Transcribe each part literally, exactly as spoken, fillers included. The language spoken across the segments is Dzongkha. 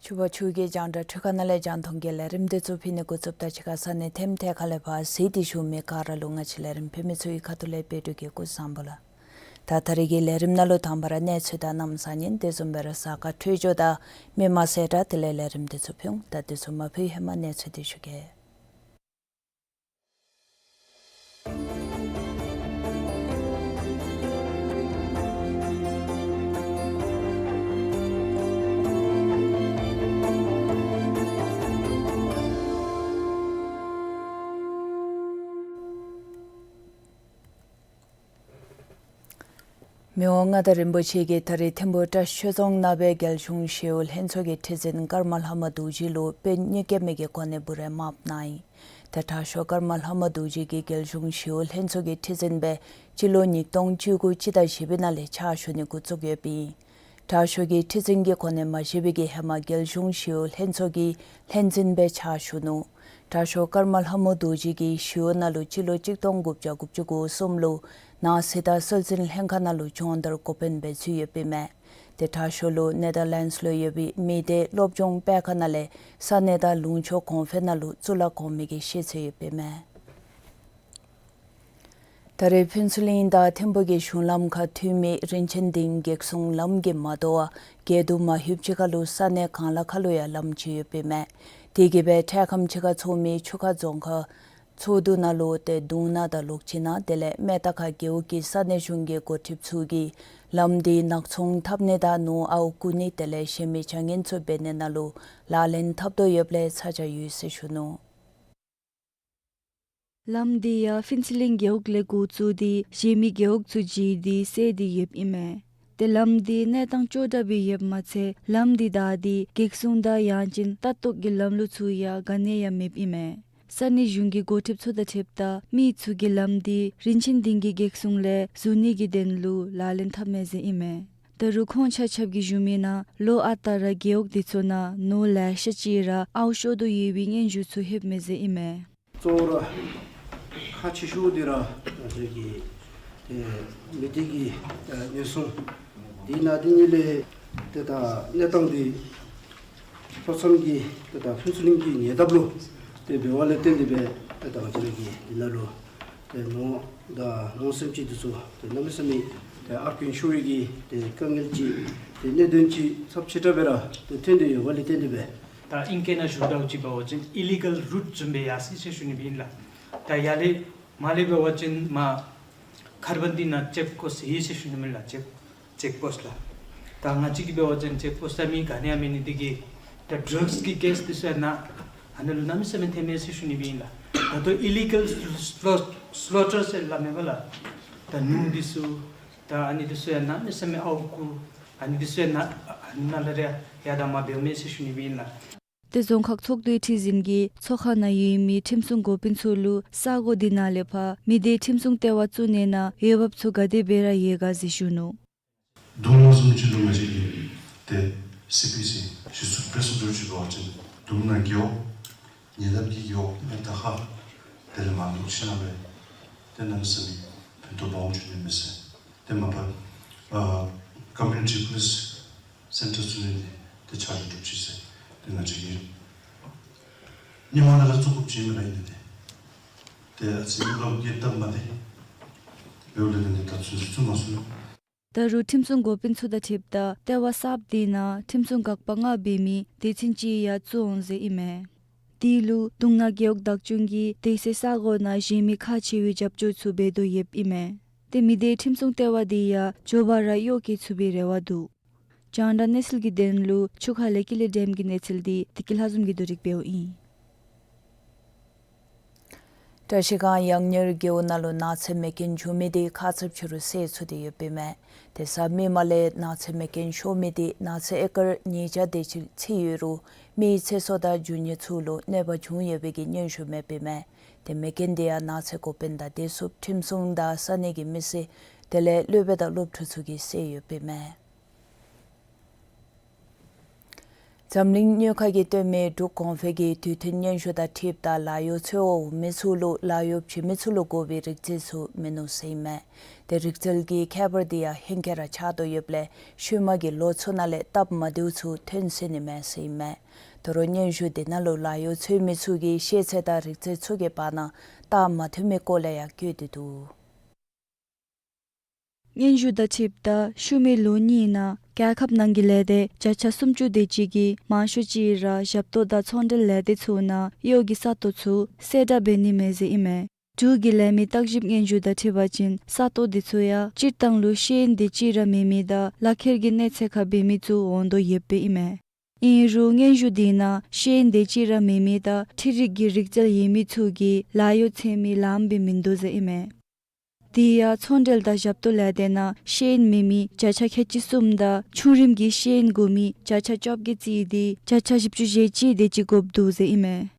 ཕྱུ་པ་ཆོས་རྒྱལ་རྒྱང་བསྒྲགས་འཕྲུལ་ཁང་ནང་ལས་རྒྱང་མཐོང་གི་ལས་རིམ་འདི་ཚུ་ཕུལ་ནི་འགོ་བཙུགསཔ་ད་ཕྱི་ཁ་ས་གནས་ཐེམ་ཐེ་ཁ་ལས་ཕར་གཟིགས་ཏེ་བཞུགས་མི་ག་ར་ལུ་ང་བཅས་ལས་རིམ་ཕུལ་མི་ཚུ་གི་ཁ་ཐུག་ལས་དཔལ་སྤྲུལ་གྱིས་སྐུ་གཟུགས་བཟང་པོ་ལགས། ད་ད་རེས་ཀྱི་ལས་རིམ་ནང་ལུ་དང་པ་ར་གནས་ཚུལ་དང་གནམ་ས་གཉིས། དེ་བཟུམ་སྦེ་ར་གཟའ་སྐར་འཕྲོད་སྦྱོར་དང་མི་མང་གསལ་བསྒྲགས་དེ་ལས་ལས་རིམ་འདི་ཚུ་ཕུལ་འོང་། ད་དེ་ཚུ་མ་ཕུལ་ཧེ་མ་གནས་ཚུལ་འདི་ཞུ་གེ། མི་དབང་མངའ་བདག་རིན་པོ་ཆེ་གིས་ད་རེས་ཐིམ་ཕུག་བཀྲ་ཤིས་ཆོས་རྫོང་ནང་སྦེ་རྒྱལ་གཞུང་ཞི་གཡོག་ལྷན་ཚོགས་ཀྱི་ཁྲི་འཛིན་ཀརྨ་ལྷ་མོ་རྡོ་རྗེ་ལུ་དཔོན་གཉིས་ཀྱི་མི་གི་གོ་གནས་འབུལ་རེས་མངམ་གནང་ཡི། ཏེ་དྲག་ཤོས་ཀརྨ་ལྷ་མོ་རྡོ་རྗེ་གིས་རྒྱལ་གཞུང་ཞི་གཡོག་ལྷན་ཚོགས་ཀྱི་ཁྲི་འཛིན་སྦེ་སྤྱི་ལོ་ཉིས་སྟོང་བཅུ་དགུ་སྤྱི་ཟླ་བཞི་པའི་ནང་ལས་ཕྱག་ཞུ་ནི་འགོ་བཙུགས་ཡོདཔ་ཨིན། དྲག་ཤོས་ཀྱིས་ཁྲི་འཛིན་གྱི་གོ་གནས་མ་བཞེས་པའི་གི་ཧེ་མ་རྒྱལ་གཞུང་ཞི་གཡོག་ལྷན་ཚོགས་ཀྱི་ལྷན་འཛིན་སྦེ་ཕྱག་ཞུ་ནུག། དྲག་ཤོས་ཀརྨ་ལྷ་མོ་རྡོ་རྗེ་གིས་ཞི་གཡོག་ནང་ལུ་སྤྱི་ལོ་ཆིག་སྟོང་དགུ་བརྒྱ་དགུ་བཅུ་གོ་གསུམ་ལུ་ནང་སྲིད་དང་སྲོལ་འཛིན་ལྷན་ཁག་ནང་ལུ་སྦྱོང་བརྡར་འགོ་དཔོན་སྦེ་ཚུད་ཡོདཔ་ཨིན་མས། ཏེ་དྲག་ཤོས་ལུ་ནེ་དར་ལེནཌསི་ལུ་ཡོད་པའི་མི་སྡེ་སློབ་སྦྱོང་སྤེལ་ཁང་ནང་ལས་ས་གནས་དང་ལུང་ཕྱོགས་གོང་འཕེལ་ནང་ལུ་གཙུག་ལག་གོང་མའི་གི་ཤེས་ཚད་ཡོདཔ་ཨིན་མས། ད་རེས་ཕུན་ཚོགས་གླིང་དང་ཐིམ་ཕུག་གི་གཞུང་ལམ་ཁར་འཐུས་མི་རིན་ཆེན་སྡིངས་འགྱིག་སྲུང་ལམ་གྱིས་མ་དོ་བར་གྱལ་དུ་མ་ལྷོདཔ་ཅིག་ཁར་ལུ་ས་གནས་གང་ལ་ཁ་ལུ་ཡང་ལམ་ཅིག་ཡོདཔ་ཨིན་མས། དེ་གིས་སྦེ་འཕྲལ་ཁམས་ཅིག་ཁར་ཚོགས་མི་ཆུ་ཁ་རྫོང་ཁག་ཚོགས་འདུ་ནང་ལུ་ཏེ་དུང་ནག་དང་ལོག་ཅིག་ནང་དེ་ལས་མེ་རྟ་ཁ་རྒེད་འོག་གི་ས་གནས་གཞུང་གི་འགོ་ཁྲིདཔ་ཚུ་གིས་ལམ་འདི་ནག་ཚོང་འཐབ་ནི་དང་ནོར་ཨརཝ་རྐུ་ནི་དེ་ལས་གཞན་མི་བྱ་ངན་ཚུ་འབད་ནི་ནང་ལུ་ལག་ལེན་འཐབ་དོ་ཡོདཔ་ལས་ཚ་གྱང་ཡོད་ཟེར་ཞུ་ནུག། ལམ་འདི་ཡང་ཕུན་ཚོགས་གླིང་རྒེད་འོག་ལས་འགོ་བཙུགས་ཏེ་གཞན་མི་རྒེད་འོག་ཚུ་བརྒྱུད་དེ་སེལ་ཏེ་ཡོདཔ་ཨིན་མས། ཏེ་ལམ་འདི་གནས་སྟངས་ཅོག་འཐདཔ་སྦེ་ཡོདཔ་མ་ཚད་ལམ་འདི་བདའ་སྟེ་འགྱིག་སྲུང་དང་ཡང་ཅིན་ལྟ་རྟོག་གི་ལམ་ལུགས་ཚུ་ཡང་ག་ནི་ཡང་མེདཔ་ཨིན་མས། ས་གནས་གཞུང་གི་འགོ་ཁྲིདཔ་ཚུ་དང་འཁྲིལཝ་ད་མི་ཚུ་གིས་ལམ་འདི་རིན་ཆེན་སྡིངས་ཀྱི་འགྱིག་སྲུང་ལས་བཟོ་ནི་གི་དོན་ལུ་ལག་ལེན་འཐབ་མས་ཟེར་ཨིན་མས། ད་རུང་ཁོང་ཆ་ཁྱབ་ཀྱིས་ཞུ་མི་ནང་ལོ་ཨ་རྟག་ར་རྒེད་འོག་འདི་ཚུ་ནང་ནོར་ལེ་ཤ་ཅིག་ར་ཨརཝ་ཤོར་དོ་ཡོད་པའི་སྙན་ཞུ་ཚུ་ལྷོདཔ་མས་ཟེར་ཨིན་མས། གཙོ་བོ་ར་ཁག་ཆེ་ཤོས་འདི་ར་ང་བཅས་ཀྱི་ཏེ་མི་སྡེ་གི་ཨ་ཉེན་སྲུང་འདི་ནང་འདི་གཉིས་ལས་ཏེ་ད་གནས་སྟངས་འདི་ལྷོ་མཚམས་ཀྱི་ཏེ་ད་ཕུན་ཚོགས་གླིང་གི་ཉེ་འདབས་ལུ་ཏེ་འབདཝ་ལས་བརྟེན་ཏེ་སྦེ་ཏེ་ད་ང་བཅས་ཀྱི་འདི་ནང་ལུ་ཏེ་ནོར་དང་ནོར་སེམས་ཅན་འདི་ཚུ་ཏེ་གནམ་མེད་ས་མེད་ཏེ་ཨར་ཀུན་ཤོར་བའི་གི་ཏེ་དཀའ་ངལ་ཅིག་ཏེ་གནད་དོན་ཅིག་ཚབས་ཆེ་དྲགས་སྦེ་ར་ཏེ་ཐོན་ཏེ་ཡོདཔ་ལས་བརྟེན་ཏེ་སྦེ། ད་ཨིང་སྐད་ནང་ཞུ་དོ་བཟུམ་ཅིག་འབད་བ་ཅིན་ཨི་ལི་གཱལ་རུཊ་བཟུམ་སྦེ་ཡར་སོ་ཡི་ཟེར་ཞུ་ནི་སྦེ་ཨིན་ལགས། ད་ཡར་ལས་མར་ལས་འབད་བ་ཅིན་མར་ཁར་བན་དི་ནང་ཅེཀ་པོསཊ་ཡོད་ཟེར་ཞུ་ནི་མས་ལགས། ཅེཀ་ཅེཀ་པོསཊ་ལགས། ད་ང་བཅས་ཀྱི་འབད་བ་ཅིན་ཅེཀ་པོསཊ་ཟེར་མི་ག་ནི་ཡང་མེད་ནི་འདི་གིས་ད་ཌྲགསི་གི་ཀེསི་འདི་ཚུ་ཡང་ནཱ་ཨ་ནཱ་ལུ་གནམ་མེད་ས་མེད་ཐོནམ་མས་ཟེར་ཞུ་ནི་སྦེ་ཨིན་ལགས། ད་ལྟོ་ཨི་ལི་གཱལ་སི་ལོ་སི་ལོ་ཊར་ཟེར་སླབ་མས་པ་ལགས། ད་ནོར་འདི་ཚུ་ད་ཨ་ནི་འདི་ཚུ་ཡང་གནམ་མེད་ས་མེད་ཨརཝ་རྐུ་ཨ་ནི་འདི་ཚུ་ཡང་ནཱ་ཨ་ནཱ་ལས་ར་ཡར་དང་མར་འབདཝ་མས་ཟེར་ཞུ་ནི་སྦེ་ཨིན་ལགས། ཏེ་རྫོང་ཁག་ཚོགས་འདུའི་ཁྲི་འཛིན་གྱིས་ཚོགས་ཁང་ནང་ཡོད་མི་ཁྲིམས་སྲུང་འགོ་དཔོན་ཚུ་ལུ་ས་གོ་འདི་ནང་ལས་ཕར་མི་སྡེའི་ཁྲིམས་སྲུང་ལྟེ་བ་བཙུགས་ནི་ནང་འོས་འབབ་ཚུ་ག་དེ་སྦེ་ར་ཡོད་ག་ཟེར་ཞུ་ནུག། རྡུང་ལུ་བཟུམ་ཅིག་ལུ་ང་བཅས་ཀྱིས་ཏེ་སི་པི་སི་གཞི་བཙུགས་འབད་ཚུགས་འགྱོ་ཅི་གོ་ཅིན་རྡུང་ནང་རྒེད་འོག་ཉེ་འདབས་ཀྱི་རྒེད་འོག་མི་དང་ཧ་དེ་ལས་མར་འདུག་ཤིག་ན་སྦེ་ཏེ་གནམ་མེད་ས་མེད་ཕན་ཐོགས་སྦོམ་བྱུང་ནི་མས་ཟེར། ཏེ་མ་པ་ཨ་ཀོ་མིའུ་ནི་ཊི་པོ་ལིསི་སེན་ཊར་བཙུགས་ནི་འདི་ཏེ་ཕྱག་ལཱ་གྲུབ་ཅི་ཟེར། ཏེ་ང་བཅས་ཀྱིས་ཉིན་མ་ནང་ར་བཙུགས་དགོཔ་ཅིག་མེན་ན་ཨིན་ཏེ། ཏེ་ཨ་ཙི་ཡུལ་ལུ་གི་སྟབས་མ་བདེ་འབདཝ་ལས་ཏེ་ད་ཚུན་ཚོད་བཙུགས་མ་ཚུགས། ད་རུང་ཁྲིམས་སྲུང་འགོ་དཔོན་ཚུ་དང་འཁྲིལཝ་ད་ལྟེ་བ་གསརཔ་དེ་ནང་ཁྲིམས་སྲུང་འགག་པ་ལྔ་འབད་མི་སྡེ་ཚན་ཅིག་ཡང་བཙུགས་འོང་ཟེར་ཨིན་མས། དེ་ལུ་རྡུང་ནང་རྒེད་འོག་བདག་སྐྱོང་གིས་དེ་ཚེ་ས་གོ་ནང་གཞན་མི་ཁག་ཆེ་བའི་རྒྱབ་སྐྱོར་ཚུ་འབད་དོ་ཡོདཔ་ཨིན་མས། ཏེ་མི་སྡེའི་ཁྲིམས་སྲུང་ལྟེ་བ་དེ་ཡང་མགྱོགས་པ་ར་གཡོག་བཀོལ་ཚུགས་པའི་རེ་བ་འདུག། རྒྱང་བསྒྲགས་གནས་ཚུལ་གྱི་དོན་ལུ་ཆུ་ཁ་ལས་ཀི་ལི་འགྲེམས་ཀྱི་གནས་ཚུལ་འདི་བདེ་སྐྱིད་ལྷ་འཛོམས་ཀྱིས་བསྡུ་སྒྲིག་འབདཝ་ཨིན། བཀྲ་ཤིས་སྒང་ཡང་ཉེར་རྒེད་འོག་ནང་ལུ་ནགས་ཚལ་མེ་རྐྱེན་བྱུང་མི་དེ་ཁ་ཚིགཔ་ཅིག་རུ་སེལ་ཚུགས་ཏེ་ཡོདཔ་ཨིན་མས། དེ་ཟ་མི་མ་ལས་ནགས་ཚལ་མེ་རྐྱེན་ཤོར་མི་དེ་ནགས་ཚལ་ཨེ་ཀར་ཉིས་བརྒྱ་དེ་ཅིག་ཚད་ཡོད་རུང་མིའི་ཚེ་སྲོག་དང་རྒྱུ་དངོས་ཚུ་ལུ་གནོད་པ་བྱུང་ཡོད་པའི་གི་སྙན་ཞུ་མེདཔ་ཨིན་མས། དེ་མེ་རྐྱེན་དེ་ཡང་ནགས་ཚལ་འགོ་དཔོན་དང་བདེ་སྲུངཔ་ཁྲིམས་སྲུང་དང་ས་གནས་ཀྱི་མི་སེར་དེ་ལས་སློབ་དཔོན་དང་སློབ་ཕྲུག་ཚུ་གིས་སེལ་ཡོདཔ་ཨིན་མས། འཛམ་གླིང་དངུལ་ཁང་གིས་སྟོན་མི་འབྲུག་གོང་འཕེལ་གྱི་དུས་མཐུན་སྙན་ཞུ་དང་འཁྲིལཝ་ད་ལཱ་གཡོག་འཚོལ་འོང་མི་ཚུ་ལུ་ལཱ་གཡོག་བྱིན་མི་ཚུ་ལུ་དགོ་པའི་རིག་རྩལ་ཚུ་མིན་ནུག་ཟེར་ཨིན་མས། དེ་རིག་རྩལ་གྱི་ཁྱད་པར་དེ་ཡང་ཧེང་སྐལ་ར་ཆགས་དོ་ཡོདཔ་ལས་ཤུལ་མ་གི་ལོ་ཚུ་ནང་ལས་སྟབས་མ་བདེཝ་ཚུ་ཐོན་སྲིད་ནི་མས་ཟེར་ཨིན་མས། དོ་རུང་སྙན་ཞུ་དེ་ནང་ལུ་ལཱ་གཡོག་འཚོལ་མི་ཚུ་གི་ཤེས་ཚད་དང་རིག་རྩལ་ཚུ་གི་བར་ན་རྟགས་མ་མཐུན་མི་སྐོར་ལས་ཡང་བཀོད་དེ་འདུག། སྙན་ཞུ་དང་འཁྲིལཝ་ད་ཤུལ་མའི་ལོ་གཉིས་ནང་རྒྱལ་ཁབ་ནང་གི་ལས་སྡེ་བརྒྱ་ཆ་སུམ་ཅུ་དེ་ཅིག་གིས་མང་ཤོས་ཅིག་ར་ཞབས་ཏོག་དང་ཚོང་འབྲེལ་ལས་སྡེ་ཚུ་ནང་གཡོག་གི་ས་སྟོང་ཚུ་གསལ་བསྒྲགས་འབད་ནི་མས་ཟེར་ཨིན་མས། འབྲུག་གི་ལས་མི་བརྟག་ཞིབ་སྙན་ཞུ་དང་འཁྲིལ་བ་ཅིན་ས་སྟོང་དེ་ཚུ་ཡང་སྤྱིར་བཏང་ལུ་ཤེས་ཡོན་དེ་ཅིག་ར་མེད་མི་དང་ལག་ཁྱེར་གྱི་གནས་ཚད་ཁར་འབད་མི་ཚུ་འོང་དོ་ཡོདཔ་ཨིན་མས། ཨིན་རུང་སྙན་ཞུ་དེ་ནང་ཤེས་ཡོན་དེ་ཅིག་ར་མེད་མི་དང་འཕྲུལ་རིག་གི་རིག་རྩལ་ཡོད་མི་ཚུ་གིས་ལཱ་གཡོག་འཚོལ་མི་ལངམ་སྦེ་མིན་འདུག་ཟེར་ཨིན་མས། དེ་ཡང་ཚོང་འབྲེལ་དང་ཞབས་ཏོག་ལས་སྡེ་ནང་ཤེས་ཡོན་མེད་མི་བརྒྱ་ཆ་ཁལ་གཅིག་གསུམ་དང་ཆུང་རིམ་གྱི་ཤེས་ཡོན་དགོ་མི་བརྒྱ་ཆ་བཅོ་བརྒྱད་རྩིས་ཏེ་བརྒྱ་ཆ་བཞི་བཅུ་ཞེ་གཅིག་དེ་ཅིག་དགོཔ་འདུག་ཟེར་ཨིན་མས།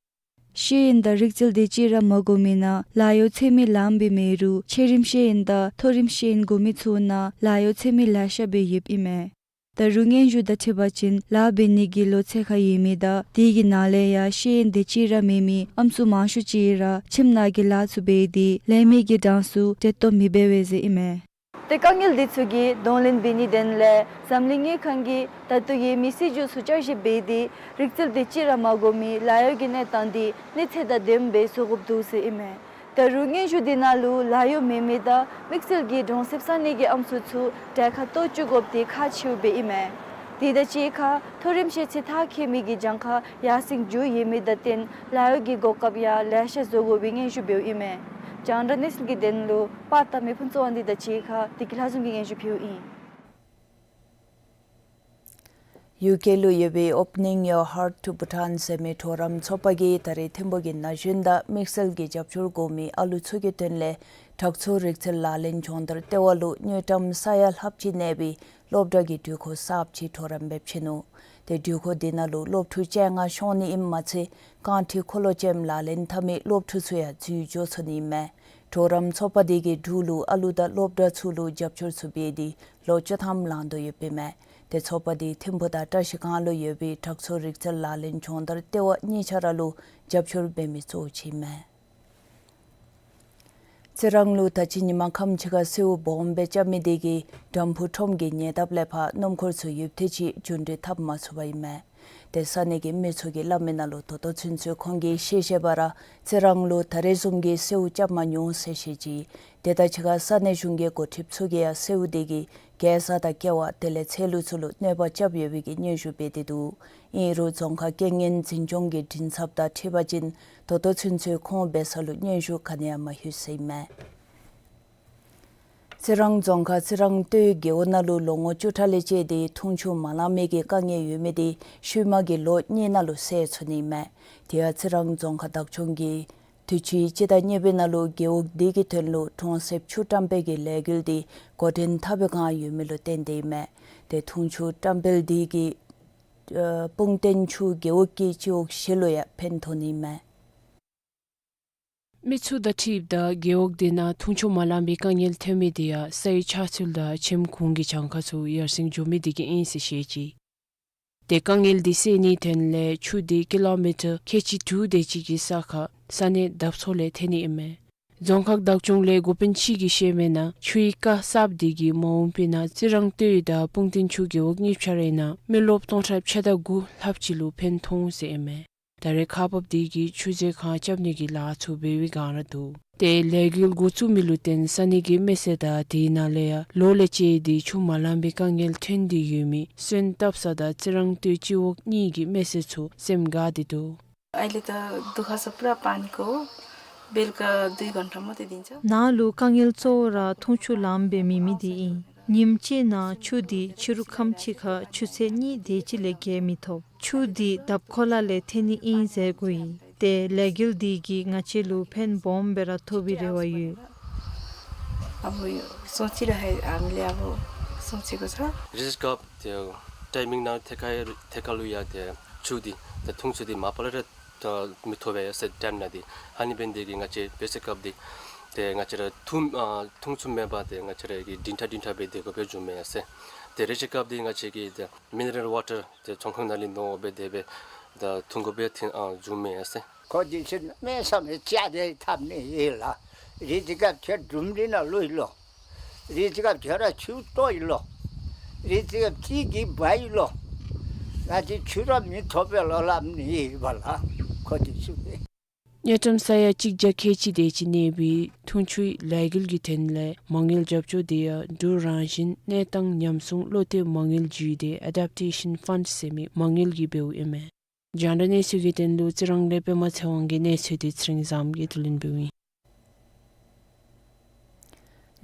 ཤེས་ཡོན་དང་རིག་རྩལ་དེ་ཅིག་ར་མ་དགོ་མི་ནང་ལཱ་གཡོག་འཚོལ་མི་ལངམ་སྦེ་མེད་རུང་ཆེ་རིམ་ཤེས་ཡོན་དང་མཐོ་རིམ་ཤེས་ཡོན་དགོ་མི་ཚུ་ནང་ལཱ་གཡོག་འཚོལ་མི་ལེ་ཤ་སྦེ་ཡོདཔ་ཨིན་མས། ད་རུང་སྙན་ཞུ་དང་འཁྲིལ་བ་ཅིན་ལཱ་འབད་ནི་གི་ལོ་ཚད་ཁར་ཡོད་མི་དང་དེ་གི་ནང་ལས་ཡང་ཤེས་ཡོན་དེ་ཅིག་ར་མེད་མི་ཨམ་སྲུ་མང་ཤོས་ཅིག་ར་ཁྱིམ་ནང་གི་ལཱ་ཚུ་འབད་དེ་ལས་མི་གི་གྲངས་སུ་འདྲེན་ཐོབ་མི་འབད་བས་ཟེར་ཨིན་མས། ཏེ་དཀའ་ངལ་འདི་ཚུ་གི་གདོང་ལེན་འབད་ནིའི་དོན་ལས་འཛམ་གླིང་དངུལ་ཁང་གིས་ད་ལྟོ་ཡོད་མི་སྲིད་བྱུས་ཚུ་བསྐྱར་ཞིབ་འབད་དེ་རིག་རྩལ་དེ་ཅིག་ར་མ་དགོ་མི་ལཱ་གཡོག་གི་གནས་སྟངས་འདི་གནས་ཚད་དང་ལྡནམ་སྦེ་བཟོ་དགོཔ་འདུག་ཟེར་ཨིན་མས། ད་རུང་སྙན་ཞུ་འདི་ནང་ལུ་ལཱ་གཡོག་མེད་མི་དང་དམིགས་བསལ་གྱི་གྲོང་གསེབ་ས་གནས་ཀྱི་ཨམ་སྲུ་ཚུ་གྲལ་ཁར་གཏོགས་བཅུག་དགོཔ་དེ་ཁག་ཆེཝ་སྦེ་ཨིན་མས། དེ་དང་གཅིག་ཁར་མཐོ་རིམ་ཤེས་ཚད་མཐར་འཁྱོལ་མི་གི་གྱངས་ཁ་ཡར་སེང་འགྱོ་ཡོད་མི་དང་བསྟུན་ལཱ་གཡོག་གི་གོ་སྐབས་ཡང་ལེ་ཤ་བཟོ་དགོ་པའི་སྙན་ཞུ་འབདཝ་ཨིན་མས། རྒྱང་བསྒྲགས་གནས་ཚུལ་གྱི་དོན་ལུ་པར་བཏབ་མི་ཕུན་ཚོགས་དབང་འདུས་དང་གཅིག་ཁར་བདེ་སྐྱིད་ལྷ་འཛོམས་ཀྱིས་སྙན་ཞུ་ཕུལཝ་ཨིན། ཡུ་ཀེ་ལུ་ཡོད་པའི་Opening Your Heart to Bhutan ཟེར་མི་གྲོགས་རམ་ཚོགས་པ་གིས་ད་རེས་ཐིམ་ཕུག་གི་ན་གཞོན་དང་དམིགས་བསལ་གྱི་རྒྱབ་སྐྱོར་དགོ་མི་ཨ་ལུ་ཚུ་གི་དོན་ལས་དྲག་ཚོར་རིག་རྩལ་ལག་ལེན་སྦྱོང་བརྡར་ལྟེ་བ་ལུ་དངུལ་ཀྲམ་ས་ཡ་ལྷགཔ་ཅིག་གནས་པའི་སློབ་གྲྭ་གི་འགྲུལ་འཁོར་གསརཔ་ཅིག་གྲོགས་རམ་འབད་བྱིན་ནུག། ཏེ་འགྲུལ་འཁོར་དེ་ནང་ལུ་སློབ་ཕྲུག་བཅོ་ལྔ་ཤོང་ནི་ཨིནམ་མ་ཚད་རྐང་ཁྲི་འཁོར་ལོ་ཅནམ་ལག་ལེན་འཐབ་མི་སློབ་ཕྲུག་ཚུ་ཡང་འཛུལ་འགྱོ་ཚུགས་ནི་ཨིན་མས། གྲོགས་རམ་ཚོགས་པ་དེ་གིས་འབྲུག་ལུ་ཨ་ལུ་དང་སློབ་གྲྭ་ཚུ་ལུ་རྒྱབ་སྐྱོར་ཚུ་འབད་དེ་ལོ་བཅུ་ཐམ་ལང་དོ་ཡོདཔ་ཨིན་མས། ཏེ་ཚོགས་པ་དེ་ཐིམ་ཕུག་དང་བཀྲ་ཤིས་སྒང་ལུ་ཡོད་པའི་དྲག་ཚོར་རིག་རྩལ་ལག་ལེན་སྦྱོང་བརྡར་ལྟེ་བ་གཉིས་ཆ་ར་ལུ་རྒྱབ་སྐྱོར་འབད་མི་གཙོ་བོ་ཅིག་ཨིན་མས། རྩི་རང་ལུ་ད་ཅི་ཉིན་མ་ཁམས་ཅིག་ཁར་སེརཝ་སྦོམ་སྦེ་རྐྱབ་མི་དེ་གིས་དམ་ཕུ་ཁྲོམ་གྱི་ཉེ་འདབས་ལས་ཕར་སྣུམ་འཁོར་ཚུ་ཡོདཔ་དེ་ཅིག་རྒྱུན་འགྲུལ་འཐབ་མ་ཚུགས་པར་ཨིན་མས། ཏེ་ས་གནས་ཀྱི་མི་ཚུ་གིས་སླབ་མི་ནང་ལུ་ད་ལྟོ་ཚུན་ཚོད་ཁོང་གིས་ཤེས་ཤེས་པ་ར་རྩི་རང་ལུ་ད་རེས་བཟུམ་གྱི་སེརཝ་རྐྱབ་མ་མྱོང་ཟེར་བཤད་ཅི། དེ་དང་གཅིག་ཁར་ས་གནས་གཞུང་གི་འགོ་ཁྲིདཔ་ཚུ་གིས་ཡང་སེརཝ་དེ་གིས་རྒྱལ་ས་དང་ཀེ་བ་དེ་ལས་ཚལ་ལུ་ཚུ་ལུ་གནོད་པ་རྐྱབ་ཡོད་པའི་གི་སྙན་ཞུ་འབད་དེ་འདུག། ཨིན་རུང་རྫོང་ཁག་རྐྱེན་ངན་འཛིན་སྐྱོང་གི་མགྲིན་ཚབ་དང་འཁྲིལ་བ་ཅིན་ད་ལྟོ་ཚུན་ཚོད་ཁོང་འབད་ས་ལུ་སྙན་ཞུ་ག་ནི་ཡང་མ་ལྷོད་ཟེར་ཨིན་མས། རྩི་རང་རྫོང་ཁག་རྩི་རང་སྟོད་རྒེད་འོག་ནང་ལུ་ལོ་ངོ་བཅུ་ཕྲག་ལས་བཅད་དེ་འཐུང་ཆུ་མ་ལང་མི་གི་དཀའ་ངལ་ཡོད་མི་དེ་ཤུལ་མ་གི་ལོ་གཉིས་ནང་ལུ་སེལ་ཚུགས་ནི་ཨིན་མས། དེ་ཡང་རྩི་རང་རྫོང་ཁག་བདག་སྐྱོང་གིས་དུས་ཅི་སྤྱི་ཟླ་གཉིས་པའི་ནང་ལུ་རྒེད་འོག་དེ་གི་དོན་ལུ་གྲོང་གསེབ་ཆུ་བཀྲམ་སྤེལ་གྱི་ལས་འགུལ་དེ་འགོ་འདྲེན་འཐབ་པའི་བསྒང་ཡོད་མི་ལུ་བརྟེན་ཏེ་ཨིན་མས། ཏེ་འཐུང་ཆུ་བཀྲམ་སྤེལ་དེ་གིས་ཨ་སྤུངས་སྟོན་ཆུ་རྒེད་འོག་གི་སྤྱི་འོག་བཞི་ལུ་ཡང་ཕན་ཐོགས་ནི་ཨིན་མས། མི་ཚུ་དང་འཁྲིལཝ་ད་རྒེད་འོག་དེ་ནང་འཐུང་ཆུ་མ་ལང་པའི་དཀའ་ངལ་ཐོན་མི་དེ་ཡང་སའི་ཆགས་ཚུལ་དང་ཁྱིམ་གུང་གི་གྱངས་ཁ་ཚུ་ཡར་སེང་འགྱོ་མི་དེ་གིས་ཨིན་ཟེར་བཤད་ཅི། ཏེ་དཀའ་ངལ་དེ་སེལ་ནིའི་དོན་ལས་ཆུ་དེ་ཀི་ལོ་མི་ཊར་ཁལ་གཅིག་དྲུག་དེ་ཅིག་གི་ས་ཁར་ས་གནས་འདབས་མཚོ་ལས་ཐོན་ནི་ཨིན་མས། རྫོང་ཁག་བདག་སྐྱོང་ལས་འགོ་དཔོན་ཅིག་གིས་བཤད་མི་ནང་ཆུའི་རྐ་གསརཔ་དེ་གིས་མ་འོངས་པའི་ནང་རྩི་རང་སྟོད་དང་སྤུངས་ཐང་ཆུ་རྒེད་འོག་གཉིས་ཆ་རའི་ནང་མི་རློབས་སྟོང་ཕྲག་ཕྱེད་དང་དགུ་ལྷགཔ་ཅིག་ལུ་ཕན་ཐོགས་ཟེར་ཨིན་མས། ད་རེས་ཁག་འབགཔ་དེ་གིས་ཆུ་མཛོད་ཁང་རྐྱབ་ནི་གི་ལཱ་ཚུ་འབད་བའི་སྒང་ར་འདུག། ཏེ་ལས་འགུལ་འགོ་བཙུགས་མི་ལུ་བརྟེན་ས་གནས་ཀྱི་མི་སེར་དང་དེའི་ནང་ལས་ཡང་ལོ་ལས་བཅད་དེ་ཆུ་མ་ལང་པའི་དཀའ་ངལ་ཐོན་ཏེ་ཡོད་མི་སོན་བཏབ་ས་དང་རྩི་རང་སྟོད་སྤྱི་འོག་གཉིས་ཀྱི་མི་སེར་ཚུ་སེམས་དགའ་སྟེ་འདུག། अहिले त दुःख छ, पुरा पानीको। बेलुका दुई घन्टा मात्रै दिन्छ। ནཱ་ལུ་དཀའ་ངལ་གཙོ་བོ་ར་འཐུང་ཆུ་ལངམ་འབད་མེད་མི་དེ་ཨིན། ཉིནམ་གཅིག་ནང་ཆུ་དེ་ཕྱི་རུ་ཁམས་ཅིག་ཁར་ཆུ་ཚོད་གཉིས་དེ་ཅིག་ལས་བརྒལ་མི་ཐོབ། ཆུ་དེ་འདབས་ཁོ་ལ་ལས་ཐོན་ནི་ཨིན་ཟེར་གོ་ཡི། ཏེ་ལས་འགུལ་དེ་གིས་ང་བཅས་ལུ་ཕན་སྦོམ་སྦེ་ར་ཐོབ་པའི་རེ་བ་ཡོད། अब सोचिरहेको, हामीले अब सोचेको छ। रिजर्भ कप त्यो टाइमिङ न ठेक्का, ठेक्का लु या त्यो ཆུ་དེ་ད་འཐུང་ཆུ་དེ་མ་པ་ལས་ར་ད་མི་ཐོབ་པས་ཟེར་ཊའིམ་ནང་དེ། ཨ་ནི་འབད་ནི་དེ་གིས་ང་བཅས་བེ་སི་ཀབ་དེ་ཏེ་ང་བཅས་ར་འཐུང་ཨ་འཐུང་ཆུ་མེད་པར་ཏེ་ང་བཅས་ར་གི་སྒྲིང་ཐག་སྒྲིང་ཐག་སྦེ་སྡོད་དགོཔ་སྦེ་འགྱོཝ་མས་ཟེར། ཏེ་རེ་ཅིག་སྐབས་དེ་ང་བཅས་ཀྱིས་ཏེ་མི་ནི་རལ་ཝ་ཊར་ཏེ་ཚོང་ཁང་ནང་ལས་ནོར་སྦེ་དེ་སྦེ་ད་འཐུང་དགོཔ་སྦེ་ཐོན་ཨ་འགྱོཝ་མས་ཟེར། ཁོ་དེ་ཚུ་གནམ་མེད་ས་མེད་ལྕགས་དེ་འཐབ་ནི་ཨིན་ལགས། རེ་ཅིག་སྐབས་ཁྱོད་སྒྲུམ་འདི་ནང་ལུས་ལོ། རེ་ཅིག་སྐབས་ཁྱོད་ར་ཆུ་བཏོག་ཡི་ལོ། རེ་ཅིག་སྐབས་ཅིག་གིས་འབག་ཡི་ལོ། ང་བཅས་ཆུ་ར་མི་ཐོབ་པས་ལོ་སླབ་ནི་ཨིན་པས་ལགས། ཁོ་དེ་ཚུ་གིས། དངུལ་ཀྲམ་ས་ཡ་གཅིག་བརྒྱ་ཁལ་གཅིག་དེ་ཅིག་གནས་པའི་འཐུང་ཆུའི་ལས་འགུལ་གྱི་དོན་ལས་མ་དངུལ་རྒྱབ་སྐྱོར་དེ་ཡང་འབྲུག་རང་བཞིན་གནས་སྟངས་ཉམས་སྲུང་བློ་གཏད་མ་དངུལ་བརྒྱུད་དེ་ཨེ་ཌབ་ཊེ་ཤན་ཕཱནཌ་ཟེར་མི་མ་དངུལ་གྱིས་འབདཝ་ཨིན་མས། རྒྱང་བསྒྲགས་གནས་ཚུལ་གྱི་དོན་ལུ་རྩི་རང་ལས་པདྨ་ཚེ་དབང་གི་གནས་ཚུལ་དེ་ཚེ་རིང་བཟངམོ་གིས་བསྡུ་ལེན་འབདཝ་ཨིན།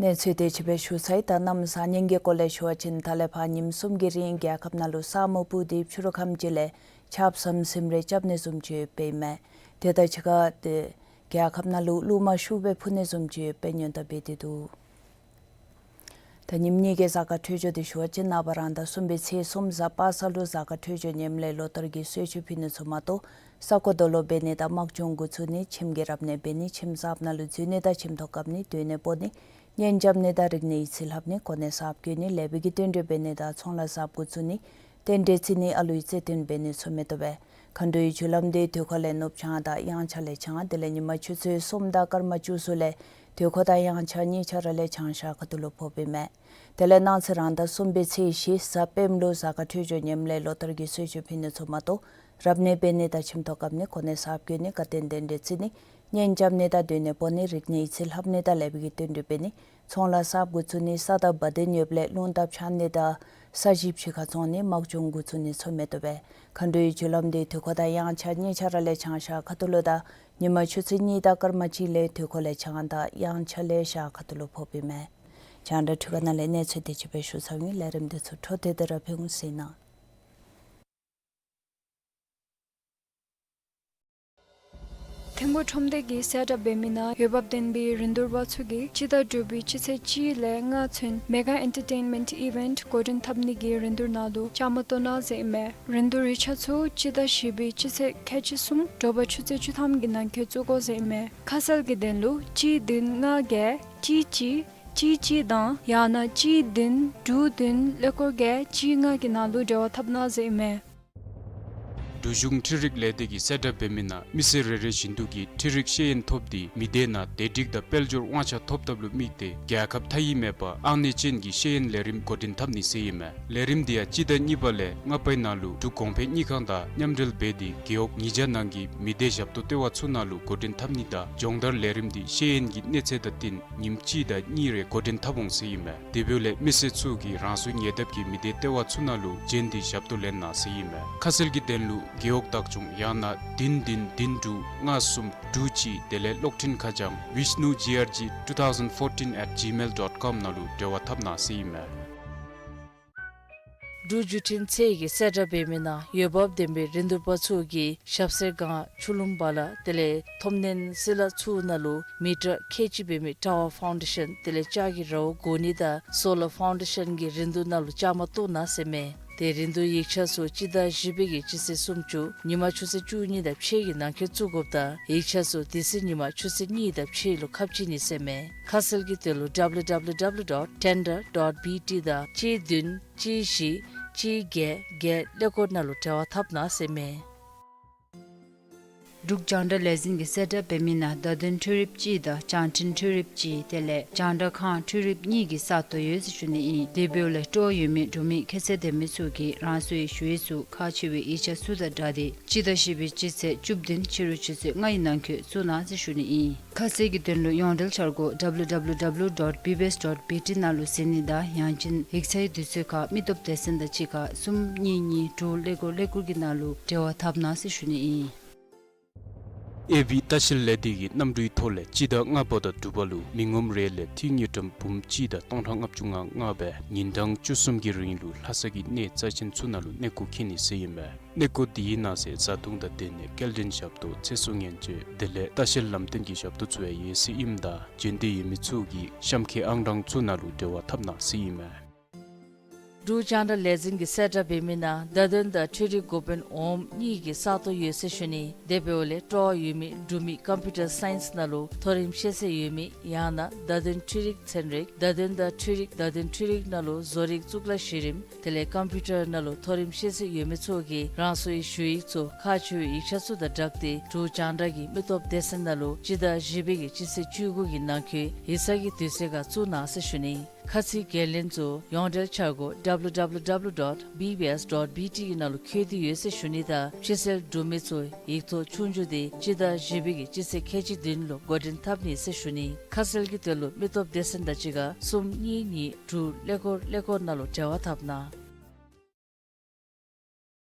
གནས་ཚུལ་དེ་ཅིག་སྦེ་ཞུ་ཚར་ཡི། ད་གནམ་བཟང་ངན་གྱི་སྐོར་ལས་ཞུ་བ་ཅིན་ད་ལས་ཕར་ཉིནམ་གསུམ་གྱི་རིང་རྒྱལ་ཁབ་ནང་ལུ་ས་སྨུག་སྤུབས་ཏེ་ཕྱི་རུ་ཁམས་ཅིག་ལས་ཆརཔ་ཟམ་ཟིམ་རེ་རྐྱབ་ནི་བཟུམ་ཅིག་ཡོདཔ་ཨིན་མས། དེ་དང་གཅིག་ཁར་ཏེ་རྒྱལ་ཁབ་ནང་ལུ་རླུང་མ་ཤུགས་སྦེ་འཕུ་ནི་བཟུམ་ཅིག་ཡོདཔ་སྦེ་སྔོན་བརྡ་འབད་དེ་འདུག། ད་ཉིནམ་གཉིས་ཀྱི་གཟའ་སྐར་འཕྲོད་སྦྱོར་དེ་ཞུ་བ་ཅིན་ནངས་པ་རང་ཟླ་གསུམ་པའི་ཚེས་གསུམ་གཟའ་པ་སངས་ལུ་གཟའ་སྐར་འཕྲོད་སྦྱོར་ངནམ་ལས་ལོ་ལྟར་གྱི་གསོལ་མཆོད་ཕུལ་ནི་ཚུ་མ་གཏོགས་ས་རྐོ་རྡོ་སློག་འབད་ནི་དང་དམག་སྦྱོང་འགོ་བཙུགས་ནི་ཁྱིམ་གྱི་རབ་གནས་འབད་ནི་ཁྱིམ་གསརཔ་ནང་ལུ་འཛུལ་ནི་དང་ཁྱིམ་ཐོག་བཀབ་ནི་སྡོད་གནས་སྤོ་ནི་གཉེན་རྐྱབ་ནི་དང་རིག་གནས་ཡིག་ཚིག་ལྷབ་ནི་གོ་གནས་གསརཔ་བསྐོ་ནི་ལེགས་པའི་གི་རྟེན་འབྲེལ་འབད་ནི་དང་ཚོང་ལཱ་གསརཔ་འགོ་བཙུགས་ནི་རྟེན་འབྲེལ་བརྩི་ནི་ཨ་ལུའི་བརྩེ་དོན་འབད་ནི་ཚུ་མི་བཏུབ་པས། མཁའ་འགྲོའི་རྒྱུ་ལམ་དེ་དུས་འཁོར་ལས་ནུབ་བྱང་དང་དབྱངས་འཆར་ལས་བྱང་དེ་ལས་ཉིན་མ་ཆུ་ཚོད་གསུམ་དང་སྐར་མ་བཅུ་གསུམ་ལས་དུས་འཁོར་དང་དབྱངས་འཆར་གཉིས་ཆ་ར་ལས་བྱང་ཤར་ཁ་ཐུག་ལུ་ཕོགཔ་ཨིན་མས། དེ་ལས་གནངས་ཚེ་རང་ཟླ་གསུམ་པའི་ཚེས་བཞི་གཟའ་སྤེནམ་ལུ་གཟའ་སྐར་འཕྲོད་སྦྱོར་ངནམ་ལས་ལོ་ལྟར་གྱི་གསོལ་མཆོད་ཕུལ་ནི་ཚུ་མ་གཏོགས་རབ་གནས་འབད་ནི་དང་ཁྱིམ་ཐོག་བཀབ་ནི་གོ་གནས་གསརཔ་བསྐོ་ནི་བཀའ་བསྟན་རྟེན་འབྲེལ་བརྩི་ནི་གཉེན་རྐྱབ་ནི་དང་སྡོད་གནས་སྤོ་ནི་རིག་གནས་ཡིག་ཚིག་ལྷབ་ནི་དང་ལེགས་པའི་གི་རྟེན་འབྲེལ་འབད་ནི་ཚོང་ལཱ་གསརཔ་འགོ་བཙུགས་ནི་ས་དང་བ་དན་ཡོདཔ་ལས་རླུང་རྟ་འཕྱར་ནི་དང་ས་གཞི་ཕྱི་ཁར་བཙོང་ནི་དམག་སྦྱོང་འགོ་བཙུགས་ནི་ཚུ་མི་བཏུབ་པས། མཁའ་འགྲོའི་རྒྱུ་ལམ་དེ་དུས་འཁོར་དང་དབྱངས་འཆར་གཉིས་ཆ་ར་ལས་བྱང་ཤར་ཁ་ཐུག་ལུ་དང་ཉིན་མ་ཆུ་ཚོད་གཉིས་དང་སྐར་མ་གཅིག་ལས་དུས་འཁོར་ལས་བྱང་དང་དབྱངས་འཆར་ལས་ཤར་ཁ་ཐུག་ལུ་ཕོགཔ་ཨིན་མས། རྒྱང་བསྒྲགས་འཕྲུལ་ཁང་ནང་ལས་གནས་ཚུལ་དེ་ཅིག་སྦེ་ཞུ་ཚར་ཡི། ལས་རིམ་དེ་ཚུ་འཕྲོ་མཐུད་དེ་ར་ཕུལ་འོང་ཟེར་ཨིན། ཐིམ་ཕུག་ཁྲོམ་སྡེ་གིས་གསལ་བསྒྲགས་འབད་མི་ནང་འོས་འབབ་ལྡན་པའི་རིན་བསྡུར་པ་ཚུ་གིས་སྤྱི་ཟླ་དྲུག་པའི་སྤྱི་ཚེས་གཅིག་ལས་ལྔ་ཚུན་མེ་ག་ཨེན་ཊར་ཊེན་མེནཊ་ཨི་ཝེནཊ་འགོ་འདྲེན་འཐབ་ནི་གི་རིན་བསྡུར་ནང་ལུ་བཅའ་མར་གཏོགས་གནང་ཟེར་ཨིན་མས། རིན་བསྡུར་ཡིག་ཆ་ཚུ་སྤྱི་ཟླ་བཞི་པའི་སྤྱི་ཚེས་ཁལ་གཅིག་གསུམ་དྲོ་པ་ཆུ་ཚོད་བཅུ་ཐམ་གྱི་ནང་འཁོད་བཙུགས་དགོ་ཟེར་ཨིན་མས། ཁ་གསལ་གྱི་དོན་ལུ་གཅིག་བདུན་ལྔ་བརྒྱད་གཅིག་གཅིག་གཅིག་གཅིག་དང་ཡང་ན་གཅིག་བདུན་དྲུག་བདུན་ཀླད་ཀོར་བརྒྱད་གཅིག་ལྔ་གི་ནང་ལུ་འབྲེལ་བ་འཐབ་གནང་ཟེར་ཨིན་མས། འབྲུག་གཞུང་འཕྲུལ་རིག་ལས་སྡེ་གིས་གསལ་བསྒྲགས་འབད་མི་ནང་མི་སེར་རེ་རེ་བཞིན་དུ་གིས་འཕྲུལ་རིག་ཤེས་ཡོན་ཐོབ་སྟེ་མི་སྡེ་ནང་བདེ་སྒྲིག་དང་དཔལ་འབྱོར་དབང་ཆ་ཐོབ་ཐབས་ལུ་དམིགས་ཏེ་རྒྱལ་ཁབ་མཐའ་དབུས་མེད་པར་ཨང་གནས་ཅན་གྱི་ཤེས་ཡོན་ལས་རིམ་འགོ་འདྲེན་འཐབ་ནི་ཟེར་ཨིན་མས། ལས་རིམ་དེ་ཡང་སྤྱི་ཟླ་གཉིས་པ་ལས་ལྔ་པའི་ནང་ལུ་འབྲུག་གོང་འཕེལ་དངུལ་ཁང་དང་མཉམ་འབྲེལ་འབད་དེ་རྒེད་འོག་ཉིས་བརྒྱ་ནང་གི་མི་སྡེ་ཞབས་ཏོག་ལྟེ་བ་ཚུ་ནང་ལུ་འགོ་འདྲེན་འཐབ་ནི་དང་སྦྱོང་བརྡར་ལས་རིམ་དེ་ཤེས་ཡོན་གྱི་གནས་ཚད་དང་བསྟུན་ཉིནམ་གཅིག་དང་གཉིས་རེ་འགོ་འདྲེན་འཐབ་འོང་ཟེར་ཨིན་མས། དེ་འབདཝ་ལས་མི་སེར་ཚུ་གིས་རང་སོའི་ཉེ་འདབས་ཀྱི་མི་སྡེ་ལྟེ་བ་ཚུ་ནང་ལུ་བྱོན་ཏེ་ཞབས་ཏོག་ལེན་གནང་ཟེར་ཨིན་མས། ཁ་གསལ་གྱི་དོན་ལུ་རྒེད་འོག་བདག་སྐྱོང་ཡང་ན་བདུན་བདུན་བདུན་དྲུག་ལྔ་གསུམ་དྲུག་གཅིག་དེ་ལས་གློག་འཕྲིན་ཁ་བྱང་vishnu G R G two thousand fourteen at gmail dot com ནང་ལུ་འབྲེལ་བ་འཐབ་གནང་ཟེར་ཨིན་མས། འབྲུག་བརྒྱུད་འཕྲིན་ཚད་ཀྱིས་གསལ་བསྒྲགས་འབད་མི་ནང་འོས་འབབ་ལྡན་པའི་རིན་བསྡུར་པ་ཚུ་གིས་ཞབས་སེ་སྒང་ཆུ་ལུང་བ་ལ་དེ་ལས་ཐོམ་སྣེ་སི་ལ་ཚུ་ནང་ལུ་མི་ཊར་ཁལ་གཅིག་འབད་མི་ཊ་ཝར་ཕའུན་ཌེ་ཤན་དེ་ལས་ལྕགས་ཀྱི་རཝ་བསྒོར་ནི་དང་སོ་ལར་ཕའུན་ཌེ་ཤན་གྱི་རིན་བསྡུར་ནང་ལུ་བཅའ་མར་གཏོགས་གནང་ཟེར་མས། དེ་རིན་བསྡུར་ཡིག་ཆ་ཚུ་སྤྱི་ཟླ་བཞི་པའི་གི་སྤྱི་ཚེས་སུམ་ཅུ་ཉིན་མ་ཆུ་ཚོད་བཅུ་གཉིས་དང་ཕྱེད་ཀྱི་ནང་འཁོད་བཙུགས་དགོཔ་དང་ཡིག་ཆ་ཚུ་དེ་ཚེ་ཉིན་མ་ཆུ་ཚོད་གཉིས་དང་ཕྱེད་ལུ་ཁ་ཕྱེ་ནི་ཟེར་མས། ཁ་གསལ་གྱི་དོན་ལུ་W W W dot tender dot B T དང་གཅིག་བདུན་གཅིག་བཞི་གཅིག་བརྒྱད་བརྒྱད་ཀླད་ཀོར་ནང་ལུ་འབྲེལ་བ་འཐབ་གནང་ཟེར་མས། འབྲུག་རྒྱང་བསྒྲགས་ལས་འཛིན་གྱིས་གསལ་བསྒྲགས་འབད་མི་ནང་བརྡ་དོན་འཕྲུལ་རིགཔ་གཅིག་དང་བྱང་འཕྲིན་འཕྲུལ་རིགཔ་གཅིག་དེ་ལས་རྒྱང་བསྒྲགས་ཁང་འཕྲུལ་རིགཔ་གཉིས་ཀྱི་ས་སྟོང་ཡོད་ཟེར་ཞུ་ནི་ཨིན། དེ་འབདཝ་ལས་སྤྲོ་བ་ཡོད་མི་འབྲུག་མི་ཁྱད་ཚད་ལྡན་མི་ཚུ་གིས་རང་སོའི་ཞུ་ཡིག་ཚུ་ཁག་ཆེ་བའི་ཡིག་ཆ་ཚུ་དང་སྦྲགས་ཏེ་སྤྱི་ཟླ་བཞི་པའི་སྤྱི་ཚེས་བཅུ་བདུན་ཕྱི་རུ་ཆུ་ཚོད་ལྔ་ཡི་ནང་འཁོད་བཙུགས་གནང་ཟེར་ཞུ་ནི་ཨིན། ཁ་གསལ་གྱི་དོན་ལུ་ཡོངས་འབྲེལ་འཆར་སྒོ་W W W dot B B S dot B T ནང་ལུ་གཟིགས་ནི་དང་ཡང་ཅིན་ཡིག་ཚང་གི་དུས་ཚོད་ཁར་མི་སྟོབས་སྡེ་ཚན་དང་གཅིག་ཁར་གསུམ་གཉིས་གཉིས་དྲུག་ཀླད་ཀོར་ཀླད་ཀོར་གྱི་ནང་ལུ་འབྲེལ་བ་འཐབ་གནང་ཟེར་ཞུ་ནི་ཨིན། ཨེ་བི་ལྟ་བཤལ་ལས་སྡེ་གི་གནམ་གྲུའི་ཐོག་ལས་སྤྱི་ཟླ་ལྔ་པ་དང་དྲུག་པ་ལུ་མི་ངོམ་རེ་ལས་འཐུས་དངུལ་ཀྲམ་འབུམ་གཅིག་དང་སྟོང་ཕྲག་ལྔ་བཅུ་ང་ལྔ་སྦེ་ཉིན་གྲངས་བཅུ་གསུམ་གྱི་རིང་ལུ་ལྷ་ས་གི་གནས་རྩ་ཆེན་ཚུ་ནང་ལུ་གནས་སྐོར་འཁྱིད་ནི་ཟེར་ཨིན་མས། གནས་སྐོར་དེའི་ནང་གསེས་བཟའ་འཐུང་དང་སྡོད་གནས་སྐྱེལ་འདྲེན་ཞབས་ཏོག་ཚེ་སྲོག་སྨན་བཅོས་དེ་ལས་ལྟ་བཤལ་ལམ་སྟོན་གྱི་ཞབས་ཏོག་ཚུ་ཡང་ཡོད་ཟེར་ཨིནམ་ད་འབྱོན་འདོད་ཡོད་མི་ཚུ་གིས་གཤམ་འཁོད་ཨང་གྲངས་ཚུ་ནང་ལུ་འབྲེལ་བ་འཐབ་གནང་ཟེར་ཨིན་མས། འབྲུག་རྒྱང་བསྒྲགས་ལས་འཛིན་གྱིས་གསལ་བསྒྲགས་འབད་མི་ནང་བརྡ་དོན་དང་འཕྲུལ་རིག་འགོ་དཔོན་འོགམ་གཉིས་ཀྱི་ས་སྟོང་ཡོད་ཟེར་ཞུ་ནི། དེ་འབདཝ་ལས་སྤྲོ་བ་ཡོད་མི་འབྲུག་མི་ཀམ་པིའུ་ཊར་སའིནསི་ནང་ལུ་མཐོ་རིམ་ཤེས་ཚད་ཡོད་མི་ཡང་ན་བརྡ་དོན་འཕྲུལ་རིག་ཚན་རིག་བརྡ་དོན་དང་འཕྲུལ་རིག་བརྡ་དོན་འཕྲུལ་རིག་ནང་ལུ་བཟོ་རིག་གཙུག་ལག་གཞི་རིམ་དེ་ལས་ཀམ་པིའུ་ཊར་ནང་ལུ་མཐོ་རིམ་ཤེས་ཚད་ཡོད་མི་ཚུ་གིས་རང་སོའི་ཞུ་ཡིག་ཚུ་ཁག་ཆེ་བའི་ཡིག་ཆ་ཚུ་དང་སྦྲགས་ཏེ་འབྲུག་རྒྱང་བསྒྲགས་ཀྱི་མི་སྟོབས་སྡེ་ཚན་ནང་ལུ་སྤྱི་ཟླ་བཞི་པའི་གི་སྤྱི་ཚེས་བཅུ་དགུ་གི་ནང་འཁོད་ཡིག་ཚང་གི་དུས་ཚོད་ཁར་བཙུགས་གནང་ཟེར་ཞུ་ནི། ཁ་ཚིག་འགན་ལེན་ཚུ་ཡོངས་འབྲེལ་འཆར་སྒོ་W W W dot B B S dot B T གི་ནང་ལུ་བཀོད་དེ་ཡོད་ཟེར་ཞུ་ནི་དང་ཕྱི་སེལ་འབྲུག་མི་ཚུ་ཡིག་ཐོག་ཆོས་རྒྱུགས་དེ་སྤྱི་ཟླ་བཞི་པའི་གི་སྤྱི་ཚེས་ཁལ་གཅིག་བདུན་ལུ་འགོ་འདྲེན་འཐབ་ནི་ཟེར་ཞུ་ནི། ཁ་གསལ་གྱི་དོན་ལུ་མི་སྟོབས་སྡེ་ཚན་དང་གཅིག་ཁར་གསུམ་གཉིས་གཉིས་དྲུག་ཀླད་ཀོར་ཀླད་ཀོར་ནང་ལུ་འབྲེལ་བ་འཐབ་གནང་།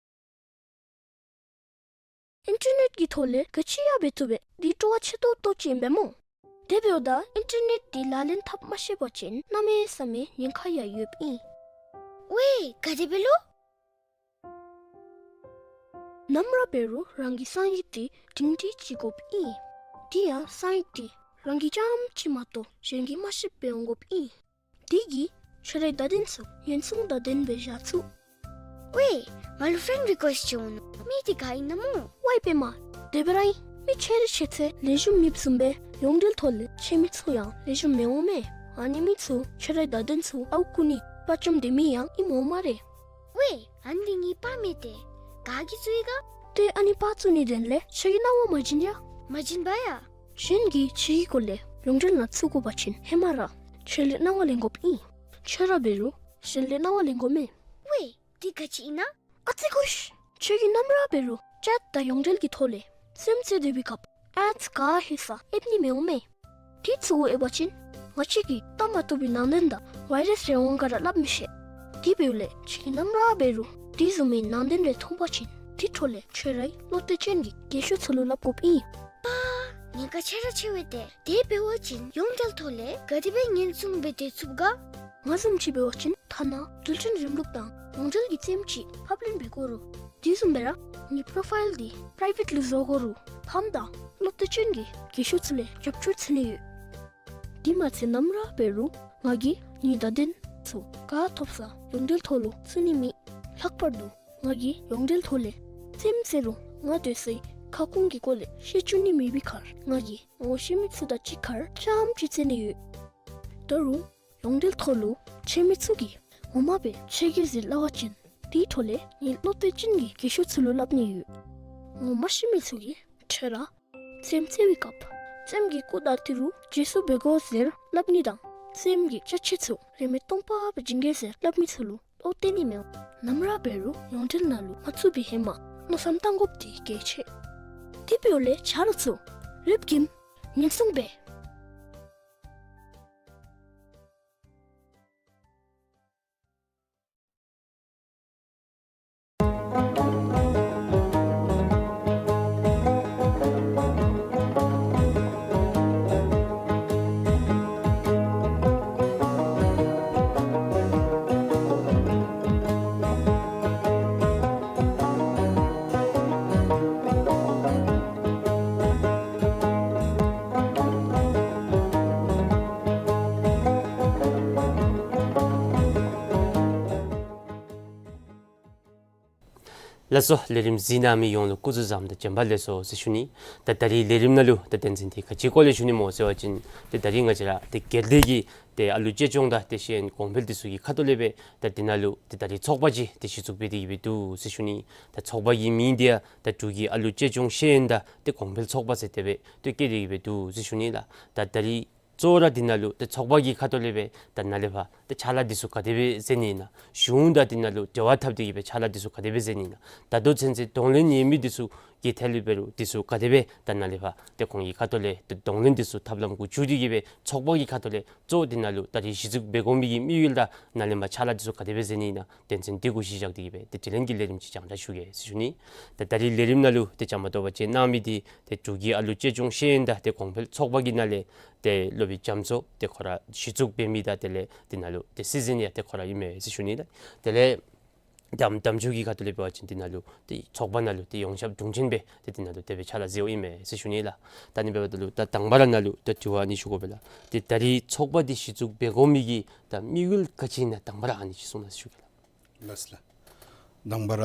ཨིན་ཊར་ནེཊ་ཀྱི་ཐོག་ལས་ག་ཅི་ཡང་འབད་བཏུབ་པས། འདི་སྤྲོ་བ་ཆེ་ཏོག་ཏོ་ཅིག་ཨིན་པས་སྨོ། དེ་འབདཝ་ད་ཨིན་ཊར་ནེཊ་འདི་ལག་ལེན་འཐབ་མ་ཤེས་པ་ཅིན་གནམ་མེད་ས་མེད་ཉེན་ཁ་ཡང་ཡོདཔ་ཨིན། ཝའེ་ག་དེ་སྦེ་ལོ། ནམ་ར་འབད་རུང་རང་གི་གསང་ཡིག་དེ་སྒྲིང་སྒྲི་ཅིག་དགོཔ་ཨིན། དེ་ཡང་གསང་ཡིག་དེ་རང་གིས་རྐྱངམ་གཅིག་མ་གཏོགས་གཞན་གྱིས་མ་ཤེསཔ་སྦེ་འོང་དགོཔ་ཨིན། དེ་གིས་ཁྱོད་རའི་བརྡ་དོན་ཚུ་ཉེན་སྲུང་དང་ལྡནམ་སྦེ་བཞག་ཚུགས། ཝའེ་ང་ལུ་ཕེརེནཌ་རི་ཀུ་ཨེསཊ་ཅིག་འོང་ནུག། མི་དེ་ག་ཨིན་ན་སྨོ། ཝའེ་པདྨ། དེ་སྦེ་ར་ཨིན། མི་ཁྱོད་རའི་ཤེས་ཚད་ལེགས་ཤོམ་མེདཔ་བཟུམ་སྦེ་ཡོངས་འབྲེལ་ཐོག་ལས་ཁྱོད་མི་ཚུ་ཡང་ལེགས་ཤོམ་མི་འོང་མས། ཨ་ནི་མི་ཚུ་ཁྱོད་རའི་བརྡ་དོན་ཚུ་ཨརཝ་རྐུ་ནི་དཔའ་བཅམ་སྡོད་མི་ཡང་ཨིནམ་འོང་སྨ་རེ། ཝའེ་ཨ་ནི་འདི་ངེའི་པར་མས་ཏེ། ག་གིས་བཙུགས་ཡི་ག། ཏེ་ཨ་ནི་པར་བཙུགས་ནིའི་དོན་ལས་ཁྱོད་ཀྱིས་སྣང་བ་མ་བྱིན་ཡ། མ་བྱིན་པ་ཡ། གཞན་གྱིས་ཁྱོད་ཀྱི་སྐོར་ལས་ཡོངས་འབྲེལ་ནང་བཙུགས་དགོ་པ་ཅིན་ཧེ་མ་ར་ཁྱོད་ལས་གནང་བ་ལེན་དགོཔ་ཨིན། ཁྱོད་ར་འབད་རུང་གཞན་ལས་གནང་བ་ལེན་དགོ་མས། ཝའེ་འདི་ག་ཅི་ཨིན་ན། ཨ་ཙི་ཁུ་ཤི། ཁྱོད་ཀྱིས་ནམ་ར་འབད་རུང་ཅེཊ་དང་ཡོངས་འབྲེལ་གྱི་ཐོག་ལས་རྩེདམོ་རྩེ་སྡོད་པའི་སྐབས་ཨེཌསི་ག་ཧེ་ས་ཨེབ་ནི་མི་འོང་མས། དེ་ཚུ་གུ་ཨེབ་པ་ཅིན་ང་བཅས་ཀྱིས་བལྟ་མ་བཏུབ་པའི་ནང་དོན་དང་ཝའི་རཱསི་རེ་འོང་ག་ར་སླབ་མི་ཤེས། དེ་འབདཝ་ལས་ཁྱོད་ཀྱིས་ནམ་ར་འབད་རུང་དེ་བཟུམ་མའི་ནང་དོན་རེ་མཐོང་པ་ཅིན་དེ་འཕྲོ་ལས་ཁྱོད་རའི་བློ་གཏད་ཅན་གྱི་རྒས་ཤོས་ཚུ་ལུ་སླབ་དགོཔ་ཨིན། པ། ཉེན་ཁ་ཆེ་ར་ཆེ་བས་ཏེ། དེ་འབད་བ་ཅིན་ཡོངས་འབྲེལ་ཐོག་ལས་ག་དེ་སྦེ་ཉེན་སྲུང་འབད་དེ་ཚུགས་ག། ང་བཟུམ་ཅིག་འབད་བ་ཅིན་ཐ་ན་རྡུལ་ཕྲན་རིམ་ལུགས་དང་ཡོངས་འབྲེལ་གྱི་རྩེདམོ་ཅིག་ཕབ་ལེན་འབད་དགོ་རུང་དེ་བཟུམ་སྦེ་ར་ངེའི་པོ་རོ་ཕའིལ་འདི་པི་རའི་བེཊ་ལུ་བཟོ་དགོ་རུང་ཕམ་དང་བློ་གཏད་ཅན་གྱི་རྒས་ཤོས་ཚུ་ལས་རྒྱབ་སྐྱོར་འཚོལ་ནི་ཡོད། དེ་མ་ཚད་ནམ་ར་འབད་རུང་ང་གིས་ངེའི་བརྡ་དོན་ཚུ་ག་ཐོབ་ས་ཡོངས་འབྲེལ་ཐོག་ལུ་བཙུགས་ནི་མེད། ལྷག་པར་དུ་ང་གིས་ཡོངས་འབྲེལ་ཐོག་ལས་རྩེདམོ་རྩེ་རུང་ང་སྡོད་སའི་ཁ་སྐོང་གི་སྐོར་ལས་བཤད་བཅུག་ནི་མེད་པའི་ཁར་ང་གིས་ངོ་ཤེས་མི་ཚུ་དང་གཅིག་ཁར་རྐྱངམ་ཅིག་རྩེ་ནི་ཡོད། ད་རུང་ཡོངས་འབྲེལ་ཐོག་ལུ་ཁྱོད་མི་ཚུ་གིས་ངོ་མ་སྦེ་ཁྱོད་ཀྱི་ཟེར་སླབ་པ་ཅིན་དེའི་འཕྲོ་ལས་ངེའི་བློ་གཏད་ཅན་གྱི་རྒས་ཤོས་ཚུ་ལུ་སླབ་ནི་ཡོད། ངོ་མ་ཤེས་མི་ཚུ་གིས་ཁྱོད་ར་རྩེདམོ་རྩེ་བའི་སྐབས་རྩེདམོ་གི་སྐུ་བལྟ་སྟེ་རུང་རྗེས་སུ་འབད་དགོ་ཟེར་སླབ་ནི་དང་རྩེདམོ་གི་ཅ་ཆས་ཚུ་རིན་མེད་སྟོང་པ་སྦེ་བྱིན་གེ་ཟེར་སླབ་མི་ཚུ་ལུ་བློ་གཏད་ནི་མི་འོང་། ནམ་ར་འབད་རུང་ཡོངས་འབྲེལ་ནང་ལུ་མ་བཙུགས་པའི་ཧེ་མ་མནོ་བསམ་བཏང་དགོཔ་འདི་གལ་ཆེ། དེ་འབདཝ་ལས་ཆ་རོགས་ཚུ་རིགཔ་གིས་ཉེན་སྲུང་འབད། ལགས་སོ། ལས་རིམ་གཟིགས་གནང་མི་ཡོངས་ལུ་སྐུ་གཟུགས་བཟང་དང་བྱོན་པ་ལེགས་སོ་ཟེར་ཞུ་ནི། ད་ད་རིས་ལས་རིམ་ནང་ལུ་ད་དོན་ཚན་འདི་ག་ཅིའི་སྐོར་ལས་ཞུ་ནི་སྨོ་ཟེར་བ་ཅིན་ཏེ་ད་རིས་ང་བཅས་ར་ཏེ་སྒེར་སྡེ་གི་ཏེ་ཨ་ལུ་གཅེས་སྐྱོང་དང་ཏེ་ཤེས་ཡོན་གོང་འཕེལ་འདི་ཚུ་གི་ཁ་ཐུག་ལས་སྦེ་ད་འདི་ནང་ལུ་ཏེ་ད་རིས་ཚོགས་པ་ཅིག་ཏེ་གཞི་བཙུགས་འབད་དེ་གི་སྦེ་འདུག་ཟེར་ཞུ་ནི། ད་ཚོགས་པ་གི་མིང་འདི་ཡང་ད་འབྲུག་གི་ཨ་ལུ་གཅེས་སྐྱོང་ཤེས་ཡོན་དང་ཏེ་གོང་འཕེལ་ཚོགས་པ་ཟེར་དེ་སྦེ་ཏེ་བཀོད་དེ་གི་སྦེ་འདུག་ཟེར་ཞུ་ནི་ལགས། ད་ད་རིས་གཙོ་བོ་ར་འདི་ནང་ལུ་ཏེ་ཚོགས་པ་གི་ཁ་ཐུག་ལས་སྦེ་ད་ནཱ་ལས་ཕར་ཏེ་ཕྱག་ལཱ་འདི་ཚུ་ག་དེ་སྦེ་མཛད་ནི་ཨིན་ན། གཞུང་དང་འདི་ནང་ལུ་འབྲེལ་བ་འཐབ་སྟེ་གི་སྦེ་ཕྱག་ལཱ་འདི་ཚུ་ག་དེ་སྦེ་མཛད་ནི་ཨིན་ན། ད་ལྟོ་ཚུན་ཚོད་གདོང་ལེན་ཡོད་མི་འདི་ཚུ་གི་ཐད་ལས་འབད་རུང་འདི་ཚུ་ག་དེ་སྦེ་ད་ནཱ་ལས་ཕར་ཏེ་ཁོང་གི་ཁ་ཐུག་ལས་ཏེ་གདོང་ལེན་འདི་ཚུ་ཐབས་ལམ་གུ་བཙུགས་ཏེ་གི་སྦེ་ཚོགས་པ་གི་ཁ་ཐུག་ལས་གཙོ་བོ་འདི་ནང་ལུ་ད་རིས་གཞི་བཙུགས་འབད་དགོ་མི་གི་དམིགས་ཡུལ་དང་ནཱ་ལས་མར་ཕྱག་ལཱ་འདི་ཚུ་ག་དེ་སྦེ་མཛད་ནི་ཨིན་ན། དོན་ཚན་འདི་གུ་གཞི་བཞག་སྟེ་གི་སྦེ་ཏེ་དྲི་ལན་གྱི་ལས་རིམ་ཅིག་སྦྱང་བརྡར་ཞུ་གེ་ཟེར་ཞུ་ནི། ད་ད་རིས་ལས་རིམ་ནང་ལུ་ཏེ་བཅའ་མར་གཏོགས་པ་ཅིག་གནང་མི་འདི་ཏེ་འབྲུག་གི་ཨ་ལུ་གཅེས་སྐྱོང་ཤེས་ཡོན་དང་ཏེ་གོང་འཕེལ་ཚོགས་པ་གི་ནང་ལས་ཏེ་སློབ་དཔོན་རྒྱ་མཚོ་ཏེ་ཁོ་ར་གཞི་བཙུགས་འབད་མི་དང་དེ་ལས་འདི་ནང་ལུ་ཏེ་སྲིད་འཛིན་ཡང་ཏེ་ཁོ་ར་ཨིན་མས་ཟེར་ཞུ་ནི་ལགས། དེ་ལས་དམ་དམ་ཆོས་ཀྱི་ཁ་ཐུག་ལས་འབད་བ་ཅིན་འདི་ནང་ལུ་ཏེ་ཚོགས་པ་ནང་ལུ་ཏེ་ཡོངས་ཁྱབ་དྲུང་ཆེན་སྦེ་ཏེ་འདི་ནང་ལུ་དེ་སྦེ་ཕྱག་ལཱ་མཛདཔ་ཨིན་མས་ཟེར་ཞུ་ནི་ལགས། ད་ཨ་ནི་འབདཝ་ད་ལུ་ད་དང་པ་ར་ནཱ་ལུ་ད་དྲི་བ་ཨ་ནི་ཞུ་དགོ་པས་ལགས། ཏེ་ད་རིས་ཚོགས་པ་འདི་གཞི་བཙུགས་འབད་དགོ་མི་གི་ད་དམིགས་ཡུལ་ག་ཅི་ཨིན་ན་དང་པ་ར་ཨ་ནི་ཅིག་གསུང་གནང་ཟེར་ཞུ་གེ་ལགས། ལགས་ལགས། དང་པ་ར་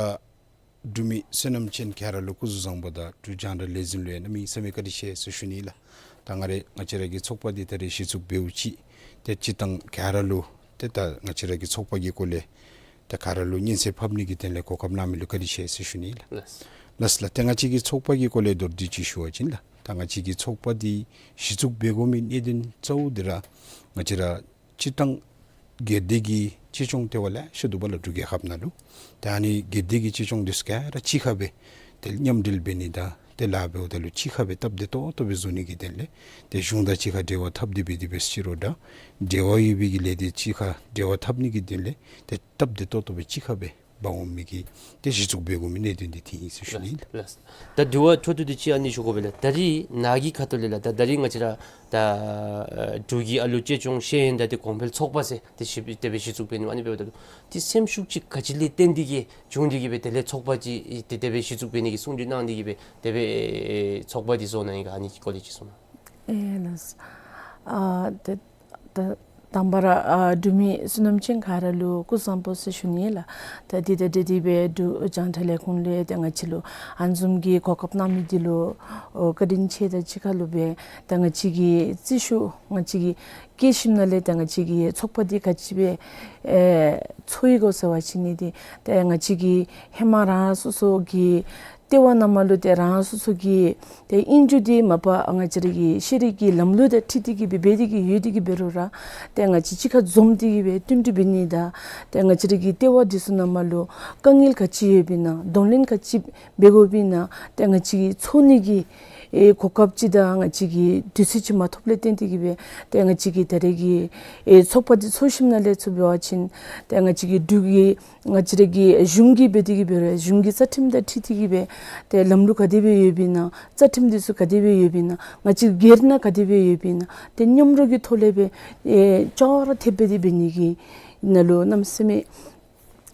འབྲུག་མི་བསོད་ནམས་ཅན་ག་ར་ལུ་སྐུ་གཟུགས་བཟང་པོ་དང་འབྲུག་རྒྱང་བསྒྲགས་ལས་འཛིན་ལུ་ཡང་གནམ་མེད་ས་མེད་བཀའ་དྲིན་ཆེ་ཟེར་ཞུ་ནི་ལགས། ད་ང་ར་ང་བཅས་ར་གི་ཚོགས་པ་འདི་ད་རིས་གཞི་བཙུགས་འབདཝ་ཅིག་ཏེ་སྤྱིར་བཏང་ག་ར་ལུ་ཏེ་ད་ང་བཅས་ར་གི་ཚོགས་པ་གི་སྐོར་ལས་ཏེ་ག་ར་ལུ་སྙན་གསན་ཕབ་ནི་གི་དོན་ལས་གོ་སྐབས་གནང་མི་ལུ་བཀའ་དྲིན་ཆེ་ཟེར་ཞུ་ནི་ལགས། ལགས་ལགས། ཏེ་ང་བཅས་ཀྱི་ཚོགས་པ་གི་སྐོར་ལས་མདོར་བསྡུས་ཅིག་ཞུ་བ་ཅིན་ལགས། ད་ང་བཅས་ཀྱི་ཚོགས་པ་འདི་གཞི་བཙུགས་འབད་དགོ་མི་གནད་དོན་གཙོ་བོ་འདི་ར་ང་བཅས་ར་སྤྱིར་བཏང་སྒེར་སྡེ་གི་གཅེས་སྐྱོང་ལྟེ་བ་ལེ་ཤ་འདུག་པ་ལགས་འབྲུག་རྒྱལ་ཁབ་ནང་ལུ། ཏེ་ཨ་ནི་སྒེར་སྡེ་གི་གཅེས་སྐྱོང་འདི་ཚུ་ག་ར་གཅིག་ཁར་སྦེ་ཏེ་མཉམ་འབྲེལ་འབད་ནི་དང་ཏེ་ལཱ་འབདཝ་ད་ལུ་གཅིག་ཁར་སྦེ་སྟབས་བདེ་ཏོག་ཏོ་སྦེ་བཟོ་ནི་གི་དོན་ལས་ཏེ་གཞུང་དང་གཅིག་ཁར་འབྲེལ་བ་འཐབ་སྟེ་འབད་དེ་འབད་ཟེར་རུང་འདྲ་འབྲེལ་བ་ཡོད་པའི་གི་ལས་སྡེ་གཅིག་ཁར་འབྲེལ་བ་འཐབ་ནི་གི་དོན་ལས་ཏེ་སྟབས་བདེ་ཏོག་ཏོ་སྦེ་གཅིག་ཁར་སྦེ་འབག་འོང་མི་གི་ཏེ་གཞི་བཙུགས་འབད་དགོ་མི་གནད་དོན་འདི་དེ་ཨིན་ཟེར་ཞུ་ནི་ལགས། ལགས། ད་དྲི་བ་འཕྲོ་མཐུད་དེ་ཅིག་ཨ་ནི་ཞུ་དགོ་པས་ལགས། ད་རིས་ནཱ་གི་ཁ་ཐུག་ལས་ལགས་ད་ད་རིས་ང་བཅས་ར་ད་འབྲུག་གི་ཨ་ལུ་གཅེས་སྐྱོང་ཤེས་ཡོན་དང་ཏེ་གོང་འཕེལ་ཚོགས་པ་ཟེར་ཏེ་གཞི་དེ་སྦེ་གཞི་བཙུགས་འབད་ནི་ཨ་ནི་འབདཝ་ད་ལུ་ཏེ་སེམས་ཤུགས་ཅིག་ག་ཅི་ལས་བརྟེན་ཏེ་གིས་བྱུང་སྟེ་གིས་སྦེ་དེ་ལས་ཚོགས་པ་ཅིག་ཏེ་དེ་སྦེ་གཞི་བཙུགས་འབད་ནི་གི་གསུང་གྲོས་གནང་སྟེ་གིས་སྦེ་དེ་སྦེ་ཚོགས་པ་འདི་བཟོ་གནང་ཡི་ག་ཨ་ནི་གི་སྐོར་ལས་ཅིག་གསུང་གནང་། ཨེ་ལགས། ཨ་ཏེ་ད་དང་པ་ར་ཨ་འབྲུག་མི་བསོད་ནམས་ཅན་ག་ར་ལུ་སྐུ་གཟུགས་བཟང་པོ་ཟེར་ཞུ་ནི་ལགས། ད་འདི་དང་འབྲེལ་ཏེ་སྦེ་འབྲུག་རྒྱང་བསྒྲགས་ལས་ཁུངས་ལས་ཏེ་ང་བཅས་ལུ་ཨ་ནི་བཟུམ་གྱི་གོ་སྐབས་གནང་མི་འདི་ལུ་ཨོ་བཀའ་དྲིན་ཆེ། ད་གཅིག་ཁར་ལུ་སྦེ་ད་ང་བཅས་ཀྱི་རྩིས་ཞུ་ང་བཅས་ཀྱི་སྐྱེ་ཞིནམ་ལས་ད་ང་བཅས་ཀྱི་ཚོགས་པ་འདི་ག་ཅི་སྦེ་ཨེ་འཚོ་ཡི་གོ་ཟེར་བ་ཅིན་ནི་འདི་ད་ང་བཅས་ཀྱི་ཧེ་མ་རང་སོ་སོ་གི་ལྟེ་བ་ནང་མར་ལུ་ཏེ་རང་སོ་སོ་གི་ཏེ་ཨིན་རུང་འདི་མ་པ་ང་བཅས་ར་གི་ཤེས་རིག་གི་ལམ་ལུགས་དང་འཁྲིལ་ཏེ་གིས་འབད་འབད་དེ་གིས་ཡོད་དེ་གིས་འབད་རུང་ར་ཏེ་ང་བཅས་གཅིག་ཁར་འཛོམས་ཏེ་གིས་སྦེ་བསྟུན་གྲོས་འབད་ནི་དང་ཏེ་ང་བཅས་ར་གི་ལྟེ་བ་འདི་ཚུ་ནང་མར་ལུ་དཀའ་ངལ་ག་ཅི་ཡོདཔ་ཨིན་ན་གདོང་ལེན་ག་ཅི་འབད་དགོཔ་ཨིན་ན་ཏེ་ང་བཅས་ཀྱིས་འཚོ་ནི་གི་ཨེ་གོ་སྐབས་ཅིག་དང་ང་བཅས་ཀྱིས་དུས་ཚོད་ཅིག་མ་ཐོབ་ལས་བརྟེན་ཏེ་གིས་སྦེ་ཏེ་ང་བཅས་ཀྱིས་ད་རེས་ཀྱི་ཨེ་ཚོགས་པ་འདི་འཚོ་ཞིནམ་ལས་ཚུར་འབད་བ་ཅིན་ཏེ་ང་བཅས་ཀྱི་འབྲུག་གི་ང་བཅས་ར་གི་གཞུང་གིས་འབད་དེ་གིས་འབད་རུང་གཞུང་གི་རྩ་ཁྲིམས་དང་འཁྲིལ་ཏེ་གིས་སྦེ་ཏེ་ལམ་ལུགས་ག་དེ་སྦེ་ཡོདཔ་ཨིན་ན་རྩ་ཁྲིམས་འདི་ཚུ་ག་དེ་སྦེ་ཡོདཔ་ཨིན་ན་ང་བཅས་སྒེར་ནང་ག་དེ་སྦེ་ཡོདཔ་ཨིན་ན་ཏེ་མཉམ་རོགས་ཀྱི་ཐོག་ལས་སྦེ་ཨེ་ཅོག་ར་འཐདཔ་སྦེ་དེ་འབད་ནི་གི་ནང་ལུ་གནམ་མེད་ས་མེད་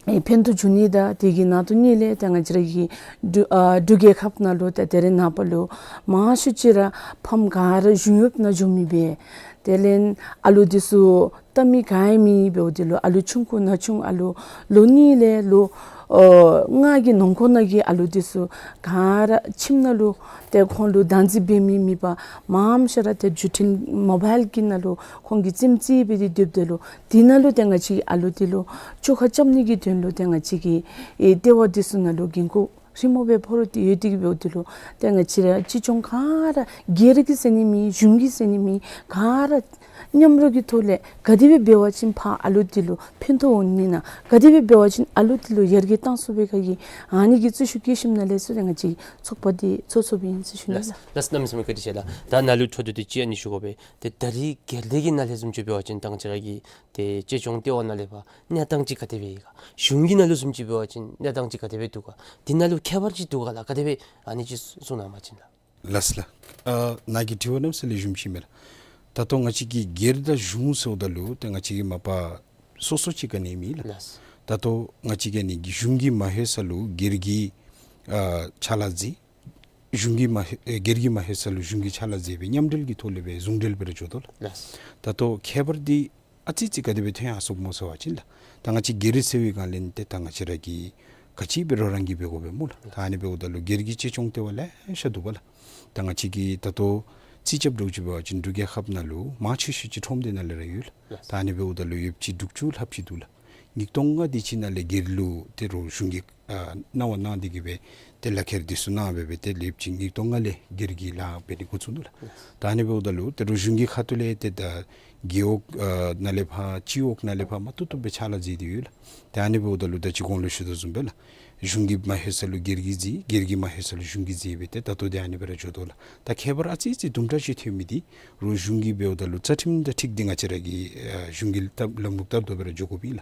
ཨེ་ཕན་ཐོགས་འབྱུང་ནི་དང་དེ་གི་ནང་དོན་གཉིས་ལས་ཏེ་ང་བཅས་ར་གི་འབྲུག་ཨ་འབྲུག་རྒྱལ་ཁབ་ནང་ལུ་ཏེ་དེ་རེ་ནངས་པ་ལུ་མང་ཤོས་ཅིག་ར་ཕམ་ག་ར་གཞུང་གཡོགཔ་ནང་འགྱོ་མི་སྦེ་དེ་ལས་ཨ་ལུ་འདི་ཚུ་ལྟ་མི་ག་ཡང་མེད་འབདཝ་འདི་ལུ་ཨ་ལུ་ཆུང་ཀུ་ན་ཆུང་ཨ་ལུ་ལོ་གཉིས་ལས་ལོ་ཨོ་ལྔ་གི་ནང་འཁོད་ནང་གི་ཨ་ལུ་འདི་ཚུ་ག་ར་ཁྱིམ་ནང་ལུ་ཏེ་ཁོང་ལུ་བདག་འཛིན་འབད་མི་མེད་པར་མངམ་ཤ་ར་ཏེ་བརྒྱུད་འཕྲིན་མོ་བཱའིལ་གྱི་ནང་ལུ་ཁོང་གིས་རྩེདམོ་རྩེ་སྦེ་དེ་སྡོདཔ་ད་ལུ་དེ་ནང་ལུ་ཏེ་ང་བཅས་ཨ་ལུ་འདི་ལུ་བཅོ་ཁ་རྐྱབ་ནི་གི་དོན་ལུ་ཏེ་ང་བཅས་ཀྱི་ཨེ་ལྟེ་བ་འདི་ཚུ་ནང་ལུ་འགན་ཁུར་རིངམོ་སྦེ་ཕོག་སྟེ་ཡོད་དེ་གིས་འབདཝ་འདི་ལུ་ཏེ་ང་བཅས་ར་གཅེས་སྐྱོང་ག་ར་སྒེར་གྱིས་ཟེར་ནི་མེད་གཞུང་གིས་ཟེར་ནི་མེད་ག་ར་མཉམ་རོགས་ཀྱི་ཐོག་ལས་ག་དེ་སྦེ་འབད་བ་ཅིན་ཕར་ཨ་ལུ་འདི་ལུ་ཕན་ཐོགས་འོང་ནི་ན་ག་དེ་སྦེ་འབད་བ་ཅིན་ཨ་ལུ་འདི་ལུ་ཡར་རྒྱས་གཏང་ཚུགས་པའི་ག་གི་ཨ་ནི་གི་རྩིས་ཞུ་བཀོད་ཞིནམ་ལས་ཚུར་ཏེ་ང་བཅས་ཚོགས་པ་འདི་འཚོ་ཚུགསཔ་ཨིན་ཟེར་ཞུ་ནི་ལགས། ལགས་ལགས། གནམ་མེད་ས་མེད་བཀའ་དྲིན་ཆེ་ལགས། ད་ནཱ་ལུ་འཕྲོ་མཐུད་དེ་ཅིག་ཨ་ནི་ཞུ་དགོ་པས། ཏེ་ད་རིས་སྒེར་སྡེ་གི་ནང་ལས་བཟུམ་ཅིག་འབད་བ་ཅིན་ད་ང་བཅས་ར་གི་ཏེ་གཅེས་སྐྱོང་ལྟེ་བ་ནང་ལས་ཕར་གནས་སྟངས་ཅིག་ག་དེ་སྦེ་ཡོད་ག། གཞུང་གི་ནང་ལུ་བཟུམ་ཅིག་འབད་བ་ཅིན་གནས་སྟངས་ཅིག་ག་དེ་སྦེ་འདུག་ག། དེ་ནང་ལུ་ཁྱད་པར་ཅིག་འདུག་ག་ལགས། ག་དེ་སྦེ་ཨ་ནི་ཅིག་གསུང་གནང་བ་ཅིན་ལགས། ལགས་ལགས། ཨ་ནཱ་གི་དྲི་བ་གནམ་མེད་ས་མེད་ལེགས་ཤོམ་ཅིག་མས་ལགས། ད་ལྟོ་ང་བཅས་ཀྱི་སྒེར་དང་གཞུང་ཟེརཝ་ད་ལུ་ཏེ་ང་བཅས་ཀྱི་མ་པ་སོ་སོ་ཅིག་ག་ནི་མེད་ལགས། ལགས། ད་ལྟོ་ང་བཅས་ཀྱི་ཨ་ནི་གཞུང་གིས་མ་ལྷོད་ས་ལུ་སྒེར་གྱིས་ཨ་ཕྱག་ལཱ་མཛད། གཞུང་གིས་མ་ལྷོད་ཨེ་སྒེར་གྱིས་མ་ལྷོད་ས་ལུ་གཞུང་གིས་ཕྱག་ལཱ་མཛད་སྦེ་མཉམ་འབྲེལ་གྱི་ཐོག་ལས་སྦེ་ཟུང་འབྲེལ་སྦེ་ར་འགྱོ་དོ་ལགས། ལགས། ད་ལྟོ་ཁྱད་པར་འདི་ཨ་ཙི་ཙི་ག་དེ་སྦེ་ཐོན་ཡར་སོཔ་སྨོ་ཟེར་བ་ཅིན་ལགས། ད་ང་བཅས་སྒེར་ཟེར་བའི་སྒང་ལས་ཏེ་ད་ང་བཅས་ར་གི་ ག་ཅི་འབད་རུང་རང་གིས་འབད་དགོ་པས་སྨོ་ལགས། ད་ཨ་ནི་འབདཝ་ད་ལུ་སྒེར་གྱི་གཅེས་སྐྱོང་ལྟེ་བ་ལེ་ཤ་འདུག་པ་ལགས། ད་ང་བཅས་ཀྱི་ད་ལྟོ་རྩིས་རྐྱབ་འདྲཝ་ཅིག་འབད་བ་ཅིན་འབྲུག་རྒྱལ་ཁབ་ནང་ལུ་མང་ཆེ་ཤོས་ཅིག་ཁྲོམ་སྡེ་ནང་ལས་ར་ཡོད་ལགས། ད་ཨ་ནི་འབདཝ་ད་ལུ་ཡོདཔ་ཅིག་དྲུག་ཅུ་ལྷགཔ་ཅིག་འདུག་ལགས། ཉིས་སྟོང་ལྔ་དེ་ཅིག་ནང་ལས་སྒེར་ལུ་ཏེ་རོགས་གཞུང་གིས་ཨ་གནང་བ་གནང་སྟེ་གིས་སྦེ་ཏེ་ལག་ཁྱེར་འདི་ཚུ་གནང་སྦེ་སྦེ་ཏེ་ལེབ་ཅིག་ཉིས་སྟོང་ལྔ་ལས་སྒེར་གྱི་ལཱ་འབད་ནི་འགོ་བཙུགས་ནུག་ལགས། ད་ཨ་ནི་འབདཝ་ད་ལུ་ཏེ་རོགས་གཞུང་གི་ཁ་ཐུག་ལས་ཏེ་ད་རྒེད་འོག་ཨ་ནང་ལས་ཕར་སྤྱི་འོག་ནང་ལས་ཕར་མ་ཏོག་ཏོ་སྦེ་ཕྱག་ལཱ་མཛད་དེ་ཡོད་ལགས། ད་ཨ་ནི་འབདཝ་ད་ལུ་ད་ཅི་གོང་ལུ་ཞུ་དོ་བཟུམ་སྦེ་ལགས། གཞུང་གིས་མ་ལྷོད་ས་ལུ་སྒེར་གྱིས་མཛད། སྒེར་གྱིས་མ་ལྷོད་ས་ལུ་གཞུང་གིས་མཛད་སྦེ་ཏེ་ད་ལྟོ་འདི་ཨ་ནི་སྦེ་ར་འགྱོ་དོ་ལགས། ད་ཁྱད་པར་ཨ་ཙི་ཙི་དུམ་གྲ་ཅིག་ཐོན་མི་འདི་རོགས་གཞུང་གིས་འབདཝ་ད་ལུ་རྩ་ཁྲིམས་དང་འཁྲིལ་ཏེ་ང་བཅས་ར་གི་ཨ་གཞུང་གི་ལྟ་ལམ་ལུགས་ལྟར་དུ་སྦེ་ར་འགྱོ་དགོ་པས་ལགས།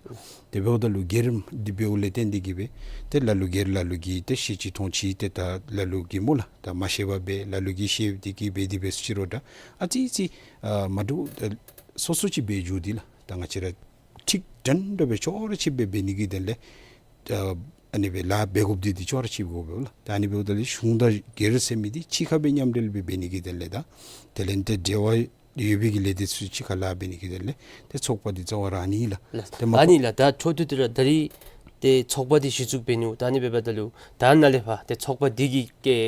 དེ་འབདཝ་ད་ལུ་སྒེར་འདི་འབདཝ་ལས་བརྟེན་ཏེ་གིས་སྦེ་ཏེ་ལ་ལུ་སྒེར་ལ་ལུ་གིས་ཏེ་ཤེས་ཅི་མཐོང་ཅི་ཏེ་ད་ལ་ལུ་གིས་སྨོ་ལགས། ད་མ་ཤེས་པར་སྦེ་ལ་ལུ་གིས་ཤེས་ཏེ་གིས་འབད་དེ་འབད་ཟེར་ཅི་རུང་ད་ཨ་ཙི་ཙི་ཨ་མ་འདྲཝ་ཨ་སོ་སོ་ཅིག་སྦེ་འགྱོ་སྟེ་ལགས། ད་ང་བཅས་ར་ཁྲིག་དྲན་དྲ་སྦེ་ཅོག་ར་ཅིག་སྦེ་འབད་ནི་གི་དོན་ལས་ཨ་ཨ་ནི་སྦེ་ལཱ་འབད་དགོཔ་འདི་འདི་ཅོག་ར་ཅིག་འབད་དགོ་པས་ལགས། ད་ཨ་ནི་འབདཝ་ད་ལུ་གཞུང་དང་སྒེར་ཟེར་མི་འདི་གཅིག་ཁར་སྦེ་མཉམ་འབྲེལ་སྦེ་འབད་ནི་གི་དོན་ལས་དང་དེ་ལས་ཏེ་འབྲེལ་བ་ཡོད་པའི་གི་ལས་སྡེ་ཚུ་གཅིག་ཁར་ལཱ་འབད་ནི་གི་དོན་ལས་ཏེ་ཚོགས་པ་འདི་རྩ་བ་ར་ཨ་ནི་ལགས། ལགས། ཏེ་མ་ཨ་ནི་ལགས། ད་འཕྲོ་མཐུད་དེ་ར་ད་རིས་ཏེ་ཚོགས་པ་འདི་གཞི་བཙུགས་འབད་ནི་འོ་ད་ཨ་ནི་འབདཝ་ད་ལུ་ད་ནཱ་ལས་ཕར་ཏེ་ཚོགས་པ་འདི་གི་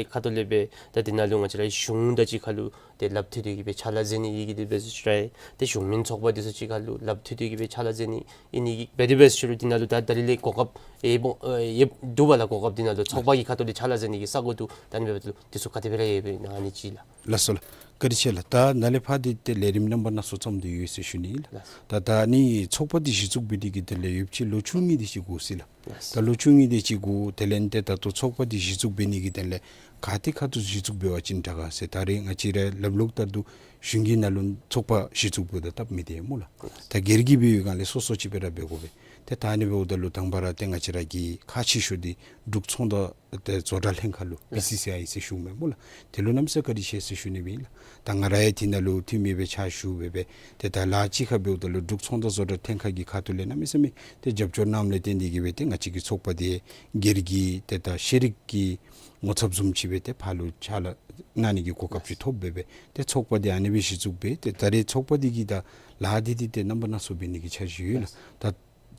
ཁ་ཐུག་ལས་སྦེ་ད་འདི་ནང་ལུ་ང་བཅས་ར་གཞུང་དང་གཅིག་ཁར་ལུ་ཏེ་ལགཔ་མཐུད་དེ་གིས་སྦེ་ཕྱག་ལཱ་མཛད་ནི་ཨིན་གི་དེ་སྦེ་ཟེར་ཞུ་རུང་ཏེ་གཞུང་མིན་ཚོགས་པ་འདི་ཚུ་གཅིག་ཁར་ལུ་ལགཔ་མཐུད་དེ་གིས་སྦེ་ཕྱག་ལཱ་མཛད་ནི་ཨིན་གི་འབད་དེ་འབད་ཟེར་ཞུ་རུང་འདི་ནང་ལུ་ད་ད་རིས་ལས་གོ་སྐབས་ཡོདཔ་ཨེ་ཡོདཔ་འདུག་པ་ལགས། གོ་སྐབས་འདི་ནང་ལུ་ཚོགས་པ་གི་ཁ་ཐུག་ལས་ཕྱག་ལཱ་མཛད་ནི་གི་ས་གོ་འདུག། ད་ཨ་ནི་འབདཝ་ད་ལུ་འདི་ཚུ་ག་དེ་སྦེ་ར་ཡོདཔ་ཨིན་ན་ཨ་ནི་ཅིག་ལགས། ལགས་སོ་ལགས། བཀའ་དྲིན་ཆེ་ལགས། ད་ནཱ་ལས་ཕར་འདི་ཏེ་ལས་རིམ་རྣམ་པ་སྣ་ཚོགས་བརྩམས་ཏེ་ཡོད་ཟེར་ཞུ་ནི་ཨིན་ལགས། ལགས། ད་ད་ཨ་ནི་ཚོགས་པ་འདི་གཞི་བཙུགས་འབད་ནི་གི་དོན་ལས་ཡོདཔ་ཅིག་ལོ་བཅུ་གཉིས་དེ་ཅིག་འགོར་ཅི་ལགས། ལགས། ད་ལོ་བཅུ་གཉིས་དེ་ཅིག་འགོར། དེ་ལས་ཏེ་ད་ལྟོ་ཚོགས་པ་འདི་གཞི་བཙུགས་འབད་ནི་གི་དོན་ལས་ག་ཏེ་ཁ་ཐུག་གཞི་བཙུགས་འབད་བ་ཅིན་དྲག་ག་ཟེར་ད་རེས་ང་བཅས་ར་ལམ་ལུགས་ལྟར་དུ་གཞུང་གི་ནང་ལུ་ཚོགས་པ་གཞི་བཙུགས་འབདཝ་ད་སྟབས་མི་བདེ་སྨོ་ལགས། ད་སྒེར་གྱི་འབད་བའི་སྒང་ལས་སོ་སོ་ཅིག་སྦེ་ར་འབད་དགོ་པས། ཏེ་ད་ཨ་ནི་འབདཝ་ད་ལུ་དང་པ་ར་ཏེ་ང་བཅས་ར་གི་ཁག་ཆེ་ཤོས་འདི་འབྲུག་ཚོང་དང་ཏེ་བཟོ་གྲྭ་ལྷན་ཁག་ལུ་ལགས། པི་སི་སི་ཨའི་ཟེར་ཞུཝ་མས་སྨོ་ལགས། དེ་ལུ་གནམ་མེད་ས་མེད་བཀའ་དྲིན་ཆེ་ཟེར་ཞུ་ནི་ཨིན་ལགས། ད་ང་ར་ཡང་དེ་ནང་ལུ་འཐུས་མི་སྦེ་ཕྱག་ཞུ་སྦེ་སྦེ་ཏེ་ད་ལཱ་གཅིག་ཁར་འབདཝ་ད་ལུ་འབྲུག་ཚོང་དང་བཟོ་གྲྭ་ལྷན་ཁག་གི་ཁ་ཐུག་ལས་གནམ་མེད་ས་མེད་ཏེ་རྒྱབ་སྐྱོར་གནངམ་ལས་བརྟེན་ཏེ་གིས་སྦེ་ཏེ་ང་བཅས་ཀྱི་ཚོགས་པ་འདི་སྒེར་གྱི་ཏེ་ད་ཤེས་རིག་གི་ངོ་ཚབ་བཟུམ་ཅིག་སྦེ་ཏེ་ཕར་ལུ་ཕྱག་ལཱ་གནང་ནི་གི་གོ་སྐབས་ཅིག་ཐོབ་སྦེ་སྦེ་ཏེ་ཚོགས་པ་འདི་ཨ་ནི་སྦེ་གཞི་བཙུགས་སྦེ་ཏེ་ད་རེས་ཚོགས་པ་འདི་གིས་ད་ལཱ་འདི་འདི་ཏེ་རྣམ་པ་སྣ་ཚོགས་འབད་ནི་གི་འཆར་གཞི་ཡོད་ལགས། ད་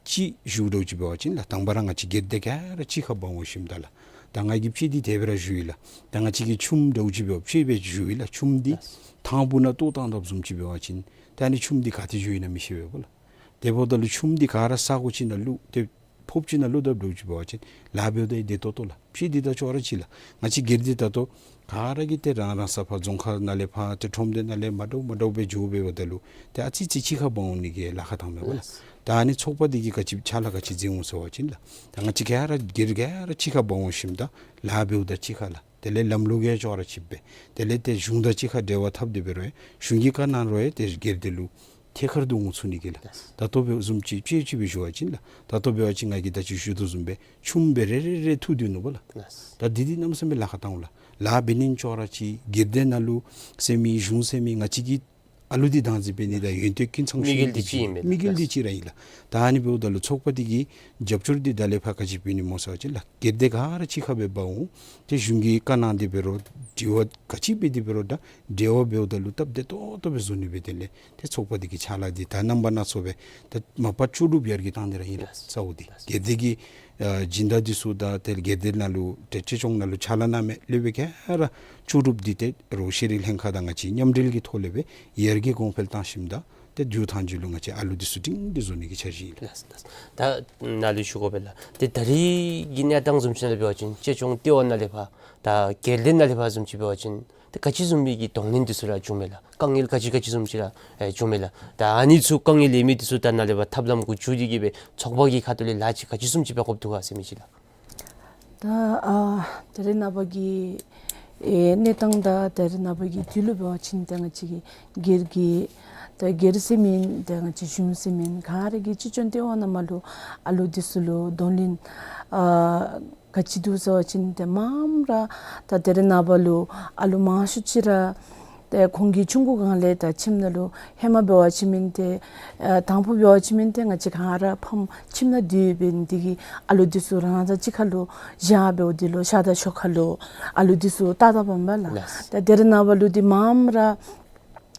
ཅིག་ཞུ་འདྲཝ་ཅིག་འབད་བ་ཅིན་ལགས། དང་པ་ར་ང་བཅས་སྒེར་སྡེ་ག་ར་གཅིག་ཁར་འབག་འོང་ཞིནམ་ད་ལགས། ད་ང་གིས་དཔྱེ་འདི་དེ་སྦེ་ར་ཞུ་ཡི་ལགས། ད་ང་བཅས་ཀྱི་ཆུམ་འདྲཝ་ཅིག་འབད་བ་དཔྱེ་སྦེ་ཞུ་ཡི་ལགས། ཆུམ་འདི་ཐང་སྦུག་ནང་ལྟོ་བཏང་དཔ་བཟུམ་ཅིག་འབད་བ་ཅིན་ད་ཨ་ནི་ཆུམ་འདི་ག་ཏེ་འགྱོ་ཡི་ན་མི་ཤེས་པས་སྨོ་ལགས། དེ་འབདཝ་ད་ལུ་ཆུམ་འདི་ག་ར་ས་གོ་ཅིག་ནང་བླུགས་ཏེ་ཕོརཔ་ཅིག་ནང་བླུགས་དཔ་འདྲཝ་ཅིག་འབད་བ་ཅིན་ལཱ་འབདཝ་ད་བདེ་ཏོག་ཏོ་ལགས། དཔྱེ་འདི་དང་ཅོག་ར་གཅིག་ལགས། ང་བཅས་སྒེར་སྡེ་ད་ལྟོ་ག་ར་གིས་ཏེ་རང་རང་ས་ཕར་རྫོང་ཁག་ནང་ལས་ཕར་ཏེ་ཁྲོམ་སྡེ་ནང་ལས་མ་འདྲཝ་མ་འདྲཝ་སྦེ་འགྱོ་འབདཝ་ད་ལུ་ཏེ་ཨ་ཙི་ཙི་གཅིག་ཁར་འབག་འོང་ནི་གི་ལཱ་ཁག་བཏངམ་མས་སྨོ་ལགས། ལགས། ད་ཨ་ནི་ཚོགས་པ་འདི་གིས་ག་ཅི་ཕྱག་ལཱ་ག་ཅི་མཛད་འོང་ཟེར་བ་ཅིན་ལགས། ད་ང་བཅས་ག་ར་སྒེར་ག་ར་གཅིག་ཁར་འབག་འོང་ཞིནམ་ད་ལཱ་འབདཝ་ད་གཅིག་ཁར་ལགས། དེ་ལས་ལམ་ལུགས་ཡང་ཅོག་ར་གཅིག་སྦེ། དེ་ལས་ཏེ་གཞུང་དང་གཅིག་ཁར་འབྲེལ་བ་འཐབ་སྟེ་འབད་རུང་ཡང་གཞུང་གིས་བཀའ་གནང་རུང་ཡང་ཏེ་སྒེར་སྡེ་ལུ་ཐད་ཀར་དུ་འོང་ཚུགས་ནི་གི་ལགས། ལགས། ད་ལྟོ་འབད་བཟུམ་ཅིག་དཔྱེ་ཅིག་སྦེ་ཞུ་བ་ཅིན་ལགས། ད་ལྟོ་འབད་བ་ཅིན་ང་གིས་ད་ཅི་ཞུ་དོ་བཟུམ་སྦེ་ཆུམ་སྦེ་རེ་རེ་རེ་འཐུ་སྡོད་ནུག་པ་ལགས། ལགས། ད་འདི་འདི་གནམ་མེད་ས་མེད་ལཱ་ཁག་བཏངམ་ལགས། ལཱ་འབད་ནི་ཅོག་ར་གཅིག། སྒེར་སྡེ་ནང་ལུ་ཟེར་མི་གཞུང་ཟེར་མི་ང་བཅས་ཀྱི་ཨ་ལུ་འདི་བདག་འཛིན་འབད་ནི་དང་ཡོན་ཏན་ཀུན་ཚང་ཤེས་ནི་འདི་དམིགས་ཡུལ་འདི་གཅིག་ཨིན་མས། དམིགས་ཡུལ་འདི་གཅིག་ར་ཨིན་ལགས། ད་ཨ་ནི་འབདཝ་ད་ལུ་ཚོགས་པ་འདི་གིས་རྒྱབ་སྐྱོར་འདི་ད་ལས་ཕར་ག་ཅི་འབད་ནི་སྨོ་ཟེར་བ་ཅིན་ལགས། སྒེར་སྡེ་ག་ར་གཅིག་ཁར་སྦེ་འབག་འོང་། ཏེ་གཞུང་གིས་བཀའ་གནང་སྟེ་འབད་རུང་དྲི་བ་ག་ཅི་འབད་དེ་འབད་རུང་ད་འབྲེལ་བ་འབདཝ་ད་ལུ་སྟབས་བདེ་ཏོག་ཏོ་སྦེ་བཟོ་ནི་འབད་དེ་ལས་ཏེ་ཚོགས་པ་འདི་གི་ཕྱག་ལཱ་འདི་ད་རྣམ་པ་སྣ་ཚོགས་སྦེ་ད་མ་པ་ལྕོགས་གྲུབ་ཡར་རྒྱས་བཏང་ནི་ར་ཨིན་ལགས། ལགས། གཙོ་བོ་འདི་ལགས། སྒེར་སྡེ་གི་ཨ་སྦྱིན་བདག་འདི་ཚུ་དང་ཏེ་སྒེར་སྡེ་ནང་ལུ་ཏེ་གཅེས་སྐྱོང་ནང་ལུ་ཕྱག་ལཱ་གནང་མི་སློབ་དཔོན་ག་ར་ལྕོགས་གྲུབ་འདི་ཏེ་རོགས་ཤེས་རིག་ལྷན་ཁག་དང་ང་བཅས་མཉམ་འབྲེལ་གྱི་ཐོག་ལས་སྦེ་ཡར་རྒྱས་གོང་འཕེལ་བཏང་ཞིནམ་ད་ཏེ་མཇུག་མཐའ་མཇུག་ལུ་ང་བཅས་ཨ་ལུ་འདི་ཚུ་སྒྲིང་སྒྲི་བཟོ་ནི་གི་འཆར་གཞི་ཨིན་ལགས། ལགས་ལགས། ད་ནཱ་ལུ་ཞུ་དགོ་པས་ལགས། ཏེ་ད་རེས་ཀྱི་གནས་སྟངས་བཟུམ་ཅིག་ནང་ལས་འབད་བ་ཅིན་གཅེས་སྐྱོང་ལྟེ་བ་ནང་ལས་ཕར་ད་སྒེར་སྡེ་ནང་ལས་ཕར་བཟུམ་ཅིག་འབད་བ་ཅིན་ཏེ་ག་ཅི་བཟུམ་མའི་གི་གདོང་ལེན་འདི་ཚུ་ར་བྱུངམ་མས་ལགས། དཀའ་ངལ་ག་ཅི་ག་ཅི་བཟུམ་ཅིག་ར་ཨེ་བྱུངམ་མས་ལགས། ད་ཨ་ནི་ཚུ་དཀའ་ངལ་ཡོད་མི་འདི་ཚུ་ད་ནཱ་ལས་ཕར་ཐབས་ལམ་གུ་འཇུག་སྟེ་གིས་སྦེ་ཚོགས་པ་གི་ཁ་ཐུག་ལས་ལཱ་ཅིག་ག་ཅི་བཟུམ་ཅིག་འབད་དགོཔ་འདུག་ག་ཟེར་མི་ཅིག་ལགས། ད་ཨ་ད་རེས་ནངས་པ་གི་ཨེ་གནས་སྟངས་དང་ད་རེས་ནངས་པ་གི་དུས་ལུ་འབད་བ་ཅིན་ད་ང་བཅས་ཀྱི་སྒེར་གྱི་ད་སྒེར་ཟེར་མེན་ད་ང་བཅས་གཞུང་ཟེར་མེན་ག་ར་གིས་གཅེས་སྐྱོང་ལྟེ་བ་ནང་མར་ལུ་ཨ་ལུ་འདི་ཚུ་ལུ་གདོང་ལེན་ཨ་ག་ཅི་འདུག་ཟེར་བ་ཅིན་ཏེ་མངམ་ར་ད་ད་རེས་ནངས་པ་ལུ་ཨ་ལུ་མང་ཤོས་ཅིག་ར་ཏེ་ཁོང་གི་ཆུང་ཀུ་སྒང་ལས་ད་ཁྱིམ་ནང་ལུ་ཧེ་མ་འབད་བ་ཅིན་མེན་ཏེ་ཨ་དང་ཕུ་འབད་བ་ཅིན་མེན་ཏེ་ང་བཅས་ག་ར་ཕམ་ཁྱིམ་ནང་སྡོད་འབད་ནི་འདི་གིས་ཨ་ལུ་འདི་ཚུ་རང་དང་གཅིག་ཁར་ལུ་བཞག་འབདཝ་འདི་ལུ་ཤ་དང་ཞོ་ཁ་ལུ་ཨ་ལུ་འདི་ཚུ་བལྟ་བལྟ་བ་མས་ལགས། ལགས། ད་ད་རེས་ནངས་པ་ལུ་འདི་མངམ་ར་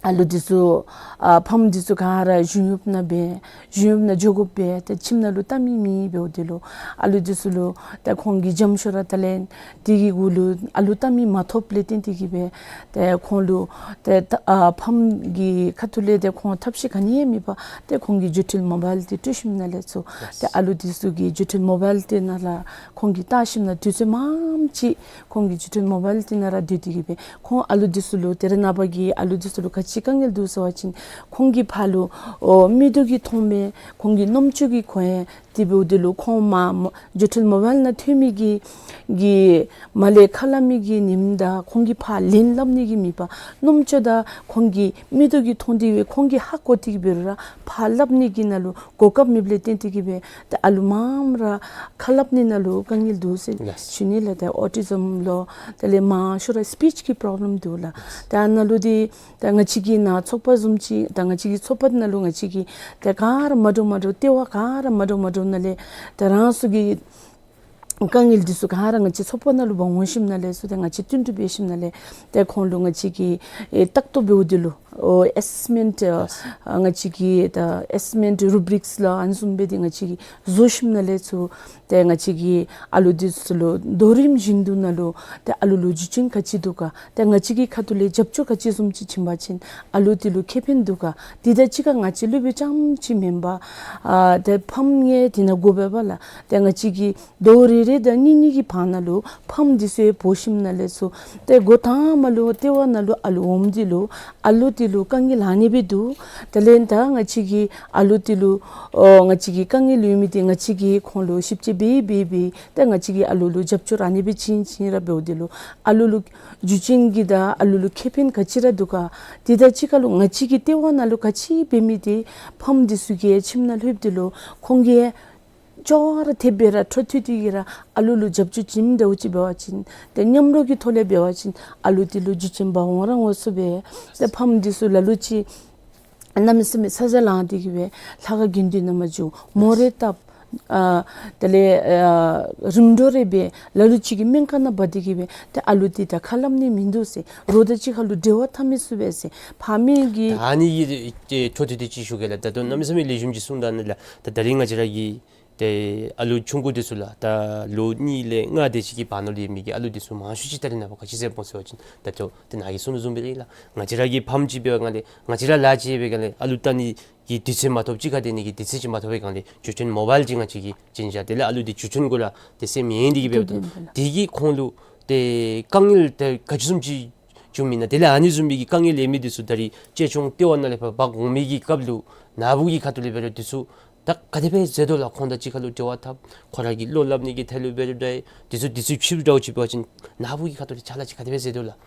ཨ་ལུ་འདི་ཚུ་ཨ་ཕམ་འདི་ཚུ་ག་ར་གཞུང་གཡོགཔ་ནང་འབད་གཞུང་གཡོགཔ་ནང་འགྱོ་དགོ་པས། ཏེ་ཁྱིམ་ནང་ལུ་ལྟ་མི་མེད་འབདཝ་འདི་ལུ་ཨ་ལུ་འདི་ཚུ་ལུ་ཏེ་ཁོང་གི་འཇམ་ཤོས་ར་ད་ལས་དེ་གི་གུ་ལུ་ཨ་ལུ་ལྟ་མི་མ་ཐོབ་ལས་བརྟེན་ཏེ་གིས་སྦེ་ཏེ་ཁོང་ལུ་ཏེ་ད་ཨ་ཕམ་གྱི་ཁ་ཐུག་ལས་ཏེ་ཁོང་ཐབས་ཤེས་ག་ནི་ཡང་མེད་པར་ཏེ་ཁོང་གིས་འགྱོ་འཕྲལ་མོ་བཱའིལ་འདི་སྤྲོད་ཞིནམ་ལས་ཚུར་ཏེ་ཨ་ལུ་འདི་ཚུ་གིས་འགྱོ་འཕྲལ་མོ་བཱའིལ་འདི་ནང་ར་ཁོང་གིས་བལྟ་ཞིནམ་ལས་དུས་ཚོད་མངམ་ཅིག་ཁོང་གིས་འགྱོ་འཕྲལ་མོ་བཱའིལ་འདི་ནང་ར་སྡོད་དེ་གིས་སྦེ་ཁོང་ཨ་ལུ་འདི་ཚུ་ལུ་ཏེ་རེ་ནངས་པ་གི་ཨ་ལུ་འདི་ཚུ་ལུ་ག་ཅི་དཀའ་ངལ་འདུག་ཟེར་བ་ཅིན་ཁོང་གི་ཕར་ལུ་ཨོ་མིག་ཏོ་གིས་མཐོང་མས། ཁོང་གི་རྣམ་ཅོ་གིས་གོ་ཡང་དེ་འབདཝ་འདི་ལུ་ཁོང་མ་མ་འགྱོ་འཕྲལ་མོ་བཱའིལ་ནང་ཐོན་མི་གི་གི་མར་ལས་ཁ་སླབ་མི་གི་ཉིནམ་དང་ཁོང་གིས་ཕར་ལན་སླབ་ནི་གི་མེད་པར་རྣམ་ཅོ་དང་ཁོང་གི་མིག་ཏོ་གིས་མཐོང་སྟེ་སྦེ་ཁོང་གིས་ཧ་གོ་སྟེ་གིས་འབད་རུང་ར་ཕར་སླབ་ནི་གི་ནང་ལུ་གོ་སྐབས་མེདཔ་ལས་བརྟེན་ཏེ་གིས་སྦེ་ཏེ་ཨ་ལུ་མངམ་ར་ཁ་སླབ་ནི་ནང་ལུ་དཀའ་ངལ་འདུག་ཟེར་ལགས། ཞུ་ནི་ལགས། ཏེ་ཨོ་ཊི་ཛམ་ལོ་དེ་ལས་མང་ཤོས་ར་སི་པིཆ་གི་པོརོབ་ལེམ་འདུག་ལགས། ཏེ་ཨ་ནཱ་ལུ་འདི་ད་ང་བཅས་ཀྱི་ནཱ་ཚོགས་པ་བཟུམ་ཅིག་ད་ང་བཅས་ཀྱི་ཚོགས་པ་ནང་ལུ་ང་བཅས་ཀྱིས་ད་ག་ར་མ་འདྲཝ་མ་འདྲཝ་ལྟེ་བ་ག་ར་མ་འདྲཝ་མ་འདྲཝ་ནང་ལས་ད་རང་སོ་གི་དཀའ་ངལ་འདི་ཚུ་ག་ར་ང་བཅས་ཚོགས་པ་ནང་ལུ་འབག་འོང་ཞིནམ་ལས་ཚུར་ད་ང་བཅས་བསྟུན་གྲོས་འབད་ཞིནམ་ལས་ད་ཁོང་ལུ་ང་བཅས་ཀྱིས་ཨེ་ལྟ་རྟོག་འབདཝ་འདི་ལུ་ཨོ་ཨེ་སེསི་མེནཊ་ཨ་ང་བཅས་ཀྱིས་ད་ཨེ་སེསི་མེནཊ་རུ་བི་རིཀསི་ལགས་ཨ་ནི་བཟུམ་སྦེ་འདི་ང་བཅས་ཀྱིས་བཟོ་ཞིནམ་ལས་ཚུར་ད་ང་བཅས་ཀྱིས་ཨ་ལུ་འདི་ཚུ་ལུ་ལོ་རིམ་བཞིན་དུ་ནང་ལུ་ད་ཨ་ལུ་ལུ་རྒྱུ་རྐྱེན་ག་ཅི་འདུག་ག་ད་ང་བཅས་ཀྱི་ཁ་ཐུག་ལས་རྒྱབ་སྐྱོར་ག་ཅི་བཟུམ་ཅིག་བྱིན་པ་ཅིན་ཨ་ལུ་འདི་ལུ་ཁེ་ཕན་འདུག་ག། དེ་དང་གཅིག་ཁར་ང་བཅས་སློབ་དཔོན་རྐྱངམ་ཅིག་མེན་པར་ཨ་ད་ཕམ་ཡང་དེ་ནང་དགོ་པས་པ་ལགས། ད་ང་བཅས་ཀྱིས་ཟླཝ་རེ་རེ་དང་གཉིས་གཉིས་ཀྱི་བར་ན་ལུ་ཕམ་འདི་ཚུ་ཡང་འབོ་ཞིནམ་ལས་ཚུར་ཏེ་འགོ་དང་པ་ལུ་ལྟེ་བ་ནང་ལུ་ཨ་ལུ་འོངམ་འདི་ལུ་ཨ་ལུ་འདི་ལུ་དཀའ་ངལ་ཨ་ནི་སྦེ་འདུག། དེ་ལས་ད་ང་བཅས་ཀྱིས་ཨ་ལུ་འདི་ལུ་ཨོ་ང་བཅས་ཀྱི་དཀའ་ངལ་ཡོད་མི་འདི་ང་བཅས་ཀྱིས་ཁོང་ལུ་ཞིབ་དཔྱད་འབད་འབད་འབད་ད་ང་བཅས་ཀྱིས་ཨ་ལུ་ལུ་རྒྱབ་སྐྱོར་ཨ་ནི་སྦེ་བྱིན་བྱིན་ར་འབདཝ་འདི་ལུ་ཨ་ལུ་ལུ་རྒྱུ་རྐྱེན་གྱིས་ད་ཨ་ལུ་ལུ་ཁེ་ཕན་ག་ཅི་ར་འདུག་ག། དེ་དང་གཅིག་ཁར་ལུ་ང་བཅས་ཀྱི་ལྟེ་བ་ནང་ལུ་ག་ཅི་འབད་མི་འདི་ཕམ་འདི་ཚུ་གིས་ཁྱིམ་ནང་ལྷོདཔ་འདི་ལུ་ཁོང་གིས་ཅོག་ར་འཐདཔ་སྦེ་ར་འཕྲོ་མཐུད་དེ་གིས་ར་ཨ་ལུ་ལུ་རྒྱབ་སྐྱོར་བྱིནམ་འདྲཝ་ཅིག་འབད་བ་ཅིན་ཏེ་མཉམ་རོགས་ཀྱི་ཐོག་ལས་འབད་བ་ཅིན་ཨ་ལུ་འདི་ལུ་རྒྱུ་རྐྱེན་འབག་འོང་ར་འོང་ཚུགས་པས། ཏེ་ཕམ་འདི་ཚུ་ལ་ལུ་ཅིག་གནམ་མེད་ས་མེད་ཚ་གྱང་ལང་སྟེ་གིས་སྦེ་ལྷ་ཁང་དགོན་སྡེ་ནང་མ་འགྱོ། མོ་རེ་བཏབ། ཨ་དེ་ལས་ཨ་རིམ་གྲོ་རེ་འབད། ལ་ལུ་ཅིག་གིས་སྨན་ཁང་ནང་འབག་སྟེ་གིས་སྦེ་ཏེ་ཨ་ལུ་འདི་ད་ཁ་སླབ་ནི་མིན་འདུག་ཟེར། རོགས་དང་གཅིག་ཁར་ལུ་འབྲེལ་བ་འཐབ་མི་ཚུགས་པས་ཟེར། ཕ་མའི་གི་ད་ཨ་ནི་གི་ཏེ་འཕྲོ་མཐུད་དེ་ཅིག་ཞུ་གེ་ལགས། ད་ལྟོ་གནམ་མེད་ས་མེད་ལེགས་ཤོམ་ཅིག་གསུངས་ད་ནི་ལགས། ད་ད་རིས་ང་བཅས་ར་གི་ཏེ་ཨ་ལུ་ཆུང་ཀུ་འདི་ཚུ་ལགས་ད་ལོ་གཉིས་ལས་ལྔ་དེ་ཅིག་གི་བར་ན་ལུ་ཡོད་མི་གི་ཨ་ལུ་འདི་ཚུ་མང་ཤོས་ཅིག་ད་རེས་ནངས་པ་ག་ཅི་ཟེར་སྨོ་ཟེར་བ་ཅིན་ད་ལྟོ་ཏེ་ནཱ་གིས་གསུངས་དོ་བཟུམ་སྦེ་ར་ལགས། ང་བཅས་ར་གི་ཕམ་ཅིག་འབད་བའི་སྒང་ལས་ང་བཅས་ར་ལཱ་ཅིག་འབད་བའི་སྒང་ལས་ཨ་ལུ་ལྟ་ནི་གི་དུས་ཚོད་མ་ཐོབ་ཅིག་ཁར་དེ་ནི་གི་དུས་ཚོད་ཅིག་མ་ཐོབ་པའི་སྒང་ལས་འགྱོ་འཕྲལ་མོ་བཱའིལ་ཅིག་ང་བཅས་ཀྱིས་བྱིན་བཞག། དེ་ལས་ཨ་ལུ་འདི་འགྱོ་འཕྲལ་གུ་ར་ཏེ་སེམས་ཡེངས་ཏེ་གིས་འབདཝ་ད་དེ་གིས་ཁོང་ལུ་ཏེ་དཀའ་ངལ་ཏེ་ག་ཅི་བཟུམ་ཅིག་བྱུངམ་ཨིན་ན། དེ་ལས་ཨ་ནི་བཟུམ་མའི་གི་དཀའ་ངལ་ཡོད་མི་འདི་ཚུ་ད་རིས་གཅེས་སྐྱོང་ལྟེ་བ་ནང་ལས་ཕར་འབག་འོང་མི་གི་སྐབས་ལུ་ནཱ་བུ་གི་ཁ་ཐུག་ལས་འབད་རུང་འདི་ཚུ་ད་ག་དེ་སྦེ་མཛད་དོ་ལགས། ཁོང་དང་གཅིག་ཁར་ལུ་འབྲེལ་བ་འཐབ། ཁོང་ར་གི་བློ་སླབ་ནི་གི་ཐད་ལུ་འབད་རུང་འདྲ་འདི་ཚུ་འདི་ཚུ་ཕྱི་རུ་འདྲཝ་ཅིག་འབད་བ་ཅིན་ནཱ་བུ་གི་ཁ་ཐུག་ལས་ཕྱག་ལཱ་ཅིག་ག་དེ་སྦེ་མཛད་དོ་ལགས།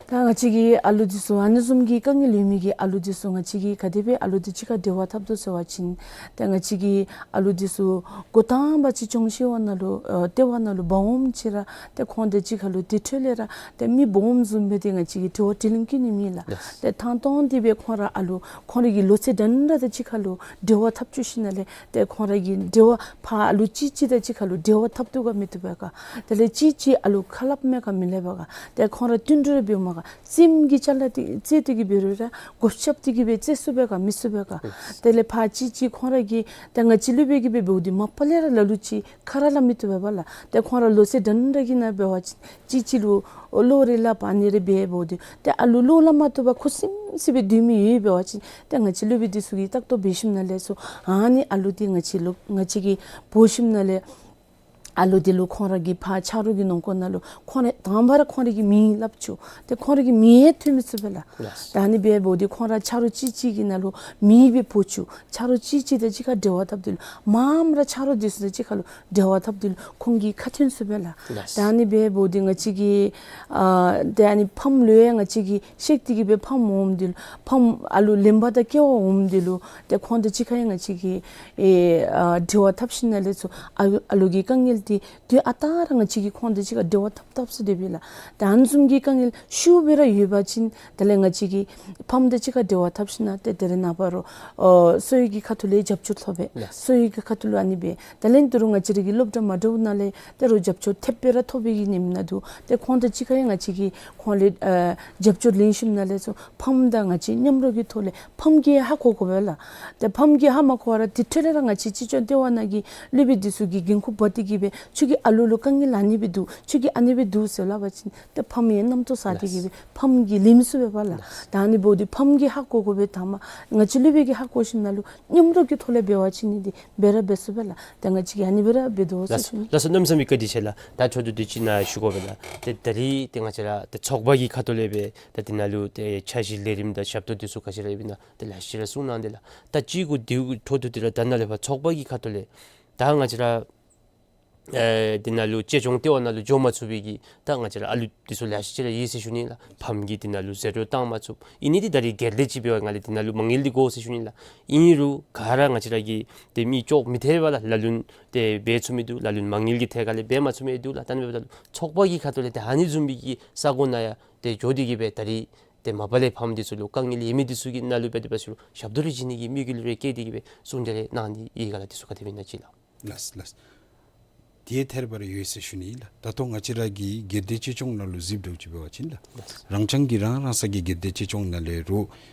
ད་ང་བཅས་ཀྱི་ཨ་ལུ་འདི་ཚུ་ཨ་ནི་བཟུམ་གྱི་དཀའ་ངལ་ཡོད་མི་གི་ཨ་ལུ་འདི་ཚུ་ང་བཅས་ཀྱིས་ག་དེ་སྦེ་ཨ་ལུ་འདི་གཅིག་ཁར་འབྲེལ་བ་འཐབ་དོ་ཟེར་བ་ཅིན་ཏེ་ང་བཅས་ཀྱི་ཨ་ལུ་འདི་ཚུ་འགོ་དང་པ་ཅིག་སྐྱོང་བཞེས་པ་ནང་ལུ་ཨ་ལྟེ་བ་ནང་ལུ་འབག་འོངམ་ཅིག་ར་ཏེ་ཁོང་དང་གཅིག་ཁར་ལུ་དེ་འཕྲོ་ལས་ར་ཏེ་མི་སྦོམ་བཟུམ་སྦེ་ཏེ་ང་བཅས་ཀྱིས་དྲི་བ་དྲིས་ལན་བཀོད་ནི་མེད་ལགས། ལགས། ཏེ་ཐང་སྟོང་སྟེ་སྦེ་ཁོང་ར་ཨ་ལུ་ཁོང་རའི་གི་ལོ་ཚད་འདྲན་འདྲ་དང་གཅིག་ཁར་ལུ་འབྲེལ་བ་འཐབ་བཅུག་ཞིནམ་ལས་ཏེ་ཁོང་ར་གི་འབྲེལ་བ་ཕར་ཨ་ལུ་གཅིག་གཅིག་དང་གཅིག་ཁར་ལུ་འབྲེལ་བ་འཐབ་དོ་ག་མི་བཏུབ་པས་ག། དེ་ལས་གཅིག་གཅིག་ཨ་ལུ་ཁ་སླབ་མས་ག་མི་སླབ་པས་ག། ཏེ་ཁོང་ར་བསྟུན་གྲོས་འབདཝ་མས་ག། སེམས་ཀྱི་ཅ་ལ་འདི་རྩེ་སྟེ་གིས་འབད་རུང་ར་གོ་ཤེས་ཏེ་གིས་འབད་རྩེ་ཚུགས་པས་ག་མི་ཚུགས་པས་ག། དེ་ལས་ཕར་གཅིག་གཅིག་ཁོང་ར་གིས་ཏེ་ང་བཅས་སློབ་དཔོན་གྱིས་འབད་འབདཝ་འདི་མ་པ་ལས་ར་ལ་ལུ་ཅིག་ཁ་ར་སླབ་མི་བཏུབ་པས་ལགས། ཏེ་ཁོང་ར་ལོ་ཚད་འདྲན་འདྲ་གི་ནང་འབད་བ་ཅིན་གཅིག་གཅིག་ལུ་བློ་རེ་སླབ་ཨ་ནི་རེ་འབད་འབདཝ་འདི་ཏེ་ཨ་ལུ་བློ་སླབ་མ་བཏུབ་པར་ཁུ་སིམ་སི་སྦེ་སྡོད་མི་ཡོད་འབད་བ་ཅིན་ཏེ་ང་བཅས་སློབ་དཔོན་འདི་ཚུ་གིས་ལྟ་རྟོག་འབད་ཞིནམ་ལས་ཚུར་ཨ་ནི་ཨ་ལུ་འདི་ང་བཅས་ལུ་ང་བཅས་ཀྱིས་འབོ་ཞིནམ་ལས་ཨ་ལུ་འདི་ལུ་ཁོང་ར་གི་ཕར་ཆ་རོགས་ཀྱི་ནང་འཁོད་ནང་ལུ་ཁོང་ར་དང་པ་ར་ཁོང་ར་གི་མིང་སླབ་བཅུག། ཏེ་ཁོང་ར་གི་མིང་ཡང་ཐོན་མི་ཚུགས་པས་ལགས། ལགས། ད་ཨ་ནི་འབད་འབདཝ་འདི་ཁོང་ར་ཆ་རོགས་གཅིག་གཅིག་གི་ནང་ལུ་མིང་སྦེ་འབོ་བཅུག། ཆ་རོགས་གཅིག་གཅིག་དང་གཅིག་ཁར་འབྲེལ་བ་འཐབ་དེ་ལུ་མངམ་ར་ཆ་རོགས་འདི་ཚུ་དང་གཅིག་ཁར་ལུ་འབྲེལ་བ་འཐབ་དེ་ལུ་ཁོང་གི་ཁ་ཐོན་ཚུགས་པས་ལགས། ལགས། ད་ཨ་ནི་འབད་འབདཝ་འདི་ང་བཅས་ཀྱི་ཨ་ཏེ་ཨ་ནི་ཕམ་ལུ་ཡང་ང་བཅས་ཀྱིས་བཤད་དེ་གིས་སྦེ་ཕམ་འོངམ་འདི་ལུ་ཕམ་ཨ་ལུ་ལེན་པ་དང་སྐྱེལ་བར་འོངམ་འདི་ལུ་ཏེ་ཁོང་དང་གཅིག་ཁར་ཡང་ང་བཅས་ཀྱིས་ཨེ་ཨ་འབྲེལ་བ་འཐབ་ཞིནམ་ལས་ཚུར་ཨ་ཨ་ལུ་གི་དཀའ་ངལ་ ཏེ་དུས་ཨ་རྟག་ར་ང་བཅས་ཀྱིས་ཁོང་དང་གཅིག་ཁར་འབྲེལ་བ་འཐབ་འཐབ་སྟེ་སྦེ་ལགས། ད་ཨ་ནི་བཟུམ་གྱི་དཀའ་ངལ་ཤུགས་སྦེ་ར་ཡོད་པ་ཅིན་དེ་ལས་ང་བཅས་ཀྱིས་ཕམ་དང་གཅིག་ཁར་འབྲེལ་བ་འཐབ་ཞིནམ་ལས་ཏེ་དེ་རེ་ནངས་པ་རོགས་ཨ་གསོ་བའི་གི་ཁ་ཐུག་ལས་རྒྱབ་སྐྱོར་ཐོབ་པས། ལགས། གསོ་བའི་གི་ཁ་ཐུག་ལུ་ཨ་ནི་སྦེ་དེ་ལས་ད་རུང་ང་བཅས་ར་གི་སློབ་གྲྭ་མ་འདྲཝ་ནང་ལས་ད་རུང་རྒྱབ་སྐྱོར་ཐེབས་སྦེ་ར་ཐོབ་པའི་གི་ཉིནམ་ནང་འདུག། ཏེ་ཁོང་དང་གཅིག་ཁར་ཡང་ང་བཅས་ཀྱིས་ཁོང་ལས་ཨ་རྒྱབ་སྐྱོར་ལེན་ཞིནམ་ལས་ཚུར་ཕམ་དང་ང་བཅས་མཉམ་རོགས་ཀྱི་ཐོག་ལས་ཕམ་གྱིས་ཧ་གོ་དགོ་པས་ལགས། ཏེ་ཕམ་གྱིས་ཧ་མ་གོ་བར་དེ་འཕྲོ་ལས་ར་ང་བཅས་གཅེས་སྐྱོང་ལྟེ་བ་ནང་གི་སློབ་དཔོན་འདི་ཚུ་གིས་འགན་ཁུར་འབག་སྟེ་གིས་སྦེ་ཁྱོད་ཀྱི་ཨ་ལུ་ལུ་དཀའ་ངལ་ཨ་ནི་སྦེ་འདུག། ཁྱོད་ཀྱི་ཨ་ནི་སྦེ་འདུག་ཟེར་སླབ་པ་ཅིན་ཏེ་ཕམ་ཡང་རྣམ་རྟོག་ཟ་སྟེ་གིས་སྦེ་ཕམ་གྱིས་ལེནམ་ཚུགས་པས་ལགས། ལགས། ད་ཨ་ནི་འབདཝ་ད་ཕམ་གྱིས་ཧ་གོ་དགོ་པས། ད་མ་ང་བཅས་སློབ་དཔོན་གྱིས་ཧ་གོ་ཞིནམ་ལས་མཉམ་རོགས་ཀྱི་ཐོག་ལས་འབད་བ་ཅིན་ནི་དེ་སྦེ་ར་འབད་ཚུགས་པས་ལགས། ད་ང་བཅས་ཀྱིས་ཨ་ནི་སྦེ་ར་འབད་དོ་ཟེར་ཞུ་ནི། ལགས་སོ། གནམ་མེད་ས་མེད་བཀའ་དྲིན་ཆེ་ལགས། ད་ཚོགས་འདུ་དེ་ཅིག་ནང་ཞུ་དགོ་པས་ལགས། ཏེ་ད་རིས་ཏེ་ང་བཅས་ར་ཏེ་ཚོགས་པ་གི་ཁ་ཐུག་ལས་སྦེ་ད་དེ་ནང་ལུ་ཏེ་འཆར་གཞི་ལས་རིམ་དང་ཞབས་ཏོག་འདི་ཚུ་ག་ཅི་ར་ཡོདཔ་ཨིན་ན་ཏེ་ལེ་ཤ་ར་གསུངས་གནང་དེས་ལགས། ད་ཅིག་གུ་དེ་གུ་འཕྲོ་མཐུད་དེ་ར་ད་ནཱ་ལས་ཕར་ཚོགས་པ་གི་ཁ་ཐུག་ལས་ད་ང་བཅས་ར་ཨེ་དེ་ནང་ལུ་གཅེས་སྐྱོང་ལྟེ་བ་ནང་ལུ་འགྱོ་མ་ཚུགས་པའི་གི་ད་ང་བཅས་ར་ཨ་ལུ་འདི་ཚུ་ལེ་ཤ་ཅིག་ར་ཡོད་ཟེར་ཞུ་ནི་ལགས། ཕམ་གྱིས་དེ་ནང་ལུ་ཟད་འགྲོ་བཏང་མ་ཚུགས། ཨིན་ནི་འདི་ད་རིས་སྒེར་སྡེ་ཅིག་འབད་བའི་ངང་ལས་དེ་ནང་ལུ་མ་དངུལ་འདི་དགོ་ཟེར་ཞུ་ནི་ལགས། ཨིན་རུང་ག་ར་ང་བཅས་ར་གིས་ཏེ་མི་ཅོག་མི་འཐད་པས་ལགས། ལ་ལུ་ཏེ་འབད་ཚུགས་མི་འདུག། ལ་ལུ་མ་དངུལ་གྱི་ཐད་ཁར་ལས་འབད་མ་ཚུགས་མི་འདུག་ལགས། ད་ནི་འབདཝ་ད་ལུ་ཚོགས་པ་གི་ཁ་ཐུག་ལས་ཏེ་ཨ་ནི་བཟུམ་མའི་གི་ས་གོ་ནང་ཡང་ཏེ་འགྱོ་སྟེ་གིས་སྦེ་ད་རིས་ཏེ་མ་པ་ལས་ཕམ་འདི་ཚུ་ལུ་དཀའ་ངལ་ཡོད་མི་འདི་ཚུ་གི་ནང་ལུ་འབད་དེ་འབད་ས་ལུ་ཞབས་ཏོག་རེ་བྱིན་ནི་གི་དམིགས་ཡུལ་རེ་བསྐྱེད་དེ་གིས་སྦེ་གསུང་གྲོས་རེ་གནང་སྟེ་ཡོད་ག་ལགས། འདི་ཚུ་ག་དེ་སྦེ་ཨིན་ན་ཅིག་ལགས། ལགས་ལགས། དེ་ཐད་རི་བ་རི་ཡོད་ཟེར་ཞུ་ནི་ལགས། ད་ལྟོ་ང་བཅས་ར་གི་སྒེར་སྡེ་གཅེས་སྐྱོང་ནང་ལུ་གཟིགས་དོ་ཅིག་འབད་བ་ཅིན་ལགས། རང་རྐྱང་གི་རང་རང་སོ་གི་སྒེར་སྡེ་གཅེས་སྐྱོང་ནང་ལས་རུང་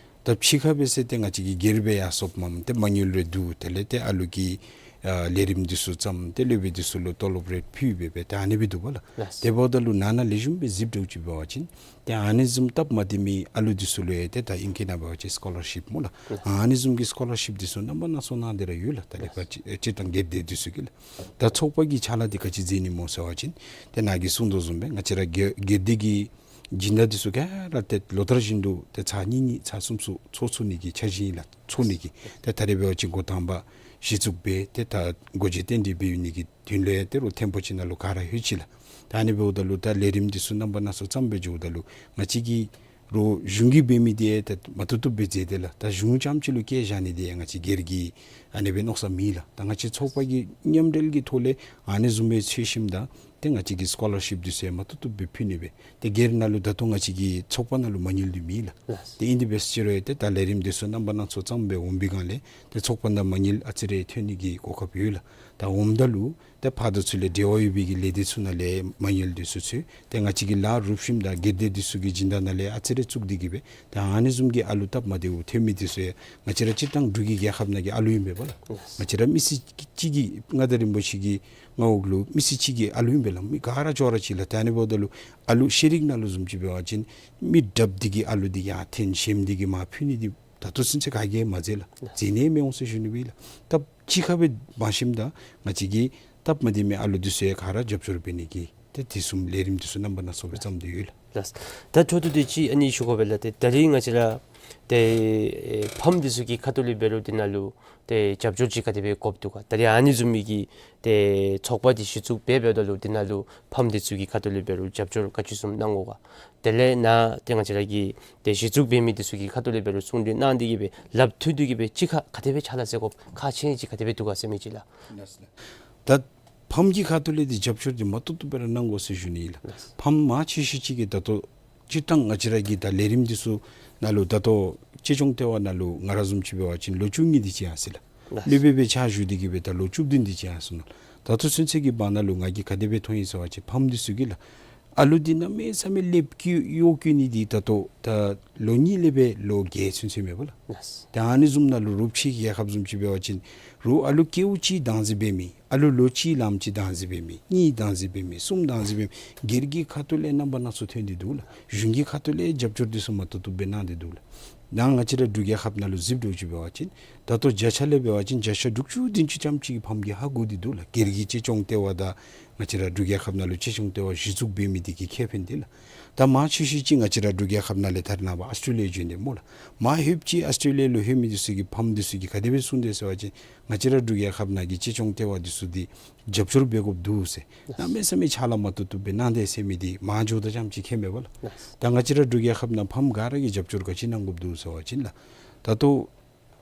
ད་ཕྱི་ཁར་འབད་ཟེར་ཏེ་ང་བཅས་ཀྱིས་སྒེར་སྦེ་ཡར་སོངམ་ཏེ་མ་དངུལ་རེ་བསྡུ་དེ་ལས་ཏེ་ཨ་ལུ་གི་ཨ་ལས་རིམ་འདི་ཚུ་བརྩམ་ཏེ་སློབ་དཔོན་འདི་ཚུ་ལུ་ཏོ་ལོབ་རེ་ཕུལ་སྦེ་སྦེ་ད་ཨ་ནི་སྦེ་འདུག་པ་ལགས། ལགས། དེ་འབདཝ་ད་ལུ་ནང་ན་ལེགས་ཤོམ་སྦེ་གཟིགས་དོ་ཅིག་འབད་བ་ཅིན་ཏེ་ཨ་ནི་བཟུམ་སྟབས་མ་བདེ་མི་ཨ་ལུ་འདི་ཚུ་ལུ་ཡང་ཏེ་ད་ཨིང་སྐད་ནང་འབད་བ་ཅིན་སི་ཀོ་ལར་ཤིབ་སྨོ་ལགས། ཨ་ནི་བཟུམ་གྱི་སི་ཀོ་ལར་ཤིབ་འདི་ཚུ་རྣམ་པ་སྣ་ཚོགས་གནང་སྟེ་ར་ཡོད་ལགས། ད་ལས་ཕར་སྤྱིར་བཏང་སྒེར་སྡེ་འདི་ཚུ་གིས་ལགས། ད་ཚོགས་པ་གི་ཕྱག་ལཱ་འདི་ག་ཅི་མཛད་ནི་སྨོ་ཟེར་བ་ཅིན་ཏེ་ནཱ་གིས་གསུངས་དོ་བཟུམ་སྦེ་ང་བཅས་ར་སྒེར་སྒེར་སྡེ་གི་སྦྱིན་བདག་འདི་ཚུ་ག་ར་ཏེ་ལོ་ལྟར་བཞིན་དུ་ཏེ་ཚར་གཉིས་གཉིས་ཚར་གསུམ་གསུམ་ཚོགས་ཚོགས་ནི་གི་འཆར་གཞི་ཨིན་ལགས། ཚོགས་ནི་གི་ཏེ་ད་རེས་འབད་བ་ཅིན་འགོ་དང་པ་གཞི་བཙུགས་འབད་དེ་ད་སྒོ་འབྱེད་རྟེན་འབྲེལ་འབད་ནི་གི་དོན་ལས་ཏེ་རོགས་ཐེམ་པོ་ཅིག་ནང་ལུ་ག་ར་ལྷོད་ཅི་ལགས། ད་ཨ་ནི་འབདཝ་ད་ལུ་ད་ལས་རིམ་འདི་ཚུ་རྣམ་པ་སྣ་ཚོགས་བརྩམས་སྦེ་འགྱོཝ་ད་ལུ་ང་བཅས་ཀྱིས་རོགས་གཞུང་གིས་འབད་མི་འདི་ད་མ་བཏུབ་བཏུབ་སྦེ་མཛད་དེས་ལགས། ད་གཞུང་རྐྱངམ་ཅིག་ལུ་བཀལ་བཞག་ནི་འདི་ང་བཅས་སྒེར་གྱི་ཨ་ནི་སྦེ་མནོ་བསམ་མེད་ལགས། ད་ང་བཅས་ཚོགས་པ་གི་མཉམ་འབྲེལ་གྱི་ཐོག་ལས་ཨ་ནི་བཟུམ་སྦེ་འཚོལ་ཞིནམ་ད་ཏེ་ང་བཅས་ཀྱིས་སི་ཀོ་ལར་ཤིབ་འདི་ཚུ་ཡང་མ་བཏུབ་བཏུབ་སྦེ་ཕུལ་ནི་སྦེ། ཏེ་སྒེར་ནང་ལུ་ད་ལྟོ་ང་བཅས་ཀྱི་ཚོགས་པ་ནང་ལུ་མ་དངུལ་འདི་མེད་ལགས། ལགས། ཏེ་ཨིན་དེ་འབད་ཟེར་རུང་ཡང་ཏེ་ད་ལས་རིམ་འདི་ཚུ་རྣམ་པ་སྣ་ཚོགས་བརྩམས་སྦེ་འོང་པའི་སྒང་ལས་ཏེ་ཚོགས་པ་ནང་མ་དངུལ་ཨ་ཙི་རེ་ཐོན་ནི་གི་གོ་སྐབས་ཡོད་ལགས། ད་འོངམ་ད་ལུ་ཏེ་ཕར་དང་ཚུར་ལས་འབྲེལ་བ་ཡོད་པའི་གི་ལས་སྡེ་ཚུ་ནང་ལས་མ་དངུལ་འདི་ཚུ་འཚོལ་ཏེ་ང་བཅས་ཀྱིས་ལཱ་རུབ་ཞིནམ་ད་སྒེར་སྡེ་འདི་ཚུ་གི་སྦྱིན་བདག་ནང་ལས་ཨ་ཙི་རེ་བཙུགས་ཏེ་གིས་སྦེ་ད་ཨ་ནི་བཟུམ་གྱི་ཨ་ལུ་སྟབས་མ་བདེཝ་ཐོན་མི་འདི་ཚུ་ཡང་ང་བཅས་ར་སྤྱིར་བཏང་འབྲུག་གི་རྒྱལ་ཁབ་ནང་གི་ཨ་ལུ་ཨིན་པས་ལགས། ང་བཅས་ར་མི་སེར་གཅིག་གིས་མངའ་བདག་རིན་པོ་ཆེ་གི་མངའ་འོག་ལུ་མི་སེར་གཅིག་གི་ཨ་ལུ་ཨིན་པས་ལགས། མི་ག་ར་ཅོག་ར་གཅིག་ལགས། ད་ཨ་ནི་འབདཝ་ད་ལུ་ཨ་ལུ་ཤེས་རིག་ནང་ལུ་བཟུམ་ཅིག་འབད་བ་ཅིན་མི་དྲགཔ་འདི་གི་ཨ་ལུ་འདི་ཡར་འཐོན་ཞནམ་འདི་གིས་མར་ཕུད་ནི་འདི་ད་ལྟོ་ཚུན་ཚོད་ག་གིས་མ་མཛད་ལགས། མཛད་ནི་མི་འོང་ཟེར་ཞུ་ནི་སྦེ་ལགས། སྟབས་གཅིག་ཁར་སྦེ་འབད་ཞིནམ་ད་ང་བཅས་ཀྱིས་སྟབས་མ་བདེ་མི་ཨ་ལུ་འདི་ཚུ་ཡང་ག་ར་རྒྱབ་སྐྱོར་འབད་ནི་གི་ཏེ་དེ་བཟུམ་ལས་རིམ་འདི་ཚུ་རྣམ་པ་སྣ་ཚོགས་སྦེ་བརྩམས་ཏེ་ཡོད་ལགས། ལགས། ད་འཕྲོ་མཐུད་དེ་ཅིག་ཨ་ནི་ཞུ་དགོ་པས་ལགས། ཏེ་ད་རིས་ང་བཅས་ར་ཏེ་ཨེ་ཕམ་འདི་ཚུ་གི་ཁ་ཐུག་ལས་འབད་རུང་དེ་ནང་ལུ་ཏེ་རྒྱབ་སྐྱོར་ཅིག་ག་དེ་སྦེ་དགོཔ་འདུག་ག། ད་རིས་ཨ་ནི་བཟུམ་མའི་གི་ཏེ་ཚོགས་པ་འདི་གཞི་བཙུགས་འབད་འབདཝ་ད་ལུ་དེ་ནང་ལུ་ཕམ་འདི་ཚུ་གི་ཁ་ཐུག་ལས་འབད་རུང་རྒྱབ་སྐྱོར་ག་ཅི་བཟུམ་གནང་དགོ་ག། དེ་ལས་ནཱ་ཏེ་ང་བཅས་ར་གི་ཏེ་གཞི་བཙུགས་འབད་མི་འདི་ཚུ་གི་ཁ་ཐུག་ལས་འབད་རུང་གསུང་གྲོས་གནང་སྟེ་གིས་སྦེ་ལགཔ་མཐུད་དེ་གིས་སྦེ་གཅིག་ཁར་ག་དེ་སྦེ་ཕྱག་ལཱ་མཛད་དགོཔ་ཁག་ཆེ་ནི་ཅིག་ག་དེ་སྦེ་འདུག་ག་ཟེར་མི་ཅིག་ལགས། ད་ཕམ་གྱི་ཁ་ཐུག་ལས་འདི་རྒྱབ་སྐྱོར་འདི་མ་བཏུབ་བཏུབ་སྦེ་ར་གནང་དགོ་ཟེར་ཞུ་ནི་ཨིན་ལགས། ཕམ་མང་ཆེ་ཤོས་ཅིག་གིས་ད་ལྟོ་སྤྱིར་བཏང་ང་བཅས་ར་གི་ད་ལས་རིམ་འདི་ཚུ་ནང་ལུ་ད་ལྟོ་གཅེས་སྐྱོང་ལྟེ་བ་ནང་ལུ་ང་ར་བཟུམ་ཅིག་འབད་བ་ཅིན་ལོ་བཅུ་གཉིས་འདི་ཅིག་ཡར་སོ་ཡི་ལགས། ལགས། སློབ་དཔོན་སྦེ་ཕྱག་ཞུ་སྟེ་གིས་སྦེ་ད་ལོ་བཅུ་བདུན་འདི་ཅིག་ཡར་སོ་ནུག། ད་ལྟོ་ཚུན་ཚོད་ཀྱི་བར་ན་ལུ་ང་གིས་ག་དེ་སྦེ་མཐོང་ཡི་ཟེར་བ་ཅིན་ཕམ་འདི་ཚུ་གིས་ལགས། ཨ་ལུ་འདི་གནམ་མེད་ས་མེད་ལེགས་བཀོད་གཡོག་བཀོད་ནི་འདི་ད་ལྟོ་ད་ལོ་གཉིས་ལས་སྦེ་ལོ་བརྒྱད་ཚུན་ཚོད་མེན་པ་ལགས། ལགས། ད་ཨ་ནི་བཟུམ་ནང་ལུ་རུབ་ཕྱེ་རྒྱལ་ཁབ་བཟུམ་ཅིག་འབད་བ་ཅིན་རོགས་ཨ་ལུ་སྐྱེཝ་གཅིག་བདག་འཛིན་འབད་མི་ཨ་ལུ་ལོ་གཅིག་ལངམ་གཅིག་བདག་འཛིན་འབད་མི་གཉིས་བདག་འཛིན་འབད་མི་གསུམ་བདག་འཛིན་འབད་མི་སྒེར་གྱི་ཁ་ཐུག་ལས་རྣམ་པ་སྣ་ཚོགས་ཐོན་ཏེ་འདུག་ལགས། གཞུང་གི་ཁ་ཐུག་ལས་རྒྱབ་སྐྱོར་འདི་ཚུ་མ་བཏུབ་བཏུབ་སྦེ་གནང་སྟེ་འདུག་ལགས། ནཱ་ང་བཅས་ར་འབྲུག་རྒྱལ་ཁབ་ནང་ལུ་གཟིགས་དོ་ཅིག་འབད་བ་ཅིན་ད་ལྟོ་བརྒྱ་ཆ་ལས་འབད་བ་ཅིན་བརྒྱ་ཆ་དྲུག་ཅུ་བདུན་ཅུ་ཙམ་ཅིག་གིས་ཕམ་གྱིས་ཧ་གོ་སྟེ་འདུག་ལགས། སྒེར་གྱི་གཅེས་སྐྱོང་ལྟེ་བ་དང་ང་བཅས་ར་འབྲུག་རྒྱལ་ཁབ་ནང་ལུ་གཅེས་སྐྱོང་ལྟེ་བ་གཞི་བཙུགས་འབད་མི་འདི་གི་ཁེ་ཕན་འདི་ལགས། ད་མང་ཆེ་ཤོས་ཅིག་ང་བཅས་ར་འབྲུག་རྒྱལ་ཁབ་ནང་ལས་ད་རེས་ནངས་པ་ཨཱོས་ཊྲེ་ལི་ཡ་བྱོན་ཏེ་སྨོ་ལགས། མར་ལྷོདཔ་ཅིག་ཨཱོས་ཊྲེ་ལི་ཡ་ལུ་ལྷོད་མི་འདི་ཚུ་གིས་ཕམ་འདི་ཚུ་གིས་ག་དེ་སྦེ་གསུངས་དེས་ཟེར་བ་ཅིན་ང་བཅས་ར་འབྲུག་རྒྱལ་ཁབ་ནང་གི་གཅེས་སྐྱོང་ལྟེ་བ་འདི་ཚུ་འདི་རྒྱབ་སྐྱོར་འབད་དགོཔ་འདུག་ཟེར། གནམ་མེད་ས་མེད་ཕྱག་ལཱ་མ་བཏུབ་བཏུབ་སྦེ་གནང་དེས་ཟེར་མི་འདི་མང་ཇོ་བདག་རྐྱངམ་ཅིག་ཁྱད་མེད་པ་ལགས། ད་ང་བཅས་ར་འབྲུག་རྒྱལ་ཁབ་ནང་ཕམ་ག་ར་གིས་རྒྱབ་སྐྱོར་ག་ཅི་གནང་དགོཔ་འདུག་ཟེར་བ་ཅིན་ལགས། ད་ལྟོ་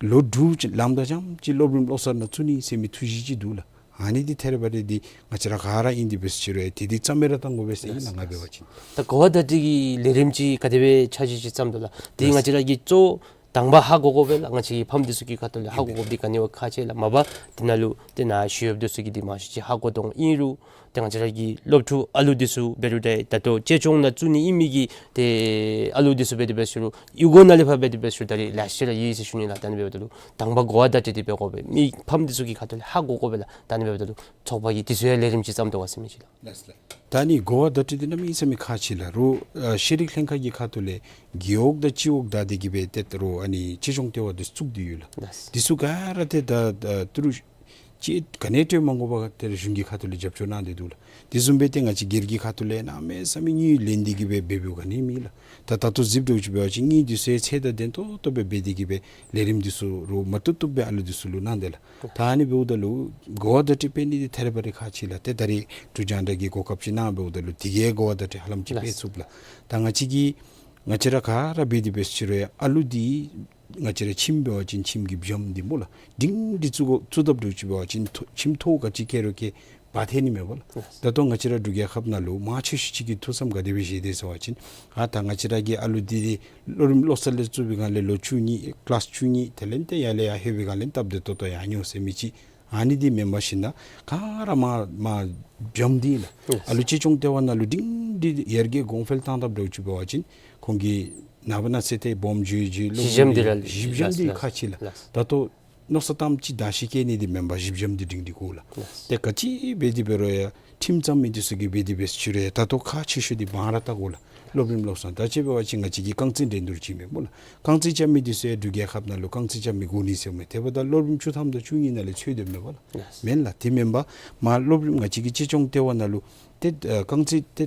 ལོ་དྲུག་ལངམ་ད་རྐྱངམ་ཅིག་སློབ་རིམ་བློ་གསར་ནང་བཙུགས་ནི་ཟེར་མི་ཐུགས་བཞེད་ཅིག་འདུག་ལགས། ཨ་ནི་འདི་ཐད་རི་བ་རི་འདི་ང་བཅས་ར་ག་ར་ཨིན་དེ་འབད་ཟེར་ཅི་རུང་ཡང་དེ་འདི་རྩ་མེད་ར་བཏང་དགོ་པས་ཟེར་ཨིན་ལགས་ང་འབད་བ་ཅིན། ད་གོ་བ་བརྡ་སྤྲོད་ཀྱི་ལས་རིམ་ཅིག་ག་དེ་སྦེ་འཆར་གཞི་ཅིག་བརྩམ་དོ་ལགས། དེ་ང་བཅས་ར་གིས་གཙོ་དང་པ་ཧ་གོ་དགོ་པས་ལགས། ང་བཅས་ཀྱི་ཕམ་འདི་ཚུ་གི་ཁ་ཐུག་ལས་ཧ་གོ་དགོཔ་འདི་ག་ནི་བ་ཁག་ཆེ་ལགས། མ་པ་འདི་ནང་ལུ་ཏེ་ནཱ་ཞུ་ཡོདཔ་འདི་ཚུ་གིས་འདི་མང་ཤོས་ཅིག་ཧ་གོ་དོ་ཨིན་རུང་ཏེ་ང་བཅས་ར་གི་སློབ་ཕྲུག་ཨ་ལུ་འདི་ཚུ་འབད་རུང་ད་ད་ལྟོ་གཅེས་སྐྱོང་ནང་བཙུགས་ནི་ཨིན་མི་གི་ཏེ་ཨ་ལུ་འདི་ཚུ་འབད་དེ་འབད་ཟེར་རུང་ཡུལ་སྒོ་ནང་ལས་ཕར་འབད་དེ་འབད་ཟེར་རུང་ད་རེས་ལེ་ཤ་ར་ཡོད་ཟེར་ཞུ་ནི་ལགས། ད་ཨ་ནི་འབདཝ་ད་ལུ་དང་པ་གོ་བ་བརྡ་སྤྲོད་འདི་འབད་དགོ་པས། མི་ཕམ་འདི་ཚུ་གི་ཁ་ཐུག་ལས་ཧ་གོ་དགོ་པས་ལགས། ད་ཨ་ནི་འབདཝ་ད་ལུ་ཚོགས་པ་གིས་འདི་ཚུ་ཡང་ལས་རིམ་ཅིག་བརྩམ་དོ་ག་ཟེར་མི་ཅིག་ལགས། ལགས་སོ་ལགས། ད་ཨ་ནི་གོ་བ་བརྡ་སྤྲོད་འདི་གནམ་མེད་ས་མེད་ཁག་ཆེ་ལགས། རོགས་ཨ་ཤེས་རིག་ལྷན་ཁག་གི་ཁ་ཐུག་ལས་རྒེད་འོག་དང་སྤྱི་འོག་བདའ་སྟེ་གི་སྦེ་ཏེ་རོགས་ཨ་ནི་གཅེས་སྐྱོང་ལྟེ་བ་འདི་བཙུགས་ཏེ་ཡོད་ལགས། ལགས་སོ། འདི་ཚུ་ག་ར་ཏེ་ད་ད་ཏི་རུ་ཅིག་ག་ནི་སྤྲོད་མ་དགོ་པར་ཏེ་གཞུང་གི་ཁ་ཐུག་ལས་རྒྱབ་སྐྱོར་གནང་སྟེ་འདུག་ལགས། དེ་བཟུམ་སྦེ་ཏེ་ང་བཅས་སྒེར་གྱི་ཁ་ཐུག་ལས་གནམ་མེད་ས་མེད་དངུལ་ལེན་ཏེ་གི་སྦེ་འབད་འབདཝ་ག་ནི་མེད་ལགས། ད་ད་ལྟོ་གཟིགསཔ་འདྲཝ་ཅིག་འབད་བ་ཅིན་དངུལ་འདི་ཚུ་ཡང་ཚད་དང་ལྡན་ཏོག་ཏོ་སྦེ་འབད་དེ་གི་སྦེ་ལས་རིམ་འདི་ཚུ་རོགས་མ་བཏུབ་བཏུབ་སྦེ་ཨ་ལུ་འདི་ཚུ་ལུ་གནང་དེས་ལགས། ད་ཨ་ནི་འབདཝ་ད་ལུ་གོ་བ་བརྡ་སྤྲོད་འབད་ནི་འདི་ཐད་རི་བ་རི་ཁག་ཆེ་ལགས། ཏེ་ད་རེས་འབྲུག་རྒྱང་བསྒྲགས་ཀྱིས་གོ་སྐབས་ཅིག་གནང་འབདཝ་ད་ལུ་དེ་གིས་གོ་བ་བརྡ་སྤྲོད་ཧ་ལམ་ཅིག་འབད་ཚུགས་ལགས། ད་ང་བཅས་ཀྱིས་ང་བཅས་ར་ག་ར་འབད་དེ་འབད་ཟེར་ཅི་རུང་ཡང་ཨ་ལུ་འདི་ང་བཅས་ར་ཁྱིམ་འབད་བ་ཅིན་ཁྱིམ་གྱི་སྦྱངམ་འདི་སྨོ་ལགས། སྒྲིང་སྒྲི་བཙུགས་དགོ་བཙུགས་དཔ་འདྲཝ་ཅིག་འབད་བ་ཅིན་ཐོ་ཁྱིམ་ཐོག་ག་ཅི་བཀལ་རུང་བཀལ་འབག་ཐལ་ནི་མས་པ་ལགས། ད་ལྟོ་ང་བཅས་ར་འབྲུག་རྒྱལ་ཁབ་ནང་ལུ་མང་ཆེ་ཤོས་ཅིག་གི་ཐུགས་བསམ་ག་དེ་སྦེ་བཞེས་དེས་ཟེར་བ་ཅིན་ཨ་ད་ང་བཅས་ར་གི་ཨ་ལུ་འདི་འདི་སློབ་རིམ་སློབ་གསར་ལས་བཙུགས་པའི་སྒང་ལས་ལོ་བཅུ་གཉིས་ཀི་ལཱསི་བཅུ་གཉིས་དེ་ལས་ཏེ་ཡར་ལས་ཡར་ལྷོད་པའི་སྒང་ལས་སྟབས་བདེ་ཏོག་ཏོ་ཡར་འགྱོ་ཟེར་མི་ཅིག་ཨ་ནི་འདི་མེན་པར་ཞིན་ན་ག་ར་མར་མར་སྦྱངམ་འདི་ལགས། ཨ་ལུ་གཅེས་སྐྱོང་ལྟེ་བ་ནང་ལུ་སྒྲིང་སྒྲི་ཡར་རྒྱས་གོང་འཕེལ་བཏང་དཔ་འདྲཝ་ཅིག་འབད་བ་ཅིན་ཁོང་གི་ནངས་པ་གནངས་ཚེ་ཏེ་སྦོམ་འགྱོ་འགྱོ་སློབ་གཞི་སྦྱངམ་འདི་ར་གཞི་སྦྱངམ་འདི་ཁག་ཆེ་ལགས། ད་ལྟོ་མནོ་བསམ་བཏངམ་ཅིག་བདག་ཤི་བཀལ་ནི་འདི་མེན་པར་གཞི་སྦྱངམ་འདི་སྒྲིང་སྒྲི་དགོ་ལགས། ཏེ་ག་ཅི་འབད་དེ་འབད་རུང་ཡང་ཁྲིམས་བརྩམ་མི་འདི་ཚུ་གིས་འབད་དེ་འབད་ཟེར་ཅི་རུང་ཡང་ད་ལྟོ་ཁག་ཆེ་ཤོས་འདི་བང་ར་བཏགས་དགོ་ལགས། སློབ་རིམ་སློབ་གསར་ད་ཅི་འབད་བ་ཅིན་ང་བཅས་ཀྱི་རྐང་རྩེད་འགྲན་བསྡུར་ཅིག་མས་སྨོ་ལགས། རྐང་རྩེད་རྐྱབ་མི་འདི་ཚུ་ཡང་འབྲུག་རྒྱལ་ཁབ་ནང་ལུ་རྐང་རྩེད་རྐྱབ་མི་དགོ་ནི་ཟེར་མས། དེ་འབདཝ་ད་སློབ་རིམ་བཅུ་ཐམ་དང་བཅུ་གཉིས་ནང་ལས་ཚུད་དེ་མེན་པ་ལགས། མེན་ལགས། དེ་མེན་པར་མར་སློབ་རིམ་ང་བཅས་ཀྱི་གཅེས་སྐྱོང་ལྟེ་བ་ནང་ལུ་ཏེ་ཨ་རྐང་རྩེད་ཏེ་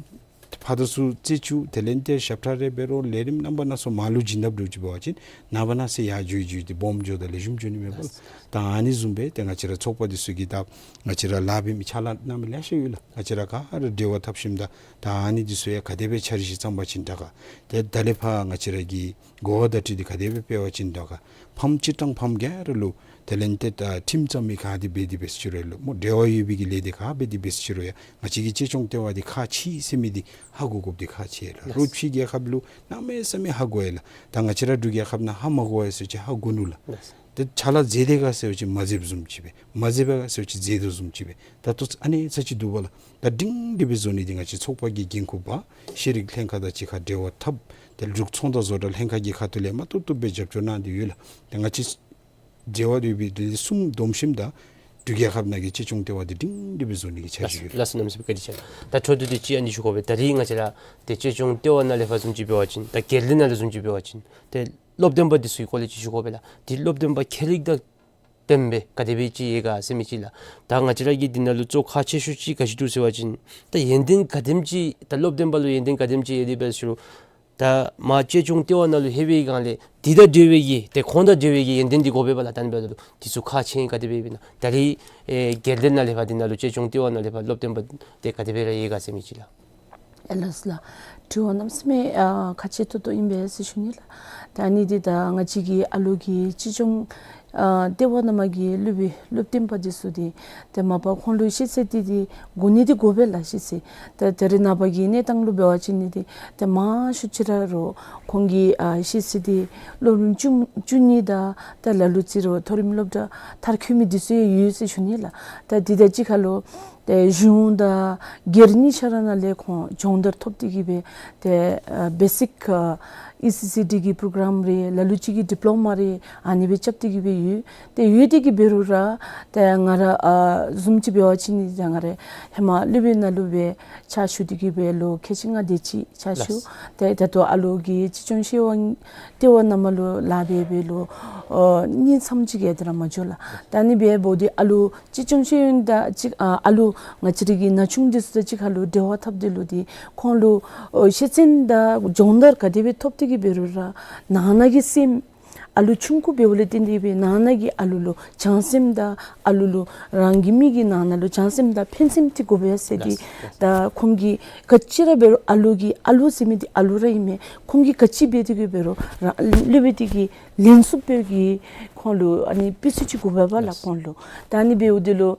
ཕར་དང་ཚུར་རྩེད་བཅུག་དེ་ལས་ཏེ་ཞབས་ཁྲ་རེ་འབད་རུང་ལས་རིམ་རྣམ་པ་སྣ་ཚོགས་མར་ལུ་བྱིན་དཔ་འདྲཝ་ཅིག་འབད་བ་ཅིན་ནངས་པ་གནངས་ཚེ་ཡར་འགྱོ་འགྱོ་སྟེ་སྦོམ་འགྱོཝ་ད་ལེགས་ཤོམ་འགྱོ་ནི་མས་པ་ལགས། ད་ཨ་ནི་བཟུམ་སྦེ་ཏེ་ང་བཅས་ར་ཚོགས་པ་འདི་ཚུ་གིས་ད་ང་བཅས་ར་ལཱ་འབད་མི་ཕྱག་ལཱ་གནང་མི་ལེ་ཤ་ཡོད་ལགས། ང་བཅས་ར་ག་ར་འབྲེལ་བ་འཐབ་ཞིནམ་ད་ད་ཨ་ནི་འདི་ཚུ་ཡང་ག་དེ་སྦེ་འཆར་གཞི་བརྩམ་པ་ཅིན་དྲག་ག། ཏེ་ད་ལས་ཕར་ང་བཅས་ར་གི་གོ་བ་བརྡ་སྤྲོད་འདི་ག་དེ་སྦེ་སྤེལ་བ་ཅིན་དྲག་ག། ཕམ་སྤྱིར་བཏང་ཕམ་ག་ར་ལུ་དེ་ལས་ཏེ་ད་ཁྲིམས་བརྩམ་མི་ག་དེ་འབད་དེ་འབད་ཟེར་ཅི་རུང་ལུ་སྨོ་འབྲེལ་བ་ཡོད་པའི་གི་ལས་སྡེ་ག་འབད་དེ་འབད་ཟེར་ཅི་རུང་ཡང་ང་བཅས་ཀྱི་གཅེས་སྐྱོང་ལྟེ་བ་འདི་ཁག་ཆེ་ཟེར་མི་འདི་ཧ་གོ་དགོཔ་འདི་ཁག་ཆེ་ལགས། རོགས་ཕྱི་རྒྱལ་ཁབ་ལུ་གནམ་མེད་ས་མེད་ཧ་གོ་ཡི་ལགས། ད་ང་བཅས་ར་འབྲུག་རྒྱལ་ཁབ་ནང་ཧ་མ་གོ་ཡི་ཟེར་ཅི་ཧ་གོ་ནུག་ལགས། ཏེ་ཕྱག་ལཱ་མཛད་དེས་ག་ཟེར་བ་ཅིན་མ་མཛདཔ་བཟུམ་ཅིག་སྦེ་མ་མཛད་པས་ག་ཟེར་བ་ཅིན་མཛད་དོ་བཟུམ་ཅིག་སྦེ་ད་ལྟོ་ཨ་ནི་ཚར་ཅིག་འདུག་པ་ལགས། ད་སྒྲིང་སྒྲི་སྦེ་བཟོ་ནི་འདི་ང་བཅས་ཚོགས་པ་གི་འགན་ཁུར་འབག་ཤེས་རིག་ལྷན་ཁག་དང་གཅིག་ཁར་འབྲེལ་བ་འཐབ་ཏེ་འབྲུག་ཚོང་དང་བཟོ་གྲྭ་ལྷན་ཁག་གི་ཁ་ཐུག་ལས་མ་བཏུབ་བཏུབ་སྦེ་རྒྱབ་སྐྱོར་གནང་སྟེ་ཡོད་ལགས། ཏེ་ང་བཅས་འབྲེལ་བ་ཡོད་པའི་ལས་སྡེ་གསུམ་བསྡོམས་ཞིནམ་ད་འབྲུག་རྒྱལ་ཁབ་ནང་གི་གཅེས་སྐྱོང་ལྟེ་བ་འདི་སྒྲིང་སྒྲི་སྦེ་བཟོ་ནི་གི་འཆར་གཞི་ཡོད་ལགས། ལགས་སོ་གནམ་མེད་ས་མེད་བཀའ་དྲིན་ཆེ་ལགས། ད་འཕྲོ་མཐུད་དེ་ཅིག་ཨ་ནི་ཞུ་དགོ་པས། ད་རིས་ང་བཅས་ར་ཏེ་གཅེས་སྐྱོང་ལྟེ་བ་ནང་ལས་ཕར་བཟུམ་ཅིག་འབད་བ་ཅིན་ད་སྒེར་སྡེ་ནང་ལས་བཟུམ་ཅིག་འབད་བ་ཅིན་ཏེ་སློབ་སྟོན་པ་འདི་ཚུ་གི་སྐོར་ལས་ཅིག་ཞུ་དགོ་པས་ལགས། ཏེ་སློབ་སྟོན་པ་ཁྱད་ལས་ད་སྟོན་པའི་ག་དེ་སྦེ་ཅིག་ཡོད་ག་ཟེར་མི་ཅིག་ལགས། ད་ང་བཅས་ར་གི་འདི་ནང་ལུ་གཙོ་ཁག་ཆེ་ཤོས་ཅིག་ག་ཅི་འདུག་ཟེར་བ་ཅིན་ད་ཡོན་ཏན་ག་དེམ་ཅིག་ད་སློབ་སྟོན་པ་ལུ་ཡོན་ཏན་ག་དེམ་ཅིག་ཡོད་དེ་འབད་ཟེར་རུང་ད་མར་གཅེས་སྐྱོང་ལྟེ་བ་ནང་ལུ་ལྷོད་པའི་སྒང་ལས་འདི་དང་འབྲེལ་བའི་གི་ཏེ་ཁོང་དང་འབྲེལ་བའི་གི་ཡོན་ཏན་འདི་དགོ་པས་པ་ལགས། ད་ཨ་ནི་འབདཝ་ད་ལུ་འདི་ཚུ་ཁག་ཆེ་ག་དེ་སྦེ་ཨིན་ན། ད་རིས་ཨེ་སྒེར་སྡེ་ནང་ལས་ཕར་འདི་ནང་ལུ་གཅེས་སྐྱོང་ལྟེ་བ་ནང་ལས་ཕར་སློབ་སྟོན་པ་འདི་ག་དེ་སྦེ་ར་ཡོད་ག་ཟེར་མི་ཅིག་ལགས། ཨེ་ལགས་སོ་ལགས། དྲི་བ་གནམ་མེད་ས་མེད་ཨ་ཁག་ཆེ་ཏོག་ཏོ་ཨིན་པས་ཟེར་ཞུ་ནི་ལགས། ད་ཨ་ནི་འདི་ད་ང་བཅས་ཀྱི་ཨ་ལུ་གི་གཅེས་སྐྱོང་ཨ་ལྟེ་བ་ནང་མར་གྱི་སློབ་དཔོན་སློབ་སྟོན་པ་འདི་ཚུ་འདི་ཏེ་མ་པ་ཁོང་ལུ་ཤེས་ཚད་འདི་འདི་དགོ་ནི་འདི་དགོ་པས་ལགས། ཤེས་ཚད་ད་ད་རེས་ནངས་པ་གི་གནས་སྟངས་ལུ་འབད་བ་ཅིན་ནི་འདི་ཏེ་མང་ཤོས་ཅིག་ར་རོགས་ཁོང་གི་ཨ་ཤེས་ཚད་འདི་སློབ་རིམ་བཅུ་བཅུ་གཉིས་དང་ད་ལ་ལུ་རྩིས་རོགས་མཐོ་རིམ་སློབ་གྲྭ་མཐར་འཁྱོལ་མི་འདི་ཚུ་ཡང་ཡོད་ཟེར་ཞུ་ནི་ལགས། ད་འདི་དང་གཅིག་ཁར་ལུ་ཏེ་གཞུང་དང་སྒེར་གཉིས་ཆ་ར་ནང་ལས་ཁོང་སྦྱོང་བརྡར་ཐོབ་སྟེ་གི་སྦེ་ཏེ་ཨ་བེ་སིཀ་ཨ་ཨི་སི་སི་ཌི་གི་པྲོ་གྲམ་རེ་ལ་ལུ་ཅིག་གིས་ཌི་པི་ལོ་མ་རེ་ཨ་ནི་སྦེ་རྐྱབ་སྟེ་གི་སྦེ་ཡོད། ཏེ་ཡོད་དེ་གི་འབད་རུང་ར་ཏེ་ང་ར་ཨ་བཟུམ་ཅིག་འབད་བ་ཅིན་ནི་ད་ང་ར་ཧེ་མ་སློབ་དཔོན་ནང་ལུ་སྦེ་ཕྱག་ཞུ་སྟེ་གི་སྦེ་ལོ་ཁལ་གཅིག་ལྔ་དེ་ཅིག་ཕྱག་ཞུ། ཏེ་ད་ལྟོ་ཨ་ལུ་གི་གཅེས་སྐྱོང་ཤེས་ཡོན་ལྟེ་བ་ནང་མར་ལུ་ལཱ་འབད་འབད་ལོ་ཨ་གཉིས་ཙམ་ཅིག་གིས་དེ་ར་མ་འགྱོ་ལགས། ད་ཨ་ནི་སྦེ་འབདཝ་ད་ཨ་ལུ་གཅེས་སྐྱོང་ཤེས་ཡོན་དང་གཅིག་ཨ་ཨ་ལུ་ང་བཅས་ར་གི་ན་ཆུང་འདི་ཚུ་དང་གཅིག་ཁར་ལུ་འབྲེལ་བ་འཐབ་སྟེ་ལུ་འདི་ཁོང་ལུ་ཨོ་ཤེས་ཚད་དང་སྦྱོང་བརྡར་ག་དེ་སྦེ་ཐོབ་སྟེ་གི་འབད་རུང་ར་ནང་ན་གི་སེམས་ཨ་ལུ་ཆུང་ཀུ་འབདཝ་ལས་བརྟེན་ཏེ་སྦེ་ནང་ན་གི་ཨ་ལུ་ལུ་བྱམས་སེམས་དང་ཨ་ལུ་ལུ་རང་གི་མི་གི་ནང་ན་ལུ་བྱམས་སེམས་དང་ཕན་སེམས་འདི་དགོ་པས་ཟེར་འདི། ད་ཁོང་གིས་ག་ཅི་ར་འབད་རུང་ཨ་ལུ་གི་ཨ་ལུ་ཟེར་མི་འདི་ཨ་ལུ་ར་ཨིན་མས། ཁོང་གིས་ག་ཅི་འབད་དེ་གི་འབད་རུང་ར་སློབ་དཔོན་འདི་གིས་ལན་ཚུ་འབད་གི་ཁོང་ལུ་ཨ་ནི་དཔེ་ཚུ་ཅིག་དགོ་པས་པ་ལགས་ཁོང་ལུ། ད་ཨ་ནི་འབདཝ་ད་ལུ་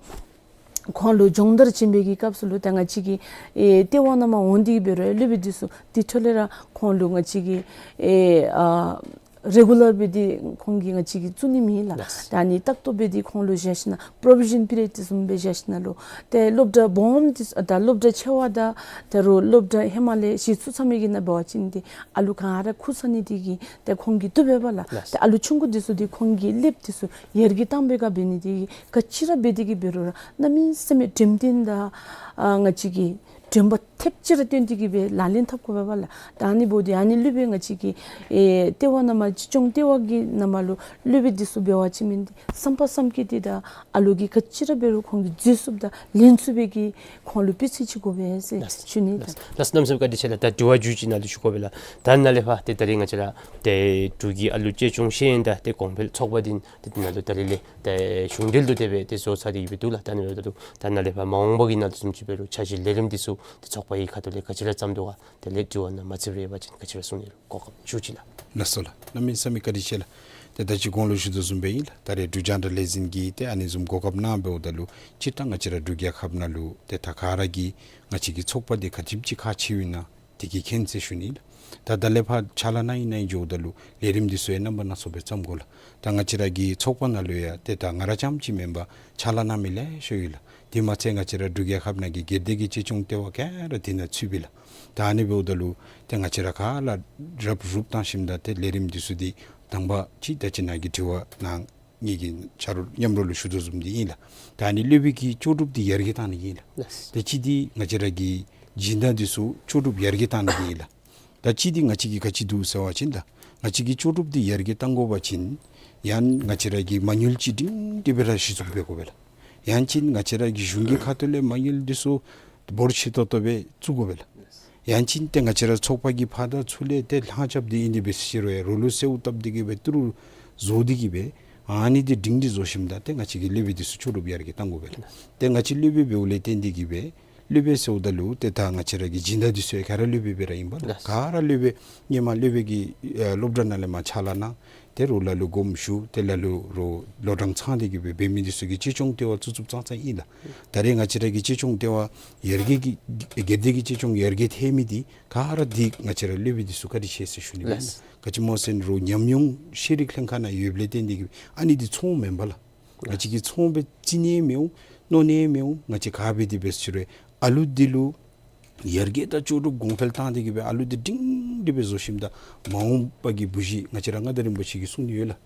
ཁོང་ལུ་སྦྱོང་བརྡར་བྱིན་པའི་གི་སྐབས་སུ་ལུ་ད་ང་བཅས་ཀྱི་ཨེ་ལྟེ་བ་ནང་མར་འོང་སྟེ་འབད་རུང་སློབ་དཔོན་འདི་ཚུ་དེ་འཕྲོ་ལས་ར་ཁོང་ལུ་ང་བཅས་ཀྱི་ཨེ་ཨ་རེ་གུ་ལར་སྦེ་འདི་ཁོང་གིས་ང་བཅས་ཀྱིས་བཙུགས་ནི་མེད་ལགས། ལགས། ད་ཨ་ནི་ལྟག་ཏོ་སྦེ་འདི་ཁོང་ལུ་བཞག་ཞིན་ན་པྲོ་བི་ཤཱན་པི་རི་ཡཌ་དེ་བཟུམ་སྦེ་བཞག་ཞིན་ན་ལུ་ཏེ་སློབ་གྲྭ་སྦོམ་འདི་ཚུ་ད་སློབ་གྲྭ་ཆེ་བ་དང་ད་རུང་སློབ་གྲྭ་ཧེ་མ་ལས་གཞི་བཙུགས་ཚར་མི་གི་ནང་འབད་བ་ཅིན་འདི་ཨ་ལུ་ག་ར་ཁུག་ས་ནི་འདི་གིས་ཏེ་ཁོང་གིས་བཏུབ་པས་ལགས། ལགས། ཏེ་ཨ་ལུ་ཆུང་ཀུ་འདི་ཚུ་འདི་ཁོང་གིས་སློབ་འདི་ཚུ་ཡར་རྒྱས་བཏང་པའི་སྐབས་འབད་ནི་འདི་གིས་ག་ཅི་ར་འབད་དེ་གི་འབད་རུང་ར་གནམ་མེད་ས་མེད་འགྲེམས་སྟོན་དང་ཨ་ང་བཅས་ཀྱི་དྲན་པ་ཐེབས་ཅིག་ར་བཏོན་ཏེ་གི་སྦེ་ལག་ལེན་འཐབ་དགོ་པས་ལགས། ད་ཨ་ནི་འབདཝ་ད་ཨ་ནི་སློབ་དཔོན་ང་བཅས་ཀྱི་ཨེ་ལྟེ་བ་ནང་མར་གཅེས་སྐྱོང་ལྟེ་བ་གི་ནང་མར་ལུ་སློབ་དཔོན་འདི་ཚུ་འབད་བ་ཅིན་མིན་འདི་བསམ་པ་བསམ་གྱི་འདི་དང་ཨ་ལུ་གིས་ག་ཅི་ར་འབད་རུང་ཁོང་གིས་འཛོལ་ཚུགསཔ་དང་ལེན་ཚུགས་པའི་གི་ཁོང་ལུ་སྤུས་ཚད་ཅིག་དགོ་པས་ཟེར་ལགས། ཞུ་ནི། ལགས། ལགས། གནམ་མེད་ས་མེད་བཀའ་དྲིན་ཆེ་ལགས། ད་དྲི་བ་མཇུག་ཅིག་ནཱ་ལུ་ཞུ་དགོ་པས་ལགས། ད་ནཱ་ལས་ཕར་ཏེ་ད་རིས་ང་བཅས་ར་ཏེ་འབྲུག་གི་ཨ་ལུ་གཅེས་སྐྱོང་ཤེས་ཡོན་དང་ཏེ་གོང་འཕེལ་ཚོགས་པ་འདི་ཏེ་ནཱ་ལུ་ད་རིས་ལས་ཏེ་གཞུང་འབྲེལ་ལུ་དེ་སྦེ་ཏེ་བཟོ་ཚར་ཏེ་ཡོདཔ་འདུག་ལགས། ད་ཨ་ནི་འབདཝ་ད་ལུ་ད་ནཱ་ལས་ཕར་མ་འོངས་པ་གི་ནང་ལུ་བཟུམ་ཅིག་འབད་རུང་འཆར་གཞི་ལས་རིམ་འདི་ཚུ་ཏེ་ཚོགས་པ་གི་ཁ་ཐུག་ལས་ག་ཅི་ར་བརྩམ་དོ་ག། དེ་ལས་དྲི་བ་ནང་མ་ཚུད་རེ་བ་ཅིན་ག་ཅི་ར་གསུང་ནི་རུང་གོ་སྐབས་ཞུ་ཅི་ལགས། ལགས་སོ་ལགས། གནམ་མེད་ས་མེད་བཀའ་དྲིན་ཆེ་ལགས། ཏེ་ད་ཅི་གོང་ལུ་ཞུ་དོ་བཟུམ་སྦེ་ཨིན་ལགས། ད་རེས་འབྲུག་རྒྱང་བསྒྲགས་ལས་འཛིན་གྱིས་ཏེ་ཨ་ནི་བཟུམ་གོ་སྐབས་གནང་འབདཝ་ད་ལུ་སྤྱིར་བཏང་ང་བཅས་ར་འབྲུག་རྒྱལ་ཁབ་ནང་ལུ་ཏེ་ད་ག་ར་གིས་ང་བཅས་ཀྱི་ཚོགས་པ་འདི་ག་དེམ་ཅིག་ཁག་ཆེཝ་ཨིན་ན་དེ་གིས་མཁྱེན་ཟེར་ཞུ་ནི་ལགས། ད་ད་ལས་ཕར་ཕྱག་ལཱ་གནང་ཡི་གནང་ཡི་འགྱོཝ་ད་ལུ་ལས་རིམ་འདི་ཚུ་ཡང་རྣམ་པ་སྣ་ཚོགས་སྦེ་བརྩམ་དགོ་ལགས། ད་ང་བཅས་ར་གི་ཚོགས་པ་ནང་ལུ་ཡང་ཏེ་ད་ང་ར་རྐྱངམ་ཅིག་མེན་པར་ཕྱག་ལཱ་གནང་མི་ལེ་ཤ་ཡོད་ལགས། དེ་མ་ཚད་ང་བཅས་ར་འབྲུག་རྒྱལ་ཁབ་ནང་གི་སྒེར་སྡེ་གི་གཅེས་སྐྱོང་ལྟེ་བ་ག་ར་དེ་ནང་ཚུདཔ་ཨིན་ལགས། ད་ཨ་ནི་འབདཝ་ད་ལུ་ཏེ་ང་བཅས་ར་ག་ར་རུབ་རུབ་བཏང་ཞིནམ་ད་ཏེ་ལས་རིམ་འདི་ཚུ་འདི་དང་པ་ཅིག་ད་ཅི་ནཱ་གི་དྲི་བ་ནང་ངེ་གི་ཆ་རོགས་མཉམ་རོགས་ལུ་ཞུ་དོ་བཟུམ་འདི་ཨིན་ལགས། ད་ཨ་ནི་སློབ་དཔོན་གྱི་ལྕོགས་གྲུབ་འདི་ཡར་རྒྱས་བཏང་ནི་ཨིན་ལགས། ལགས། ཏེ་གཅིག་འདི་ང་བཅས་ར་གི་སྦྱིན་བདག་འདི་ཚུ་ལྕོགས་གྲུབ་ཡར་རྒྱས་བཏང་ནི་ཨིན་ལགས། ད་གཅིག་འདི་ང་བཅས་ཀྱི་ག་ཅི་འདུག་ཟེར་བ་ཅིན་ད་ང་བཅས་ཀྱི་ལྕོགས་གྲུབ་འདི་ཡར་རྒྱས་བཏང་དགོ་པ་ཅིན་ཡང་ང་བཅས་ར་གི་མ་དངུལ་ཅིག་སྒྲིང་སྒྲི་སྦེ་ར་གཞི་བཙུགས་འབད་དགོ་པས་ལགས། ཡང་ཅིན་ང་བཅས་ར་གི་གཞུང་གི་ཁ་ཐུག་ལས་མ་དངུལ་འདི་ཚུ་འབོར་ཆེ་ཏོག་ཏོ་སྦེ་བཙུགས་དགོ་པས་ལགས། ཡང་ཅིན་ཏེ་ང་བཅས་ར་ཚོགས་པ་གི་ཕར་དང་ཚུར་ལས་ཏེ་ལྷང་རྐྱབ་སྟེ་ཨིན་ཏེ་འབད་ཟེར་རུང་ཡང་རོགས་ལུ་གསོལཝ་བཏབ་སྟེ་གི་སྦེ་ཏི་རུ་བཟོ་སྟེ་གི་སྦེ་ཨ་ནི་འདི་སྒྲིང་སྒྲི་བཟོ་ཞིནམ་ད་ཏེ་ང་བཅས་ཀྱི་སློབ་དཔོན་འདི་ཚུ་ལྕོགས་གྲུབ་ཡར་རྒྱས་བཏང་དགོ་པས་ལགས། ཏེ་ང་བཅས་སློབ་དཔོན་འབདཝ་ལས་བརྟེན་ཏེ་གི་སྦེ་སློབ་དཔོན་ཟེརཝ་ད་ལུ་ཏེ་ད་ང་བཅས་ར་གི་སྦྱིན་བདག་འདི་ཚུ་ཡང་ག་ར་སློབ་དཔོན་སྦེ་ར་ཨིན་པས་ལགས། ལགས། ག་ར་སློབ་དཔོན་སྔོན་མ་སློབ་དཔོན་གྱིས་ཨེ་སློབ་གྲྭ་ནང་ལས་མར་ཕྱག་ལཱ་གནང་། ཏེ་རོགས་ལ་ལུ་དགོངསམ་ཞུ། ཏེ་ལ་ལུ་རོགས་ལོ་གྲངས་ཚང་སྟེ་གི་སྦེ་འབད་མི་འདི་ཚུ་གིས་གཅེས་སྐྱོང་ལྟེ་བ་བཙུགས་བཙུགསཔ་ཙང་ཙང་ཨིན་ལགས། ད་རེས་ང་བཅས་ར་གི་གཅེས་སྐྱོང་ལྟེ་བ་ཡར་རྒྱས་ཀྱི་སྒེར་སྡེ་གི་གཅེས་སྐྱོང་ཡར་རྒྱས་ཐལ་མི་འདི་ག་ར་འདི་ང་བཅས་ར་སློབ་དཔོན་འདི་ཚུ་བཀའ་དྲིན་ཆེ་ཟེར་ཞུ་ནི་ཨིན་ལགས། ལགས། ག་ཅི་སྨོ་ཟེར་རུང་ཉམས་མྱོང་ཤེས་རིག་ལྷན་ཁག་ནང་ཡོདཔ་ལས་བརྟེན་ཏེ་གི་ཨ་ནི་འདི་ཚོང་མེན་པས་ལགས། ང་བཅས་ཀྱིས་ཚོང་སྦེ་རྩི་ནི་མི་འོང་། མནོ་ནི་མི་འོང་། ང་བཅས་ག་འབད་དེ་འབད་ཟེར་རུང་ཨ་ལུ་འདི་ལུ་ཡར་རྒྱས་དང་ལྕོགས་གྲུབ་གོང་འཕེལ་བཏང་སྟེ་གི་སྦེ་ཨ་ལུ་འདི་སྒྲིང་སྒྲི་སྦེ་བཟོ་ཞིནམ་ད་མ་འོངས་པ་གི་བུ་གཞི་ང་བཅས་ར་མངའ་བདག་རིན་པོ་ཆེ་གིས་གསུང་ནི་ཡོད་ལགས།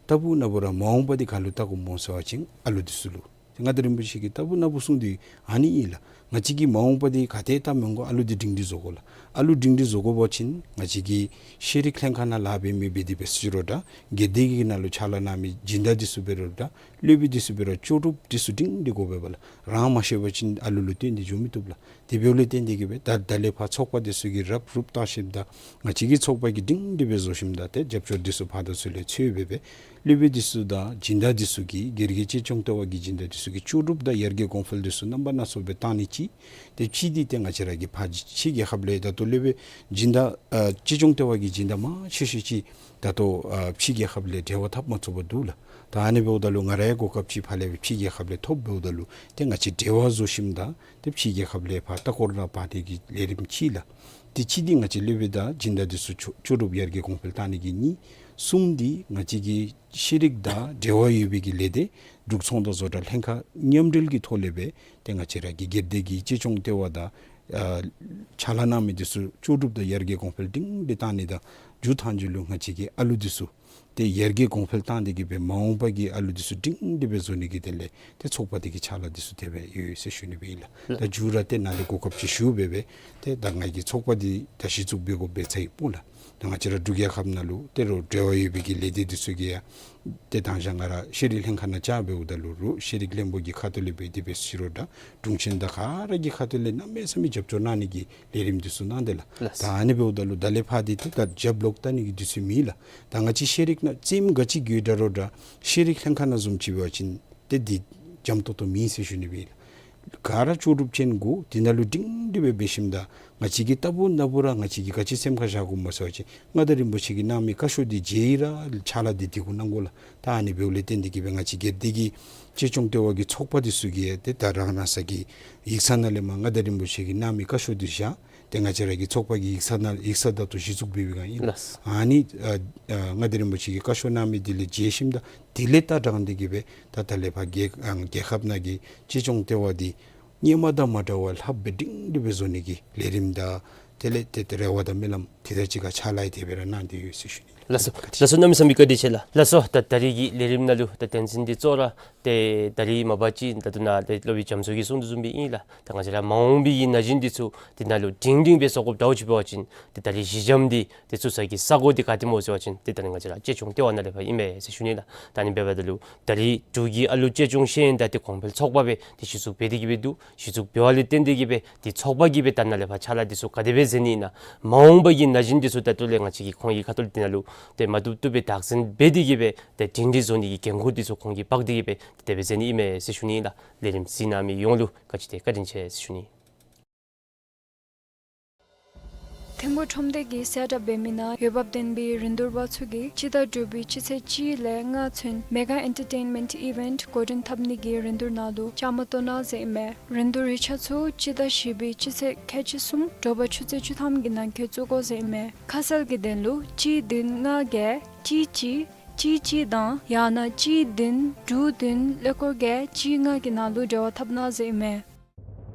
ལྟ་བུ་ན་བུ་ར་མ་འོངས་པ་འདི་ག་ལུ་བལྟ་དགོཔ་སྨོ་ཟེར་བ་ཅིན་ཨ་ལུ་འདི་ཚུ་ལུ། མངའ་བདག་རིན་པོ་ཆེ་གིས་ལྟ་བུ་ན་བུ་གསུངས་ཏེ་ཨ་ནི་ཨིན་ལགས། ང་བཅས་ཀྱིས་མ་འོངས་པ་འདི་ག་ཏེ་བལྟ་མི་དགོ། ཨ་ལུ་འདི་སྒྲིང་སྒྲི་བཟོ་དགོ་ལགས། ཨ་ལུ་སྒྲིང་སྒྲི་བཟོ་དགོ་པ་ཅིན་ང་བཅས་ཀྱི་ཤེས་རིག་ལྷན་ཁག་ནང་ལཱ་འབད་མི་འབད་དེ་འབད་ཟེར་རུང་ད་སྒེར་སྡེ་གི་ནང་ལུ་ཕྱག་ལཱ་གནང་མི་སྦྱིན་བདག་འདི་ཚུ་འབད་རུང་ད་སློབ་དཔོན་འདི་ཚུ་འབད་རུང་ལྕོགས་གྲུབ་འདི་ཚུ་སྒྲིང་སྒྲི་དགོ་པས་ལགས། རང་མ་ཤེས་པ་ཅིན་ཨ་ལུ་ལུ་སྟོན་ཏེ་འགྱོ་མི་བཏུབ་ལགས། དེ་འབདཝ་ལས་བརྟེན་ཏེ་གི་སྦེ་ད་ད་ལས་ཕར་ཚོགས་པ་འདི་ཚུ་གིས་རུབ་རུབ་བཏང་ཞིནམ་ད་ང་བཅས་ཀྱི་ཚོགས་པ་གིས་སྒྲིང་སྒྲི་སྦེ་བཟོ་ཞིནམ་ད་ཏེ་རྒྱབ་སྐྱོར་འདི་ཚུ་ཕར་དང་ཚུར་ལས་འཚོལ་སྦེ་སྦེ་སློབ་དཔོན་འདི་ཚུ་དང་སྦྱིན་བདག་འདི་ཚུ་གིས་སྒེར་གྱི་གཅེས་སྐྱོང་ལྟེ་བ་གི་སྦྱིན་བདག་འདི་ཚུ་གིས་ལྕོགས་གྲུབ་དང་ཡར་རྒྱས་གོང་འཕེལ་འདི་ཚུ་རྣམ་པ་སྣ་ཚོགས་སྦེ་བཏང་ནི་གཅིག། ཏེ་གཅིག་འདི་ཏེ་ང་བཅས་ར་གི་ཕར་ཕྱི་རྒྱལ་ཁབ་ལས་ད་ལྟོ་སློབ་དཔོན་སྦྱིན་བདག་ཨ་གཅེས་སྐྱོང་ལྟེ་བ་གི་སྦྱིན་བདག་མང་ཆེ་ཤོས་ཅིག་ད་ལྟོ་ཨ་ཕྱི་རྒྱལ་ཁབ་ལས་འབྲེལ་བ་འཐབ་མ་ཚུགས་པར་འདུག་ལགས། ད་ཨ་ནི་འབདཝ་ད་ལུ་ང་རའི་གོ་སྐབས་ཅིག་ཕར་ལས་ཕྱི་རྒྱལ་ཁབ་ལས་ཐོབ་འབདཝ་ད་ལུ་ཏེ་ང་བཅས་འབྲེལ་བ་བཟོ་ཞིནམ་ད་ཏེ་ཕྱི་རྒྱལ་ཁབ་ལས་ཕར་ལྟ་སྐོར་ནང་འབག་སྟེ་གི་ལས་རིམ་ཅིག་ལགས། ཏེ་གཅིག་འདི་ང་བཅས་སློབ་དཔོན་དང་སྦྱིན་བདག་འདི་ཚུ་ལྕོགས་ལྕོགས་གྲུབ་ཡར་རྒྱས་གོང་འཕེལ་བཏང་ནི་གི་གཉིས། གསུམ་འདི་ང་བཅས་ཀྱི་ཤེས་རིག་དང་འབྲེལ་བ་ཡོད་པའི་གི་ལས་སྡེ་འབྲུག་ཚོང་དང་བཟོ་གྲྭ་ལྷན་ཁག་མཉམ་འབྲེལ་གྱི་ཐོག་ལས་སྦེ་ཏེ་ང་བཅས་ར་གི་སྒེར་སྡེ་གི་གཅེས་སྐྱོང་ལྟེ་བ་དང་ཨ་ཕྱག་ལཱ་གནང་མི་འདི་ཚུ་ལྕོགས་གྲུབ་དང་ཡར་རྒྱས་གོང་འཕེལ་སྒྲིང་སྒྲི་བཏང་ནི་དང་མཇུག་མཐའ་མཇུག་ལུ་ང་བཅས་ཀྱི་ཨ་ལུ་འདི་ཚུ་ཏེ་ཡར་རྒྱས་གོང་འཕེལ་བཏང་སྟེ་གི་སྦེ་མ་འོངས་པ་གི་ཨ་ལུ་འདི་ཚུ་སྒྲིང་སྒྲི་སྦེ་བཟོ་ནི་གི་དོན་ལས་ཏེ་ཚོགས་པ་འདི་གི་ཕྱག་ལཱ་འདི་ཚུ་དེ་སྦེ་ཡོད་ཟེར་ཞུ་ནི་སྦེ་ཨིན་ལགས། ལགས། ད་མཇུག་ར་ཏེ་ནཱ་ལས་གོ་སྐབས་ཅིག་ཞུ་སྦེ་སྦེ་ཏེ་ད་ང་གིས་ཚོགས་པ་འདི་ད་གཞི་བཙུགས་འབད་དགོཔ་འབད་ཚར་ཡི་སྨོ་ལགས། ད་ང་བཅས་ར་འབྲུག་རྒྱལ་ཁབ་ནང་ལུ་ཏེ་རོགས་འབྲེལ་བ་ཡོད་པའི་གི་ལས་སྡེ་འདི་ཚུ་གིས་ཡང་ཏེ་དང་ཞག་ང་ར་ཤེས་རིག་ལྷན་ཁག་ནང་བཅར་འབདཝ་ད་ལུ་རོགས་ཤེས་རིག་བློན་པོ་གི་ཁ་ཐུག་ལས་འབད་དེ་འབད་ཟེར་རུང་ད་དྲུང་ཆེན་དང་ག་ར་གི་ཁ་ཐུག་ལས་གནམ་མེད་ས་མེད་རྒྱབ་སྐྱོར་གནང་ནི་གི་ལས་རིམ་འདི་ཚུ་གནང་སྟེ་ལགས། ལགས། ད་ཨ་ནི་འབདཝ་ད་ལུ་ད་ལས་ཕར་འདི་ཏེ་ད་རྒྱབ་ལོག་བལྟ་ནི་གི་དུས་ཚོད་མེད་ལགས། ད་ང་བཅས་ཤེས་རིག་ནང་རྩེདམོ་ག་ཅི་རྒྱུག་ད་རུང་ད་ཤེས་རིག་ལྷན་ཁག་ནང་བཟུམ་ཅིག་འབད་བ་ཅིན་ཏེ་འདི་འཇམ་ཏོང་ཏོ་མེད་ཟེར་ཞུ་ནི་སྦེ་ཨིན་ལགས། ག་ར་ལྕོགས་གྲུབ་ཅན་དགོ། དེ་ནང་ལུ་སྒྲིང་སྒྲི་སྦེ་འབད་ཞིནམ་ད་ང་བཅས་ཀྱིས་ལྟ་བུ་ན་བུ་ར་ང་བཅས་ཀྱིས་ག་ཅི་སེམས་ཁར་བཞག་དགོཔ་སྨོ་ཟེར་བ་ཅིན་མངའ་བདག་རིན་པོ་ཆེ་གིས་གནང་མི་བཀའ་ཤོག་འདི་མཇལ་ཡི་ར་ཕྱག་ལཱ་འདི་འདི་གུ་གནང་དགོ་ལགས། ད་ཨ་ནི་འབདཝ་ལས་བརྟེན་ཏེ་གིས་སྦེ་ང་བཅས་སྒེར་སྡེ་གི་གཅེས་སྐྱོང་ལྟེ་བ་གི་ཚོགས་པ་འདི་ཚུ་གིས་ཡང་ཏེ་ད་རང་རང་སོའི་ཡིག་ཚང་ནང་ལས་མར་མངའ་བདག་རིན་པོ་ཆེ་གིས་གནང་མི་བཀའ་ཤོག་འདི་བཞག་སྟེ་ང་བཅས་ར་གི་ཚོགས་པ་གི་ཡིག་ཚང་ནང་ཡིག་ཚང་བདའ་ཏོ་གཞི་བཙུགས་འབད་བའི་སྒང་ཨིན། ལགས། ཨ་ནི་ཨ་ཨ་མངའ་བདག་རིན་པོ་ཆེ་གི་བཀའ་ཤོག་གནང་མི་འདི་ལས་མཇལ་ཞིནམ་ད་དེ་ལས་ད་དྲངས་ཏེ་གིས་སྦེ་ད་ད་ལས་ཕར་རྒྱལ་ཨ་རྒྱལ་ཁབ་ནང་གི་གཅེས་སྐྱོང་ལྟེ་བ་འདི་སྔོན་མ་དང་མ་འདྲ་བར་ལྷགཔ་སྦེ་སྒྲིང་སྒྲི་སྦེ་བཟོ་ནི་གི་ལས་རིམ་དང་དེ་ལས་ཏེ་ཏེ་རེ་བ་དང་སྨོན་ལམ་དེ་དང་གཅིག་ཁར་ཕྱག་ལཱ་ཡང་དེ་སྦེ་ར་གནང་སྟེ་ཡོད་ཟེར་ཞུ་ནི། ལགས་སོ། ལགས་སོ། གནམ་མེད་ས་མེད་བཀའ་དྲིན་ཆེ་ལགས། ལགས་སོ། ད་ད་རིས་ཀྱི་ལས་རིམ་ནང་ལུ་ད་དོན་ཚན་འདི་གཙོ་བོ་ར་ཏེ་ད་རིས་མ་པ་ཅིག་ད་ལྟོ་ནཱ་ཏེ་སློབ་དཔོན་རྒྱ་མཚོ་གིས་གསུངས་དོ་བཟུམ་སྦེ་ཨིན་ལགས། ད་ང་བཅས་ར་མ་འོངས་པའི་གི་ན་གཞོན་འདི་ཚུ་འདི་ནང་ལུ་སྒྲིང་སྒྲིང་སྦེ་བཟོ་དགོཔ་འདྲཝ་ཅིག་འབད་བ་ཅིན་ཏེ་ད་རིས་གཞི་འགྱམ་འདི་ཏེ་བཙུགས་ས་གི་ས་གོ་འདི་ག་ཏེ་སྨོ་ཟེར་བ་ཅིན་ཏེ་ད་རིས་ང་བཅས་ར་གཅེས་སྐྱོང་ལྟེ་བ་ནང་ལས་ཕར་ཨིན་མས་ཟེར་ཞུ་ནི་ལགས། ད་ཨ་ནི་འབདཝ་ད་ལུ་ད་རིས་འབྲུག་གི་ཨ་ལུ་གཅེས་སྐྱོང་ཤེས་ཡོན་དང་ཏེ་གོང་འཕེལ་ཚོགས་པ་སྦེ་ཏེ་གཞི་བཙུགས་འབད་དེ་གིས་སྦེ་འདུག། གཞི་བཙུགས་འབད་བ་ལས་བརྟེན་ཏེ་གིས་སྦེ་ཏེ་ཚོགས་པ་གིས་སྦེ་ད་ནཱ་ལས་ཕར་ཕྱག་ལཱ་འདི་ཚུ་ག་དེ་སྦེ་མཛད་ནི་ཨིན་ན། མ་འོངས་པ་གི་ན་གཞོན་འདི་ཚུ་ད་ལྟོ་ལས་ང་བཅས་ཀྱིས་ཁོང་གི་ཁ་ཐུག་ལས་འདི་ནང་ལུ་ཏེ་མ་བཏུབ་བཏུབ་སྦེ་དག་སེལ་འབད་དེ་གིས་སྦེ་ཏེ་སྒྲིང་སྒྲི་བཟོ་ནི་གི་འགན་ཁུར་འདི་ཚུ་ཁོང་གིས་འབག་སྟེ་གིས་སྦེ་ཏེ་དེ་སྦེ་མཛད་ནི་ཨིན་མས་ཟེར་ཞུ་ནི་ཨིན་ལགས། ལས་རིམ་གཟིགས་གནང་མི་ཡོངས་ལུ་བཀའ་དྲིན་ཆེ་བཀའ་དྲིན་ཆེ་ཟེར་ཞུ་ནི། ཐིམ་ཕུག་ཁྲོམ་སྡེ་གིས་གསལ་བསྒྲགས་འབད་མི་ནང་འོས་འབབ་ལྡན་པའི་རིན་བསྡུར་པ་ཚུ་གིས་སྤྱི་ཟླ་དྲུག་པའི་སྤྱི་ཚེས་གཅིག་ལས་ལྔ་ཚུན་མེ་ག་ཨེན་ཊར་ཊེན་མེནཊ་ཨི་ཝེནཊ་འགོ་འདྲེན་འཐབ་ནི་གི་རིན་བསྡུར་ནང་ལུ་བཅའ་མར་གཏོགས་གནང་ཟེར་ཨིན་མས། རིན་བསྡུར་ཡིག་ཆ་ཚུ་སྤྱི་ཟླ་བཞི་པའི་སྤྱི་ཚེས་ཁལ་གཅིག་གསུམ་དྲོ་པ་ཆུ་ཚོད་བཅུ་ཐམ་གྱི་ནང་འཁོད་བཙུགས་དགོ་ཟེར་ཨིན་མས། ཁ་གསལ་གྱི་དོན་ལུ་གཅིག་བདུན་ལྔ་བརྒྱད་གཅིག་གཅིག་གཅིག་གཅིག་དང་ཡང་ན་གཅིག་བདུན་དྲུག་བདུན་ཀླད་ཀོར་བརྒྱད་གཅིག་ལྔ་གི་ནང་ལུ་འབྲེལ་བ་འཐབ་གནང་ཟེར་ཨིན་མས།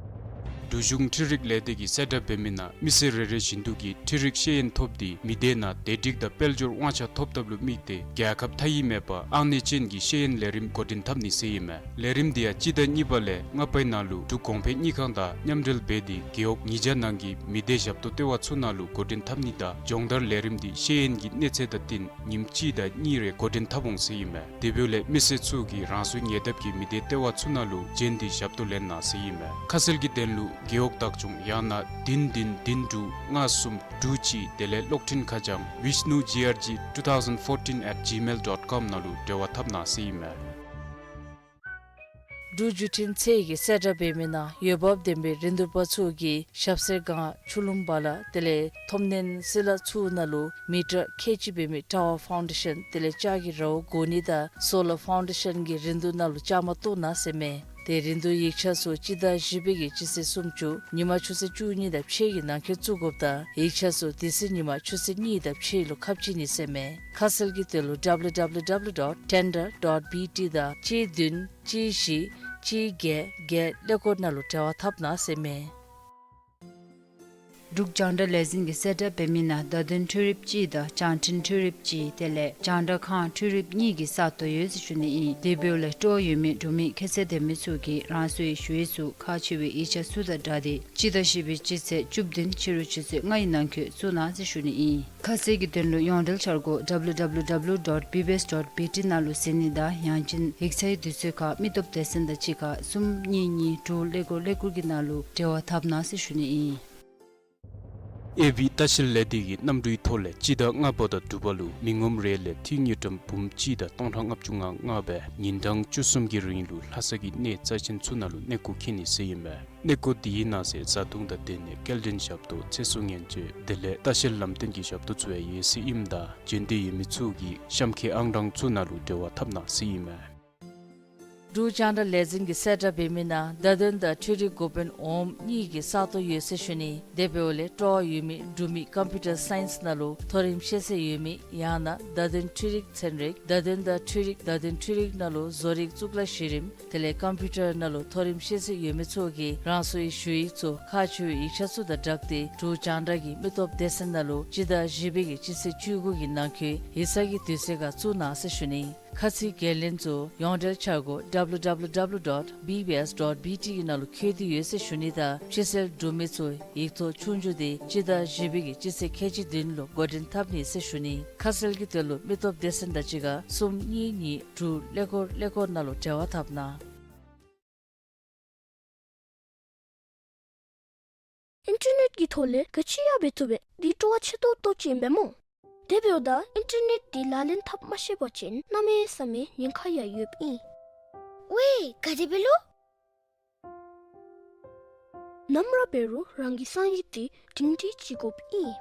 འབྲུག་གཞུང་འཕྲུལ་རིག་ལས་སྡེ་གིས་གསལ་བསྒྲགས་འབད་མི་ནང་མི་སེར་རེ་རེ་བཞིན་དུ་གིས་འཕྲུལ་རིག་ཤེས་ཡོན་ཐོབ་སྟེ་མི་སྡེ་ནང་བདེ་སྒྲིག་དང་དཔལ་འབྱོར་དབང་ཆ་ཐོབ་ཐབས་ལུ་དམིགས་ཏེ་རྒྱལ་ཁབ་མཐའ་དབྱིབས་མེད་པར་ཨང་གནས་ཅན་གྱི་ཤེས་ཡོན་ལས་རིམ་འགོ་འདྲེན་འཐབ་ནི་ཟེར་ཨིན་མས། ལས་རིམ་འདི་ཡང་སྤྱི་ཟླ་གཉིས་པ་ལས་ལྔ་པའི་ནང་ལུ་འབྲུག་གོང་འཕེལ་དངུལ་ཁང་དང་མཉམ་འབྲེལ་འབད་དེ་རྒེད་འོག་ཉིས་བརྒྱ་ནང་གི་མི་སྡེ་ཞབས་ཏོག་ལྟེ་བ་ཚུ་ནང་ལུ་འགོ་འདྲེན་འཐབ་ནི་དང་སྦྱོང་བརྡར་ལས་རིམ་འདི་ཤེས་ཡོན་གྱི་གནས་ཚད་དང་བསྟུན་ཉིནམ་གཅིག་དང་གཉིས་རེ་འགོ་འདྲེན་འཐབ་འོང་ཟེར་ཨིན་མས། དེ་འབདཝ་ལས་མི་སེར་ཚུ་གིས་རང་སོའི་ཉེ་འདབས་ཀྱི་མི་སྡེ་ལྟེ་བ་ཚུ་ནང་ལུ་བྱོན་ཏེ་ཞབས་ཏོག་ལེན་གནང་ཟེར་ཨིན་མས། ཁ་གསལ་གྱི་དོན་ལུ་རྒེད་འོག་བདག་སྐྱོང་ཡང་ན་བདུན་བདུན་བདུན་དྲུག་ལྔ་གསུམ་དྲུག་གཅིག་དེ་ལས་གློག་འཕྲིན་ཁ་བྱང་vishnu G R G two thousand fourteen at gmail dot com ནང་ལུ་འབྲེལ་བ་འཐབ་གནང་ཟེར་ཨིན་མས། འབྲུག་བརྒྱུད་འཕྲིན་ཚད་ཀྱིས་གསལ་བསྒྲགས་འབད་མི་ནང་འོས་འབབ་ལྡན་པའི་རིན་བསྡུར་པ་ཚུ་གིས་ཞབས་སེར་སྒང་ཆུ་ལུང་བ་ལ་དེ་ལས་ཐོབ་ནན་སི་ལ་ཚུ་ནང་ལུ་མི་ཊར་ཁལ་གཅིག་འབད་མི་ཊ་ཝར་ཕའུན་ཌེ་ཤཱན་དེ་ལས་ལྕགས་ཀྱི་ར་བ་བསྒོར་ནི་དང་སོ་ལར་ཕའུན་ཌེ་ཤཱན་གྱི་རིན་བསྡུར་ནང་ལུ་བཅའ་མར་གཏོགས་གནང་ཟེར་མས། ཏེ་རིན་བསྡུར་ཡིག་ཆ་ཚུ་སྤྱི་ཟླ་བཞི་པའི་གི་སྤྱི་ཚེས་སུམ་ཅུ་ཉིན་མ་ཆུ་ཚོད་བཅུ་གཉིས་དང་ཕྱེད་ཀྱི་ནང་འཁོད་བཙུགས་དགོཔ་དང་ཡིག་ཆ་ཚུ་དེ་ཚེ་ཉིན་མ་ཆུ་ཚོད་གཉིས་དང་ཕྱེད་ལུ་ཁ་ཕྱེ་ནི་ཟེར་མས། ཁ་གསལ་གྱི་དོན་ལུ་W W W dot tender dot B T དང་གཅིག་བདུན་གཅིག་བཞི་གཅིག་བརྒྱད་བརྒྱད་ཀླད་ཀོར་ནང་ལུ་འབྲེལ་བ་འཐབ་གནང་ཟེར་མས། འབྲུག་རྒྱང་བསྒྲགས་ལས་འཛིན་གྱིས་གསལ་བསྒྲགས་འབད་མི་ནང་བརྡ་དོན་འཕྲུལ་རིག་གཅིག་དང་བྱང་འཕྲིན་འཕྲུལ་རིག་གཅིག་དེ་ལས་རྒྱང་བསྒྲགས་ཁང་འཕྲུལ་རིག་གཉིས་ཀྱི་ས་སྟོང་ཡོད་ཟེར་ཞུ་ནི་ཨིན། དེ་འབདཝ་ལས་སྤྲོ་བ་ཡོད་མི་འབྲུག་མི་ཁྱད་ཚད་ལྡན་མི་ཚུ་གིས་རང་སོའི་ཞུ་ཡིག་ཚུ་ཁག་ཆེ་བའི་ཡིག་ཆ་ཚུ་དང་སྦྲགས་ཏེ་སྤྱི་ཟླ་བཞི་པའི་སྤྱི་ཚེས་བཅུ་བདུན་ཕྱི་རུ་ཆུ་ཚོད་ལྔ་ཡི་ནང་འཁོད་བཙུགས་གནང་ཟེར་ཞུ་ནི་ཨིན། ཁ་གསལ་གྱི་དོན་ལུ་ཡོངས་འབྲེལ་འཆར་སྒོ་W W W dot B B S dot B T ནང་ལུ་གཟིགས་ནི་དང་ཡང་ཅིན་ཡིག་ཚང་གི་དུས་ཚོད་ཁར་མི་སྟོབས་སྡེ་ཚན་དང་གཅིག་ཁར་གསུམ་གཉིས་གཉིས་དྲུག་ཀླད་ཀོར་ཀླད་ཀོར་གྱི་ནང་ལུ་འབྲེལ་བ་འཐབ་གནང་ཟེར་ཞུ་ནི་ཨིན། ཨེ་བི་ལྟ་བཤལ་ལས་སྡེ་གིས་གནམ་གྲུའི་ཐོག་ལས་སྤྱི་ཟླ་ལྔ་པ་དང་དྲུག་པ་ལུ་མི་ངོམ་རེ་ལས་ཏི་རུ་དངུལ་ཀྲམ་འབུམ་གཅིག་དང་སྟོང་ཕྲག་ལྔ་བཅུ་ང་ལྔ་སྦེ་ཉིན་གྲངས་བཅུ་གསུམ་གྱི་རིང་ལུ་ལྷ་ས་གི་གནས་རྩ་ཆེན་ཚུ་ནང་ལུ་གནས་སྐོར་འཁྱིད་ནི་ཟེར་ཨིན་མས། གནས་སྐོར་འདི་གི་ནང་གསེས་བཟའ་འཐུང་དང་སྡོད་གནས་སྐྱེལ་འདྲེན་ཞབས་ཏོག་ཚེ་སྲོག་སྨན་བཅོས་དེ་ལས་ལྟ་བཤལ་ལམ་སྟོན་གྱི་ཞབས་ཏོག་ཚུ་ཡང་ཡོད་ཟེར་ཨིནམ་ད་བྱོན་འདོད་ཡོད་མི་ཚུ་གིས་གཤམ་འཁོད་ཨང་གྲངས་ཚུ་ནང་ལུ་འབྲེལ་བ་འཐབ་གནང་ཟེར་ཨིན་མས། འབྲུག་རྒྱང་བསྒྲགས་ལས་འཛིན་གྱིས་གསལ་བསྒྲགས་འབད་མི་ནང་བརྡ་དོན་དང་འཕྲུལ་རིག་འགོ་དཔོན་འོགམ་གཉིས་ཀྱི་ས་སྟོང་ཡོད་ཟེར་ཞུ་ནི། དེ་འབདཝ་ལས་སྤྲོ་བ་ཡོད་མི་འབྲུག་མི་ཀམ་པིའུ་ཊར་སའིནསི་ནང་ལུ་མཐོ་རིམ་ཤེས་ཚད་ཡོད་མི་ཡང་ན་བརྡ་དོན་འཕྲུལ་རིག་ཚན་རིག་བརྡ་དོན་དང་འཕྲུལ་རིག་བརྡ་དོན་འཕྲུལ་རིག་ནང་ལུ་བཟོ་རིག་གཙུག་ལག་གཞི་རིམ་དེ་ལས་ཀམ་པིའུ་ཊར་ནང་ལུ་མཐོ་རིམ་ཤེས་ཚད་ཡོད་མི་ཚུ་གིས་རང་སོའི་ཞུ་ཡིག་ཚུ་ཁག་ཆེ་བའི་ཡིག་ཆ་ཚུ་དང་སྦྲགས་ཏེ་འབྲུག་རྒྱང་བསྒྲགས་ཀྱི་མི་སྟོབས་སྡེ་ཚན་ནང་ལུ་སྤྱི་ཟླ་བཞི་པའི་གི་སྤྱི་ཚེས་བཅུ་དགུ་གི་ནང་འཁོད་ཡིག་ཚང་གི་དུས་ཚོད་ཁར་བཙུགས་གནང་ཟེར་ཞུ་ནི། ཁ་ཚིག་འགན་ལེན་ཚུ་ཡོངས་འབྲེལ་འཆར་སྒོ་W W W dot B B S dot B T གི་ནང་ལུ་འཁོད་དེ་ཡོད་ཟེར་ཞུ་ནི་དང་ཕྱི་སེལ་འབྲུག་མི་ཚུ་ཡིག་ཐོག་ཆོས་རྒྱུགས་འདི་སྤྱི་ཟླ་བཞི་པའི་གི་སྤྱི་ཚེས་ཁལ་གཅིག་བདུན་ལུ་འགོ་འདྲེན་འཐབ་ནི་ཟེར་ཞུ་ནི། ཁ་གསལ་གྱི་དོན་ལུ་མི་སྟོབས་སྡེ་ཚན་དང་གཅིག་ཁར་གསུམ་གཉིས་གཉིས་དྲུག་ཀླད་ཀོར་ཀླད་ཀོར་ནང་ལུ་འབྲེལ་བ་འཐབ་གནང་། ཨིན་ཊར་ནེཊ་གི་ཐོག་ལས་ག་ཅི་ཡང་འབད་བཏུབ་པས། འདི་སྤྲོ་བ་ཆེ་ཏོག་ཏོ་ཅིག་ཨིན་པས་སྨོ། དེ་འབདཝ་ད་ཨིན་ཊར་ནེཊ་འདི་ལག་ལེན་འཐབ་མ་ཤེས་པ་ཅིན་གནམ་མེད་ས་མེད་ཉེན་ཁ་ཡང་ཡོདཔ་ཨིན། ཝའེ་ག་དེ་སྦེ་ལོ། ནམ་ར་འབད་རུང་རང་གི་གསང་ཡིག་དེ་སྒྲིང་སྒྲི་ཅིག་དགོཔ་ཨིན།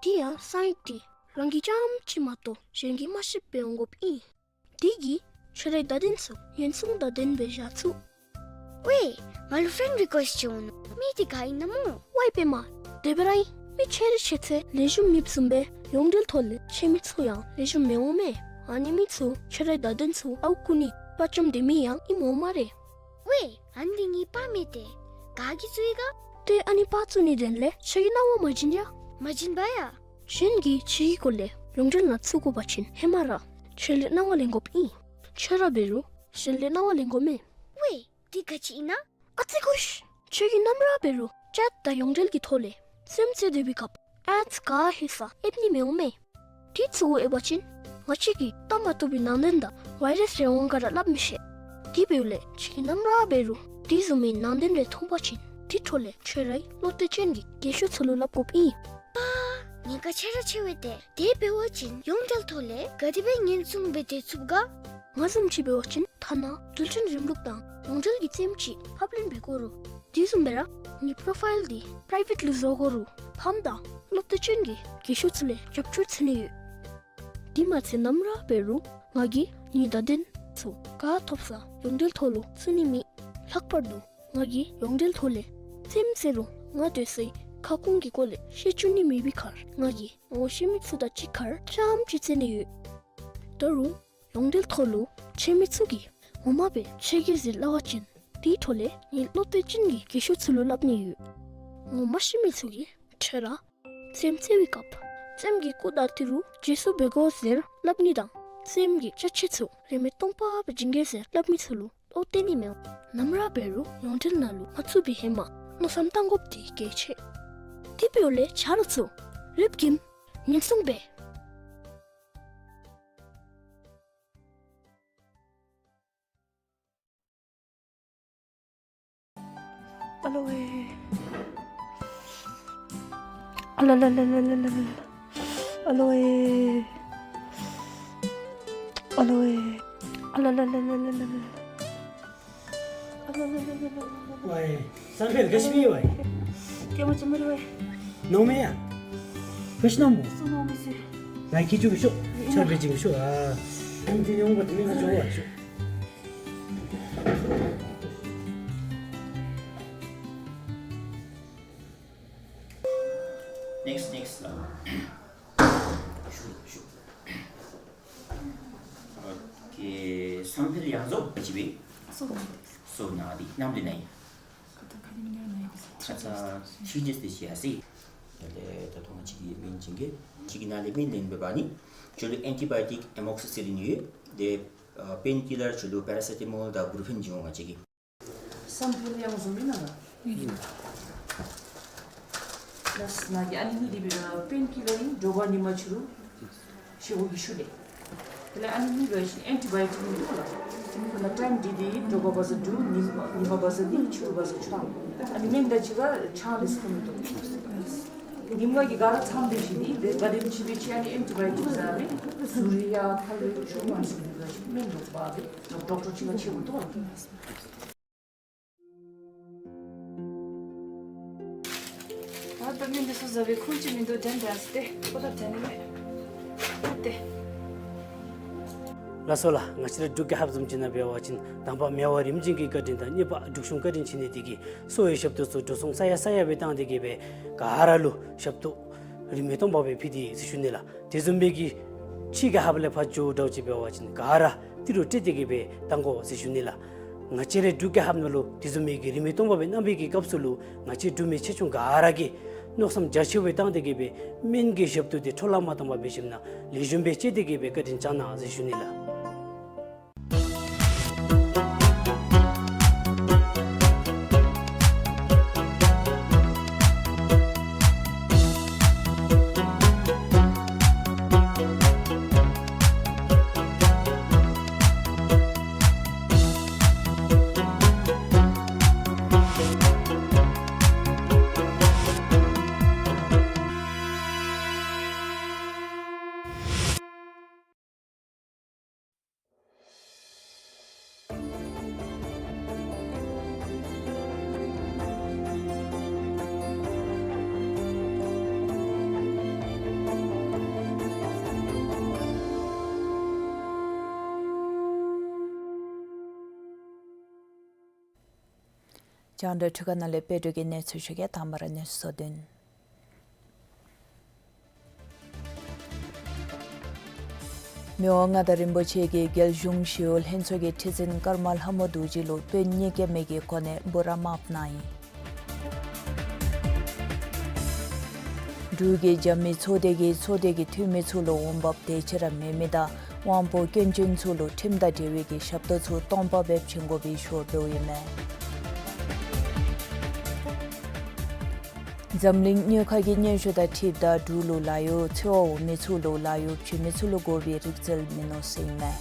དེ་ཡང་གསང་ཡིག་དེ་རང་གིས་རྐྱངམ་གཅིག་མ་གཏོགས་གཞན་གྱིས་མ་ཤེསཔ་སྦེ་འོང་དགོཔ་ཨིན། དེ་གིས་ཁྱོད་རའི་བརྡ་དོན་ཚུ་ཉེན་སྲུང་བརྡ་དོན་སྦེ་བཞག་ཚུགས། ཝའེ་ང་ལུ་friend request ཅིག་འོང་ནུག། མི་དེ་ག་ཨིན་ན་སྨོ། ཝའེ་པདྨ། དེ་སྦེ་ར་ཨིན། མི་ཆེ་རིགས་ཆེ་ཚད་ལེགས་ཤོམ་མེདཔ་བཟུམ་སྦེ་ཡོངས་འབྲེལ་ཐོག་ལས་ཁྱེད་མི་ཚུ་ཡང་ལེགས་ཤོམ་མི་འོང་མས། ཨ་ནི་མི་ཚུ་ཁྱོད་རའི་བརྡ་དོན་ཚུ་ཨརཝ་རྐུ་ནི་དཔའ་བཅམ་སྡོད་མི་ཡང་ཨིནམ་འོང་སྨ་རེ། ཝའེ་ཨ་ནི་ངེའི་པ་མས་ཏེ། ག་གིས་བཙུགས་ཡི་ག། ཏེ་ཨ་ནི་པ་བཙུགས་ནི་དོན་ལས་ཁྱོད་ཀྱིས་གནང་བ་མ་བྱིན་ཡ། མ་བྱིན་པ་ཡ། གཞན་གྱིས་ཁྱོད་ཀྱི་སྐོར་ལས་ཡོངས་འབྲེལ་ནང་བཙུགས་དགོ་པ་ཅིན་ཧེ་མ་ར་ཁྱོད་ལས་གནང་བ་ལེན་དགོཔ་ཨིན། ཁྱོད་ར་འབད་རུང་གཞན་ལས་གནང་བ་ལེན་དགོ་མས། ཝའེ་དེ་ག་ཅི་ཨིན་ན། ཨ་ཙི་གུ་ཤ། ཁྱོད་ཀྱིས་ནམ་ར་འབད་རུང་ཅེཊ་དང་ཡོངས་འབྲེལ་གྱི་ཐོག་ལས་རྩེདམོ་རྩེ་སྡོད་པའི་སྐབས་ཨེཌསི་ག་ཧེ་ས་ཨེབ་ནི་མི་འོང་མས། དེ་ཚུ་གུ་ཨེབ་པ་ཅིན་ང་བཅས་ཀྱིས་བལྟ་མ་བཏུབ་པའི་ནང་དོན་དང་བའི་རཱསི་རེ་འོང་ག་ར་སླབ་མི་ཤེས། དེ་འབདཝ་ལས་ཁྱོད་ཀྱིས་ནམ་ར་འབད་རུང་དེ་བཟུམ་མའི་ནང་དོན་རེ་མཐོང་པ་ཅིན་དེ་འཕྲོ་ལས་ཁྱོད་རའི་བློ་གཏད་ཅན་གྱི་རྒན་ཤོས་ཚུ་ལུ་སླབ་དགོཔ་ཨིན། པ། ཉེན་ཁ་ཆེ་ར་ཆེ་བས་ཏེ། དེ་འབད་བ་ཅིན་ཡོངས་འབྲེལ་ཐོག་ལས་ག་དེ་སྦེ་ཉེན་སྲུང་འབད་དེ་ཚུགས་ག། ང་བཟུམ་ཅིག་འབད་བ་ཅིན་ཐ་ན་རྡུལ་ཕྲན་རིམ་ལུགས་དང་ཡོངས་འབྲེལ་གྱི་རྩེདམོ་ཅིག་ཕབ་ལེན་འབད་དགོ་རུང་དེ་བཟུམ་སྦེ་ར་ངེའི་པོ་རོ་ཕའིལ་དེ་པི་རའི་ཝེཊ་ལུ་བཟོ་དགོ་རུང་ཕམ་དང་བློ་གཏད་ཅན་གྱི་རྒན་ཤོས་ཚུ་ལས་རྒྱབ་སྐྱོར་འཚོལ་ནི་ཡོད། དེ་མ་ཚད་ནམ་ར་འབད་རུང་ང་གིས་ངེའི་བརྡ་དོན་ཚུ་ག་ཐོབ་ས་ཡོངས་འབྲེལ་ཐོག་ལུ་བཙུགས་ནི་མེད། ལྷག་པར་དུ་ང་གིས་ཡོངས་འབྲེལ་ཐོག་ལས་རྩེདམོ་རྩེ་རུང་ང་སྡོད་སའི་ཁ་སྐོང་གི་སྐོར་ལས་བཤད་བཅུག་ནི་མེད་པའི་ཁར་ང་གིས་ངོ་ཤེས་མི་ཚུ་དང་གཅིག་ཁར་རྐྱངམ་ཅིག་རྩེ་ནི་ཡོད། ད་རུང་ཡོངས་འབྲེལ་ཐོག་ལུ་ཁྱེད་མི་ཚུ་གིས་ངོ་མ་སྦེ་ཁྱོད་ཀྱི་ཟེར་སླབ་པ་ཅིན་དེའི་འཕྲོ་ལས་ངེའི་བློ་གཏད་ཅན་གྱི་རྒན་ཤོས་ཚུ་ལུ་སླབ་ནི་ཡོད། ངོ་མ་ཤེས་མི་ཚུ་གིས་ཁྱོད་ར་རྩེདམོ་རྩེ་བའི་སྐབས་རྩེདམོ་གི་སྐུ་དང་ཏི་རུ་རྗེས་སུ་འབད་དགོ་ཟེར་སླབ་ནི་དང་རྩེདམོ་གི་ཅ་ཆས་ཚུ་རིན་མེད་སྟོང་པ་སྦེ་བྱིན་གེ་ཟེར་སླབ་མི་ཚུ་ལུ་བློ་གཏད་ནི་མི་འོང་། ནམ་ར་འབད་རུང་ཡོངས་འབྲེལ་ནང་ལུ་མ་བཙུགས་པའི་ཧེ་མ་མནོ་བསམ་བཏང་དགོཔ་དེ་གལ་ཆེ། དེ་འབདཝ་ལས་ཆ་རོགས་ཚུ་རིགཔ་བསྒྲིམ། ཉེན་སྲུང་འབད། ཨ་ལོ་ཝེ། ཨ་ལ་ལ་ལ། ཨ་ལོ་ཝེ། ཨ་ལོ་ཝེ། ཨ་ལ་ལ་ལ། ཝའེ། བསམ་འཕེལ་ག་ཅི་མི་ཝའེ། ཏེ་མ་ཅི་མི་རུང་ཝའེ། ནོར་མེད་ཡ། ག་ཅི་ནོར་མོ། སོ་ནོར་མི་སེ། ང་གིས་འགྱོ་གེ་ཤོག། ཆརཔ་འབད་བྱིན་གེ་ཤོག། ཨ། ཨམ་དེ་ནི་འོང་པ་དེ་མི་ང་འགྱོ་བ་ཤོག། ནེགསི་ནེགསི། ཤུ་ཤུ། ཨོ་ཁེ། བསམ་འཕེལ་ཡང་རྫོགས་པ་ཅིན་སྦེ། སོ་ནང་དེ་ནམ་དུས་ནང་ཨིན། ཁ་ཙ་ཁྲིག་ཏེ་ཏེ་ཤེས་ཡ་ཟེར། ཏེ་ད་ལྟོ་ང་བཅས་ཀྱིས་སྨན་བྱིན་གེ། གཅིག་གི་ནང་ལས་སྨན་ལེན་འབད་བ་ནི་ཁྱོད་ལུ་ཨེན་ཊི་བའི་ཡོ་ཊིཀ་ཨེ་མོག་སི་སི་ལིན་ཡོད། ཏེ་པེན་ཀི་ལར་ཁྱོད་ལུ་པེ་ར་སེ་ཊ་མོལ་དང་བུ་རུ་ཕེན་བྱིན་འོང་ང་བཅས་ཀྱིས། བསམ་འཕེལ་ཡང་རྫོགས་མེན་ན་ལགས། ལགས་ན་གི་ཨ་ནི་ནི་དེ་སྦེ་པེན་ཀི་ལར་ཨིན། དྲོ་པ་ཉིན་མ་ཕྱི་རུ་བཞེས་སྒོ་གི་ཤུལ་ལས། དེ་ལས་ཨ་ནི་ནི་སྦེ་ཨེན་ཊི་བའི་ཡོ་ཊིཀ་ཨིན་འདུག་ལགས། ཁོ་ན་ཊའིམ་འདི་འདི་དྲོ་པ་བ་ཟ་དྲུག། ཉིན་མ་ཉིན་མ་བ་ཟ་གཉིས། ཕྱི་རུ་བ་ཟ་བཅུ་ཐམ། ཨ་ནི་སྨན་དང་གཅིག་ཁར་ཆང་ལེན་ཁོམ་མིན་འདུག། ཉིན་མ་གི་ག་ར་ཚང་སྡོད་ཞིནམ་ལས་ག་དེམ་ཅིག་སྦེ་ཅིག་ཨ་ནི་ཨེན་ཊི་བའི་ཡོ་ཊིཀ་ཟ་སྦེ་གཟུགས་རིང་ཡང་ཐལ་བའི་ཤུགས་མང་སུ་འདུག་ཟེར་སྨན་འདུག་པ་སྦེ་ཌོག་ཊར་ཅིག་ཁར་ཕྱད་དགོ་འདུག་ལགས། ད་ལྟོ་སྨན་འདི་ཚུ་ཟ་བའི་ཁུངས་ཅིག་མིན་འདུག། དྲན་དྲན་སྟེ་ཁོ་ད་དྲན་ནི་མས། ཨ་ཏེ། ལགས་སོ་ལགས། ང་བཅས་ར་འབྲུག་རྒྱལ་ཁབ་བཟུམ་ཅིག་ནང་འབད་བ་ཅིན་དང་པ་མེ་དབལ་རིམ་བྱོན་གྱི་བཀའ་དྲིན་དང་གཉིས་པ་འབྲུག་གཞུང་བཀའ་དྲིན་ཆེ་ནི་དེ་གིས་གསོ་བའི་ཞབས་ཏོག་ཚུ་འགྲོ་སོང་ས་ཡ་ས་ཡ་སྦེ་བཏང་སྟེ་གི་སྦེ་ག་ར་ལུ་ཞབས་ཏོག་རིན་མེད་སྟོང་པ་སྦེ་ཕུལ་ཏེ་ཟེར་ཞུ་ནི་ལགས། དེ་བཟུམ་སྦེ་གི་ཕྱི་རྒྱལ་ཁབ་ལས་ཕར་འགྱོ་འདྲཝ་ཅིག་འབད་བ་ཅིན་ག་ར་ཏི་རུ་སྤྲོད་དེ་གི་སྦེ་བཏང་དགོ་ཟེར་ཞུ་ནི་ལགས། ང་བཅས་རའི་འབྲུག་རྒྱལ་ཁབ་ནང་ལུ་དེ་བཟུམ་མའི་གི་རིན་མེད་སྟོང་པ་སྦེ་གནང་བའི་གི་སྐབས་སུ་ལུ་ང་བཅས་འབྲུག་མི་ཆེ་ཆུང་ག་ར་གིས་མནོ་བསམ་རྒྱ་ཆེ་བའི་བཏང་སྟེ་གི་སྦེ་སྨན་གྱི་ཞབས་ཏོག་དེ་འཕྲོ་བརླག་མ་བཏང་པར་འབད་ཞིནམ་ལས་ལེགས་ཤོམ་སྦེ་སྤྱོད་དེ་གི་སྦེ་བཀའ་དྲིན་བསྐྱང་གནང་ཟེར་ཞུ་ནི་ལགས། རྒྱང་བསྒྲགས་འཕྲུལ་ཁང་ནང་ལས་དཔལ་སྒྲོན་གྱིས་གནས་ཚུལ་ཞུ་གེ། དང་པ་ར་གནས་ཚུལ་གཙོ་དོན། མི་དབང་མངའ་བདག་རིན་པོ་ཆེ་གིས་རྒྱལ་གཞུང་ཞི་གཡོག་ལྷན་ཚོགས་ཀྱི་ཁྲི་འཛིན་ཀརྨ་ལྷ་མོ་རྡོ་རྗེ་ལུ་དཔོན་གཉིས་སྐྱེ་མི་གི་སྒོ་ནས་འབུམ་རམས་གནང་ཡི། འབྲུག་གི་རྒྱབ་མི་ཚོགས་སྡེ་གིས་ཚོགས་སྡེ་གི་འཐུས་མི་ཚུ་ལུ་འོང་འབབ་དེ་ཅིག་ར་མེད་མི་དང་དབང་པོ་སྐྱོན་ཅན་ཚུ་ལུ་ཁྲིམས་དང་འབྲེལ་བའི་གི་ཞབས་ཏོག་ཚུ་སྟོང་པ་སྦེ་བྱིན་དགོ་པའི་ཞུ་བ་འབདཝ་ཨིན་མས། འཛམ་གླིང་དངུལ་ཁང་གི་སྙན་ཞུ་དང་འཁྲིལཝ་ད་འབྲུག་ལུ་ལཱ་གཡོག་འཚོལ་བར་འོང་མི་ཚུ་ལུ་ལཱ་གཡོག་བྱིན་མི་ཚུ་ལུ་དགོ་པའི་རིག་རྩལ་མིན་ནུག་ཟེར་ཨིན་མས།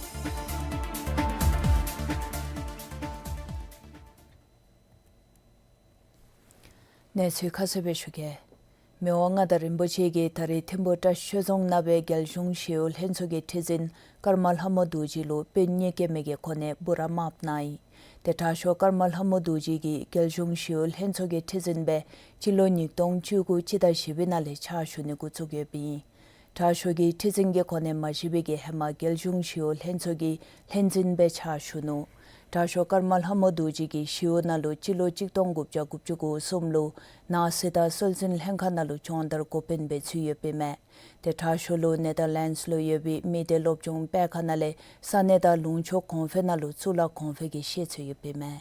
གནས་ཚུལ་ཁ་གསལ་སྦེ་ཞུ་གེ། མི་དབང་མངའ་བདག་རིན་པོ་ཆེ་གིས་ད་རིས་ཐིམ་ཕུ་བཀྲ་ཤིས་ཆོས་རྫོང་ནང་སྦེ་རྒྱལ་གཞུང་ཞི་གཡོག་ལྷན་ཚོགས་ཀྱི་ཁྲི་འཛིན་ཀརྨ་ལྷ་མོ་རྡོ་རྗེ་ལུ་དཔོན་གཉིས་སྐྱེ་མི་གི་སྒོ་ནས་འབུམ་རམས་གནང་ཡི། ཏེ་དྲག་ཤོས་ཀརྨ་ལྷ་མོ་རྡོ་རྗེ་གིས་རྒྱལ་གཞུང་ཞི་གཡོག་ལྷན་ཚོགས་ཀྱི་ཁྲི་འཛིན་སྦེ་སྤྱི་ལོ་ཉིས་སྟོང་བཅུ་དགུ་སྤྱི་ཟླ་བཞི་པའི་ནང་ལས་ཕྱག་ཞུ་ནི་འགོ་བཙུགས་ཡོདཔ་ཨིན། དྲག་ཤོས་ཀྱི་ཁྲི་འཛིན་གྱི་གོ་གནས་མ་བཞེས་པའི་གི་ཧེ་མ་རྒྱལ་གཞུང་ཞི་གཡོག་ལྷན་ཚོགས་ཀྱི་ལྷན་འཛིན་སྦེ་ཕྱག་ཞུ་ནུག། དྲག་ཤོས་ཀརྨ་ལྷ་མོ་རྡོ་རྗེ་གིས་ཞི་གཡོག་ནང་ལུ་སྤྱི་ལོ་གཅིག་སྟོང་དགུ་བརྒྱ་དགུ་བཅུ་གོ་གསུམ་ལུ་ནང་སྲིད་དང་སྲོལ་འཛིན་ལྷན་ཁག་ནང་ལུ་སྦྱོང་བརྡར་འགོ་དཔོན་སྦེ་ཚུད་ཡོདཔ་ཨིན་མས། ཏེ་དྲག་ཤོས་ལུ་ནེ་དར་ལེནཌསི་ལུ་ཡོད་པའི་མི་སྡེ་སློབ་སྦྱོང་སྤེལ་ཁང་ནང་ལས་ས་གནས་དང་ལུང་ཕྱོགས་གོང་འཕེལ་ནང་ལུ་གཙུག་ལག་གོང་འཕེལ་གྱི་ཤེས་ཚད་ཡོདཔ་ཨིན་མས།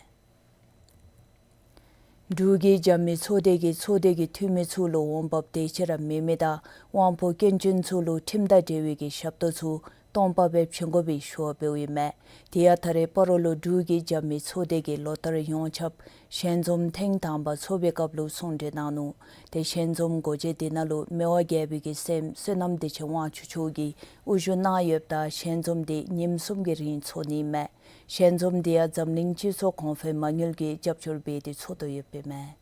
འབྲུག་གི་རྒྱབ་མི་ཚོགས་སྡེ་གིས་ཚོགས་སྡེ་གི་འཐུས་མི་ཚུ་ལུ་འོང་འབབ་དེ་ཅིག་ར་མེད་མི་དང་དབང་པོ་སྐྱོན་ཅན་ཚུ་ལུ་ཁྲིམས་དང་འབྲེལ་བའི་གི་ཞབས་ཏོག་ཚུ་སྟོང་པ་སྦེ་བྱིན་དགོ་པའི་ཞུ་བ་འབདཝ་ཨིན་མས། དེ་ཡང་ད་རེས་སྤ་རོ་ལུ་འབྲུག་གི་རྒྱབ་མི་ཚོགས་སྡེ་གིས་ལོ་ལྟར་ཡོངས་ཁྱབ་ཞལ་འཛོམས་ཐེངས་དང་པ་ཚོགས་པའི་སྐབས་ལུ་གསུང་གྲོས་གནང་ནུག། ཏེ་ཞལ་འཛོམས་སྒོ་འབྱེད་དེ་ནང་ལུ་མི་དབང་རྒྱལ་པོའི་གི་སྲསམོ་བསོད་ནམས་བདེ་ཆེན་དབང་ཕྱུག་མཆོག་གིས་དབུ་བཞུགས་གནང་ཡོདཔ་ད་ཞལ་འཛོམས་དེ་ཉིནམ་གསུམ་གྱི་རིང་ཚོགས་ནི་ཨིན་མས། ཞལ་འཛོམས་དེ་ཡང་འཛམ་གླིང་སྤྱི་ཚོགས་གོང་འཕེལ་མ་དངུལ་གྱིས་རྒྱབ་སྐྱོར་འབད་དེ་ཚོགས་དོ་ཡོདཔ་ཨིན་མས།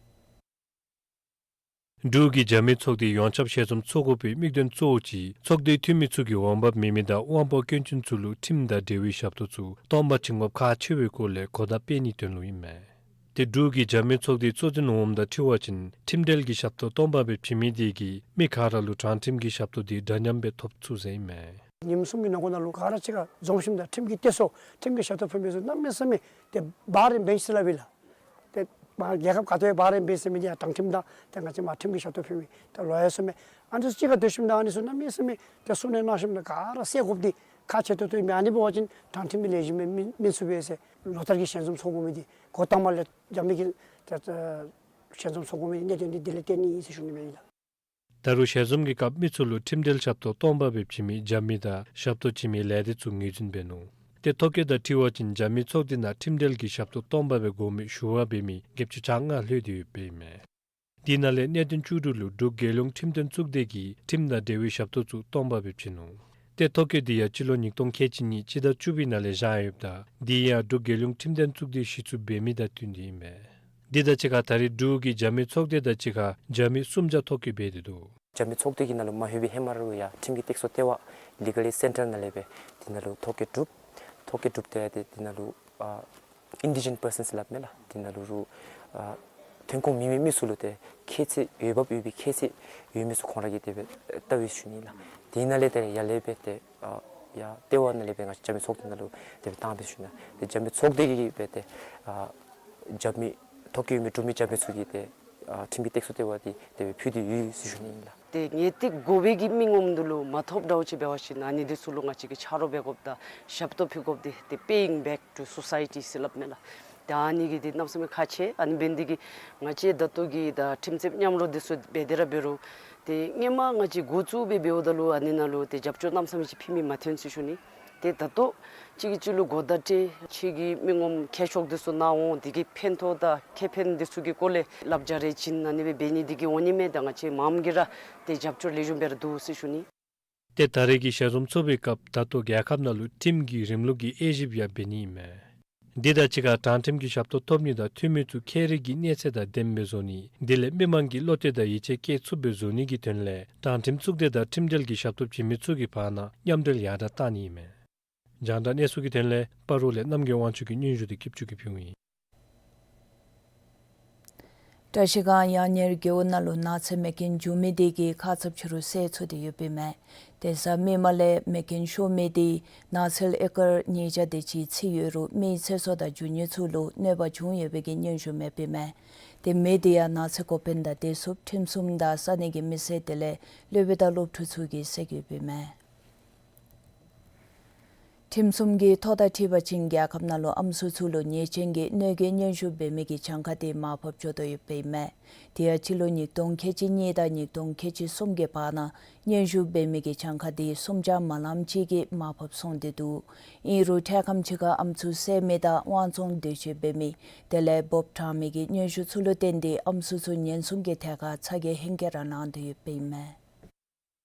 འབྲུག་གི་རྒྱབ་མི་ཚོགས་སྡེ་ཡོངས་ཁྱབ་ཞལ་འཛོམས་ཚོགས་དགོ་པའི་དམིགས་དོན་གཙོ་བོ་ཅིག་ཚོགས་སྡེའི་འཐུས་མི་ཚུ་གིས་འོང་འབབ་མེད་མི་དང་དབང་པོ་སྐྱོན་ཅན་ཚུ་ལུ་ཁྲིམས་དང་འབྲེལ་བའི་ཞབས་ཏོག་ཚུ་སྟོང་པ་བྱིན་དགོཔ་ཁག་ཆེ་བའི་སྐོར་ལས་གོ་བརྡ་སྤེལ་ནིའི་དོན་ལུ་ཨིན་མས། ཏེ་འབྲུག་གི་རྒྱབ་མི་ཚོགས་སྡེའི་གཙོ་འཛིན་འོགམ་དང་འཁྲིལ་བ་ཅིན་ཁྲིམས་འབྲེལ་གྱི་ཞབས་ཏོག་སྟོང་པ་སྦེ་བྱིན་མི་དེ་གིས་མི་ག་ར་ལུ་དྲང་ཁྲིམས་ཀྱི་ཞབས་ཏོག་དེ་འདྲ་མཉམ་སྦེ་ཐོབ་ཚུགས་ཟེར་ཨིན་མས། ཉིནམ་གསུམ་གྱི་ནང་འཁོད་ནང་ལུ་ག་ར་གཅིག་ཁར་འཛོམས་ཞིནམ་ད་ཁྲིམས་ཀྱི་གཏད་སོ་ཁྲིམས་ཀྱི་ཞབས་ཏོག་ཕུལ་མི་ཚུ་གནམ་མེད་ས་མེད་ཏེ་བར་རིམ་བེནཅ་ཟེར་སླབ་ཨིན་ལགས། ཏེ་མར་རྒྱལ་ཁབ་ག་ཏེ་བར་རིམ་བེནཅ་ཟེར་མི་འདི་ཡང་དྲང་ཁྲིམས་དང་ཏེ་ང་བཅས་མར་ཁྲིམས་ཀྱི་ཞབས་ཏོག་ཕུལ་མི་ཏེ་ལོ་ཡར་སོང་མི་ཨ་ནི་ཚུ་གཅིག་ཁར་སྡོད་ཞིནམ་ད་ཨ་ནི་ཚུ་གནམ་མེད་ས་མེད་ཏེ་གསུང་གྲོས་གནང་ཞིནམ་ད་ག་ར་བསལ་དགོཔ་འདི་ཁག་ཆེ་ཏོག་ཏོ་ཨིན་མས། ཨ་ནི་འབད་བ་ཅིན་དྲང་ཁྲིམས་ཀྱི་ལེགས་ཤོམ་སྦེ་སྨིན་སྨིན་ཚུགས་པས་ཟེར་ལོ་ལྟར་གྱི་ཞལ་འཛོམས་ཚོགས་དགོ་མི་འདི་འགོ་དང་པ་ལས་རྒྱབ་མི་གི་ཏེ་ཞལ་འཛོམས་ཚོགས་དགོ་མི་གནད་དོན་འདི་དེ་ལས་བརྟེན་ནི་ཨིན་ཟེར་ཞུ་ནི་མས་ལགས། ད་རུང་ཞལ་འཛོམས་ཀྱི་སྐབས་མི་ཚུ་ལུ་ཁྲིམས་འབྲེལ་ཞབས་ཏོག་སྟོང་པ་སྦེ་བྱིན་མི་རྒྱབ་མི་དང་ཞབས་ཏོག་བྱིན་མི་ལས་སྡེ་ཚུ་ངོས་འཛིན་འབད་ནུག། ཏེ་ཐོ་བཀོད་དང་འཁྲིལ་བ་ཅིན་རྒྱབ་མི་ཚོགས་སྡེ་ནང་ཁྲིམས་འབྲེལ་གྱི་ཞབས་ཏོག་སྟོང་པ་སྦེ་དགོ་མི་ཞུ་བ་འབད་མི་བརྒྱད་ཅུ་གྱ་ལྔ་ལྷོད་དེ་ཡོདཔ་ཨིན་མས། དེ་ནང་ལས་གནད་དོན་བཅུ་དྲུག་ལུ་འབྲུག་རྒྱལ་ཡོངས་ཁྲིམས་དོན་གཙུག་སྡེ་གིས་ཁྲིམས་དང་འབྲེལ་བའི་ཞབས་ཏོག་ཚུ་སྟོང་པ་སྦེ་བྱིན་ནུག། ཏེ་ཐོ་བཀོད་དེ་ཡང་སྤྱི་ལོ་ཉིས་སྟོང་ཁལ་གཅིག་གཉིས་སྤྱི་ཟླ་བཅུ་པའི་ནང་ལས་བཞག་ཡོདཔ་ད་དེ་ཡང་འབྲུག་རྒྱལ་ཡོངས་ཁྲིམས་དོན་གཙུག་སྡེའི་གཞི་བཙུགས་འབད་མི་དང་བསྟུན་ཏེ་ཨིན་མས། དེ་དང་གཅིག་ཁར་ད་རེས་འབྲུག་གི་རྒྱབ་མི་ཚོགས་སྡེ་དང་གཅིག་ཁར་རྒྱབ་མི་སུམ་བརྒྱ་ཐོ་བཀོད་འབད་དེ་འདུག། རྒྱབ་མི་ཚོགས་སྡེ་གི་ནང་ལུ་མ་ལྷོད་པའི་ཧེ་མ་ར་ལུ་ཡང་ཁྲིམས་ཀྱི་སྟེགས་གསོ་ལྟེ་བ་ལི་གལ་ཨེཌ་སེན་ཊར་ནང་ལས་སྦེ་དེ་ནང་ལུ་ཐོ་བཀོད་གྲུབ། ཐོ་བཀོད་གྲུབ་སྟེ་ཡང་ཏེ་དེ་ནང་ལུ་ཨ་ཨིན་ཌི་ཇེན་པར་སཱན་ཟེར་སླབ་མས་ལགས། དེ་ནང་ལུ་རུང་ཨ་ཐོན་ཁུངས་མེད་མི་མི་ཚུ་ལུ་ཏེ་ཁྱད་ཚད་འོས་འབབ་ཡོད་པའི་ཁྱད་ཚད་ཡོད་མི་ཚུ་ཁོང་ར་གིས་དེ་སྦེ་བལྟ་བས་ཞུ་ནི་ལགས། དེ་ནང་ལས་ཏེ་ཡར་ལས་སྦེ་ཏེ་ཨ་ཡར་ལྟེ་བ་ནང་ལས་སྦེ་ང་བཅས་རྒྱབ་མི་ཚོགས་སྡེ་ནང་ལུ་དེ་སྦེ་བཏང་སྦེ་ཞུ་ནི། ཏེ་རྒྱབ་མི་ཚོགས་སྡེ་གིས་སྦེ་ཏེ་ཨ་རྒྱབ་མི་ཐོ་བཀོད་ཡོད་མི་གྲུབ་མི་རྒྱབ་མི་ཚུ་གིས་ཏེ་ཨ་ཁྲིམས་ཀྱི་སྟེགས་གསོ་ལྟེ་བ་འདི་དེ་སྦེ་ཕུལ་ཏེ་ཡོད་ཟེར་ཞུ་ནི་ཨིན་ལགས། ཏེ་ངེས་ཏིག་དགོ་པའི་གི་མི་ངོམ་འདི་ལུ་མ་ཐོབ་འདྲཝ་ཅིག་འབད་བ་ཅིན་ཨ་ནི་འདི་ཚུ་ལུ་ང་བཅས་ཀྱིས་ཆ་རོགས་འབད་དགོཔ་དང་ཞབས་ཏོག་ཕུལ་དགོཔ་འདི་ཏེ་paying back to society ཟེར་སླབ་མས་ལགས། ཏེ་ཨ་ནི་གི་འདི་གནམ་མེད་ས་མེད་ཁག་ཆེ། ཨ་ནི་འབད་ནི་འདི་གིས་ང་བཅས་ད་ལྟོ་གི་ད་ཁྲིམས་རྩོདཔ་མཉམ་རོགས་འདི་ཚུ་འབད་དེ་ར་འབད་རུང་ཏེ་སྔོན་མ་ང་བཅས་འགོ་བཙུགས་སྦེ་འབདཝ་ད་ལུ་ཨ་ནི་ནང་ལུ་ཏེ་རྒྱབ་སྐྱོར་གནམ་མེད་ས་མེད་ཅིག་ཕུལ་མི་མ་ཐོན་ཟེར་ཞུ་ནི། ཏེ་ད་ལྟོ་གཅིག་གིས་གཅིག་ལུ་གོ་བརྡ་སྤྲོད། གཅིག་གིས་མི་ངོམ་ཁྱད་ཕྱོགས་འདི་ཚུ་ནཱ་འོང་། དེ་གི་ཕན་ཐོགས་དང་ཁེ་ཕན་འདི་ཚུ་གི་སྐོར་ལས་བསླབ་བྱ་རེ་བྱིན། ཨ་ནི་སྦེ་འབད་ནི་འདི་གིས་འོང་ནི་མས། ད་ང་བཅས་མངམ་གིས་ར་ཏེ་རྒྱབ་སྐྱོར་ལེགས་ཤོམ་སྦེ་ར་འདུག་ཟེར་ཞུ་ནི། ཏེ་ད་རེས་ཀྱི་ཞལ་འཛོམས་ཚོགས་པའི་སྐབས་ད་ལྟོ་རྒྱལ་ཁབ་ནང་ལུ་ཁྲིམས་ཀྱི་རིམ་ལུགས་ཀྱི་དབྱེ་ཞིབ་ཡང་འབད་ནི་ཨིན་མས། འདི་དང་གཅིག་ཁར་དྲང་ཁྲིམས་ཀྱི་ཞབས་ཏོག་ཐོབ་ནི་དང་འཐུས་མི་ཚུ་ཁེ་རིག་གི་གནས་ཚད་དང་ལྡནམ་སྦེ་བཟོ་ནི། དེ་ལས་མི་མང་གི་བློ་གཏད་དང་ཡིད་ཆེས་བསྐྱེད་ཚུགསཔ་སྦེ་བཟོ་ནི་གི་དོན་ལས་དྲང་ཁྲིམས་གཙུག་སྡེ་དང་ཁྲིམས་འབྲེལ་གྱི་ཞབས་ཏོག་བྱིན་མི་ཚུ་གི་བར་ན་མཉམ་འབྲེལ་ཡར་དྲག་གཏང་ནི་ཨིན་མས། རྒྱང་བསྒྲགས་གནས་ཚུལ་གྱི་དོན་ལས་སྤ་རོ་ལས་རྣམ་རྒྱལ་དབང་ཕྱུག་གི་སྙན་ཞུ་དེ་སྐྱིད་ཆུ་གིས་ཕུལཝ་ཨིན། བཀྲ་ཤིས་སྒང་གཡག་གཉེར་རྒེད་འོག་ནང་ལུ་ནགས་ཚལ་མེ་རྐྱེན་བྱུང་མི་དེ་གིས་ཁ་ཚབ་ཕྱི་རུ་བསལ་ཚུགས་ཏེ་ཡོདཔ་ཨིན་མས། དེང་སང་མི་མང་ལས་མེ་རྐྱེན་ཤོར་མི་དེ་ནགས་ཚལ་ཨེ་ཀར་ཉིས་བརྒྱ་དེ་ཅིག་ཚུད་ཡོད་རུང་མིའི་ཚེ་སྲོག་དང་རྒྱུ་དངོས་ཚུ་ལུ་གནོད་པ་བྱུང་ཡོད་པའི་གི་སྙན་ཞུ་མེདཔ་ཨིན་མས། ཏེ་མི་དེ་ཡང་ནགས་ཚལ་འགོ་དཔོན་དང་བདེ་སྲུངཔ་ཁྲིམས་སྲུངམ་དང་ས་གནས་ཀྱི་མི་སེར་དེ་ལས་སློབ་དཔོན་དང་སློབ་ཕྲུག་ཚུ་གིས་བསད་ཡོདཔ་ཨིན་མས། ཁྲིམས་སྲུང་གི་ཐོ་དང་འཁྲིལ་བ་ཅིན་རྒྱལ་ཁབ་ནང་ལུ་ཨམ་སྲུ་ཚུ་ལུ་ཉེས་ཅན་གྱི་གནོད་འགེལ་སྙན་ཞུ་འབད་མི་གི་གྱངས་ཁ་དེ་མར་ཕབ་འགྱོ་དོ་ཡོདཔ་ཨིན་མས། དེ་ཡང་སྤྱི་ལོ་ཉིས་སྟོང་ཁལ་གཅིག་གཉིས་དང་ཉིས་སྟོང་ཁལ་གཅིག་གསུམ་གྱི་བར་ན་སྙན་ཞུ་འབད་མི་གི་གྱངས་ཁ་དེ་སུམ་བརྒྱ་མ་ལངམ་ཅིག་གིས་མར་ཕབ་སོང་སྟེ་འདུག། ཨིན་རུང་འཕྲལ་ཁམས་ཅིག་ཁར་ཨམ་སྲུ་བསད་མི་དང་དབང་བཙོང་འདོད་སྤྱོད་འབད་མི་དེ་ལས་འབོབ་དྲང་མི་གི་སྙན་ཞུ་ཚུ་ལུ་བརྟེན་ཏེ་ཨམ་སྲུ་ཚུ་ཉེན་སྲུང་གི་ཐད་ཁར་ཚ་གྱང་ཧེང་སྐལ་ར་ལང་སྟེ་ཡོདཔ་ཨིན་མས།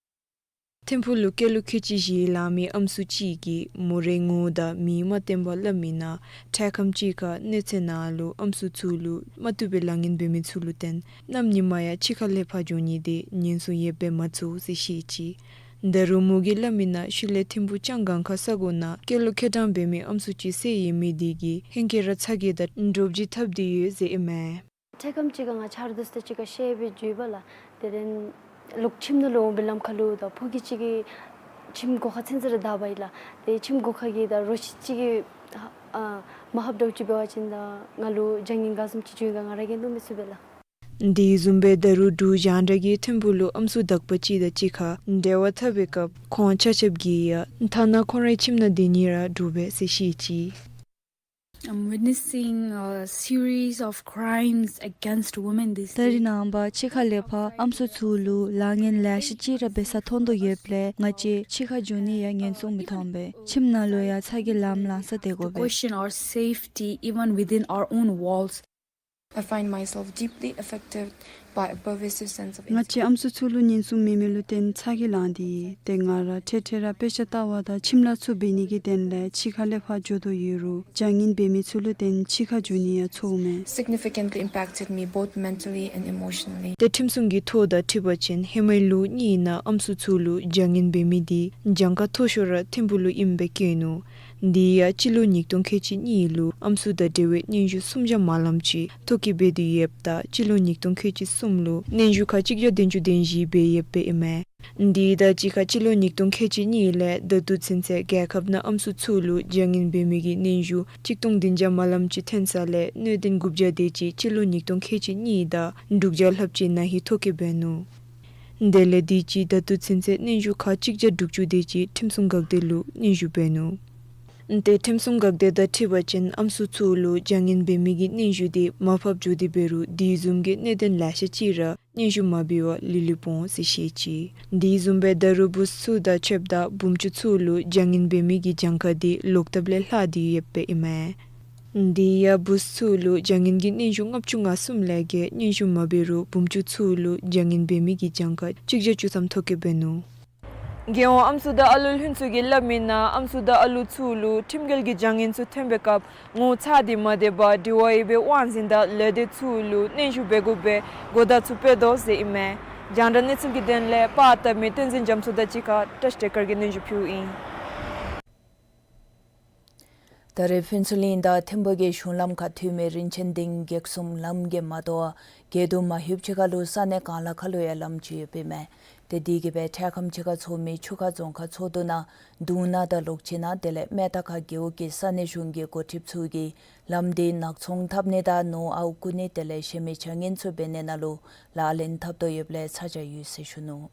ཐིམ་ཕུག་ལུ་སྐྱེས་ལོ་ཁལ་གཅིག་བཞི་ལང་མི་ཨམ་སྲུ་ཅིག་གིས་མོ་རའི་ངོ་བོ་དང་མིང་མ་བསྟན་པར་སླབ་མི་ནང་འཕྲལ་ཁམས་ཅིག་ཁར་གནོད་འཚེ་ནང་ལུ་ཨམ་སྲུ་ཚུ་ལུ་མ་བཏུབ་པའི་ལཱ་ངན་འབད་མི་ཚུ་ལུ་བརྟེན་གནམ་ཉི་མ་ཡང་ཕྱི་ཁར་ལས་ཕར་འགྱོ་ནི་དེ་ཉེན་སྲུང་ཡོདཔ་སྦེ་མ་ཚོར་ཟེར་བཤད་ཅི། ད་རུང་མོ་གིས་སླབ་མི་ནང་ཤུལ་ལས་ཐིམ་ཕུག་ལྕང་སྒང་ཁ་ས་གོ་ནང་སྐྱེས་ལོ་ཁལ་གྲངས་འབད་མི་ཨམ་སྲུ་ཅིག་བསད་ཡོད་མི་དེ་གིས་ཧེང་སྐལ་ར་ཚ་གྱང་དང་འདྲོག་བྱེལ་འཐབ་སྟེ་ཡོད་ཟེར་ཨིན་མས། འཕྲལ་ཁམས་ཅིག་ཁར་ང་ཆ་རོགས་དང་ས་ཅིག་ཁར་བཤལ་སྦེ་འགྱོཝ་ལགས། དེ་ལས་ལོག་ཁྱིམ་ནང་ལུ་འོང་བའི་ལམ་ཁར་ལུ་ད་ཕོ་སྐྱེས་ཅིག་གིས་ཁྱིམ་སྒོ་ཁར་ཚུན་ཚོད་ར་བདའཝ་ཨིན་ལགས། ཏེ་ཁྱིམ་སྒོ་ཁ་གི་ད་རོ་ཁྱི་ཅིག་གིས་ཨ་མ་ཧབ་འདྲཝ་ཅིག་འབད་བ་ཅིན་ད་ང་ལུ་བྱ་ངན་ག་བཟུམ་ཅིག་བྱུང་ཡི་ག་ང་ར་གིས་མནོ་མི་ཚུགས་པས་ལགས། དེ་བཟུམ་སྦེ་ད་རུང་འབྲུག་རྒྱང་བསྒྲགས་ཀྱིས་ཐིམ་ཕུག་ལུ་ཨམ་སྲུ་དག་པ་ཅིག་དང་གཅིག་ཁར་འབྲེལ་བ་འཐབ་པའི་སྐབས་ཁོང་ཆ་ཁྱབ་ཀྱིས་ཡང་མཐའ་ན་ཁོང་རའི་ཁྱིམ་ནང་སྡོད་ནི་ར་འདུག་པས་ཟེར་བཤད་ཅི། I'm witnessing a series of crimes against women these days. ད་རེས་ནངས་པ་ཕྱི་ཁ་ལས་ཕར་ཨམ་སྲུ་ཚུ་ལུ་ལཱ་ངན་ལེ་ཤ་ཅིག་ར་འབད་ས་མཐོང་དོ་ཡོདཔ་ལས་ང་བཅས་ཕྱི་ཁར་འགྱོ་ནི་ཡང་ཉེན་སྲུང་མི་མཐོང་པས། ཁྱིམ་ནང་ལུ་ཡང་ཚ་གྱང་ལངམ་ལངས་ས་སྡོད་དགོ་པས། Question our safety even within our own walls. I find myself deeply affected by a pervasive sense of ང་བཅས་ཨམ་སྲུ་ཚུ་ལུ་ཉེན་སྲུང་མེད་མི་ལུ་བརྟེན་ཚ་གྱང་ལངས་ཏེ་ཡོད། ཏེ་ང་ར་འཕྲལ་འཕྲལ་ར་དཔེ་ཆ་ལྟ་བ་དང་ཁྱིམ་ལཱ་ཚུ་འབད་ནི་གི་དོན་ལས་ཕྱི་ཁ་ལས་ཕར་འགྱོ་དོ་ཡོད་རུང་བྱ་ངན་འབད་མི་ཚུ་ལུ་བརྟེན་ཕྱི་ཁར་འགྱོ་ནི་ཡང་ཚོརཝ་མས། Significantly impacted me both mentally and emotionally. ཏེ་ཁྲིམས་སྲུང་གི་ཐོ་དང་འཁྲིལ་བ་ཅིན་ཧེ་མའི་ལོ་གཉིས་ནང་ཨམ་སྲུ་ཚུ་ལུ་བྱ་ངན་འབད་མི་དེ་གྱངས་ཁ་མཐོ་ཤོས་ར་ཐིམ་ཕུག་ལུ་ཨིནམ་སྦེ་བཀོད་ནུག། དེ་ཡང་སྤྱི་ལོ་ཉིས་སྟོང་ཁལ་གཅིག་གཉིས་ལུ་ཨམ་སྲུ་དང་འབྲེལ་བའི་སྙན་ཞུ་སུམ་བརྒྱ་མ་ལངམ་ཅིག་ཐོ་བཀོད་འབད་དེ་ཡོདཔ་ད་སྤྱི་ལོ་ཉིས་སྟོང་ཁལ་གཅིག་གསུམ་ལུ་སྙན་ཞུ་ཁག་གཅིག་བརྒྱ་བདུན་ཅུ་དོན་བཞི་འབད་ཡོདཔ་ཨིན་མས། དེ་དང་གཅིག་ཁར་སྤྱི་ལོ་ཉིས་སྟོང་ཁལ་གཅིག་གཉིས་ལས་ད་ལྟོ་ཚུན་ཚོད་རྒྱལ་ཁབ་ནང་ཨམ་སྲུ་ཚུ་ལུ་བྱ་ངན་འབད་མི་གི་སྙན་ཞུ་གཅིག་སྟོང་བདུན་བརྒྱ་མ་ལངམ་ཅིག་ཐོན་ས་ལས་གནད་དོན་དགུ་བརྒྱ་དེ་ཅིག་སྤྱི་ལོ་ཉིས་སྟོང་ཁལ་གཅིག་གཉིས་དང་དྲུག་བརྒྱ་ལྷགཔ་ཅིག་ན་ཧིང་ཐོ་བཀོད་འབད་ནུག། དེ་ལས་དེ་ཅིག་ད་ལྟོ་ཚུན་ཚོད་སྙན་ཞུ་ཁག་གཅིག་བརྒྱ་དྲུག་ཅུ་དེ་ཅིག་ཁྲིམས་སྲུང་འགག་སྡེ་ལུ་སྙན་ཞུ་འབད་ནུག། ཏེ་ཁྲིམས་སྲུང་འགག་སྡེ་དང་འཁྲིལ་བ་ཅིན་ཨམ་སྲུ་ཚུ་ལུ་བྱ་ངན་འབད་མི་གི་སྙན་ཞུ་དེ་མར་ཕབ་འགྱོ་སྟེ་འབད་རུང་དེ་བཟུམ་གྱི་གནད་དོན་ལེ་ཤ་ཅིག་ར་སྙན་ཞུ་མ་འབད་བར་ལུས་ལུས་སྦེ་འོང་ཟེར་བཤད་ཅི། དེ་བཟུམ་སྦེ་ད་རུང་བུཚ་ཚུ་དང་ཕྱདཔ་ད་བུམོ་ཚུ་ལུ་བྱ་ངན་འབད་མི་གི་གྱངས་ཁ་དེ་ལོག་ལྟབ་ལས་ལྷག་སྟེ་ཡོདཔ་ཨིན་མས། དེ་ཡང་བུཚ་ཚུ་ལུ་བྱ་ངན་གྱི་སྙན་ཞུ་ལྔ་བཅུ་ང་གསུམ་ལས་བརྒལ་སྙན་ཞུ་མ་འབད་རུང་བུམོ་ཚུ་ལུ་བྱ་ངན་འབད་མི་གི་གྱངས་ཁ་གཅིག་བརྒྱ་བཅུ་ཐམ་ཐོ་བཀོད་འབད་ནུག། རྒྱལ་ཡོངས་ཨམ་སྲུ་དང་ཨ་ལུ་ལྷན་ཚོགས་ཀྱིས་སླབ་མི་ནང་ཨམ་སྲུ་དང་ཨ་ལུ་ཚུ་ལུ་ཁྲིམས་འགལ་གྱི་བྱ་ངན་ཚུ་ཐོན་པའི་སྐབས་ངོ་ཚ་སྟེ་མ་སྡོད་པར་འབྲེལ་བ་ཡོད་པའི་དབང་འཛིན་དང་ལས་སྡེ་ཚུ་ལུ་སྙན་ཞུ་འབད་དགོ་པའི་གོ་བརྡ་ཚུ་སྤེལ་དོ་ཟེར་ཨིན་མས། རྒྱང་བསྒྲགས་གནས་ཚུལ་གྱི་དོན་ལས་པར་བཏབ་མི་བསྟན་འཛིན་རྒྱ་མཚོ་དང་གཅིག་ཁར་བཀྲ་ཤིས་བདེ་དཀར་གྱིས་སྙན་ཞུ་ཕུལཝ་ཨིན། ད་རེས་ཕུན་ཚོགས་གླིང་དང་ཐིམ་ཕུག་གི་གཞུང་ལམ་ཁར་ཐོན་མི་རིན་ཆེན་སྡིངས་བགེགས་སྲུང་ལམ་གྱི་མ་དོ་བར་རྒེད་འོག་མ་ལྷོདཔ་ཅིག་ཁར་ལུ་ས་གནས་གང་ལ་ཁ་ལུ་ཡང་ལམ་ཅིག་ཡོདཔ་ཨིན་མས། ཏེ་དེ་གིས་སྦེ་འཕྲལ་ཁམས་ཅིག་ཁར་ཚོགས་མི་ཆུ་ཁ་རྫོང་ཁག་ཚོགས་འདུ་ནང་དུང་ན་དང་ལོག་ཅིག་ནང་དེ་ལས་སྨད་རྟ་ཁ་རྒེད་འོག་གི་ས་གནས་གཞུང་གི་འགོ་ཁྲིདཔ་ཚུ་གིས་ལམ་དེ་ནག་ཚོང་འཐབ་ནི་དང་ནོར་ཨརཝ་རྐུ་ནི་དེ་ལས་གཞན་མི་བྱ་ངན་ཚུ་འབད་ནི་ནང་ལུ་ལག་ལེན་འཐབ་དོ་ཡོདཔ་ལས་ཚ་གྱང་ཡོད་ཟེར་ཞུ་ནུག།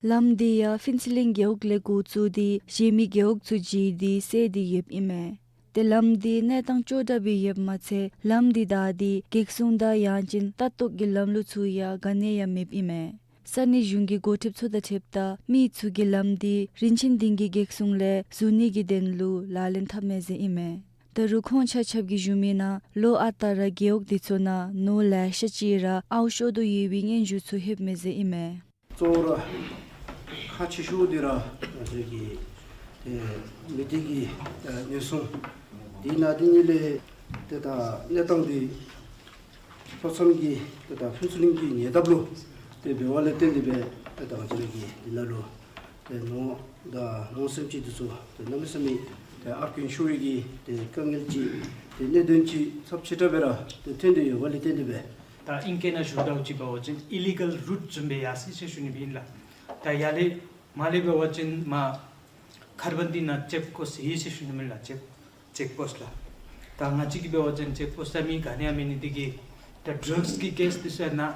ལམ་དེ་ཡང་ཕུན་ཚོགས་གླིང་རྒེད་འོག་ལས་འགོ་བཙུགས་ཏེ་གཞན་མི་རྒེད་འོག་ཚུ་བརྒྱུད་དེ་སོང་སྟེ་ཡོདཔ་ཨིན་མས། ཏེ་ལམ་དེ་གནས་སྟངས་ཅོག་འཐདཔ་སྦེ་ཡོདཔ་མ་ཚད་ལམ་དེ་བདའ་སྟེ་བགེགས་སྲུང་དང་ཡང་ཅིན་ལྟ་རྟོག་གི་ལམ་ལུགས་ཚུ་ཡང་ག་ནི་ཡང་མེདཔ་ཨིན་མས། ས་གནས་གཞུང་གི་འགོ་ཁྲིདཔ་ཚུ་དང་འཁྲིལཝ་ད་མི་ཚུ་གིས་ལམ་དེ་རིན་ཆེན་སྡིངས་ཀྱི་བགེགས་སྲུང་ལས་ཟུར་ནི་གི་དོན་ལུ་ལག་ལེན་འཐབ་མས་ཟེར་ཨིན་མས། ད་རུང་ཁོང་ཆ་ཁྱབ་ཀྱིས་ཞུ་མི་ནང་ལོ་ཨ་རྟག་ར་རྒེད་འོག་དེ་ཚུ་ནང་ནོར་ལེ་ཤ་ཅིག་ར་ཨརཝ་ཤོར་དོ་ཡོད་པའི་སྙན་ཞུ་ཚུ་ལྷོདཔ་མས་ཟེར་ཨིན་མས། གཙོ་བོ་ར་ཁག་ཆེ་ཤོས་འདི་ར་ང་བཅས་ཀྱི་ཏེ་མི་སྡེ་གི་ཨ་ཉེན་སྲུང་འདི་ནང་འདི་གཉིས་ལས་ཏེ་ད་གནས་སྟངས་འདི་ལྷོ་མཚམས་ཀྱི་ཏེ་ད་ཕུན་ཚོགས་གླིང་གི་ཉེ་འདབས་ལུ་ཏེ་འབད་བ་ལས་བརྟེན་ཏེ་སྦེ་ཏེ་ད་ང་བཅས་ཀྱི་འདི་ནང་ལུ་ཏེ་ནོར་དང་ནོར་སེམས་ཅན་འདི་ཚུ་ཏེ་གནམ་མེད་ས་མེད་ཏེ་ཨརཝ་རྐུན་ཤོར་བའི་གི་ཏེ་དཀའ་ངལ་ཅིག་ཏེ་གནད་དོན་ཅིག་ཚབས་ཆེ་དྲགས་སྦེ་ར་ཏེ་ཐོན་ཏེ་ཡོད་པ་ལས་བརྟེན་ཏེ་སྦེ། ད་ཨིང་སྐད་ནང་ཞུ་དོ་ཅིག་འབད་བ་ཅིན་ཨི་ལི་གཱལ་རུཊ་བཟུམ་སྦེ་ཡར་སོ་ཡི་ཟེར་ཞུ་ནི་སྦེ་ཨིན་ལགས། ད་ཡར་ལས་མར་ལས་འབད་བ་ཅིན་མར་ཁར་བན་དེ་ནང་ཅེཀ་པོསཊ་ཡོད་ཟེར་ཞུ་ནི་མས་ལགས། ཅེཀ་ཅེཀ་པོསཊ་ལགས། ད་ང་བཅས་ཀྱིས་འབད་བ་ཅིན་ཅེཀ་པོསཊ་ལུ་མི་ག་ནི་ཡང་མེད་ནི་དེ་གིས་ད་ཌྲགསི་གི་ཀེསི་དེ་ཚུ་ཡང་ནཱ་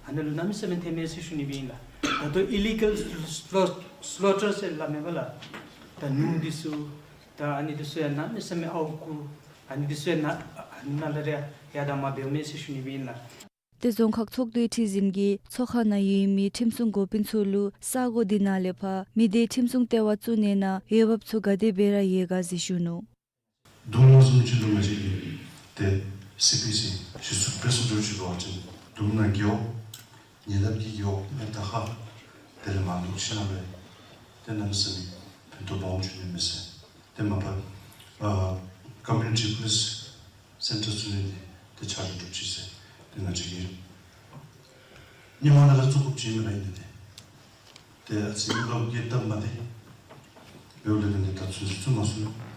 ཨ་ནཱ་ལུ་གནམ་མེད་ས་མེད་ཐོནམ་མས་ཟེར་ཞུ་ནི་སྦེ་ཨིན་ལགས། ད་ལྟོ་ཨི་ལི་གཱལ་སི་ལོ་སི་ལོ་ཊར་ཟེར་སླབ་མས་པ་ལགས། ད་ནོར་དེ་ཚུ་ད་ཨ་ནི་དེ་ཚུ་ཡང་གནམ་མེད་ས་མེད་ཨརཝ་རྐུ་ཨ་ནི་དེ་ཚུ་ཡང་ནཱ་ཨ་ནཱ་ལས་ར་ཡར་དང་མར་འབདཝ་མས་ཟེར་ཞུ་ནི་སྦེ་ཨིན་ལགས། ཏེ་རྫོང་ཁག་ཚོགས་འདུའི་ཁྲི་འཛིན་གྱིས་ཚོགས་ཁང་ནང་ཡོད་མི་ཁྲིམས་སྲུང་འགོ་དཔོན་ཚུ་ལུ་ས་གོ་འདི་ནང་ལས་ཕར་མི་སྡེའི་ཁྲིམས་སྲུང་ལྟེ་བ་བཙུགས་ནི་ནང་འོས་འབབ་ཚུ་ག་དེ་སྦེ་ར་ཡོད་ག་ཟེར་ཞུ་ནུག། བདུན་ཕྲག་གསུམ་ཅིག་ལུ་ང་བཅས་ཀྱིས་ཏེ་སི་པི་སི་གཞི་བཙུགས་པའི་སོ་སོ་ཅིག་འབད་བ་ཅིན་བདུན་ཕྲག་རྒེད་འོག་ཉེ་འདབས་ཀྱི་རྒེད་འོག་ཏེ་ད་ཁ་དེ་ལས་མར་འདུག་ཕྱི་ནང་ལས་ཏེ་གནམ་མེད་ས་མེད་ཕན་ཐོགས་སྦོམ་བྱུང་ནི་མས་ཟེར། ཏེ་མ་པ་ཨ་ཀོ་མིའུ་ནི་ཊི་པོ་ལིསི་སེན་ཊར་བཙུགས་ནི་འདི་ཏེ་ཆ་ར་གྲུབ་ཅི་ཟེར། ཏེ་ང་བཅས་ཀྱིས་ཉིན་མ་ནང་ལས་བཙུགས་དགོཔ་ཅིག་མེན་ན་ཨིན་ཏེ། ཏེ་ཨ་ཙི་མི་ལོག་གི་སྟབས་མ་བདེ་འབདཝ་ལས་ཏེ་ད་ཚུན་ཚོད་བཙུགས་མ་ཚུགས།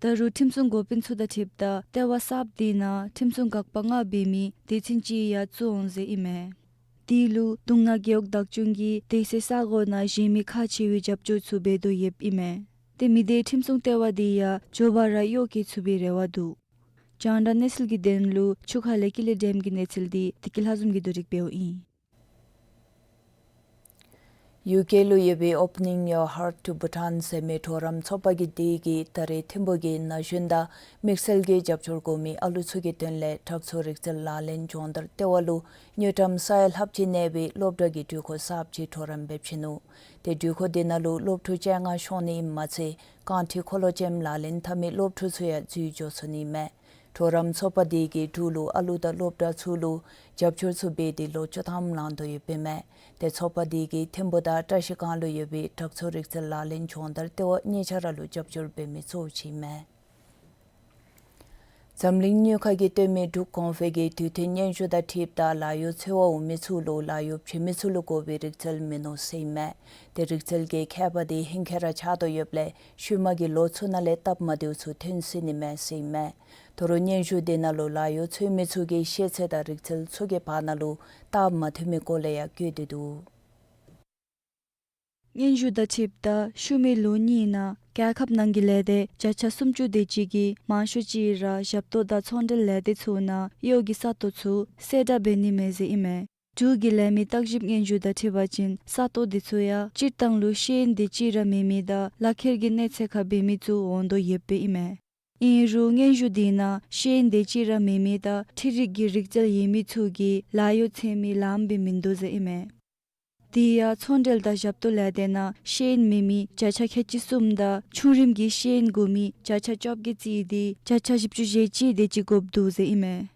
ད་རུང་ཁྲིམས་སྲུང་འགོ་དཔོན་ཚུ་དང་འཁྲིལཝ་ད་ལྟེ་བ་གསརཔ་འདི་ནང་ཁྲིམས་སྲུང་འགག་པ་ལྔ་འབད་མི་སྡེ་ཚན་ཅིག་ཡང་བཙུགས་འོང་ཟེར་ཨིན་མས། དེ་ལུ་གདུང་ནག་རྒེད་འོག་བདག་སྐྱོང་གིས་སྡེ་སྲིད་ས་གོ་ནང་གཞན་མི་ཁག་ཆེ་བའི་རྒྱབ་སྐྱོར་ཚུ་འབད་དོ་ཡོདཔ་ཨིན་མས། ཏེ་མི་སྡེའི་ཁྲིམས་སྲུང་ལྟེ་བ་འདི་ཡང་མགྱོགས་པ་ར་གཡོག་བཀོལ་ཚུགས་པའི་རེ་བ་འདུག། རྒྱང་བསྒྲགས་གནས་ཚུལ་གྱི་དོན་ལུ་ཆུ་ཁ་ལས་ཀི་ལི་ཌེམ་གྱི་གནས་ཚུལ་འདི་བདེ་སྐྱིད་ལྷ་འཛོམས་ཀྱིས་བསྡུ་སྒྲིག་འབདཝ་ཨིན། ཡུ་ཀེ་ལུ་ཡོད་པའི་Opening Your Heart to Bhutan ཟེར་མི་གྲོགས་རམ་ཚོགས་པ་གི་སྡེ་གིས་ད་རེས་ཐིམ་ཕུག་གི་ན་གཞོན་དང་དམིགས་བསལ་གྱི་རྒྱབ་སྐྱོར་དགོ་མི་ཨ་ལུ་ཚུ་གི་དོན་ལས་དྲག་ཚུགས་རིག་རྩལ་ལག་ལེན་སྦྱོང་བརྡར་ལྟེ་བ་ལུ་དངུལ་ཀྲམ་ས་ཡ་ལྷགཔ་ཅིག་གནས་པའི་སློབ་གྲྭ་གི་དྲོད་ཁོལ་གསརཔ་ཅིག་གྲོགས་རམ་འབད་བཞིན་ནུག། ཏེ་དྲོད་ཁོལ་འདི་ནང་ལུ་སློབ་ཕྲུག་བཅོ་ལྔ་ཤོང་ནི་ཨིནམ་མ་ཚད་རྐང་ཁྲི་འཁོར་ལོ་ཅནམ་ལག་ལེན་འཐབ་མི་སློབ་ཕྲུག་ཚུ་ཡང་འཛུལ་འགྱོ་ཚུགས་ནི་མས། གྲོགས་རམ་ཚོགས་པ་འདི་གིས་འབྲུག་ལུ་ཨ་ལུ་དང་སློབ་གྲྭ་ཚུ་ལུ་རྒྱབ་སྐྱོར་ཚུ་འབད་དེ་ལོ་བཅུ་ཐམ་ལང་དོ་ཡོདཔ་ཨིན་མས། ཏེ་ཚོགས་པ་འདི་གིས་ཐིམ་ཕུག་དང་བཀྲ་ཤིས་སྒང་ལུ་ཡོད་པའི་དྲག་ཚུགས་རིག་རྩལ་ལག་ལེན་སྦྱོང་བརྡར་ལྟེ་བ་གཉིས་ཆ་ར་ལུ་རྒྱབ་སྐྱོར་འབད་མི་གཙོ་བོ་ཅིག་ཨིན་མས། འཛམ་གླིང་དངུལ་ཁང་གིས་བཏོན་མི་འབྲུག་གོང་འཕེལ་གྱི་དུས་མཐུན་སྙན་ཞུ་དང་འཁྲིལཝ་ད་ལཱ་གཡོག་འཚོལ་བར་འོང་མི་ཚུ་ལུ་ལཱ་གཡོག་བྱིན་མི་ཚུ་ལུ་དགོ་པའི་རིག་རྩལ་མིན་ནུག་ཟེར་ཨིན་མས། ཏེ་རིག་རྩལ་གྱི་ཁྱད་པར་འདི་ཧིང་ཁར་ར་ཆགས་དོ་ཡོདཔ་ལས་ཤུལ་མ་གི་ལོ་ཚུ་ནང་ལས་སྟབས་མ་བདེཝ་ཚུ་ཐོན་སྲིད་ནི་མས་ཟེར་ཨིན་མས། དོ་རུང་སྙན་ཞུ་འདི་ནང་ལུ་ལཱ་གཡོག་འཚོལ་མི་ཚུ་གི་ཤེས་ཚད་དང་རིག་རྩལ་ཚུ་གི་བར་ན་ལུ་སྟབས་མ་མཐུན་མི་སྐོར་ལས་ཡང་བཀོད་དེ་འདུག། སྙན་ཞུ་དང་འཁྲིལཝ་ད་ཤུལ་མའི་ལོ་གཉིས་ནང་རྒྱལ་ཁབ་ནང་གི་ལས་སྡེ་བརྒྱ་ཆ་སུམ་ཅུ་དེ་ཅིག་གིས་མང་ཤོས་ཅིག་ར་ཞབས་ཏོག་དང་ཚོང་འབྲེལ་ལས་སྡེ་ཚུ་ནང་གཡོག་གི་ས་སྟོང་ཚུ་གསལ་བསྒྲགས་འབད་ནི་མས་ཟེར་ཨིན་མས། འབྲུག་གི་ལས་མི་བརྟག་ཞིབ་སྙན་ཞུ་དང་འཁྲིལ་བ་ཅིན་ས་སྟོང་དེ་ཚུ་ཡང་སྤྱིར་བཏང་ལུ་ཤེས་ཡོན་དེ་ཅིག་ར་མེད་མི་དང་ལག་ཁྱེར་གྱི་གནས་ཚད་ཁར་འབད་མི་ཚུ་འོང་དོ་ཡོདཔ་ཨིན་མས། ཨིན་རུང་སྙན་ཞུ་འདི་ནང་ཤེས་ཡོན་དེ་ཅིག་ར་མེད་མི་དང་འཕྲུལ་རིག་གི་རིག་རྩལ་ཡོད་མི་ཚུ་གིས་ལཱ་གཡོག་འཚོལ་མི་ལངམ་སྦེ་མིན་འདུག་ཟེར་ཨིན་མས། དེ་ཡང་ཚོང་འབྲེལ་དང་ཞབས་ཏོག་ལས་སྡེ་ནང་ཤེས་ཡོན་མེད་མི་བརྒྱ་ཆ་ཁལ་གཅིག་གསུམ་དང་ཆུང་རིམ་གྱི་ཤེས་ཡོན་དགོ་མི་བརྒྱ་ཆ་བཅོ་བརྒྱད་རྩིས་ཏེ་བརྒྱ་ཆ་བཞི་བཅུ་ཞེ་གཅིག་དེ་ཅིག་དགོཔ་འདུག་ཟེར་ཨིན་མས།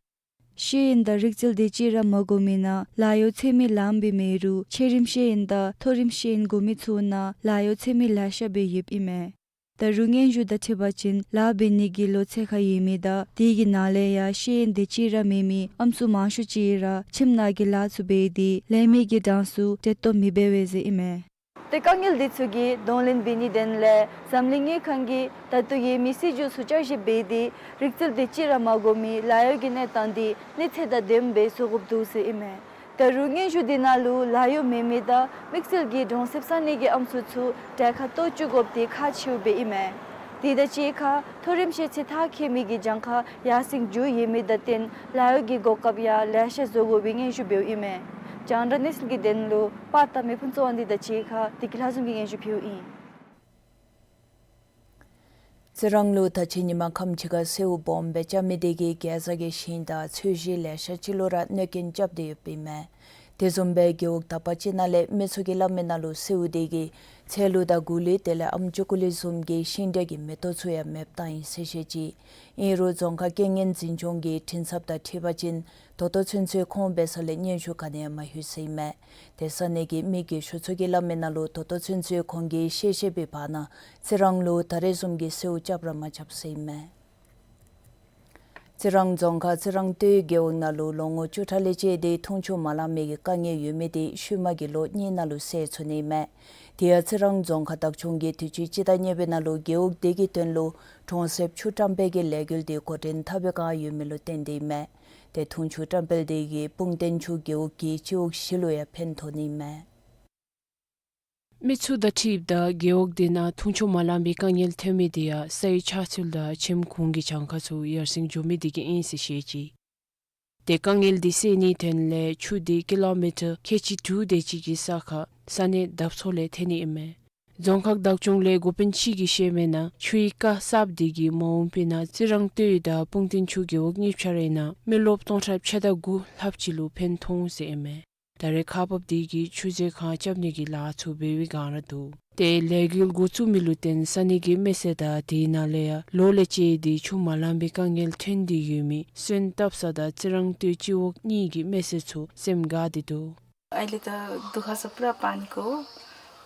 ཤེས་ཡོན་དང་རིག་རྩལ་དེ་ཅིག་ར་མ་དགོ་མི་ནང་ལཱ་གཡོག་འཚོལ་མི་ལངམ་སྦེ་མེད་རུང་ཆེ་རིམ་ཤེས་ཡོན་དང་མཐོ་རིམ་ཤེས་ཡོན་དགོ་མི་ཚུ་ནང་ལཱ་གཡོག་འཚོལ་མི་ལེ་ཤ་སྦེ་ཡོདཔ་ཨིན་མས། ད་རུང་སྙན་ཞུ་དང་འཁྲིལ་བ་ཅིན་ལཱ་འབད་ནི་གི་ལོ་ཚད་ཁར་ཡོད་མི་དང་དེ་གི་ནང་ལས་ཡང་ཤེས་ཡོན་དེ་ཅིག་ར་མེད་མི་ཨམ་སྲུ་མང་ཤོས་ཅིག་ར་ཁྱིམ་ནང་གི་ལཱ་ཚུ་འབད་དེ་ལས་མི་གི་གྲངས་སུ་འདྲེན་གཏོགས་མི་འབད་བས་ཟེར་ཨིན་མས། ཏེ་དཀའ་ངལ་འདི་ཚུ་གི་གདོང་ལེན་འབད་ནིའི་དོན་ལས་འཛམ་གླིང་དངུལ་ཁང་གིས་ད་ལྟོ་ཡོད་མི་སྲིད་བྱུས་ཚུ་བསྐྱར་ཞིབ་འབད་དེ་རིག་རྩལ་དེ་ཅིག་ར་མ་དགོ་མི་ལཱ་གཡོག་གི་གནས་སྟངས་འདི་གནས་ཚད་དང་ལྡནམ་སྦེ་བཟོ་དགོཔ་འདུག་ཟེར་ཨིན་མས། ད་རུང་སྙན་ཞུ་འདི་ནང་ལུ་ལཱ་གཡོག་མེད་མི་དང་དམིགས་བསལ་གྱི་གྲོང་གསེབ་ས་གནས་ཀྱི་ཨམ་སྲུ་ཚུ་གྲལ་ཁར་གཏོགས་བཅུག་དགོཔ་འདི་ཁག་ཆེཝ་སྦེ་ཨིན་མས། དེ་དང་གཅིག་ཁར་མཐོ་རིམ་ཤེས་ཚད་མཐར་འཁྱོལ་མི་གི་གྱངས་ཁ་ཡར་སེང་འགྱོ་ཡོད་མི་དང་བསྟུན་ལཱ་གཡོག་གི་གོ་སྐབས་ཡང་ལེ་ཤ་བཟོ་དགོ་པའི་སྙན་ཞུ་འབདཝ་ཨིན་མས། རྒྱང་བསྒྲགས་གནས་ཚུལ་གྱི་དོན་ལུ་པར་དང་མེ་ཕུང་གཙོ་བོ་འདི་དང་གཅིག་ཁར་བདེ་སྐྱིད་ལྷ་འཛོམས་ཀྱིས་སྙན་ཞུ་ཕུལཝ་ཨིན། རྩི་རང་ལུ་ད་ཅི་ཉིན་མ་ཁམས་ཅིག་ཁར་སེརཝ་སྦོམ་སྦེ་རྐྱབ་མི་དེ་གིས་གེ་ཛ་གི་ཞིང་དང་ཚོས་གཞི་ལེ་ཤ་ཅིག་ལུ་ར་གནོད་རྐྱེན་རྐྱབ་སྟེ་ཡོདཔ་ཨིན་མས། དེ་བཟུམ་སྦེ་རྒེད་འོག་དག་པ་ཅིག་ནང་ལས་མི་ཚུ་གིས་སླབ་མི་ནང་ལུ་སེརཝ་དེ་གིས་ཚལ་ལུ་དང་གུ་ལི་དེ་ལས་ཨམ་ཅུ་ཀུ་ལི་བཟུམ་གྱི་ཤིང་འབྲས་ཀྱི་མེ་ཏོག་ཚུ་ཡང་མེདཔ་བཏང་ཡི་ཟེར་བཤད་ཅི། ཨིན་རུང་རྫོང་ཁག་རྐྱེན་ངན་འཛིན་སྐྱོང་གི་མགྲིན་ཚབ་དང་འཁྲིལ་བ་ཅིན་ད་ལྟོ་ཚུན་ཚོད་ཁོང་འབད་ས་ལས་སྙན་ཞུ་ག་ནི་ཡང་མ་ལྷོད་ཟེར་ཨིན་མས། ཏེ་ས་གནས་ཀྱི་མི་རྒས་ཤོས་ཚུ་གིས་སླབ་མི་ནང་ལུ་ད་ལྟོ་ཚུན་ཚོད་ཁོང་གིས་ཤེས་ཤེས་པའི་བར་ན་རྩི་རང་ལུ་ད་རེས་བཟུམ་གྱི་སེརཝ་རྐྱབ་ར་མ་རྐྱབ་ཟེར་ཨིན་མས། རྩི་རང་རྫོང་ཁག་རྩི་རང་སྟོད་རྒེད་འོག་ནང་ལུ་ལོ་ངོ་བཅུ་ཕྲག་ལས་བཅད་དེ་འཐུང་ཆུ་མ་ལང་མི་གི་དཀའ་ངལ་ཡོད་མི་དེ་ཤུལ་མ་གི་ལོ་གཉིས་ནང་ལུ་སེལ་ཚུགས་ནི་ཨིན་མས། དེ་ཡང་རྩི་རང་རྫོང་ཁག་བདག་སྐྱོང་གིས་དུས་ཅི་སྤྱི་ཟླ་གཉིས་པའི་ནང་ལུ་རྒེད་འོག་དེ་གི་དོན་ལུ་གྲོང་གསེབ་ཆུ་བཀྲམ་སྤེལ་གྱི་ལས་འགུལ་དེ་འགོ་འདྲེན་འཐབ་པའི་བསྒང་ཡོད་མི་ལུ་བརྟེན་ཏེ་ཨིན་མས། ཏེ་འཐུང་ཆུ་བཀྲམ་སྤེལ་དེ་གིས་སྤུངས་སྟོན་ཆུ་རྒེད་འོག་གི་སྤྱི་འོག་བཞི་ལུ་ཡང་ཕན་ཐོགས་ནི་ཨིན་མས། མི་ཚུ་དང་འཁྲིལཝ་ད་རྒེད་འོག་དེ་ནང་འཐུང་ཆུ་མ་ལང་པའི་དཀའ་ངལ་ཐོན་མི་དེ་ཡང་སའི་ཆགས་ཚུལ་དང་ཁྱིམ་གུང་གི་གྱངས་ཁ་ཚུ་ཡར་སེང་འགྱོ་མི་དེ་གིས་ཨིན་ཟེར་བཤད་ཅི། ཏེ་དཀའ་ངལ་དེ་སེལ་ནིའི་དོན་ལས་ཆུ་དེ་ཀི་ལོ་མི་ཊར་ཁལ་གཅིག་དྲུག་དེ་ཅིག་གི་ས་ཁར་ས་གནས་འདབ་མཚོ་ལས་ཐོན་ནི་ཨིན་མས། རྫོང་ཁག་བདག་སྐྱོང་ལས་འགོ་དཔོན་ཅིག་གིས་བཤད་མི་ནང་ཆུའི་རྐ་གསརཔ་དེ་གིས་མ་འོངས་པའི་ནང་རྩི་རང་སྟོད་དང་སྤུངས་ཐང་ཆུ་རྒེད་འོག་གཉིས་ཆ་རའི་ནང་མི་རློབས་སྟོང་ཕྲག་ཕྱེད་དང་དགུ་ལྷགཔ་ཅིག་ལུ་ཕན་ཐོགས་ཟེར་ཨིན་མས། ད་རེས་ཁག་འབགཔ་དེ་གིས་ཆུ་མཛོད་ཁང་རྐྱབ་ནི་གི་ལཱ་ཚུ་འབད་བའི་སྒང་ར་འདུག། ཏེ་ལས་འགུལ་འགོ་བཙུགས་མི་ལུ་བརྟེན་ས་གནས་ཀྱི་མི་སེར་དང་དེའི་ནང་ལས་ཡང་ལོ་ལས་བཅད་དེ་ཆུ་མ་ལང་པའི་དཀའ་ངལ་ཐོན་ཏེ་ཡོད་མི་སོན་བཏབ་ས་དང་རྩི་རང་སྟོད་སྤྱི་འོག་གཉིས་ཀྱི་མི་སེར་ཚུ་སེམས་དགའ་སྟེ་འདུག། अहिले त दुःख छ, पुरा पानीको।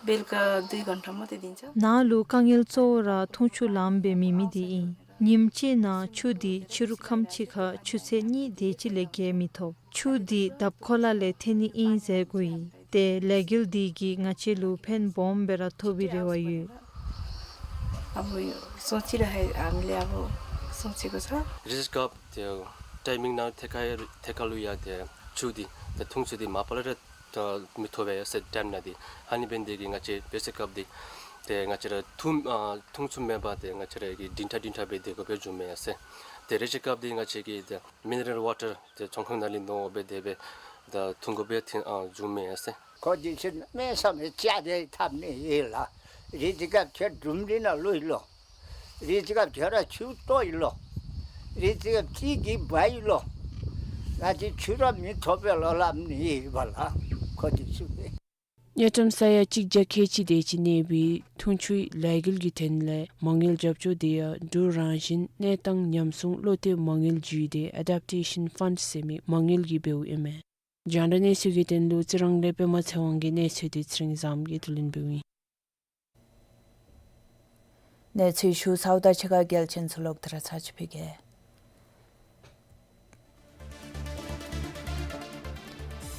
बेलुका दुई घन्टा मात्रै दिन्छ। ནཱ་ལུ་དཀའ་ངལ་གཙོ་བོ་ར་འཐུང་ཆུ་ལངམ་སྦེ་མེད་མི་དེ་ཨིན། ཉིནམ་གཅིག་ནང་ཆུ་དེ་ཕྱི་རུ་ཁམས་ཅིག་ཁར་ཆུ་ཚོད་གཉིས་དེ་ཅིག་ལས་བརྒལ་མི་ཐོབ། ཆུ་དེ་འདབ་ཁོ་ལ་ལས་ཐོན་ནི་ཨིན་ཟེར་གོ་ཡི། ཏེ་ལས་འགུལ་དེ་གིས་ང་བཅས་ལུ་ཕན་སྦོམ་སྦེ་ར་ཐོབ་པའི་རེ་བ་ཡོད། अब सोचिरहेको, हामीले अब सोचेको छ। རེས་སྐབས་ཏེ་ཊའི་མིང་ནང་ཐད་ཀར་ཐད་ཀར་ལུ་ཡང་ཏེ་ཆུ་དེ་ཏེ་འཐུང་ཆུ་དེ་མ་པ་ལས་ར་ཏེ་མི་ཐོབ་པས་ཟེར་ཊའིམ་ནང་དེ། ཨ་ནི་འབད་ནི་དེ་གིས་ང་བཅས་རེས་སྐབས་དེ་ཏེ་ང་བཅས་ར་འཐུང་ཨ་འཐུང་ཆུ་མེད་པར་ཏེ་ང་བཅས་ར་གི་འདྲིས་ཕྲ་འདྲིས་ཕྲ་སྦེ་སྡོད་དགོཔ་སྦེ་འགྱོཝ་མས་ཟེར། ཏེ་རེས་སྐབས་དེ་ང་བཅས་ཀྱིས་ཏེ་མི་ནི་རལ་ཝ་ཊར་ཏེ་ཚོང་ཁང་ནང་ལས་ནོར་སྦེ་དེ་སྦེ་ད་འཐུང་དགོཔ་སྦེ་ཐོན་ཨ་འགྱོཝ་མས་ཟེར། ཁོ་དེ་ཚུ་གནམ་མེད་ས་མེད་ཅ་དེ་འཐབ་ནི་ཨིན་ལགས། རེས་སྐབས་ཁྱོད་སྒྲུང་རིང་ནང་ལུ་ཡི་ལོ། རེས་སྐབས་ཁྱོད་ར་ཆུ་བཏོག་ཡི་ལོ། རེས་སྐབས་ཏི་གི་འབག་ཡི་ལོ། ང་བཅས་ཆུ་ར་མི་ཐོབ་པས་ལོ་སླབ་ནི་ཨིན་པས་ལགས། ཁོ་དེ་ཚུ་གིས། དངུལ་ཀྲམ་ས་ཡ་གཅིག་བརྒྱ་ཁལ་གཅིག་དེ་ཅིག་གནས་པའི་འཐུང་ཆུའི་ལས་འགུལ་གྱི་དོན་ལས་མ་དངུལ་རྒྱབ་སྐྱོར་དེ་ཡང་འབྲུག་རང་བཞིན་གནས་སྟངས་ཉམས་སྲུང་བློ་གཏད་མ་དངུལ་བརྒྱུད་དེ་ཨེ་ཌབ་ཊེ་ཤན་ཕཱནཌ་ཟེར་མི་མ་དངུལ་གྱིས་འབདཝ་ཨིན་མས། རྒྱང་བསྒྲགས་གནས་ཚུལ་གྱི་དོན་ལུ་རྩི་རང་ལས་པདྨ་ཚེ་དབང་གིས་གནས་ཚུལ་དེ་ཚེ་རིང་བཟངམོ་གིས་བསྡུ་ལེན་འབདཝ་ཨིན། གནས་ཚུལ་ཞུ་ཚརཝ་ད་ཕྱི་ཁ་གལ་ཆེན་ཚུ་ལོག་སྟེ་ར་ཚར་ཅིག་ཕུལ་གེ།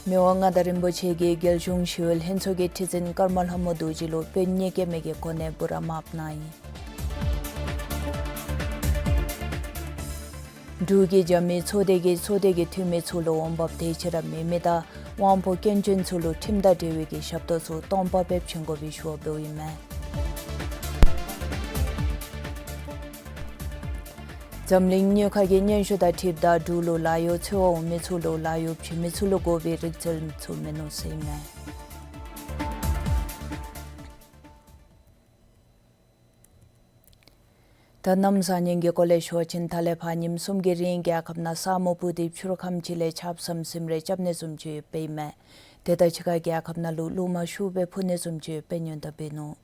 མི་དབང་མངའ་བདག་རིན་པོ་ཆེ་གིས་རྒྱལ་གཞུང་ཞི་གཡོག་ལྷན་ཚོགས་ཀྱི་ཁྲི་འཛིན་ཀརྨ་ལྷ་མོ་རྡོ་རྗེ་ལུ་དཔོན་གཉེར་སྐྱོན་མེད་ཀྱི་གོ་གནས་འབུལ་ར་མ་གནང་ཡི། འབྲུག་གི་རྒྱ་མི་ཚོགས་སྡེ་གིས་ཚོགས་སྡེ་གི་འཐུས་མི་ཚུ་ལུ་འོང་འབབ་དེ་ཅིག་ར་མེད་མི་དང་དབང་པོ་སྐྱོན་ཅན་ཚུ་ལུ་ཁྲིམས་དང་འབྲེལ་བའི་གི་ཞབས་ཏོག་ཚུ་སྟོང་པ་སྦེ་བྱིན་དགོ་པའི་ཞུ་བ་འབདཝ་ཨིན་མས། འཛམ་གླིང་དངུལ་ཁང་གིས་སྙན་ཞུ་དང་འཁྲིལཝ་ད་འབྲུག་ལུ་ལཱ་གཡོག་འཚོལ་བར་འོང་མི་ཚུ་ལུ་ལཱ་གཡོག་བྱིན་མི་ཚུ་ལུ་དགོ་པའི་རིག་རྩལ་ཚུ་མིན་ནུག་ཟེར་ཨིན་མས། ད་གནམ་གཤིས་ཉིན་གྱི་སྐོར་ལས་ཞུ་བ་ཅིན་ད་ལས་ཕར་ཉིནམ་གསུམ་གྱི་རིང་རྒྱལ་ཁབ་ནང་ས་སྨུག་སྤུབས་ཏེ་ཕྱི་རུ་ཁམས་ཅིག་ལས་ཆརཔ་ཟམ་ཟིམ་རེ་རྐྱབ་ནི་བཟུམ་ཅིག་ཡོདཔ་ཨིན་མས། དེ་དང་གཅིག་ཁར་རྒྱལ་ཁབ་ནང་ལུ་རླུང་མ་ཤུགས་སྦེ་འཕུ་ནི་བཟུམ་ཅིག་ཡོདཔ་སྦེ་སྙན་ཐོ་འབད་ནུག།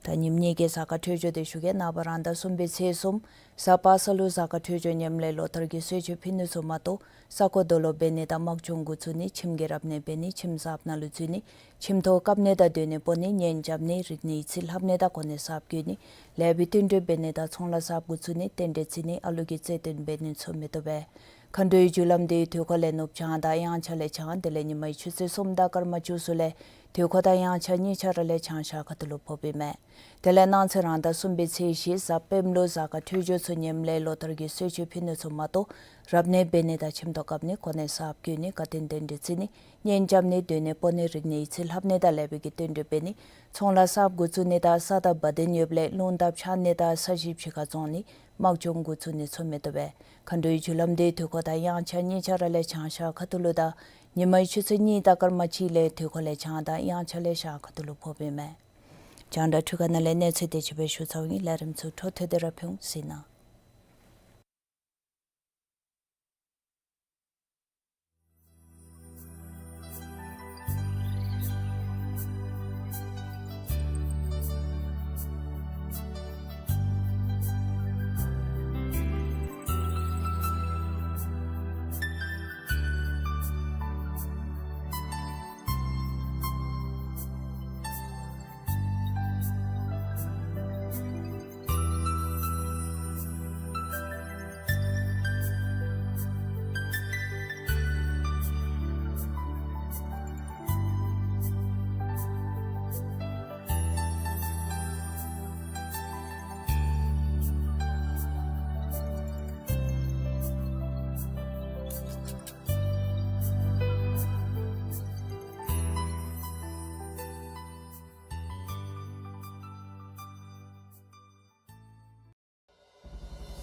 ད་ཉིནམ་གཉིས་ཀྱི་གཟའ་སྐར་འཕྲོད་སྦྱོར་དེ་ཞུ་གེ། ནངས་པ་རང་ཟླ་གསུམ་པའི་ཚེས་གསུམ་གཟའ་པ་སངས་ལུ་གཟའ་སྐར་འཕྲོད་སྦྱོར་ཉིནམ་ལས་ལོ་ལྟར་གྱི་གསོལ་མཆོད་ཕུལ་ནི་ཚུ་མ་གཏོགས་ས་གོ་རྡོ་སློག་འབད་ནི་དང་དམག་སྦྱོང་འགོ་བཙུགས་ནི། ཁྱིམ་གྱི་རབ་གནས་འབད་ནི། ཁྱིམ་གསརཔ་ནང་ལུ་འཛུལ་ནི། ཁྱིམ་ཐོག་བཀབ་ནི་དང་སྡོད་གནས་སྤོ་ནི། གཉེན་རྐྱབ་ནི། རིག་གནས་ཡིག་རྩིས་ལྷབ་ནི་དང་གོ་གནས་གསརཔ་བསྐོ་ནི། ལེགས་པའི་བསྟུན་གྲོས་འབད་ནི་དང་ཚོང་ལཱ་གསརཔ་འགོ་བཙུགས་ནི། རྟེན་འབྲེལ་བརྩི་ནི། ཨ་ལུ་གི་བརྩེ་འདུན་འབད་ནི་ཚུ་མི་བཏུབ་པས། མཁའ་འགྲོའི་རྒྱུ་ལམ་དེ་དུས་འཁོར་ལས་ནུབ་བྱང་དང་དབྱངས་འཆར་ལས་བྱང་དེ་ལས་ཉི་མའི་ཆུ་ཚོད་གསུམ་དང་སྐར་མ་བཅུ་གསུམ་ལས་དུས་འཁོར་དང་དབྱངས་འཆར་གཉིས་ཆ་ར་ལས་བྱང་ཤར་ཁ་ཐུག་ལུ་ཕོགཔ་ཨིན་མས། དེ་ལས་གནངས་ཚེ་རང་ཟླ་གསུམ་པའི་ཚེས་བཞི་གཟའ་སྤེནམ་ལུ་གཟའ་སྐར་འཕྲོད་སྦྱོར་ཚུ་ཉིནམ་ལས་ལོ་ལྟར་གྱི་གསོལ་མཆོད་ཕུལ་ནི་ཚུ་མ་གཏོགས་རབ་གནས་འབད་ནི་དང་ཁྱིམ་ཐོག་བཀབ་ནི། གོ་གནས་གསརཔ་བསྐོ་ནི། བཀའ་དྲིན་རྟེན་འབྲེལ་བརྩི་ནི། གཉེན་རྐྱབ་ནི། སྡོད་གནས་སྤོ་ནི། རིག་གནས་ཡིག་རྩིས་ལྷབ་ནི་དང་ལེགས་པའི་གི་བསྟུན་གྲོས་འབད་ནི། ཚོང་ལཱ་གསརཔ་འགོ་བཙུགས་ནི་དང་ས་དང་བ་དན་ཡོདཔ་ལས་རླུང་རྟ་འཕྱར་ནི་དང་ས་གཞི་ཕྱི་ཁར་བཙོང་ནི། དམག་སྦྱོང་འགོ་བཙུགས་ནི་ཚུ་མི་བཏུབ་པས། མཁའ་འགྲོའི་རྒྱུ་ལམ་དེ་དུས་འཁོར་དང་དབྱངས་འཆར་གཉིས་ཆ་ར་ལས་བྱང་ཤར་ཁ་ཐུག་ལུ་དང་ཉི་མའི་ཆུ་ཚོད་གཉིས་དང་སྐར་མ་གཅིག་ལས་དུས་འཁོར་ལས་བྱང་དང་དབྱངས་འཆར་ལས་ཤར་ཁ་ཐུག་ལུ་ཕོགཔ་ཨིན་མས། རྒྱང་བསྒྲགས་འཕྲུལ་ཁང་ནང་ལས་གནས་ཚུལ་དེ་ཅིག་སྦེ་ཞུ་ཚརཝ་ཨིན། ལས་རིམ་ཚུ་འཕྲོ་མཐུད་དེ་ར་ཕུལ་འོང་ཟེར་ཨིན།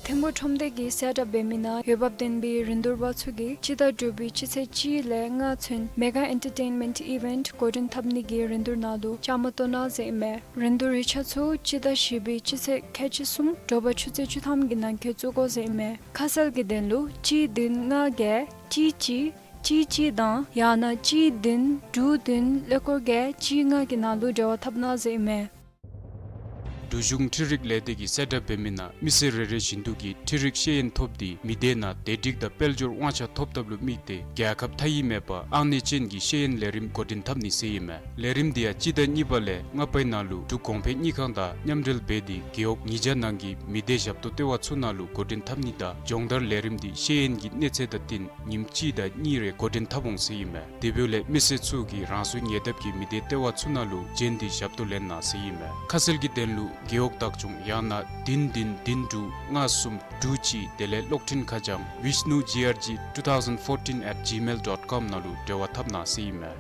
ཐིམ་ཕུག་ཁྲོམ་སྡེ་གིས་གསལ་བསྒྲགས་འབད་མི་ནང་འོས་འབབ་ལྡན་པའི་རིན་བསྡུར་པ་ཚུ་གིས་སྤྱི་ཟླ་དྲུག་པའི་སྤྱི་ཚེས་གཅིག་ལས་ལྔ་ཚུན་མེ་ག་ཨེན་ཊར་ཊེན་མེནཊ་ཨི་ཝེནཊ་འགོ་འདྲེན་འཐབ་ནི་གི་རིན་བསྡུར་ནང་ལུ་བཅའ་མར་གཏོགས་གནང་ཟེར་ཨིན་མས། རིན་བསྡུར་ཡིག་ཆ་ཚུ་སྤྱི་ཟླ་བཞི་པའི་སྤྱི་ཚེས་ཁལ་གཅིག་གསུམ་དྲོ་པ་ཆུ་ཚོད་བཅུ་ཐམ་གྱི་ནང་འཁོད་བཙུགས་དགོ་ཟེར་ཨིན་མས། ཁ་གསལ་གྱི་དོན་ལུ་གཅིག་བདུན་ལྔ་བརྒྱད་གཅིག་གཅིག་གཅིག་གཅིག་དང་ཡང་ན་གཅིག་བདུན་དྲུག་བདུན་ཀླད་ཀོར་བརྒྱད་གཅིག་ལྔ་གི་ནང་ལུ་འབྲེལ་བ་འཐབ་གནང་ཟེར་ཨིན་མས། འབྲུག་གཞུང་འཕྲུལ་རིག་ལས་སྡེ་གིས་གསལ་བསྒྲགས་འབད་མི་ནང་མི་སེར་རེ་རེ་བཞིན་དུ་གིས་འཕྲུལ་རིག་ཤེས་ཡོན་ཐོབ་སྟེ་མི་སྡེ་ནང་བདེ་སྒྲིག་དང་དཔལ་འབྱོར་དབང་ཆ་ཐོབ་ཐབས་ལུ་དམིགས་ཏེ་རྒྱལ་ཁབ་མཐའ་དབྱིབས་མེད་པར་ཨང་གནས་ཅན་གྱི་ཤེས་ཡོན་ལས་རིམ་འགོ་འདྲེན་འཐབ་ནི་ཟེར་ཨིན་མས། ལས་རིམ་འདི་ཡང་སྤྱི་ཟླ་གཉིས་པ་ལས་ལྔ་པའི་ནང་ལུ་འབྲུག་གོང་འཕེལ་དངུལ་ཁང་དང་མཉམ་འབྲེལ་འབད་དེ་རྒེད་འོག་ཉིས་བརྒྱ་ནང་གི་མི་སྡེ་ཞབས་ཏོག་ལྟེ་བ་ཚུ་ནང་ལུ་འགོ་འདྲེན་འཐབ་ནི་དང་སྦྱོང་བརྡར་ལས་རིམ་འདི་ཤེས་ཡོན་གྱི་གནས་ཚད་དང་བསྟུན་ཉིནམ་གཅིག་དང་གཉིས་རེ་འགོ་འདྲེན་འཐབ་འོང་ཟེར་ཨིན་མས། དེ་འབདཝ་ལས་མི་སེར་ཚུ་གིས་རང་སོའི་ཉེ་འདབས་ཀྱི་མི་སྡེ་ལྟེ་བ་ཚུ་ནང་ལུ་བྱོན་ཏེ་ཞབས་ཏོག་ལེན་གནང་ཟེར་ཨིན་མས། ཁ་གསལ་གྱི་དོན་ལུ་རྒེད་འོག་བདག་སྐྱོང་ཡང་ན་བདུན་བདུན་བདུན་དྲུག་ལྔ་གསུམ་དྲུག་གཅིག་དེ་ལས་གློག་འཕྲིན་ཁ་བྱང་vishnu G R G two thousand fourteen at gmail dot com ནང་ལུ་འབྲེལ་བ་འཐབ་གནང་ཟེར་ཨིན་མས།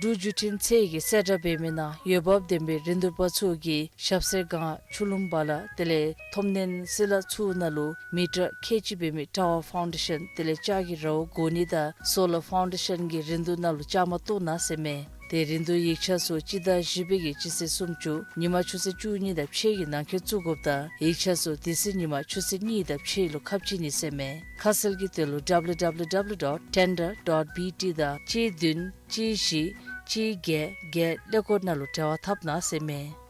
འབྲུག་བརྒྱུད་འཕྲིན་ཚད་ཀྱིས་གསལ་བསྒྲགས་འབད་མི་ནང་འོས་འབབ་ལྡན་པའི་རིན་བསྡུར་པ་ཚུ་གིས་ཞབས་སེར་སྒང་ཆུ་ལུང་བ་ལ་དེ་ལས་མཐོ་དམན་སི་ལ་ཚུ་ནང་ལུ་མི་ཊར་ཁལ་གཅིག་འབད་མི་ཊ་ཝར་ཕའུན་ཌེ་ཤཱན་དེ་ལས་ལྕགས་ཀྱི་རཝ་བསྒོར་ནི་དང་སོ་ལར་ཕའུན་ཌེ་ཤཱན་གྱི་རིན་བསྡུར་ནང་ལུ་བཅའ་མར་གཏོགས་གནང་ཟེར་མས། ཏེ་རིན་བསྡུར་ཡིག་ཆ་ཚུ་སྤྱི་ཟླ་བཞི་པའི་གི་སྤྱི་ཚེས་སུམ་ཅུ་ཉིན་མ་ཆུ་ཚོད་བཅུ་གཉིས་དང་ཕྱེད་ཀྱི་ནང་འཁོད་བཙུགས་དགོཔ་དང་ཡིག་ཆ་ཚུ་དེ་ཚེ་ཉིན་མ་ཆུ་ཚོད་གཉིས་དང་ཕྱེད་ལུ་ཁ་ཕྱེ་ནི་ཟེར་མས། ཁ་གསལ་གྱི་དོན་ལུ་www dot tender dot bt དང་གཅིག་བདུན་གཅིག་བཞི་གཅིག་བརྒྱད་བརྒྱད་ཀླད་ཀོར་ནང་ལུ་འབྲེལ་བ་འཐབ་གནང་ཟེར་མས།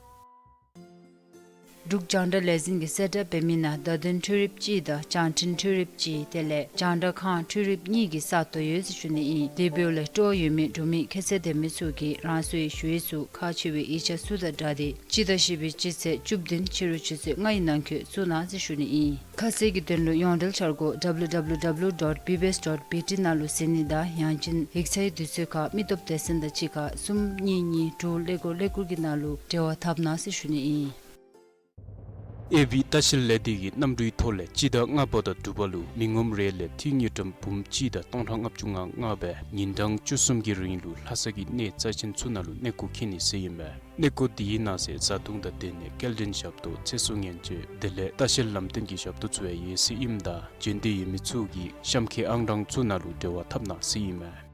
འབྲུག་རྒྱང་བསྒྲགས་ལས་འཛིན་གྱིས་གསལ་བསྒྲགས་འབད་མི་ནང་བརྡ་དོན་འཕྲུལ་རིག་གཅིག་དང་བྱང་འཕྲིན་འཕྲུལ་རིག་གཅིག་དེ་ལས་རྒྱང་བསྒྲགས་ཁང་འཕྲུལ་རིག་གཉིས་ཀྱི་ས་སྟོང་ཡོད་ཟེར་ཞུ་ནི་ཨིན། དེ་འབདཝ་ལས་སྤྲོ་བ་ཡོད་མི་འབྲུག་མི་ཁྱད་ཚད་ལྡན་མི་ཚུ་གིས་རང་སོའི་ཞུ་ཡིག་ཚུ་ཁག་ཆེ་བའི་ཡིག་ཆ་ཚུ་དང་སྦྲགས་ཏེ་སྤྱི་ཟླ་བཞི་པའི་སྤྱི་ཚེས་བཅུ་བདུན་ཕྱི་རུ་ཆུ་ཚོད་ལྔའི་ནང་འཁོད་བཙུགས་གནང་ཟེར་ཞུ་ནི་ཨིན། ཁ་གསལ་གྱི་དོན་ལུ་ཡོངས་འབྲེལ་འཆར་སྒོ་www dot bbs dot bt ནང་ལུ་གཟིགས་ནི་དང་ཡང་ཅིན་ཡིག་ཚང་དུས་ཚོད་ཁར་མི་སྟོབས་སྡེ་ཚན་དང་གཅིག་ཁར་གསུམ་གཉིས་གཉིས་དྲུག་ཀླད་ཀོར་ཀླད་ཀོར་གྱི་ནང་ལུ་འབྲེལ་བ་འཐབ་གནང་ཟེར་ཞུ་ནི་ཨིན། ཨེ་བི་ལྟ་བཤལ་ལས་སྡེ་གིས་གནམ་གྲུའི་ཐོག་ལས་སྤྱི་ཟླ་ལྔ་པ་དང་དྲུག་པ་ལུ་མི་ངོམ་རེ་ལས་འཐུས་དངུལ་ཀྲམ་འབུམ་གཅིག་དང་སྟོང་ཕྲག་ལྔ་བཅུ་ང་ལྔ་སྦེ་ཉིན་གྲངས་བཅུ་གསུམ་གྱི་རིང་ལུ་ལྷ་ས་གི་གནས་རྩ་ཆེན་ཚུ་ནང་ལུ་གནས་སྐོར་འཁྱིད་ནི་ཟེར་ཨིན་མས། གནས་སྐོར་འདི་གི་ནང་གསེས་བཟའ་འཐུང་དང་སྡོད་གནས་སྐྱེལ་འདྲེན་ཞབས་ཏོག་ཚེ་སྲོག་ཉེན་བཅོལ་དེ་ལས་ལྟ་བཤལ་ལམ་སྟོན་གྱི་ཞབས་ཏོག་ཚུ་ཡང་ཡོད་ཟེར་ཨིནམ་ད་བྱོན་འདོད་ཡོད་མི་ཚུ་གིས་གཤམ་འཁོད་ཨང་གྲངས་ཚུ་ནང་ལུ་འབྲེལ་བ་འཐབ་གནང་ཟེར་ཨིན་མས།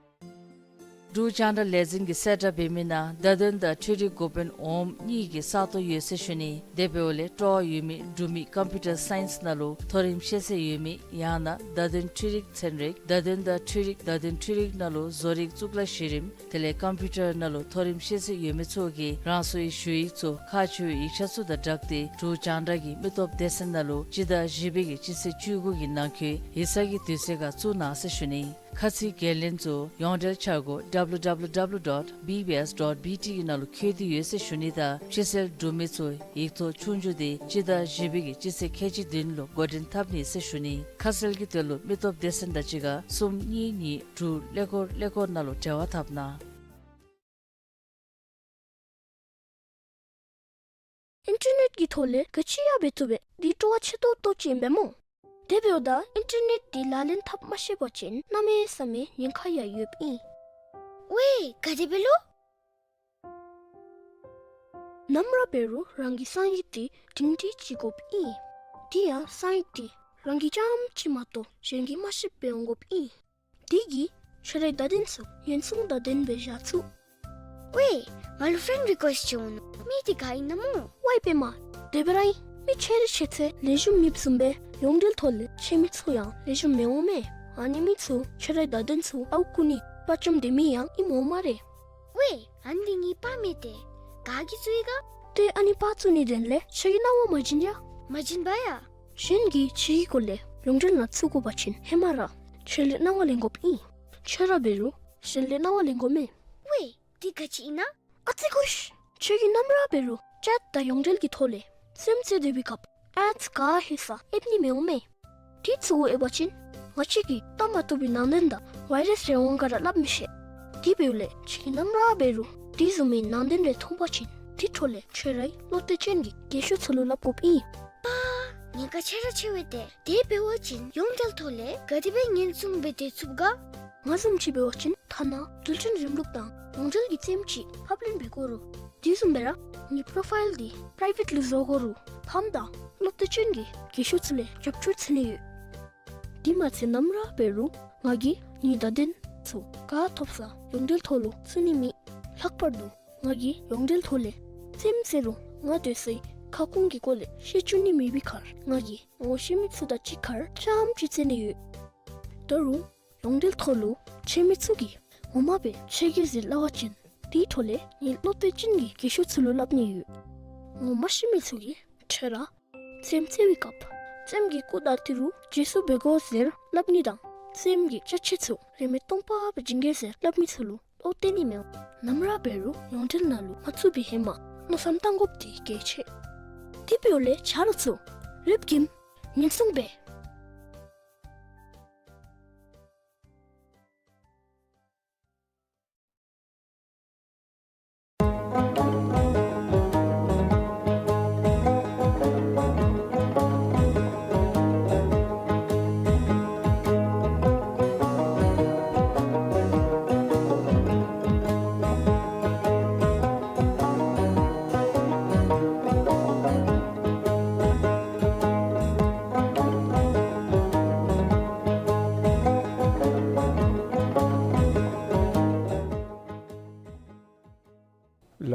འབྲུག་རྒྱང་བསྒྲགས་ལས་འཛིན་གྱིས་གསལ་བསྒྲགས་འབད་མི་ནང་བརྡ་དོན་དང་འཕྲུལ་རིག་འགོ་དཔོན་འོགམ་གཉིས་ཀྱི་ས་སྟོང་ཡོད་ཟེར་ཞུ་ནི། དེ་འབདཝ་ལས་སྤྲོ་བ་ཡོད་མི་འབྲུག་མི་ཀམ་པིའུ་ཊར་སའིནསི་ནང་ལུ་མཐོ་རིམ་ཤེས་ཚད་ཡོད་མི་ཡང་ན་བརྡ་དོན་འཕྲུལ་རིག་ཚན་རིག་བརྡ་དོན་དང་འཕྲུལ་རིག་བརྡ་དོན་འཕྲུལ་རིག་ནང་ལུ་བཟོ་རིག་གཙུག་ལག་གཞི་རིམ་དེ་ལས་ཀམ་པིའུ་ཊར་ནང་ལུ་མཐོ་རིམ་ཤེས་ཚད་ཡོད་མི་ཚུ་གིས་རང་སོའི་ཞུ་ཡིག་ཚུ་ཁག་ཆེ་བའི་ཡིག་ཆ་ཚུ་དང་སྦྲགས་ཏེ་འབྲུག་རྒྱང་བསྒྲགས་ཀྱི་མི་སྟོབས་སྡེ་ཚན་ནང་ལུ་སྤྱི་ཟླ་བཞི་པའི་གི་སྤྱི་ཚེས་བཅུ་དགུ་གི་ནང་འཁོད་ཡིག་ཚང་གི་དུས་ཚོད་ཁར་བཙུགས་གནང་ཟེར་ཞུ་ནི། ཁ་ཚིག་འགན་ལེན་ཚུ་ཡོངས་འབྲེལ་འཆར་སྒོ་www dot bbs dot bt གི་ནང་ལུ་འཁོད་དེ་ཡོད་ཟེར་ཞུ་ནི་དང་སྤྱི་སེལ་འབྲུག་མི་ཚུ་ཡིག་ཐོག་ཆོས་རྒྱུགས་འདི་སྤྱི་ཟླ་བཞི་པའི་གི་སྤྱི་ཚེས་ཁལ་གཅིག་བདུན་ལུ་འགོ་འདྲེན་འཐབ་ནི་ཟེར་ཞུ་ནི། ཁ་གསལ་གྱི་དོན་ལུ་མི་སྟོབས་སྡེ་ཚན་དང་གཅིག་ཁར་གསུམ་གཉིས་གཉིས་དྲུག་ཀླད་ཀོར་ཀླད་ཀོར་ནང་ལུ་འབྲེལ་བ་འཐབ་གནང་། ཨིན་ཊར་ནེཊ་གི་ཐོག་ལས་ག་ཅི་ཡང་འབད་ཚུགས་པས། འདི་སྤྲོ་བ་ཆེ་ཏོག་ཏོ་ཅིག་ཨིན་པས་སྨོ། དེ་འབདཝ་ད་ཨིན་ཊར་ནེཊ་འདི་ལག་ལེན་འཐབ་མ་ཤེས་པ་ཅིན་གནམ་མེད་ས་མེད་ཉེན་ཁ་ཡང་ཡོདཔ་ཨིན། ཝའེ་ག་དེ་སྦེ་ལོ། ནམ་ར་འབད་རུང་རང་གི་གསང་ཡིག་འདི་སྒྲིང་སྒྲིང་ཅིག་དགོཔ་ཨིན། དེ་ཡང་གསང་ཡིག་འདི་རང་གིས་རྐྱངམ་གཅིག་མ་གཏོགས་གཞན་གྱིས་མ་ཤེསཔ་སྦེ་འོང་དགོཔ་ཨིན། དེ་གིས་ཁྱོད་རའི་བརྡ་དོན་ཚུ་ཉེན་སྲུང་དང་ལྡནམ་སྦེ་བཞག་ཚུགས། ཝའེ་ང་ལུ་ཕེ་རེནཌ་རི་ཀུ་ཨེསཊ་ཅིག་འོང་ནུག། མི་འདི་ག་ཨིན་ན་སྨོ། ཝའེ་པདྨ། དེ་སྦེ་ར་ཨིན། མི་ཁྱོད་རའི་ཤེས་ཚད་ལེགས་ཤོམ་མེདཔ་བཟུམ་སྦེ་ཡོངས་འབྲེལ་ཐོག་ལས་ཤེས་མི་ཚུ་ཡང་ལེགས་ཤོམ་མི་འོང་མས། ཨ་ནི་མི་ཚུ་ཁྱོད་རའི་བརྡ་དོན་ཚུ་ཨརཝ་རྐུ་ནི་དཔའ་བཅམ་སྡོད་མི་ཡང་ཨིནམ་འོང་སྨ་རེ། ཝའེ་ཨ་ནི་ངེའི་པར་མས་ཏེ། ག་གིས་བཙུགས་ཡི་ག། ཏེ་ཨ་ནི་པར་བཙུགས་ནིའི་དོན་ལས་ཁྱོད་ཀྱིས་སྣང་བ་མ་བྱིན་ཡ། མ་བྱིན་པ་ཡ། གཞན་གྱིས་ཁྱོད་ཀྱི་སྐོར་ལས་ཡོངས་འབྲེལ་ནང་བཙུགས་དགོ་པ་ཅིན་ཧེ་མ་ར་ཁྱོད་ལས་གནང་བ་ལེན་དགོཔ་ཨིན། ཁྱོད་ར་འབད་རུང་གཞན་ལས་གནང་བ་ལེན་དགོ་མས། ཝའེ་འདི་ག་ཅི་ཨིན་ན། ཨ་ཙི་ཀུ་ཤི། ཁྱོད་ཀྱིས་ནམ་ར་འབད་རུང་ཅེཊ་དང་ཡོངས་འབྲེལ་གྱི་ཐོག་ལས་སེམས་རྩེ་སྡོད་པའི་སྐབས་ཨེཌསི་ག་ཧེ་ས་ཨེབ་ནི་མི་འོང་མས། དེ་ཚུ་གུ་ཨེབ་པ་ཅིན་ང་བཅས་ཀྱིས་བལྟ་མ་བཏུབ་པའི་ནང་དོན་དང་ཝའི་རཱསི་རེ་འོང་ག་ར་སླབ་མི་ཤེས། དེ་འབདཝ་ལས་ཁྱོད་ཀྱིས་ནམ་ར་འབད་རུང་དེ་བཟུམ་མའི་ནང་དོན་རེ་མཐོང་པ་ཅིན་དེ་འཕྲོ་ལས་ཁྱོད་རའི་བློ་གཏད་ཅན་གྱི་རྒས་ཤོས་ཚུ་ལུ་སླབ་དགོཔ་ཨིན། པ། ཉེན་ཁ་ཆེ་ར་ཆེ་བས་ཏེ། དེ་འབད་བ་ཅིན་ཡོངས་འབྲེལ་ཐོག་ལས་ག་དེ་སྦེ་ཉེན་སྲུང་སྦེ་སྡོད་ཚུགས་ག། ང་བཟུམ་ཅིག་འབད་བ་ཅིན་ཐ་ན་རྡུལ་ཕྲན་རིམ་ལུགས་དང་ཡོངས་འབྲེལ་གྱི་རྩེདམོ་ཅིག་ཕབ་ལེན་འབད་དགོ་རུང་དེ་བཟུམ་སྦེ་ར་ངེའི་པོ་རོ་ཕའིལ་འདི་པི་རའི་བེཊ་ལུ་བཟོ་དགོ་རུང་ཕམ་དང་ བློ་གཏད་ཅན་གྱི་རྒས་ཤོས་ཚུ་ལས་རྒྱབ་སྐྱོར་འཚོལ་ནི་ཡོད། དེ་མ་ཚད་ནམ་ར་འབད་རུང་ང་གིས་ངེའི་བརྡ་དོན་ཚུ་ག་ཐོབ་ས་ཡོངས་འབྲེལ་ཐོག་ལུ་བཙུགས་ནི་མེད། ལྷག་པར་དུ་ང་གིས་ཡོངས་འབྲེལ་ཐོག་ལས་ཙམ་ཟེར་རུང་ང་སྡོད་སའི་ཁ་སྐོང་གི་སྐོར་ལས་བཤད་བཅུག་ནི་མེད་པའི་ཁར་ང་གིས་ངོ་ཤེས་མི་ཚུ་དང་གཅིག་ཁར་འཆམ་ཅིག་འཚོལ་ནི་ཡོད། ད་རུང་ཡོངས་འབྲེལ་ཐོག་ལུ་ཁྱོད་མི་ཚུ་གིས་ངོ་མ་སྦེ་ཁྱོད་ཀྱིས་ཟེར་སླབ་པ་ཅིན་དེའི་ཐོག་ལས་ངེའི་བློ་གཏད་ཅན་གྱི་རྒས་ཤོས་ཚུ་ལུ་སླབ་ནི་ཡོད། ངོ་མ་ཤེས་མི་ཚུ་གིས་ཁྱོད་ར་ཙམ་འཚོལ་བའི་སྐབས་ཙམ་གྱི་སྐུ་དང་ཏི་རུ་རྗེས་སུ་འབད་དགོ་ཟེར་སླབ་ནི་དང་ཙམ་གྱི་ཅ་ཆས་ཚུ་རིན་མེད་སྟོང་པ་སྦེ་བྱིན་གེ་ཟེར་སླབ་མི་ཚུ་ལུ་བློ་གཏད་ནི་མེད། ནམ་ར་འབད་རུང་ཡོངས་འབྲེལ་ནང་ལུ་མ་བཙུགས་པའི་ཧེ་མ་མནོ་བསམ་བཏང་དགོཔ་འདི་གལ་ཆེ། དེ་འབདཝ་ལས་ཆ་རོགས་ཚུ་ལེགས་ཤོམ་ཉེན་སྲུང་འབད།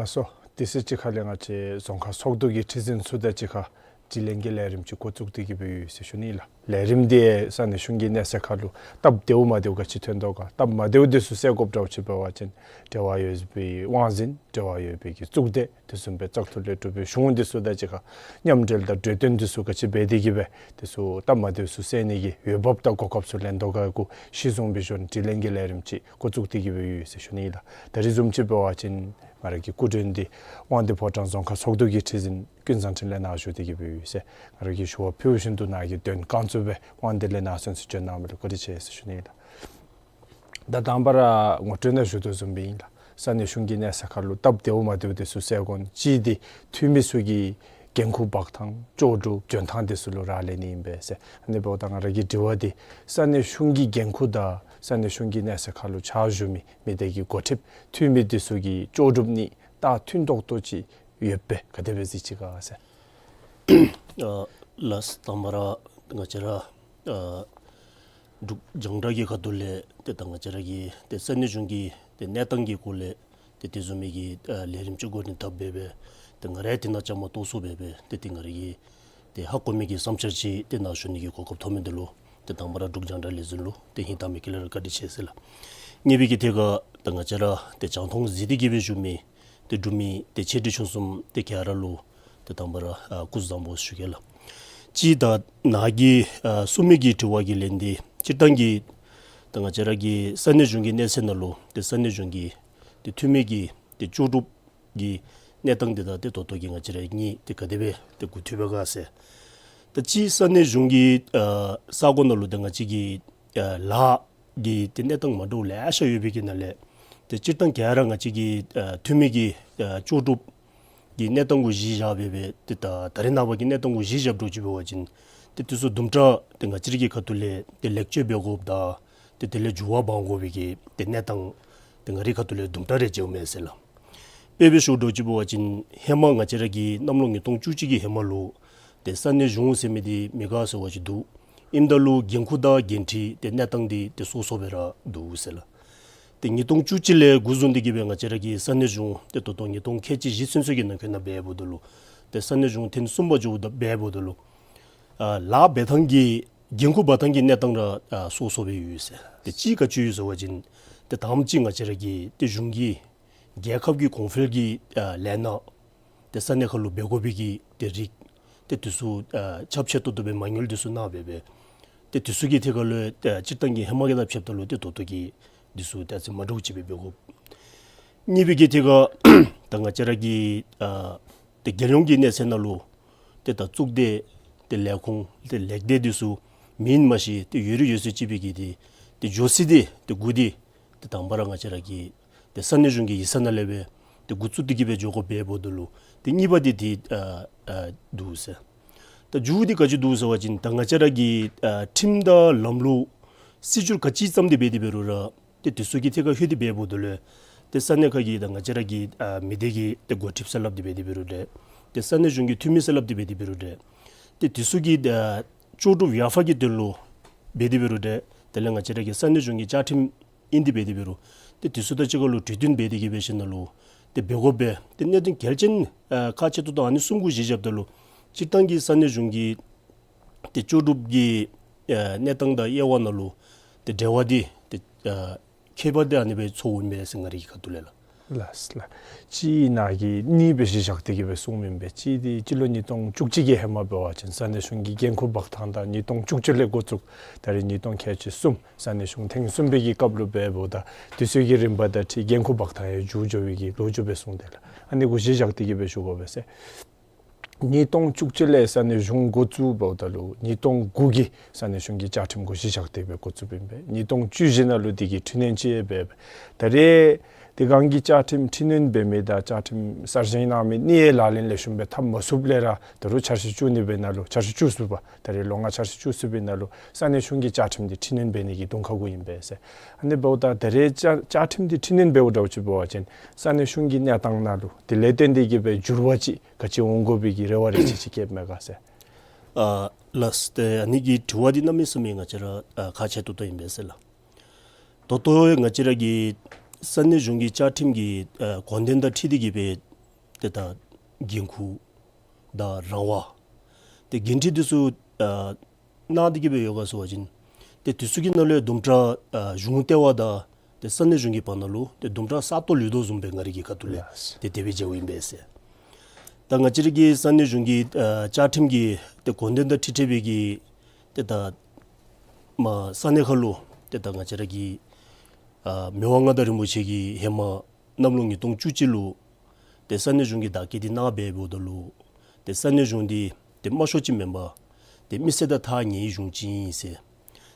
ལགས་སོ། དེ་ཚེ་གཅིག་ཁར་ལས་ང་བཅས་རྫོང་ཁག་ཚོགས་འདུ་གི་ཁྲི་འཛིན་ཚུ་དང་གཅིག་ཁར་དྲི་ལན་གྱི་ལས་རིམ་ཅིག་འགོ་བཙུགས་ཏེ་གི་སྦེ་ཡོད་ཟེར་ཞུ་ནི་ལགས། ལས་རིམ་འདི་ས་གནས་གཞུང་གི་གནས་ཚད་ཁར་ལུ་སྟབས་བདེཝ་མ་བདེཝ་ག་ཅི་ཐོན་དོ་ག། སྟབས་མ་བདེཝ་འདི་ཚུ་སེལ་དགོཔ་འདྲཝ་ཅིག་འབད་བ་ཅིན་འབྲེལ་བ་ཡོད་པའི་དབང་འཛིན་འབྲེལ་བ་ཡོད་པའི་གི་གཙུག་སྡེ་དེ་བཟུམ་སྦེ་བཙག་འཐུ་ལས་གྲུབ་པའི་གཞུང་འདི་ཚུ་དང་གཅིག་ཁར་མཉམ་འབྲེལ་དང་གྲོས་བསྟུན་འདི་ཚུ་ག་ཅི་འབད་དེ་གི་སྦེ་དེ་ཚུ་སྟབས་མ་བདེཝ་ཚུ་སེལ་ནི་གི་འོས་འབབ་དང་གོ་སྐབས་ཚུ་ལེན་དོ་ག་གུ་གཞི་བཟུང་སྦེ་ཞུ་ནི་དྲི་ལན་གྱི་ལས་རིམ་ཅིག་འགོ་བཙུགས་ཏེ་གི་སྦེ་ཡོད་ཟེར་ཞུ་ནི་ལགས། ད་རིས་བཟུམ་ཅིག་འབད་བ་ཅིན་ང་ར་གི་སྐུ་མགྲོན་འདི་དབང་འདུས་ཕོ་བྲང་རྫོང་ཁག་ཚོགས་འདུ་གི་ཁྲི་འཛིན་ཀུན་བཟང་འཕྲིན་ལས་ནཱ་བཞུགས་ཏེ་གི་སྦེ་ཡོད་ཟེར། ང་ར་གིས་ཞུ་བ་ཕུལ་བཞིན་དུ་ནཱ་གིས་དོན་བཀའ་གཙོ་སྦེ་དབང་འདུས་ལས་ནཱ་གསན་གཟིགས་བྱོན་གནང་མི་ལུ་བཀའ་དྲིན་ཆེ་ཟེར་ཞུ་ནི་ལགས། ད་དང་པ་ར་ངོ་སྤྲོད་ནང་ཞུ་དོ་བཟུམ་སྦེ་ཨིན་ལགས། ས་གནས་གཞུང་གི་གནས་ཚད་ཁར་ལུ་སྟབས་བདེཝ་མ་བདེཝ་དེ་ཚུ་སེལ་དགོ་ནི་ཅིག་འདི་འཐུས་མི་ཚུ་གི་འགན་ཁུར་འབག་ཐངས་ལྕོགས་གྲུབ་འཇོན་ཐངས་དེ་ཚུ་ལུ་རག་ལས་ནི་ཨིན་པས་ཟེར། ཨ་ནི་འབདཝ་ད་ང་ར་གི་དྲི་བ་འདི་ས་གནས་གཞུང་གི་འགན་ཁུར་དང་ས་གནས་གཞུང་གི་གནས་ཚད་ཁར་ལུ་ཕྱག་ཞུ་མི་མི་སྡེ་གི་འགོ་ཁྲིདཔ་འཐུས་མི་དེ་ཚུ་གི་ལྕོགས་གྲུབ་གཉིས་ད་མཐུན་ཏོག་ཏོ་ཅིག་ཡོདཔ་སྦེ་ག་དེ་སྦེ་གཟིགས་ཅི་ག་ཟེར། ཨ་ལགས། དང་པ་ར་ང་བཅས་ར་ཨ་འབྲུག་རྒྱང་བསྒྲགས་ཀྱི་ཁ་ཐུག་ལས་ཏེ་ད་ང་བཅས་ར་གི་ཏེ་ས་གནས་གཞུང་གི་ཏེ་གནས་སྟངས་ཀྱི་སྐོར་ལས་ཏེ་དེ་བཟུམ་མའི་གི་ཨ་ལས་རིམ་ཅིག་འགོ་འདྲེན་འཐབ་སྦེ་སྦེ་ཏེ་ང་རའི་དེ་ནང་བཅའ་མར་གཏོགས་སོང་སྦེ་སྦེ་ཏེ་ཏེ་ང་ར་གི་ཏེ་ཧ་གོ་མི་གི་བསམ་འཆར་ཅིག་ཏེ་ནཱ་ཞུ་ནི་གི་གོ་སྐབས་ཐོབ་མི་འདི་ལུ་ཏེ་དང་པ་ར་འབྲུག་རྒྱང་བསྒྲགས་ལས་འཛིན་ལུ་ཏེ་ཧིང་དྭངས་མའི་དཀྱིལ་ལས་ར་བཀའ་དྲིན་ཆེ་ཟེར་ལགས། གཉིས་པའི་གི་ཐད་ཁར་ད་ང་བཅས་ར་ཏེ་རྒྱང་མཐོང་གཟིགས་ཏེ་གི་སྦེ་བཞུགས་མི་ཏེ་འབྲུག་མི་ཏེ་ཆེ་འབྲིང་ཆུང་གསུམ་ཏེ་ག་ར་ལུ་ཏེ་དང་པ་ར་ཨ་སྐུ་གཟུགས་བཟང་པོ་ཞུ་གེ་ལགས། གཅིག་ད་ནཱ་གིས་ཨ་གསུངས་མི་གི་དྲི་བ་གི་ལན་འདི་སྤྱིར་བཏང་གི་ད་ང་བཅས་ར་གི་ས་གནས་གཞུང་གི་གནས་ཚད་ནང་ལུ་ཏེ་ས་གནས་གཞུང་གི་ཏེ་འཐུས་མི་གི་ཏེ་ལྕོགས་གྲུབ་ཀྱི་གནས་སྟངས་འདི་དང་ཏེ་ད་ལྟོ་གི་ང་བཅས་ར་གཉིས་ཏེ་ག་དེ་སྦེ་ཏེ་གོ་ཐོས་པས་ག་ཟེར། ད་གཅིག་ས་གནས་གཞུང་གི་ཨ་ས་གོ་ནང་ལུ་ཏེ་ང་བཅས་ཀྱི་ཨ་ལཱ་གི་ཏེ་གནས་སྟངས་མ་འདྲཝ་ལེ་ཤ་ཡོད་པའི་གི་ནང་ལས་ཏེ་སྤྱིར་བཏང་ག་ར་ང་བཅས་ཀྱི་ཨ་འཐུས་མི་གི་ཨ་ལྕོགས་གྲུབ་ཀྱི་གནས་སྟངས་གུ་གཞི་བཞག་སྦེ་སྦེ་ཏེ་ད་ད་རེས་ནངས་པ་གི་གནས་སྟངས་གུ་གཞི་བཞགཔ་འདྲཝ་ཅིག་འབད་བ་ཅིན་ཏེ་དེ་ཚུ་དུམ་གྲ་ཏེ་ང་བཅས་ར་གི་ཁ་ཐུག་ལས་ཏེ་ལེགས་བཅོས་འབད་དགོཔ་དང་ཏེ་དེ་ལས་འགྱུར་བ་འབག་དགོ་པའི་གི་ཏེ་གནས་སྟངས་ཏེ་ང་རའི་ཁ་ཐུག་ལས་དུམ་གྲ་རེ་མཇལཝ་མས་ཟེར་ལགས། དཔེ་སྦེ་ཞུ་འདྲཝ་ཅིག་འབད་བ་ཅིན་ཧེ་མ་ང་བཅས་ར་གི་གནམ་ལོ་ཉིས་སྟོང་བཅུ་གཅིག་གི་ཧེ་མ་ལུ་ཏེ་ས་གནས་གཞུང་ཟེར་མི་འདི་མེད་ག་ཟེར་བ་ཅིན་འདུག། ཨིནམ་ད་ལུ་འགན་ཁུར་དང་འགན་འཁྲི་ཏེ་གནས་སྟངས་འདི་ཏེ་སོ་སོ་སྦེ་ར་འདུག་ཟེར་ལགས། ཏེ་ཉིས་སྟོང་བཅུ་གཅིག་ལས་འགོ་བཟུང་སྟེ་གི་སྦེ་ང་བཅས་ར་གི་ས་གནས་གཞུང་ཏེ་ད་ལྟོ་ཉིས་སྟོང་ཁལ་གཅིག་བཞི་ཚུན་ཚོད་ཀྱི་ནང་འཁོད་ནང་འབདཝ་ད་ལུ་ཏེ་ས་གནས་གཞུང་ཐེངས་གསུམ་པ་འགྱོཝ་ད་འབདཝ་ད་ལུ་ཨ་ལཱ་འབད་ཐངས་ཀྱི་འགན་ཁུར་འབག་ཐངས་ཀྱི་གནས་སྟངས་ར་ཨ་སོ་སོ་སྦེ་ཡོད་ཟེར། ཏེ་གཅིག་ག་ཅི་ཡོད་ཟེར་བ་ཅིན་ཏེ་དང་པ་ཅིག་ང་བཅས་ར་གི་ཏེ་གཞུང་གི་རྒྱལ་ཁབ་ཀྱི་གོང་འཕེལ་གྱི་ཨ་ལས་སྣ་ཏེ་ས་གནས་ཁར་ལུ་འབད་དགོ་པའི་གི་ཏེ་རིགས་ཏེ་དེ་ཚུ་ཨ་ཁྱབ་ཆེ་ཏོག་ཏོ་སྦེ་མ་དངུལ་དེ་ཚུ་གནང་སྦེ་སྦེ་ཏེ་དེ་ཚུ་གི་ཐད་ཁར་ལུ་ཏེ་སྤྱིར་བཏང་གི་ཧེ་མ་གི་དང་ཕྱདཔ་ད་ལུ་ཏེ་ད་ལྟོ་གི་དེ་ཚུ་ཏེ་ཨ་ཙི་མ་འདྲཝ་ཅིག་སྦེ་འབད་དགོ། གཉིས་པའི་གི་ཐད་ཁར་ད་ང་བཅས་ར་གི་ཨ་ཏེ་རྒྱལ་ཡོངས་ཀྱི་གནས་ཚད་ནང་ལུ་ཏེ་ད་གཙུག་སྡེ་ཏེ་ལས་ཁུངས་ཏེ་ལས་སྡེ་དེ་ཚུ་མིང་མ་ཤེས་ཏེ་ཡོད་རིགས་ཡོད་ཚད་ཅིག་སྦེ་གི་ཏེ་ཏེ་འགྱོ་ས་འདི་ཏེ་འགོ་འདི་ཏེ་དང་པ་ར་ང་བཅས་ར་གི་ཏེ་ས་གནས་གཞུང་གི་ཡིག་ཚང་ནང་ལས་སྦེ་ཏེ་འགོ་བཙུགས་ཏེ་གི་སྦེ་འགྱོ་དགོཔ་འབདཝ་ད་ལུ་ཏེ་གཉིས་པ་འདི་ཏེ་ཨ་ཨ་འདུག་ཟེར། ད་མཇུག་འདི་ག་ཅི་འདུག་ཟེར་བ་ཅིན་ད་ང་བཅས་ར་གི་ཨ་ཁྲིམས་དང་ལམ་ལུགས་སྲིད་བྱུས་ག་ཅི་བརྩམས་ཏེ་འབད་དེ་འབད་རུང་ར་ཏེ་དེ་ཚུ་གི་ཐད་ཁར་ལྷོད་དེ་འབདཝ་ད་ལུ་ཏེ་ས་གནས་ཁ་གི་ད་ང་བཅས་ར་གི་ཨ་མི་སྡེ་གི་ཏེ་འགོ་ཁྲིདཔ་ཟེར་སླབ་སྟེ་འབད་དེ་འབད་རུང་ར་ཏེ་ས་གནས་གཞུང་གི་འཐུས་མི་ཟེར་སླབ་སྟེ་འབད་དེ་འབད་རུང་ར་ ཏེ་དེ་ཚུ་གི་ཨ་ལྕོགས་གྲུབ་ཡར་འཕར་གྱི་དོན་ལུ་འབད་དེ་འབད་རུང་ཏེ་དེ་ལས་ང་བཅས་ར་གི་ས་གནས་གཞུང་གི་བཅའ་ཁྲིམས་ཨིན་ཏེ་འབད་དེ་འབད་རུང་ཏེ་དེ་ཚུ་དང་གཅིག་ཁར་ལུ་གྲོས་བསྟུན་འབད་དེ་གི་འབད་ཞིནམ་ལས་ཏེ་འབད་དགོ་པས། ཏེ་གནད་དོན་གལ་ཆེན་ཨ་ཁག་ཆེ་ཏོག་ཏོ་ཨ་ནི་གསུམ་གུ་གཞི་བཞགཔ་ད་ལུ་སྤྱིར་བཏང་གི་ས་གནས་གཞུང་གི་ཏེ་ལྕོགས་གྲུབ་ཀྱི་ཨ་གནས་སྟངས་དང་དབྱེ་བ་ནང་ལུ་ཏེ་འབྲེལ་བ་འདི་ཏེ་ཨ་ཁྱད་པར་འདི་ཨ་ནི་སྦེ་ཚོརཝ་ཨིན་པས་ཟེར་ང་རའི་གི་ཁ་ཐུག་ལས་ལགས། ལགས་ལགས། གཅིག་ནཱ་གིས་གཉིས་སྦེ་གཞི་བཞག་སྟེ་གི་སྦེ་གསུངམ་ཨིན་པས། གཅིག་འདི་སྤྱི་ལོ་ཉིས་སྟོང་བཅུ་གཅིག་གི་ཧེ་མ་འབད་བ་ཅིན་ས་གནས་གཞུང་གི་འགན་ཁུར་འབག་ཐངས་དང་ཉིས་སྟོང་བཅུ་བཅུ་ལས་འགོ་བཙུགས་ད་རེས་ཉིས་སྟོང་ཁལ་གཅིག་གསུམ་ས་གནས་གཞུང་ཐེངས་གསུམ་པའི་གི་སྐབས་ལུ་འབདཝ་ད་དུས་ཚོད་ཀྱི་རིམ་པ་དང་འཁྲིལ་འགན་ཁུར་འབག་ཐངས་ཡང་འགྱུར་འགྱོ་བའི་གི་ལོ་རྒྱུས་སྦེ་གསུངས་ཏེ་ལགས། ཨ་ནི་གུ་གཞི་བཞག་སྟེ་གི་སྦེ་ཞུ་དགོ་པས་ཟེར། ཉིས་སྟོང་བཅུ་གཅིག་ལས་ས་གནས་གཞུང་འགོ་བཙུགས་འབདཝ་ད་ལུ་ཉིས་སྟོང་དགུ་གི་ས་གནས་གཞུང་གི་བཅའ་ཁྲིམས་གུ་གཞི་བཞག་སྟེ་སྦེ་འགོ་བཙུགསཔ་ཨིན་པས། ཉིས་སྟོང་བཅུ་བཞི་ནང་ལུ་དེ་གི་འཕྲི་སྣོན་ཅིག་ཡང་འབད་འབད། ད་རེས་དེ་སྒང་གི་བཅའ་ཁྲིམས་འཕྲི་སྣོན་འབད་མི་དང་བཅའ་ཁྲིམས་གསར་བཞེངས་གནང་མི་གཉིས་ལག་ལེན་ལེགས་ཤོམ་སྦེ་འཐབ་མ་ཚུགསཔ་ལས་ར་ད་རུང་འཆར་གཞི་བཅུ་གཉིས་པའི་ནང་ལུ་འཆར་གཞི་བཅུ་གསུམ་པ་ད་རེས་ལོ་ལྔ་འཆར་གཞི་བཅུ་གསུམ་པའི་ནང་ལུ་ས་གནས་གཞུང་གི་བཅའ་ཁྲིམས་འདི་འཕྲི་སྣོན་འབད་ནི་གི་དུང་ཁ་གུ་ཨིན་པས་ཟེར། ཨ་ནི་འབདཝ་ད་ད་རེས་བཅའ་བཅའ་ཁྲིམས་འདི་འཕྲི་སྣོན་འབདཝ་འདྲཝ་ཅིག་འབད་བ་ཅིན་ས་གནས་གཞུང་གི་གནས་སྟངས་ནང་ལུ་དེ་ལས་བརྟེན་ཏེ་གི་སྦེ་འགྱུར་བ་ཅིག་ག་ཅི་འོང་དགོ་པའི་གི་རེ་བ་རེ་ཅིག་ཅིག་བསྐྱེདཔ་མས་ག་ཟེར། ཨ་ལགས། ཏེ་ཨ་ནི་གི་དྲི་བ་འདི་གནམ་མེད་ས་མེད་ང་བཅས་ར་ཨ་ཁག་ཆེ་ཏོག་ཏོ་ཨིན་པས་ཟེར་ལགས། ད་ལྟོ་ང་བཅས་ར་གི་ས་གནས་གཞུང་གི་བཅའ་ཁྲིམས་ཀྱི་ཨ་དགོངས་དོན་དང་འཁྲིལ་ཏེ་གི་སྦེ་ཏེ་ད་འགན་ཁུར་དང་རང་དབང་ཏེ་འགན་འཁྲི་འདི་ཚུ་ཨ་གནང་སྟེ་གི་སྦེ་ཡོད་ག་ཟེར་བ་ཅིན་ཏེ་དེ་ཚུ་གི་ནང་ལས་དུམ་གྲ་ཨ་གཞུང་ལྟེ་བ་དང་ཏེ་ས་གནས་གཞུང་གི་བར་ན་ལུ་ཏེ་དུམ་གྲ་ས་སྟོང་ལུས་དོ་བཟུམ་སྦེ་ང་རའི་གི་ཁ་ཐུག་ལས་ལགས། ཏེ་དེ་སྦེ་མཇལཝ་ཨིན་པས་ཟེར། ད་ང་བཅས་ར་གི་ས་གནས་གཞུང་གི་ཨ་བཅའ་ཁྲིམས་ཀྱི་ཏེ་དགོངས་དོན་དང་འཁྲིལ་འཁྲིལ་བའི་གི་ཏེ་ད་མ་ས་གནས་ཁར་ལུ་ཏེ་ད་ང་བཅས་ར་གི་ཨ་མི་དབང་མངའ་བདག་རིན་པོ་ཆེ་གིས་ཧེ་མ་གནམ་ལོ་ཉིས་སྟོང་བཅུ་གཅིག་ལུ་ཏེ་ས་གནས་གཞུང་གི་བདག་སྐྱེད་འདི་གནང་སྦེ་འབདཝ་ད་ལུ་ཏེ་ས་གནས་གཞུང་འདི་ཏེ་དམའ་ཤོས་ཅིག་མེན་པར་ཏེ་མི་སེར་དང་ཐག་ཉེ་བའི་གཞུང་ཅིག་ཨིན་ཟེར་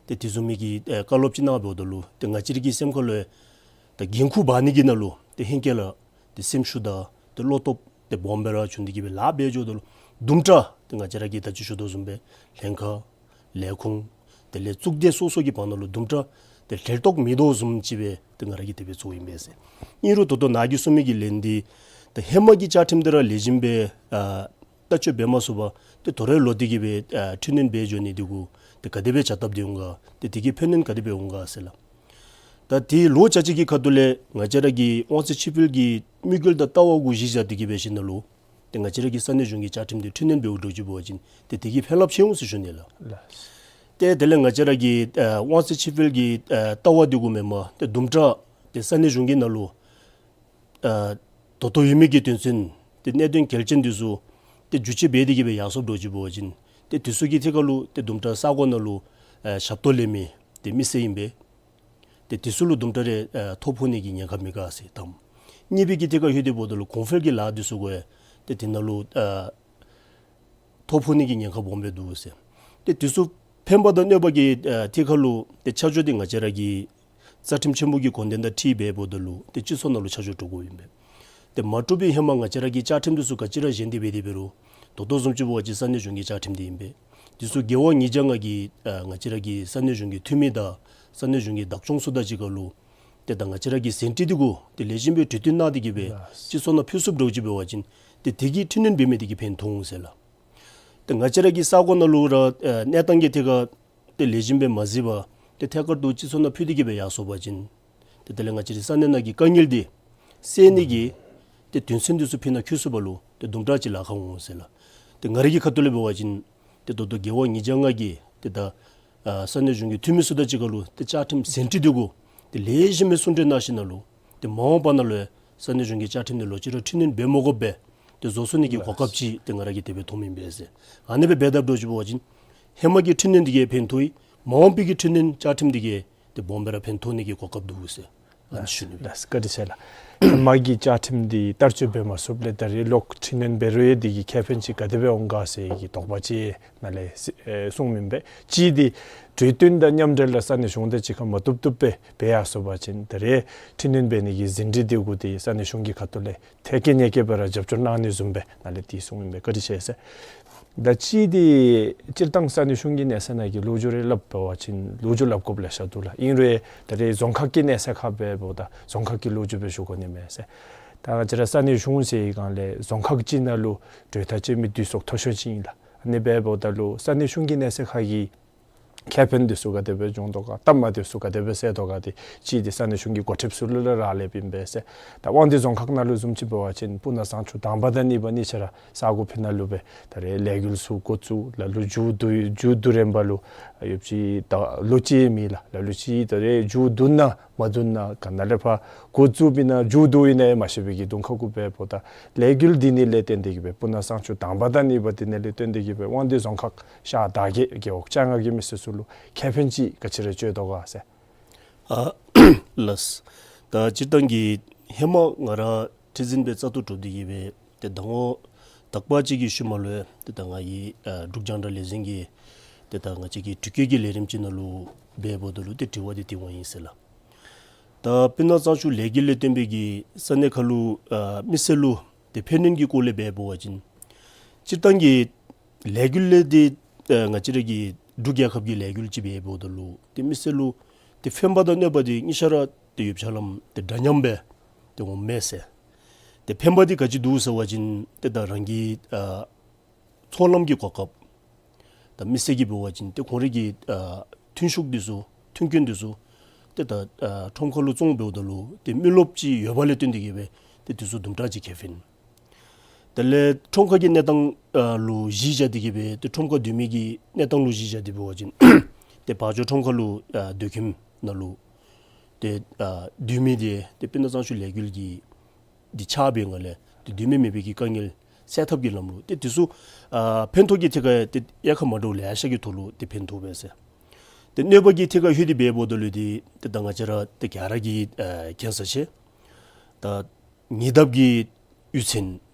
ཏེ་དེ་བཟུམ་མའི་གི་ཨེ་བཀའ་སློབ་ཅིག་གནང་འབདཝ་ད་ལུ་ཏེ་ང་བཅས་ར་གི་སེམས་ཁ་ལུ་ཏེ་འགན་ཁུར་འབག་ནི་གི་ནང་ལུ་ཏེ་ཧེང་སྐལ་ལགས་ཏེ་སེམས་ཤུགས་དང་ཏེ་བློ་སྟོབས་ཏེ་སྦོམ་སྦེ་ར་བྱུང་སྟེ་གི་སྦེ་ལཱ་འབད་འགྱོཝ་ད་ལུ་དུམ་གྲ་ཏེ་ང་བཅས་ར་གི་ད་ཅི་ཞུ་དོ་བཟུམ་སྦེ་ལྷན་ཁག་ལས་ཁུངས་དེ་ལས་གཙུག་སྡེ་སོ་སོ་གི་བར་ན་ལུ་དུམ་གྲ་ཏེ་ལྷོད་ཏོག་མེད་དོ་བཟུམ་ཅིག་སྦེ་ཏེ་ང་ར་གིས་དེ་སྦེ་ཚོརཝ་ཨིན་པས་ཟེར། ཨིན་རུང་ད་ལྟོ་ནཱ་གིས་གསུངས་མི་གི་ལན་འདི་ཏེ་ཧེ་མ་གི་བཅའ་ཁྲིམས་འདི་ར་ལེགས་ཤོམ་སྦེ་ཨ་བརྟག་དཔྱད་འབད་མ་ཚུགས་པར་ཏེ་ད་རེས་ལོག་སྟེ་གི་སྦེ་ཨ་འཕྲི་སྣོན་འབད་འགྱོ་ནི་འདི་གུ་ཏེ་ག་དེ་སྦེ་བྱ་སྟབས་འདི་འོང་ག། ཏེ་དེ་གི་ཕན་གནོད་ག་དེ་སྦེ་འོང་ག་ཟེར་ལགས། ད་དེ་ལོག་བྱ་ཅི་གི་ཁ་ཐུག་ལས་ང་བཅས་ར་གི་དབང་ཚད་ཕྱིར་སྤེལ་གྱི་དམིགས་ཡུལ་དང་ལྟ་བ་གུ་གཞི་བཞག་སྟེ་གི་འབད་ཞིནམ་ལས་ཏེ་ང་བཅས་ར་གི་ས་གནས་གཞུང་གི་བཅའ་ཁྲིམས་འདི་འཕྲི་སྣོན་འབདཝ་འདྲཝ་ཅིག་འབད་བ་ཅིན་ཏེ་དེ་གི་ཕན་རླབས་ཆེ་འོང་ཟེར་ཞུ་ནི་ལགས། ལགས། ཏེ་དེ་ལས་ང་བཅས་ར་གི་ཨ་དབང་ཚད་ཕྱིར་སྤེལ་གྱི་ཨ་ལྟ་བ་འདི་གུ་མེན་པར་ཏེ་དུམ་གྲ་ཏེ་ས་གནས་གཞུང་གི་ནང་ལུ་ཨ་ད་ལྟོ་ཡོད་མི་གི་དོན་ཚན་ཏེ་གནད་དོན་གལ་ཆེན་འདི་ཚུ་ཏེ་འགྱུར་བཅོས་འབད་དེ་གི་སྦེ་ཡར་སོངམ་འདྲཝ་ཅིག་འབད་བ་ཅིན་ཏེ་དེ་ཚུ་གི་ཐད་ཁར་ལུ་ཏེ་དུམ་གྲ་ས་གོ་ནང་ལུ་ཨ་ཞབས་ཏོག་ལེན་མི་ཏེ་མི་སེར་ཨིན་པས། ཏེ་དེ་ཚུ་ལུ་དུམ་གྲ་རེ་ཨ་ཐོ་ཕོག་ནི་གི་ཉེན་ཁ་མེད་ག་ཟེར་དང་། གཉིས་པའི་གི་ཐད་ཁར་ལྷོད་དེ་འབདཝ་ད་ལུ་གོང་འཕེལ་གྱི་ལཱ་འདི་ཚུ་གུ་ཡང་ཏེ་དེ་ནང་ལུ་ཨ་ཐོ་ཕོག་ནི་གི་ཉེན་ཁ་སྦོམ་སྦེ་འདུག་ཟེར། ཏེ་དེ་ཚུ་ཕན་པ་དང་གནོད་པ་གི་ཨ་ཐད་ཁར་ལུ་ཏེ་ཆ་འཇོག་འདི་ང་བཅས་ར་གི་རྩ་ཁྲིམས་ཆེན་པོ་གི་དགོངས་དོན་དང་འཁྲིལ་འབད་འབདཝ་ད་ལུ་ཏེ་སྤྱི་ཚོགས་ནང་ལུ་ཆ་འཇོག་འགྲོ་དགོཔ་ཨིན་པས། ཏེ་མ་འགྲོ་བའི་ཧེ་མ་ང་བཅས་ར་གི་བཅའ་ཁྲིམས་འདི་ཚུ་ག་ཅི་ར་བཞེངས་ཏེ་འབད་དེ་འབད་རུང་ད་ལྟོ་བཟུམ་ཅིག་འབད་བ་ཅིན་ས་གནས་གཞུང་གི་བཅའ་ཁྲིམས་འདི་ཨིན་པས། དེ་ཚུ་རྒེད་འོག་ཉིས་བརྒྱ་ལྔ་གི་ཨ་ང་བཅས་ར་གི་ས་གནས་གཞུང་གི་འཐུས་མི་དང་ས་གནས་གཞུང་གི་བདག་སྐྱོང་ཚུ་དང་གཅིག་ཁར་ལུ་ཏེ་ད་ང་བཅས་ར་གི་ཟིན་བྲིས་འདི་གུ་ཏེ་ལེགས་ཤོམ་སྦེ་གྲོས་བསྟུན་གནང་སྟེ་གི་སྦེ་སྤྱི་ཚོགས་ནང་ཕུལ་ཚུགསཔ་འདྲཝ་ཅིག་འབད་བ་ཅིན་ཏེ་དེ་གིས་འཕྲི་སྣོན་འབད་མི་དེ་གིས་ཕན་ཐོགས་འོང་ཟེར་ལགས། ཏེ་ང་བཅས་ར་གི་ས་གོ་ནང་ལུ་ར་ཨ་གནས་སྟངས་ཀྱི་ཐད་ཁར་ཏེ་ལེགས་ཤོམ་སྦེ་མ་གཟིགས་པར་ཏེ་ཐད་ཀར་དུ་སྤྱི་ཚོགས་ནང་ཕུལ་ཏེ་གི་སྦེ་ཡར་སོང་པ་ཅིན་ཏེ་དེ་ལས་ང་བཅས་རའི་ས་གནས་ནང་གི་དཀའ་ངལ་འདི་སེལ་ནི་གི་ཏེ་དོན་ཚན་འདི་ཚུ་ཕུལ་ནང་འཁྱོལ་ཚུགས་པ་ལུ་ཏེ་དུམ་གྲ་ཅིག་ལཱ་ཁག་འོང་ཟེར་ལགས། ཏེ་ང་རའི་གི་ཁ་ཐུག་ལས་འབད་བ་ཅིན་ཏེ་ད་ལྟོ་རྒེད་འོག་ཉིས་བརྒྱ་ལྔ་གི་ཏེ་ད་ཨ་ས་གནས་གཞུང་གི་འཐུས་མི་ཚུ་དང་གཅིག་ཁར་ལུ་ཏེ་བཅའ་ཁྲིམས་ཟིན་བྲིས་འདི་གུ་ཏེ་ལེགས་ཤོམ་སྦེ་གསུང་གྲོས་གནང་ཞིནམ་ལས་ཏེ་མ་འོངས་པ་ནང་ལུ་ཡང་ས་གནས་གཞུང་གི་བཅའ་ཁྲིམས་འདི་ལོག་ཅི་ར་འཕྲི་སྣོན་འབད་མ་དགོཔ་སྦེ་ཏེ་བཟོ་ཚུགས་ནི་གི་གོ་སྐབས་ཅིག་ཏེ་ང་ར་གིས་དེ་སྦེ་མཐོངམ་ཨིན་པས་ཟེར། ཨ་ནི་སྦེ་འབད་དཔ་འདྲཝ་ཅིག་འབད་བ་ཅིན་ཧེ་མ་གི་འཕྲི་སྣོན་འདི་གིས་ཕན་ཐོགས་ཡི། མ་འོངས་པའི་གི་འཕྲི་སྣོན་བཅའ་ཁྲིམས་འདི་གིས་ཏེ་སྦོམ་སྦེ་ར་ཕན་ཐོགས་ནི་གི་གོ་སྐབས་འདུག་ཟེར་ཨ་ནི་ཞུ་ནི་ཨིན་པས། ལགས་བཀའ་དྲིན་ཆེ་ལགས། ཧེ་མ་གི་བཅའ་ཁྲིམས་འདི་བསྟར་སྤྱོད་འབད་མ་ཚུགསཔ་ལས་ད་རེས་ལོག་འཕྲི་སྣོན་འབད་རུང་ཡང་དེ་གིས་ཁེ་ཕན་ཅིག་ག་དེ་སྦེ་འོང་ག་ཟེར་གྱི་དོགས་པ་ཅིག་ནཱ་ལས་ཨེ་གསུངམ་ཨིན་པས། གཅིག་འདི་གྲོས་བསྟུན་དང་མཉམ་འབྲེལ་ལགས་ས་གནས་གཞུང་དང་གཅིག་ཁར་མ་བཏུབ་བཏུབ་སྦེ་འབད་ཡར་སོང་པ་ཅིན་ད་རེས་འཕྲི་སྣོན་འབད་ནི་གི་ཟིན་བྲིས་འདི་གུ་ཏེ་ས་གནས་གཞུང་གི་ཁ་ཐུག་ལས་ཐད་ཀར་ཉེན་ཁ་སྦེ་ར་རྒྱབ་སྐྱོར་གནང་ནི་བཟུམ་སྦེ་ནཱ་ལས་དེ་གསུངམ་ཨིན་པས། བཀའ་དྲིན་ཆེ་ཟེར། ད་གཅིག་འདི་སྤྱིར་བཏང་ས་གནས་གཞུང་གི་གནས་ཚད་ནང་གི་ལོ་རྒྱུས་རེ་སླབ་འབད་བ་ཅིན་ལོ་རྒྱུས་སླབ་དགོཔ་ལེ་ཤ་འདུག་ལགས། ཨིན་རུང་ད་རེས་རྫོང་ཁག་གི་གནས་ཚད་ཁར་འབདཝ་ད་རྫོང་ཁག་གི་ལོ་རྒྱུས་སྦེ་ཞུ་དགོ་ནི་མས་ཟེར། ད་ང་བཅས་ར་ས་གནས་གཞུང་ཟེར་བའི་སྒང་ལས་རྫོང་ཁག་ཅིག་ནང་ལུ་གྲོས་ཐག་བཅད་མི་འདི་ཚུ་མཐོ་ཤོས་ཅིག་ཨིན་ལགས། ཨ་ནི་འབདཝ་ད་ལུ་ས་གནས་གཞུང་གི་གནས་ཚད་ཁག་གི་ཁེ་ཕན་འདི་ཚུ་ག་དེ་སྦེ་འབྱུང་དོ་ག། སྟབས་མ་བདེཝ་ཚུ་ག་དེ་སྦེ་སེལ་དོ་ག། དེ་ཅིག་འདི་ས་གནས་གཞུང་གི་འགོ་ཁྲིདཔ་ཚུ་ལུ་ར་རག་ལསཔ་ཨིན་པས་ཟེར། ད་དབང་འདུས་རྫོང་ཁག་ནང་ལུ་བཟུམ་ཅིག་འབད་བ་ཅིན་སྤུ་ན་གཙང་ཆུ་དང་པ་དང་གཉིས་པ་གཉིས་ཆ་ར་ས་གོ་ཕི་ནང་ལུ་སྦེ་ད་རེས་ལས་འགུལ་ཚུ་འགོ་བཙུགས། ལ་ལུ་མཇུག་བསྡུ་མཇུག་བསྡུ་རན་པ་ལུ་ཡོདཔ་ཅིག་ད་ལོ་གཅིག་མེད་ལགས། ལ་ལུ་ཅིག་ད་རེས་མཇུག་བསྡུ་ན་མ་བསྡུ་ན་ག་ནཱ་ལས་ཕར་འགོ་བཙུགསཔ་ཨིན་ན་མཇུག་བསྡུཝ་ཨིན་ན་ཡང་མ་ཤེས་པའི་གི་གདོང་ཁ་གུ་སྦེ་འབདཝ་ད་ལས་འགུལ་འདི་ནི་ལས་བརྟེན་ཏེ་གིས་སྦེ་སྤུ་ན་གཙང་ཆུ་དང་པ་དང་གཉིས་པ་འདི་ནི་ལས་བརྟེན་ཏེ་གིས་སྦེ་དབང་འདུས་རྫོང་ཁག་ཤར་དར་རྒྱས་རྒེད་འོག་བཅོ་ལྔ་གི་མི་སེར་ཚུ་ལུ་ཁེ་ཕན་ཅིག་ག་ཅི་ར་བྱུང་དོ་ག་ཟེར། ཨ་ལགས། ད་སྤྱིར་བཏང་གི་ཧེ་མ་ང་ར་ཁྲི་འཛིན་སྦེ་བཙག་འཐུ་གྲུབ་སྟེ་གིས་སྦེ་ཏེ་ཟླ་ངོ་དག་པ་ཅིག་གི་ཤུལ་མ་ལུ་ཏེ་ད་ང་གིས་ཨ་འབྲུག་རྒྱང་བསྒྲགས་ལས་འཛིན་གྱི་ཏེ་ད་ང་བཅས་ཀྱི་དྲི་བཀོད་ཀྱི་ལས་རིམ་ཅིག་ནང་ལུ་འབད་འབདཝ་ད་ལུ་ཏེ་དྲི་བ་འདི་དྲི་བ་ཨིན་ཟེར་ལགས། ད་སྤུ་ན་གཙང་ཆུ་ལས་འགུལ་ལས་བརྟེན་པའི་གི་ས་གནས་ཁར་ལུ་ཨ་མི་སེར་ལུ་ཏེ་ཕན་གནོད་ཀྱི་སྐོར་ལས་འབད་འབད་བ་ཅིན་སྤྱིར་བཏང་གི་ལས་འགུལ་ལས་འདི་ཨ་ང་བཅས་ར་གི་འབྲུག་རྒྱལ་ཁབ་ཀྱི་ལས་འགུལ་ཅིག་འབད་འབདཝ་ད་ལུ་ཏེ་མི་སེར་ལུ་ཏེ་ཕན་པ་དང་གནོད་པ་འདི་གཉིས་ཆ་ར་ཏེ་ཡོདཔ་ཆ་ལམ་ཏེ་འདྲ་མཉམ་སྦེ་ཏེ་འོངམ་མས་ཟེར། ཏེ་ཕན་པ་འདི་ག་ཅི་འདུག་ཟེར་བ་ཅིན་ཏེ་ད་རང་གི་ཨ་ཚོང་ལམ་གྱི་གོ་སྐབས། ད་མི་སེར་གྱིས་འབད་བ་ཅིན་ཏེ་ཁོང་རའི་གི་ཨ་ཐོན་ཤུགས་འདི་ཚུ་ཐོན་སྐྱེད་འདི་ཚུ་ཏེ་ད་ཨ་ཁྲོམ་ཁར་ལུ་བཙོང་འབདཝ་ད་ལུ་ཏེ་མི་རློབས་ཅིག་ཡོད་པ་ལས་བརྟེན་ཏེ་གིས་སྦེ་ཏེ་འདི་ཚུ་དུམ་གྲ་ཅིག་ཁེ་ཕན། དེ་ལས་ཁྲོམ་ཁ་གི་གནས་སྟངས་ཨ་ལུ་གཞི་བཞག་སྟེ་གིས་སྦེ་ཏེ་ཁྲོམ་ཁར་སྡོད་མི་གི་གནས་སྟངས་ལུ་གཞི་བཞག་སྟེ་འབད་བ་ཅིན་ཏེ་བག་ཇོ་ཁྲོམ་ཁ་ལུ་ཨ་སྡོད་ཁྱིམ་ནང་ལུ་ཏེ་ཨ་སྡོད་མི་འདི་ཏེ་སྤུ་ན་གཙང་ཆུ་ལས་འགུལ་གྱི་འདི་ཆགས་པའི་ངང་ལས་ཏེ་སྡོད་མི་མེད་པའི་གི་དཀའ་ངལ་སེལ་ཐབས་ཀྱི་ལམ་ལུ་ཏེ་འདི་ཚུ་ཨ་ཕན་ཐོགས་ཀྱི་ཐད་ཁར་ཏེ་དབྱེ་ཁག་མ་འདྲཝ་ལེ་ཤ་གི་ཐོག་ལུ་ཏེ་ཕན་ཐོགས་པས་ཟེར། ཏེ་གནོད་པ་གི་ཐད་ཁར་ལྷོད་དེ་འབད་འབདཝ་ད་ལུ་འདི་ཏེ་ད་ང་བཅས་ར་ཏེ་ག་ར་གིས་ཨ་མཁྱེན་ས་ཅིག། ད་ཉེ་འདབས་ཀྱི་གཡུས་ཚན་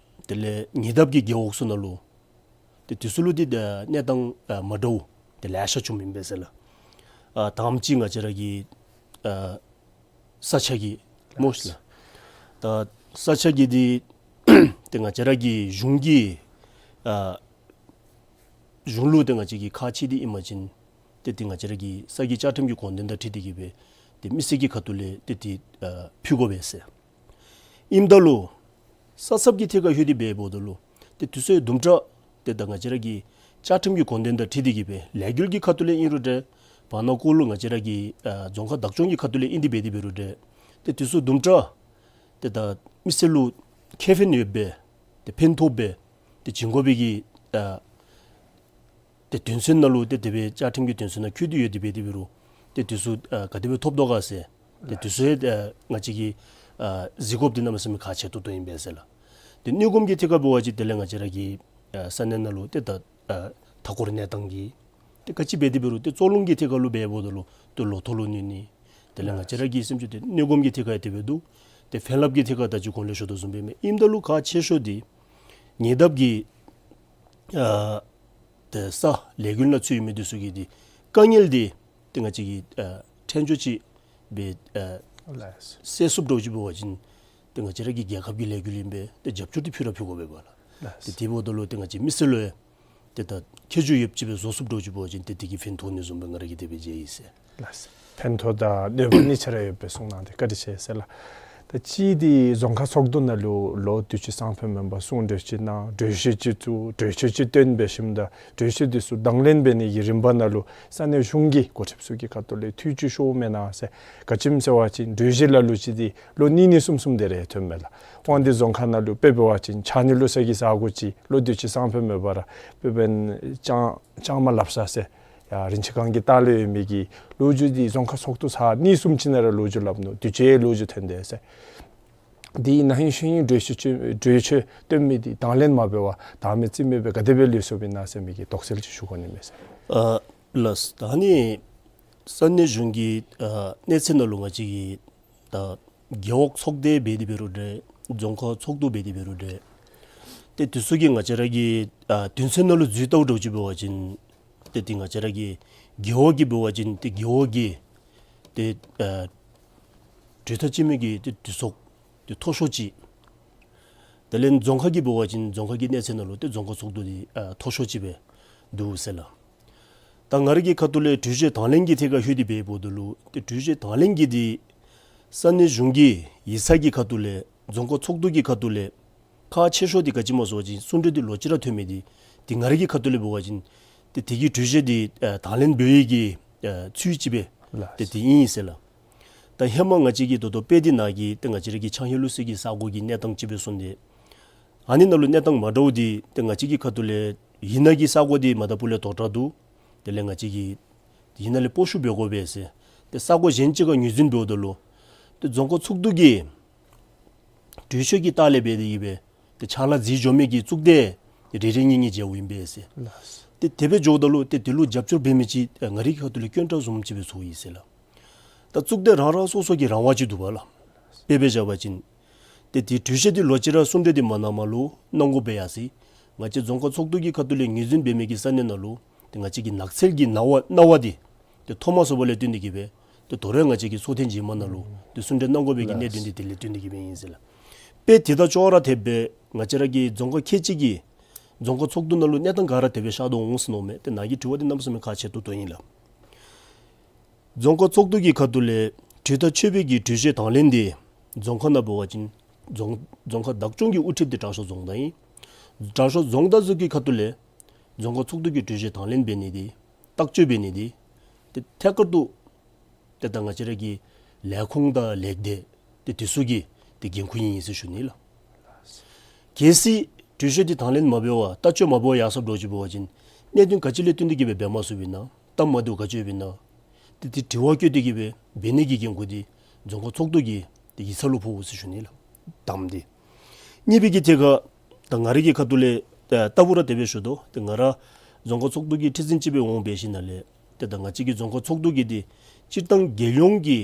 དེ་ལས་ཉེ་འདབས་ཀྱི་རྒེད་འོག་ཚུ་ནང་ལུ་ཏེ་འདི་ཚུ་ལུ་ཏེ་ཨ་གནས་སྟངས་ཨ་མ་འདྲཝ་ཏེ་ལེ་ཤ་བྱུངམ་ཨིན་པས་ཟེར་ལགས། ཨ་དང་པ་ཅིག་ང་བཅས་ར་གི་ཨ་ས་ཆ་གི་སྨོ་ལགས། ད་ས་ཆ་གི་འདི་ཏེ་ང་བཅས་ར་གི་གཞུང་གི་ཨ་གཞུང་ལུ་ཏེ་ང་བཅས་ཀྱིས་ཁག་ཆེ་སྟེ་ཨིན་པ་ཅིན་ཏེ་ཏེ་ང་བཅས་ར་གི་ས་གི་བཅའ་ཁྲིམས་ཀྱི་དགོངས་དོན་དང་འཁྲིལ་ཏེ་གིས་སྦེ་ཏེ་མི་སེར་གྱི་ཁ་ཐུག་ལས་ཏེ་ཏེ་ཨ་ཕུལ་དགོ་པས་ཟེར། ཨིནམ་ད་ལུ་ས་ཚབ་ཀྱི་ཐད་ཁར་ལྷོད་དེ་འབད་འབདཝ་ད་ལུ་ཏེ་འདི་ཚུ་དུམ་གྲ་ཏེ་ད་ང་བཅས་ར་གི་བཅའ་ཁྲིམས་ཀྱི་དགོངས་དོན་དང་འཁྲིལ་ཏེ་གིས་སྦེ་ལས་འགུལ་གྱི་ཁ་ཐུག་ལས་ཨིན་རུང་འདྲ། བར་ན་ཀོ་ལུ་ང་བཅས་ར་གི་ཨ་རྫོང་ཁག་བདག་སྐྱོང་གི་ཁ་ཐུག་ལས་ཨིན་ཏེ་འབད་དེ་འབད་རུང་འདྲ། ཏེ་འདི་ཚུ་དུམ་གྲ་ཏེ་ད་མི་སེར་ལུ་ཁེ་ཕན་ཡོདཔ་སྦེ་ཏེ་ཕན་ཐོགས་སྦེ་ཏེ་བྱིན་དགོ་པའི་གི་ཨ་ཏེ་དོན་ཚན་ནང་ལུ་ཏེ་དེ་སྦེ་བཅའ་ཁྲིམས་ཀྱི་དོན་ཚན་ནང་འཁོད་དེ་ཡོད་དེ་འབད་དེ་འབད་རུང་ཏེ་འདི་ཚུ་ཨ་ག་དེ་སྦེ་ཐོབ་དོ་ག་ཟེར། ཏེ་འདི་ཚུ་ཡང་ཨ་ང་བཅས་ཀྱིས་ཨ་གཟིགས་དགོཔ་འདི་གནམ་མེད་ས་མེད་ཁག་ཆེ་ཏོག་ཏོ་ཨིན་པས་ཟེར་ལགས། ཏེ་གནོད་སྐོམ་གྱི་ཐད་ཁར་འབད་བ་ཅིན་དེ་ལས་ང་བཅས་ར་གི་ཨ་ས་གནས་ནང་ལུ་ཏེ་ད་ཨ་མཐའ་འཁོར་གནས་སྟངས་ཀྱི་ཏེ་ག་ཅི་འབད་དེ་འབད་རུང་ཏེ་བཙོག་རླུང་གི་ཐད་ཁར་ལུ་འབད་འབདཝ་ད་ལུ་ཏེ་ལོ་ཐོག་ལུ་གནོད་ནི། དེ་ལས་ང་བཅས་ར་གི་སེམས་ཅན་ཏེ་གནོད་སྐོམ་གྱི་ཐད་ཁར་ཡང་དེ་སྦེ་འདུག། ཏེ་ཕན་རླབས་ཀྱི་ཐད་ཁར་ད་ཅི་གོང་ལས་ཞུ་དོ་བཟུམ་སྦེ་མས། ཨིནམ་ད་ལུ་ཁག་ཆེ་ཤོས་འདི་ཉེ་འདབས་ཀྱི་ཨ་ཏེ་ས་ལས་འགུལ་ནང་ཚུད་ཡོད་མི་འདི་ཚུ་གི་འདི་དཀའ་ངལ་འདི་ཏེ་ང་བཅས་ཀྱིས་ཨ་ཕྲན་ཅུང་ཅིག་སྦེ་ཨ་ལགས། སེལ་ཚུགསཔ་འདྲཝ་ཅིག་འབད་བ་ཅིན་ཏེ་ང་བཅས་ར་གི་རྒྱལ་ཁབ་ཀྱི་ལས་འགུལ་ཨིན་པས། ཏེ་རྒྱབ་སྐྱོར་འདི་ཕུལ་ར་ཕུལ་དགོ་པས་ལགས། ལགས། ཏེ་དེ་འབདཝ་ད་ལུ་ཏེ་ང་བཅས་མི་སེར་ལུ་ཡང་ཏེ་ད་ཁྱད་ཆོས་ཡོདཔ་ཅིག་སྦེ་བཟོ་ཚུགསཔ་འདྲཝ་ཅིག་འབད་བ་ཅིན་ཏེ་དེ་གིས་ཕན་ཐོགས་ནི་བཟུམ་སྦེ་ང་ར་གིས་དེ་སྦེ་མཇལ་ཡི་ཟེར། ལགས། ཕན་ཐོགས་དང་གནོད་པ་གཉིས་ཆ་ར་ཡོད་པའི་གསུང་གནང་སྟེ་བཀའ་དྲིན་ཆེ་ཟེར་ལགས། ད་ཅི་འདི་རྫོང་ཁག་ཚོགས་འདུ་ནང་ལུ་ལོ་དུས་ཅི་སང་ཕོད་མེན་པར་གསུང་གྲོས་ཅིག་གནང་། གྲོས་གཞི་ཅིག་བཙུགས། གྲོས་ཆོད་ཅིག་བཏོན་འབད་ཞིནམ་ད་གྲོས་ཆོད་འདི་ཚུ་དང་ལེན་འབད་ནི་གི་རིམ་པ་ནང་ལུ་ས་གནས་གཞུང་གི་འགོ་ཁྲིདཔ་ཚུ་གི་ཁ་ཐུག་ལས་ཐུགས་ཅི་ཤོར་མེན་ན་ཟེར། ག་ཅི་སྨོ་ཟེར་བ་ཅིན་གྲོས་གཞི་ལ་ལུ་ཅིག་འདི་ལོ་གཉིས་གཉིས་གསུམ་གསུམ་དེ་རེ་ཐོནམ་མས་ལགས། དབང་འདུས་རྫོང་ཁག་ནང་ལུ་དཔེ་འབད་བ་ཅིན་ཆ་གནས་ལུ་ས་གི་ས་གོ་ཅིག་ལོ་དུས་ཅི་སང་ཕོད་མེན་པར་དཔེ་འབདན་ལྕང་ལྕང་མ་ལབ་ས་ཟེར་ཡར་རིན་ཆེན་སྒང་གི་ལྟག་ལུ་ཡོད་མི་གི་ལོ་རྒྱུས་འདི་རྫོང་ཁག་ཚོགས་འདུ་ཚར་གཉིས་གསུམ་ཅིག་ནང་ར་ལོ་རྒྱུས་སླབ་ནུག། དུས་ཅི་ལོ་རྒྱུས་ཐོན་དེས་ཟེར། འདི་ནང་ཧིང་ཤིང་ཧིང་གྲོས་ཆོད་གྲོས་ཆོད་བཏོན་མི་འདི་དང་ལེན་མ་འབད་བར་དང་མི་རྩིས་མེད་སྦེ་ག་དེ་སྦེ་ལུས་སོཔ་ཨིན་ན་ཟེར་མི་གི་དོགས་སེལ་ཅིག་ཞུ་དགོ་ནི་མས་ཟེར། ཨ་ལགས། ད་ནི་ས་གནས་གཞུང་གི་ཨ་གནས་ཚད་ནང་ལུ་ང་བཅས་ཀྱི་ད་རྒེད་འོག་ཚོགས་སྡེ་འབད་དེ་འབད་རུང་འདྲ། རྫོང་ཁག་ཚོགས་འདུ་འབད་དེ་འབད་རུང་འདྲ། ཏེ་འདི་ཚུ་གིས་ང་བཅས་ར་གི་ཨ་དོན་ཚན་ནང་ལུ་འཛུལ་བལྟཝ་འདྲཝ་ཅིག་འབད་བ་ཅིན་ཏེ་ཏེ་ང་བཅས་ར་གི་རྒེད་འོག་གི་འབད་བ་ཅིན་ཏེ་རྒེད་འོག་གི་ཏེ་ཨ་གྲོས་ཐག་བཅད་མི་གི་ཏེ་དུས་ཚོད་ཏེ་མཐོ་ཤོས་ཅིག། དེ་ལས་རྫོང་ཁག་གི་འབད་བ་ཅིན་རྫོང་ཁག་གི་གནས་ཚད་ནང་ལུ་ཏེ་རྫོང་ཁག་ཚོགས་འདུ་འདི་ཨ་མཐོ་ཤོས་ཅིག་སྦེ་འདུག་ཟེར་ལགས། ད་ང་ར་གི་ཁ་ཐུག་ལས་གྲོས་གཞི་དང་ལེན་གྱི་ཐད་ཁར་ལྷོད་དེ་འབད་འབདཝ་ད་ལུ་ཏེ་གྲོས་གཞི་དང་ལེན་གྱི་འདི་ས་གནས་གཞུང་གི་ཡིག་ཚང་གི་ཁ་ཐུག་ལས་རྫོང་ཁག་ཚོགས་འདུ་གི་ཁ་ཐུག་ལས་ཁག་ཆེ་ཤོས་འདི་ག་ཅི་སྨོ་ཟེར་བ་ཅིན་གསུང་གྲོས་འདི་ལོ་གཅིག་ར་ཐོན་མི་འདི་ ཏེ་ང་རའི་གི་ཁ་ཐུག་ལས་འབད་བ་ཅིན་ཏེ་དེ་གི་གྲོས་གཞི་འདི་ཨ་དང་ལེན་འབད་བའི་གི་ཨ་ཚུལ་ཅིག་སྦེ་ལགས། ཏེ་དེ་ཨིན་ཟེར་ལགས། ད་ཧེ་མ་ང་བཅས་ཀྱིས་ད་ལྟོ་དཔེ་འདི་ནང་གི་ཏེ་ང་བཅས་ར་གི་ཕྱང་ཧེ་ལུ་ཟེར་གྱི་ས་གོ་གི་གནས་སྟངས་ཅིག་སྦེ་སོང་སྟེ། ཨ་ནི་ནང་ལུ་གནས་སྟངས་མ་འདྲཝ་འདི་ཏེ་ང་བཅས་ཀྱི་ཁ་ཐུག་ལས་ཡུན་ནན་གྱི་ས་གོ་འདི་མ་ད་པུ་ལས་དོག་དྲགས་འདུག། དེ་ལས་ང་བཅས་ཀྱིས་ཡུན་ནན་ལས་སྤོ་བཤུད་འབད་དགོ་པས་ཟེར། ཏེ་ས་གོ་གཞན་ཅིག་ཁར་ངོས་འཛིན་འབདཝ་ད་ལུ་ཏེ་རྫོང་ཁག་ཚོགས་འདུ་གིས་གྲོས་ཆོད་ཀྱི་ལྟག་ལས་འབད་དེ་གི་སྦེ་ཏེ་ཕྱག་ལཱ་མཛད་འགྱོ་མི་གི་གཙུག་སྡེ་རེ་རེ་གཉིས་གཉིས་མཇལཝ་ཨིན་པས་ཟེར། ལགས། ཏེ་དེ་སྦེ་འགྱོཝ་ད་ལུ་ཏེ་དེ་ལུ་རྒྱབ་སྐྱོར་འབད་མི་ཅིག་ང་རའི་ཁ་ཐུག་ལས་དཀོན་དྲགས་བཟུམ་ཅིག་སྦེ་ཚོར་ཡི་ཟེར་ལགས། ད་གཙུག་སྡེ་རང་རང་སོ་སོ་གི་རང་དབང་ཅིག་འདུག་པ་ལགས། དཔེ་སྦེ་བཞག་པ་ཅིན་ཏེ་དེ་གྲོས་གཞི་འདི་ལོག་ཅི་ར་གསུང་གྲོས་འདི་མ་གནངམ་ལུ་གནང་དགོ་པས་ཡ་ཟེར། ང་བཅས་རྫོང་ཁག་ཚོགས་འདུ་གི་ཁ་ཐུག་ལས་ངོས་འཛིན་འབད་མི་གི་ས་གནས་ནང་ལུ་ཏེ་ང་བཅས་ཀྱི་ནགས་ཚལ་གྱི་གནང་བ་གནང་བ་འདི་ཏེ་ཐོབ་མ་ཚུགསཔ་ལས་བརྟེན་ཏེ་གི་སྦེ་ཏེ་དོ་རུང་ང་བཅས་ཀྱིས་ཚོགས་ཐེངས་རྗེས་མ་ནང་ལུ་ཏེ་གསུང་གྲོས་གནང་དགོ་པའི་གི་གནད་དོན་འདི་དེ་ལས་བརྟེན་ཏེ་གི་སྦེ་ཨིན་ཟེར་ལགས། དཔེ་དེ་དང་ཅོག་ར་འཐདཔ་སྦེ་ང་བཅས་ར་གི་རྫོང་ཁག་ཁལ་གཅིག་གི་རྫོང་ཁག་ཚོགས་འདུ་ནང་ལུ་གནས་སྟངས་ག་ར་དེ་སྦེ་ཤར་དོ་འོང་ཟེར་མནོཝ་མས། ཏེ་ནཱ་གི་དྲི་བ་འདི་གནམ་མེད་ས་མེད་ཁག་ཆེ་ཏོག་ཏོ་ཨིན་ལགས། རྫོང་ཁག་ཚོགས་འདུ་གི་ཁ་ཐུག་ལས་གྲོས་ཐག་ཆོད་པའི་གི་གྲོས་གཞི་དང་ལེན་འདི་རྫོང་ཁག་ནང་འབད་བ་ཅིན་རྫོང་རྫོང་ཁག་བདག་སྐྱོང་གི་དབུ་ཁྲིདཔ་འདི་དྲག་ཤོས་རྫོང་བདག་ཨིན། དྲག་ཤོས་རྫོང་བདག་ཚུ་གི་ཁ་ཐུག་ལས་རྫོང་ཁག་ཚོགས་འདུ་གི་གྲོས་གཞི་དང་ལེན་འབད་ནི་འདི་ཐག་གཅོད་འབད་ནི་འདི་ཏེ་ཐད་ཀར་དུ་ཏེ་ད་ང་བཅས་ར་གི་ལས་ཁུངས་དང་ལས་སྡེ་ཏེ་དེ་ཚུ་གི་ཏེ་འགན་ཁུར་ཨིན་ཟེར་ཞུ་ནི་ལགས། གལ་སྲིད་གྲོས་གཞི་འདི་དང་ལེན་མ་འབད་བར་ལྟ་སྤྱོད་མ་འབད་བར་ཡར་སོངམ་འདྲཝ་ཅིག་འབད་བ་ཅིན་གནད་དོན་ག་ཅི་ལས་བརྟེན་ཏེ་གི་སྦེ་འབད་མ་ཚུགསཔ་ཨིན་ན་སྟབས་མ་བདེཝ་ག་ཅི་ཡོདཔ་ཨིན་ན་ཏེ་དེ་དྲི་བ་བཀོད་དེ་གི་སྦེ་འབད་ནི་གི་འགན་ཁུར་འདི་རྫོང་ཁག་ཚོགས་འདུ་གི་ཏེ་ཡིག་ཚང་ལུ་ཕོག་འོང་ཟེར་ཞུ་ནི་ལགས། དང་པ་འདི། གཉིས་པའི་གི་ཐད་ཁར་ད་ང་རའི་གི་ཁ་ཐུག་ལས་ད་ལྟ་བུ་ར་དེ་སྦེ་ཞུ་དོ། ཏེ་ང་ར་རྫོང་ཁག་ཚོགས་འདུ་གི་ཁྲི་འཛིན་ཅིག་སྦེ་འོང་འབད་ཞིནམ་ལས་ཏེ་ད་ང་བཅས་ཀྱི་རྫོང་ཁག་ཚོགས་འདུ་གི་འདི་སྤྱིར་བཏང་རྒྱལ་ཡོངས་ཀྱི་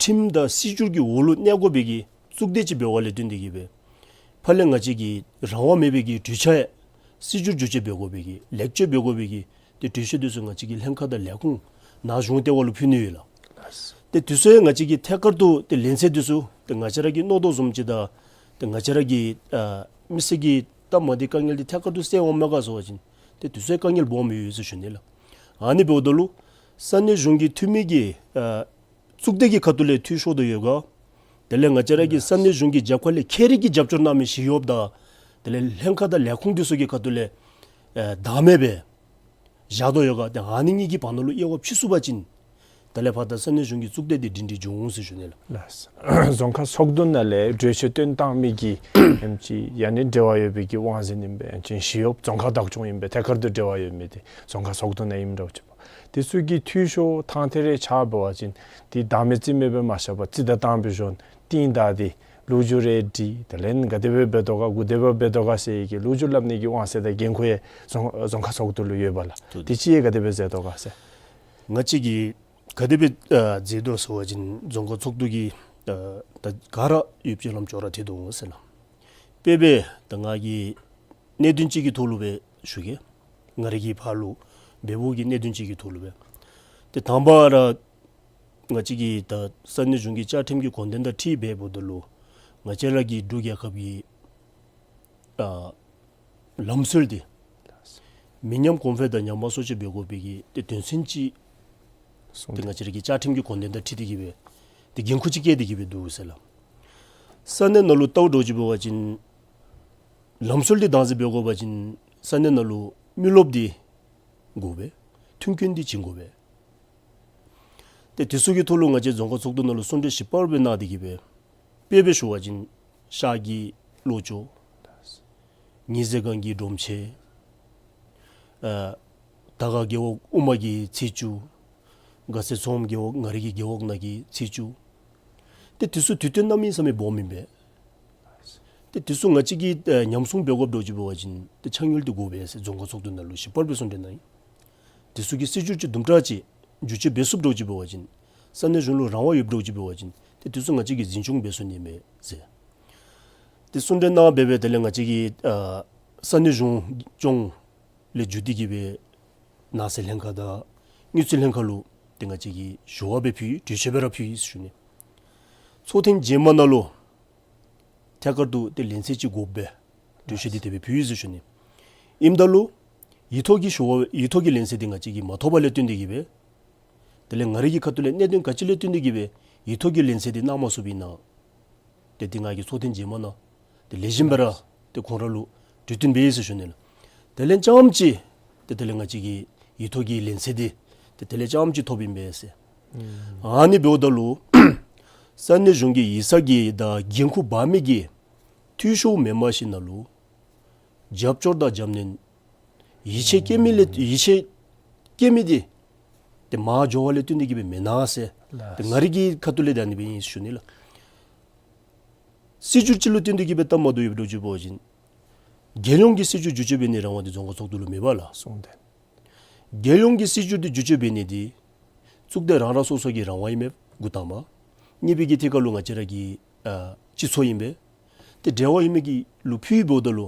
ཁྲིམས་དང་སྲིད་བྱུས་ཀྱི་འོག་ལུ་གནས་དགོ་པའི་གི་གཙུག་སྡེ་ཅིག་འབདཝ་ལས་བརྟེན་ཏེ་གི་སྦེ་ཕར་ལས་ང་བཅས་ཀྱི་རང་དབང་མེད་པའི་གི་གྲོས་འཆར་ཡང་སྲིད་བྱུས་བསྒྱུར་བཅོས་འབད་དགོ་པའི་གི་ལེགས་བཅོས་འབད་དགོ་པའི་གི་ཏེ་གྲོས་གཞི་འདི་ཚུ་ང་བཅས་ཀྱི་ལྷན་ཁག་དང་ལས་ཁུངས་ནང་གཞུང་ལྟེ་བ་ལུ་ཕུལ་ནི་ཡོད་ལགས། ཏེ་དེ་ཚུ་ཡང་ང་བཅས་ཀྱིས་ཐད་ཀར་དུ་ཏེ་ལན་ཚད་འདི་ཚུ་ཏེ་ང་བཅས་ར་གིས་མནོ་དོ་བཟུམ་ཅིག་དང་ཏེ་ང་བཅས་ར་གི་ཨ་མི་སེར་གྱི་སྟབས་མ་བདེ་དཀའ་ངལ་འདི་ཐད་ཀར་དུ་སེལ་འོང་མས་ག་ཟེར་བ་ཅིན་ཏེ་དེ་ཚུ་ཡང་དཀའ་ངལ་སྦོམ་ཡོད་ཟེར་ཞུ་ནི་ལགས། ཨ་ནི་འབདཝ་ད་ལུ་ས་གནས་གཞུང་གི་འཐུས་མི་གིས་ཨ་གཙུག་སྡེ་གི་ཁ་ཐུག་ལས་འཐུས་ཤོར་དོ་ཡོད་ག། དེ་ལས་ང་བཅས་ར་གི་ས་གནས་གཞུང་གི་རྒྱབ་ཁ་ལས་ཁྱད་རིག་གི་རྒྱབ་སྐྱོར་གནང་མི་ཞི་གཡོགཔ་དང་དེ་ལས་ལྷན་ཁག་དང་ལས་ཁུངས་འདི་ཚུ་གི་ཁ་ཐུག་ལས་ཨེ་བདག་མེད་སྦེ་བཞག་དོ་ཡོད་ག། ཏེ་ཨ་ནི་གཉིས་ཀྱི་བར་ན་ལུ་དབྱེ་བ་ཕྱེ་ཚུགས་པ་ཅིན་དེ་ལས་ཕར་ད་ས་གནས་གཞུང་གི་གཙུག་སྡེ་འདི་སྒྲིང་སྒྲིང་འགྱོ་འོང་ཟེར་ཞུ་ནི་ལགས། ལགས། རྫོང་ཁག་ཚོགས་འདུ་ནང་ལས་གྲོས་ཆོད་བཏོན་བཏང་མི་གི་ཨེམ་ཅིག་ཡང་ན་འབྲེལ་བ་ཡོད་པའི་གི་དབང་འཛིན་ཨིན་པས། ཨེམ་ཅིག་ཞི་གཡོགཔ་རྫོང་ཁག་བདག་སྐྱོང་ཨིན་པས། ཐད་ཀར་དུ་འབྲེལ་བ་ཡོད་མི་འདི་རྫོང་ཁག་ཚོགས་འདུ་ནང་ཨིནམ་འདྲཝ་ཅིག་འབད་དེ་ཚུ་གིས་འཐུས་ཤོར་ཐངས་ཐད་རི་ཆ་འབད་བ་ཅིན་འདི་བདག་མེད་རྩིས་མེད་སྦེ་མ་བཞག་པར་རྩིས་དང་བཏང་སྦེ་ཞུ་ནི་འདི་ད་འདི་ལོ་རྒྱུས་རེ་འདི་དེ་ལས་ག་དེ་སྦེ་འབད་དོ་ག་གུ་དེ་སྦེ་འབད་དོ་ག་ཟེར་གི་ལོ་རྒྱུས་སླབ་ནི་གི་དབང་ཚད་དང་འགན་ཁུར་ཡང་རྫོང་རྫོང་ཁག་ཚོགས་འདུ་ལུ་ཡོད་པས་ལགས། ཏེ་འདི་ཅིག་ཡང་ག་དེ་སྦེ་མཛད་དོ་ག་ཟེར། ང་བཅས་ཀྱིས་ག་དེ་སྦེ་ཨ་མཛད་དོ་ཟེར་བ་ཅིན་རྫོང་ཁག་ཚོགས་འདུ་གི་ཨ་ད་ག་ར་ཡོདཔ་ཅིག་ལམ་ཅོག་ར་འཐད་དོ་འོང་ཟེར་ལགས། དཔེ་སྦེ་ད་ང་གིས་གནད་དོན་ཅིག་གི་ཐོག་ལུ་སྦེ་ཞུ་གེ། ང་རའི་གི་ཕར་ལུ་འབདཝ་གི་གནད་དོན་ཅིག་གི་ཐོག་ལུ་སྦེ། ཏེ་དང་པ་ར་ང་བཅས་ཀྱི་ད་ས་གནས་གཞུང་གི་བཅའ་ཁྲིམས་ཀྱི་དགོངས་དོན་དང་འཁྲིལ་འབདཝ་ད་ལུ་ང་བཅས་ར་གི་འབྲུག་རྒྱལ་ཁབ་ཀྱི་ཨ་ལམ་སྲོལ་འདི་མི་ཉམས་གོང་འཕེལ་དང་ཉམས་པ་སོར་ཆུད་འབད་དགོ་པའི་གི་ཏེ་དོན་ཚན་ཅིག་ཏེ་ང་བཅས་ར་གི་བཅའ་ཁྲིམས་ཀྱི་དགོངས་དོན་དང་འཁྲིལ་ཏེ་གི་སྦེ་ཏེ་འགན་ཁུར་ཅིག་བཀལ་ཏེ་གི་སྦེ་འདུག་ཟེར་ལགས། ས་གནས་ནང་ལུ་ལྟཝ་འདྲཝ་ཅིག་འབད་བ་ཅིན་ལམ་སྲོལ་འདི་བདག་འཛིན་འབད་དགོ་པ་ཅིན་ས་གནས་ནང་ལུ་མི་རློབས་འདི་དགོ་པས། མཐུན་རྐྱེན་འདི་བྱིན་དགོ་པས། ཏེ་དེ་ཚུ་གི་ཐོག་ལུ་ང་བཅས་རྫོང་ཁག་ཚོགས་འདུ་ནང་ལུ་གསུང་གྲོས་ཞིབ་པ་སྦེ་གནང་སྟེ་གི་སྦེ་དཔེ་སྦེ་ཞུ་བ་ཅིན་ཤར་གྱི་ལྷོ་ཕྱོགས་ཉི་ཟེར་སྒང་གི་སྒྲོམ་ཆེན་ཨ་དར་དཀར་རྒེད་འོག་དབུ་མ་གི་ཚེས་བཅུ། དགའ་ཚལ་མཚོ་སྒང་རྒེད་འོག་ང་རའི་གི་རྒེད་འོག་ནང་གི་ཚེས་བཅུ། ཏེ་དེ་ཚུ་དུས་སྟོན་གནམ་མེད་ས་མེད་སྦོམ་ཨིན་པས། ཏེ་དེ་ཚུ་ང་བཅས་ཀྱིས་ཨ་ཉམས་སྲུང་འབད་དགོཔ་འདྲཝ་ཅིག་འབད་བ་ཅིན་ཏེ་ཕྱག་སྙིགས་འདི་དགོ་པས་ཟེར་རྫོང་ཁག་ཚོགས་འདུ་ནང་ལུ་ཞིབ་པ་སྦེ་གསུང་གྲོས་གནང་ཡི། དེ་ཚུ་གི་སྲིད་བྱུས་ཅིག་དུམ་གྲ་ཅིག་བསྒྱུར་བཅོས་འབད་ཚུགསཔ་འདྲཝ་ཅིག་འབད་བ་ཅིན་ས་གནས་གཞུང་ལུ་རང་དབང་ཡོདཔ་འདྲཝ་ཅིག་འབད་བ་ཅིན་ཏེ་དེ་ཚུ་ང་བཅས་ཀྱིས་འཛིན་སྐྱོང་འབད་ཚུགས་ནི་མས་ཟེར། ཏེ་གསུང་གྲོས་གནང་སྦེ་སྦེ་དེ་ལས་ང་བཅས་ཀྱི་ཨ་ས་གནས་གཞུང་སྐྱོང་ལས་བརྒྱུད་དེ་གི་སྦེ་ནགས་ཚལ་ལྷན་ཁག་དང་དངུལ་རྩིས་ལྷན་ཁག་ལུ་ཏེ་ང་བཅས་ཀྱིས་ཞུ་བ་སྦེ་ཕུལ་ཡི། གྲོས་ཆོད་སྦེ་ར་ཕུལ་ཡི་ཟེར་ཞུ་ནི། ཚོགས་ཐེངས་རྗེས་མ་ནང་ལུ་ཐད་ཀར་དུ་ཏེ་ལན་གསལ་ཅིག་དགོ་པས། གྲོས་ཆོད་འདི་དེ་སྦེ་ཕུལ་ཡི་ཟེར་ཞུ་ནི། ཨིནམ་ད་ལུ་ཡིག་ཐོག་གི་ཞུ་བ་ཡིག་ཐོག་གི་ལན་གསལ་འདི་ང་བཅས་ཀྱིས་མ་ཐོབ་པ་ལས་བརྟེན་ཏེ་གི་སྦེ་དེ་ལས་ང་རའི་གི་ཁ་ཐུག་ལས་གནད་དོན་ག་ཅི་ལས་བརྟེན་ཏེ་གི་སྦེ་ཡིག་ཐོག་གི་ལན་གསལ་འདི་གནང་མ་ཚུགསཔ་ཨིན་ན། ཏེ་འདི་ང་གིས་ཚོགས་ཐེངས་རྗེས་མ་ནང་ཏེ་ལེགས་ཤོམ་སྦེ་ར་ཏེ་ཁོང་ར་ལུ་གྲོས་བསྟུན་འབད་ཡི་ཟེར་ཞུ་ནི་ལགས། དེ་ལས་རྐྱངམ་ཅིག་ཏེ་དེ་ལས་ང་བཅས་ཀྱི་ཡིག་ཐོག་གི་ལན་གསལ་འདི་ཏེ་དེ་ལས་རྐྱངམ་ཅིག་ཐོབ་ཨིན་པས་ཟེར། ཨ་ནི་འབདཝ་ད་ལུ་ས་གནས་གཞུང་གི་ཡིག་ཚང་གི་དང་འགན་ཁུར་འབག་མི་གི་འཐུས་ཤོར་མེནམ་ཞིནམ་ལས་རྒྱབ་སྐྱོར་དང་རྒྱབ་སྣོན་ཡིད་ཆེས་བསྐྱེད་མི་ལས་ཡིད་ཆེས་བསྐྱེད་མི་འདི་ཏེ་མར་འགྱོ་བ་ལས་བརྟེན་ཏེ་གི་སྦེ་མེན་ན་ཟེར། ཏེ་ང་རའི་གི་ཁ་ཐུག་ལས་ད་ཨ་ནི་སྦེ་ཨིན་ཟེར་ཞུ་ནི་ལགས། སྲིད་བྱུས་ཅིག་ལུ་བརྟེན་ཏེ་གི་སྦེ་སྟབས་མ་བདེཝ་ཡོདཔ་འདྲཝ་ཅིག་འབད་བ་ཅིན་རྒྱལ་ཡོངས་ཀྱི་སྲིད་བྱུས་བསྒྱུར་བཅོས་འབད་ནིའི་རང་དབང་འདི་རྫོང་ཁག་ཚོགས་འདུ་ལུ་མེད་པས་ལགས། གསུངས་ཏེ། རྒྱལ་ཡོངས་ཀྱི་སྲིད་བྱུས་འདི་བསྒྱུར་བཅོས་འབད་ནི་འདི་གཙུག་སྡེ་རང་རང་སོ་སོ་གི་རང་དབང་ཨིན་མས་འགོ་དང་པ། གཉིས་པའི་གི་ཐད་ཁར་ལུ་ང་བཅས་ར་གི་ཨ་སྤྱི་ཚོགས་ཨིན་པས། ཏེ་འབྲེལ་བ་ཡོད་མི་གི་ལུ་ཕུལཝ་ད་ལུ་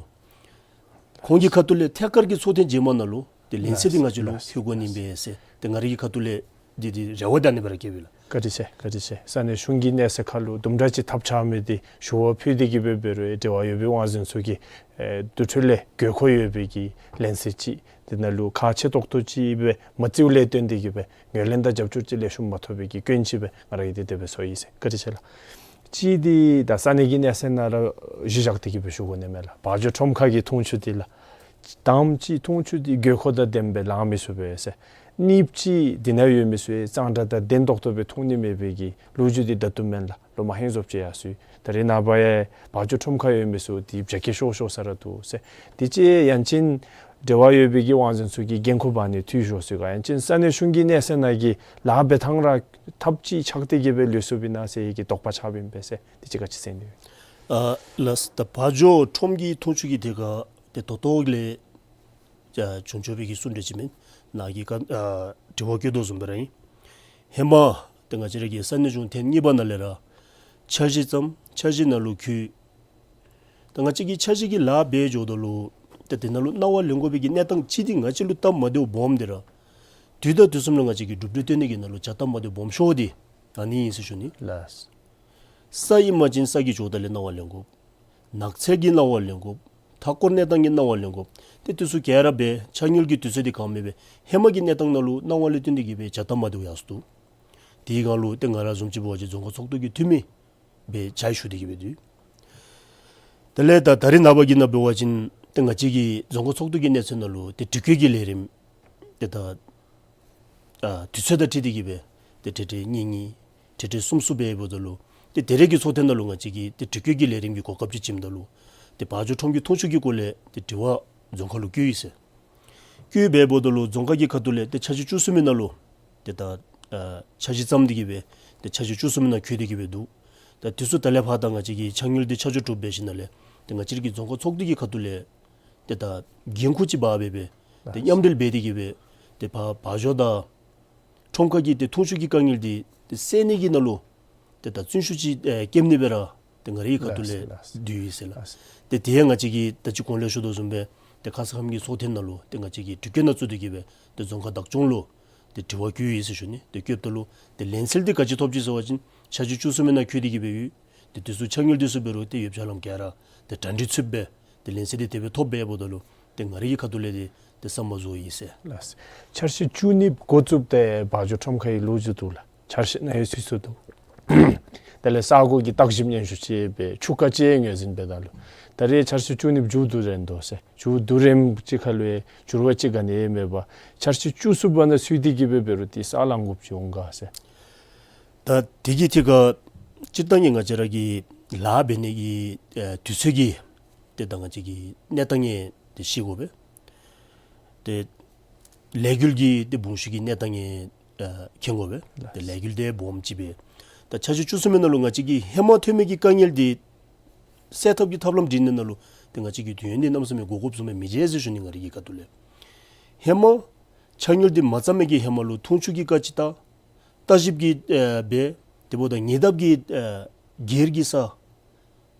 ཁོང་གི་ཁ་ཐུག་ལས་ཐད་ཀར་གྱི་ཚོགས་ཐེངས་རྗེས་མ་ནང་ལུ་ཏེ་ལན་གསལ་འདི་ང་བཅས་ལུ་ལགས། ཕུལ་དགོ་ནི་ཨིན་པས་ཟེར། ཏེ་ང་རའི་གི་ཁ་ཐུག་ལས་འདི་འདི་རེ་བ་འདི་ཨ་ནི་སྦེ་ར་བསྐྱེདཔ་ཨིན་ལགས། བཀའ་དྲིན་ཆེ། བཀའ་དྲིན་ཆེ། ས་གནས་གཞུང་གི་གནས་ཚད་ཁར་ལུ་དུམ་གྲ་ཅིག་ཐབས་ཆག་མི་འདི་ཞུ་བ་ཕུལ་ཏེ་གི་སྦེ་འབད་རུང་འབྲེལ་བ་ཡོད་པའི་དབང་འཛིན་ཚུ་གིས་ཨེ་དེ་འཕྲོ་ལས་དགོས་མཁོ་ཡོད་པའི་གི་ལན་གསལ་ཅིག་དེ་ནང་ལུ་ཁག་ཆེ་ཏོག་ཏོ་ཅིག་སྦེ་མ་བརྩིཝ་ལས་བརྟེན་ཏེ་གི་སྦེ་ངོས་ལེན་དང་རྒྱབ་སྐྱོར་ཅིག་ལེགས་ཤོམ་མ་ཐོབ་པའི་གི་སྐྱོན་ཅིག་སྦེ་ང་ར་གིས་འདི་དེ་སྦེ་ཞུ་ཡི་ཟེར། བཀའ་དྲིན་ཆེ་ལགས། གཅིག་འདི་ད་ས་གནས་ཀྱི་གནས་ཚད་ནང་ར་གཞི་བཞག་སྟེ་གི་སྦེ་ཞུ་དགོ་ནི་མས་ལགས། བ་འཇོ་ཁྲོམ་ཁ་གི་འཐུང་ཆུ་འདི་ལགས། དང་པ་ཅིག་འཐུང་ཆུ་འདི་དགོས་མཁོ་དང་ལྡནམ་སྦེ་ལང་མི་ཚུགས་པས་ཟེར། གཉིས་པ་ཅིག་འདི་ནང་ཡོད་མི་ཚུ་ཡང་གཙང་སྦྲ་དང་ལྡན་ཏོག་ཏོ་སྦེ་འཐུང་ནི་མེད་པའི་གི་ལོ་རྒྱུས་འདི་ད་ལྟོ་མེན་ལགས། ལོ་མ་ཧེང་སྐལ་ཅིག་ཡར་སོ་ཡི། ད་རེས་ནངས་པ་ཡང་བ་འཇོ་ཁྲོམ་ཁ་ཡོད་མི་ཚུ་འདི་བྱ་སྐྱེ་ཤོར་ཤོར་ས་ར་འདུག་ཟེར། དེ་ཅིག་ཡང་ཅིན་འབྲེལ་བ་ཡོད་པའི་གི་དབང་འཛིན་ཚུ་གིས་འགན་ཁུར་འབག་ནི་འཐུས་ཤོར་ཟེར་ག་ཡང་ཅིན་ས་གནས་གཞུང་གི་གནས་ཚད་ནང་གི་ལཱ་འབད་ཐངས་ར་ཐབས་ཅིག་ཆགས་ཏེ་གི་སྦེ་ལུས་སོཔ་ཨིན་ན་ཟེར་གྱི་དོགས་པ་ཆགསཔ་ཨིན་པས་ཟེར། དེ་ཅིག་ག་ཅི་ཟེར་ནི། ཨ་ལགས། ད་བ་འཇོ་ཁྲོམ་གྱི་འཐུང་ཆུ་གི་ཐད་ཁར་ཏེ་ད་ལྟོ་ལས་ཨ་བྱུང་ཆོག་པའི་གི་གསུང་གྲོས་ཅིག་མེན། ནཱ་གིས་ཀ་ཨ་དྲི་བ་བཀོད་དོ་བཟུམ་སྦེ་ར་ཨིན། ཧེ་མ་ཏེ་ང་བཅས་ར་གི་ས་གནས་གཞུང་ཐེངས་གཉིས་པ་ནང་ལས་ར་འཆར་གཞི་བརྩམས། འཆར་གཞི་ནང་ལུ་བཀོད། ད་ང་བཅས་ཀྱིས་འཆར་གཞི་གི་ལཱ་འབད་འགྱོཝ་ད་ལུ་ཏེ་དེ་ནང་ལུ་གནང་བ་ལེན་དགོ་པའི་གི་གནས་སྟངས་ཅིག་འདི་ང་བཅས་ལུ་སྟབས་མ་བདེཝ་སྦོམ་འདི་ར་དུས་དང་དུས་གསུམ་ལུ་ང་བཅས་ཀྱིས་གྲུབ་འབྲས་སྟོན་ནི་གི་ནང་ལུ་བྱ་སྟབས་མ་བདེཝ་སྦོམ་ཤོས་འདི་ཨ་ནི་ཨིན་ཟེར་ཞུ་ནི། ལགས། ས་ཨིན་པ་ཅིན་ས་གི་ཇོ་བདག་ལས་གནང་བ་ལེན་དགོ། ནགས་ཚལ་གྱི་གནང་བ་ལེན་དགོ། མཐའ་འཁོར་གནས་སྟངས་ཀྱི་གནང་བ་ལེན་དགོ། ཏེ་དེ་ཚུ་ག་ར་འབད་ཆ་དངུལ་གྱི་དུས་ཚོད་འདི་གང་མེད་པས། ཧེ་མ་གི་གནས་སྟངས་ནང་ལུ་གནང་བ་ལས་བརྟེན་ཏེ་གི་སྦེ་བྱ་སྟབས་མ་བདེཝ་ཡར་སོ་འདུག། དེའི་སྒང་ལུ་ཏེ་ང་ར་བཟུམ་ཅིག་འབད་བ་ཅིན་རྫོང་ཁག་ཚོགས་འདུ་གི་འཐུས་མི་སྦེ་ཕྱག་ཞུ་སྟེ་གི་སྦེ་འདུག། དེ་ལས་ད་ད་རེས་ནངས་པ་གི་ནང་འབད་བ་ཅིན་ཏེ་ང་བཅས་ཀྱི་རྫོང་ཁག་ཚོགས་འདུ་གི་གནས་ཚད་ནང་ལུ་ཏེ་དྲི་བཀོད་ཀྱི་ལས་རིམ་ཏེ་ད་ཨ་དུས་ཚོད་དང་འཁྲིལ་ཏེ་གི་སྦེ་ཏེ་ཐེངས་ཐེངས་གཉིས་གཉིས་ཐེངས་ཐེངས་གསུམ་གསུམ་འབད་འབདཝ་ད་ལུ་ཏེ་ད་རེས་ཀྱི་ཚོགས་ཐེངས་ནང་ལུ་ང་བཅས་ཀྱིས་ཏེ་དྲི་བཀོད་ཀྱི་ལས་རིམ་གྱི་གོ་སྐབས་ཅིག་བྱིནམ་ད་ལུ་ཏེ་བ་འཇོ་ཁྲོམ་གྱི་འཐུང་ཆུ་གི་སྐོར་ལས་ཏེ་དྲི་བ་རྫོང་ཁག་ལུ་བཀོད་ཡི་ཟེར། བཀོད་འབད་འབདཝ་ད་ལུ་རྫོང་ཁག་གི་ཁ་ཐུག་ལས་ཏེ་འཆར་གཞི་བཅུ་གསུམ་པའི་ནང་ལུ་ཏེ་ད་ཨ་འཆར་གཞི་བརྩམས་ཏེ་གི་སྦེ་ཏེ་འཆར་གཞི་བཅུ་གསུམ་པའི་ནང་བཀོད་དེ་གི་སྦེ་འདུག། ད་དེ་ཚུ་ད་ལས་ཕར་ད་ང་བཅས་ཀྱིས་ཆ་དངུལ་འདི་ཆ་འཇོག་གྲུབ་འབད་ཞིནམ་ལས་ཏེ་ང་བཅས་ར་གི་རྫོང་ཁག་ཚོགས་འདུ་གི་ཁ་ཐུག་ལས་ཏེ་ད་འགན་ཁུར་ཅིག་འབག་སྦེ་སྦེ་ཏེ་མཉམ་འབྲེལ་འབད་དེ་གི་སྦེ་ཏེ་བ་བ་འཇོ་དང་ཁྲོམ་ཁ་གི་ཏེ་འཐུང་ཆུ་གི་དཀའ་ངལ་འདི་ཏེ་སེལ་ནི་གི་ནང་ལུ་ཏེ་ད་བརྩོན་ཤུགས་ཅིག་ཨེ་བསྐྱེད་ནི་སྦེ་ར་ཏེ་ང་རའི་ཁ་ཐུག་ལས་ལགས་སོ། འདུག་ཡོད་ཟེར་ལགས། ལགས་སོ། ཏེ་དེ་ཡང་ང་བཅས་ཀྱིས་ད་ཅི་གོང་ལས་ཞུ་དོ་བཟུམ་སྦེ་ཏེ་ཁ་ཙ་ཁམས་ཀྱི་ཚོགས་ཐེངས་ནང་ལུ་ཏེ་ང་བཅས་ཀྱིས་དྲི་བཀོད་ནང་བཙུགས་ཏེ་གི་སྦེ་ཏེ་རྫོང་ཁག་བདག་སྐྱོང་ལུ་ཏེ་དྲི་བ་བཀོད་ཡི་ཟེར་ཞུ་ནི། ཏེ་བཀོདཔ་ད་ལུ་ཏེ་ལན་གསལ་འདི་ག་ཅི་ཐོབ་ཅི་ཟེར་བ་ཅིན་འཆར་གཞི་བཅུ་གསུམ་པའི་ནང་བཀོད་དེ་གི་སྦེ་ཡོད། ཏེ་དེ་ཚུ་ཆ་དངུལ་འདི་ཚུ་འབད་རུང་ཏེ་ཡོདཔ་ཆ་ལམ་ག་ར་ཏེ་གྲ་སྒྲིག་ཚུདཔ་སྦེ་ཏེ་ལན་གསལ་འདི་དེ་སྦེ་ཐོབ་འབདཝ་ད་ལུ་ཏེ་ང་རའི་ཁ་ཐུག་ལས་འདི་ཏེ་བསམ་པ་རྫོགས་ཡི་ཟེར། ལགས་སོ། འཆར་གཞི་བཅུ་གཉིས་འགོ་བཙུགསཔ་ད་བ་འཇོ་ཁྲོམ་ཁའི་ལོ་རྒྱུས་འདུག་ལགས། འཆར་གཞི་ནང་ཡང་ཚུད་སོ་འདུག། དེ་ལས་ས་གོ་གི་བརྟག་ཞིབ་སྙན་ཞུ་ཅིག་འབད་ཆུ་རྐ་ཅིག་ངོས་འཛིན་འབད་ད་ལུ་ད་རེས་འཆར་གཞི་བཅུ་གཉིས་མཇུག་བསྡུ་རན་འདུག་ཟེར། མཇུག་བསྡུ་རནམ་ཅིག་ཁར་ལུ་འགྱུར་བ་ཅིག་ག་ནི་ཡང་མེད་པར་འཆར་གཞི་བཅུ་གསུམ་པ་ནང་ཚུད་དེ་གི་སྦེ་འབད་རུང་ཏེ་ས་ལང་དགོཔ་ཅིག་འོང་ག་ཟེར། ད་དེ་གི་ཐད་ཁར་སྤྱིར་བཏང་གི་ང་བཅས་ར་གི་ལཱ་འབད་ནི་གི་ཨེ་དུས་ཚོད་ཀྱི་ཏེ་ད་ང་བཅས་ཀྱི་གནས་སྟངས་ཡང་ཏེ་ཤེས་དགོ་པས། ཏེ་ལས་འགུལ་གྱི་ཏེ་འབུངས་ཤུགས་ཀྱི་གནས་སྟངས་ཡང་ཨ་མཁྱེན་དགོ་པས། ཏེ་ལས་འགུལ་འདི་སྦོམ་ཅིག་སྦེ་ད་འཆར་གཞི་བཅུ་གསུམ་པའི་ནང་ལུ་ང་བཅས་ཀྱིས་ཧེ་མ་ཐོན་མི་གི་དཀའ་ངལ་འདི་སེལ་ཐབས་ཀྱི་ཐབས་ལམ་སྒྲིག་ནི་ནང་ལུ་ཏེ་ང་བཅས་ཀྱིས་དུས་ཡུན་འདི་གནམ་མེད་ས་མེད་འགོར་དགོཔ་བཟུམ་སྦེ་མི་མཇལ་ཟེར་ཞུ་ནི། ང་རའི་གི་ཁ་ཐུག་ལས་ཧེ་མ་ཆ་དངུལ་འདི་མ་བརྩམ་མི་གི་ཧེ་མ་ལུ་འཐུང་ཆུ་གི་བཀག་ཆ་བལྟ་བལྟ་ཞིབ་ཀྱི་ཨེ་འབད། དེ་འབདཝ་ད་ཉེ་འདབས་ཀྱི་ཨེ་སྒེར་གྱི་ས་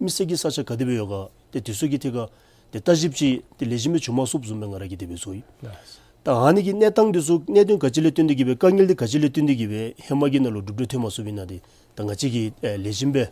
མི་སེར་གྱི་ས་ཆ་ག་དེ་སྦེ་ཡོད་ག་ཏེ་དེ་ཚུ་གི་ཐད་ཁར་ཏེ་བལྟ་ཞིབ་ཅིག་ཏེ་ལེགས་ཤོམ་སྦེ་བྱུང་མ་ཚུགསཔ་བཟུམ་སྦེ་ང་ར་གིས་དེ་སྦེ་ཚོར་ཡི། ད་ཨ་ནི་གི་གནས་སྟངས་དེ་ཚུ་གནད་དོན་ག་ཅི་ལས་བརྟེན་ཏེ་གི་སྦེ་དཀའ་ངལ་འདི་ག་ཅི་ལས་བརྟེན་ཏེ་གི་སྦེ་ཧེ་མ་གི་ནང་ལུ་གྲུབ་འབྲས་ཐོན་མ་ཚུགསཔ་ཨིན་ན་འདི་ད་ང་བཅས་ཀྱིས་ཨེ་ལེགས་ཤོམ་སྦེ་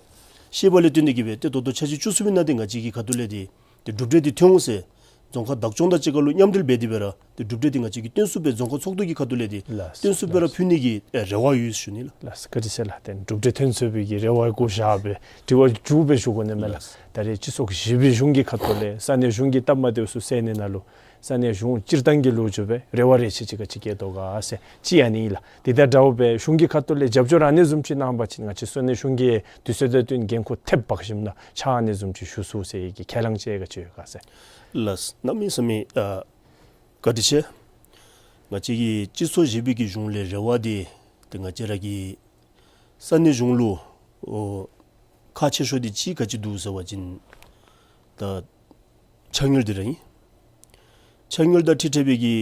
ཤེས་པ་ལས་བརྟེན་ཏེ་གི་སྦེ་ཏེ་ད་ལྟོ་འཆར་གཞི་བཅུ་གསུམ་པའི་ནང་འདི་ང་བཅས་ཀྱི་ཁ་ཐུག་ལས་འདི་ཏེ་གྲུབ་འབྲས་འདི་ཐོན་འོང་ཟེར་རྫོང་ཁག་བདག་སྐྱོང་དང་གཅིག་ཁར་ལུ་མཉམ་འབྲེལ་འབད་དེ་སྦེ་ར་ཏེ་གྲུབ་འབྲས་འདི་ང་བཅས་ཀྱིས་སྟོན་ཚུགསཔ་སྦེ་རྫོང་ཁག་ཚོགས་འདུ་གི་ཁ་ཐུག་ལས་འདི་ལགས་སོ། སྟོན་ཚུགསཔ་སྦེ་ར་ལགས་སོ། ཕུལ་ནི་གི་ཨེ་རེ་བ་ཡོད་ཟེར་ཞུ་ནི་ལགས། ལགས་སོ། བཀའ་དྲིན་ཆེ་ལགས། ཏེ་གྲུབ་འབྲས་ཐོན་ཚུགས་པའི་གི་རེ་བ་བསྐུལ་བཞག་སྦེ་དྲི་བ་མཇུག་སྦེ་ཞུ་དགོ་ནི་མས་ལགས། ལགས་སོ། ད་རེས་སྤྱི་ཚོགས་བཞི་པའི་གཞུང་གི་ཁ་ཐུག་ལས་ས་གནས་གཞུང་གི་སྟབས་མ་བདེཝ་ཚུ་སེལ་ནི་ནང་ལུ་ ས་གནས་གཞུང་སྤྱིར་བཏང་གི་ལུ་ཅིག་སྦེ་རེ་བ་རེ་ཆེ་ཅིག་ག་ཅི་བསྐྱེད་དོ་ག་ཟེར་ཅིག་ཨ་ནི་ཨིན་ལགས། དེ་དང་འདྲཝ་སྦེ་གཞུང་གི་ཁ་ཐུག་ལས་རྒྱབ་སྐྱོར་ཨ་ནི་བཟུམ་ཅིག་གནང་པ་ཅིན་ང་བཅས་བསོད་ནམས་གཞུང་གིས་དུས་ཚོད་དང་བསྟུན་འགན་ཁུར་ཐེབས་འབག་ཞིནམ་ལས་ཕྱག་ཨ་ནི་བཟུམ་ཅིག་ཞུ་ཚུགས་ཟེར་གྱི་ཁས་བླངས་ཅིག་ག་ཅི་ཡོད་ག་ཟེར། ལགས། གནམ་མེད་ས་མེད་ཨ་བཀའ་དྲིན་ཆེ། ང་བཅས་ཀྱི་སྤྱི་ཚོགས་བཞི་པའི་གི་གཞུང་ལས་རེ་བ་འདི་ཏེ་ང་བཅས་ར་གི་ས་གནས་གཞུང་ལུ་ཨོ་ཁག་ཆེ་ཤོས་འདི་ཅིག་ག་ཅི་འདུག་ཟེར་བ་ཅིན་ད་ཕྱག་དངུལ་འདི་ར་ཨིན། ཕྱག་དངུལ་དང་འཁྲིལ་འཁྲིལ་བའི་གི་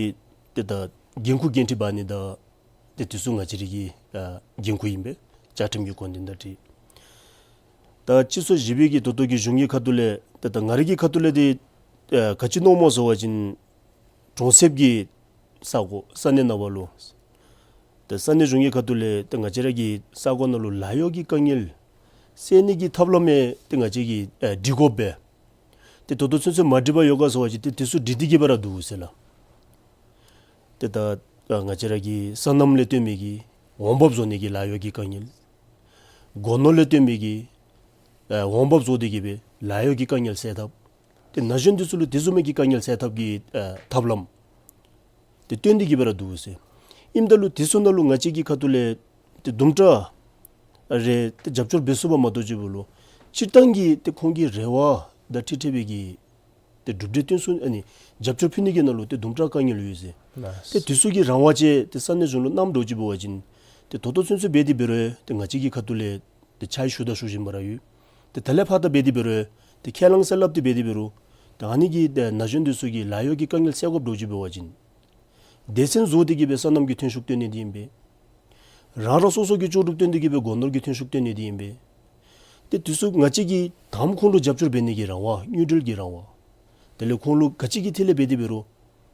ཏེ་ད་འགན་ཁུར་འགན་འཁྲི་འབག་ནི་དང་ཏེ་དེ་ཚུ་ང་བཅས་ར་གི་ཨ་འགན་ཁུར་ཨིན་པས། བཅའ་ཁྲིམས་ཀྱི་དགོངས་དོན་དང་འཁྲིལ། ད་སྤྱི་ཚོགས་བཞི་པའི་གི་ད་ལྟོ་གི་གཞུང་གི་ཁ་ཐུག་ལས་ཏེ་ད་ང་རའི་གི་ཁ་ཐུག་ལས་འདི་ཨ་ག་ཅི་མནོཝ་སྨོ་ཟེར་བ་ཅིན་གྲོང་གསེབ་ཀྱི་ས་གོ་ས་གནས་ནང་བ་ལུ་ཏེ་ས་གནས་གཞུང་གི་ཁ་ཐུག་ལས་ཏེ་ང་བཅས་ར་གི་ས་གོ་ནང་ལུ་ལཱ་གཡོག་གི་དཀའ་ངལ་སེལ་ནི་གི་ཐབས་ལམ་ཡང་ཏེ་ང་བཅས་ཀྱིས་ཨ་སྒྲིག་དགོ་པས། ཏེ་ད་ལྟོ་ཚུན་ཚོད་མ་སྒྲིག་པར་ཡོད་ག་ཟེར་བ་ཅིན་ཏེ་དེ་ཚུ་སྒྲིག་སྟེ་གི་སྦེ་ར་འདུག་ཟེར་ལགས། ཏེ་ད་ང་བཅས་ར་གི་སོ་ནམ་ལས་བརྟེན་མི་གི་འོང་འབབ་བཟོ་ནི་གི་ལཱ་གཡོག་གི་དཀའ་ངལ། སྒོ་ནོར་ལས་བརྟེན་མི་གི་ཨ་འོང་འབབ་བཟོ་སྟེ་གི་སྦེ་ལཱ་གཡོག་གི་དཀའ་ངལ་སེལ་ཐབས། ཏེ་ན་གཞོན་འདི་ཚུ་ལུ་དེ་བཟུམ་མའི་གི་དཀའ་ངལ་སེལ་ཐབས་ཀྱི་ཨ་ཐབས་ལམ་ཏེ་སྟོན་ཏེ་གི་སྦེ་ར་འདུག་ཟེར། ཨིནམ་ད་ལུ་དེ་ཚུ་ནང་ལུ་ང་བཅས་ཀྱི་ཁ་ཐུག་ལས་ཏེ་དུམ་གྲ་རེ་ཏེ་རྒྱབ་སྐྱོར་འབད་ཚུགས་པ་མ་གཏོགས་ཅིག་འབད་རུང་སྤྱིར་བཏང་གི་ཏེ་ཁོང་གི་རེ་བ་དང་འཁྲིལ་འཁྲིལ་བའི་གི་ཏེ་གྲུབ་འབྲས་སྟོན་ཚུགས་ཨ་ནི་རྒྱབ་སྐྱོར་ཕུལ་ནི་གི་ནང་ལུ་ཏེ་དུམ་གྲ་དཀའ་ངལ་ཡོད་ཟེར། ལགས། ཏེ་དེ་ཚུ་གི་རང་དབང་ཅིག་ཏེ་ས་གནས་གཞུང་ལུ་གནངམ་འདྲཝ་ཅིག་འབད་བ་ཅིན་ཏེ་ད་ལྟོ་ཚུན་ཚོད་འབད་དེ་འབད་རུང་ཏེ་ང་བཅས་ཀྱི་ཁ་ཐུག་ལས་ཏེ་ཕྱག་ཞུ་དང་ཞུ་བཞིན་པ་ར་ཡོད། ཏེ་ད་ལས་ཕར་ད་འབད་དེ་འབད་རུང་ཏེ་ཁས་བླངས་ཟེར་སླབ་སྟེ་འབད་དེ་འབད་རུང་ཏེ་ཨ་ནི་གི་ཏེ་ན་གཞོན་འདི་ཚུ་གི་ལཱ་གཡོག་གི་དཀའ་ངལ་སེལ་དགོཔ་འདྲཝ་ཅིག་འབད་བ་ཅིན་སྡེ་ཚན་བཟོ་སྟེ་གི་སྦེ་སོ་ནམ་གྱི་ཐོན་ཤུགས་བཏོན་ནི་འདི་ཨིན་པས། རང་རང་སོ་སོ་གི་ལྕོགས་གྲུབ་བཏོན་ཏེ་གི་སྦེ་སྒོ་ནོར་གྱི་ཐོན་ཤུགས་བཏོན་ནི་འདི་ཨིན་པས། ཏེ་དེ་ཚུ་ང་བཅས་ཀྱིས་དམ་ཁོང་ལུ་རྒྱབ་སྐྱོར་འབད་ནི་གི་རང་དབང་དངུལ་འབྲེལ་གྱི་རང་དབང་དེ་ལས་ཁོང་ལུ་ག་ཅི་གི་ཐད་ལས་འབད་དེ་འབད་རུང་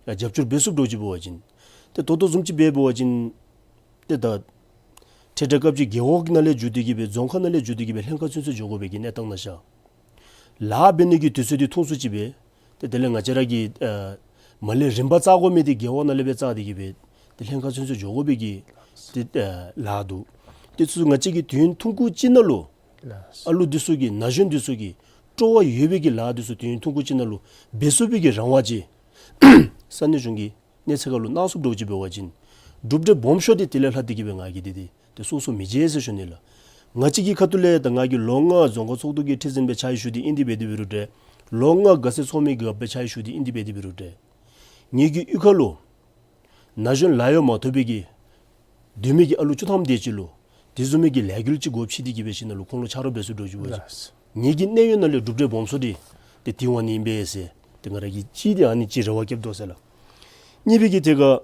ཡང་རྒྱབ་སྐྱོར་འབད་ཚུགསཔ་འདྲཝ་ཅིག་འབད་བ་ཅིན་ཏེ་ད་ལྟོ་བཟུམ་ཅིག་འབད་འབད་བ་ཅིན་ཏེ་ད་འཕྲལ་འཕྲལ་སྐབས་ཅིག་རྒེད་འོག་ནང་ལས་འགྱོ་སྟེ་གི་སྦེ་རྫོང་ཁག་ནང་ལས་འགྱོ་སྟེ་གི་སྦེ་ལྷན་ཁག་ཚུན་ཚོད་འགྱོ་དགོ་པའི་གི་གནས་སྟངས་ནང་ཤར། ལཱ་འབད་ནི་གི་དུས་ཚོད་འདི་ཐུང་སུ་ཅིག་སྦེ་ཏེ་དེ་ལས་ང་བཅས་ར་གིས་ཨ་མར་ལས་རིམ་པ་བཙག་དགོ་མི་འདི་རྒེད་འོག་ནང་ལས་སྦེ་བཙག་སྟེ་གི་སྦེ་ཏེ་ལྷན་ཁག་ཚུན་ཚོད་འགྱོ་དགོ་པའི་གི་ཏེ་ཨ་ལཱ་འདུག། དེ་ཚུ་ང་བཅས་ཀྱིས་དུས་ཡུན་ཐུང་ཀུ་ཅིག་ནང་ལུ་ཨ་ལུ་འདི་ཚུ་གི་ན་གཞོན་འདི་ཚུ་གི་སྤྲོ་བ་ཡོད་པའི་གི་ལཱ་འདི་ཚུ་དུས་ཡུན་ཐུང་ཀུ་ཅིག་ནང་ལུ་འབད་ཚུགས་པའི་གི་རང་དབང་ཅིག་ས་གནས་གཞུང་གིས་གནས་ཚད་ཁར་ལུ་གནང་ཚུགསཔ་འདྲཝ་ཅིག་འབད་བ་ཅིན་གྲུབ་འབྲས་སྦོམ་ཤོས་འདི་དེ་ལས་ལྷག་སྟེ་གི་སྦེ་ང་གིས་འདི་འདི་ཏེ་སོ་སོ་མི་མཇལ་ཟེར་ཞུ་ནི་ལགས། ང་བཅས་ཀྱི་ཁ་ཐུག་ལས་ད་ང་གིས་ལོ་ལྔ་རྫོང་ཁག་ཚོགས་འདུ་གི་ཁྲི་འཛིན་སྦེ་ཕྱག་ཞུ་སྟེ་ཨིན་ཏེ་འབད་དེ་འབད་རུང་འདྲ། ལོ་ལྔ་དགའ་སེང་ཚོགས་མི་གི་སྦེ་ཕྱག་ཞུ་སྟེ་ཨིན་ཏེ་འབད་དེ་འབད་རུང་འདྲ། ངེ་གི་གཡུས་ཁ་ལུ་ན་གཞོན་ལཱ་གཡོག་མ་ཐོབ་པའི་གི་སྡོད་མི་གི་ཨ་ལུ་བཅུ་ཐམ་དེ་ཅིག་ལུ་དེ་བཟུམ་མའི་གི་ལས་འགུལ་ཅིག་སྒོ་ཕྱེ་སྟེ་གི་སྦེ་ཞིནམ་ལས་ཁོང་ལུ་ཆ་རོགས་འབད་ཚུགསཔ་འདྲཝ་ཅིག་འབད་བ་ཅིན་ལགས། ངེ་གི་གནས་ཡུན་ནང་ལས་གྲུབ་འབྲས་སྦོམ་ཤོས་འདི་ཏེ་དེ་འབད་ནི་ཨིན་པས་ཟེར་ཏེ་ང་ར་གིས་ཅིག་ཏེ་ཨ་ནི་ཅིག་རེ་བ་བསྐྱེདཔ་འདུག་ཟེར་ལགས། གཉིས་པའི་གི་ཐད་ཁར་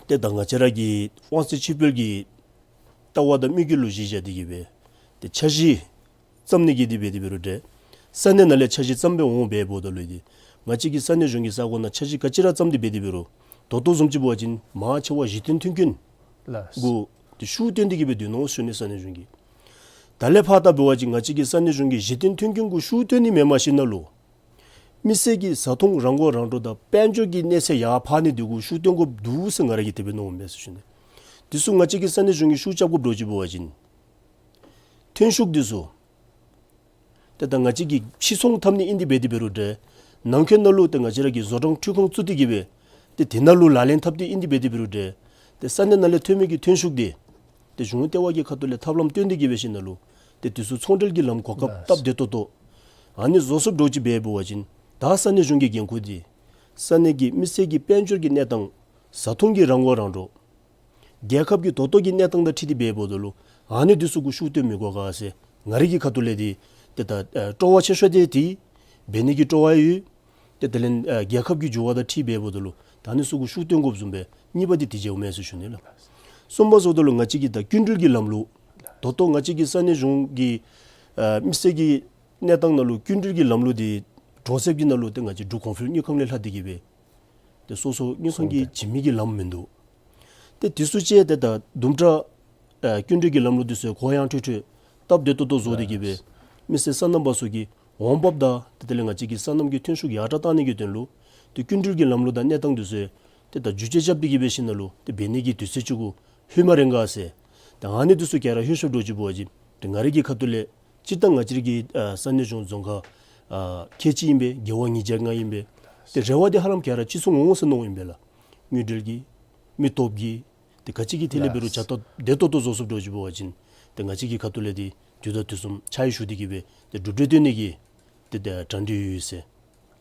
ཏེ་ད་ང་བཅས་ར་གི་དབང་ཚད་ཕྱིར་སྤེལ་གྱི་ལྟ་བ་དང་དམིགས་ཡུལ་ལུ་གཞི་བཞག་སྟེ་གི་སྦེ་ཏེ་འཆར་གཞི་བརྩམ་ནི་གི་འདི་འབད་དེ་འབད་རུང་འདྲ། ས་གནས་ནང་ལས་འཆར་གཞི་བརྩམ་སྦེ་འོང་འབདཝ་ད་ལུ་འདི་ང་བཅས་ཀྱི་ས་གནས་གཞུང་གི་ས་གོ་ནང་འཆར་གཞི་ག་ཅི་ར་བརྩམས་ཏེ་འབད་དེ་འབད་རུང་ད་ལྟོ་བཟུམ་ཅིག་འབད་བ་ཅིན་མང་ཆེ་བ་གཞི་རྟེན་མཐུན་རྐྱེན་ལགས། གུ་ཏེ་ཤུགས་བཏོན་ཏེ་གི་སྦེ་སྡོད་ནུག་ཟེར་ཞུ་ནི། ས་གནས་གཞུང་གིས་ད་ལས་ཕར་ད་འབད་བ་ཅིན་ང་བཅས་ཀྱི་ས་གནས་གཞུང་གིས་གཞི་རྟེན་མཐུན་རྐྱེན་གུ་ཤུགས་བཏོན་ནི་མེན་པར་ཞིནམ་ལས་མི་སེར་གྱི་བཟའ་འཐུང་རང་མགོ་རང་འདྲོངས་དང་དཔལ་འབྱོར་གྱི་གནས་ཚད་ཡར་འཕར་ནི་འདི་གུ་ཤུགས་བཏོན་དགོཔ་འདུག་ཟེར་ང་ར་གིས་དེ་སྦེ་མནོཝ་མས་ཟེར་ཞུ་ནི། འདི་ཚུ་ང་བཅས་ཀྱི་ས་གནས་གཞུང་གིས་ཤུགས་རྐྱབ་དགོཔ་འདྲཝ་ཅིག་འབད་བ་ཅིན་ཐོན་ཤུགས་འདི་ཚུ་ཏེ་ད་ང་བཅས་ཀྱིས་ཕྱིར་ཚོང་འཐབ་ནི་ཨིན་ཏེ་འབད་དེ་འབད་རུང་འདྲ། ནང་འཁོད་ནང་ལུ་ཏེ་ང་བཅས་ར་གིས་བཟོ་གྲྭ་འཕྲུལ་ཁང་བཙུགས་ཏེ་གི་སྦེ་ཏེ་དེ་ནང་ལུ་ལག་ལེན་འཐབ་སྟེ་ཨིན་ཏེ་འབད་དེ་འབད་རུང་འདྲ། ཏེ་ས་གནས་ནང་ལས་ཐོན་མི་གི་ཐོན་ཤུགས་འདི་ཏེ་གཞུང་ལྟེ་བ་གི་ཁ་ཐུག་ལས་ཐབས་ལམ་སྟོན་ཏེ་གི་སྦེ་ཞིནམ་ལས་ཏེ་དེ་ཚུ་ཚོང་འབྲེལ་གྱི་ལམ་གོ་སྐབས་ལགས། སྟབས་བདེ་ཏོག་ཏོ་ཨ་ནི་བཟོ་ཚུགསཔ་འདྲཝ་ཅིག་འབད་འབད་བ་ཅིན་ད་ས་གནས་གཞུང་གི་འགན་ཁུར་འདི་ས་གནས་ཀྱི་མི་སེར་གྱི་དཔལ་འབྱོར་གྱི་གནས་སྟངས་བཟའ་འཐུང་གི་རང་མགོ་རང་འདྲོངས་རྒྱལ་ཁབ་ཀྱི་ད་ལྟོ་གི་གནས་སྟངས་དང་འཁྲིལ་ཏེ་འབད་འབདཝ་ད་ལུ་ཨ་ནི་འདི་ཚུ་གུ་ཤུགས་བཏོན་མི་དགོ་ག་ཟེར་ང་རའི་གི་ཁ་ཐུག་ལས་འདི་ཏེ་ད་ཨ་སྤྲོ་བ་ཆེ་ཤོས་འདི་འདི་འབད་ནི་གི་སྤྲོ་བ་ཡོད། ཏེ་དེ་ལས་ཨ་རྒྱལ་ཁབ་ཀྱི་འགྱུར་བ་དང་འཁྲིལ་འབད་འབདཝ་ད་ལུ་ད་ཨ་ནི་ཚུ་གུ་ཤུགས་བཏོན་དགོཔ་བཟུམ་སྦེ་གཉིས་པ་འདི་དེ་བྱུངམ་མས་ཟེར་ཞུ་ནི་ལགས། གསུམ་པ་ཟེརཝ་ད་ལུ་ང་བཅས་ཀྱི་ད་སྐྱིན་འགྲུལ་གྱི་ལམ་ལུགས་ད་ལྟོ་ང་བཅས་ཀྱི་ས་གནས་གཞུང་གི་ཨ་མི་སེར་གྱི་གནས་སྟངས་ནང་ལུ་སྐྱིན་འགྲུལ་གྱི་ལམ་ལུགས་འདི་གྲོང་གསེབ་ཀྱི་ནང་ལུ་ཏེ་ང་བཅས་འབྲུག་གོང་འཕེལ་དངུལ་ཁང་ལས་ལྷག་སྟེ་གི་སྦེ་ཏེ་སོ་སོ་དངུལ་ཁང་གིས་བྱིན་མི་གི་ལམ་མིན་འདུག། ཏེ་དེ་ཚུ་ཅིག་ཏེ་ད་དུམ་གྲ་ཨ་སྐྱིན་འགྲུལ་གྱི་ལམ་ལུགས་འདི་ཚུ་གུ་ཡངས་ཁྲོལ་ཁྲོལ་སྟབས་བདེ་ཏོག་ཏོ་བཟོ་སྟེ་གི་སྦེ་མི་སེར་སོ་ནམ་པ་ཚུ་གི་འོང་འབབ་དང་ཏེ་དེ་ལས་ང་བཅས་ཀྱི་སོ་ནམ་གྱི་ཐོན་ཤུགས་ཡར་དྲག་གཏང་ནི་གི་དོན་ལུ་ཏེ་སྐྱིན་འགྲུལ་གྱི་ལམ་ལུགས་དང་གནས་སྟངས་འདི་ཚུ་ཏེ་ད་བསྒྱུར་བཅོས་རྐྱབ་སྟེ་གི་སྦེ་ཞིནམ་ལས་ཏེ་འབད་ནི་གི་དུས་ཚོད་ཅིག་གུ་ལྷོད་མ་རན་ག་ཟེར། ཏེ་ཨ་ནི་འདི་ཚུ་ག་ར་ལྷོད་ཤོརཝ་འདྲཝ་ཅིག་འབད་བ་ཅིན་ཏེ་ང་རའི་གི་ཁ་ཐུག་ལས་སྤྱིར་བཏང་ང་བཅས་ཀྱི་ཨ་ས་གནས་གཞུང་རྫོང་ཁག་ཨ་ཁལ་གཅིག་ཨིན་པས། རྒེད་འོག་ཉིས་བརྒྱ་ལྔ་ཨིན་པས། ཏེ་རེ་བ་འདི་ཧ་ལམ་ག་ར་ཅིག་སོང་འོང་ཟེར་མནོཝ་ཨིན་པས་ལགས། དངུལ་འབྲེལ་གྱིས་མི་སྟོབས་ཀྱིས་ཏེ་ག་ཅི་གི་ཐད་ལས་འབད་རུང་བྱ་སྟོབས་བདེ་ཏོག་ཏོ་བཟོ་ཚུགསཔ་འདྲཝ་ཅིག་འབད་བ་ཅིན་ཏེ་ང་བཅས་ཀྱི་ཁ་ཐུག་ལས་འདི་དུས་དང་དུས་གསུམ་ཕྱག་ཞུ་སྟེ་གི་སྦེ་ཏེ་གྲུབ་འབྲས་བཏོན་ནི་གི་ཏེ་ད་གྲ་སྒྲིག་ཡོད་ཟེར་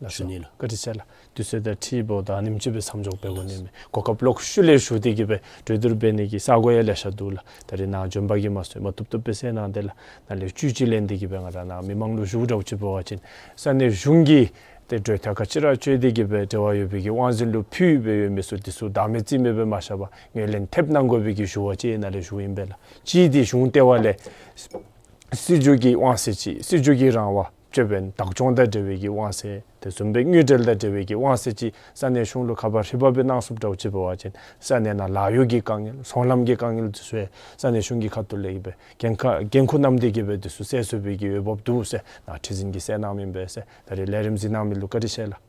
ཞུ་ནི་ལགས། བཀའ་དྲིན་ཆེ་ལགས། དུས་ཚོད་དང་འཁྲིལཝ་ད་ཉིནམ་གཅིག་སྦེ་མཚམས་འཇོག་འབད་དགོ་ནི་མས། གོ་སྐབས་ལོག་ཤུལ་ལས་ཞུ་སྟེ་གི་སྦེ་གྲོས་བསྡུར་འབད་ནི་གི་ས་གོ་ཡང་ལེ་ཤ་འདུག་ལགས། ད་རེས་ནཱ་འབྱོན་པ་གིས་མ་ཚད་མ་བཏུབ་བཏུབ་སྦེ་གསན་གནང་སྟེ་ལགས། ནཱ་ལས་བཅུད་ཅིག་ལེན་ཏེ་གི་སྦེ་ང་ར་ནཱ་མི་མང་ལུ་ཞུཝ་འདྲཝ་ཅིག་འབད་བ་ཅིན་ས་གནས་གཞུང་གིས་ཏེ་གྲོས་ཐག་ག་ཅི་ར་བཅད་དེ་གི་སྦེ་འབྲེལ་བ་ཡོད་པའི་གི་དབང་འཛིན་ལུ་ཕུལ་སྦེ་ཡོད་མི་ཚུ་འདི་ཚུ་བདག་མེད་རྩིས་མེད་སྦེ་མ་བཞག་པར་ངོས་ལེན་ཐེབས་གནང་དགོ་པའི་གི་ཞུ་བ་ཅིག་ནཱ་ལས་ཞུཝ་ཨིན་པས་ལགས། གཅིག་འདི་གཞུང་ལྟེ་བ་ལས་སྲིད་བྱུས་ཀྱི་དབང་ཚད་ཅིག་སྲིད་བྱུས་ཀྱི་རང་དབང་སྤྱོད་པའི་བདག་སྐྱོང་དང་འབྲེལ་བའི་གི་དབང་ཚད་དེ་བཟུམ་སྦེ་དངུལ་འབྲེལ་དང་འབྲེལ་བའི་གི་དབང་ཚད་ཅིག་ས་གནས་གཞུང་ལུ་ཁ་པར་ཧྲིལ་པ་སྦེ་གནང་ཚུགསཔ་འདྲཝ་ཅིག་འབད་བ་ཅིན་ས་གནས་ནང་ལཱ་གཡོག་གི་དཀའ་ངལ་ཚོང་ལམ་གྱི་དཀའ་ངལ་འདི་ཚུ་ཡང་ས་གནས་གཞུང་གི་ཁ་ཐུག་ལས་གི་སྦེ་འགན་ཁག་འགན་ཁུར་བསྣམས་ཏེ་གི་སྦེ་འདི་ཚུ་སེལ་ཚུགས་པའི་གི་འོས་འབབ་འདུག་ཟེར་ནཱ་ཁྲི་འཛིན་གྱིས་གསལ་གནངམ་ཨིན་པས་ཟེར། ད་རེས་ལས་རིམ་གཟིགས་གནང་མི་ལུ་བཀའ་དྲིན་ཆེ་ལགས།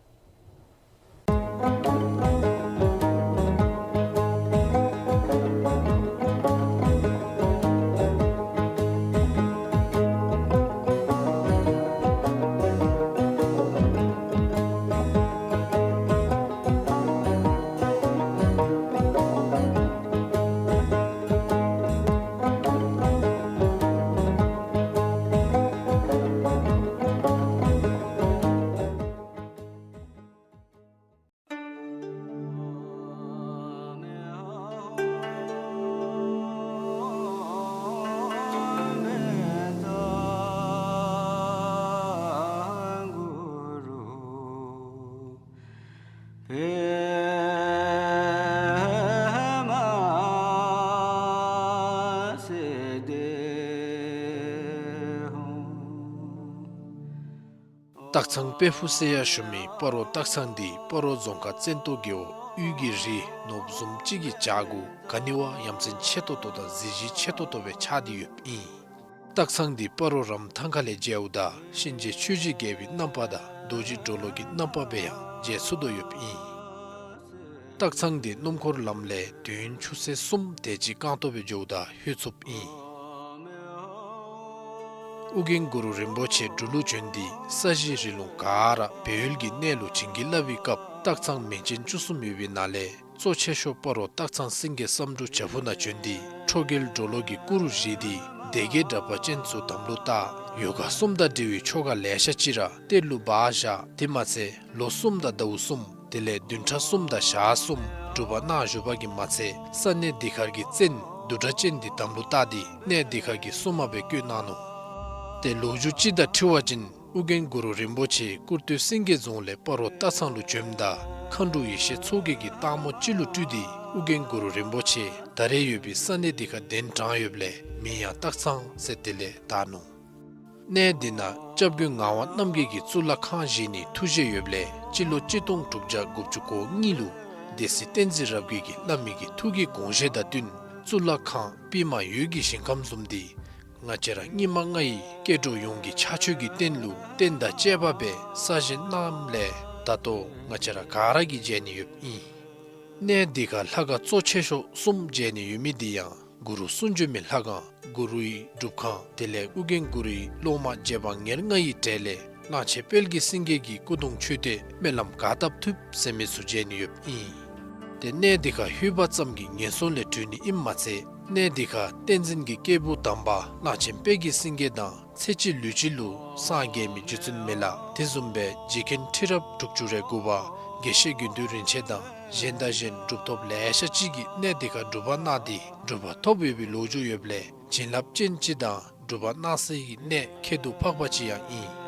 སྟག་ཚང་དཔལ་ཕུག་ཟེར་ཡང་ཞུ་མི་སྤ་རོ་སྟག་ཚང་འདི་སྤ་རོ་རྫོང་ཁག་བཙན་ཏོ་རྒེད་འོག་དབུས་ཀྱི་རི་ནོར་བུ་བཟུམ་ཅིག་གི་བྱག་གུ་ག་ནི་བ་ཡ་མཚན་ཆེ་ཏོག་ཏོ་དང་གཟི་བརྗིད་ཆེ་ཏོག་ཏོ་སྦེ་ཆགས་ཏེ་ཡོདཔ་ཨིན། སྟག་ཚང་འདི་སྤ་རོ་རམ་ཐང་ཁ་ལས་མཇལཝ་ད་གཤིན་རྗེ་ཆོས་ཀྱི་རྒྱལ་པོའི་རྣམ་པ་དང་རྡོ་རྗེ་གྲོ་ལོད་ཀྱི་རྣམ་པ་སྦེ་ཡང་མཇལ་ཚུགས་དོ་ཡོདཔ་ཨིན། སྟག་ཚང་འདི་སྣུམ་འཁོར་ལམ་ལས་དུས་ཡུན་ཆུ་ཚོད་གསུམ་དེ་ཅིག་རྐང་ཐོག་སྦེ་འགྱོཝ་ད་ལྷོད་ཚུགསཔ་ཨིན། ཨོ་རྒྱན་གུ་རུ་རིན་པོ་ཆེ་འབྲུག་ལུ་བྱོན་ཏེ་ས་གཞི་རི་ལུང་ག་ར་སྦས་ཡུལ་གྱི་གནས་ལུ་བྱིན་གྱིས་བརླབས་པའི་སྐབས་སྟག་ཚང་མིང་ཅན་བཅུ་གསུམ་ཡོད་པའི་ནང་ལས་གཙོ་ཆེ་ཤོས་སྤ་རོ་སྟག་ཚང་སེང་གེ་བསམ་འགྲུབ་བྱག་ཕུག་ནང་བྱོན་ཏེ་ཁྲོ་རྒྱལ་གྲོ་ལོད་ཀྱི་སྐུ་རུ་བཞེངས་ཏེ་སྡེ་བརྒྱད་དྲེགས་པ་ཅན་ཚུ་དམ་ལུ་བཏགས། ཡོ་ག་གསུམ་དང་འབྲེལ་བའི་ཆོ་ག་ལེ་ཤ་ཅིག་ར་གཏེར་ལུ་སྦ་བཞག། དེ་མ་ཚད་ལོ་གསུམ་དང་ཟླཝ་གསུམ་དེ་ལས་བདུན་ཕྲག་གསུམ་དང་ཞག་གསུམ་སྒྲུབ་པ་གནང་བཞུགས་པ་གིས་མ་ཚད་ས་གནས་འདི་ཁར་གྱི་བཙན་བདུད་དྲེགས་ཅན་འདི་དམ་ལུ་བཏགས་ཏེ་གནས་འདི་ཁར་གྱི་སྲུང་མ་སྦེ་བསྐོས་གནང་ནུག། ཏེ་ལོ་རྒྱུས་ཅིག་དང་འཁྲིལ་བ་ཅིན་ཨོ་རྒྱན་གུ་རུ་རིན་པོ་ཆེ་ཀུར་སྟོད་སེང་གེ་རྫོང་ལས་སྤ་རོ་སྟག་ཚང་ལུ་བྱོནམ་ད་མཁའ་འགྲོ་ཡེ་ཤེས་མཚོ་རྒྱལ་གྱིས་སྟག་མོ་ཅིག་ལུ་སྤྲུལ་ཏེ་ཨོ་རྒྱན་གུ་རུ་རིན་པོ་ཆེ་ད་རེས་ཡོད་པའི་ས་གནས་འདི་ཁར་གདན་དྲངས་ཡོདཔ་ལས་མིང་ཡང་སྟག་ཚང་ཟེར་དེ་ལས་བཏགས་ནུག། གནས་འདི་ནང་སྐྱབས་མགོན་ངག་དབང་རྣམ་རྒྱལ་གྱིས་གཙུག་ལག་ཁང་བཞེངས་ནིའི་ཐུགས་བཞེད་ཡོདཔ་ལས་སྤྱི་ལོ་གཅིག་སྟོང་དྲུག་བརྒྱ་དགུ་བཅུ་གོ་གཉིས་ལུ་སྡེ་སྲིད་བསྟན་འཛིན་རབ་རྒྱས་ཀྱིས་བླ་མའི་གི་ཐུགས་ཀྱི་དགོངས་བཞེད་དང་བསྟུན་གཙུག་ལག་ཁང་པདྨ་འོད་ཀྱི་ཞིང་ཁམས་བཟུམ་འདི་ང་བཅས་ར་སྙིགས་མ་ལྔ་ཡི་སྐྱེ་འགྲོ་ཡོངས་ཀྱི་ཕྱག་མཆོད་ཀྱི་རྟེན་ལུ་རྟེན་དང་བཅས་པ་སྦེ་གསར་བཞེངས་གནངམ་ལས་ད་ལྟོ་ང་བཅས་ར་ག་ར་གིས་མཇལ་ནི་ཡོདཔ་ཨིན། གནས་འདི་ཁར་ལྷ་ཁང་གཙོ་ཆེ་ཤོས་གསུམ་མཇལ་ནི་ཡོད་མི་འདི་ཡང་གུ་རུ་གསུང་བྱོན་མའི་ལྷ་ཁང་གུ་རུའི་སྒྲུབ་ཁང་དེ་ལས་ཨོ་རྒྱན་གུ་རུའི་སློབ་མ་རྗེ་འབངས་ཉེར་ལྔ་ཡི་གྲས་ལས་གླང་ཆེན་དཔལ་གྱི་སེང་གེ་གི་སྐུ་གདུང་མཆོད་རྟེན་སྨོན་ལམ་ག་བཏབ་ཐུབ་ཟེར་མི་ཚུ་མཇལ་ནི་ཡོདཔ་ཨིན། ཏེ་གནས་འདི་ཁར་ལྷོད་པ་ཙམ་གྱིས་ངན་སོང་ལས་གྲོལ་ནི་ཨིནམ་མ་ཚད་གནས་འདི་ཁར་བསྟན་འཛིན་གྱི་སྐྱེས་བུ་དམ་པ་གླང་ཆེན་དཔལ་གྱི་སེང་གེ་དང་ཚེ་གཅིག་ལུས་གཅིག་ལུ་སངས་རྒྱས་མི་རྗེ་བཙུན་མི་ལ་དེ་བཟུམ་སྦེ་རྗེ་མཁན་ཁྲི་རབས་དྲུག་ཅུ་རེ་དགུ་པ་དགེ་བཤེས་དགེ་འདུན་རིན་ཆེན་དང་གཞན་དང་གཞན་གྲུབ་ཐོབ་ལེ་ཤ་ཅིག་གིས་གནས་འདི་ཁར་སྒྲུབ་པ་གནང་སྟེ་སྒྲུབ་པ་ཐོབ་ཡོད་པའི་ལོ་རྒྱུས་ཡོདཔ་ལས་བྱིན་རླབས་ཅན་ཅིག་དང་སྒྲུབ་པ་གནང་སའི་གནས་ཁྱད་དུ་འཕགས་པ་ཅིག་ཡང་ཨིན།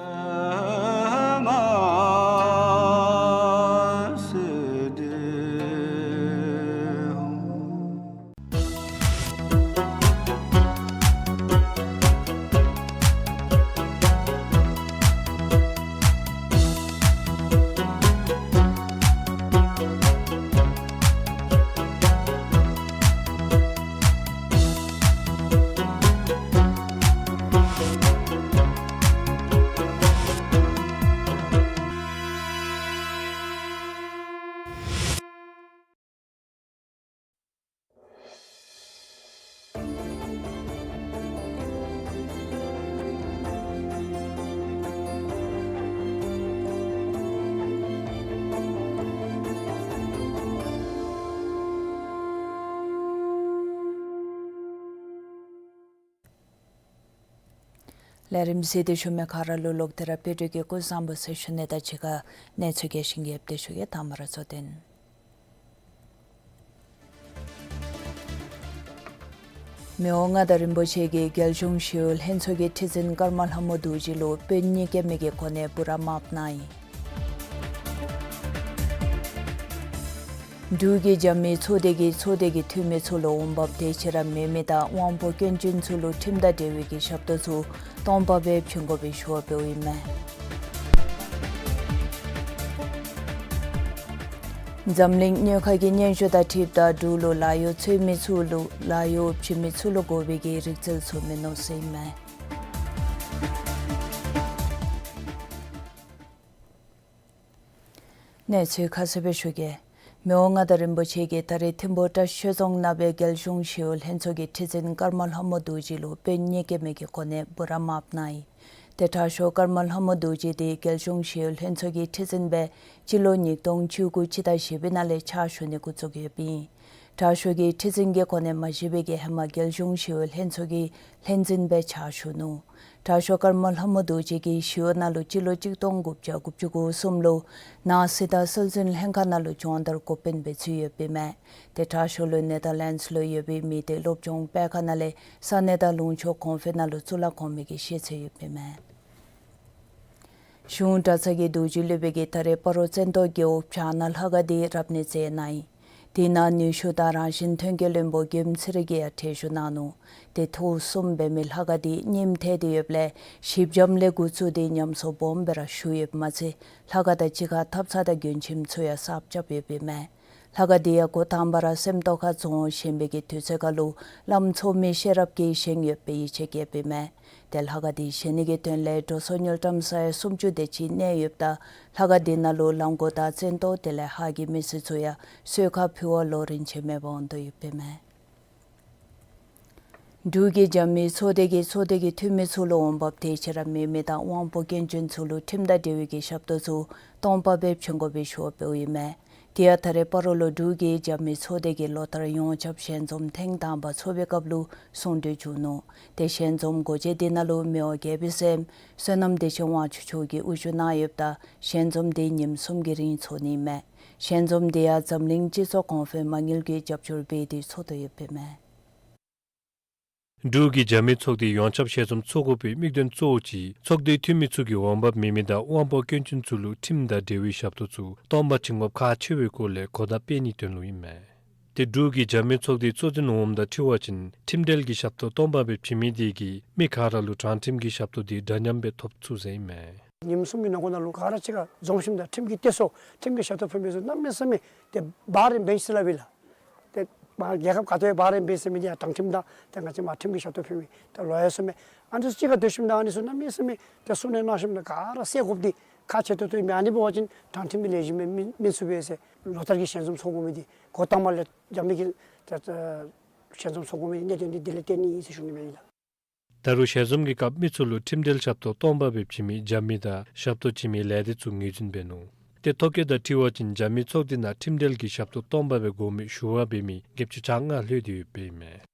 ལས་རིམ་གཟིགས་ཏེ་བཞུགས་མི་ག་ར་ལུ་ལོག་སྟེ་ར་དཔལ་སྒྲོན་གྱིས་སྐུ་གཟུགས་བཟང་པོ་ཟེར་ཞུ་ནི་དང་གཅིག་ཁར་གནས་ཚུལ་རྒྱས་ཤིང་རྒྱསཔ་སྦེ་ཞུ་གེ། དང་པ་ར་གཙོ་དོན། མི་དབང་མངའ་བདག་རིན་པོ་ཆེ་གིས་རྒྱལ་གཞུང་ཞི་གཡོག་ལྷན་ཚོགས་ཀྱི་ཁྲི་འཛིན་ཀརྨ་ལྷ་མོ་རྡོ་རྗེ་ལུ་དཔོན་གཉིས་སྐྱེས་མི་གི་གོ་གནས་འབུམ་ར་མ་གནང་ཡི། འབྲུག་གི་རྒྱབ་མི་ཚོགས་སྡེ་གིས་ཚོགས་སྡེ་གི་འཐུས་མི་ཚུ་ལུ་འོང་འབབ་དེ་ཅིག་ར་མེད་མི་དང་དབང་པོ་སྐྱོན་ཅན་ཚུ་ལུ་ཁྲིམས་དང་འབྲེལ་བའི་གི་ཞབས་ཏོག་ཚུ་སྟོང་པ་སྦེ་བྱིན་དགོ་པའི་ཞུ་བ་འབདཝ་ཨིན་མས། འཛམ་གླིང་གནོད་འཁོར་གྱི་སྙན་ཞུ་དང་འཁྲིལཝ་ད་འབྲུག་ལུ་ལཱ་གཡོག་འཚོལ་མི་ཚུ་ལུ་ལཱ་གཡོག་བྱིན་མི་ཚུ་ལུ་དགོ་པའི་གི་རིག་རྩལ་ཚུ་མིན་ནུག་ཟེར་ཨིན་མས། གནས་ཚུལ་ཁ་གསལ་སྦེ་ཞུ་གེ། མི་དབང་མངའ་བདག་རིན་པོ་ཆེ་གིས་ད་རིས་ཐིམ་ཕུ་བཀྲ་ཤིས་ཆོས་རྫོང་ནང་སྦེ་རྒྱལ་གཞུང་ཞི་གཡོག་ལྷན་ཚོགས་ཀྱི་ཁྲི་འཛིན་ཀརྨ་ལྷ་མོ་རྡོ་རྗེ་ལུ་དཔོན་གཉིས་སྐྱེས་མི་གི་གོ་གནས་འབུམ་ར་མ་གནང་ཡི། ཏེ་དྲག་ཤོས་ཀརྨ་ལྷ་མོ་རྡོ་རྗེ་དེ་རྒྱལ་གཞུང་ཞི་གཡོག་ལྷན་ཚོགས་ཀྱི་ཁྲི་འཛིན་སྦེ་སྤྱི་ལོ་ཉིས་སྟོང་བཅུ་དགུ་སྤྱི་ཟླ་བཞི་པའི་ནང་ལས་ཕྱག་ཞུ་ནི་འགོ་བཙུགས་ཡོདཔ་ཨིན། དྲག་ཤོས་ཀྱི་ཁྲི་འཛིན་གྱི་གོ་གནས་མ་བཞེས་པའི་གི་ཧེ་མ་རྒྱལ་གཞུང་ཞི་གཡོག་ལྷན་ཚོགས་ཀྱི་ལྷན་འཛིན་སྦེ་ཕྱག་ཞུ་ནུག། དྲག་ཤོས་ཀརྨ་ལྷ་མོ་རྡོ་རྗེ་གིས་ཞི་གཡོག་ནང་ལུ་སྤྱི་ལོ་གཅིག་སྟོང་དགུ་བརྒྱ་དགུ་བཅུ་གོ་གསུམ་ལུ་ནཱ་གཟི་དང་སྲོལ་འཛིན་ལྷན་ཁག་ནང་ལུ་སྦྱོང་བརྡར་འགོ་དཔོན་སྦེ་ཚུད་ཡོདཔ་ཨིན་མས། ཏེ་དྲག་ཤོས་ལུ་ནེ་དར་ལེནཌསི་ལུ་ཡོད་པའི་མི་སྡེ་སློབ་སྦྱོང་སྤེལ་ཁང་ནང་ལས་ས་གནས་དང་ལུང་ཕྱོགས་གོང་འཕེལ་ནང་ལུ་གཙུག་ལག་གོང་མའི་གི་ཤེས་ཚད་ཡོདཔ་ཨིན་མས། གཞུང་གྲྭ་ཚང་གི་རྡོ་རྗེ་སློབ་དཔོན་གྱིས་ད་རེས་སྤ་རོ་བཙན་ཏོ་རྒེད་འོག་བྱང་ན་ལྷ་ཁང་འདི་རབ་གནས་མཛད་གནང་ཡི། དེ་ནང་ནུས་ཤུགས་དང་རང་བཞིན་ཐོན་སྐྱེད་བློན་པོ་མགྱོནམ་ཚེ་རིང་གིས་ཡང་གྲལ་བཞུགས་གནང་ནུག། ཏེ་ཐོག་གསུམ་འབད་མི་ལྷ་ཁང་འདི་རྙིངམ་ཐལ་ཏེ་ཡོདཔ་ལས་ཞིབ་འཇམ་ལས་འགོ་བཙུགས་ཏེ་ཉམས་གསོ་སྦོམ་སྦེ་ར་ཞུ་ཡོདཔ་མ་ཚད་ལྷ་ཁང་དང་གཅིག་ཁར་ཐབ་ཚང་དང་མགྱོནམ་ཁྱིམ་ཚུ་ཡང་གསརཔ་རྐྱབ་ཡོདཔ་ཨིན་མས། ལྷ་ཁང་འདི་ཡང་འགོ་དང་པ་ར་སེམས་རྟོགས་ཁ་རྫོང་བཞེངས་པའི་གི་དུས་ཚོད་ཁར་ལུ་བླམ་ཚོགས་མི་ཤེས་རབ་ཀྱིས་བཞེངས་ཡོད་པའི་ཡིད་ཆེས་བསྐྱེདཔ་ཨིན་མས། ཏེ་ལྷ་ཁང་འདི་བཞེངས་ནི་གི་དོན་ལས་འགྲོ་སོང་དངུལ་ཀྲམ་ས་ཡ་སུམ་ཅུ་དེ་ཅིག་གནས་ཡོདཔ་ད་ལྷ་ཁང་འདི་ནང་ལུ་ལམ་འགོ་དང་བཙན་ཏོ་དེ་ལས་ཧཱ་གི་མི་སེར་ཚུ་ཡང་གསོལ་ཁ་ཕུལ་བར་ལོ་རིམ་བྱོན་མི་འབདཝ་འོང་དོ་ཡོདཔ་ཨིན་མས། འབྲུག་གི་རྒྱབ་མི་ཚོགས་སྡེ་གིས་ཚོགས་སྡེ་གི་འཐུས་མི་ཚུ་ལུ་འོང་འབབ་དེ་ཅིག་ར་མེད་མི་དང་དབང་པོ་སྐྱོན་ཅན་ཚུ་ལུ་ཁྲིམས་དང་འབྲེལ་བའི་གི་ཞབས་ཏོག་ཚུ་སྟོང་པ་སྦེ་བྱིན་དགོ་པའི་ཞུ་བ་འབདཝ་ཨིན་མས། དེ་ཡང་ད་རེས་སྤ་རོ་ལུ་འབྲུག་གི་རྒྱབ་མི་ཚོགས་སྡེ་གིས་ལོ་ལྟར་ཡོངས་ཁྱབ་ཞལ་འཛོམས་ཐེངས་དང་པ་ཚོགས་པའི་སྐབས་ལུ་གསུང་གྲོས་བསྐྱངས་ནུག། ཏེ་ཞལ་འཛོམས་སྒོ་འབྱེད་དེ་ནང་ལུ་མི་དབང་རྒྱལ་པོའི་སྲསམོ་བསོད་ནམས་བདེ་ཆེན་དབང་ཕྱུག་མཆོག་གིས་དབུ་བཞུགས་གནང་ཡོདཔ་ད་ཞལ་འཛོམས་དེ་ཉིནམ་གསུམ་གྱི་རིང་ཚོགས་ནི་ཨིན་མས། ཞལ་འཛོམས་དེ་ཡང་འཛམ་གླིང་སྤྱི་ཚོགས་གོང་འཕེལ་མ་དངུལ་གྱིས་རྒྱབ་སྐྱོར་འབད་དེ་ཚོགས་དོ་ཡོདཔ་ཨིན་མས། འབྲུག་གི་རྒྱབ་མི་ཚོགས་སྡེ་ཡོངས་ཁྱབ་ཞལ་འཛོམས་ཚོགས་དགོ་པའི་དམིགས་དོན་གཙོ་བོ་ཅིག་ཚོགས་སྡེའི་འཐུས་མི་ཚུ་གིས་འོང་འབབ་མེད་མི་དང་དབང་པོ་སྐྱོན་ཅན་ཚུ་ལུ་ཁྲིམས་དང་འབྲེལ་བའི་ཞབས་ཏོག་ཚུ་སྟོང་པ་བྱིན་དགོཔ་ཁག་ཆེ་བའི་སྐོར་ལས་གོ་བརྡ་སྤེལ་ནིའི་དོན་ལུ་ཨིན་མས། ཏེ་འབྲུག་གི་རྒྱབ་མི་ཚོགས་སྡེའི་གཙོ་འཛིན་འོགམ་དང་འཁྲིལ་བ་ཅིན་ཁྲིམས་འབྲེལ་གྱི་ཞབས་ཏོག་སྟོང་པ་སྦེ་བྱིན་མི་དེ་གིས་མི་ག་ར་ལུ་དྲང་ཁྲིམས་ཀྱི་ཞབས་ཏོག་དེ་འདྲ་མཉམ་སྦེ་ཐོབ་ཚུགས་ཟེར་ཨིན་མས། ཉིནམ་གསུམ་གྱི་ནང་འཁོད་ནང་ལུ་ག་ར་གཅིག་ཁར་འཛོམས་ཞིནམ་ད་ཁྲིམས་ཀྱི་གཏད་སོ་ཁྲིམས་ཀྱི་ཞབས་ཏོག་ཕུལ་མི་ཚུ་གནམ་མེད་ས་མེད་ཏེ་bar and bench ཟེར་སླབ་ཨིན་ལགས། ཏེ་མ་རྒྱལ་ཁབ་ག་ཏེ་bar and bench ཟེར་མི་འདི་ཡང་དྲང་ཁྲིམས་དང་ཏེ་ང་བཅས་མར་ཁྲིམས་ཀྱི་ཞབས་ཏོག་ཕུལ་མི་ཏེ་ལོ་ཡར་ཚུ་མས། ཨ་ནི་ཚུ་གཅིག་ཁར་སྡོད་ཞིནམ་ད་ཨ་ནི་ཚུ་གནམ་མེད་ས་མེད་ཏེ་གསུང་གནང་གནང་ཞིནམ་ད་ག་ར་བསལ་དགོཔ་འདི་ཁག་ཆེ་ཏོག་ཏོ་ཨིན་མས། ཨ་ནི་འབད་བ་ཅིན་དྲང་ཁྲིམས་ཀྱི་ལེགས་ཤོམ་སྦེ་སྨིན་སྨིན་ཚུགས་པས་ཟེར་ལོ་ལྟར་གྱི་ཞལ་འཛོམས་ཚོགས་དགོ་མི་འདི་འགོ་དང་པ་ལས་རྒྱབ་མི་གི་ཏེ་ཞལ་འཛོམས་ཚོགས་དགོ་མི་འདི་གནད་དོན་འདི་དེ་ལས་བརྟེན་ནི་ཨིན་ཟེར་ཞུ་ནི་ཨིན་ལགས། ད་རུང་ཞལ་འཛོམས་ཀྱི་སྐབས་མི་ཚུ་ལུ་ཁྲིམས་འབྲེལ་ཞབས་ཏོག་སྟོང་པ་སྦེ་བྱིན་མི་རྒྱབ་མི་དང་ཞབས་ཏོག་བྱིན་མི་ལས་སྡེ་ཚུ་ངོས་འཛིན་འབད་ནུག། ཏེ་ཐོ་བཀོད་དང་འཁྲིལ་བ་ཅིན་རྒྱབ་མི་ཚོགས་སྡེ་ནང་ཁྲིམས་འབྲེལ་གྱི་ཞབས་ཏོག་སྟོང་པ་སྦེ་དགོ་མི་ཞུ་བ་འབད་མི་བརྒྱད་ཅུ་གྱ་ལྔ་ལྷོད་དེ་ཡོདཔ་ཨིན་མས།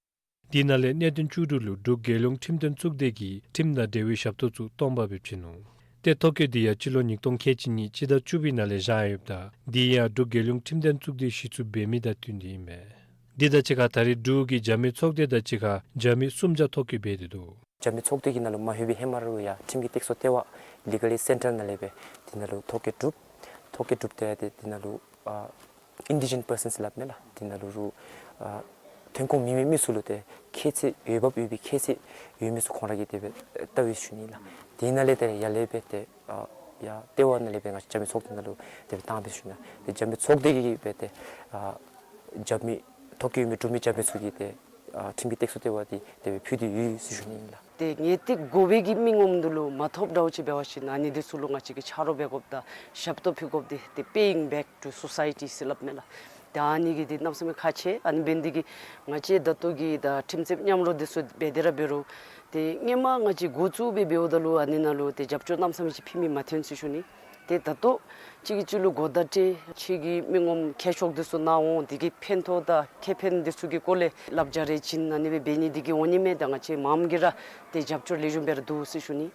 དེ་ནང་ལས་གནད་དོན་བཅུ་དྲུག་ལུ་འབྲུག་རྒྱལ་ཡོངས་ཁྲིམས་དོན་གཙུག་སྡེ་གིས་ཁྲིམས་དང་འབྲེལ་བའི་ཞབས་ཏོག་ཚུ་སྟོང་པ་སྦེ་བྱིན་ནུག། ཏེ་ཐོ་བཀོད་དེ་ཡང་སྤྱི་ལོ་ཉིས་སྟོང་ཁལ་གཅིག་གཉིས་སྤྱི་ཟླ་བཅུ་པའི་ནང་ལས་བཞག་ཡོདཔ་ད་དེ་ཡང་འབྲུག་རྒྱལ་ཡོངས་ཁྲིམས་དོན་གཙུག་སྡེ་གཞི་བཙུགས་འབད་མི་དང་བསྟུན་ཏེ་ཨིན་མས། དེ་དང་གཅིག་ཁར་ད་རེས་འབྲུག་གི་རྒྱབ་མི་ཚོགས་སྡེ་དང་གཅིག་ཁར་རྒྱབ་མི་གསུམ་ཆ་ཐོ་བཀོད་འབད་དེ་འདུག། རྒྱབ་མི་ཚོགས་སྡེ་གི་ནང་ལུ་མ་ལྷོད་པའི་ཧེ་མ་ར་ལུ་ཡང་ཁྲིམས་ཀྱི་སྟེགས་གསོ་ལྟེ་བ་Legal Aid Centre ནང་ལས་སྦེ་དེ་ནང་ལུ་ཐོ་བཀོད་གྲུབ། ཐོ་བཀོད་གྲུབ་སྟེ་ཏེ་དེ་ནང་ལུ་ཨ་indigent persons སླབ་མས་ལགས། དེ་ནང་ལུ་རུང་ཨ་ཐོན་ཁུངས་མེད་མི་མི་ཚུ་ལུ་ཏེ་ཁྱད་ཚད་འོས་འབབ་ཡོད་པའི་ཁྱད་ཚད་ཡོད་མི་ཚུ་ཁོང་ར་གིས་དེ་སྦེ་བལྟ་བའི་ཞུ་ནི་ལགས། དེ་ནང་ལས་ཏེ་ཡར་ལས་སྦེ་ཏེ་ཨ་ཡར་ལྟེ་བ་ནང་ལས་སྦེ་ང་བཅས་རྒྱབ་མི་ཚོགས་སྡེ་ནང་ལུ་དེ་སྦེ་བཏང་སྦེ་ཞུ་ནི། ཏེ་རྒྱབ་མི་ཚོགས་སྡེ་གིས་སྦེ་ཏེ་ཨ་རྒྱབ་མི་ཐོ་བཀོད་ཡོད་མི་འབྲུག་མི་རྒྱབ་མི་ཚུ་གིས་ཏེ་ཨ་ཁྲིམས་ཀྱི་སྟེགས་གསོ་ལྟེ་བ་འདི་དེ་སྦེ་ཕུལ་ཏེ་ཡོད་ཟེར་ཞུ་ནི་ཨིན་ལགས། ཏེ་ངེས་ཏིག་དགོ་པའི་གི་མི་ངོམ་འདི་ལུ་མ་ཐོབ་འདྲཝ་ཅིག་འབད་བ་ཅིན་ཨ་ནི་འདི་ཚུ་ལུ་ང་བཅས་ཀྱིས་ཆ་རོགས་འབད་དགོཔ་དང་ཞབས་ཏོག་ཕུལ་དགོཔ་འདི་ཏེ་paying back to society ཟེར་སླབ་མས་ལགས། ཏེ་ཨ་ནི་གི་འདི་གནམ་མེད་ས་མེད་ཁག་ཆེ། ཨ་ནི་འབད་ནི་འདི་གིས་ང་བཅས་ད་ལྟོ་གི་ད་ཁྲིམས་རྩོདཔ་མཉམ་རོགས་འདི་ཚུ་འབད་དེ་ར་འབད་རུང་ཏེ་སྔོན་མ་ང་བཅས་འགོ་བཙུགས་སྦེ་འབདཝ་ད་ལུ་ཨ་ནི་ནང་ལུ་ཏེ་རྒྱབ་སྐྱོར་གནམ་མེད་ས་མེད་ཅིག་ཕུལ་མི་མ་ཐོན་ཟེར་ཞུ་ནི། ཏེ་ད་ལྟོ་གཅིག་གིས་གཅིག་ལུ་གོ་བརྡ་སྤྲོད་གཅིག་གིས་མི་ངོམ་ཁྱད་ཤོག་འདི་ཚུ་གནང་འོང་། དེ་གི་ཕན་ཐོགས་དང་ཁེ་ཕན་འདི་ཚུ་གི་སྐོར་ལས་བསླབ་བྱ་རེ་བྱིན་ཨ་ནི་སྦེ་འབད་ནི་འདི་གིས་འོང་ནི་མས། ད་ང་བཅས་མངམ་གིས་ར་ཏེ་རྒྱབ་སྐྱོར་ལེགས་ཤོམ་སྦེ་ར་འདུག་ཟེར་ཞུ་ནི།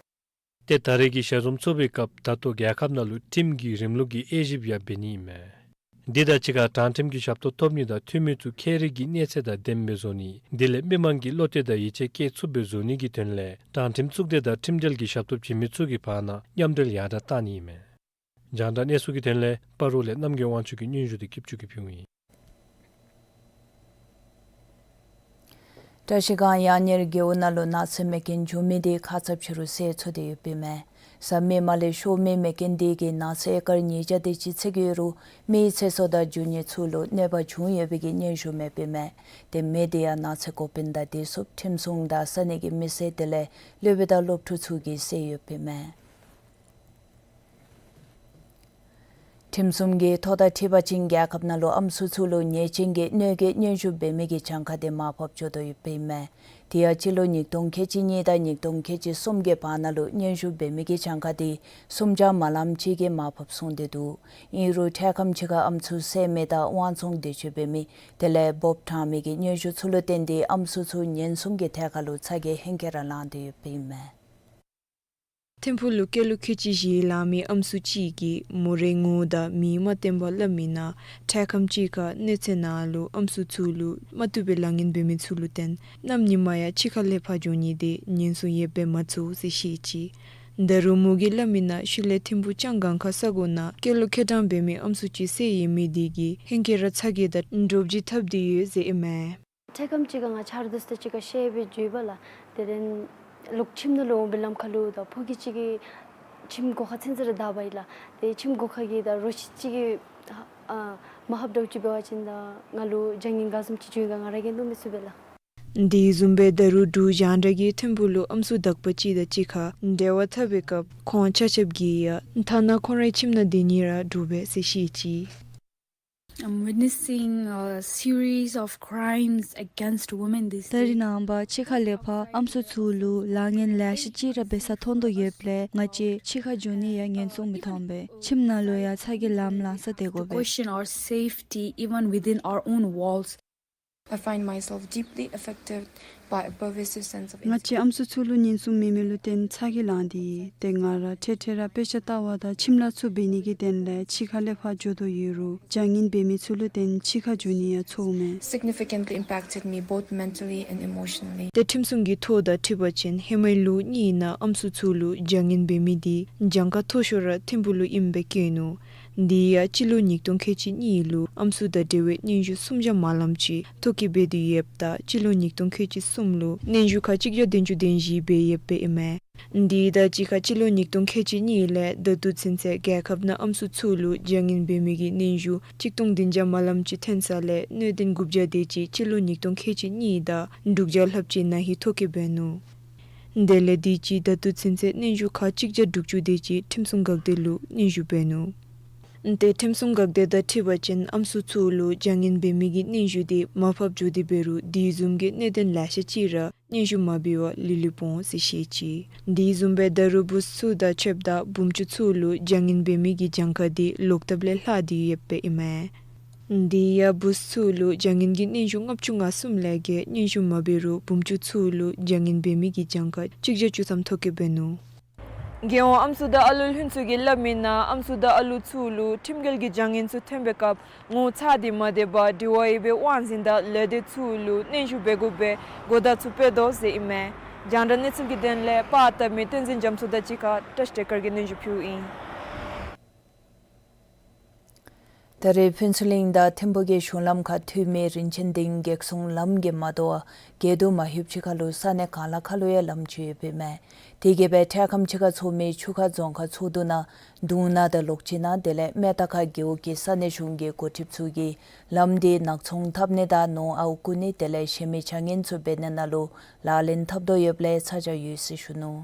ཏེ་ད་རེས་ཀྱི་ཞལ་འཛོམས་ཚོགས་པའི་སྐབས་ད་ལྟོ་རྒྱལ་ཁབ་ནང་ལུ་ཁྲིམས་ཀྱི་རིམ་ལུགས་ཀྱི་དབྱེ་ཞིབ་ཡང་འབད་ནི་ཨིན་མས། འདི་དང་གཅིག་ཁར་དྲང་ཁྲིམས་ཀྱི་ཞབས་ཏོག་ཐོབ་ནི་དང་འཐུས་མི་ཚུ་ཁྱད་རིག་གི་གནས་ཚད་དང་ལྡནམ་སྦེ་བཟོ་ནི། དེ་ལས་མི་མང་གི་བློ་གཏད་དང་ཡིད་ཆེས་བསྐྱེད་ཚུགསཔ་སྦེ་བཟོ་ནི་གི་དོན་ལས་དྲང་ཁྲིམས་གཙུག་སྡེ་དང་ཁྲིམས་འབྲེལ་གྱི་ཞབས་ཏོག་བྱིན་མི་ཚུ་གི་བར་ན་མཉམ་འབྲེལ་ཡར་དྲག་གཏང་ནི་ཨིན་མས། རྒྱང་བསྒྲགས་གནས་ཚུལ་གྱི་དོན་ལས་སྤ་རོ་ལས་རྣམ་རྒྱལ་དབང་ཕྱུག་གི་སྙན་ཞུ་དེ་སྐྱིདཔ་ཆུ་གིས་ཕུལཝ་ཨིན། བཀྲ་ཤིས་སྒང་གཡག་གཉེར་རྒེད་འོག་ནང་ལུ་ནགས་ཚལ་མེ་རྐྱེན་བྱུང་མི་དེ་ཁ་ཙ་ཕྱི་རུ་སེལ་ཚུགས་ཏེ་ཡོདཔ་ཨིན་མས། ཟམ་མེ་མ་ལས་ཤོར་མི་མེ་རྐྱེན་དེ་གིས་ནགས་ཚལ་ཨེ་ཀར་ཉིས་བརྒྱ་དེ་ཅིག་འཚིག་ཡོད་རུང་མིའི་ཚེ་སྲོག་དང་རྒྱུ་དངོས་ཚུ་ལུ་གནོད་པ་བྱུང་ཡོད་པའི་གི་སྙན་ཞུ་མེདཔ་ཨིན་མས། ཏེ་མེ་དེ་ཡང་ནགས་ཚལ་འགོ་དཔོན་དང་བདེ་སྲུངཔ་ཁྲིམས་སྲུང་དང་ས་གནས་ཀྱི་མི་སེར་དེ་ལས་སློབ་དཔོན་དང་སློབ་ཕྲུག་ཚུ་གིས་བསལ་ཡོདཔ་ཨིན་མས། ཁྲིམས་སྲུང་གིས་ཐོག་མཐའ་ཁྲིམས་པ་ཅིན་རྒྱལ་ཁབ་ནང་ལུ་ཨམ་སྲུ་ཚུ་ལུ་ཉེས་ཅན་གྱི་གནོད་འགེལ་སྙན་ཞུ་འབད་མི་གི་གྱངས་ཁ་དེ་མར་ཕབ་འགྱོ་དོ་ཡོདཔ་ཨིན་མས། དེ་ཡང་སྤྱི་ལོ་ཉིས་སྟོང་ཁལ་གཅིག་གཉིས་དང་ཉིས་སྟོང་ཁལ་གཅིག་གསུམ་གྱི་བར་ན་ལུ་སྙན་ཞུ་འབད་མི་གི་གྱངས་ཁ་དེ་སུམ་བརྒྱ་མ་ལངམ་ཅིག་གིས་མར་ཕབ་སོང་སྟེ་འདུག། ཨིན་རུང་འཕྲལ་ཁམས་ཅིག་ཁར་ཨམ་སྲུ་བསད་མི་དང་དབང་བཙོང་འདོད་སྤྱོད་འབད་མི་དེ་ལས་འབོབ་དྲང་མི་གི་སྙན་ཞུ་ཚུ་ལུ་བརྟེན་ཏེ་ཨམ་སྲུ་ཚུ་ཉེན་སྲུང་གི་ཐད་ཁར་ལུ་ཚ་གྱང་ཧེང་སྐལ་ར་ལངས་ཏེ་ཡོདཔ་ཨིན་མས། ཐིམ་ཕུག་ལུ་སྐྱེས་ལོ་ཁལ་གཅིག་བཞེས་ལང་མི་ཨམ་སྲུ་ཅིག་གིས་མོ་རའི་ངོ་བོ་དང་མིང་མ་བསྟན་པར་སླབ་མི་ནང་འཕྲལ་ཁམས་ཅིག་ཁར་གནོད་འཚེ་ནང་ལུ་ཨམ་སྲུ་ཚུ་ལུ་མ་བཏུབ་པའི་ལཱ་ངན་འབད་མི་ཚུ་ལུ་བརྟེན་གནམ་ཉི་མ་ཡང་ཕྱི་ཁར་ལས་ཕར་འགྱོ་ནི་དེ་ཉེན་སྲུང་ཡོདཔ་སྦེ་མ་ཚོར་ཟེར་བཤད་ཅི། ད་རུང་མོ་གིས་སླབ་མི་ནང་ཤུལ་ལས་ཐིམ་ཕུག་ལྕང་སྒང་ཁ་ས་གོ་ནང་སྐྱེས་ལོ་ཁལ་གྲངས་འབད་མི་ཨམ་སྲུ་ཅིག་བསད་ཡོད་མི་དེ་གིས་ཧེང་སྐལ་ར་ཚ་གྱང་དང་འདྲོག་བྱེལ་འཐབ་སྟེ་ཡོད་ཟེར་ཨིན་མས། འཕྲལ་ཁམས་ཅིག་ཁར་ང་ཆར་དུས་ད་ཅིག་ཁར་ཤེས་པའི་འགྱོ་བ་ལགས། དེ་ལས་ལོག་ཁྱིམ་ནང་ལུ་འོང་པའི་ལམ་ཁ་ལུ་ད་ཕོ་སྐྱེས་ཅིག་གིས་ཁྱིམ་སྒོ་ཁར་ཚུན་ཚོད་ར་བདའ་བ་ཡི་ལགས། ཏེ་ཁྱིམ་སྒོ་ཁ་གི་ད་རོ་ཁྱི་ཅིག་གིས་ཨ་མ་ཧབ་འདྲཝ་ཅིག་འབད་བ་ཅིན་ད་ང་ལུ་བྱ་ངན་ག་བཟུམ་ཅིག་འབྱུང་ག་ང་ར་གིས་མནོ་མི་ཚུགས་པས་ལགས། དེ་བཟུམ་སྦེ་ད་རུང་འབྲུག་རྒྱང་བསྒྲགས་ཀྱིས་ཐིམ་ཕུག་ལུ་ཨམ་སྲུ་དག་པ་ཅིག་དང་གཅིག་ཁར་འབྲེལ་བ་འཐབ་པའི་སྐབས་ཁོང་ཆ་ཁྱབ་ཀྱིས་ཡང་ཐ་ན་ཁོང་རའི་ཁྱིམ་ནང་སྡོད་ནི་ར་འདྲོག་པས་ཟེར་བཤད་ཅི། I'm witnessing a series of crimes against women these days. ད་རེས་ནངས་པ་ཕྱི་ཁ་ལས་ཕར་ཨམ་སྲུ་ཚུ་ལུ་ལཱ་ངན་ལེ་ཤ་ཅིག་ར་འབད་ས་མཐོང་དོ་ཡོདཔ་ལས་ང་བཅས་ཕྱི་ཁར་འགྱོ་ནི་ཡང་ཉེན་སྲུང་མི་ཐོབ་པས། ཁྱིམ་ནང་ལུ་ཡང་ཚ་གྱང་ལངམ་ལངས་ས་སྡོད་དགོ་པས། To question our safety even within our own walls. I find myself deeply affected by a pervasive sense of ང་བཅས་ཨམ་སྲུ་ཚུ་ལུ་ཉེན་སྲུང་མེད་མི་ལུ་བརྟེན་ཚ་གྱང་ལངས་ཏེ་ཡོད། ཏེ་ང་ར་འཕྲལ་འཕྲལ་ར་དཔེ་ཆ་ལྟ་བ་དང་ཁྱིམ་ལཱ་ཚུ་འབད་ནི་གི་དོན་ལས་ཕྱི་ཁ་ལས་ཕར་འགྱོ་དོ་ཡོད་རུང་བྱ་ངན་འབད་མི་ཚུ་ལུ་བརྟེན་ཕྱི་ཁར་འགྱོ་ནི་ཡང་ཚོརཝ་མས། Significantly impacted me both mentally and emotionally. ཏེ་ཁྲིམས་སྲུང་གི་ཐོག་དང་འཁྲིལ་བ་ཅིན་ཧེ་མའི་ལོ་གཉིས་ནང་ཨམ་སྲུ་ཚུ་ལུ་བྱ་ངན་འབད་མི་དེ་གྱངས་ཁ་མཐོ་ཤོས་ར་ཐིམ་ཕུག་ལུ་ཨིནམ་སྦེ་བཀོད་ནུག། དེ་ཡང་སྤྱི་ལོ་ཉིས་སྟོང་ཁལ་གཅིག་གཉིས་ལུ་ཨམ་སྲུ་དང་འབྲེལ་བའི་སྙན་ཞུ་སུམ་བརྒྱ་མ་ལངམ་ཅིག་ཐོ་བཀོད་འབད་དེ་ཡོདཔ་ད་སྤྱི་ལོ་ཉིས་སྟོང་ཁལ་གཅིག་གསུམ་ལུ་སྙན་ཞུ་ཁག་གཅིག་བརྒྱ་བདུན་ཅུ་དོན་བཞི་འབད་ཡོདཔ་ཨིན་མས། དེ་དང་གཅིག་ཁར་སྤྱི་ལོ་ཉིས་སྟོང་ཁལ་གཅིག་གཉིས་ལས་ད་ལྟོ་ཚུན་ཚོད་རྒྱལ་ཁབ་ནང་ཨམ་སྲུ་ཚུ་ལུ་བྱ་ངན་འབད་མི་གི་སྙན་ཞུ་གཅིག་སྟོང་བདུན་བརྒྱ་མ་ལངམ་ཅིག་ཐོན་ས་ལས་གནད་དོན་དགུ་བརྒྱ་དེ་ཅིག་སྤྱི་ལོ་ཉིས་སྟོང་ཁལ་གཅིག་གཉིས་དང་དྲུག་བརྒྱ་ལྷགཔ་ཅིག་ན་ཧིང་ཐོ་བཀོད་འབད་ནུག། དེ་ལས་དེ་ཅིག་ད་ལྟོ་ཚུན་ཚོད་སྙན་ཞུ་ཁག་གཅིག་བརྒྱ་དྲུག་ཅུ་དེ་ཅིག་ཁྲིམས་སྲུང་འགག་སྡེ་ལུ་སྙན་ཞུ་འབད་ནུག། ཏེ་ཁྲིམས་སྲུང་འགག་སྡེ་དང་འཁྲིལ་བ་ཅིན་ཨམ་སྲུ་ཚུ་ལུ་བྱ་ངན་འབད་མི་གི་སྙན་ཞུ་དེ་མར་ཕབ་འགྱོ་སྟེ་འབད་རུང་དེ་བཟུམ་གྱི་གནད་དོན་ལེ་ཤ་ཅིག་ར་སྙན་ཞུ་མ་འབད་བར་ལུས་ལུས་སྤོ་འོང་ཟེར་བཤད་ཅི། དེ་བཟུམ་སྦེ་ད་རུང་བུཚ་ཚུ་དང་ཆབ་ད་བུམ་ཅུ་ཚུ་ལུ་བྱ་ངན་འབད་མི་གི་གྱངས་ཁ་དེ་ལོག་ཐབས་ལས་ལྷག་སྟེ་ཡོདཔ་ཨིན་མས། དེ་ཡང་བུཚ་ཚུ་ལུ་བྱ་ངན་གྱི་སྙན་ཞུ་ལྔ་བཅུ་ང་གསུམ་ལས་བརྒལ་སྙན་ཞུ་མ་འབད་རུང་བུམ་ཅུ་ཚུ་ལུ་བྱ་ངན་འབད་མི་གི་གྱངས་ཁ་གཅིག་བརྒྱ་བཅུ་ཐམ་ཐོ་བཀོད་འབད་ནུག། རྒྱལ་ཡོངས་ཨམ་སྲུ་དང་ཨ་ལུ་ལྷན་ཚོགས་ཀྱིས་སླབ་མི་ནང་ཨམ་སྲུ་དང་ཨ་ལུ་ཚུ་ལུ་ཁྲིམས་འགལ་གྱི་བྱ་ངན་ཚུ་ཐོན་པའི་སྐབས་ངོ་ཚ་སྟེ་མ་སྡོད་པར་དྲི་བ་ཡོད་པའི་དབང་འཛིན་དང་ལས་སྡེ་ཚུ་ལུ་སྙན་ཞུ་འབད་དགོ་པའི་གོ་བརྡ་ཚུ་སྤེལ་དོ་ཟེར་ཨིན་མས། རྒྱང་བསྒྲགས་གནས་ཚུལ་གྱི་དོན་ལས་པར་བཏབ་མི་བསྟན་འཛིན་རྒྱ་མཚོ་དང་གཅིག་ཁར་བཀྲ་ཤིས་བདེ་དཀར་གྱིས་སྙན་ཞུ་ཕུལཝ་ཨིན། ད་རེས་ཕུན་ཚོགས་གླིང་དང་ཐིམ་ཕུག་གི་གཞུང་ལམ་ཁར་འཐུས་མི་རིན་ཆེན་སྡིངས་འགེགས་སྲུང་ལམ་གྱིས་མ་དོ་བར་བརྒལ་དུ་མ་ལྷོདཔ་ཅིག་ཁར་ལུ་ས་གནས་གང་ལ་ཁར་ལུ་ཡང་ལམ་ཅིག་ཡོདཔ་ཨིན་མས། དེ་གིས་སྦེ་འཕྲལ་ཁམས་ཅིག་ཁར་ཚོགས་མི་ཆུ་ཁ་རྫོང་ཁག་ཚོགས་འདུ་ནང་དུང་ནག་དང་ལོག་སྤྱོད་ནང་དེ་ལས་སྨད་རྟ་ཁ་རྒེད་འོག་གི་ས་གནས་གཞུང་གི་འགོ་ཁྲིདཔ་ཚུ་གིས་ལམ་དེ་ནག་ཚོང་འཐབ་ནི་དང་ནོར་ཨརཝ་རྐུ་ནི་དེ་ལས་གཞན་མི་བྱ་ངན་ཚུ་འབད་ནི་ནང་ལུ་ལག་ལེན་འཐབ་དོ་ཡོདཔ་ལས་ཚ་གྱང་ཡོད་ཟེར་ཞུ་ནུག།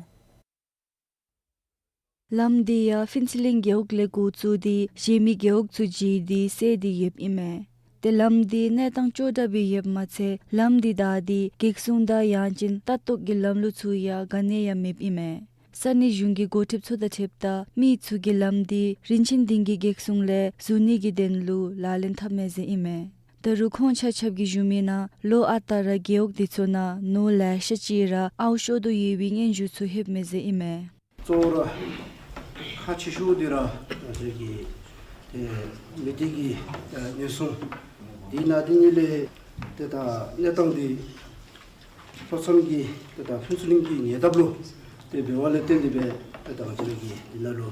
ལམ་དེ་ཡང་ཕུན་ཚོགས་གླིང་རྒེད་འོག་ལས་འགོ་བཙུགས་ཏེ་གཞན་མི་རྒེད་འོག་ཚུ་བརྒྱུད་དེ་སེལ་ཏེ་ཡོདཔ་ཨིན་མས། ཏེ་ལམ་དེ་གནས་སྟངས་སྐྱོ་དྲགས་སྦེ་ཡོདཔ་མ་ཚད་ལམ་དེ་བདའ་སྟེ་འགེགས་སྲུང་དང་ཡང་ཅིན་ལྟ་རྟོག་གི་ལམ་ལུགས་ཚུ་ཡང་ག་ནི་ཡང་མེདཔ་ཨིན་མས། ས་གནས་གཞུང་གི་འགོ་ཁྲིདཔ་ཚུ་དང་འཁྲིལཝ་ད་མི་ཚུ་གིས་ལམ་འདི་རིན་ཆེན་སྡིངས་ཀྱི་གེགས་སྲུང་ལས་ཟུར་ནི་གི་དོན་ལུ་ལག་ལེན་འཐབ་མས་ཟེར་ཨིན་མས། ད་རུང་ཁོང་ཆ་ཁྱབ་ཀྱིས་ཞུ་མི་ནང་ལོ་ཨ་རྟག་ར་རྒེད་འོག་འདི་ཚུ་ནང་ནོར་ལེ་ཤ་ཅིག་ར་ཨརཝ་ཤོར་དོ་ཡོད་པའི་སྙན་ཞུ་ཚུ་ལྷོདཔ་མས་ཟེར་ཨིན་མས། གཙོ་བོ་ར་ཁག་ཆེ་ཤོས་འདི་ར་ང་བཅས་ཀྱི་ཏེ་མི་སྡེ་གི་ཨ་ཉེན་སྲུང་འདི་ནང་འདི་གཉིས་ལས་ཏེ་ད་གནས་སྟངས་འདི་ལྷོ་མཚམས་ཀྱི་ཏེ་ད་ཕུན་ཚོགས་གླིང་གི་ཉེ་འདབས་ལུ་ཏེ་འབད་བ་ལས་བརྟེན་ཏེ་སྦེ་ཏེ་ད་ང་བཅས་ཀྱི་འདི་ནང་ལུ་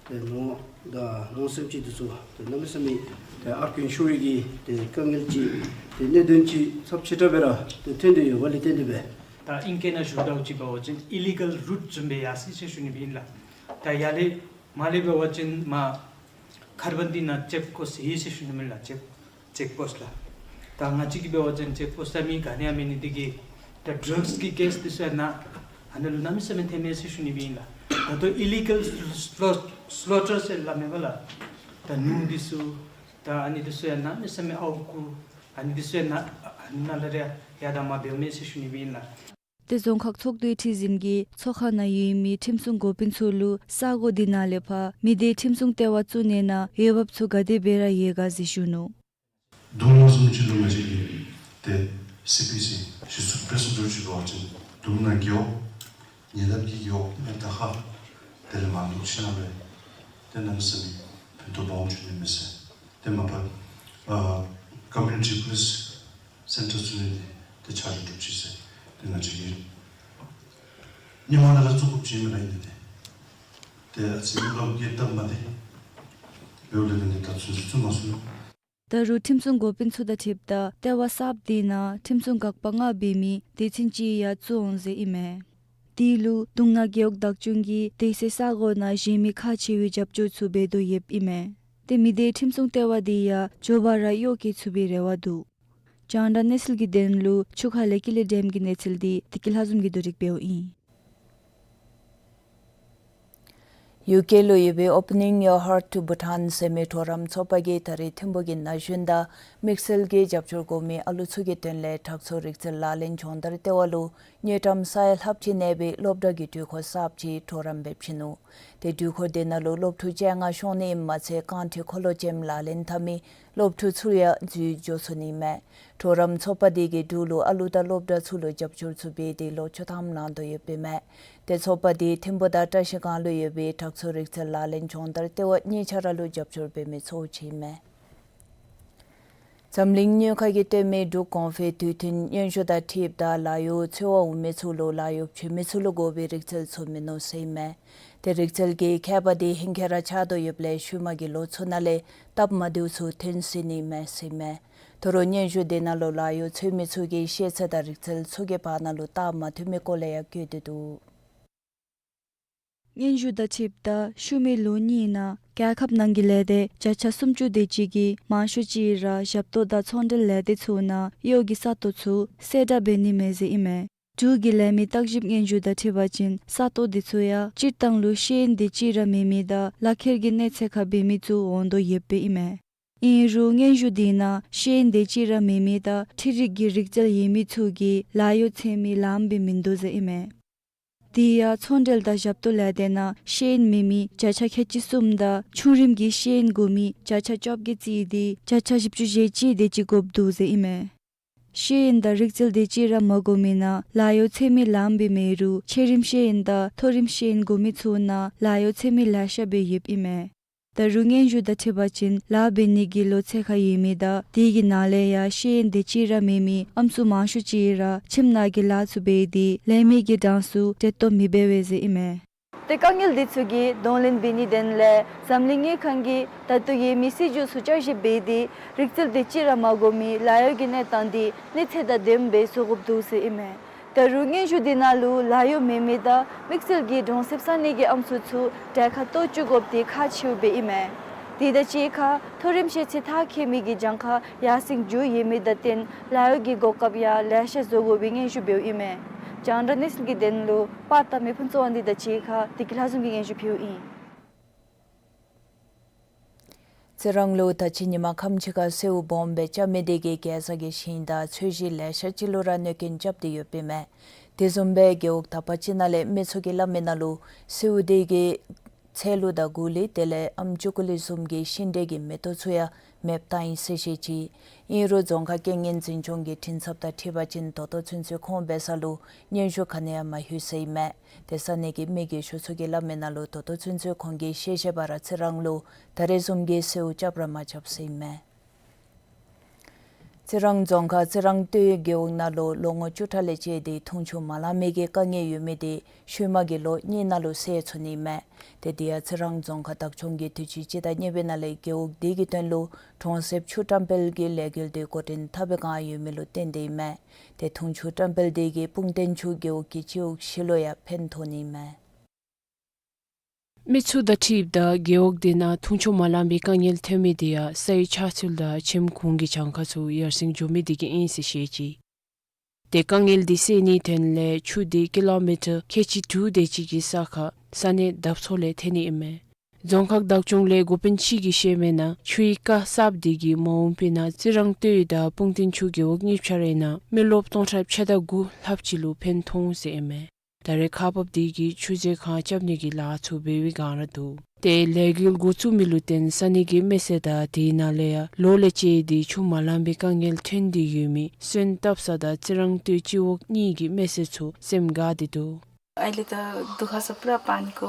ཏེ་ནོར་དང་ནོར་སེམས་ཅན་འདི་ཚུ་ཏེ་གནམ་མེད་ས་མེད་ཏེ་ཨར་ཀོན་ཤོར་བའི་གི་ཏེ་དཀའ་ངལ་ཅིག་ཏེ་གནད་དོན་ཅིག་ཚབས་ཆེ་དྲགས་སྦེ་ར་ཏེ་ཐོན་ཏེ་ཡོད་པ་ལས་བརྟེན་ཏེ་སྦེ། ད་ཨིང་སྐད་ནང་ཞུཝ་ད་ཅིག་འབད་བ་ཅིན་ཨི་ལི་གཱལ་རུཊ་བཟུམ་སྦེ་ཡར་སོ་ཡི་ཟེར་ཞུ་ནི་སྦེ་ཨིན་ལགས། ད་ཡར་ལས་མར་ལས་འབད་བ་ཅིན་མར་ཁ་བ་འདི་ནང་ཅེཀ་པོསཊ་ཡོད་ཟེར་ཞུ་ནི་མས་ལགས། ཅེཀ་ཅེཀ་པོསཊ་ལགས། ད་ང་བཅས་ཀྱིས་འབད་བ་ཅིན་ཅེཀ་པོསཊ་ལུ་མི་ག་ནི་ཡང་མེད་ནི་འདི་གིས་ད་ཌྲགསི་གི་ཀེསི་འདི་ཚུ་ཡང་ནཱ་ཨ་ནཱ་ལུ་གནམ་མེད་ས་མེད་ཐོནམ་མས་ཟེར་ཞུ་ནི་སྦེ་ཨིན་ལགས། ད་ལྟོ་ཨི་ལི་གཱལ་སི་ལོ་སི་ལོ་ཊར་ཟེར་སླབ་མས་པ་ལགས། ད་ནོར་འདི་ཚུ་ད་ཨ་ནི་འདི་ཚུ་ཡང་གནམ་མེད་ས་མེད་ཨརཝ་རྐུ་ཨ་ནི་འདི་ཚུ་ཡང་ནཱ་ཨ་ནི་ནང་ལས་ར་ཡར་དང་མར་འབདཝ་མས་ཟེར་ཞུ་ནི་སྦེ་ཨིན་ལགས། ཏེ་རྫོང་ཁག་ཚོགས་འདུའི་ཁྲི་འཛིན་གྱིས་ཚོགས་ཁང་ནང་ཡོད་མི་ཁྲིམས་སྲུང་འགོ་དཔོན་ཚུ་ལུ་ས་གོ་འདི་ནང་ལས་ཕར་མི་སྡེའི་ཁྲིམས་སྲུང་ལྟེ་བ་བཙུགས་ནི་ནང་འོས་འབབ་ཚུ་ག་དེ་སྦེ་ར་ཡོད་ག་ཟེར་ཞུ་ནུག། དུང་ནང་བཟུམ་ཅིག་ལུ་ང་བཅས་ཀྱི་ཏེ་སི་པི་སི་གཞི་བཙུགས་འབད་ས་འདྲཝ་ཅིག་འབད་བ་ཅིན་དུང་ནང་རྒེད་འོག་ཉེ་འདབས་ཀྱི་རྒེད་འོག་ཨེ་ད་ཧ་དེ་ལས་མར་འདུག་ཕྱི་ནང་ལས་ཏེ་གནམ་མེད་ས་མེད་ཕན་ཐོགས་སྦོམ་བྱུང་ནི་མས་ཟེར། ཏེ་མ་པ་ཨ་ཀོ་མིའུ་ནི་ཊི་པོ་ལིསི་སེན་ཊར་བཙུགས་ནི་འདི་ཏེ་ཆ་རོགས་གྲུབ་ཅི་ཟེར། ཏེ་ང་བཅས་ཀྱིས་ཉིན་མ་ནང་ལུ་བཙུགས་དགོཔ་ཅིག་མེན་ན་ཨིན་ཏེ། ཏེ་ཨ་ཙི་ལོག་གི་སྟབས་མ་བདེ་འབདཝ་ལས་བརྟེན་ཏེ་ད་ཚུན་ཚོད་བཙུགས་མ་ཚུགས། ད་རུང་ཁྲིམས་སྲུང་འགོ་དཔོན་ཚུ་དང་འཁྲིལཝ་ད་ལྟེ་བ་གསརཔ་འདི་ནང་ཁྲིམས་སྲུང་འགག་པ་ལྔ་འབད་མི་སྡེ་ཚན་ཅིག་ཡང་བཙུགས་འོང་ཟེར་ཨིན་མས། དེ་ལུ་དུང་ནང་རྒེད་འོག་བདག་སྐྱོང་གིས་དེ་ཚེ་ས་གོ་ནང་གཞན་མི་ཁག་ཆེ་བའི་རྒྱབ་སྐྱོར་ཚུ་འབད་དོ་ཡོདཔ་ཨིན་མས། ཏེ་མི་སྡེའི་ཁྲིམས་སྲུང་ལྟེ་བ་འདི་ཡང་མགྱོགས་པ་ར་གཡོག་བཀོལ་ཚུགས་པའི་རེ་བ་འདུག། རྒྱང་བསྒྲགས་གནས་ཚུལ་གྱི་དོན་ལུ་ཆུ་ཁ་ལས་ཀི་ལི་སྒྲོལམ་གྱི་གནས་ཚུལ་འདི་བདེ་སྐྱིད་ལྷ་འཛོམས་ཀྱིས་བསྡུ་སྒྲིག་འབདཝ་ཨིན། ཡུ་ཀེ་ལུ་ཡོད་པའི་Opening Your Heart to Bhutan ཟེར་མི་གྲོགས་རམ་ཚོགས་པ་གིས་ད་རིས་ཐིམ་ཕུག་གི་ན་གཞོན་དང་དམིགས་བསལ་གྱི་རྒྱབ་སྐྱོར་དགོ་མི་ཨ་ལུ་ཚུ་གི་དོན་ལས་དྲག་ཚོར་རིག་རྩལ་ལག་ལེན་སྦྱོང་བརྡར་ལྟེ་བ་ལུ་དངུལ་ཀྲམ་ས་ཡ་ལྷགཔ་ཅིག་གནས་པའི་སློབ་གྲྭ་གི་དྲོད་འཁོར་གསརཔ་ཅིག་གྲོགས་རམ་འབད་བྱིན་ནུག། ཏེ་དྲོད་འཁོར་དེ་ནང་ལུ་སློབ་ཕྲུག་བཅོ་ལྔ་ཤོང་ནི་ཨིནམ་མ་ཚད་རྐང་ཁྲི་འཁོར་ལོ་ཅན་ལག་ལེན་འཐབ་མི་སློབ་ཕྲུག་ཚུ་ཡང་འཛུལ་འགྱོ་ཚུགས་ནི་མས། གྲོགས་རམ་ཚོགས་པ་དེ་གིས་འབྲུག་ལུ་ཨ་ལུ་དང་སློབ་གྲྭ་ཚུ་ལུ་རྒྱབ་སྐྱོར་ཚུ་འབད་དེ་ལོ་བཅུ་ཐམ་ལང་དོ་ཡོདཔ་ཨིན་མས། ཏེ་ཚོགས་པ་དེ་ཐིམ་ཕུག་དང་བཀྲ་ཤིས་སྒང་ལུ་ཡོད་པའི་དྲག་ཚོར་རིག་རྩལ་ལག་ལེན་སྦྱོང་བརྡར་ལྟེ་བ་གཉིས་ཆ་ར་ལུ་རྒྱབ་སྐྱོར་འབད་མི་ཚུ་ཨིན་མས། འཛམ་གླིང་སྨྱོན་ཁ་གིས་བཏོན་མི་འབྲུག་གོང་འཕེལ་དུས་མཐུན་སྙན་ཞུ་དང་འཁྲིལཝ་ད་ལཱ་གཡོག་འཚོལ་བར་འོང་མི་ཚུ་ལུ་ལཱ་གཡོག་བྱིན་མི་ཚུ་ལུ་དགོ་པའི་རིག་རྩལ་ཚུ་མིན་ནུག་ཟེར་ཨིན་མས། ཏེ་རིག་རྩལ་གྱི་མཁས་པ་དེ་ཧེང་སྐལ་ར་ཆགས་དོ་ཡོདཔ་ལས་ཤུལ་མ་གི་ལོ་ཚུ་ནང་ལས་སྟབས་མ་བདེཝ་ཚུ་ཐོན་སྲིད་ནི་མས་ཟེར་ཨིན་མས། ད་རུང་སྙན་ཞུ་དེ་ནང་ལུ་ལཱ་གཡོག་འཚོལ་མི་ཚུ་གི་ཤེས་ཚད་དང་རིག་རྩལ་ཚུ་གི་བར་ན་ལུ་སྟབས་མ་མཐུན་མི་སྐོར་ལས་ཡང་བཀོད་དེ་འདུག། སྙན་ཞུ་དང་འཁྲིལཝ་ད་ཤུལ་མའི་ལོ་གཉིས་ནང་རྒྱལ་ཁབ་ནང་གི་ལས་སྡེ་བརྒྱ་ཆ་སུམ་ཅུ་དེ་ཅིག་གིས་མང་ཤོས་ཅིག་ར་ཞབས་ཏོག་དང་ཚོང་འབྲེལ་ལས་སྡེ་ཚུ་ནང་གཡོག་གི་ས་སྟོང་ཚུ་གསལ་བསྒྲགས་འབད་ནི་མས་ཟེར་ཨིན་མས། འབྲུག་གི་ལས་མི་བརྟག་ཞིབ་སྙན་ཞུ་དང་འཁྲིལ་བ་ཅིན་ས་སྟོང་དེ་ཚུ་ཡང་སྤྱིར་བཏང་ལུ་ཤེས་ཡོན་དེ་ཅིག་ར་མེད་མི་དང་ལག་ཁྱེར་གྱི་གནས་ཚད་ཁར་འབད་མི་ཚུ་འོང་དོ་ཡོདཔ་ཨིན་མས། ཨིན་རུང་སྙན་ཞུ་དེ་ནང་ཤེས་ཡོན་དེ་ཅིག་ར་མེད་མི་དང་འཕྲུལ་རིག་གི་རིག་རྩལ་ཡོད་མི་ཚུ་གིས་ལཱ་གཡོག་འཚོལ་མི་ལངམ་སྦེ་མིན་འདུག་ཟེར་ཨིན་མས། དེ་ཡང་ཚོང་འབྲེལ་དང་ཞབས་ཏོག་ལས་སྡེ་ནང་ཤེས་ཡོན་མེད་མི་བརྒྱ་ཆ་ཁལ་གཅིག་གསུམ་དང་ཆུང་རིམ་གྱི་ཤེས་ཡོན་དགོ་མི་བརྒྱ་ཆ་བཅོ་བརྒྱད་བརྩིས་ཏེ་བརྒྱ་ཆ་བཞི་བཅུ་ཞེ་གཅིག་དེ་ཅིག་དགོཔ་འདུག་ཟེར་ཨིན་མས། ཤེས་ཡོན་དང་རིག་རྩལ་དེ་ཅིག་ར་མ་དགོ་མི་ནང་ལཱ་གཡོག་འཚོལ་མི་ལངམ་སྦེ་མེད་རུང་ཆེ་རིམ་ཤེས་ཡོན་དང་མཐོ་རིམ་ཤེས་ཡོན་དགོ་མི་ཚུ་ནང་ལཱ་གཡོག་འཚོལ་མི་ལེ་ཤ་སྦེ་ཡོདཔ་ཨིན་མས། ད་རུང་སྙན་ཞུ་དང་འཁྲིལ་བ་ཅིན་ལཱ་འབད་ནི་གི་ལོ་ཚད་ཁར་ཡོད་མི་དང་དེ་གི་ནང་ལས་ཡང་ཤེས་ཡོན་དེ་ཅིག་ར་མེད་མི་ཨམ་སྲུ་མང་ཤོས་ཅིག་ར་ཁྱིམ་ནང་གི་ལཱ་ཚུ་འབད་དེ་ལས་མི་གི་གྲངས་སུ་འདྲེན་ཏོག་མི་འབད་བས་ཟེར་ཨིན་མས། ཏེ་དཀའ་ངལ་འདི་ཚུ་གི་གདོང་ལེན་འབད་ནིའི་དོན་ལས་འཛམ་གླིང་དངུལ་ཁང་གིས་ད་ལྟོ་ཡོད་མི་སྲིད་བྱུས་ཚུ་བསྐྱར་ཞིབ་འབད་དེ་རིག་རྩལ་དེ་ཅིག་ར་མ་དགོ་མི་ལཱ་གཡོག་གི་གནས་སྟངས་འདི་གནས་ཚད་དང་ལྡནམ་སྦེ་བཟོ་དགོཔ་འདུག་ཟེར་ཨིན་མས། ད་རུང་སྙན་ཞུ་འདི་ནང་ལུ་ལཱ་གཡོག་མེད་མི་དང་དམིགས་བསལ་གྱིས་གྲོང་གསེབ་ས་གནས་ཀྱི་ཨམ་སྲུ་ཚུ་གྲལ་ཁར་གཏོགས་བཅུག་དགོཔ་དེ་ཁག་ཆེཝ་སྦེ་ཨིན་མས། དེ་དང་གཅིག་ཁར་མཐོ་རིམ་ཤེས་ཚད་མཐར་འཁྱོལ་མི་གི་གྱངས་ཁ་ཡར་སེང་འགྱོ་ཡོད་མི་དང་བསྟུན་ལཱ་གཡོག་གི་གོ་སྐབས་ཡང་ལེ་ཤ་བཟོ་དགོ་པའི་སྙན་ཞུ་འབདཝ་ཨིན་མས། རྒྱང་བསྒྲགས་གནས་ཚུལ་གྱི་དོན་ལུ་པར་དང་མེ་ཕུང་ཚེ་དབང་འདི་དང་གཅིག་ཁར་བདེ་སྐྱིད་ལྷ་འཛོམས་ཀྱིས་སྙན་ཞུ་ཕུལཝ་ཨིན། རྩི་རང་ལུ་ད་ཅི་ཉིན་མ་ཁམས་ཅིག་ཁར་སེརཝ་སྦོམ་སྦེ་རྐྱབ་མི་དེ་གིས་གེ་ཛ་གི་ཞིང་དང་ཚོས་གཞི་ལེ་ཤ་ཅིག་ལུ་ར་གནོད་སྐྱོན་རྐྱབ་སྟེ་ཡོདཔ་ཨིན་མས། དེ་བཟུམ་སྦེ་རྒེད་འོག་དག་པ་ཅིག་ནང་ལས་མི་ཚུ་གིས་སླབ་མི་ནང་ལུ་སེརཝ་དེ་གིས་ཚལ་ལུ་དང་གུ་ལི་དེ་ལས་ཨམ་ཅུ་ཀུ་ལི་བཟུམ་གྱི་ཤིང་འབྲས་ཀྱི་མེ་ཏོག་ཚུ་ཡང་མེདཔ་བཏང་ཡི་ཟེར་བཤད་ཅི། ཨིན་རུང་རྫོང་ཁག་རྐྱེན་ངན་འཛིན་སྐྱོང་གི་མགྲིན་ཚབ་དང་འཁྲིལ་བ་ཅིན་ད་ལྟོ་ཚུན་ཚོད་ཁོང་འབད་ས་ལུ་སྙན་ཞུ་ག་ནི་ཡང་མ་ལྷོད་ཟེར་ཨིན་མས། ཏེ་ས་གནས་ཀྱི་མི་རྒས་ཤོས་ཚུ་གིས་སླབ་མི་ནང་ལུ་ད་ལྟོ་ཚུན་ཚོད་ཁོང་གིས་ཤེས་ཤེས་པ་ར་རྩི་རང་ལུ་ད་རེས་བཟུམ་གྱི་སེརཝ་རྐྱབ་ར་མ་རྐྱབ་ཟེར་ཨིན་མས། རྩི་རང་རྫོང་ཁག་རྩི་རང་སྟོད་རྒེད་འོག་ནང་ལུ་ལོ་ངོ་བཅུ་ཕྲག་ལས་བཅད་དེ་འཐུང་ཆུ་མ་ལང་མི་གི་དཀའ་ངལ་ཡོད་མི་དེ་ཤུལ་མ་གི་ལོ་གཉིས་ནང་ལུ་སེལ་ཚུགས་ནི་མས། ཏེ་དེ་ཡང་རྩི་རང་རྫོང་ཁག་བདག་སྐྱོང་གིས་དུས་ཅི་སྤྱི་ཟླ་གཉིས་པའི་ནང་ལས་རྒེད་འོག་དེ་གི་དོན་ལུ་གྲོང་གསེབ་ཆུ་བཀྲམ་སྤེལ་གྱི་ལས་འགུལ་དེ་འགོ་འདྲེན་འཐབ་པའི་བསྒང་ཡོད་མི་ལུ་བརྟེན་ཏེ་ཨིན་མས། ཏེ་འཐུང་ཆུ་བཀྲམ་སྤེལ་དེ་གིས་སྤུངས་རྟེན་ཆུ་རྒེད་འོག་གི་སྤྱི་འོག་བཞི་ལུ་ཡང་ཕན་ཐོགས་ནི་མས། མི་ཚུ་དང་འཁྲིལཝ་ད་རྒེད་འོག་དེ་ནང་འཐུང་ཆུ་མ་ལང་པའི་དཀའ་ངལ་ཐོན་མི་དེ་ཡང་སའི་ཆགས་ཚུལ་དང་ཁྱིམ་གུང་གི་གྱངས་ཁ་ཚུ་ཡར་སེང་འགྱོ་མི་དེ་གིས་ཨིན་ཟེར་བཤད་ཅི། ཏེ་དཀའ་ངལ་དེ་སེལ་ནིའི་དོན་ལས་ཆུ་དེ་ཀི་ལོ་མི་ཊར་ཁལ་གཅིག་དྲུག་དེ་ཅིག་གི་ས་ཁར་ས་གནས་འདབས་མཚོ་ལས་ཐོན་ནི་ཨིན་མས། རྫོང་ཁག་བདག་སྐྱོང་ལས་འགོ་དཔོན་ཅིག་གིས་བཤད་མི་ནང་ཆུའི་རྐ་གསརཔ་དེ་གིས་མ་འོངས་པའི་ནང་རྩི་རང་སྟོད་དང་སྤུངས་རྟེན་ཆུ་རྒེད་འོག་གཉིས་ཆ་རའི་ནང་མི་རློབས་སྟོང་ཕྲག་ཕྱེད་དང་དགུ་ལྷགཔ་ཅིག་ལུ་ཕན་ཐོགས་འོང་ཟེར་ཨིན་མས། ད་རེས་ཁག་འབགཔ་དེ་གིས་ཆུ་མཛོད་ཁང་རྐྱབ་ནི་གི་ལཱ་ཚུ་འབད་བའི་བསྒང་ར་འདུག། ཏེ་ལས་འགུལ་འགོ་བཙུགས་མི་ལུ་བརྟེན་ས་གནས་ཀྱི་མི་སེར་དང་དེའི་ནང་ལས་ཡང་ལོ་ལས་བཅད་དེ་ཆུ་མ་ལང་པའི་དཀའ་ངལ་ཐོན་ཏེ་ཡོད་མི་སོན་བཏབ་ས་དང་རྩི་རང་སྟོད་སྤྱི་འོག་གཉིས་ཀྱི་མི་སེར་ཚུ་སེམས་དགའ་སྟེ་འདུག། अहिले त दुःख छ, पुरा पानीको।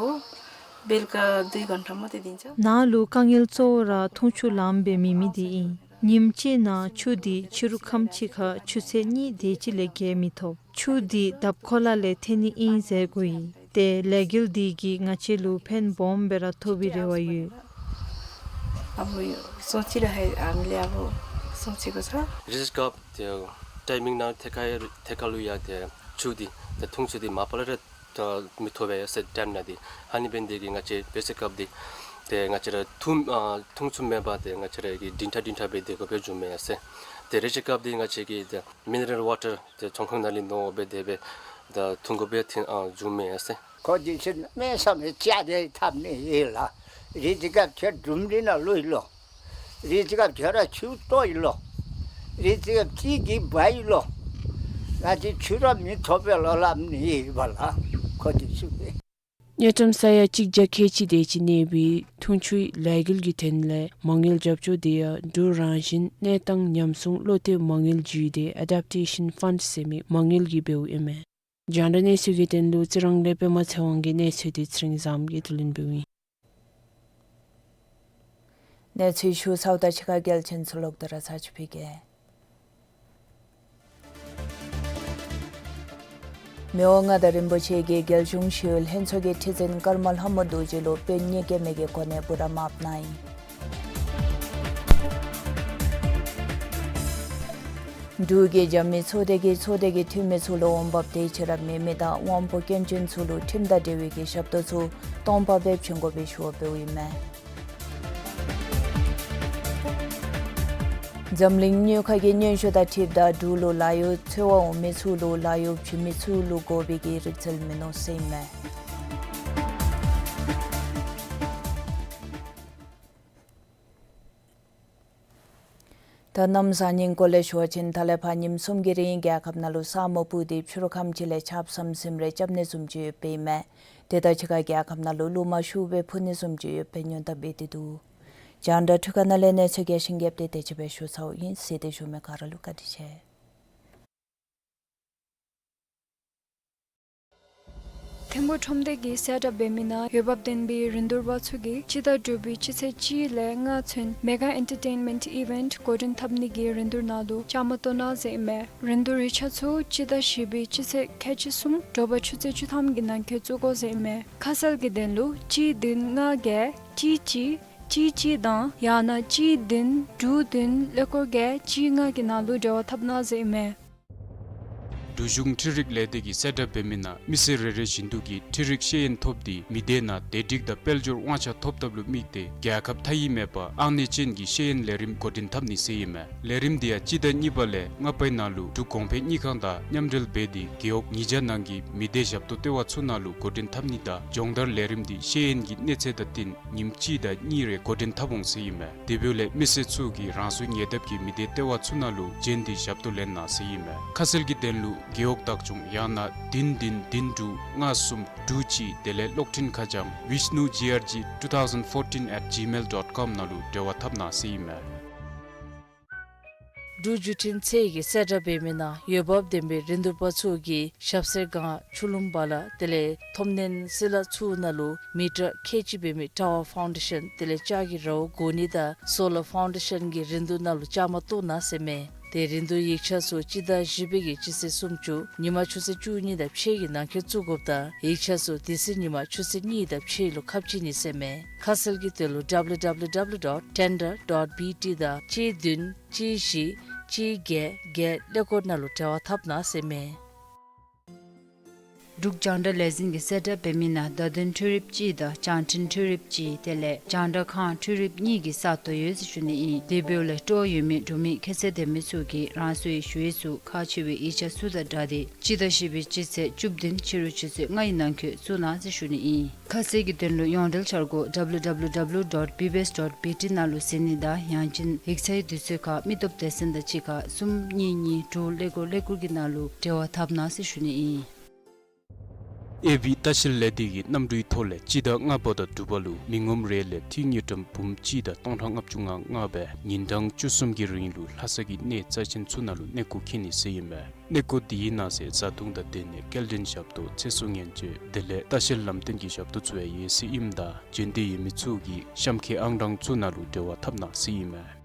बेलुका दुई घन्टा मात्रै दिन्छ। ནཱ་ལུ་དཀའ་ངལ་གཙོ་བོ་ར་འཐུང་ཆུ་ལངམ་སྦེ་མེད་མི་དེ་ཨིན། ཉིནམ་གཅིག་ནང་ཆུ་དེ་ཕྱི་རུ་ཁམས་ཅིག་ཁར་ཆུ་ཚོད་གཉིས་དེ་ཅིག་ལས་བརྒལ་མི་ཐོབ། ཆུ་དེ་འདབས་ཁོ་ལ་ལས་ཐོན་ནི་ཨིན་ཟེར་གོ་ཡི། ཏེ་ལས་འགུལ་དེ་གིས་ང་བཅས་ལུ་ཕན་སྦོམ་སྦེ་ར་ཐོབ་པའི་རེ་བ་ཡོད། अब सोचिरहेको, हामीले अब सोचेको छ। रिजर्भ कप त्यो टाइमिङ न ठेक्का, ठेक्का लुया त्यो ཆུ་དེ་ཏེ་འཐུང་ཆུ་དེ་མ་པ་ལས་ར་ཏེ་མི་ཐོབ་པས་ཟེར། ཊའིམ་ནང་དེ་ཨ་ནི་འབད་ནི་དེ་གིས་ང་བཅས་བེ་སི་ཀབ་དེ་ཏེ་ང་བཅས་ར་འཐུང་ཨ་འཐུང་ཆུ་མེད་པར་ཏེ་ང་བཅས་ར་གི་སྒྲིང་ཐག་སྒྲིང་ཐག་སྦེ་སྡོད་དགོཔ་སྦེ་བྱུང་མས་ཟེར། ཏེ་རེ་ཅིག་སྐབས་དེ་ང་བཅས་ཀྱིས་ཏེ་མི་ནི་རལ་ཝ་ཊར་ཏེ་ཚོང་ཁང་ནང་ལས་འདོན་དགོཔ་སྦེ་དེ་སྦེ་ཏེ་འཐུང་དགོཔ་སྦེ་ཐོན་ཨ་བྱུང་མས་ཟེར། ཁོ་གིས་ཆུ་མེད་ས་མེད་བཅག་སྟེ་འཐབ་ནི་ཨིན་ལགས། རེ་ཅིག་སྐབས་ཁྱོད་སྒྲུམ་རིང་ནང་ལུས་ལོ། རེ་ཅིག་སྐབས་ཁྱོད་ར་ཆུ་བཏོག་ཡི་ལོ། རེ་ཅིག་སྐབས་ཅིག་གིས་འབག་ཡི་ལོ། ང་བཅས་ཆུ་ར་མི་ཐོབ་པས་ལོ་སླབ་ནི་ཨིན་པས་ལགས། ཁོ་གིས་ཆུ་དེ། དངུལ་ཀྲམ་ས་ཡ་གཅིག་བརྒྱ་ཁལ་གཅིག་དེ་ཅིག་གནས་པའི་འཐུང་ཆུའི་ལས་འགུལ་གྱི་དོན་ལས་མ་དངུལ་རྒྱབ་སྐྱོར་དེ་ཡང་འབྲུག་རང་བཞིན་གནས་སྟངས་ཉམས་སྲུང་བློ་གཏད་མ་དངུལ་བརྒྱུད་དེ་ཨེ་ཌབ་ཊེ་ཤན་ཕཱནཌ་ཟེར་མི་མ་དངུལ་གྱིས་འབདཝ་ཨིན་མས། རྒྱང་བསྒྲགས་གནས་ཚུལ་གྱི་དོན་ལུ་རྩི་རང་ལས་པདྨ་ཚེ་དབང་གི་གནས་ཚུལ་དེ་ཚེ་རིང་བཟངམོ་གིས་བསྡུ་ལེན་འབདཝ་ཨིན། གནས་ཚུལ་ཞུ་ཚརཝ་ད་ཕྱི་ཁ་གལ་ཆེན་ཚུ་ལོག་སྟེ་ར་ཚར་ཅིག་ཕུལ་གེ། མི་དབང་མངའ་བདག་རིན་པོ་ཆེ་གིས་རྒྱལ་གཞུང་ཞི་གཡོག་ལྷན་ཚོགས་ཀྱི་ཁྲི་འཛིན་ཀརྨ་ལྷ་མོ་རྡོ་རྗེ་ལུ་དཔོན་གཉེར་སྐྱོན་མེད་ཀྱི་སྒོ་ནས་འབུམ་རམས་མངགས་གནང་ཡི། འབྲུག་གི་རྒྱབ་མི་ཚོགས་སྡེ་གིས་ཚོགས་སྡེ་གི་འཐུས་མི་ཚུ་ལུ་འོང་འབབ་དེ་ཅིག་ར་མེད་མི་དང་དབང་པོ་སྐྱོན་ཅན་ཚུ་ལུ་ཁྲིམས་དང་འབྲེལ་བའི་གི་ཞབས་ཏོག་ཚུ་སྟོང་པ་སྦེ་བྱིན་དགོ་པའི་ཞུ་བ་འབདཝ་ཨིན་མས། འཛམ་གླིང་དངུལ་ཁང་གིས་སྙན་ཞུ་དང་འཁྲིལཝ་ད་འབྲུག་ལུ་ལཱ་གཡོག་འཚོལ་བར་འོང་མི་ཚུ་ལུ་ལཱ་གཡོག་བྱིན་མི་ཚུ་ལུ་དགོ་པའི་གི་རིག་རྩལ་མིན་ནུག་ཟེར་ཨིན་མས། ད་གནམ་གཤིས་སྙིང་སྐོར་ལས་ཞུ་བ་ཅིན་ད་ལས་ཕར་ཉིནམ་གསུམ་གྱི་རིང་རྒྱལ་ཁབ་ནང་ལུ་ས་སྨུག་སྤུབས་ཏེ་ཕྱི་རུ་ཁམས་ཅིག་ལས་ཆརཔ་ཟམ་ཟིམ་རེ་རྐྱབ་ནི་བཟུམ་ཅིག་ཡོདཔ་ཨིན་མས། དེ་དང་གཅིག་ཁར་རྒྱལ་ཁབ་ནང་ལུ་རླུང་མ་ཤུགས་སྦེ་འཕུ་ནི་བཟུམ་ཅིག་ཡོདཔ་སྦེ་སྔོན་བརྡ་འབད་དེ་འདུག། རྒྱང་བསྒྲགས་འཕྲུལ་ཁང་ནང་ལས་གནས་ཚུལ་རྒྱས་ཤིང་རྒྱསཔ་དེ་དེ་ཅིག་སྦེ་ཞུ་ཚརཝ་ཨིན། གཟིགས་ཏེ་བཞུགས་མི་ག་ར་ལུ་བཀའ་དྲིན་ཆེ། ཐིམ་ཕུག་ཁྲོམ་སྡེ་གིས་གསལ་བསྒྲགས་འབད་མི་ནང་འོས་འབབ་ལྡན་པའི་རིན་བསྡུར་པ་ཚུ་གིས་སྤྱི་ཟླ་དྲུག་པའི་སྤྱི་ཚེས་གཅིག་ལས་ལྔ་ཚུན་མེ་ག་ཨེན་ཊར་ཊེན་མེནཊ་ཨི་ཝེནཊ་འགོ་འདྲེན་འཐབ་ནི་གི་རིན་བསྡུར་ནང་ལུ་བཅའ་མར་གཏོགས་གནང་ཟེར་ཨིན་མས། རིན་བསྡུར་ཡིག་ཆ་ཚུ་སྤྱི་ཟླ་བཞི་པའི་སྤྱི་ཚེས་ཁལ་གཅིག་གསུམ་དྲོ་པ་ཆུ་ཚོད་བཅུ་ཐམ་གྱི་ནང་འཁོད་བཙུགས་དགོ་ཟེར་ཨིན་མས། ཁ་གསལ་གྱི་དོན་ལུ་གཅིག་བདུན་ལྔ་བརྒྱད་གཅིག་གཅིག་གཅིག་གཅིག་དང་ཡང་ན་གཅིག་བདུན་དྲུག་བདུན་ཀླད་ཀོར་བརྒྱད་གཅིག་ལྔ་གི་ནང་ལུ་འབྲེལ་བ་འཐབ་གནང་ཟེར་ཨིན་མས། འབྲུག་གཞུང་འཕྲུལ་རིག་ལས་སྡེ་གིས་གསལ་བསྒྲགས་འབད་མི་ནང་མི་སེར་རེ་རེ་བཞིན་དུ་གིས་འཕྲུལ་རིག་ཤེས་ཡོན་ཐོབ་སྟེ་མི་སྡེ་ནང་བདེ་སྒྲིག་དང་དཔལ་འབྱོར་དབང་ཆ་ཐོབ་ཐབས་ལུ་དམིགས་ཏེ་རྒྱལ་ཁབ་མཐའ་དབྱིངས་མེད་པར་ཨང་གནས་ཅན་གྱི་ཤེས་ཡོན་ལས་རིམ་འགོ་འདྲེན་འཐབ་ནི་ཟེར་ཨིན་མས། ལས་རིམ་དེ་ཡང་སྤྱི་ཟླ་གཉིས་པ་ལས་ལྔ་པའི་ནང་ལུ་འབྲུག་གོང་འཕེལ་དངུལ་ཁང་དང་མཉམ་འབྲེལ་འབད་དེ་རྒེད་འོག་ཉིས་བརྒྱ་ནང་གི་མི་སྡེ་ཞབས་ཏོག་ལྟེ་བ་ཚུ་ནང་ལུ་འགོ་འདྲེན་འཐབ་ནི་དང་སྦྱོང་བརྡར་ལས་རིམ་དེ་ཤེས་ཡོན་གྱི་གནས་ཚད་དང་བསྟུན་ཉིནམ་གཅིག་དང་གཉིས་རེ་འགོ་འདྲེན་འཐབ་འོང་ཟེར་ཨིན་མས། དེ་འབདཝ་ལས་མི་སེར་ཚུ་གིས་རང་སོའི་ཉེ་འདབས་ཀྱི་མི་སྡེ་ལྟེ་བ་ཚུ་ནང་ལུ་བྱོན་ཏེ་ཞབས་ཏོག་ལེན་གནང་ཟེར་ཨིན་མས། ཁ་གསལ་གྱི་དོན་ལུ་ རྒེད་འོག་བདག་སྐྱོང་ཡང་ན་བདུན་བདུན་བདུན་དྲུག་ལྔ་གསུམ་དྲུག་གཅིག་དེ་ལས་གློག་འཕྲིན་ཁ་བྱང་vishnu G R G two thousand fourteen at gmail dot com ནང་ལུ་འབྲེལ་བ་འཐབ་གནང་ཟེར་ཨིན་མས། འབྲུག་བརྒྱུད་འཕྲིན་ཚད་ཀྱིས་གསལ་བསྒྲགས་འབད་མི་ནང་འོས་འབབ་ལྡན་པའི་རིན་བསྡུར་པ་ཚུ་གིས་ཞབས་སེར་སྒང་ཆུ་ལུང་བ་ལ་དེ་ལས་ཐོམ་སྣེ་སི་ལ་ཚུ་ནང་ལུ་མི་ཊར་ཁལ་གཅིག་འབད་མི་ཊ་ཝར་ཕའུན་ཌེ་ཤཱན་དེ་ལས་ལྕགས་ཀྱི་རཝ་བསྒོར་ནི་དང་སོ་ལར་ཕའུན་ཌེ་ཤཱན་གྱི་རིན་བསྡུར་ནང་ལུ་བཅའ་མར་གཏོགས་གནང་ཟེར་མས། ཏེ་རིན་བསྡུར་ཡིག་ཆ་ཚུ་སྤྱི་ཟླ་བཞི་པའི་གི་སྤྱི་ཚེས་སུམ་ཅུ་ཉིན་མ་ཆུ་ཚོད་བཅུ་གཉིས་དང་ཕྱེད་ཀྱི་ནང་འཁོད་བཙུགས་དགོཔ་དང་ཡིག་ཆ་ཚུ་དེ་ཚེ་ཉིན་མ་ཆུ་ཚོད་གཉིས་དང་ཕྱེད་ལུ་ཁ་ཕྱེ་ནི་ཟེར་མས། ཁ་གསལ་གྱི་དོན་ལུ་W W W dot tender dot B T དང་གཅིག་བདུན་གཅིག་བཞི་གཅིག་བརྒྱད་བརྒྱད་ཀླད་ཀོར་ནང་ལུ་འབྲེལ་བ་འཐབ་གནང་ཟེར་མས། འབྲུག་རྒྱང་བསྒྲགས་ལས་འཛིན་གྱིས་གསལ་བསྒྲགས་འབད་མི་ནང་བརྡ་དོན་འཕྲུལ་རིགཔ་གཅིག་དང་བྱང་འཕྲིན་འཕྲུལ་རིགཔ་གཅིག་དེ་ལས་རྒྱང་བསྒྲགས་ཁང་འཕྲུལ་རིགཔ་གཉིས་ཀྱི་ས་སྟོང་ཡོད་ཟེར་ཞུ་ནི་ཨིན། དེ་འབདཝ་ལས་སྤྲོ་བ་ཡོད་མི་འབྲུག་མི་ཁྱད་ཚད་ལྡན་མི་ཚུ་གིས་རང་སོའི་ཞུ་ཡིག་ཚུ་ཁག་ཆེ་བའི་ཡིག་ཆ་ཚུ་དང་སྦྲགས་ཏེ་སྤྱི་ཟླ་བཞི་པའི་སྤྱི་ཚེས་བཅུ་བདུན་ཕྱི་རུ་ཆུ་ཚོད་ལྔའི་ནང་འཁོད་བཙུགས་གནང་ཟེར་ཞུ་ནི་ཨིན། ཁ་གསལ་གྱི་དོན་ལུ་ཡོངས་འབྲེལ་འཆར་སྒོ་W W W dot B B S dot B T ནང་ལུ་གཟིགས་ནི་དང་ཡང་ཅིན་ཡིག་ཆའི་དུས་ཚོད་ཁར་མི་སྟོབས་སྡེ་ཚན་དང་གཅིག་ཁར་གསུམ་གཉིས་གཉིས་དྲུག་ཀླད་ཀོར་ཀླད་ཀོར་གྱི་ནང་ལུ་འབྲེལ་བ་འཐབ་གནང་ཟེར་ཞུ་ནི་ཨིན། ཨེ་བི་ལྟ་བཤལ་ལས་སྡེ་གིས་གནམ་གྲུའི་ཐོག་ལས་སྤྱི་ཟླ་ལྔ་པ་དང་དྲུག་པ་ལུ་མི་ངོམ་རེ་ལས་ཐིག་དངུལ་ཀྲམ་འབུམ་གཅིག་དང་སྟོང་ཕྲག་ལྔ་བཅུ་ང་ལྔ་སྦེ་ཉིན་གྲངས་བཅུ་གསུམ་གྱི་རིང་ལུ་ལྷ་ས་གི་གནས་རྩ་ཆེན་ཚུ་ནང་ལུ་གནས་སྐོར་འཁྱིད་ནི་ཟེར་ཨིན་མས། གནས་སྐོར་དེའི་ནང་གསེས་བཟའ་འཐུང་དང་སྡོད་གནས་སྐྱེལ་འདྲེན་ཞབས་ཏོག་ཚེ་སྲོག་ཉེན་བཅོལ་དེ་ལས་ལྟ་བཤལ་ལམ་སྟོན་གྱི་ཞབས་ཏོག་ཚུ་ཡང་ཡོད་ཟེར་ཨིནམ་ད་འབྱོན་འདོད་ཡོད་མི་ཚུ་གིས་གཤམ་འཁོད་ཨང་གྲངས་ཚུ་ནང་ལུ་འབྲེལ་བ་འཐབ་གནང་ཟེར་ཨིན་མས།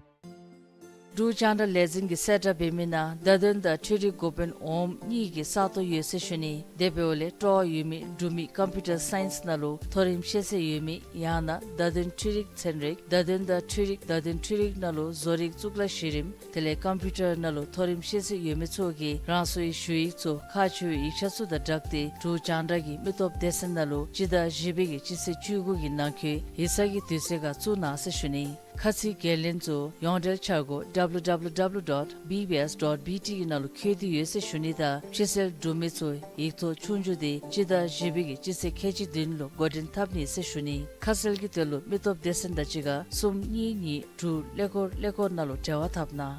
འབྲུག་རྒྱང་བསྒྲགས་ལས་འཛིན་གྱིས་གསལ་བསྒྲགས་འབད་མི་ནང་བརྡ་དོན་དང་འཕྲུལ་རིག་འགོ་དཔོན་འོགམ་གཉིས་ཀྱི་ས་སྟོང་ཡོད་ཟེར་ཞུ་ནི། དེ་འབདཝ་ལས་སྤྲོ་བ་ཡོད་མི་འབྲུག་མི་ཀམ་པིའུ་ཊར་སའིནསི་ནང་ལུ་མཐོ་རིམ་ཤེས་ཚད་ཡོད་མི་ཡང་ན་བརྡ་དོན་འཕྲུལ་རིག་ཚན་རིག་བརྡ་དོན་དང་འཕྲུལ་རིག་བརྡ་དོན་འཕྲུལ་རིག་ནང་ལུ་བཟོ་རིག་གཙུག་ལག་གཞི་རིམ་དེ་ལས་ཀམ་པིའུ་ཊར་ནང་ལུ་མཐོ་རིམ་ཤེས་ཚད་ཡོད་མི་ཚུ་གིས་རང་སོའི་ཞུ་ཡིག་ཚུ་ཁག་ཆེ་བའི་ཡིག་ཆ་ཚུ་དང་སྦྲགས་ཏེ་འབྲུག་རྒྱང་བསྒྲགས་ཀྱི་མི་སྟོབས་སྡེ་ཚན་ནང་ལུ་སྤྱི་ཟླ་བཞི་པའི་གི་སྤྱི་ཚེས་བཅུ་དགུ་གི་ནང་འཁོད་ཡིག་ཚང་གི་དུས་ཚོད་ཁར་བཙུགས་གནང་ཟེར་ཞུ་ནི། ཁ་ཚིག་འགན་ལེན་ཚུ་ཡོངས་འབྲེལ་འཆར་སྒོ་W W W dot B B S dot B T གི་ནང་ལུ་འཁོད་དེ་ཡོད་ཟེར་ཞུ་ནི་དང་ཕྱི་སེལ་འབྲུག་མི་ཚུ་ཡིག་ཐོག་ཆོས་རྒྱུགས་དེ་སྤྱི་ཟླ་བཞི་པའི་གི་སྤྱི་ཚེས་ཁལ་གཅིག་བདུན་ལུ་འགོ་འདྲེན་འཐབ་ནི་ཟེར་ཞུ་ནི། ཁ་གསལ་གྱི་དོན་ལུ་མི་སྟོབས་སྡེ་ཚན་དང་གཅིག་ཁར་གསུམ་གཉིས་གཉིས་དྲུག་ཀླད་ཀོར་ཀླད་ཀོར་ནང་ལུ་འབྲེལ་བ་འཐབ་གནང་།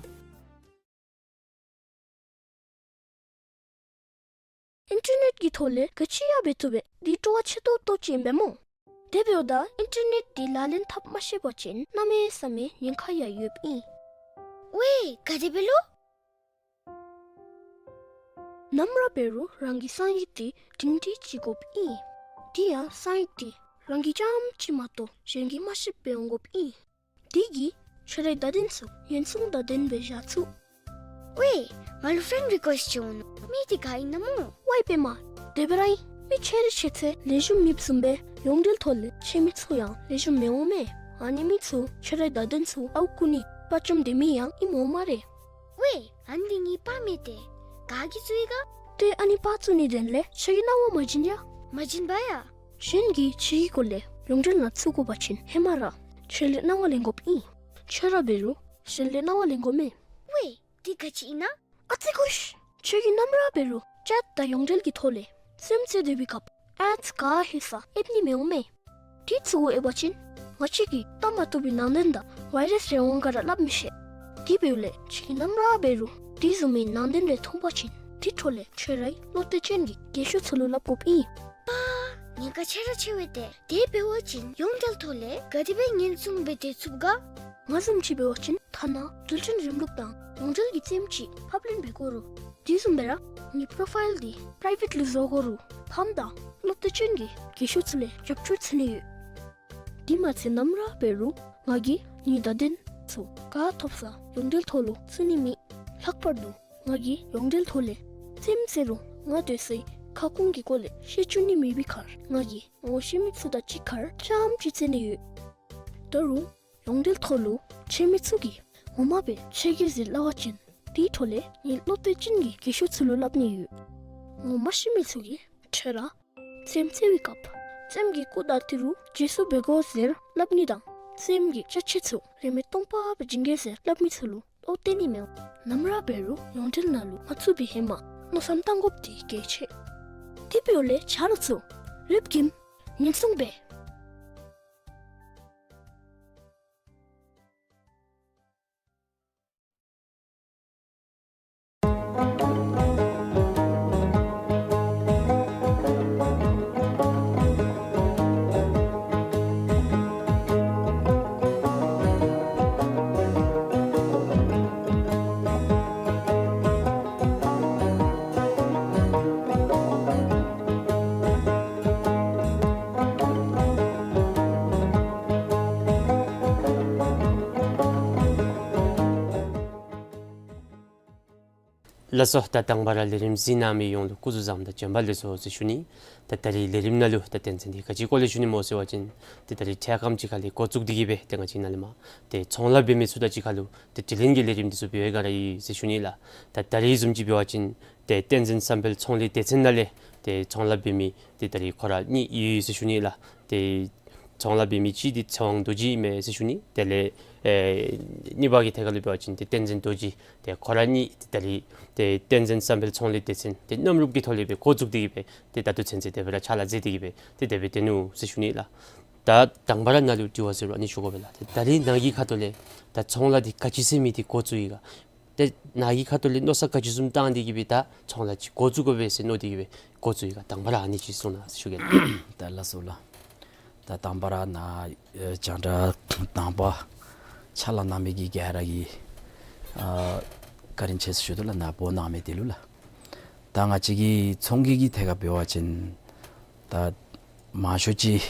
ཨིན་ཊར་ནེཊ་ཀྱི་ཐོག་ལས་ག་ཅི་ཡང་འབད་བཏུབ་པས། འདི་སྤྲོ་བ་ཆེ་ཏོག་ཏོ་ཅིག་ཨིན་པས་སྨོ། དེ་འབདཝ་ད་ཨིན་ཊར་ནེཊ་འདི་ལག་ལེན་འཐབ་མ་ཤེས་པ་ཅིན་གནམ་མེད་ས་མེད་ཉེན་ཁ་ཡང་ཡོདཔ་ཨིན། ཝའེ་ག་དེ་སྦེ་ལོ། ནམ་ར་འབད་རུང་རང་གི་གསང་ཡིག་འདི་སྒྲིང་སྒྲི་ཅིག་དགོཔ་ཨིན། དེ་ཡང་གསང་ཡིག་འདི་རང་གིས་རྐྱངམ་གཅིག་མ་གཏོགས་གཞན་གྱིས་མ་ཤེསཔ་སྦེ་འོང་དགོཔ་ཨིན། དེ་གིས་ཁྱོད་རའི་བརྡ་དོན་ཚུ་ཉེན་སྲུང་དང་ལྡནམ་སྦེ་བཞག་ཚུགས། ཝའེ་ང་ལུ་ཕྲེནཌ་རི་ཀུ་ཨེསཊ་ཅིག་འོང་ནུག། མི་དེ་ག་ཨིན་ན་སྨོ། ཝའེ་པདྨ། དེ་སྦེ་ར་ཨིན། མི་ཁྱོད་རའི་ཤེས་ཚད་ལེགས་ཤོམ་མེདཔ་བཟུམ་སྦེ་ཡོངས་འབྲེལ་ཐོག་ལས་ཁྱོད་མི་ཚུ་ཡང་ལེགས་ཤོམ་མི་འོང་མས། ཨ་ནི་མི་ཚུ་ཁྱོད་རའི་བརྡ་དོན་ཚུ་ཨརཝ་རྐུ་ནི་དཔའ་བཅམ་སྡོད་མི་ཡང་ཨིནམ་འོང་སྨ་རེ། ཝའེ་ཨ་ནི་འདི་ངེའི་པར་མས་ཏེ། ག་གིས་བཙུགས་ཡི་ག། ཏེ་ཨ་ནི་པར་བཙུགས་ནིའི་དོན་ལས་ཁྱོད་ཀྱིས་གནང་བ་མ་བྱིན་ཡ། མ་བྱིན་པ་ཡ། གཞན་གྱིས་ཁྱོད་ཀྱི་སྐོར་ལས་ཡོངས་འབྲེལ་ནང་བཙུགས་དགོ་པ་ཅིན་ཧེ་མ་ར་ཁྱོད་ལས་གནང་བ་ལེན་དགོཔ་ཨིན། ཁྱོད་ར་འབད་རུང་གཞན་ལས་གནང་བ་ལེན་དགོ་མས། ཝའེ་འདི་ག་ཅི་ཨིན་ན། ཨ་ཙི་ཀུ་ཤ། ཁྱོད་ཀྱིས་ནམ་ར་འབད་རུང་ཅེཊ་དང་ཡོངས་འབྲེལ་གྱི་ཐོག་ལས་རྩེདམོ་རྩེ་སྡོད་པའི་སྐབས་ཨེཌསི་ག་ཧེ་ས་ཨེབ་ནི་མི་འོང་མས། དེ་ཚུ་གུ་ཨེབ་པ་ཅིན་ང་བཅས་ཀྱིས་བལྟ་མ་བཏུབ་པའི་ནང་དོན་དང་ཝའི་རཱསི་རེ་འོང་ག་ར་སླབ་མི་ཤེས། དེ་འབདཝ་ལས་ཁྱོད་ཀྱིས་ནམ་ར་འབད་རུང་དེ་བཟུམ་མའི་ནང་དོན་རེ་མཐོང་པ་ཅིན་དེ་འཕྲོ་ལས་ཁྱོད་རའི་བློ་གཏད་ཅན་གྱི་རྒན་ཤོས་ཚུ་ལུ་སླབ་དགོཔ་ཨིན། ཨ་ཉེན་ཁ་ཆེ་ར་ཆེ་བས་ཏེ། དེ་འབད་བ་ཅིན་ཡོངས་འབྲེལ་ཐོག་ལས་ག་དེ་སྦེ་ཉེན་སྲུང་འབད་དེ་ཚུགས་ག། ང་བཟུམ་ཅིག་འབད་བ་ཅིན་ཐ་ན་འགྲུལ་འཕྲིན་རིམ་ལུགས་དང་ཡོངས་འབྲེལ་གྱི་རྩེདམོ་ཅིག་ཕབ་ལེན་འབད་དགོ་རུང་དེ་བཟུམ་སྦེ་ར་ངེའི་པོརོ་ཕའིལ་འདི་པྲའི་བེཊ་ལུ་བཟོ་དགོ་རུང་ཕམ་དང་བློ་གཏད་ཅན་གྱི་རྒན་ཤོས་ཚུ་ལས་རྒྱབ་སྐྱོར་འཚོལ་ནི་ཡོད། དེ་མ་ཚད་ནམ་ར་འབད་རུང་ང་གིས་ངེའི་བརྡ་དོན་ཚུ་ག་ཐོབ་ས་ཡོངས་འབྲེལ་ཐོག་ལུ་བཙུགས་ནི་མེད། ལྷག་པར་དུ་ང་གིས་ཡོངས་འབྲེལ་ཐོག་ལས་རྩེདམོ་རྩེ་རུང་ང་སྡོད་སའི་ཁ་སྐོང་གི་སྐོར་ལས་ཤེས་བཅུག་ནི་མེད་པའི་ཁར་ང་གིས་ངོ་ཤེས་མི་ཚུ་དང་གཅིག་ཁར་རྐྱངམ་ཅིག་རྩེད་ནི་ཡོད། ད་རུང་ཡོངས་འབྲེལ་ཐོག་ལུ་ཁྱོད་མི་ཚུ་གིས་ངོ་མ་སྦེ་ཁྱོད་ཀྱིས་ཟེར་སླབ་པ་ཅིན་དེའི་འཕྲོ་ལས་ངེའི་བློ་གཏད་ཅན་གྱི་རྒན་ཤོས་ཚུ་ལུ་སླབ་ནི་ཡོད། ངོ་མ་ཤེས་མི་ཚུ་གིས་ཁྱོད་ར་རྩེདམོ་རྩེ་བའི་སྐབས་རྩེདམོ་གི་སྐུ་དང་ཏི་རུ་རྗེས་སུ་འབད་དགོ་ཟེར་སླབ་ནི་དང་རྩེདམོ་གི་ཅ་ཆས་ཚུ་རིན་མེད་སྟོང་པ་སྦེ་བྱིན་གེ་ཟེར་སླབ་མི་ཚུ་ལུ་བློ་གཏད་ནི་མི་འོང་། ནམ་ར་འབད་རུང་ཡོངས་འབྲེལ་ནང་ལུ་མ་བཙུགས་པའི་ཧེ་མ་མནོ་བསམ་བཏང་དགོཔ་འདི་གལ་ཆེ། དེ་འབདཝ་ལས་ཆ་རོགས་ཚུ་རེབ་ཀྱིས་ཉེན་སྲུང་འབད། ལགས་སོ། ད་དང་པ་ར་ལས་རིམ་གཟིགས་གནང་མི་ཡོངས་ལུ་སྐུ་གཟུགས་བཟང་དང་བྱོན་པ་ལེགས་སོ་ཟེར་ཞུ་ནི། ད་ད་རིས་ལས་རིམ་ནང་ལུ་ད་བསྟན་འཛིན་འདི་ག་ཅིའི་སྐོར་ལས་ཞུ་ནི་སྨོ་ཟེར་བ་ཅིན་ཏེ་ད་རིས་འཕྲལ་ཁམས་ཅིག་ཁ་ལས་འགོ་བཙུགས་ཏེ་གི་སྦེ་ཏེ་ང་བཅས་ནཱ་ལས་མར་ཏེ་ཚོང་ལཱ་འབད་མི་ཚུ་དང་གཅིག་ཁར་ལུ་ཏེ་དྲི་ལན་གྱི་ལས་རིམ་འདི་ཚུ་འབད་བའི་སྒང་ར་ཨིན་ཟེར་ཞུ་ནི་ལགས། ད་ད་རིས་བཟུམ་ཅིག་འབད་བ་ཅིན་ཏེ་བསྟན་འཛིན་བསམ་འཕེལ་ཚོང་ལས་སྡེ་ཚན་ནང་ལས་ཏེ་ཚོང་ལཱ་འབད་མི་ཏེ་ད་རིས་ཁོ་ར་གཉིས་ཡོད་ཟེར་ཞུ་ནི་ལགས། ཏེ་ཚོང་ལཱ་འབད་མི་གཅིག་འདི་ཚེ་དབང་རྡོ་རྗེ་ཨིན་མས་ཟེར་ཞུ་ནི། དེ་ལས་ཨེ་གཉིས་པ་གི་ཐད་ཁར་ལུ་འབད་བ་ཅིན་ཏེ་བསྟན་འཛིན་རྡོ་རྗེ། ཏེ་ཁོ་ར་གཉིས་ཏེ་ད་རིས་ཏེ་བསྟན་འཛིན་བསམ་འཕེལ་ཚོང་ལས་སྡེ་ཚན་ཏེ་གནམ་རུབ་ཀྱི་ཐོག་ལས་སྦེ་འགོ་བཙུགས་ཏེ་གི་སྦེ་ཏེ་ད་ལྟོ་ཚུན་ཚོད་དེ་སྦེ་ར་ཕྱག་ལཱ་མཛད་དེ་གི་སྦེ་ཏེ་དེ་སྦེ་སྡོད་ནུག་ཟེར་ཞུ་ནི་ལགས། ད་དང་པ་ར་ནཱ་ལུ་དྲི་བ་ཟེར་རུང་ཨ་ནི་ཞུ་དགོ་པས་ལགས། ཏེ་ད་རིས་ནཱ་གི་ཁ་ཐུག་ལས་ད་ཚོང་ལཱ་འདི་ག་ཅི་ཟེར་མི་འདི་འགོ་བཙུགས་ཡི་ག། ཏེ་ནཱ་གི་ཁ་ཐུག་ལས་མནོ་བསམ་ག་ཅི་བཟུམ་བཏང་སྟེ་གི་སྦེ་ད་ཚོང་ལཱ་ཅིག་འགོ་བཙུགས་དགོ་པས་ཟེར་མནོ་སྟེ་གི་སྦེ་འགོ་བཙུགས་ཡི་ག། དང་པ་ར་ཨ་ནི་ཅིག་གསུང་གནང་ཟེར་ཞུ་གེ་ལགས། ད་ལགས་སོ་ལགས། ད་དང་པ་ར་ནཱ་ཨེ་རྒྱང་བསྒྲགས་དང་པ་ཕྱག་ལཱ་གནང་མི་གི་ག་ར་གི་ཨ་བཀའ་དྲིན་ཆེ་ཟེར་ཞུ་དོ་ལགས། ནཱ་འབོ་གནང་མི་འདི་ལུ་ལགས། ད་ང་བཅས་ཀྱི་ཚོང་གི་གི་ཐད་ཁར་འབད་བ་ཅིན་ད་མང་ཤོས་ཅིག་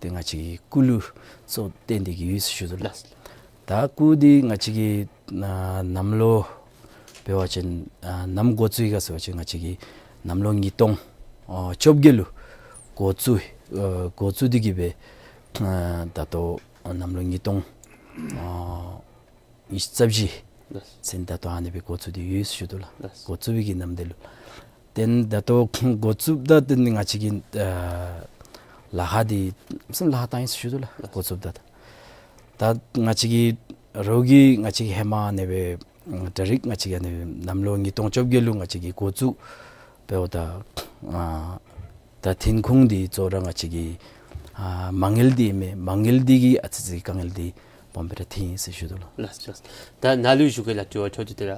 ཏེ་ང་བཅས་ཀྱི་སྐུ་ལུ་གཙོ་བོ་བཏོན་ཏེ་གི་ཡོད་ཟེར་ཞུ་དོ་ལགས། ད་སྐུ་འདི་ང་བཅས་ཀྱི་ཨ་གནམ་ལོ་འབད་བ་ཅིན་ཨ་ནམ་འགོ་བཙུགས་ཡི་ག་ཟེར་བ་ཅིན་ང་བཅས་ཀྱི་གནམ་ལོ་ཉིས་སྟོང་ཨ་བཅོ་བརྒྱད་ལུ་འགོ་བཙུགས་ཨ་འགོ་བཙུགས་ཏེ་གི་སྦེ་ཨ་ད་ལྟོ་གནམ་ལོ་ཉིས་སྟོང་ཨ་ཉི་ཤུ་རྩ་བཞི་ལགས། ཚུན་ད་ལྟོ་ཨ་ནི་སྦེ་འགོ་བཙུགས་ཏེ་ཡོད་ཟེར་ཞུ་དོ་ལགས། ལགས། འགོ་བཙུགས་པའི་གི་ནམ་དུས་ལུ། ཏེ་ད་ལྟོ་འགོ་བཙུགསཔ་ད་ཏེ་ང་བཅས་ཀྱི་ཨ་ལཱ་ཁག་འདི་བསམ་ལཱ་ཁག་བཏང་ཡི་ཟེར་ཞུ་དོ་ལགས། ལགས། འགོ་བཙུགསཔ་ད་ད་ང་བཅས་ཀྱི་རོགས་ཀྱིས་ང་བཅས་ཀྱི་ཧེ་མ་ཨ་ནི་སྦེ་ད་རིས་ང་བཅས་ཀྱི་ཨ་ནི་གནམ་ལོ་ཉིས་སྟོང་བཅོ་བརྒྱད་ལུ་ང་བཅས་ཀྱི་འགོ་བཙུགས་འབདཝ་ད་ཨ་ད་ཐོན་ཁུངས་འདི་གཙོ་བོ་ར་ང་བཅས་ཀྱི་ཨ་མ་དངུལ་འདི་ཨིན་མས། མ་དངུལ་འདི་གིས་ཨ་ཙི་ཙི་དཀའ་ངལ་འདི་སྦོམ་སྦེ་ར་ཐོན་ཡི་ཟེར་ཞུ་དོ་ལགས། ལགས་ལགས། ད་ནཱ་ལུ་ཞུ་གེ་ལགས། དྲི་བ་འཕྲོ་མཐུད་དེ་ར་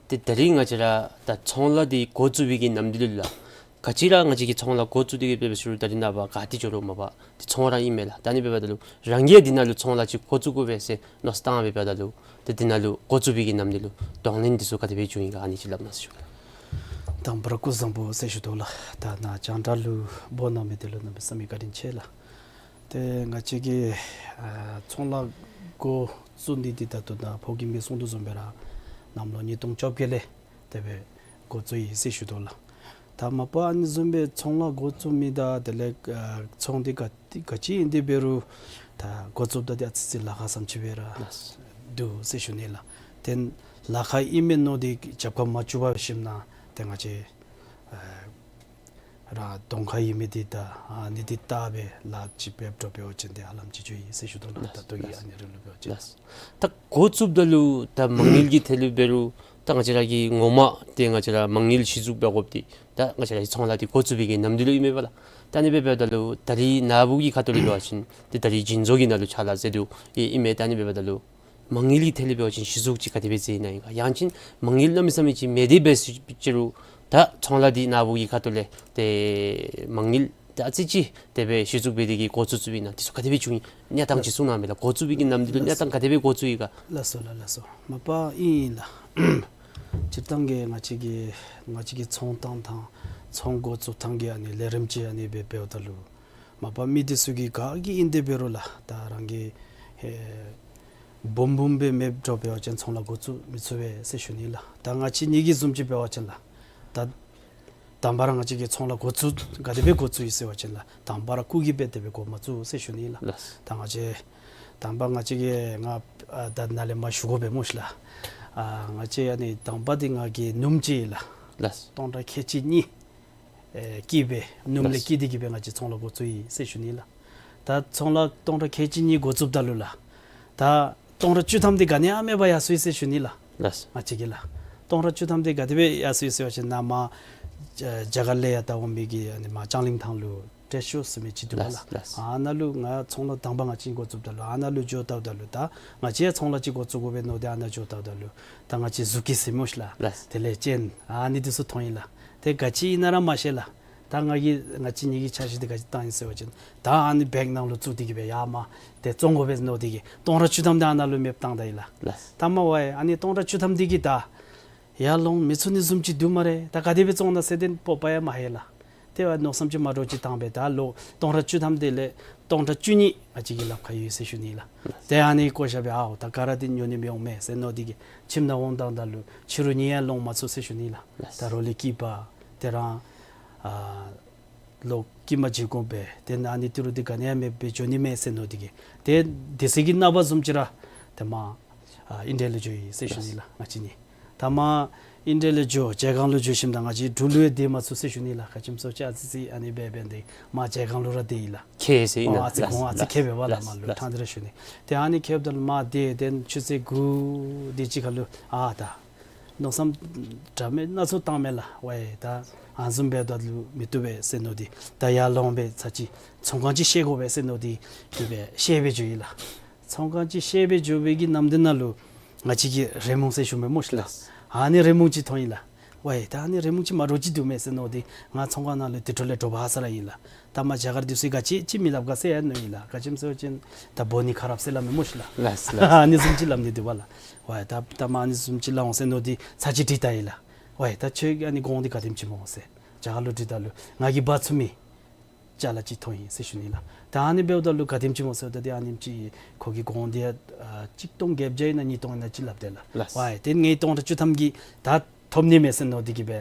ཏེ་ད་རིས་ང་བཅས་ར་ད་ཚོང་ལཱ་འདི་འགོ་བཙུགས་པའི་གི་ནམ་དུས་ལུ་ལགས། ག་ཅི་ར་ང་བཅས་ཀྱིས་ཚོང་ལཱ་འགོ་བཙུགས་ཏེ་གི་འབད་བའི་ཤུལ་ད་རིས་ནངས་པ་ག་ཏེ་འགྱོ་རུང་མ་པ་ཏེ་ཚོང་ར་ཨིན་མས་ལགས། ད་ཨ་ནི་འབདཝ་ད་ལུ་རང་གིས་འདི་ནང་ལུ་ཚོང་ལཱ་ཅིག་འགོ་བཙུགས་དགོ་པས་ཟེར་མནོ་བསམ་བཏང་སྦེ་འབདཝ་ད་ལུ་ཏེ་འདི་ནང་ལུ་འགོ་བཙུགས་པའི་གི་ནམ་དུས་ལུ་གདོང་ལེན་འདི་ཚུ་ག་དེ་སྦེ་བྱུང་ཡི་ག་ཨ་ནི་ཅིག་སླབ་གནང་ཟེར་ཞུ་གེ། དང་པ་ར་སྐུ་གཟུགས་བཟང་པོ་ཟེར་ཞུ་དོ་ལགས། ད་ནཱ་རྒྱང་བསྒྲགས་ལུ་འབོ་གནང་མི་འདི་ལུ་གནམ་མེད་ས་མེད་བཀའ་དྲིན་ཆེ་ལགས། ཏེ་ང་བཅས་ཀྱིས་ཨ་ཚོང་ལཱ་འགོ་བཙུགས་ནི་འདི་ད་ལྟོ་ད་ཕོ་རྒནམ་གིས་གསུང་དོ་བཟུམ་སྦེ་ར་གནམ་ལོ་ཉིས་སྟོང་བཅོ་བརྒྱད་ལས་དེ་སྦེ་འགོ་བཙུགས་ཡི་ཟེར་ཞུ་དོ་ལགས། ད་མ་པ་ཨ་ནི་བཟུམ་སྦེ་ཚོང་ལཱ་འགོ་བཙུགས་མི་དང་དེ་ལས་ཨ་ཚོང་འདི་ག་ག་ཅི་ཨིན་ཏེ་འབད་རུང་ད་འགོ་བཙུགསཔ་ད་ཏེ་ཨ་ཙི་ཙི་ལཱ་ཁག་བཟུམ་ཅིག་སྦེ་ར་ལགས། འདུག་ཟེར་ཞུ་ནི་ལགས། ཏེ་ལཱ་ཁག་ཨིན་མས་མནོ་སྟེ་རྒྱབ་ཁར་མ་བཙུགས་པར་ཞིནམ་ན་ཏེ་ང་བཅས་ཨ་རང་གདོང་ཁར་ཡོད་མི་འདི་ད་ཨ་ནི་འདི་བལྟ་སྦེ་ལཱ་ཅིག་འབད་འགྱོ་འབད་བ་ཅིན་ཏེ་ཧ་ལམ་ཅིག་འགྱོ་ཡི་ཟེར་ཞུ་དོ་ལགས། ལགས་ད་ལྟོ་གི་ལགས། ཨ་ནི་རིང་ལུ་འབད་བ་ཅིན། ལགས། ད་འགོ་བཙུགསཔ་ད་ལུ་ད་མ་དངུལ་གྱི་ཐད་ལུ་འབད་རུང་ད་ང་བཅས་ར་གི་ངོ་མ་ཏེ་ང་བཅས་ར་མ་དངུལ་གཞི་བཙུགས་འབད་དགོཔ་འདི་ད་ང་བཅས་ར་གི་ཚོང་ལཱ་འདི་འགོ་བཙུགས་པའི་གི་ནམ་དུས་ལུ་ཨིན་མས་པ་ལགས། ད་ཨ་ནི་སྦེ་འབདཝ་ད་ལུ་ད་རིས་ནཱ་བུ་གི་ཁ་ཐུག་ལས་འབད་བ་ཅིན་ཏེ་ད་རིས་སྦྱིན་བཟོ་གི་ནང་ལུ་ཕྱག་ལཱ་མཛད་དོ་ཨིན་མས། ད་ཨ་ནི་སྦེ་འབདཝ་ད་ལུ་མ་དངུལ་གྱི་ཐད་ལས་འབད་བ་ཅིན་གཞི་བཙུགས་ཅིག་ག་དེ་སྦེ་མཛད་ནི་ཨིན་ག། ཡང་ཅིན་མ་དངུལ་གནམ་མེད་ས་མེད་ཅིག་མེད་དེ་འབད་ཟེར་ཅི་རུང་ད་ཚོང་ལཱ་འདི་ནཱ་བུ་གི་ཁ་ཐུག་ལས་ཏེ་མ་དངུལ་ད་ཨ་ཙི་ཅིག་དེ་སྦེ་གཞི་བཙུགས་འབད་དེ་གི་འགོ་བཙུགས་བཙུགསཔ་ཨིན་ན་འདི་ཚུ་ག་དེ་སྦེ་བྱུང་ཡི་གནས་སྟངས་ཅིག་གསུང་གནང་མས་ལགས། འགོ་བཙུགས་པའི་གི་ནམ་དུས་ལུ་གནས་སྟངས་ག་དེ་སྦེ་འགོ་བཙུགས་ཡི་ག། ལགས་སོ་ལགས། ལགས་སོ། མ་པ་ཨིན་ལགས། སྤྱིར་བཏང་གི་ང་བཅས་ཀྱི་ང་བཅས་ཀྱི་ཚོང་བཏང་ཐངས་ཚོང་འགོ་བཙུགས་ཐངས་ཀྱི་ཨ་ནི་ལས་རིམ་ཅིག་ཨ་ནི་སྦེ་འབདཝ་ད་ལུ་མ་པ་མི་འདི་ཚུ་གིས་ག་གིས་ཨིན་ཏེ་འབད་རུང་ལགས་ད་རང་གི་ཧེ་འབུམ་འབུམ་སྦེ་མེདཔ་འགྱོ་འབད་བ་ཅིན་ཚོང་ལཱ་འགོ་བཙུགས་མི་ཚུགས་པས་ཟེར་ཞུ་ནི་ལགས། ད་ང་བཅས་གཉིས་ཀྱི་བཟུམ་ཅིག་འབད་བ་ཅིན་ལགས་ད་དང་པ་ར་ང་བཅས་ཀྱིས་ཚོང་ལཱ་འགོ་བཙུགས་ག་དེ་སྦེ་འགོ་བཙུགས་ཡི་ཟེར་བ་ཅིན་ལགས་དང་པ་ར་སྐུ་གིས་སྦེ་དེ་སྦེ་འགོ་མ་བཙུགས་ཟེར་ཞུ་ནི་ལགས། ལགས། ད་ང་བཅས་དང་པ་ང་བཅས་ཀྱིས་ང་ཨ་ད་ནཱ་ལས་མར་ཞུ་དགོ་པས་སྨོ་ཤིག་ལགས། ཨ་ང་བཅས་ཨ་ནི་དང་པ་འདི་ང་གི་ནུམོ་ཅིག་ལགས། ལགས། སྟོང་ཕྲག་ཁལ་གཅིག་གཉིས་ཨེ་བསྐྱིས་སྦེ་ནུམོ་ལས་ལགས། བསྐྱིས་ཏེ་གི་སྦེ་ང་བཅས་ཚོང་ལཱ་འགོ་བཙུགས་ཡི་ཟེར་ཞུ་ནི་ལགས། ད་ཚོང་ལཱ་སྟོང་ཕྲག་ཁལ་གཅིག་གཉིས་འགོ་བཙུགསཔ་ད་ལུ་ལགས་ད་སྟོང་ཕྲག་བཅུ་ཐམ་འདི་ག་ནི་ཡང་མེད་པར་ཡར་སོ་ཡི་ཟེར་ཞུ་ནི་ལགས། ལགས། ང་བཅས་ཀྱིས་ལགས་སྟོང་ཕྲག་བཅུ་ཐམ་འདི་ག་དེ་སྦེ་ཡར་སོ་ཡི་ཟེར་བ་ཅིན་ནཱ་མར་རྒྱ་གར་ལས་ཡར་ད་འོང་མི་གི་ཨ་ནི་མར་ལྕང་གླིང་ཐང་ལུ་ཊེསཊ་ཤོ་ཟེར་མི་ཅིག་འདུག་ལགས། ལགས། ཨ་ནཱ་ལུ་ང་ཚོང་ལཱ་དང་པ་ང་བཅས་འགོ་བཙུགསཔ་ད་ལུ་ཨ་ནཱ་ལུ་འགྱོ་བལྟཝ་ད་ལུ་ད་ང་བཅས་ཡང་ཚོང་ལཱ་ཅིག་འགོ་བཙུགས་དགོ་པས་མནོ་སྟེ་ཨ་ནཱ་འགྱོ་བལྟཝ་ད་ལུ་ད་ང་བཅས་ཟུར་གྱི་ཟེར་སྨོ་ཤིག་ལགས། ལགས། དེ་ལས་ཅན་ཨ་ནི་འདི་ཚུ་མཐོང་ཡི་ལགས། དེ་ག་ཅི་ཨིན་ན་ར་མ་ཤེས་ལགས། ད་ང་གིས་ང་བཅས་གཉིས་ཀྱི་འཆར་གཞི་འདི་ག་ཅི་བཏང་ཡི་ཟེར་བ་ཅིན་ད་ཨ་ནི་བེངཀ་ནང་ལུ་བཙུགས་ཏེ་གི་སྦེ་ཡར་མར་ཏེ་བཙོང་དགོ་པས་མནོ་སྟེ་གི་སྟོང་ཕྲག་བཅུ་ཐམ་འདི་ཨ་ནཱ་ལུ་མེདཔ་བཏང་ད་ཡི་ལགས། ལགས། ད་མ་པ་ཨ་ནི་སྟོང་ཕྲག་བཅུ་ཐམ་འདི་གིས་ད་ཡར་ལོང་མི་ཚུགས་ནི་བཟུམ་ཅིག་འདུག་སྨ་རེ། ད་ག་དེ་སྦེ་བཙོང་ན་ཟེར་ཏེ་སྤོབས་པ་ཡང་མ་ལྷོད་ལགས། དེ་བ་མནོ་བསམ་ཅིག་མ་འདྲཝ་ཅིག་བཏང་སྦེ་ད་ལོག་སྟོང་ཕྲག་བཅུ་ཐམ་དེ་ལས་ སྟོང་ཕྲག་བཅུ་གཉིས་ང་བཅས་ཀྱི་ལགཔ་ཁར་ཡོད་ཟེར་ཞུ་ནི་ལགས། ཏེ་ཨ་ནི་བཀོ་བཞག་སྦེ་ཨའོ་ད་ག་ར་འདི་ཉོ་ནི་མི་འོང་མས་ཟེར་མནོ་སྟེ་གིས་ཁྱིམ་ནང་འོང་དང་ད་ལུ་ཕྱི་རུ་གཉིད་ཡང་ལོང་མ་ཚུགས་ཟེར་ཞུ་ནི་ལགས། ད་རོགས་ལས་སྐྱིད་པ་དེ་རང་ཨ་ལོག་སྐྱིད་མ་བྱིན་དགོ་པས། ཏེ་ཨ་ནི་ཏི་རུ་འདི་ག་ནི་ཡང་མེདཔ་སྦེ་འགྱོ་ནི་མས་ཟེར་མནོ་སྟེ་གིས་ཏེ་དེ་ཚེ་གི་ནངས་པ་བཟུམ་ཅིག་ར་ཏེ་མ་ཨ་ཨིན་ཌི་ཡ་ལུ་འགྱོ་ཡི་ཟེར་ཞུ་ནི་ལགས། ང་བཅས་གཉིས་ད་མ་ཨིན་ཌི་ཡ་ལུ་འགྱོ་ཇལ་ཁང་ལུ་འགྱོ་ཞིནམ་ད་ང་བཅས་འབྲུག་ལུ་ཡང་སྡོད་མ་ཚུགས་ཟེར་ཞུ་ནི་ལགས། ག་ཅི་སྨོ་ཟེར་བ་ཅིན་ཨ་ཙི་ཙི་ཨ་ནི་སྦེ་འབད་དེ་མ་ཇལ་ཁང་ལུ་ར་སྡོད་ཡི་ལགས། ཁྱད་ཟེར་ཨིན་ན། ཨ་ཙི་ལགས་གོང་ཨ་ཙི་ལགས་ཁྱད་འབད་བ་ལགས། ལགས་མ་ལུ་ལགས། ཕྲང་སྟེ་ར་ཞུ་ནི། ཏེ་ཨ་ནི་ཁྱད་འབདཝ་ད་ལུ་མ་སྡོད་དེ་ཆུ་ཚོད་དགུ་དེ་ཅིག་ཁར་ལུ་ཨ་ད་མནོ་བསམ་འདྲ་མིན་སྣ་ཚོགས་བཏངམ་མས་ལགས། ཝའེ་ད་ཨ་ནི་བཟུམ་འབདཝ་ད་ལུ་མི་བཏུབ་པས་ཟེར་མནོ་སྟེ་ད་ཡར་ལོང་སྦེ་ཚར་གཅིག་ཚོང་ཁང་ཅིག་བཤལ་དགོ་པས་ཟེར་མནོ་སྟེ་དེ་སྦེ་བཤལ་སྦེ་འགྱོ་ཡི་ལགས། ཚོང་ཁང་ཅིག་བཤལ་སྦེ་འགྱོ་བའི་གི་ནམ་དེ་ནང་ལུ་ང་བཅས་ཀྱི་རེ་མུང་ཟེར་ཞུ་མི་སྨོ་ཤི་ལགས། ལགས། ཨ་ནི་རེ་མུང་ཅིག་མཐོང་ཡི་ལགས། ཝའེ་ད་ཨ་ནི་རེ་མུང་ཅིག་མ་འདྲཝ་ཅིག་འདུག་མས་ཟེར་མནོ་སྟེ་ང་ཚོང་ཁང་ནང་ལུ་དེ་འཕྲོ་ལས་འདྲོག་པ་ཟ་ར་ཡི་ལགས། ད་མ་རྒྱ་གར་འདི་ཚུ་གིས་ག་ཅི་ཅིག་མི་སླབ་ག་ཟེར་ཡང་མནོ་ཡི་ལགས། ག་ཅི་སྨོ་ཟེར་བ་ཅིན་ད་འབོ་ནི་ཁ་རབ་ཟེར་སླབ་མི་སྨོ་ཤི་ལགས། ལགས་ལགས། ཨ་ནི་བཟུམ་ཅིག་སླབ་ནི་འདུག་པ་ལགས། ཝའེ་ད་ད་མ་ཨ་ནི་བཟུམ་ཅིག་སླབ་འོང་ཟེར་མནོ་སྟེ་ཚར་གཅིག་དྲིས་བལྟ་ཡི་ལགས། ཝའེ་ད་ཁྱོད་ཨ་ནི་གོང་འདི་ག་དེམ་ཅིག་སྨོ་ཟེར་རྒྱ་གར་ལུ་དྲིས་ད་ལུ་ང་གིས་འབག་ཚུགས་མི་ཅ་ལ་ཅིག་མཐོང་ཡི་ཟེར་ཞུ་ནི་ལགས། ད་ཨ་ནི་འབདཝ་ད་ལུ་ག་དེམ་ཅིག་སྨོ་ཟེརཝ་ད་ཏེ་ཨ་ནེམ་ཅིག་ཁོ་གི་གོང་འདི་ཡང་ཨ་གཅིག་སྟོང་བརྒྱད་བརྒྱ་ཨིན་ན་གཉིས་སྟོང་ཨིན་ན་ཅིག་སླབ་དེས་ལགས། ལགས། ཝའེ་ཏེ་ངེའི་སྟོང་ཕྲག་བཅུ་ཐམ་གྱིས་ད་ཐོབ་ནི་མས་ཟེར་མནོ་སྟེ་གིས་སྦེ་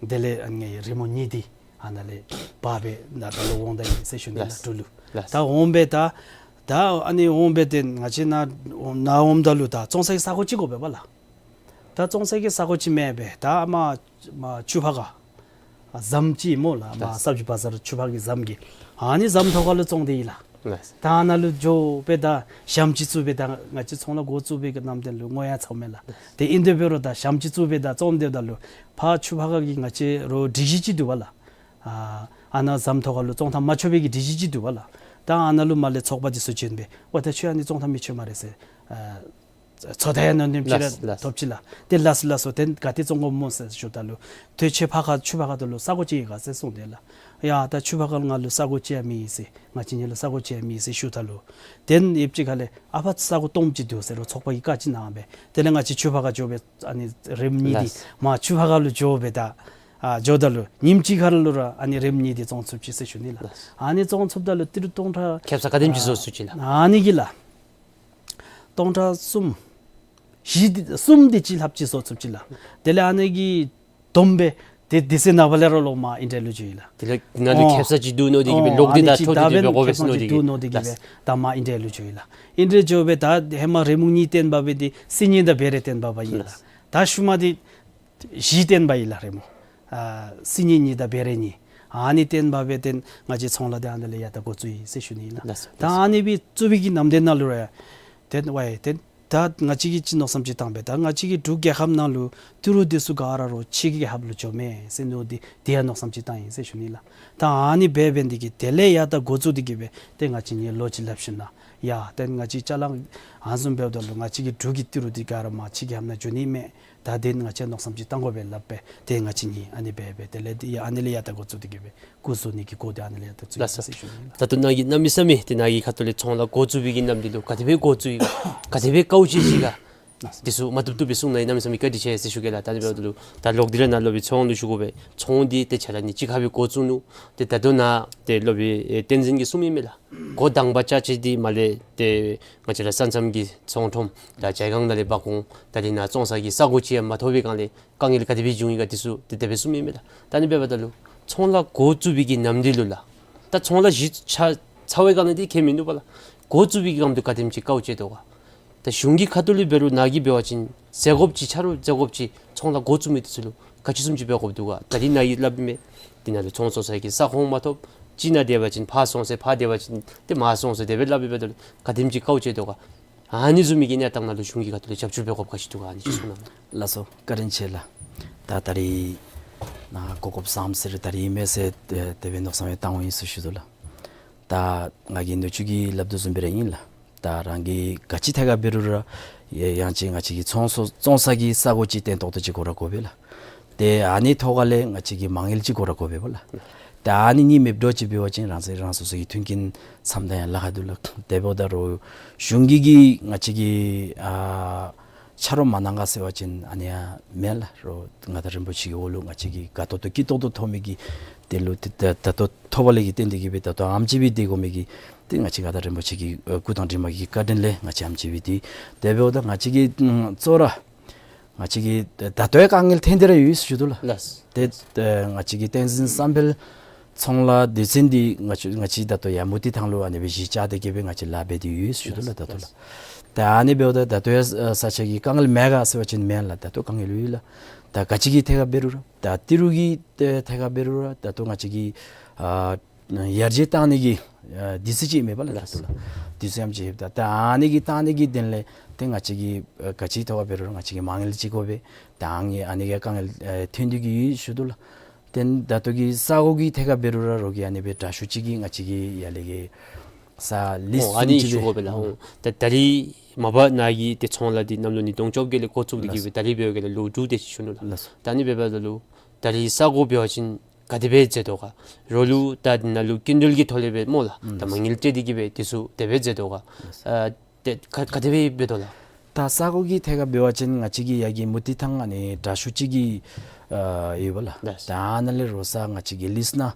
དེ་ལས་ཨ་ནི་ངེའི་རེ་མུང་གཉིས་འདི་ཨ་ནཱ་ལས་འབག་སྦེ་ནཱ་ད་ལོག་འོང་ད་ཡི་ཟེར་ཞུ་ནི་ལགས། ལགས། འབྲུག་ལུ། ལགས། ད་འོང་སྦེ་ད་ད་ཨ་ནི་འོང་སྦེ་ཏེ་ང་བཅས་ནཱ་ནཱ་འོངམ་ད་ལུ་ད་བཙོང་ས་གི་ས་གོ་ཅིག་དགོ་པས་པ་ལགས། ད་བཙོང་ས་གི་ས་གོ་ཅིག་མེད་པས། ད་མ་མ་ཆུ་ཕག་ག་ཟམ་ཅིག་སྨོ་ལགས། མ་ལགས། ས་བཅུད་བ་ཟར་ཆུ་ཕག་གི་ཟམ་གྱི་ཨ་ནི་ཟམ་ཐོག་ཁ་ལུ་བཙོང་སྟེ་ཡི་ལགས། ལགས། ད་ཨ་ནཱ་ལུ་འགྱོ་སྦེ་ད་ཞྭམོ་ཅིག་བཙུགས་སྦེ་ད་ང་བཅས་ཚོང་ལཱ་འགོ་བཙུགས་པའི་གི་ནམ་དེ་ལུ་བསྔོ་ཡང་ཚརཝ་མས་ལགས། ཏེ་ཨིན་དེ་འབད་རུང་ད་ཞྭམོ་ཅིག་བཙུགས་སྦེ་ད་བཙོང་སྡོདཔ་ད་ལུ་ཕར་ཆུ་ཕག་ག་གི་ང་བཅས་རོགས་སྒྲིག་གཞི་ཅིག་འདུག་པ་ལགས། ཨ་ཨ་ནཱ་ཟམ་ཐོག་ཁ་ལུ་བཙོང་ཐངས་མ་ཆོག་པའི་གི་སྒྲིག་གཞི་ཅིག་འདུག་པ་ལགས། ད་ཨ་ནཱ་ལུ་མར་ལས་ཚོགས་པ་འདི་ཚུ་བྱོན་སྦེ་ཝའེ་ད་ཁྱོད་ཨ་ནི་བཙོང་ཐངས་མི་ཆོག་སྨ་རེ་ཟེར་ཨ་ཚོད་ལྟ་ཡང་མནོ་ནི་ཅིག་ར་ལགས་ལགས། ཐོབ་ཅི་ལགས། ཏེ་ལགས་སོ་ལགས་སོ། ཏེ་ག་ཏེ་བཙོང་དགོཔ་སྨོ་ཟེར་ཞུཝ་ད་ལུ་ཏེ་ཆུ་ཕག་ག་ཆུ་ཕག་ག་ད་ལུ་ས་གོ་ཅིག་ཡོད་ག་ཟེར་གསུངས་དེས་ལགས། ཡ་ད་ཆུ་ཕག་ག་ང་ལུ་ས་གོ་ཅིག་ཡང་མེད་ཟེར། ང་བཅས་གཉིས་ལུ་ས་གོ་ཅིག་ཡང་མེད་ཟེར་ཞུཝ་ད་ལུ་ཏེ་ཡུདཔ་ཅིག་ཁ་ལས་ཨ་ཕར་ས་གོ་སྟོངམ་ཅིག་འདུག་ཟེར་རོགས་ཚོགས་པ་གིས་བཀའ་ཅིག་གནང་སྦེ་དེ་ལས་ང་བཅས་ཆུ་ཕག་ག་འགྱོ་སྦེ་ཨ་ནི་རེ་མུང་གཉིས་འདི་ལགས། མ་ཆུ་ཕག་ག་ལུ་འགྱོ་སྦེ་ད་ཨ་འགྱོཝ་ད་ལུ་ཉིནམ་གཅིག་ཁར་ལུ་ར་ཨ་ནི་རེ་མུང་གཉིས་འདི་བཙོང་ཚུགས་ཅི་ཟེར་ཞུ་ནི་ལགས། ལགས། ཨ་ནི་བཙོང་ཚུགསཔ་ད་ལུ་ཏི་རུ་སྟོང་ཕྲག་ཁེབ་ས་ག་དེམ་ཅིག་བཟོ་ཚུགས་ཅི་ལགས། ཨ་ནི་གི་ལགས། སྟོང་ཕྲག་གསུམ་བཞི་འདི་གསུམ་དེ་ཅིག་ལྷགཔ་ཅིག་བཟོ་ཚུགས་ཅི་ལགས། དེ་ལས་ཨ་ནི་གི་བསྡོམས་སྦེ་ཏེ་དེ་ཚེ་ནངས་པ་ལས་ར་ལོག་མར་ཨིན་ཌི་ཡ་ལུ་འགྱོ་ཡི་ལགས། དེ་ལས་ནཱ་ལུ་ཨོ་ཁེབ་ས་ཅིག་འདུག་མནོ་སྟེ་གིས་སྦེ་ཨོ་ལོག་ཨ་སྟེ་ནི་ད་ཅིག་འཐོར་ཏེ་ད་སྦེ་འབད་དགོ་པས་ཟེར་མནོ་སྟེ་གིས་སྦེ་ད་མར་ཨིན་ཌི་ཡ་ལུ་འགྱོ་ཡི་ལགས། ཨིན་ཌི་ཡ་འགྱོ་སྦེ་ད་ཧེ་མ་རེ་མུང་གཉིས་བཏོན་པ་སྦེ་ཏེ་སི་གཉིས་དང་བེ་རེ་བཏོན་པ་སྦེ་ཨིན་ལགས། ད་ཤུལ་མ་འདི་བཞི་བཏོན་པ་ཨིན་ལགས་རེ་མུང་། ཨ་སི་གཉིས་གཉིས་དང་བེ་རེ་གཉིས། ཨ་ནི་བཏོན་པ་སྦེ་ཏེ་ང་བཅས་ཚོང་ལཱ་འདི་ཨ་ནི་ལས་ཡར་ད་འགོ་བཙུགས་ཡི་ཟེར་ཞུ་ནི་ཨིན་ལགས། ལགས་སོ། ད་ཨ་ནི་སྦེ་བཙུགས་པའི་གི་ནམ་དེ་ནང་ལུ་ར་ཏེ་ཝའེ་ཏེ་ད་ང་བཅས་ཀྱིས་ཅིག་མནོ་བསམ་ཅིག་བཏང་སྦེ་ད་ང་བཅས་ཀྱི་འབྲུག་རྒྱལ་ཁབ་ནང་ལུ་ཏི་རུ་འདི་ཚུ་ག་ར་རོགས་ཕྱི་རྒྱལ་ཁབ་ལུ་འགྱོཝ་མས་ཟེར་མནོ་སྟེ་དེ་ཡང་མནོ་བསམ་ཅིག་བཏང་ཡི་ཟེར་ཞུ་ནི་ལགས། ད་ཨ་ནི་སྦེ་འབད་ནི་དེ་གིས་དེ་ལས་ཡར་ད་འགོ་བཙུགས་ཏེ་གིས་སྦེ་ཏེ་ང་བཅས་གཉིས་ལོ་ཅིག་སླབ་ཞིནམ་ལས་ཡ་ཏེ་ང་བཅས་ཅ་ལ་ཨ་ནི་བཟུམ་འབདཝ་ད་ལུ་ང་བཅས་ཀྱི་འབྲུག་གི་ཏི་རུ་འདི་ག་ར་མར་ཕྱི་རྒྱལ་ཁབ་ནང་འགྱོ་ནི་མས། ད་དེ་ང་བཅས་མནོ་བསམ་ཅིག་བཏང་དགོ་པས་སླབ་སྦེ་ཏེ་ང་བཅས་གཉིས་ཨ་ནི་སྦེ་སྦེ་དེ་ལས་ཏེ་ཨ་ནི་ལས་ཡར་ད་འགོ་བཙུགས་ཏེ་གིས་སྦེ་སྐུ་བཟོ་ནི་གི་འགོ་འདི་ཨ་ནི་ལས་ཡར་ད་བཙུགས་ཡི་ལགས་སོ། ཟེར་ཞུ་ནི་ཨིན་ལགས། ད་ལྟོ་ནཱ་གིས་གནམ་མེད་ས་མེད་ཏེ་ནཱ་གི་ཁ་ཐུག་ལས་ཚོང་ལཱ་འགོ་བཙུགས་པའི་གི་ནམ་དུས་ལུ་ག་དེ་སྦེ་འགོ་བཙུགས་ཡི་ག་ག་དེ་སྦེ་དཀའཝ་སྤྱད་ཅི་ག་འདི་ཚུ་མ་བཏུབ་བཏུབ་སྦེ་གསུང་གནང་ཡི། གནམ་མེད་ས་མེད་བཀའ་དྲིན་ཆེ་ཟེར་ཞུ་གེ་ལགས། ད་ཨ་ནི་འབདཝ་ད་ལུ་ད་ལོག་སྟེ་ར་ནཱ་ལུ་སྦེ་ཚོང་ལུ་ཞུ་དགོ་པས། ཚོང་འདི་ཏེ་ཆ་ལ་ནི་གཅིག་ཁར་སྦེ་འགོ་བཙུགས་ནུག། ཏེ་ད་ལྟོ་ནཱ་ཏེ་སློབ་དཔོན་ཨེ་བསྟན་འཛིན་གྱིས་གསུངས་མི་མས་ལགས། འགོ་དང་པ་རྐྱབ་ཅི་འདི་མར་ལས་ཏེ་ང་བཅས་ར་ས་མཚམས་ཀྱི་ཚོང་ཁྲོམ་ད་ཇའི་སྒང་ནང་ལས་འབག་འོང་། ད་རེས་ནཱ་བཙོང་ས་གི་ས་གོ་ཅིག་ཡང་མ་ཐོབ་པའི་སྒང་ལས་དཀའ་ངལ་ག་དེ་སྦེ་བྱུང་ཡི་ག་འདི་ཚུ་ཏེ་དེ་སྦེ་གསུངས་མི་མས་ལགས། ད་ཨ་ནི་འབདཝ་ད་ལུ་ཚོང་ལཱ་འགོ་བཙུགས་པའི་གི་ནམ་དུས་ལུ་ལགས། ད་ཚོང་ལཱ་གཞི་ཆགས་ཚར་བའི་སྒང་ལས་འདི་ཁྱད་མིན་འདུག་པ་ལགས། འགོ་བཙུགས་པའི་གི་སྒང་དུ་ག་དེམ་ཅིག་དཀའཝ་སྤྱད་དོ་ག། ད་གཞུང་གི་ཁ་ཐུག་ལས་འབད་རུང་ནཱ་གིས་འབད་བ་ཅིན་ཟད་དགོཔ་ཅིག་ཆ་རོགས་ཟད་དགོཔ་ཅིག་ཚོང་ལཱ་འགོ་བཙུགས་མི་འདི་ཚུ་ལུ་ག་ཅི་བཟུམ་ཅིག་འབད་དགོཔ་འདུག་ག། ད་རེས་ནཱ་གིས་སླབ་མི་འདི་ནང་ལུ་ཚོང་བཙོང་ས་གི་ས་ཁོངས་མ་ཐོབ། གཅིག་ནང་སྡོད་པ་ཅིན་ཕར་སོང་ཟེར་ཕར་སྡོད་པ་ཅིན་ཏེ་མར་སོང་ཟེར་དེ་སྦེ་སླབ་འབདཝ་ད་ལུ་ག་དེམ་ཅིག་དཀའཝ་སྤྱད་དོ་ག། ཨ་ནི་བཟུམ་མའི་གི་གནས་སྟངས་ནང་ལུ་གཞུང་གི་ཁ་ཐུག་ལས་རྒྱབ་སྐྱོར་འབད་དགོཔ་ག་ཅི་འདུག་ག། ཨ་ནི་ཅིག་གསུང་གནང་། ལགས་སོ། བཀའ་དྲིན་ཆེ་ལགས། ད་ད་རེས་ནཱ་གོ་སྐབས་བཟངམ་ཟེར་ད་རེས་མས་ཟེར་དེ་སྦེ་མནོ་བསམ་ཡང་བཏང་འོང་ཡི་ཟེར་ཞུ་དོ་ལགས། ད་ང་གིས་ནུ་གཅུང་གིས་སླབ་དོ་བཟུམ་སྦེ་ར་ཨིན་ལགས། ད་རང་གིས་ག་ཅི་ཐད་ཁར་འབད་རུང་ར་ཡ་ཡང་ཅིན་ང་བཅས་ཀྱི་ཚོང་ས་བཙོང་ས་གི་ས་གོ་ཅིག་བརྟན་ཏོག་ཏོ་ཅིག་དགོ་ར་དགོ་པས་ལགས། ཏེ་ཨ་ནི་ཐོག་ཁ་ལས་ང་བཅས་ཀྱི་མ་དངུལ་ཅིག་དགོ་ར་དགོ་པས་པ་ལགས། ཏེ་ཨ་ནི་གཉིས་མེདཔ་འདྲཝ་ཅིག་འབད་བ་ཅིན་རང་སོ་རང་སོ་སོ་གི་མཐུན་རྐྱེན་བཟངམ་ད་ཡང་ལཱ་ཁག་འདུག་ལགས། དེ་འབདཝ་ད་རུང་གཞུང་གིས་གིས་ང་བཅས་ཀྱི་ཨ་ཆ་རོགས་མ་གནང་ག་ཟེར་བ་ཅིན་ཨ་ནི་ཡང་མེན་ལགས། རོགས་མངའ་བདག་རིན་པོ་ཆེ་གི་འོག་ལུ་ང་བཅས་ཀྱིས་དགའ་ཏོག་ཏོ་སྐྱིད་ཏོག་ཏོ་ཐོབ་མི་གི་ དེ་ལུ་ཏེ་ད་ད་ལྟོ་ཐོབ་པ་ལས་ཀྱི་རྟེན་འདི་གིས་སྦེ་ད་ལྟོ་ཨམ་ཅིག་སྦེ་སྡོད་དགོ་མི་གི་ཏེ་ང་བཅས་མགར་སྟག་རིན་པོ་ཆེ་གི་ཨ་སྐུ་དང་གྲིབ་མ་གི་བཀའ་དྲིན་ལས་ང་བཅས་ཨམ་ཅིག་སྦེ་སྡོད། དེ་འབདཝ་ད་ང་བཅས་ཀྱི་ཨམ་གཙོ་བོ་ར་ང་བཅས་ཀྱི་ད་ལྟོ་ཡང་དཀའ་ངལ་ཐོན་ཏེ་ར་ཡོད་ཟེར་ཞུ་དོ་ལགས། ལགས། ཏེ་ཨ་ང་བཅས་ཀྱི་བསྟན་འཛིན་བསམ་འཕེལ་ཚོང་ལཱ་སྡེ་ཚན་འདི་ང་བཅས་ང་བཅས་ད་ལྟོ་ཡར་མུ་ཏིག་ཐང་ལུ་ཨ་ནི་སྦེ་གཞི་བཅགས་ཏེ་གི་སྦེ་ང་བཅས་ལཱ་འབད་དེ་ཡོད་ཟེར་ཞུ་དོ་ལགས། ད་ལྟོ་ལགས། ད་ཨ་ནི་འབདཝ་ད་ད་ལྟོ་ཡང་ས་ཆ་གི་དཀའ་ངལ་མེད་ག་ཟེར་བ་ཅིན་མེན་ལགས། ད་ལྟོ་དཀའ་ངལ་ཡོད་ལགས། ད་ག་ཅི་གི་ཐད་ཁར་འབད་རུང་ར་ད་ཏི་རུ་གི་ཐད་ཁར་འབད་རུང་ར་ད་ལྟོ་ང་བཅས་ཀྱི་ཨ་ཡར་རྒྱས་གཏང་ནི་གི་ཨ་དུས་ཚོད་ཅིག་མེད་པ་ལགས། ད་ལྟོ་ལགས། དུས་ཚོད་ཨམ་ཅིག་ཡོདཔ་ད་ད་ཨ་ནི་གི་གཏང་ནི་གི་དོན་ལས་ཏེ་ང་བཅས་ཀྱི་ཨ་ག་ཅི་ཐོག་ཁར་འབད་རུང་ར་ང་བཅས་ཀྱི་མ་དངུལ་ཅིག་དགོ་པས། ད་ཨ་ནི་ཨ་ནི་གི་དཀའ་ངལ་ཨ་ཐོན་དོ་གི་ཡོད་ཟེར་ཞུ་དོ་ལགས། ཏེ་ད་ལྟོ་གི་ས་གོ་གི་ཐད་ཁར་འབད་རུང་ར་རོགས་ཀྱིས་ཨ་ནི་སྦེ་དྲག་ཤོས་ཅིག་གིས་ང་བཅས་ཀྱི་ཡར་ལས་ཀྱི་ས་ལིསི་ཨོ་ཨ་ནི་ཞུ་དགོ་པས་ལགས། ཨོ་ད་ད་རིས་མ་པ་ནཱ་གི་ཏེ་ཚོང་ལཱ་འདི་གནམ་ལོ་ཉིས་སྟོང་བཅོ་བརྒྱད་ལས་འགོ་བཙུགས་ཏེ་གི་སྦེ་ད་རིས་འབད་བ་ཅིན་ལོ་དྲུག་དེ་ཅིག་ཞུ་ནུག་ལགས། ལགས། ད་ཨ་ནི་འབདཝ་ད་ལུ་ད་རིས་ས་གོ་འབད་བ་ཅིན་ག་དེ་སྦེ་མཛད་དོ་ག། རོགས་ལུ་ད་འདི་ནང་ལུ་སྐྱིན་འགྲུལ་གྱི་ཐོག་ལས་སྦེ་སྨོ་ལགས། ད་མ་དངུལ་སྤྲོད་དེ་གི་སྦེ་དེ་ཚུ་དེ་སྦེ་མཛད་དོ་ག། ཨ་ཏེ་ག་ག་དེ་སྦེ་འབད་དོ་ལགས། ད་ས་གོ་གི་ཐད་ཁར་འབད་བ་ཅིན་ང་བཅས་ཀྱི་ཡར་གྱི་མུ་ཏིག་ཐང་ཨ་ནི་དྲག་ཤོས་ཅིག་གི་ཨ་ཡོད་པ་ལགས། ལགས། ད་ཨ་ནཱ་ལས་རོགས་ས་ང་བཅས་ཀྱི་ལིསི་ནང་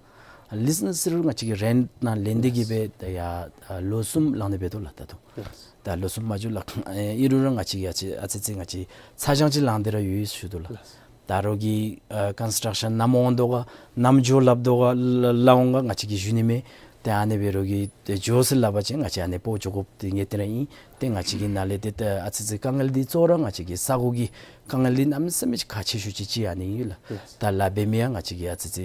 ལིསི་ནང་ཟེར་རུང་ང་བཅས་ཀྱི་རེནཊ་ནང་ལེན་ཏེ་གི་སྦེ་ད་ཡར་ཨ་ལོ་གསུམ་ལང་སྟེ་འབད་དོ་ལགས་ད་ལྟོ། ལགས། ད་ལོ་གསུམ་མ་འགྱོ་ལགས། ཨེ་ཨིན་རུང་ར་ང་བཅས་ཀྱིས་ཨ་ཙི་ཨ་ཙི་ང་བཅས་ཚ་གྱང་ཅིག་ལང་སྟེ་ར་ཡོད་ཟེར་ཞུ་དོ་ལགས། ལགས། ད་རོགས་ཀྱིས་ཨ་ཀོན་སི་ཊྲག་ཤཱན་ནམ་འོང་དོ་ག་ནམ་འགྱོ་སླབ་དོ་ག་ལ་ལ་འོང་ག་ང་བཅས་ཀྱིས་ཞུ་ནི་མེད། ཏེ་ཨ་ནི་སྦེ་རོགས་ཀྱིས་ཏེ་འགྱོ་ཟེར་སླབ་པ་ཅིན་ང་བཅས་ཨ་ནི་སྤོ་འགྱོ་དགོཔ་འདི་ངེས་གཏན་ར་ཨིན། ཏེ་ང་བཅས་ཀྱི་ནཱ་ལས་ཏེ་ཏེ་ཨ་ཙི་ཨ་ཙི་དཀའ་ངལ་འདི་གཙོ་བོ་ར་ང་བཅས་ཀྱི་ས་གོ་གི་དཀའ་ངལ་འདི་གནམ་མེད་ས་མེད་ཁག་ཆེ་ཤོས་ཅིག་ཅིག་ཨ་ནི་ཨིན་ལགས། ལགས། ད་ལཱ་འབད་མི་ཡང་ང་བཅས་ཀྱི་ཨ་ཙི་ཨ་ཙི་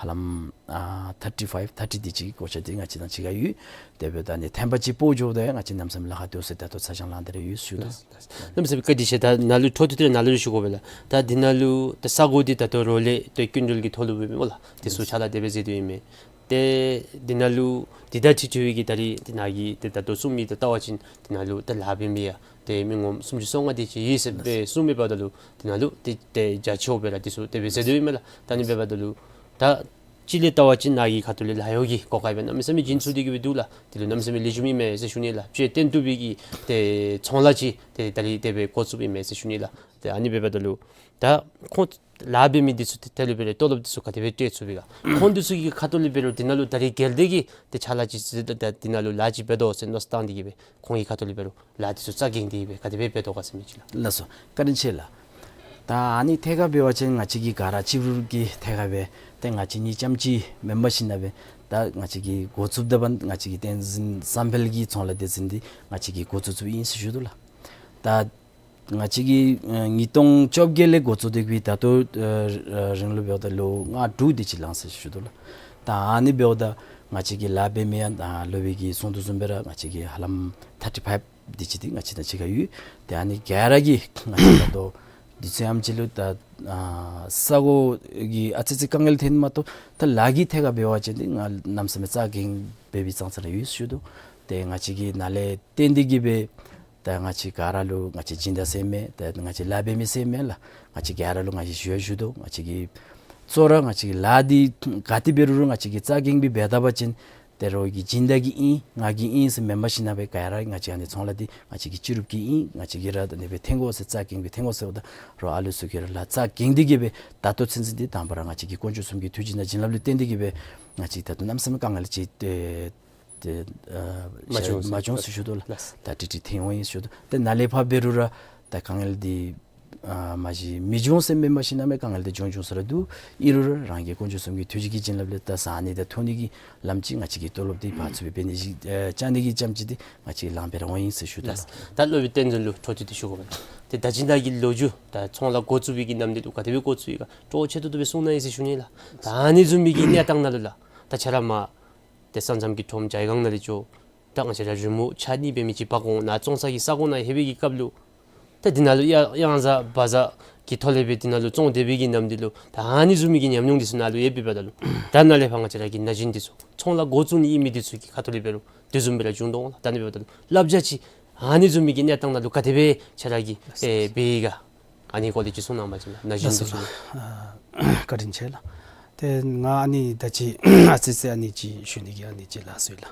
ཧ་ལམ་ཨ་ཐར་ཊི་ཕའིབ་ཐར་ཊི་དེ་ཅིག་གི་གོ་ཆ་འདི་ང་བཅས་དང་གཅིག་ཁར་ཡོད། དེ་འབདཝ་ད་ཨ་ནི་ཐེངས་པ་ཅིག་སྤོ་འགྱོཝ་ད་ཡང་ང་བཅས་གནམ་མེད་ས་མེད་ལཱ་ཁག་འདུག་ཟེར་ད་ལྟོ་ཚ་གྱང་ལང་སྟེ་ར་ཡོད་ཟེར་ཞུ་དོ། ལགས། ལགས། གནམ་མེད་ས་མེད་བཀའ་དྲིན་ཆེ། ད་ནཱ་ལུ་འཕྲོ་མཐུད་དེ་ནཱ་ལུ་ཞུ་དགོ་པས་ལགས། ད་འདི་ནང་ལུ་ད་ས་གོ་འདི་ད་ལྟོ་རོགས་ལས་ཏེ་སྐྱིན་འགྲུལ་གྱི་ཐོག་ལུ་འབད་མི་སྨོ་ལགས། དེ་ཚུ་ཕྱག་ལཱ་དེ་སྦེ་མཛད་དོ་ཨིན་མས། ཏེ་འདི་ནང་ལུ་འདི་ད་ཁྲི་ཁྲི་བའི་གི་ད་རིས་འདི་ནང་གི་ཏེ་ད་ལྟོ་གསུང་མི་དེ་བལྟ་བ་ཅིན་འདི་ནང་ལུ་ད་ལཱ་འབད་མི་ཡང་ཏེ་མི་ངོམ་སུམ་ཅུ་སོ་ལྔ་དེ་ཅིག་ཡོད་ཟེར་སྦེ་གསུངམ་མས། འབདཝ་ད་ལུ་འདི་ནང་ལུ་ཏེ་ཏེ་རྒྱ་ཆེཝ་སྦེ་ར་དེ་ཚུ་དེ་སྦེ་མཛད་དོ་ཨིན་མས་ལགས། ད་ཨ་ནི་འབདཝ་ད་ལུ་ད་སྤྱི་ལས་བལྟ་བ་ཅིན་ནཱ་གི་ཁ་ཐུག་ལས་ལཱ་གཡོག་གི་གོ་སྐབས་སྦེ་གནམ་མེད་ས་མེད་བྱིན་ཚུགས་ཏེ་གི་སྦེ་འདུག་ལགས། དེ་ལུ་གནམ་མེད་ས་མེད་ལེགས་ཤོམ་ཨིན་མས་ཟེར་ཞུ་ནི་ལགས། ཅིག་བརྟན་བཏུབ་པའི་གི་ཏེ་ཚོང་ལཱ་ཅིག་ཏེ་ད་རིས་དེ་སྦེ་འགོ་བཙུགསཔ་ཨིན་མས་ཟེར་ཞུ་ནི་ལགས། ཏེ་ཨ་ནི་འབདཝ་ད་ལུ་ད་ཁོང་ལཱ་འབད་མི་འདི་ཚུ་ཏེ་དེ་ལུ་འབད་རུང་ཏོ་ལོབ་འདི་ཚུ་ག་དེ་སྦེ་སྤྲོད་ཚུགས་པས་ག། ཁོང་འདི་ཚུ་གི་ཁ་ཐུག་ལས་འབད་རུང་འདི་ནང་ལུ་ད་རིས་རྒྱལ་སྡེ་གི་ཏེ་ཕྱག་ལཱ་ཅིག་ཟེར་ད་འདི་ནང་ལུ་ལཱ་ཅིག་འབད་དོ་ཟེར་མནོ་བསམ་བཏང་སྟེ་གི་སྦེ་ཁོང་གི་ཁ་ཐུག་ལས་འབད་རུང་ལཱ་འདི་ཚུ་རྩ་འགེངས་ཏེ་གི་སྦེ་ག་དེ་སྦེ་འབད་དོ་ག་ཟེར་མི་ཅིག་ལགས། ལགས་སོ། བཀའ་དྲིན་ཆེ་ལགས། ད་ཨ་ནི་ཐད་ཁར་འབད་བ་ཅིན་ང་བཅས་ཀྱི་ག་ར་གཅིག་རུ་གི་ཐད་ཁར་སྦེ་ཏེ་ང་བཅས་གཉིས་རྐྱངམ་ཅིག་མེན་པར་ཞིན་ན་སྦེ་ད་ང་བཅས་ཀྱིས་འགོ་བཙུགསཔ་ད་འབདན་ང་བཅས་ཀྱི་བསྟན་འཛིན་བསམ་འཕེལ་གྱི་ཚོང་ལཱ་སྡེ་ཚན་འདི་ང་བཅས་ཀྱིས་འགོ་བཙུགས་བཙུགསཔ་ཨིན་ཟེར་ཞུ་དོ་ལགས། ད་ང་བཅས་ཀྱིས་ཨ་ཉིས་སྟོང་བཅོ་བརྒྱད་ལས་འགོ་བཙུགས་ཏེ་གི་སྦེ་ད་ལྟོ་ཨ་རིང་ལུ་འབདཝ་ད་ལོ་ལྔ་དྲུག་དེ་ཅིག་ལང་ཟེར་ཞུ་དོ་ལགས། ད་ཨ་ནི་འབདཝ་ད་ང་བཅས་ཀྱི་ལཱ་འབད་མི་ཡང་ད་སློབ་དཔོན་གྱིས་གསུང་དོ་བཟུམ་སྦེ་ར་ང་བཅས་ཀྱི་ཧ་ལམ་ཐར་ཊི་ཕའིབ་དེ་ཅིག་འདི་ང་བཅས་དང་གཅིག་ཁར་ཡོད། ཏེ་ཨ་ནི་ག་ར་གིས་ང་བཅས་ད་ལྟོ་དུས་ཚོད་ཨམ་ཅིག་ལུ་ད་ཨ་ས་གོ་གི་ཨ་ཙི་ཅིག་དཀའ་ངལ་ཐོན་མ་གཏོགས་ད་ལཱ་གི་ཐད་ཁར་འབད་བ་ཅིན་འདི་ང་གནམ་མེད་ས་མེད་རྩ་འགེངས་འབད་བའི་ཙང་ཙ་ར་ཡོད་ཟེར་ཞུ་དོ། ཏེ་ང་བཅས་ཀྱིས་ནཱ་ལས་བརྟེན་ཏེ་གི་སྦེ་ད་ང་བཅས་ག་ར་ལུ་ང་བཅས་སྦྱིན་བདག་ཟེར་མེན། ད་ང་བཅས་ལཱ་འབད་མི་ཟེར་མེན་ལགས། ང་བཅས་ག་ར་ལུ་ང་བཅས་ཞུ་ཡང་ཞུ་དོ། ང་བཅས་ཀྱིས་གཙོ་བོ་ར་ང་བཅས་ཀྱི་ལཱ་འདི་ག་ཏེ་འབད་རུང་ར་ང་བཅས་ཀྱིས་རྩ་འགེངས་སྦེ་འབད་ད་པ་ཅིན་ཏེ་རོགས་ཀྱི་སྦྱིན་བདག་གི་ཨིན་ང་གི་ཨིན་ཟེར་མེན་པར་ཞིན་ན་སྦེ་ག་ར་ང་བཅས་ཨ་ནི་ཚོང་ལཱ་འདི་ང་བཅས་ཀྱི་སྤྱི་རུབ་ཀྱི་ཨིན། ང་བཅས་ཀྱིས་ར་ད་ཨ་ནི་སྦེ་འཐོན་དགོ་ཟེར་རྩ་འགེངས་སྦེ་འཐོན་དགོ་ཟེརཝ་ད་རོགས་ཨ་ལུ་ཚུ་གིས་ར་ལཱ་རྩ་འགེངས་ཏེ་གི་སྦེ་ད་ལྟོ་ཚུན་ཚོད་འདི་དང་པ་ར་ང་བཅས་ཀྱི་དཀོན་མཆོག་གསུམ་གྱི་ཐུགས་རྗེ་དང་བྱིན་རླབས་ལུ་བརྟེན་ཏེ་གི་སྦེ་ང་བཅས་ད་ལྟོ་གནམ་མེད་ས་མེད་དཀའ་ངལ་ཅིག་ཏེ་ཏེ་ཨ་མ་བྱུང་མ་བྱུང་ཟེར་ཞུ་དོ་ལགས། ལགས། ད་ཏིག་ཏིག་ཐོན་འོང་ཡི་ཟེར་ཞུ་དོ། ཏེ་ནཱ་ལས་ཕར་འབད་རུང་ར་ད་དཀའ་ངལ་འདི་ཨ་མ་གཞི་མི་འབྱུང་ཟེར་མེན་པར་ཞིན་ན་མེན། དཀའ་ངལ་འདི་འབྱུང་འབྱུང་ས་ར་འདུག། ཨིན་རུང་ར་རང་གི་དཀོན་མཆོག་གསུམ་གྱི་ཐུགས་རྗེ་གི་བྱིན་རླབས་ལས་ད་ཟ་ནི་དང་འཐུང་ནི་གི་ལམ་ཅིག་ང་བཅས་ཀྱི་ཏོ་ལོབ་འདི་ཕར་ཚུར་སྦེ་འབད་ནི་ཅིག་ཨ་བཅའ་ནི་གི་རྐྱངམ་ཅིག་འདི་ང་བཅས་ལང་སྦེ་ར་འོང་ཡི་ཟེར་ཞུ་དོ། ལགས། ད་སློབ་དཔོན་བསྟན་འཛིན་ལུ་འཕྲོ་མཐུད་དེ་ཞུ་དགོ་པས། ཏེ་ད་ཅི་ནཱ་གི་ལོ་རྒྱུས་ད་ཚོང་ལཱ་འགོ་བཙུགས་པའི་གི་ནམ་དུས་ལུ་ག་དེ་སྦེ་འགོ་བཙུགས་ཡི་ག་སྤྲོ་ཆེ་ཏོག་ཏོ་སྦེ་གསུང་གནང་ཡི་ཟེར་ཞུ་ནི་ལགས། ད་ཨ་ནི་བཟུམ་མའི་གི་གནས་སྟངས་ནང་ལུ་ལགས་ད་ཁྱེད་ར་མར་ཏེ་ས་མཚམས་ཀྱི་ཁྲོམ་ཇའི་སྒང་ནང་ལས་འགྱོ། ད་ང་བཅས་ར་རོལ་མོ་ཆ་གཉིས་འབད་མི་ཅིག་འབག་འོང་ནཱ་བཙོང་ས་གི་ས་གོ་ནང་ལྷོད་པའི་གི་སྐབས་ལུ་ད་འདི་ནང་ལུ་གཡང་གཡང་གཟར་བ་གཟར་གྱི་ཐོག་ལས་སྦེ་འདི་ནང་ལུ་བཙོང་སྡོད་པའི་གི་ནམ་དུས་ལུ་ད་ཨ་ནི་བཟུམ་མའི་གི་ཉམས་མྱོང་འདི་ཚུ་ནཱ་ལུ་ཡོད་པས་པ་ད་ལུ་ད་ནཱ་ལས་ཕར་ང་བཅས་ར་གི་ན་གཞོན་འདི་ཚུ་ཚོང་ལཱ་འགོ་བཙུགས་ནི་ཨིན་མི་འདི་ཚུ་གི་ཁ་ཐུག་ལས་འབད་རུང་དེ་བཟུམ་སྦེ་ར་བྱུང་དོ་འོང་ལགས། ད་ཨ་ནི་འབདཝ་ད་ལུ་བསླབ་བྱ་ཅིག་ཨ་ནི་བཟུམ་མའི་གི་གནས་སྟངས་ནང་ལུ་ག་དེ་སྦེ་ཁྱེད་ར་གིས་ཨེ་འབད་ཡི་ག། ཨ་ནི་སྐོར་ལས་ཅིག་གསུང་གནང་བ་ཅིན་ལགས། ན་གཞོན་ལགས་སོ་འདི་ཚུ་ལགས། ཨ་བཀའ་དྲིན་ཆེ་ལགས། ཏེ་ང་ཨ་ནི་ད་ཅི་ཨ་ཙི་ཙི་ཨ་ནི་ཅིག་ཞུ་ནི་གི་ཨ་ནི་ཅིག་ལགས་སོ་ལགས།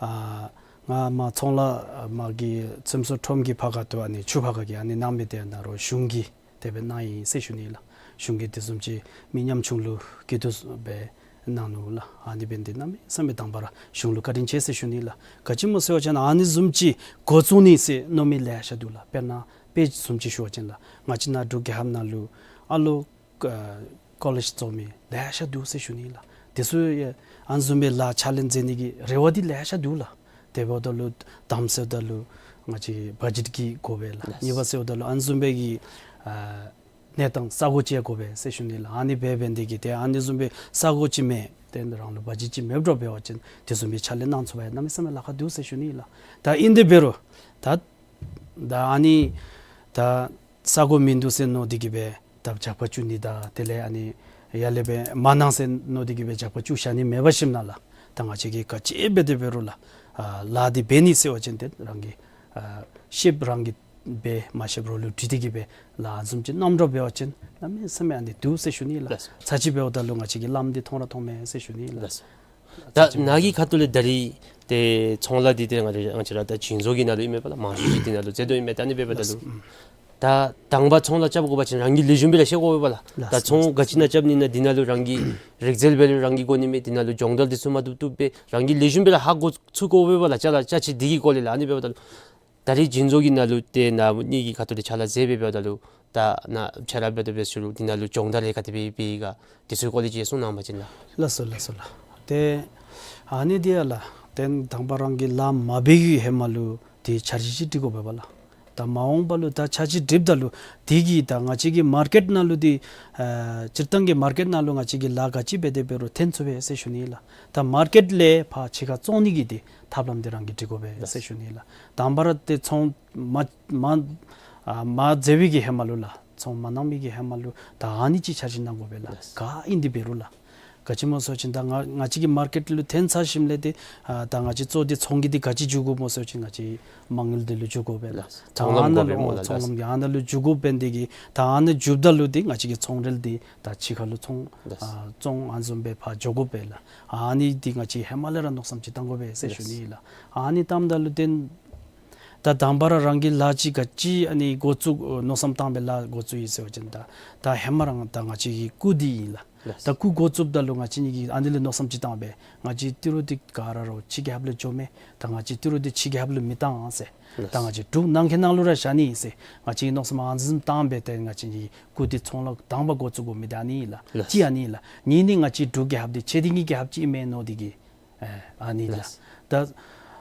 ཨ་ང་མར་ཚོང་ལཱ་མར་གྱི་ཚོང་ཟོག་ཁྲོམ་གྱི་ཕར་ཁ་ཐུག་ཨ་ནི་ཆུ་ཕར་ཁ་གི་ཨ་ནི་གནང་མི་འདི་ནཱ་རོགས་གཞུང་གིས་དེ་སྦེ་གནང་ཡི་ཟེར་ཞུ་ནི་ལགས། གཞུང་གིས་དེ་བཟུམ་ཅིག་མི་ཉམ་ཆུང་ལུ་སྐྱིད་སྡུག་སྦེ་གནང་ནུག་ལགས། ཨ་ནི་འབད་ནི་འདི་གནམ་མེད་ས་མེད་དང་པ་ར་གཞུང་ལུ་བཀའ་དྲིན་ཆེ་ཟེར་ཞུ་ནི་ལགས། ག་ཅི་སྨོ་ཟེར་བ་ཅིན་ཨ་ནི་བཟུམ་ཅིག་འགོ་བཙུགས་ནི་ཟེར་མནོ་མི་ལེ་ཤ་འདུག་ལགས། དཔེར་ན་དཔེ་བཟུམ་ཅིག་ཞུ་བ་ཅིན་ལགས། ང་བཅས་ནཱ་འབྲུག་རྒྱལ་ཁབ་ནང་ལུ་ཨ་ལོ་ཨ་ཀོ་ལེཇ་རྫོགས་མི་ལེ་ཤ་འདུག་ཟེར་ཞུ་ནི་ལགས། དེ་ཚུ་ཡང་ཨ་ནི་བཟུམ་སྦེ་ལཱ་ཕྱག་ལཱ་མཛད་ནི་གི་རེ་བ་འདི་ལེ་ཤ་འདུག་ལགས། དེ་འབདཝ་ད་ལུ་དང་པ་ཟེརཝ་ད་ལུ་ང་བཅས་བ་ཇེཊ་གི་དགོ་པས་ལགས། ལགས། གཉིས་པ་ཟེརཝ་ད་ལུ་ཨ་ནི་བཟུམ་སྦེ་གི་ཨ་གནས་སྟངས་ས་གོ་ཅིག་དགོ་པས་ཟེར་ཞུ་ནི་ལགས། ཨ་ནི་འབད་འབད་ནི་འདི་གིས་ཏེ་ཨ་ནི་བཟུམ་སྦེ་ས་གོ་ཅིག་མེད། ཏེ་རང་ལུ་བ་ཇེཊ་ཅིག་མེདཔ་འདྲཝ་འབད་བ་ཅིན་དེ་བཟུམ་སྦེ་ཕྱག་ལཱ་གནང་ཚུགས་པར་གནམ་མེད་ས་མེད་ལཱ་ཁག་འདུག་ཟེར་ཞུ་ནི་ལགས། ད་ཨིན་དེ་འབད་རུང་ད་ད་ཨ་ནི་ད་ས་གོ་མིན་འདུག་ཟེར་མནོ་སྟེ་གིས་སྦེ་ད་ཇག་པ་བཙུགས་ནི་དང་དེ་ལས་ཨ་ནི་ཡར་ལས་སྦེ་མ་གནང་ཟེར་མནོ་སྟེ་གིས་སྦེ་ཇག་པ་བཙུགས་བཞག་ནི་མེད་པར་ཞིནམ་ལས་ད་ང་བཅས་ཀྱིས་ག་ཅི་འབད་དེ་འབད་རུང་ལགས། ཨ་ལཱ་འདི་འབད་ནི་ཟེར་བ་ཅིན་ཏེ་རང་གིས་ཨ་ཤེསཔ་རང་གིས་འབད། མ་ཤེསཔ་རོགས་ལུ་དྲི་སྟེ་གིས་སྦེ་ལཱ་བཟུམ་ཅིག་གནངམ་འདྲཝ་འབད་བ་ཅིན་གནམ་མེད་ས་མེད་ཨ་ནི་འདུག་ཟེར་ཞུ་ནི་ལགས། ལགས། ཚར་ཅིག་འབདཝ་ད་ལུ་ང་བཅས་ཀྱིས་ལམ་འདི་མཐོང་ར་མཐོངམ་མས་ཟེར་ཞུ་ནི་ལགས། ལགས། ད་ནཱ་གི་ཁ་ཐུག་ལས་ད་རིས་ཏེ་ཚོང་ལཱ་འདི་ཏེ་ང་བཅས་ང་བཅས་ར་ད་བྱིན་མཛོད་ཀྱི་ནང་ལུ་ཨིན་མས་པ་ལགས། མང་ཤོས་ཅིག་འདི་ནང་ལུ་མཛད་དོ་ཨིན་མས། ད་ཨ་ནི་འབདཝ་ད་ལུ་ལགས། ཨུམ། ད་དང་པ་ཚོང་ལཱ་རྐྱབ་དགོ་པ་ཅིན་རང་གིས་ལེགས་ཤོམ་སྦེ་ར་ཤེས་དགོ་པས་པ་ལགས། ལགས། ད་ཚོང་ག་ཅི་ནང་རྐྱབ་ནི་ཨིན་ན་འདི་ནང་ལུ་རང་གི་རིག་རྩལ་འབད་རུང་རང་གིས་དགོ་ནི་མས། འདི་ནང་ལུ་སྦྱོང་བརྡར་འདི་ཚུ་མ་བཏུབ་བཏུབ་སྦེ་རང་གིས་ལེགས་ཤོམ་སྦེ་ར་ཧ་གོ་ཚུགས་དགོ་པས་པ་ལགས། ཅ་ལ་ཅ་ཆས་འདི་གི་སྐོར་ལས་ལགས། ཨ་ནི་འབདཝ་ད་ལུ་ད་རིས་བྱིན་མཛོད་ཀྱི་ནང་ལུ་ཏེ་ནཱ་ངེ་གི་ཁ་ཐུག་ལས་ཕྱག་ལཱ་མཛད་སྦེ་འབདཝ་ད་ལུ་ད་ནཱ་ཕྱག་ལཱ་འབད་དོ་འབད་ཟེར་རུང་འདི་ནང་ལུ་སྦྱོང་བརྡར་རེ་ག་དེ་སྦེ་འབད་ཡི་ག་དེ་ཚུ་སྐོར་ལས་ཅིག་གསུང་གནང་པ་ཅིན་ལགས། ལགས་སོ་ལགས་སོ་ལགས། ཏེ་ཨ་ནི་འདི་ཡང་ལགས། ཏེ་དང་པ་རང་གིས་ལཱ་མ་འབད་བའི་ཧེ་མ་ལུ་ཏེ་འཆར་གཞི་ཅིག་སྒྲིག་དགོ་པས་པ་ལགས། ད་མ་འོངས་པ་ལུ་ད་འཆར་གཞི་སྒྲིགཔ་ད་ལུ་དེ་གིས་ད་ང་བཅས་ཀྱི་མར་ཀེཊ་ནང་ལུ་འདི་ཨ་སྤྱིར་བཏང་གི་མར་ཀེཊ་ནང་ལུ་ང་བཅས་ཀྱིས་ལཱ་ག་ཅི་འབད་དེ་འབད་རུང་འཐོན་ཚུགས་པས་ཟེར་ཞུ་ནི་ལགས། ད་མར་ཀེཊ་ལས་ཕར་ཕྱི་ཁར་བཙོང་ནི་གི་འདི་ཐབས་ལམ་འདི་རང་གིས་སྒྲིག་དགོ་པས་ཟེར་ཞུ་ནི་ལགས། དང་པ་ར་ཏེ་ཚོང་མ་མ་ཨ་མ་མཛད་པའི་གི་ཧེ་མ་ལུ་ལགས། ཚོང་མ་གནང་མི་གི་ཧེ་མ་ལུ་ད་ཨ་ནི་ཅིག་འཆར་གཞི་གནང་དགོ་པས་ལགས། ལགས། ག་ཨིན་དེ་འབད་རུང་ལགས། ག་ཅི་སྨོ་ཟེར་བ་ཅིན་ད་ང་ང་བཅས་ཀྱི་མར་ཀེཊ་ལུ་འཐོན་ཚར་ཞིནམ་ལས་ཏེ་ཨ་ད་ང་བཅས་གཙོ་འདི་ཚོང་གི་འདི་ག་ཅི་འགྱོ་དགོཔ་སྨོ་ཟེར་བ་ཅིན་ང་བཅས་མ་དངུལ་འདི་ལུ་འགྱོ་དགོ་པས་ལགས། ལགས། ད་ཚོང་ལམ་ཨ་ནཱ་དགོ་པས་ལུ་སྨོ་ལགས། ཚོང་ལམ་འདི་ཨ་ནཱ་ལུ་འགྱོ་དགོ་པས། འདི་གིས་ད་ཨ་ནཱ་འགྱོཝ་ད་ལུ་འདི་ང་བཅས་ཀྱི་ཚོང་རིལ་འདི་ད་ཕྱི་ཁ་ལུ་ཚོང་ལགས། ཨ་བཙོང་ཨ་ནི་བཟུམ་སྦེ་ཕར་འགྱོ་དགོ་པས་ལགས། ཨ་ནི་འདི་ང་བཅས་ཧེ་མ་ལས་ར་མནོ་བསམ་ཅིག་བཏང་དགོ་པས་ཟེར་ཞུ་ནི་ལགས། ཨ་ནི་བཏངམ་ད་ལུ་ཏེ་ད་དང་པ་ར་རང་གིས་ལཱ་ཅིག་ག་ཅི་ཨ་ནི་འགོ་བཙུགས་མནོ་བསམ་བཏང་སྦེ་ལཱ་འགོ་བཙུགས་ཡི་ཟེར་བ་ཅིན་ད་ད་ཧེ་མ་ར་ད་ང་བཅས་ཀྱི་སྐུ་འདི་ཨིན་ལགས། ལགས། ད་སྐུ་འགོ་བཙུགསཔ་ད་ལུ་ང་བཅས་གཉིས་ཀྱིས་ཨ་ནི་ལས་མནོ་བསམ་ཅིག་བཏང་སྦེ་ང་བཅས་ཏི་རུ་འདི་ག་ར་ར་ཕྱི་རྒྱལ་ཁབ་ལུ་འགྱོ་མས། ད་ང་བཅས་ཏི་རུ་འདི་ཕྱི་རྒྱལ་ཁབ་ལུ་མི་བཏང་ཟེར། ལགས། ད་ང་བཅས་འབྲུག་ནང་གི་ནང་ལུ་ར་བཞག་ནི་ཟེར་ང་བཅས་ཀྱིས་མནོ་བསམ་ཨ་ནི་བཟུམ་བཏང་སྦེ་ཏེ་ང་བཅས་ཀྱི་སྐུ་འདི་ཚོང་ལཱ་དང་པ་འགོ་བཙུགས་དགོ་མི་འདི་ཨ་ནི་ཨིན་ལགས། ལགས། གཅིག་ཨ་ནི་ཨིན་ལགས། གཉིས་ནི་ང་བཅས་འབྲུག་རྒྱལ་ཁབ་འདི་ཆེ་འདི་གི་རྒྱལ་ཁབ་ཅིག་ཨིན་མས་མནོ་སྟེ་གིས་ཨ་ཨ་ནི་ལགས། ལགས། ད་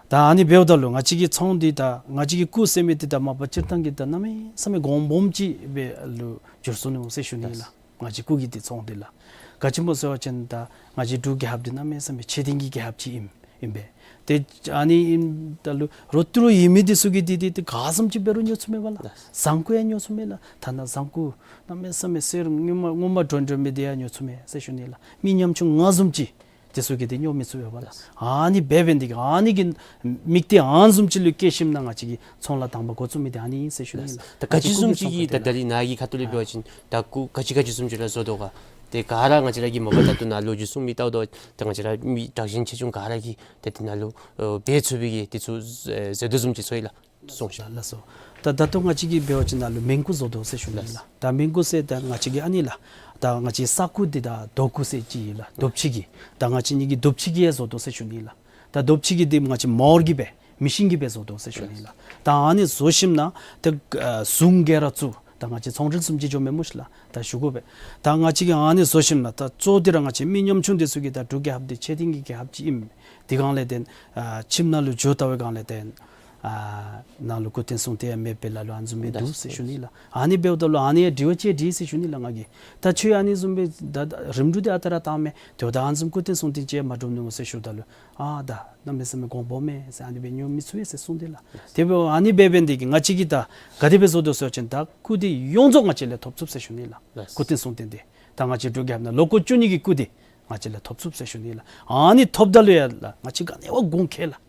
ད་ཨ་ནི་འབདཝ་ད་ལུ་ང་བཅས་ཀྱི་ཚོང་འདི་ད་ང་བཅས་ཀྱི་སྐུ་ཟེར་མི་འདི་ད་མ་པ་སྤྱིར་བཏང་གི་ད་གནམ་མེད་ས་མེད་གོང་སྦོམ་ཅིག་སྦེ་ལུ་འགྱུར་སོ་ནུག་ཟེར་ཞུ་ནི་ཨིན་ལགས། ལགས། ང་བཅས་སྐུ་གི་འདི་ཚོང་འདི་ལགས། ག་ཅི་སྨོ་ཟེར་བ་ཅིན་ད་ང་བཅས་འབྲུག་རྒྱལ་ཁབ་འདི་གནམ་མེད་ས་མེད་ཆེ་འདི་གི་རྒྱལ་ཁབ་ཅིག་ཨིན་ཨིན་པས། ཏེ་ཨ་ནི་ཨིནམ་ད་ལུ་རོགས་ཏི་རུ་ཡོད་མི་འདི་ཚུ་གིས་འདི་འདི་ཏེ་ག་བཟུམ་ཅིག་འབད་རུང་ཉོ་ཚུགས་མས་པ་ལགས། ལགས། བཟང་ཀུ་ཡང་ཉོ་ཚུགས་མས་ལགས། ཐ་ན་བཟང་ཀུ་གནམ་མེད་ས་མེད་གསེར་སྔོན་མ་སྔོན་མ་སྒྲོན་སྒྲོན་མི་འདི་ཡང་ཉོ་ཚུགས་མས་ཟེར་ཞུ་ནི་ལགས། མི་ཉམ་ཆུང་ང་བཟུམ་ཅིག་འདི་ཚུ་གིས་འདི་ཉོ་མི་ཚུགས་པས་པ་ལགས། ལགས། ཨ་ནི་འབད་འབད་ནི་འདི་གིས་ཨ་ནི་གི་དམིགས་གཏད་ཨ་ནི་བཟུམ་ཅིག་ལུ་བསྐྱེད་ཞིནམ་ན་ང་བཅས་ཀྱིས་ཚོང་ལཱ་དང་པ་འགོ་བཙུགས་མི་འདི་ཨ་ནི་ཨིན་ཟེར་ཞུ་ནི་ཨིན་ལགས། ད་ག་ཅི་བཟུམ་ཅིག་གིས་ད་ད་རིས་ནཱ་གི་ཁ་ཐུག་ལས་འབད་བ་ཅིན་ད་སྐུ་ག་ཅི་ག་ཅི་བཟུམ་ཅིག་ར་བཟོ་དོ་ག། ཏེ་ག་ར་ང་བཅས་ར་གིས་མ་པ་ད་ལྟོ་ནཱ་ལོ་རྒྱུས་གསུང་མི་ལྟཝ་ད་ཏེ་ང་བཅས་ར་མི་དྲག་ཞན་ཆེ་ཆུང་ག་ར་གིས་ཏེ་དེ་ནང་ལུ་ཨ་འབད་ཚུགས་པའི་གི་དེ་ཚུ་ཨ་ཟེར་དོ་བཟུམ་ཅིག་ཚོར་ཡི་ལགས། གསུངས་ཤིག། ལགས་སོ། ད་ད་ལྟོ་ང་བཅས་ཀྱིས་འབད་བ་ཅིན་ནཱ་ལུ་མེན་སྐུ་བཟོ་དོ་ཟེར་ཞུ་ནི་ཨིན་ལགས། ད་མེན་སྐུ་ཟེར་ད་ང་བཅས་ཀྱིས་ཨ་ནི་ལགས། ད་ང་བཅས་ས་སྐུ་འདི་ད་རྡོ་སྐུ་ཟེར་ཅིག་ཨིན་ལགས། རྡོ་ཕྱེ་གི། ད་ང་བཅས་གཉིས་ཀྱིས་རྡོ་ཕྱེ་གི་ཡང་བཟོ་དོ་ཟེར་ཞུ་ནི་ཨིན་ལགས། ད་རྡོ་ཕྱེ་གི་འདི་ང་བཅས་མོ་ཊར་གྱིས་སྦེ་མེ་ཤིན་གྱིས་སྦེ་བཟོ་དོ་ཟེར་ཞུ་ནི་ཨིན་ལགས། ད་ཨ་ནི་བཟོ་ཞིནམ་ན་ད་ཨ་ཟུང་གི་ར་བཙུགས། ད་ང་བཅས་ཚོང་འབྲེལ་བཟུམ་ཅིག་འགྱོ་མས་སྨོ་ཤིག་ལགས། ད་ཞུ་དགོ་པས། ད་ང་བཅས་ཀྱིས་ཨ་ནི་བཟོ་ཞིནམ་ན་ད་གཙོ་འདི་ར་ང་བཅས་མི་ཉམ་ཆུང་འདི་ཚུ་གིས་ད་འབྲུག་རྒྱལ་ཁབ་འདི་ཆེ་འདི་གི་རྒྱལ་ཁབ་ཅིག་ཨིན། དེ་སྒང་ལས་ཏེ་ཨ་ཁྱིམ་ནང་ལུ་འགྱོ་བལྟ་བའི་སྒང་ལས་ཏེ་ཨ་ནང་ལུ་སྐུ་རྟེན་གསུང་རྟེན་ཡང་མེད་པས་ལ་ལུ་ཨ་ནི་བཟུམ་སྦེ་འདུག་ཟེར་ཞུ་ནི་ལགས། ཨ་ནི་འབདཝ་ད་ལུ་ཨ་ནི་ཡང་དྲི་བ་ཅིག་དྲིས་ཟེར་ཞུ་ནི་ལགས་ང་གིས། ད་ཁྱོད་ཨ་ནི་བཟུམ་སྦེ་ད་ད་རིམ་གྲོ་འདི་ཨ་རྟག་ར་བཏང་མས། དེ་འབདཝ་ད་ཨ་ནི་བཟུམ་སྐུ་རྟེན་གསུང་རྟེན་ཅིག་མ་གྲུབ་ནུག་ཟེར་ཞུཝ་ད་ལུ་ཨ་ད་གནམ་མེད་ས་མེད་གོང་སྦོམ་མས་ཟེར། ཨ་ནི་སྦེ་ཉོ་མི་ཚུགས་པས་ཟེར་གསུངས་ཏེ་ལགས། དེ་འབདཝ་ཨ་ནི་སྦེ་འབད་ནི་འདི་གིས་ང་བཅས་ཀྱིས་ད་ག་དེ་སྦེ་བཟོ་དོ་ཟེར་བ་ཅིན་ད་སྐུ་འདི་ཡོངས་རྫོགས་ང་བཅས་ལས་ཐོབ་ཚུགས་ཟེར་ཞུ་ནི་ལགས། ལགས། སྐུ་རྟེན་གསུང་རྟེན་འདི་ད་ང་བཅས་འབྲུག་རྒྱལ་ཁབ་ནང་ལོ་འཁོར་བཅུ་གཉིས་ཀྱི་སྐུ་འདི་ང་བཅས་ལས་ཐོབ་ཚུགས་ཟེར་ཞུ་ནི་ལགས། ཨ་ནི་ཐོབ་ད་ལུ་ཡང་ལགས་ང་བཅས་ག་ནི་བ་དགོངས་ཁེལ་ལགས།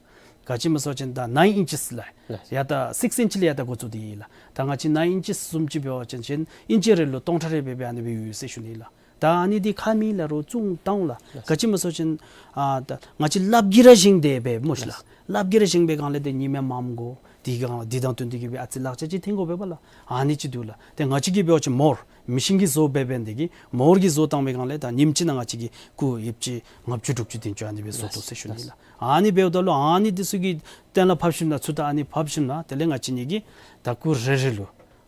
ག་ཅི་སྨོ་ཟེར་བ་ཅིན་ད་ནའིན་ཨིན་ཅིས་ལགས། ལགས། ཡ་ད་སིགསི་ཨིན་ཅི་ལས་ཡ་ད་འགོ་བཙུགས་ཏེ་ཨིན་ལགས། ད་ང་བཅས་ནའིན་ཨིན་ཅིས་བཟུམ་ཅིག་འབད་བ་ཅིན་ཨིན་ཅི་རེ་ལུ་སྟོང་ཕྲག་རེ་སྦེ་སྦེ་ཨ་ནི་སྦེ་ཡོད་ཟེར་ཞུ་ནི་ལགས། ད་ཨ་ནི་འདི་ཁ་མེད་ལགས་རོགས་བཙུགས་བཏང་ལགས། ལགས། ག་ཅི་སྨོ་ཟེར་བ་ཅིན་ཨ་ད་ང་བཅས་ལགཔ་གིས་ར་བཞེངས་ཏེ་སྦེ་སྨོ་ཤིག་ལགས། ལགས། ལགཔ་གིས་ར་བཞེངས་པའི་སྒང་ལས་ཏེ་ཉི་མ་མངམ་དགོ། དེ་སྒང་ལས་འདི་དང་བསྟུན་ཏེ་གིས་སྦེ་ཨ་ཙི་ལག་ཆ་ཅིག་འཐེན་དགོ་པས་པ་ལགས། ཨ་ནི་ཅིག་འདུག་ལགས། ཏེ་ང་བཅས་ཀྱིས་འབད་བ་ཅིན་མོ་ཊར་ མེ་ཤིན་གྱིས་བཟོ་འབད་འབད་ནི་དེ་གིས་མོ་ཊར་གྱིས་བཟོ་བཏང་པའི་སྒང་ལས་ད་ཉིནམ་གཅིག་ནང་ང་བཅས་ཀྱི་སྐུ་ཡོདཔ་ཅིག་ལྔ་བཅུ་དྲུག་ཅུ་དེ་ཅིག་ཨ་ནི་སྦེ་བཟོ་དོ་ཟེར་ཞུ་ནི་ལགས། ཨ་ནི་འབདཝ་ད་ལུ་ཨ་ནི་འདི་ཚུ་གི་གཏན་ལ་ཕབ་ཞིནམ་ལས་ཚུར་ད་ཨ་ནི་ཕབ་ཞིནམ་ལས་དེ་ལས་ང་བཅས་ནི་གིས་ད་སྐུ་རེ་རེ་ལུ་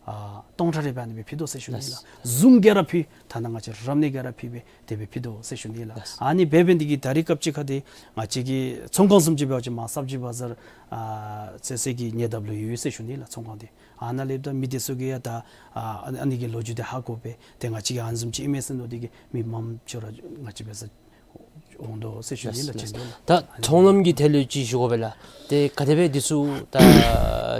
ཨ་སྟོང་ཕྲག་རེ་སྦེ་ཨ་ནི་སྦེ་ཕུལ་དོ་ཟེར་ཞུ་ནི་ལགས། ལགས། གཟུངས་ག་ར་ཕུལ། ཐ་ན་ང་བཅས་རབ་གནས་ག་ར་ཕུལ་སྦེ་དེ་སྦེ་ཕུལ་དོ་ཟེར་ཞུ་ནི་ལགས། ལགས། ཨ་ནི་འབད་འབད་ནི་དེ་གིས་ད་རེས་སྐབས་ཅིག་ཁར་དེ་ང་བཅས་ཀྱི་ཚོང་ཁང་བཟུམ་ཅིག་འབད་བ་ཅིན་མར་སབ་ཇི་བ་ཛར་ཨ་ཟེར་ཟེར་གྱི་ཉེ་འདབས་ལུ་ཡོད་ཟེར་ཞུ་ནི་ལགས། ཚོང་ཁང་དེ་ཨ་ནཱ་ལས་ད་མི་དེ་ཚུ་གིས་ཡང་ད་ཨ་ཨ་ནི་གི་ལོ་རྒྱུས་དེ་ཧ་གོ་སྦེ་དེ་ང་བཅས་ཀྱི་ཨ་ནི་བཟུམ་ཅིག་ཨིན་མས་ཟེར་མནོ་སྟེ་གིས་མི་མངམ་ཅིག་ར་ང་བཅས་འབད་སར་འོང་དོ་ཟེར་ཞུ་ནི་ལགས། ལགས། ཅིག་འདུག་ལགས། ད་ཚོང་ལམ་གྱི་ཐད་ལུ་ཅིག་ཞུ་དགོ་པས་ལགས། ཏེ་ག་དེ་སྦེ་འདི་ཚུ་ད་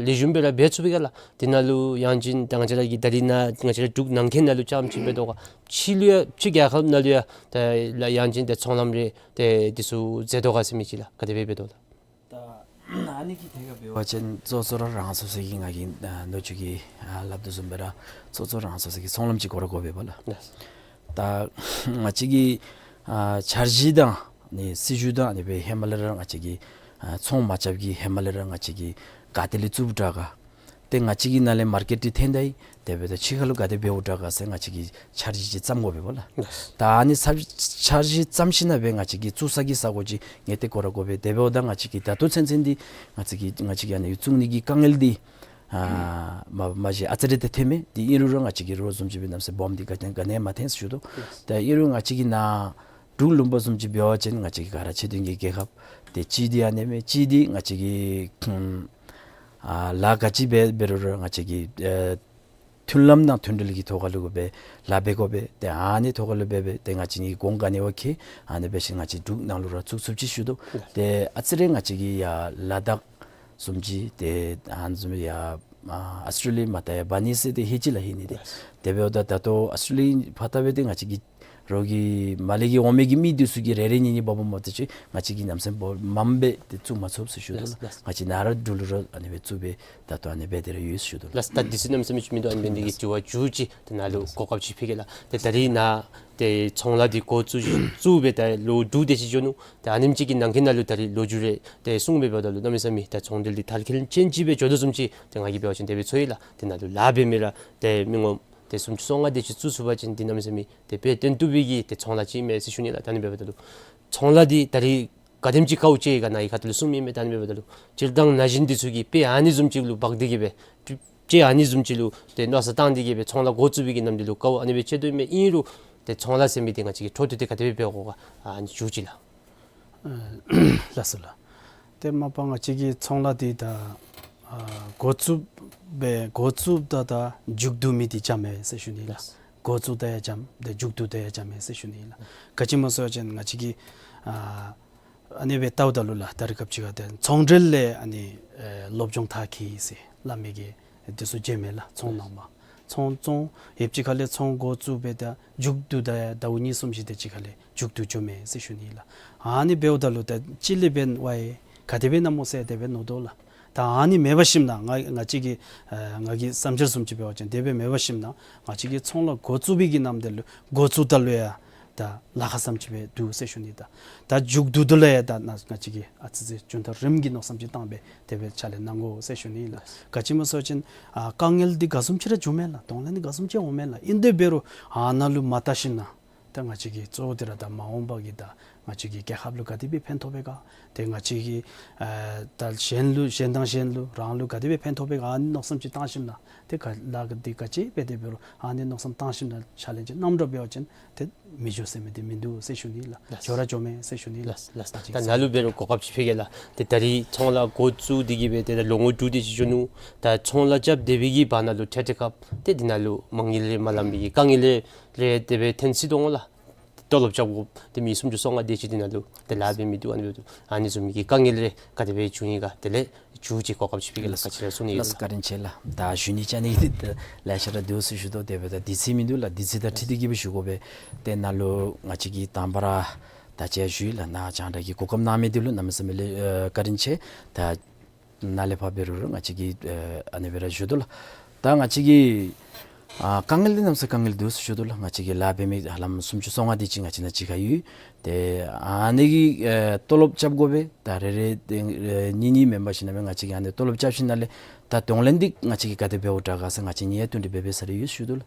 ལེགས་ཤོམ་སྦེ་ར་འབད་ཚུགས་པས་ག་ལགས། དེ་ནང་ལུ་ཡང་ཅིན་ད་ང་བཅས་ར་གི་ད་རིས་ནཱ་ང་བཅས་ར་འབྲུག་ནང་འཁོད་ནང་ལུ་རྐྱངམ་ཅིག་འབད་དོ་ག། ཕྱི་ལུ་ཡང་ཕྱི་རྒྱལ་ཁབ་ནང་ལུ་ཡང་ད་ལགས་ཡང་ཅིན་ད་ཚོང་ལམ་རེ་ཏེ་འདི་ཚུ་མཛད་དོ་ག་ཟེར་མི་ཅིག་ལགས། ག་དེ་སྦེ་འབད་དོ་ལགས། ད་ཨ་ནི་གི་ཐད་ཁར་འབད་བ་ཅིན་གཙོ་གཙོ་ར་རང་སོ་སོ་གི་ང་གིས་ཨ་ལོ་རྒྱུས་ཀྱི་ཨ་སླབ་དོ་བཟུམ་སྦེ་ར་གཙོ་གཙོ་རང་སོ་སོ་གི་ཚོང་ལམ་ཅིག་སྐོར་ར་གོ་བས་པ་ལགས། ལགས། ད་ང་བཅས་ཀྱི་ཨ་འཆར་གཞི་དང་ནི་སྲིད་བྱུས་དང་ཨ་ནི་སྦེ་ཧེ་མ་ལས་ར་ང་བཅས་ཀྱི་ཨ་ཚོང་མ་རྐྱབ་ཀྱི་ཧེ་མ་ལས་ར་ང་བཅས་ཀྱི་ག་ཏེ་ལས་བཙུགསཔ་དྲག་ག། ཏེ་ང་བཅས་ཀྱི་ནང་ལས་མར་ཀེཊ་འདི་ཐོན་ད་ཡི། དེ་འབདཝ་ད་ཕྱི་ཁ་ལུ་ག་དེ་འབདཝ་དྲག་ག་ཟེར་ང་བཅས་ཀྱིས་འཆར་གཞི་ཅིག་བརྩམ་དགོ་པས་པ་ལགས། ལགས། ད་ཨ་ནི་འཆར་འཆར་གཞི་བརྩམ་ཞིནམ་ལས་སྦེ་ང་བཅས་ཀྱིས་བཙུགས་ས་གི་ས་གོ་ཅིག་ངེས་ཏེ་སྐོར་ར་དགོ་པས། དེ་འབདཝ་ད་ང་བཅས་ཀྱིས་ད་ལྟོ་ཚུན་ཚོད་འདི་ང་བཅས་ཀྱིས་ང་བཅས་ཀྱིས་ཨ་ནི་བཙུགས་ནི་གི་དཀའ་ངལ་འདི་ཨ་མ་མ་གཞི་ཨ་ཙི་རེ་ཏེ་ཐོནམ་མས། དེ་ཨིན་རུང་ར་ང་བཅས་ཀྱིས་རོགས་བཟུམ་ཅིག་སྦེ་གནམ་མེད་ས་མེད་སྦོམ་འདི་ག་ནི་ག་ནི་མ་ཐོན་ཟེར་ཞུ་དོ། ལགས། ད་ཨིན་རུང་ང་བཅས་ཀྱི་ནཱ་འབྲུག་ལུང་པ་བཟུམ་ཅིག་འབད་བ་ཅིན་ང་བཅས་ཀྱི་ག་ར་ཆེ་མཐོང་གི་རྒྱལ་ཁབ་ཏེ་གཅིག་འདི་ཨ་ནེམ་མས། གཅིག་འདི་ང་བཅས་ཀྱི་ཨ་ལཱ་ག་ཅི་འབད་འབད་རུང་ར་ང་བཅས་ཀྱི་ཨེ་མཐུན་ལམ་དང་མཐུན་སྒྲིལ་གྱི་ཐོག་ཁ་ལུ་གུ་སྦེ་ལཱ་འབད་དགོ་པས། ཏེ་ཨ་ནི་ཐོག་ཁ་ལུ་འབད་འབད་ཏེ་ང་བཅས་ནི་གོང་ག་ནི་བ་ཁེ་ཨ་ནི་འབད་ཞིནམ་ང་བཅས་འབྲུག་ནང་ལུ་ར་བཙུགས་ཚུགསཔ་ཅིག་ཞུ་དོ། ཏེ་ཨ་ཙི་རེ་ང་བཅས་ཀྱི་ཡར་ལ་དྭགས་བཟུམ་ཅིག་ཏེ་ཨ་ནི་བཟུམ་ཡར་ཨ་ཨཱོས་ཊྲེ་ལི་ཡ་མར་ད་ཡར་འབག་ནི་ཟེར་ཏེ་ཧེ་ཅི་ལགས་ཧེ་ནི་ཏེ། ཏེ་འབདཝ་ད་ད་ལྟོ་ཨཱོས་ཊྲེ་ལི་ཡ་ཕར་ད་འབད་ཏེ་ང་བཅས་ཀྱི་རོགས་ཀྱི་མར་ལས་ཀྱི་འོང་མི་གི་མི་འདི་ཚུ་གིས་རེ་རེ་གཉིས་གཉིས་འབག་འབག་མ་གཏོགས་ཅིག་ང་བཅས་ཀྱིས་གནམ་མེད་ས་མེད་སྦོམ་སྦེ་ཏེ་བཙུགས་མ་ཚུགས་ཟེར་ཞུ་དོ་ལགས། ལགས། ལགས། ང་བཅས་ནཱ་ར་འབྲུག་ལུ་ར་ཨ་ནི་སྦེ་བཙུགས་སྦེ་ད་ལྟོ་ཨ་ནི་སྦེ་དེ་ར་ཡོད་ཟེར་ཞུ་དོ་ལགས། ལགས། ད་དུས་ཚོད་གནམ་མེད་ས་མེད་ཅིག་མིན་འདུག། ཨ་ནི་འབད་ནི་དེ་གིས་དྲི་བ་མཇུག་ཅིག་ཏེ་ནཱ་ལུ་གོ་སྐབས་ཅིག་ཕུལ་གེ་ལགས། ཏེ་ད་རིས་ནཱ་ཏེ་ཚོང་ལཱ་འདི་འགོ་བཙུགས་བཙུགས་སྦེ་ད་ལོ་དྲུག་དེ་ཅིག་འགྱོ་ནུག། ཏེ་ཨ་ནེམ་ཅིག་གི་ནང་འཁོད་ནང་ལུ་ད་རིས་ལོ་རྒྱུས་རེ་ཏེ་གསུངས་སྦེ་འབདཝ་ད་ལུ་གནམ་མེད་ས་མེད་ད་ཚོང་འབྲེལ་འདི་དར་འཁྱོལ་ཅན་ཅིག་སྦེ་འགྱོ་དོ་བཟུམ་ཅིག་ཏེ་ང་གིས་འབད་བ་ཅིན་དེ་སྦེ་ཚོར་ཡི་ལགས། ཏེ་ནཱ་ལུ་ལཱ་འབད་མི་ར་ཏེ་མི་ངོམ་ཏེ་སུམ་ཅུ་སོ་ལྔ་དེ་ཅིག་བཙུགས་ཚུགས་པ་ཅིན་འདི་གནམ་མེད་ས་མེད་ཏེ་དཔེ་སྟོན་བཏུབ་པའི་གི་ཏེ་ཚོང་ལཱ་ཅིག་ཨིན་མས་ཟེར་ཞུ་ནི་ལགས། ད་ཨ་ནི་འབདཝ་ད་ལུ་ཚོང་ལཱ་འདི་ད་རིས་ག་དེམ་ཅིག་དཀའཝ་སྤྱད་ཡི་ག་ནཱ་གི་ཁ་ཐུག་ལུ་གསུངམ་ཨིན་མས། ད་ཨ་ནི་འབདཝ་ད་ལུ་སྤྱིར་བཏང་ན་གཞོན་འདི་ཚུ་གིས་དཔེ་ཨ་ནི་བཟུམ་ཅིག་ལུ་འབག་སྟེ་གིས་སྦེ་ཅིག་ཨ་ནི་བཟུམ་ཅིག་ལུ་ཏེ་མནོ་བསམ་བཏང་སྟེ་གིས་སྦེ་ཚོང་ལཱ་འགོ་བཙུགས་པའི་གི་ནམ་དུས་ལུ་དཀའཝ་ཨ་ནི་སྦེ་སྤྱད་དོ་ཨིན་མས། ཨིན་རུང་ཏེ་ཚོང་ལཱ་ཟེར་མི་འདི་ང་བཅས་ཀྱིས་འཕྲོ་མཐུད་དེ་ག་དེ་སྦེ་འབད་དགོ་ག་ཨ་ནི་མཇུག་ཅིག་ལགས། ལགས་སོ་ལགས། ཏེ་མ་པ་ང་བཅས་ཀྱི་ཚོང་ལཱ་འདི་ད་ཨ་འགོ་བཙུགས་སྦེ་འགོ་བཙུགསཔ་ད་ད་མཇུག་བསྡུ་མི་འདི་རྐྱངམ་མས་ཟེར་ཞུ་ནི་ལགས། ལགས། འགོ་བཙུགས་ད་ཡང་རྐྱངམ་ཏེ་མཇུག་བསྡུ་ད་ཡང་རྐྱངམ་མས་ཟེར་ཞུ་ནི་ལགས། ག་ཅི་སྨོ་ཟེར་བ་ཅིན་ང་བཅས་ཀྱི་ཨ་ཨ་ནི་སྦེ་བལྟཝ་ད་ལུ་ལགས་ད་རེས་སྐབས་ཅིག་ཁར་ཏེ་ཚོང་འབྲེལ་ལས་ཨ་ནི་ཨེ་སློབ་སྦྱོང་མཐར་འཁྱོལ་ཡི་ཟེར་སླབ་མི་གི་འདི་ཚུ་མཇལཝ་མས་ལགས། ཚོང་ནང་མར་ཚོང་ཚོང་ཡོདཔ་ཅིག་ཁ་ལས་ཚོང་འགོ་བཙུགས་སྦེ་ད་མཇུག་བསྡུ་ད་ཡང་ཟླཝ་གཉིས་གསུམ་ཅིག་དེ་ཅིག་ཁ་ལས་མཇུག་བསྡུ་འགྱོཝ་མས་ཟེར་ཞུ་ནི་ལགས། ཨ་ནི་འབདཝ་ད་ལུ་ད་ཅི་ལས་འབདན་ཝའི་ག་དེ་སྦེ་ཨིན་ན་སྨོ་ཟེར་དེ་སྦེ་མནོ་དོ་ལགས། ད་ཨ་ནི་མེད་པར་ཞིནམ་ན་ང་ང་བཅས་ཀྱི་ཨ་ང་གི་བསམ་འཆར་བཟུམ་ཅིག་འབད་བ་ཅིན་དེ་སྦེ་མེད་པར་ཞིནམ་ན་ང་བཅས་ཀྱི་ཚོང་ལཱ་འགོ་བཙུགས་པའི་གི་ནམ་དུས་ལུ་འགོ་བཙུགསཔ་ད་ལུ་ཡང་ད་ལཱ་ཁག་བཟུམ་ཅིག་སྦེ་འདུག་ཟེར་ཞུ་ནི། ད་ད་མཇུག་བསྡུ་ད་ལུ་ཡང་ད་ནཱ་ང་བཅས་ཀྱིས་ཨ་ཙི་ཙི་རྒྱུན་ཐག་རིངམོ་གི་མནོ་བསམ་ཅིག་བཏང་སྦེ་དེ་སྦེ་ཕྱག་ལཱ་གནང་དགོ་ཟེར་ཞུ་ནི་ལགས། ག་ཅི་སྨོ་ཟེར་བ་ཅིན་ཨ་དཀའ་ངལ་འདི་ག་བཟུམ་ཅིག་ར་འབྱུངམ་མས་ལགས། གདོང་ལེན་འདི་ག་བཟུམ་ཅིག་འོངམ་མས་ལགས། ཨིན་དེ་འབད་རུང་ཨ་ནཱ་ལུ་མ་བལྟ་ཞིནམ་ན་ད་ང་བཅས་ཀྱི་གཙོ་བོ་འདི་ར་ད་མ་འོངས་པ་གི་ད་ང་བཅས་ཀྱི་རྒྱལ་ཁབ་ལུ་ག་དེ་སྦེ་ཕན་ཐོགས་པས་ག། ཏེ་ང་བཅས་ཀྱི་ཨ་ད་གཞན་ལུ་གཞན་དང་གཞན་ལུ་རང་ལུ་ག་དེ་སྦེ་ཕན་ཐོགས་པས་ག། ཨ་ནི་མནོ་བསམ་ཅིག་བཏང་ཞིནམ་ན་ཏེ་ག་ལཱ་འདི་ག་ཅི་འབད་དེ་འབད་རུང་ཨ་ནི་མནོ་བསམ་བཏང་ཞིནམ་ན་ཕྱག་ལཱ་ཅིག་གནངམ་འདྲཝ་འབད་བ་ཅིན་ཏེ་མི་འགྱོ་ཟེར་མི་འདི་མིན་འདུག་ཟེར་ཞུ་ནི་ལགས། ལགས། འགྱོ་ར་འགྱོཝ་མས་ཟེར་ཞུ་ནི་ལགས། ལགས། ལགས། ད་ནཱ་ལུ་འབད་རུང་གོ་སྐབས་ཅིག་ཕུལ་གེ་ལགས། ཏེ་ད་རིས་ཚོང་ལཱ་འགོ་བཙུགས་ཏེ་གིས་སྦེ་ཏེ་ད་ལོ་ངོ་དྲུག་དེ་ཅིག་འགྱོ་ནུག། ད་ཚོང་ལཱ་རྐྱབ་སྡོད་པའི་གི་བར་ན་ལུ་འཕྲལ་འཕྲལ་སྐབས་ཏེ་འདི་ནང་ལུ་མ་དངུལ་རེ་མ་ལངམ་པའི་གི་དཀའ་ངལ་རེ་རེ་དེ་སྦེ་ཐོན་སྲིད་དོ་འོང་ལགས། ཏེ་ལྟོ་ལོག་རྐྱབ་དགོཔ་ཏེ་མི་སུམ་ཅུ་སོ་ལྔ་དེ་ཅིག་འདི་ནང་ལུ་ཏེ་ལཱ་འབད་མི་འདུག། ཨ་ནི་འབདཝ་ད་ཨ་ནི་བཟུམ་མའི་གི་དཀའ་ངལ་རེ་ག་དེ་སྦེ་བྱུང་ཡི་ག། དེ་ལས་མཇུག་ཅིག་གོ་སྐབས་ཅིག་ཕུལ་གེ་ལགས། ག་ཅི་ར་གསུང་ནི་ཡོད་ལགས། བཀའ་དྲིན་ཆེ་ལགས། ད་ཞུ་ནི་བཅའ་ནི་འདི་ལེ་ཤ་ར་འདུག་ཟེར་ཞུ་དོ། དེ་འབདཝ་ད་དུས་ཚོད་མིན་འདུག་ལགས། དུས་ཚོད་དང་འཁྲིལ་ཏེ་གིས་སྦེ་ཞུ་དགོ་པས། ཏེ་ནཱ་ལུ་ང་བཅས་ཀྱིས་དང་པ་ར་ད་ཅི་ཞུ་ཡི་ལགས། ནཱ་རྒྱང་བསྒྲགས་ཀྱི་གོ་སྐབས་གནང་མི་འདི་ལུ་གནམ་མེད་ས་མེད་ལེ་ཨ་བཀའ་དྲིན་ཆེ། ད་ནཱ་ལས་ཕར་འབད་རུང་ར་ང་བཅས་ཀྱིས་ཨ་ཨ་ནི་སྦེ་ར་ཞུ་དོ་ལགས། ད་ང་བཅས་ཀྱི་ ཨ་དཀའ་ངལ་འདི་གནམ་ས་དཀའ་ངལ་འདུག་ཟེར་ཞུ་དོ་ལགས། ང་བཅས་ཀྱི་ལཱ་འབད་མི་ཧ་ལམ་སུམ་ཅུ་སོ་ལྔ་དེ་ཅིག་ང་བཅས་ནང་གཅིག་ཁར་ཡོད། ཏེ་ཨ་ནི་གི་ཨེ་ཏོ་ལོབ་རྐྱབ་དགོ་པས། ད་རེ་རེ་ཏེ་ཨེ་གཉིས་གཉིས་མེན་པར་ཞིན་ན་སྦེ་ང་བཅས་ཀྱིས་ཨ་ནི་ཏོ་ལོབ་རྐྱབ་ཞིནམ་ལས་ད་གདོང་ལེན་འདི་ང་བཅས་ཀྱིས་ག་དེ་འབདཝ་དྲག་ག་ཟེར་ང་བཅས་གཉིས་ཡང་བསྟུན་གྲོས་འབད་འབད་ས་རེ་ཡོད་ཟེར་ཞུ་དོ་ལགས།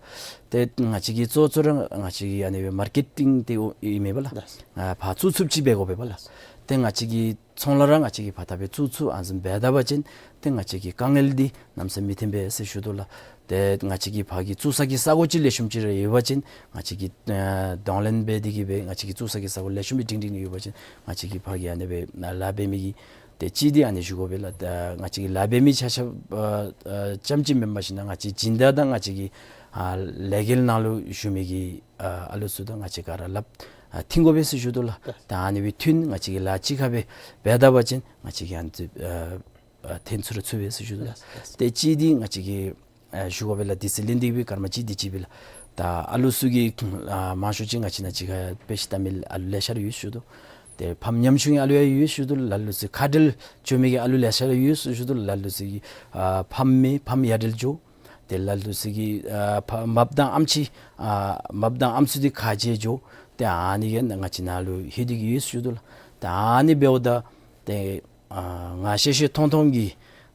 ཏེ་ང་བཅས་ཀྱི་གཙོ་གཙོ་ར་ང་བཅས་ཀྱི་ཨ་ནི་སྦེ་མར་ཀེ་ཊིང་འདི་ཨིན་མས་པ་ལགས། ལགས། ཨ་ཕར་བཙུགས་ཚུགསཔ་ཅིག་འབད་དགོ་པས་པ་ལགས། ཏེ་ང་བཅས་ཀྱི་ཚོང་ལཱ་ར་ང་བཅས་ཀྱིས་ཕར་ད་སྦེ་བཙུགས་ཚུགས་ཨ་ནི་བཟུམ་འབད་ད་པ་ཅིན་ཏེ་ང་བཅས་ཀྱི་དཀའ་ངལ་འདི་གནམ་ས་མི་ཐོན་པས་ཟེར་ཞུ་དོ་ལགས། ཏེ་ང་བཅས་ཀྱི་ཕར་གྱི་བཙུགས་ས་གི་ས་གོ་ཅིག་ལེགས་ཤོམ་ཅིག་ར་ཡོད་པ་ཅིན་ང་བཅས་ཀྱིས་ཨ་གདོང་ལེན་འབད་དེ་གིས་སྦེ་ང་བཅས་ཀྱི་བཙུགས་ས་གི་ས་གོ་ལེགས་ཤོམ་སྦེ་སྒྲིང་སྒྲིང་ཡོད་པ་ཅིན་ང་བཅས་ཀྱི་ཕར་གྱི་ཨ་ནི་སྦེ་ལཱ་འབད་མི་གི་ཏེ་གཅིག་འདི་ཨ་ནི་ཞུ་དགོ་པས་ལགས། ད་ང་བཅས་ཀྱི་ལཱ་འབད་མི་ཆ་ཁྱབ་ཨ་ཨ་རྐྱངམ་ཅིག་མེན་པར་ཞིན་ན་ང་བཅས་སྦྱིན་བདག་དང་ང་བཅས་ཀྱི་ཨ་ལས་འགུལ་ནང་ལུ་ཞུགས་མི་གི་ཨ་ཨ་ལུ་ཚུ་དང་ང་བཅས་ག་ར་སླབ་ཨ་མཐུན་དགོ་པས་ཟེར་ཞུ་དོ་ལགས། ད་ཨ་ནི་སྦེ་མཐུན་ང་བཅས་ཀྱིས་ལཱ་གཅིག་ཁར་སྦེ་འབད་ད་པ་ཅིན་ང་བཅས་ཀྱིས་ཨ་ནི་ཨ་ཨ་ཐོན་ཚུགས་ར་ཚུགས་པས་ཟེར་ཞུ་དོ་ལགས། ཏེ་གཅིག་འདི་ང་བཅས་ཀྱིས་ཨ་ཞུ་དགོ་པས་ལགས། དུས་ཚོད་ལེན་ཏེ་གིས་སྦེ་སྐར་མ་གཅིག་དེ་ཅིག་སྦེ་ལགས། ད་ཨ་ལུ་ཚུ་གི་ཨ་མང་ཤོས་ཅིག་ང་བཅས་ནང་གཅིག་ཁར་དཔེ་ཆ་ལྟ་མི་ཨ་ལུ་ལེ་ཤ་ར་ཡོད་ཞུ་དོ། ཏེ་ཕམ་ཉམ་ཆུང་གི་ཨ་ལུ་ཡང་ཡོད་ཞུ་དོ་ལགས། ལ་ལུ་ཚུ་ཁ་བྲལ་འགྱོ་མི་གི་ཨ་ལུ་ལེ་ཤ་ར་ཡོད་ཞུ་དོ་ལགས། ལ་ལུ་ཚུ་གི་ཨ་ཕམ་མེད་ཕམ་ཡ་བྲལ་འགྱོ། ཏེ་ལ་ལུ་ཚུ་གི་ཨ་ཕ་མ་པ་དང་ཨམ་ཆི་ཨ་མ་པ་དང་ཨམ་སྲུ་འདི་ཁ་བྱལ་འགྱོ། ཏེ་ཨ་ནི་གིས་ང་བཅས་ནང་ལུ་ལྷོད་དེ་གིས་ཡོད་ཞུ་དོ་ལགས། ཏེ་ཨ་ནི་འབདཝ་ད་ཏེ་ཨ་ང་ཤེས་ཤེས་མཐོང་མཐོང་གི་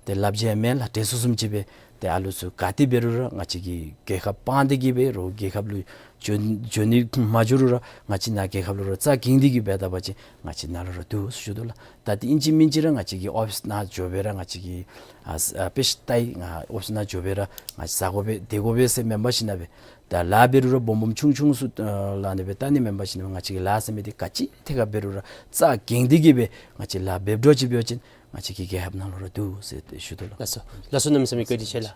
ཏེ་སླབ་བྱ་མེན་ལགས། དྲན་གསོ་བཟུམ་ཅིག་སྦེ་ཏེ་ཨ་ལུ་ཚུ་ག་ཏེ་འབད་རུང་ར་ང་བཅས་ཀྱི་རྒྱལ་ཁབ་སྤང་སྟེ་གིས་འབད་རུང་རྒྱལ་ཁབ་ལུ་འགྱོ་འགྱོ་ནི་མ་འགྱོ་རུང་ར་ང་བཅས་ནཱ་རྒྱལ་ཁབ་ལུ་ར་རྩ་འགེངས་ཏེ་གིས་འབད་ད་པ་ཅིན་ང་བཅས་ནཱ་ལུ་ར་འདུག་ཟེར་ཞུ་དོ་ལགས། ད་ཏེ་ཨིན་ཅི་མིན་ཅི་ར་ང་བཅས་ཀྱི་ཨོ་ཕིསི་ནང་འགྱོ་སྦེ་ར་ང་བཅས་ཀྱིས་ཨ་ཨ་དཔེ་ཆ་ལྟ་ཡི་ང་ཨོ་ཕིསི་ནང་འགྱོ་སྦེ་ར་ང་བཅས་ཟ་དགོ་པས་སྡོད་དགོ་པས་ཟེར་མེན་པར་ཞིན་ན་སྦེ་ད་ལཱ་འབད་རུང་ར་སྦོམ་སྦོམ་ཆུང་ཆུང་ཚུ་ཨ་ལགས་ཨ་ནི་སྦེ་ལྟ་ནི་མེན་པར་ཞིན་ན་ང་བཅས་ཀྱི་ལཱ་ཟེར་མི་འདི་ག་ཅི་ཐད་ཁར་འབད་རུང་ར་རྩ་འགེངས་ཏེ་གིས་སྦེ་ང་བཅས་ལཱ་འབདཝ་ཅིག་འབད་བ་ཅིན་ང་བཅས་ཀྱི་རྒྱལ་ཁབ་ནང་ལུ་ར་འདུག་ཟེར་ཏེ་ཞུ་དོ་ལགས། ལགས་སོ། ལགས་སོ། གནམ་མེད་ས་མེད་བཀའ་དྲིན་ཆེ་ལགས།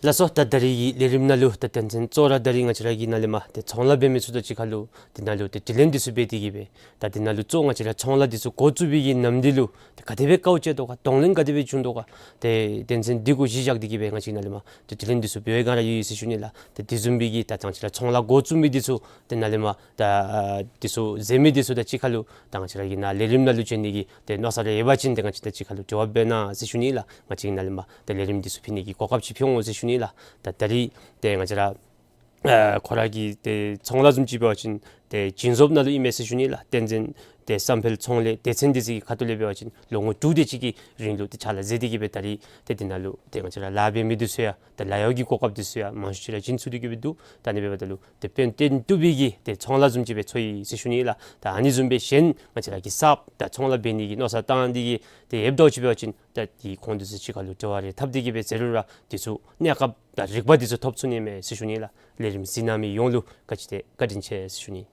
ལགས་སོ། ད་ད་རིས་ཀྱི་ལས་རིམ་ནང་ལུ་ད་དོན་ཚན་གཙོ་བོ་ར་ད་རིས་ང་བཅས་ར་གི་ནཱ་ལས་མར་ཏེ་ཚོང་ལཱ་འབད་མི་ཚུ་དང་གཅིག་ཁར་ལུ་དེ་ནང་ལུ་ཏེ་དྲི་ལན་འདི་ཚུ་འབད་དེ་གིས་སྦེ་ད་དེ་ནང་ལུ་གཙོ་བོ་ང་བཅས་ར་ཚོང་ལཱ་འདི་ཚུ་འགོ་བཙུགས་པའི་གི་ནམ་དུས་ལུ་ཏེ་ག་དེ་སྦེ་དཀའཝ་སྤྱད་དོ་ག་གདོང་ལེན་ག་དེ་སྦེ་བྱུང་དོ་ག་ཏེ་དོན་ཚན་འདི་གུ་གཞི་བཞག་སྟེ་གིས་སྦེ་ང་བཅས་ནཱ་ལས་མར་ཏེ་དྲི་ལན་འདི་ཚུ་འབད་བའི་སྒང་ར་ཡོད་ཡོད་ཟེར་ཞུ་ནི་ལགས། ཏེ་དེ་བཟུམ་སྦེ་གི་ད་ང་བཅས་ར་ཚོང་ལཱ་འགོ་བཙུགས་མི་འདི་ཚུ་ཏེ་ནཱ་ལས་མར་ད་ཨ་དེ་ཚུ་མཛད་མི་འདི་ཚུ་དང་གཅིག་ཁར་ལུ་ད་ང་བཅས་ར་གི་ནཱ་ལས་རིམ་ནང་ལུ་འབྱོན་ནི་གི་ཏེ་མནོ་བསམ་རེ་ཡོད་པ་ཅིན་ཏེ་ང་བཅས་དང་གཅིག་ཁར་ལུ་འབྲེལ་བ་འབད་གནང་ཟེར་ཞུ་ནི་ལགས། ང་བཅས་ནཱ་ལས་མར་ཏེ་ལས་རིམ་འདི་ཚུ་ཕུལ་ནི་གི་གོ་སྐབས་ཅིག་ཕུལ་འོང་ཟེར་ཞུ་ནི་ལགས། ད་ད་རིས་ཏེ་ང་བཅས་ར་ཨ་ཁོ་ར་གི་ཏེ་ཚོང་ལཱ་བཟུམ་ཅིག་འབད་བ་ཅིན་ཏེ་བྱིན་རྫོབ་ནང་ལུ་ཨིན་མས་ཟེར་ཞུ་ནི་ལགས། ཏེ་བཟུམ་ཏེ་བསམ་འཕེལ་ཚོང་ལས་སྡེ་ཚན་འདི་ཚུ་གི་ཁ་ཐུག་ལས་འབད་བ་ཅིན་ལོ་ངོ་དྲུག་དེ་ཅིག་གི་རིང་ལུ་ཏེ་ཕྱག་ལཱ་མཛད་དེ་གིས་སྦེ་ད་རིས་ཏེ་དེ་ནང་ལུ་ཏེ་ང་བཅས་ར་ལཱ་འབད་མི་འདི་ཚུ་ཡང་ཏེ་ལཱ་གཡོག་གི་གོ་སྐབས་འདི་ཚུ་ཡང་མང་ཤོས་ཅིག་ར་བྱིན་ཚུགས་ཏེ་གིས་སྦེ་འདུག། ད་ཨ་ནི་འབདཝ་ད་ལུ་ཏེ་དཔོན་བསྟེན་བཏུབ་པའི་གི་ཏེ་ཚོང་ལཱ་བཟུམ་ཅིག་སྦེ་ཚོར་ཡི་ཟེར་ཞུ་ནི་ལགས། ད་ཨ་ནི་བཟུམ་སྦེ་གཞན་ང་བཅས་ར་གི་གསརཔ་ད་ཚོང་ལཱ་འབད་ནི་གི་མནོ་བསམ་བཏང་སྟེ་གིས་ཏེ་ཡོདཔ་འདྲཝ་ཅིག་འབད་བ་ཅིན་ད་ཏེ་ཁོང་འདི་ཚུ་གཅིག་ཁར་ལུ་འབྲེལ་བ་རེ་འཐབ་སྟེ་གིས་སྦེ་མཛད་རུང་ར་འདི་ཚུ་གནས་སྐབས་དང་རིག་པ་འདི་ཚུ་ཐོབ་ཚུགས་ནི་མས་ཟེར་ཞུ་ནི་ལགས། ལས་རིམ་གཟིགས་གནང་མི་ཡོངས་ལུ་བཀའ་དྲིན་ཆེ་ཟེར་ཞུ་ནི།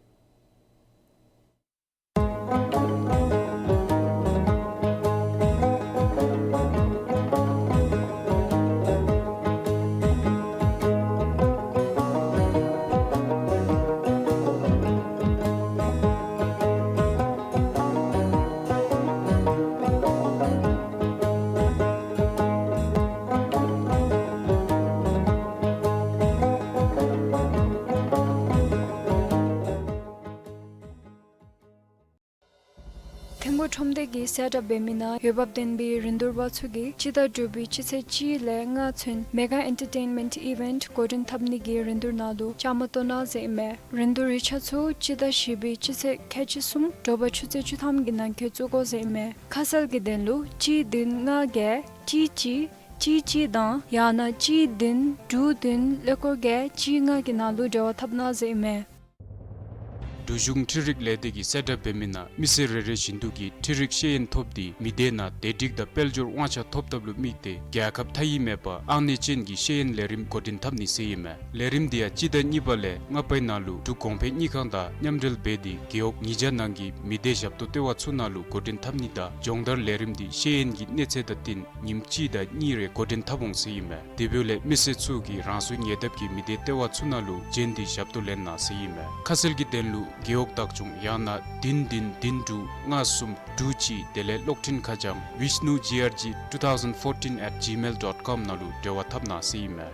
ཐིམ་ཕུག་ཁྲོམ་སྡེ་གིས་གསལ་བསྒྲགས་འབད་མི་ནང་འོས་འབབ་ལྡན་པའི་རིན་བསྡུར་པ་ཚུ་གིས་སྤྱི་ཟླ་དྲུག་པའི་སྤྱི་ཚེས་གཅིག་ལས་ལྔ་ཚུན་མེ་ག་ཨེན་ཊར་ཊེན་མེནཊ་ཨི་ཝེནཊ་འགོ་འདྲེན་འཐབ་ནི་གི་རིན་བསྡུར་ནང་ལུ་བཅའ་མར་གཏོགས་གནང་ཟེར་ཨིན་མས། རིན་བསྡུར་ཡིག་ཆ་ཚུ་སྤྱི་ཟླ་བཞི་པའི་སྤྱི་ཚེས་ཁལ་གཅིག་གསུམ་དྲོ་པ་ཆུ་ཚོད་བཅུ་ཐམ་གྱི་ནང་འཁོད་བཙུགས་དགོ་ཟེར་ཨིན་མས། ཁ་གསལ་གྱི་དོན་ལུ་གཅིག་བདུན་ལྔ་བརྒྱད་གཅིག་གཅིག་གཅིག་གཅིག་དང་ཡང་ན་གཅིག་བདུན་དྲུག་བདུན་ཀླད་ཀོར་བརྒྱད་གཅིག་ལྔ་གི་ནང་ལུ་འབྲེལ་བ་འཐབ་གནང་ཟེར་ཨིན་མས། འབྲུག་གཞུང་འཕྲུལ་རིག་ལས་སྡེ་གིས་གསལ་བསྒྲགས་འབད་མི་ནང་མི་སེར་རེ་རེ་བཞིན་དུ་གིས་འཕྲུལ་རིག་ཤེས་ཡོན་ཐོབ་སྟེ་མི་སྡེ་ནང་བདེ་སྒྲིག་དང་དཔལ་འབྱོར་དབང་ཆ་ཐོབ་ཐབས་ལུ་དམིགས་ཏེ་རྒྱལ་ཁབ་མཐའ་དབུས་མེད་པར་ཨང་གནས་ཅན་གྱི་ཤེས་ཡོན་ལས་རིམ་འགོ་འདྲེན་འཐབ་ནི་ཟེར་ཨིན་མས། ལས་རིམ་འདི་ཡང་སྤྱི་ཟླ་གཉིས་པ་ལས་ལྔ་པའི་ནང་ལུ་འབྲུག་གོང་འཕེལ་དངུལ་ཁང་དང་མཉམ་འབྲེལ་འབད་དེ་རྒེད་འོག་ཉིས་བརྒྱ་ནང་གི་མི་སྡེ་ཞབས་ཏོག་ལྟེ་བ་ཚུ་ནང་ལུ་འགོ་འདྲེན་འཐབ་ནི་དང་སྦྱོང་བརྡར་ལས་རིམ་འདི་ཤེས་ཡོན་གྱི་གནས་ཚད་དང་བསྟུན་ཉིནམ་གཅིག་དང་གཉིས་རེ་འགོ་འདྲེན་འཐབ་འོང་ཟེར་ཨིན་མས། དེ་འབདཝ་ལས་མི་སེར་ཚུ་གིས་རང་སོའི་ཉེ་འདབས་ཀྱི་མི་སྡེ་ལྟེ་བ་ཚུ་ནང་ལུ་བྱོན་ཏེ་ཞབས་ཏོག་ལེན་གནང་ཟེར་ཨིན་མས། ཁ་གསལ་གྱི་དོན་ལུ་རྒེད་འོག་བདག་སྐྱོང་ཡང་ན་བདུན་བདུན་བདུན་དྲུག་ལྔ་གསུམ་དྲུག་གཅིག་དེ་ལས་གློག་འཕྲིན་ཁ་བྱང་vishnu G R G two thousand fourteen at gmail dot com ནང་ལུ་འབྲེལ་བ་འཐབ་གནང་ཟེར་ཨིན་མས།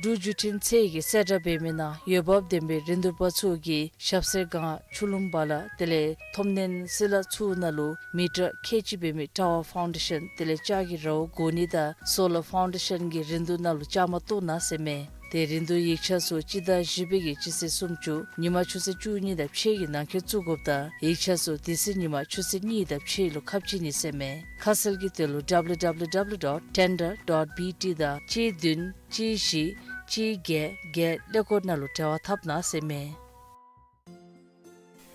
འབྲུག་བརྒྱུད་འཕྲིན་ཚད་ཀྱིས་གསལ་བསྒྲགས་འབད་མི་ནང་འོས་འབབ་ལྡན་པའི་རིན་བསྡུར་པ་ཚུ་གིས་ཞབས་སེར་སྒང་ཆུ་ལུང་བ་ལ་དེ་ལས་ཐོབ་ནན་སི་ལ་ཚུ་ནང་ལུ་མི་ཊར་ཁལ་གཅིག་འབད་མི་ཊ་ཝར་ཕའུན་ཌེ་ཤཱན་དེ་ལས་ལྕགས་ཀྱི་རཝ་བསྒོར་ནི་དང་སོ་ལར་ཕའུན་ཌེ་ཤཱན་གྱི་རིན་བསྡུར་ནང་ལུ་བཅའ་མར་གཏོགས་གནང་ཟེར་མས། ཏེ་རིན་བསྡུར་ཡིག་ཆ་ཚུ་སྤྱི་ཟླ་བཞི་པའི་གི་སྤྱི་ཚེས་སུམ་ཅུ་ཉིན་མ་ཆུ་ཚོད་བཅུ་གཉིས་དང་ཕྱེད་ཀྱི་ནང་འཁོད་བཙུགས་དགོཔ་དང་ཡིག་ཆ་ཚུ་དེ་ཚེ་ཉིན་མ་ཆུ་ཚོད་གཉིས་དང་ཕྱེད་ལུ་ཁ་ཕྱེ་ནི་ཟེར་མས། ཁ་གསལ་གྱི་དོན་ལུ་ཌབ་ལུ་ཌབ་ལུ་ཌབ་ལུ་ཌོཊ་ཊེན་ཌར་ཌོཊ་བི་ཊི་དང་གཅིག་བདུན་གཅིག་བཞི་གཅིག་བརྒྱད་བརྒྱད་ཀླད་ཀོར་ནང་ལུ་འབྲེལ་བ་འཐབ་གནང་ཟེར་མས།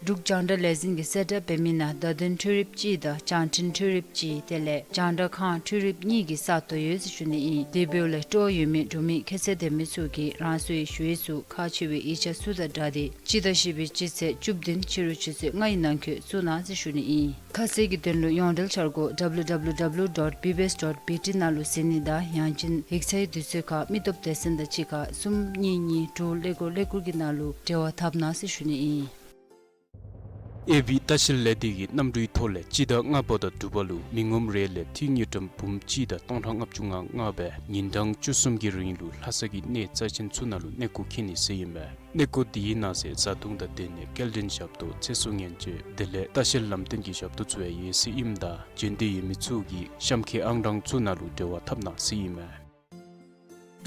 འབྲུག་རྒྱང་བསྒྲགས་ལས་འཛིན་གྱིས་གསལ་བསྒྲགས་འབད་མི་ནང་བརྡ་དོན་འཕྲུལ་རིགཔ་གཅིག་དང་བྱང་འཕྲིན་འཕྲུལ་རིགཔ་གཅིག་དེ་ལས་རྒྱང་བསྒྲགས་ཁང་འཕྲུལ་རིགཔ་གཉིས་ཀྱི་ས་སྟོང་ཡོད་ཟེར་ཞུ་ནི་ཨིན། དེ་འབདཝ་ལས་སྤྲོ་བ་ཡོད་མི་འབྲུག་མི་ཁྱད་ཚད་ལྡན་མི་ཚུ་གིས་རང་སོའི་ཞུ་ཡིག་ཚུ་ཁག་ཆེ་བའི་ཡིག་ཆ་ཚུ་དང་སྦྲགས་ཏེ་སྤྱི་ཟླ་བཞི་པའི་སྤྱི་ཚེས་བཅུ་བདུན་ཕྱི་རུ་ཆུ་ཚོད་ལྔའི་ནང་འཁོད་བཙུགས་གནང་ཟེར་ཞུ་ནི་ཨིན། ཁ་གསལ་གྱི་དོན་ལུ་ཡོངས་འབྲེལ་འཆར་སྒོ་ཌབ་ལུ་ཌབ་ལུ་ཌབ་ལུ་ཌོཊ་བི་བི་ཨེསི་ཌོཊ་བི་ཊི་ནང་ལུ་གཟིགས་ནི་དང་ཡང་ཅིན་ཡིག་ཚང་གི་དུས་ཚོད་ཁར་མི་སྟོབས་སྡེ་ཚན་དང་གཅིག་ཁར་གསུམ་གཉིས་གཉིས་དྲུག་ཀླད་ཀོར་ཀླད་ཀོར་གྱི་ནང་ལུ་འབྲེལ་བ་འཐབ་གནང་ཟེར་ཞུ་ནི་ཨིན། ཨེ་བི་ལྟ་བཤལ་ལས་སྡེ་གི་གནམ་གྲུའི་ཐོག་ལས་སྤྱི་ཟླ་ལྔ་པ་དང་དྲུག་པ་ལུ་མི་ངོམ་རེ་ལས་འཐུས་དངུལ་ཀྲམ་འབུམ་གཅིག་དང་སྟོང་ཕྲག་ལྔ་བཅུ་ང་ལྔ་སྦེ་ཉིན་གྲངས་བཅུ་གསུམ་གྱི་རིང་ལུ་ལྷ་ས་གི་གནས་རྩ་ཆེན་ཚུ་ནང་ལུ་གནས་སྐོར་འཁྱིད་ནི་ཟེར་ཨིན་མས། གནས་སྐོར་དེའི་ནང་གསེས་བཟའ་བཏུང་དང་དེ་ལས་སྐྱེལ་འདྲེན་ཞབས་ཏོག་ཚེ་སྲོག་ཉེན་བཅོལ་དེ་ལས་ལྟ་བཤལ་ལམ་སྟོན་གྱི་ཞབས་ཏོག་ཚུ་ཡང་ཡོད་ཟེར་ཨིནམ་ད་འབྱོན་འདོད་ཡོད་མི་ཚུ་གིས་གཤམ་འཁོད་ཨང་གྲངས་ཚུ་ནང་ལུ་འབྲེལ་བ་འཐབ་གནང་ཟེར་ཨིན་མས།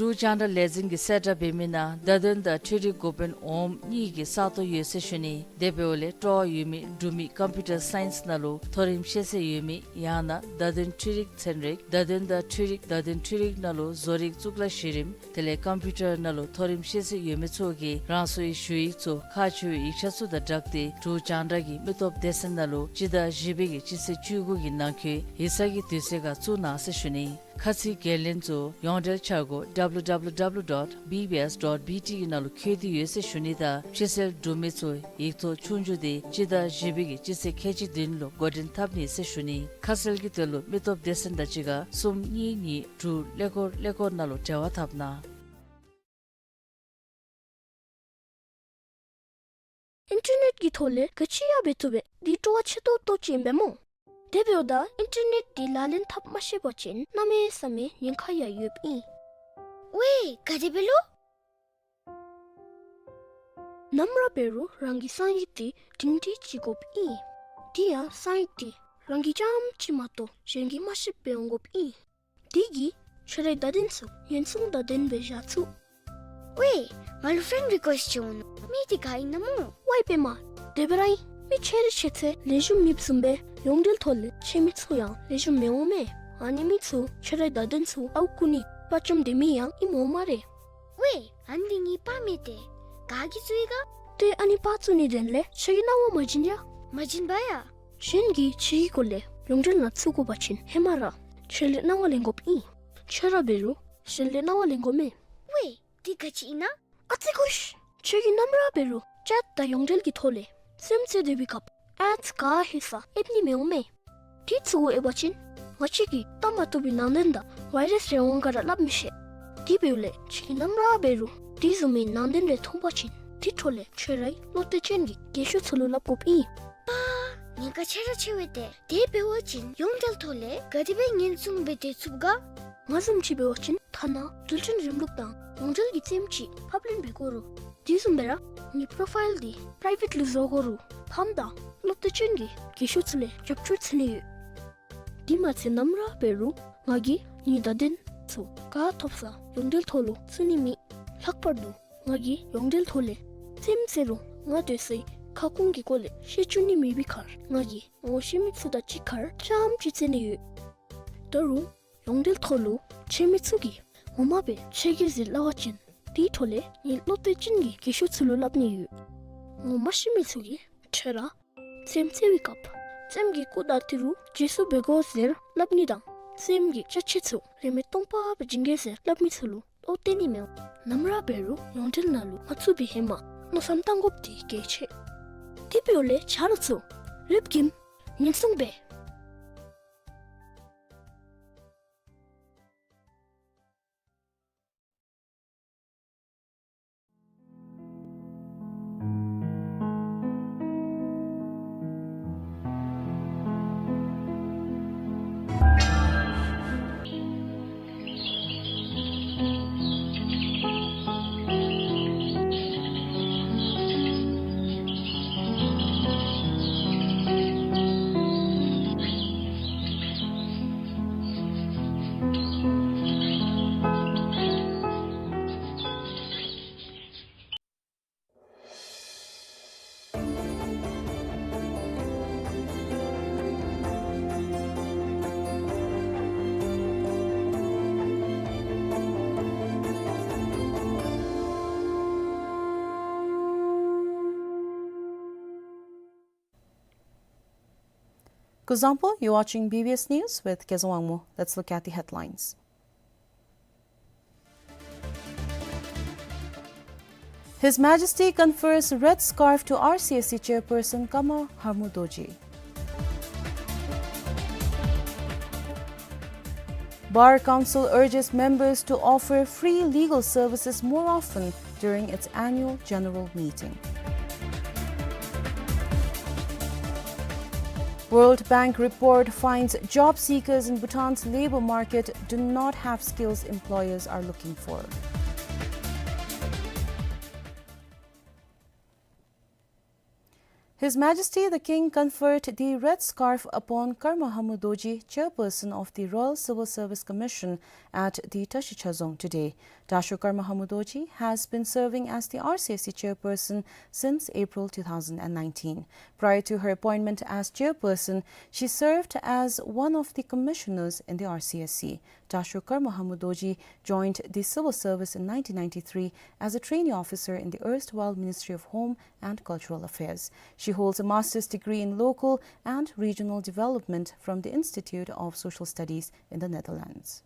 འབྲུག་རྒྱང་བསྒྲགས་ལས་འཛིན་གྱིས་གསལ་བསྒྲགས་འབད་མི་ནང་བརྡ་དོན་དང་འཕྲུལ་རིག་འགོ་དཔོན་འོགམ་གཉིས་ཀྱི་ས་སྟོང་ཡོད་ཟེར་ཞུ་ནི། དེ་འབདཝ་ལས་སྤྲོ་བ་ཡོད་མི་འབྲུག་མི་ཀམ་པིའུ་ཊར་སའིནསི་ནང་ལུ་མཐོ་རིམ་ཤེས་ཚད་ཡོད་མི་ཡང་ན་བརྡ་དོན་འཕྲུལ་རིག་ཚན་རིག་བརྡ་དོན་དང་འཕྲུལ་རིག་བརྡ་དོན་འཕྲུལ་རིག་ནང་ལུ་བཟོ་རིག་གཙུག་ལག་གཞི་རིམ་དེ་ལས་ཀམ་པིའུ་ཊར་ནང་ལུ་མཐོ་རིམ་ཤེས་ཚད་ཡོད་མི་ཚུ་གིས་རང་སོའི་ཞུ་ཡིག་ཚུ་ཁག་ཆེ་བའི་ཡིག་ཆ་ཚུ་དང་སྦྲགས་ཏེ་འབྲུག་རྒྱང་བསྒྲགས་ཀྱི་མི་སྟོབས་སྡེ་ཚན་ནང་ལུ་སྤྱི་ཟླ་བཞི་པའི་གི་སྤྱི་ཚེས་བཅུ་དགུ་གི་ནང་འཁོད་ཡིག་ཚང་གི་དུས་ཚོད་ཁར་བཙུགས་གནང་ཟེར་ཞུ་ནི། ཁ་ཚིག་འགན་ལེན་ཚུ་ཡོངས་འབྲེལ་འཆར་སྒོ་ཌབ་ལུ་ཌབ་ལུ་ཌབ་ལུ་ཌོཊ་བི་བི་ཨེསི་ཌོཊ་བི་ཊི་གི་ནང་ལུ་འཁོད་དེ་ཡོད་ཟེར་ཞུ་ནི་དང་ཕྱི་སེལ་འབྲུག་མི་ཚུ་ཡིག་ཐོག་ཆོས་རྒྱུགས་དེ་སྤྱི་ཟླ་བཞི་པའི་གི་སྤྱི་ཚེས་ཁལ་གཅིག་བདུན་ལུ་འགོ་འདྲེན་འཐབ་ནི་ཟེར་ཞུ་ནི། ཁ་གསལ་གྱི་དོན་ལུ་མི་སྟོབས་སྡེ་ཚན་དང་གཅིག་ཁར་གསུམ་གཉིས་གཉིས་དྲུག་ཀླད་ཀོར་ཀླད་ཀོར་ནང་ལུ་འབྲེལ་བ་འཐབ་གནང་། ཨིན་ཊར་ནེཊ་ཀྱི་ཐོག་ལས་ག་ཅི་ཡང་འབད་བཏུབ་པས། འདི་སྤྲོ་བ་ཆེ་ཏོག་ཏོ་ཅིག་ཨིན་པས་སྨོ། དེ་འབདཝ་ད་ཨིན་ཊར་ནེཊ་འདི་ལག་ལེན་འཐབ་མ་ཤེས་པ་ཅིན་གནམ་མེད་ས་མེད་ཉེན་ཁ་ཡང་ཡོདཔ་ཨིན། ཝའེ་ག་དེ་སྦེ་ལོ། ནམ་ར་འབད་རུང་རང་གི་གསང་ཡིག་འདི་སྒྲིང་སྒྲི་ཅིག་དགོཔ་ཨིན། དེ་ཡང་གསང་ཡིག་འདི་རང་གི་རྐྱངམ་ཅིག་མ་གཏོགས་གཞན་གྱིས་མ་ཤེསཔ་སྦེ་འོང་དགོཔ་ཨིན། དེ་གིས་ཁྱོད་རའི་བརྡ་དོན་ཚུ་ཉེན་སྲུང་བརྡ་དོན་སྦེ་བཞག་ཚུགས། ཝའེ་ང་ལུ་ཕེན་རི་ཀུ་ཨེསཊ་ཅིག་འོང་ནུག། མི་འདི་ག་ཨིན་ན་སྨོ། ཝའེ་པདྨ། དེ་སྦེ་ར་ཨིན། མི་ཁྱོད་རའི་ཁྱད་ཚད་ལེགས་ཤོམ་མེདཔ་བཟུམ་སྦེ་ཡོངས་འབྲེལ་ཐོག་ལས་ཁྱད་མི་ཚུ་ཡང་ལེགས་ཤོམ་མི་འོང་མས། ཨ་ནི་མི་ཚུ་ཁྱོད་རའི་བརྡ་དོན་ཚུ་ཨརཝ་རྐུ་ནི་དཔའ་བཅམ་སྡོད་མི་ཡང་ཨིནམ་འོང་སྨ་རེ། ཝའེ་ཨ་ནི་འདི་ངེའི་པར་མས་ཏེ། ག་གིས་བཙུགས་ཡི་ག། ཏེ་ཨ་ནི་པར་བཙུགས་ནིའི་དོན་ལས་ཁྱོད་ཀྱིས་གནང་བ་མ་བྱིན་ཡ། མ་བྱིན་པ་ཡ། གཞན་གྱིས་ཁྱོད་ཀྱི་སྐོར་ལས་ཡོངས་འབྲེལ་ནང་བཙུགས་དགོ་པ་ཅིན་ཧེ་མ་ར་ཁྱོད་ལས་གནང་བ་ལེན་དགོཔ་ཨིན། ཁྱོད་ར་འབད་རུང་གཞན་ལས་གནང་བ་ལེན་དགོ་མས། ཝའེ་འདི་ག་ཅི་ཨིན་ན། ཨ་ཙི་ཁུ་ཤ། ཁྱོད་ཀྱིས་ནམ་ར་འབད་རུང་ཅེཊ་དང་ཡོངས་འབྲེལ་གྱི་ཐོག་ལས་རྩེདམོ་རྩེ་སྡོད་པའི་སྐབས་ཨེཌསི་ག་ཧེ་ས་ཨེབ་ནི་མི་འོང་མས། དེ་ཚུ་གུ་ཨེབ་པ་ཅིན་ང་བཅས་ཀྱིས་བལྟ་མ་བཏུབ་པའི་ནང་དོན་དང་ཝའི་རཱསི་རེ་འོང་ག་ར་སླབ་མི་ཤེས། དེ་འབདཝ་ལས་ཁྱོད་ཀྱིས་ནམ་ར་འབད་རུང་དེ་བཟུམ་མའི་ནང་དོན་རེ་མཐོང་པ་ཅིན་དེ་འཕྲོ་ལས་ཁྱོད་རའི་བློ་གཏད་ཅན་གྱི་རྒན་ཤོས་ཚུ་ལུ་སླབ་དགོཔ་ཨིན། པ། ཉེན་ཁ་ཆེ་ར་ཆེ་བས་ཏེ། དེ་འབད་བ་ཅིན་ཡོངས་འབྲེལ་ཐོག་ལས་ག་དེ་སྦེ་ཉེན་སྲུང་འབད་དེ་ཚུགས་ག། ང་བཟུམ་ཅིག་འབད་བ་ཅིན་ཐ་ན་རྡུལ་ཕྲན་རིམ་ལུགས་དང་ཡོངས་འབྲེལ་གྱི་རྩེདམོ་ཅིག་ཕབ་ལེན་འབད་དགོ་རུང་དེ་བཟུམ་སྦེ་ར་ངེའི་པོ་རོ་ཕའིལ་འདི་པི་རའི་ཝེཊ་ལུ་བཟོ་དགོ་རུང་ཕམ་དང་བློ་གཏད་ཅན་གྱི་རྒན་ཤོས་ཚུ་ལས་རྒྱབ་སྐྱོར་འཚོལ་ནི་ཡོད། དེ་མ་ཚད་ནམ་ར་འབད་རུང་ང་གིས་ངེའི་བརྡ་དོན་ཚུ་ག་ཐོབ་ས་ཡོངས་འབྲེལ་ཐོག་ལུ་བཙུགས་ནི་མེད། ལྷག་པར་དུ་ང་གིས་ཡོངས་འབྲེལ་ཐོག་ལས་རྩེདམོ་རྩེ་རུང་ང་སྡོད་སའི་ཁ་སྐོང་གི་སྐོར་ལས་བཤད་བཅུག་ནི་མེད་པའི་ཁར་ང་གིས་ངོ་ཤེས་མི་ཚུ་དང་གཅིག་ཁར་རྐྱངམ་ཅིག་རྩེ་ནི་ཡོད། ད་རུང་ཡོངས་འབྲེལ་ཐོག་ལུ་ཁྱད་མེད་ཚུ་གིས་ངོ་མ་སྦེ་ཁྱོད་ཀྱིས་ཟེར་སླབ་པ་ཅིན་དེའི་འཕྲོ་ལས་ངེའི་བློ་གཏད་ཅན་གྱི་རྒན་ཤོས་ཚུ་ལུ་སླབ་ནི་ཡོད། ངོ་མ་ཤེས་མི་ཚུ་གིས་ཁྱོད་ར་རྩེདམོ་རྩེ་བའི་སྐབས་རྩེདམོ་གི་སྐུ་དར་དེ་རུ་རྗེས་སུ་འབད་དགོ་ཟེར་སླབ་ནི་དང་རྩེདམོ་གི་ཅ་ཆས་ཚུ་རིན་མེད་སྟོང་པ་སྦེ་བྱིན་གེ་ཟེར་སླབ་མི་ཚུ་ལུ་བློ་གཏད་ནི་མི་འོང་། ནམ་ར་འབད་རུང་ཡོངས་འབྲེལ་ནང་ལུ་མ་བཙུགས་པའི་ཧེ་མ་མནོ་བསམ་བཏང་དགོཔ་འདི་གལ་ཆེ། དེ་འབདཝ་ལས་ཆ་རོགས་ཚུ་རེབ་ཀྱིས་ཉེན་སྲུང་འབད། Kuzuzangpo, you're watching B B S News with Kezang Wangmo. Let's look at the headlines. His Majesty confers red scarf to R C S C chairperson Karma Hamu Dorji. Bar Council urges members to offer free legal services more often during its annual general meeting. World Bank report finds job seekers in Bhutan's labor market do not have skills employers are looking for. His Majesty the King conferred the red scarf upon Karma Hamu Dorji, chairperson of the Royal Civil Service Commission, at the Tashi Chazong today. Dasho Karma Hamu Dorji has been serving as the R C S C chairperson since April two thousand and nineteen. Prior to her appointment as chairperson, she served as one of the commissioners in the R C S C. Dasho Karma Hamu Dorji joined the civil service in nineteen ninety-three as a trainee officer in the erstwhile Ministry of Home and Cultural Affairs. She holds a master's degree in local and regional development from the Institute of Social Studies in the Netherlands.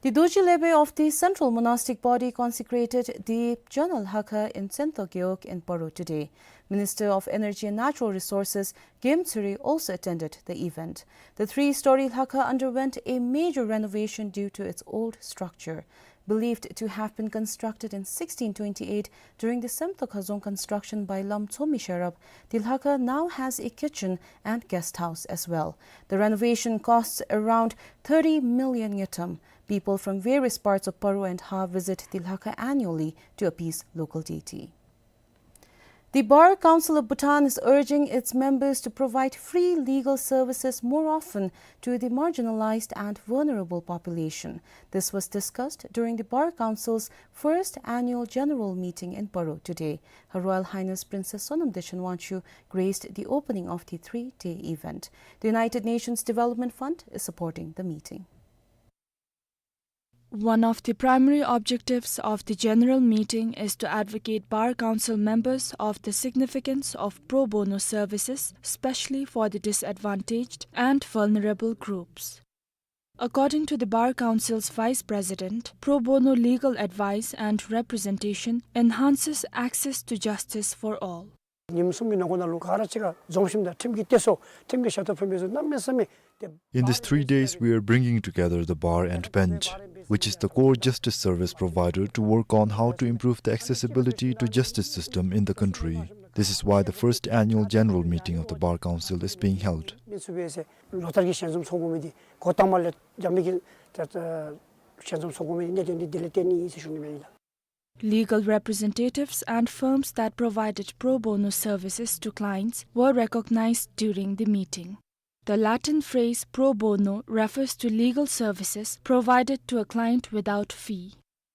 The Dorji Lebe of the Central Monastic Body consecrated the Chonal Lhakha in Tsentok Gewog in Paro today. Minister of Energy and Natural Resources Gem Tsuri also attended the event. The three-story Lhakha underwent a major renovation due to its old structure. Believed to have been constructed in sixteen twenty-eight during the Semtok Hazong construction by Lam Tsomi Sherab, the Lhakha now has a kitchen and guest house as well. The renovation costs around thirty million ngultrum. People from various parts of Paro and Ha visit the Lhakha annually to appease local deity. The Bar Council of Bhutan is urging its members to provide free legal services more often to the marginalized and vulnerable population. This was discussed during the Bar Council's first annual general meeting in Paro today. Her Royal Highness Princess Sonam Dechen Wangchuck graced the opening of the three-day event. The United Nations Development Fund is supporting the meeting. One of the primary objectives of the general meeting is to advocate Bar Council members of the significance of pro bono services, especially for the disadvantaged and vulnerable groups. According to the Bar Council's Vice President, pro bono legal advice and representation enhances access to justice for all. ཉིནམ་གསུམ་གྱི་ནང་འཁོད་ནང་ལུ་ག་ར་གཅིག་ཁར་འཛོམས་ཞིནམ་ད་ཁྲིམས་ཀྱི་གཏད་སོ་ཁྲིམས་ཀྱི་ཞབས་ཏོག་ཕུལ་མི་ཚུ་གནམ་མེད་ས་མེད་ཏེ། In these three days, we are bringing together the bar and bench, which is the core justice service provider, to work on how to improve the accessibility to justice system in the country. This is why the first annual general meeting of the Bar Council is being held. མི་ཚུ་སྦེ་ཟེར་ལོ་ལྟར་གྱི་ཞལ་འཛོམས་ཚོགས་དགོ་མི་འདི་འགོ་དང་པ་ལས་རྒྱབ་མི་གི་ད་ད་ཞལ་འཛོམས་ཚོགས་དགོ་མི་གནད་དོན་འདི་དེ་ལས་བརྟེན་ནི་ཨིན་ཟེར་ཞུ་ནི་མས་ལགས། Legal representatives and firms that provided pro bono services to clients were recognized during the meeting. The Latin phrase pro bono refers to legal services provided to a client without fee.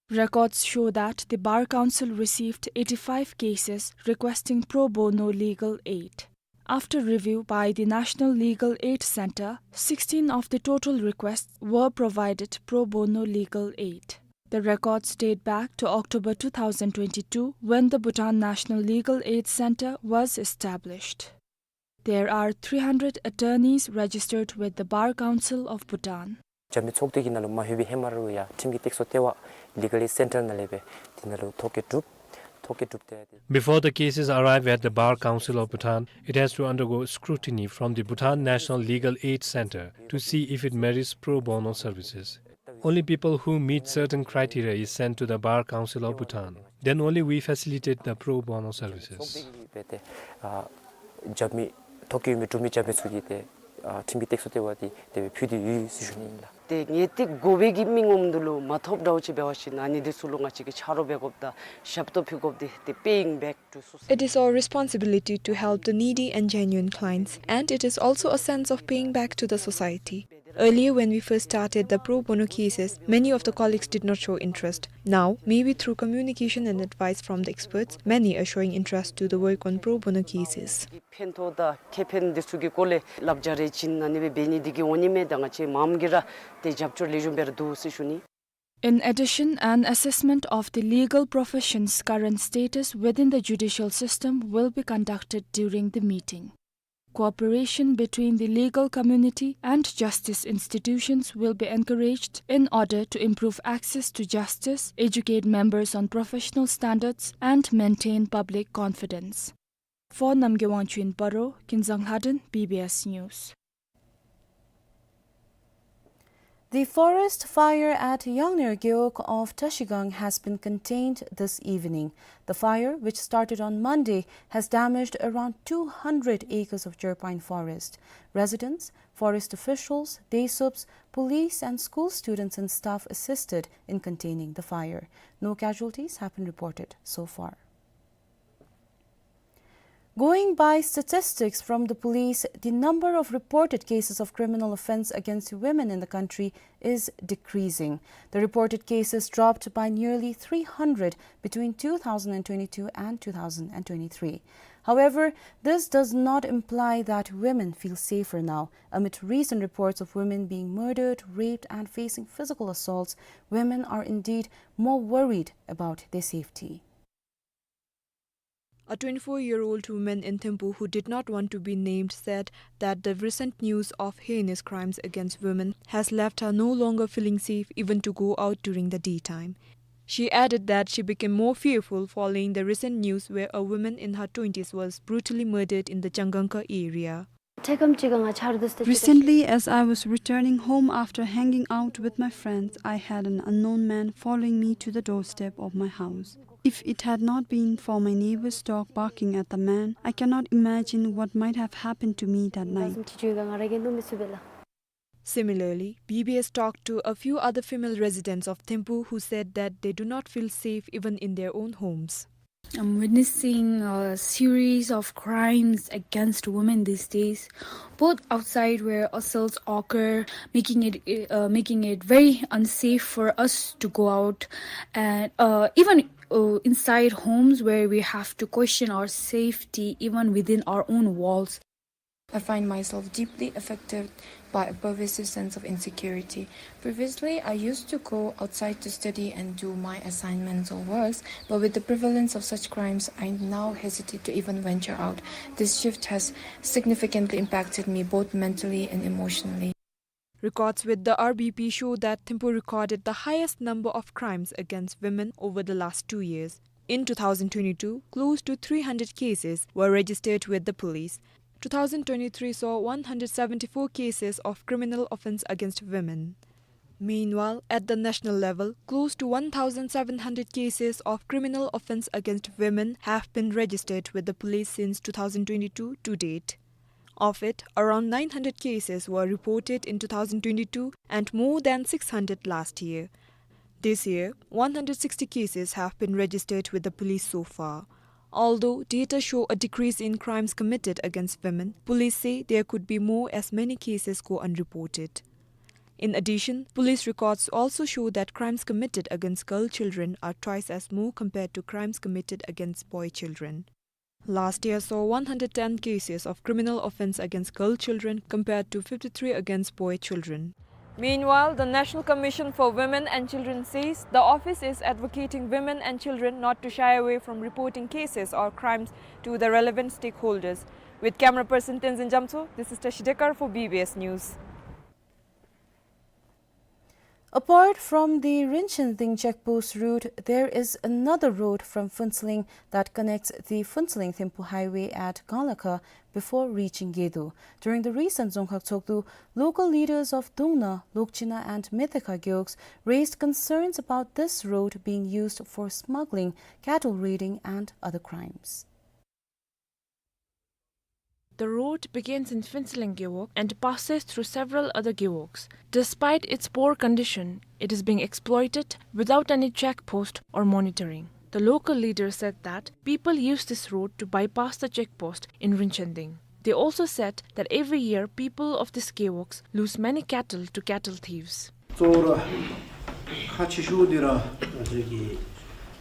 Records show that the Bar Council received eighty-five cases requesting pro bono legal aid. After review by the National Legal Aid Centre, sixteen of the total requests were provided pro bono legal aid. The records date back to October two thousand twenty-two, when the Bhutan National Legal Aid Centre was established. There are three hundred attorneys registered with the Bar Council of Bhutan. རྒྱབ་མི་ཚོགས་སྡེ་གི་ནང་ལུ་མ་ལྷོད་པའི་ཧེ་མ་ར་ལུ་ཡང་ཁྲིམས་ཀྱི་སྟེགས་གསོ་ལྟེ་བ་Legal Aid Centre ནང་ལས་སྦེ་དེ་ནང་ལུ་ཐོ་བཀོད་གྲུབ་ཐོ་བཀོད་གྲུབ་སྟེ། Before the cases arrive at the Bar Council of Bhutan, it has to undergo scrutiny from the Bhutan National Legal Aid Centre to see if it merits pro bono services. Only people who meet certain criteria is sent to the Bar Council of Bhutan. Then only we facilitate the pro bono services. ཨ་རྒྱབ་མི་ཐོ་བཀོད་ཡོད་མི་གྲུབ་མི་རྒྱབ་མི་ཚུ་གིས་ཏེ་ཨ་ཁྲིམས་ཀྱི་སྟེགས་གསོ་ལྟེ་བ་འདི་དེ་སྦེ་ཕུལ་ཏེ་ཡོད་ཟེར་ཞུ་ནི་ཨིན་ལགས། ཏེ་ངེས་ཏིག་དགོ་པའི་གི་མི་ངོམ་འདི་ལུ་མ་ཐོབ་འདྲཝ་ཅིག་འབད་བ་ཅིན་ཨ་ནི་འདི་ཚུ་ལུ་ང་བཅས་ཀྱིས་ཆ་རོགས་འབད་དགོཔ་དང་ཞབས་ཏོག་ཕུལ་དགོཔ་འདི་ཏེ་paying back to society. It is our responsibility to help the needy and genuine clients, and it is also a sense of paying back to the society. Earlier, when we first started the pro bono cases, many of the colleagues did not show interest. Now, maybe through communication and advice from the experts, many are showing interest to the work on pro bono cases. ཕན་ཐོགས་དང་ཁེ་ཕན་འདི་ཚུ་གི་སྐོར་ལས་བསླབ་བྱ་རེ་བྱིན་ཨ་ནི་སྦེ་འབད་ནི་འདི་གིས་འོང་ནི་མས། ད་ང་བཅས་མངམ་གིས་ར་ཏེ་རྒྱབ་སྐྱོར་ལེགས་ཤོམ་སྦེ་ར་འདུག་ཟེར་ཞུ་ནི། In addition, an assessment of the legal profession's current status within the judicial system will be conducted during the meeting. Cooperation between the legal community and justice institutions will be encouraged in order to improve access to justice, educate members on professional standards, and maintain public confidence. For Namgay Wangchuk in Paro, Kinzang Lhadon, B B S News. The forest fire at Yangner Gewog of Trashigang has been contained this evening. The fire, which started on Monday, has damaged around two hundred acres of Jor pine forest. Residents, forest officials, DASUPs, police and school students and staff assisted in containing the fire. No casualties have been reported so far. Going by statistics from the police, the number of reported cases of criminal offense against women in the country is decreasing. The reported cases dropped by nearly three hundred between two thousand and twenty-two and two thousand and twenty-three. However, this does not imply that women feel safer now. Amid recent reports of women being murdered, raped, and facing physical assaults, women are indeed more worried about their safety. A twenty-four-year-old woman in Thimphu who did not want to be named said that the recent news of heinous crimes against women has left her no longer feeling safe even to go out during the daytime. She added that she became more fearful following the recent news where a woman in her twenties was brutally murdered in the Changangka area. Recently, as I was returning home after hanging out with my friends, I had an unknown man following me to the doorstep of my house. If it had not been for my neighbor's dog barking at the man, I cannot imagine what might have happened to me that night. Similarly, B B S talked to a few other female residents of Thimphu who said that they do not feel safe even in their own homes. I'm witnessing a series of crimes against women these days, both outside where assaults occur, making it, uh, making it very unsafe for us to go out, and, uh, even, uh, inside homes where we have to question our safety even within our own walls. I find myself deeply affected by a pervasive sense of insecurity. Previously, I used to go outside to study and do my assignments or works, but with the prevalence of such crimes, I now hesitate to even venture out. This shift has significantly impacted me both mentally and emotionally. Records with the R B P show that Thimphu recorded the highest number of crimes against women over the last two years. In two thousand twenty-two, close to three hundred cases were registered with the police. Two thousand twenty-three saw one hundred seventy-four cases of criminal offense against women. Meanwhile, at the national level, close to one thousand seven hundred cases of criminal offense against women have been registered with the police since two thousand twenty-two to date. Of it, around nine hundred cases were reported in two thousand twenty-two and more than six hundred last year. This year, one hundred sixty cases have been registered with the police so far. Although data show a decrease in crimes committed against women, police say there could be more as many cases go unreported. In addition, police records also show that crimes committed against girl children are twice as more compared to crimes committed against boy children. Last year saw one hundred ten cases of criminal offense against girl children compared to fifty-three against boy children. Meanwhile, the National Commission for Women and Children says the office is advocating women and children not to shy away from reporting cases or crimes to the relevant stakeholders. With camera person Tenzin Jamtso, this is Tashi Dekar for B B S News. Apart from the Rinchending checkpost route, there is another road from Phuentsholing that connects the Phuentsholing-Thimphu highway at Ganglakha before reaching Gedo. During the recent Dzongkhag Tshogdu, local leaders of Dungna, Lokchina and Metekha gewogs raised concerns about this road being used for smuggling, cattle raiding and other crimes. The road begins in Phuentsholing Gewog and passes through several other gewogs. Despite its poor condition, it is being exploited without any check post or monitoring. The local leader said that people use this road to bypass the check post in Rinchending. They also said that every year people of these gewogs lose many cattle to cattle thieves. གཙོ་བོ་ར་ཁག་ཆེ་ཤོས་འདི་ར་ང་བཅས་ཀྱི་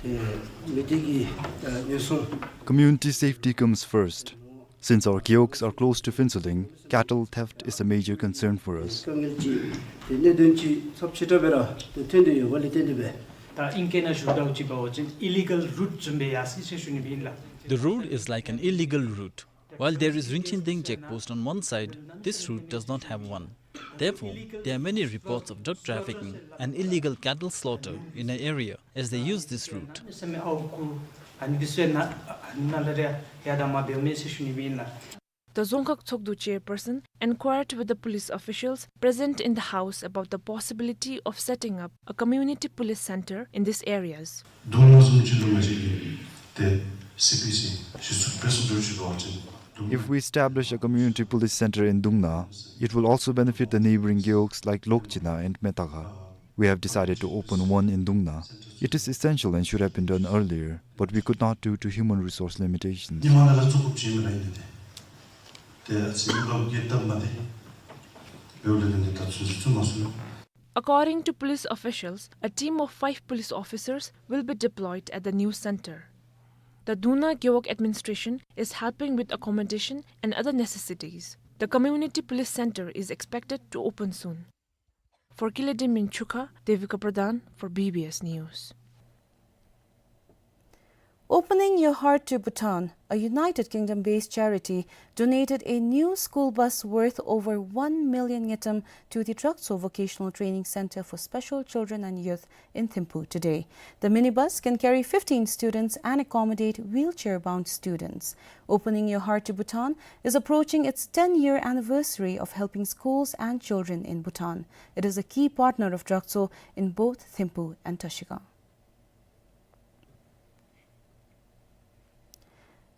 ཨེ་མི་སྡེ་གི་ཨེ་ཉེན་སྲུང་། Community safety comes first. Since our gewogs are close to Phuentsholing, cattle theft is a major concern for us. དཀའ་ངལ་ཅིག་དེ་གནད་དོན་ཅིག་ཚབས་ཆེ་དྲགས་སྦེ་ར་དེ་ཐོན་ཏེ་ཡོདཔ་ལས་བརྟེན་ཏེ་སྦེ། ད་ཨིང་སྐད་ནང་ཞུཝ་ད་ཅིག་འབད་བ་ཅིན་ཨི་ལི་གཱལ་རུཊ་བཟུམ་སྦེ་ཡར་སོ་ཡི་ཟེར་ཞུ་ནི་སྦེ་ཨིན་ལགས། The road is like an illegal route. While there is Ringchinding check post on one side, this route does not have one. Therefore, there are many reports of drug trafficking and illegal cattle slaughter in the area as they use this route. The Dzongkhag Tshogdu chairperson inquired with the police officials present in the house about the possibility of setting up a community police center in these areas. དུང་ནང་བཟུམ་ཅིག་ལུ་ང་བཅས་ཀྱིས་ཏེ་སི་པི་སི་གཞི་བཙུགས་འབད་ཚུགས་འདྲཝ་ཅིག་འབད་བ་ཅིན། If we establish a community police center in Dungna, it will also benefit the neighboring gewogs like Lokchina and Metaga. We have decided to open one in Dungna. It is essential and should have been done earlier, but we could not due to human resource limitations. ཉི་མ་ནང་ལུ་བཙུགས་དགོཔ་ཅིག་མེན་ན་ཨིན་ཏེ། ཏེ་ཨ་ཙི་ཡུ་ལོག་གི་སྟབས་མ་བདེ་འབདཝ་ལས་ཏེ་ད་ཚུན་ཚོད་བཙུགས་མ་ཚུགས། According to police officials, a team of five police officers will be deployed at the new center. The Dungna Gewog administration is helping with accommodation and other necessities. The community police center is expected to open soon. For Kile Denmin Chukha, Devika Pradhan for B B S News. Opening Your Heart to Bhutan, a United Kingdom-based charity, donated a new school bus worth over one million ngultrum to the Drakso Vocational Training Center for Special Children and Youth in Thimphu today. The minibus can carry fifteen students and accommodate wheelchair-bound students. Opening Your Heart to Bhutan is approaching its ten-year anniversary of helping schools and children in Bhutan. It is a key partner of Drakso in both Thimphu and Trashigang.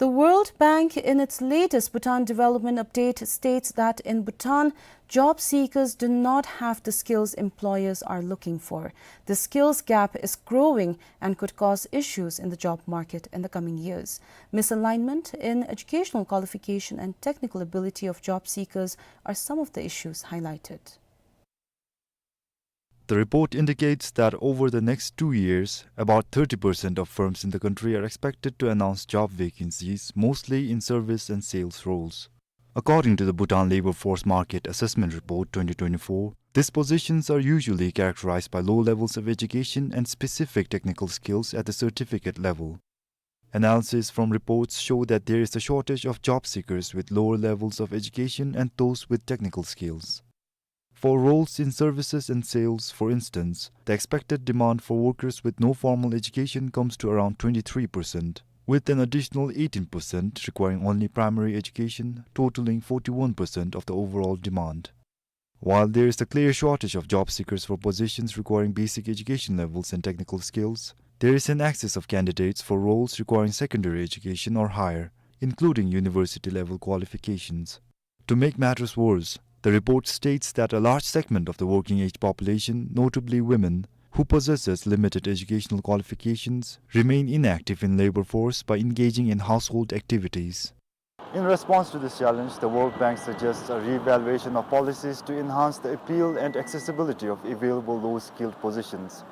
The World Bank, in its latest Bhutan Development Update, states that in Bhutan, job seekers do not have the skills employers are looking for. The skills gap is growing and could cause issues in the job market in the coming years. Misalignment in educational qualification and technical ability of job seekers are some of the issues highlighted. The report indicates that over the next two years, about thirty percent of firms in the country are expected to announce job vacancies, mostly in service and sales roles. According to the Bhutan Labor Force Market Assessment Report twenty twenty-four, these positions are usually characterized by low levels of education and specific technical skills at the certificate level. Analysis from reports show that there is a shortage of job seekers with lower levels of education and those with technical skills. For roles in services and sales, for instance, the expected demand for workers with no formal education comes to around twenty-three percent, with an additional eighteen percent requiring only primary education, totaling forty-one percent of the overall demand. While there is a clear shortage of job seekers for positions requiring basic education levels and technical skills, there is an excess of candidates for roles requiring secondary education or higher, including university level qualifications. To make matters worse, the report states that a large segment of the working age population, notably women, who possesses limited educational qualifications, remain inactive in labor force by engaging in household activities. In response to this challenge, the World Bank suggests a re-evaluation of policies to enhance the appeal and accessibility of available low-skilled positions.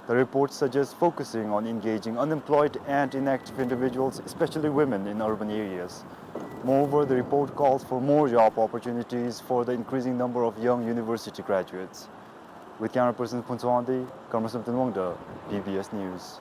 The report suggests focusing on engaging unemployed and inactive individuals, especially women, in urban areas. Moreover, the report calls for more job opportunities for the increasing number of young university graduates. With camera person Phuntsho Wangdi, Karmasam Tunwangda, B B S News.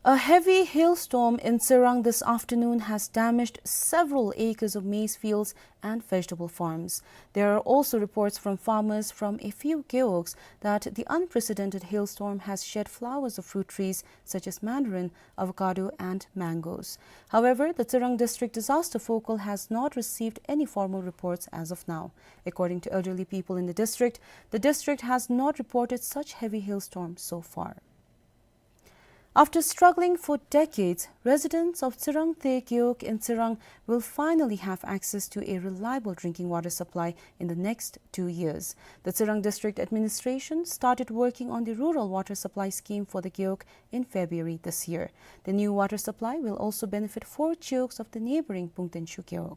A heavy hailstorm in Tsirang this afternoon has damaged several acres of maize fields and vegetable farms. There are also reports from farmers from a few gewogs that the unprecedented hailstorm has shed flowers of fruit trees such as mandarin, avocado, and mangoes. However, the Tsirang District Disaster Focal has not received any formal reports as of now. According to elderly people in the district, the district has not reported such heavy hailstorm so far. After struggling for decades, residents of Tsirang Te Gewog in Tsirang will finally have access to a reliable drinking water supply in the next two years. The Tsirang District Administration started working on the rural water supply scheme for the gewog in February this year. The new water supply will also benefit four gewogs of the neighboring Pungtenshu Gewog.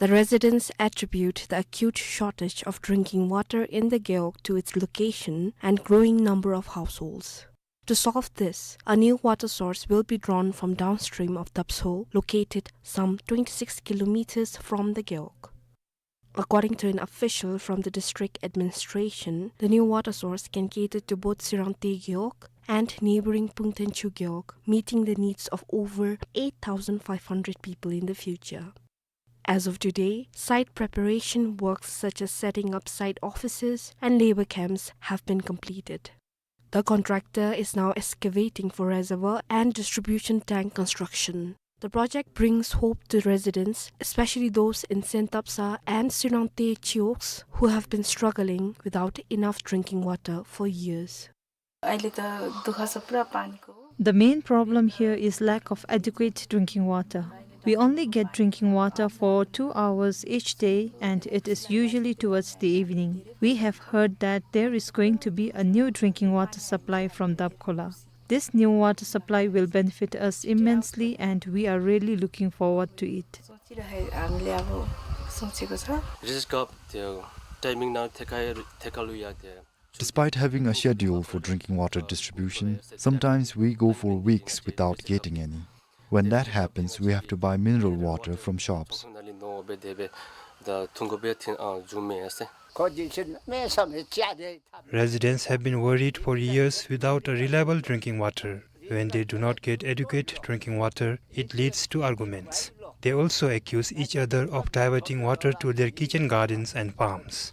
The residents attribute the acute shortage of drinking water in the gewog to its location and growing number of households. To solve this, a new water source will be drawn from downstream of Dapso, located some twenty-six kilometers from the gewog. According to an official from the district administration, the new water source can cater to both Tsirang Te Gewog and neighboring Pungten Chugyeok, meeting the needs of over eight thousand five hundred people in the future. As of today, site preparation works such as setting up site offices and labor camps have been completed. The contractor is now excavating for reservoir and distribution tank construction. The project brings hope to residents, especially those in Sentapsa and Sinangte Chioks, who have been struggling without enough drinking water for years. अहिले त दुःख छ पुरा पानीको। The main problem here is lack of adequate drinking water. We only get drinking water for two hours each day, and it is usually towards the evening. We have heard that there is going to be a new drinking water supply from Dapkhola. This new water supply will benefit us immensely, and we are really looking forward to it. सोचिरहे-, हामीले अब सोचेको छ। Risk of the timing now, थेकाइ-, थेकालु या the Despite having a schedule for drinking water distribution, sometimes we go for weeks without getting any. When that happens, we have to buy mineral water from shops. Residents have been worried for years without a reliable drinking water. When they do not get adequate drinking water, it leads to arguments. They also accuse each other of diverting water to their kitchen gardens and farms.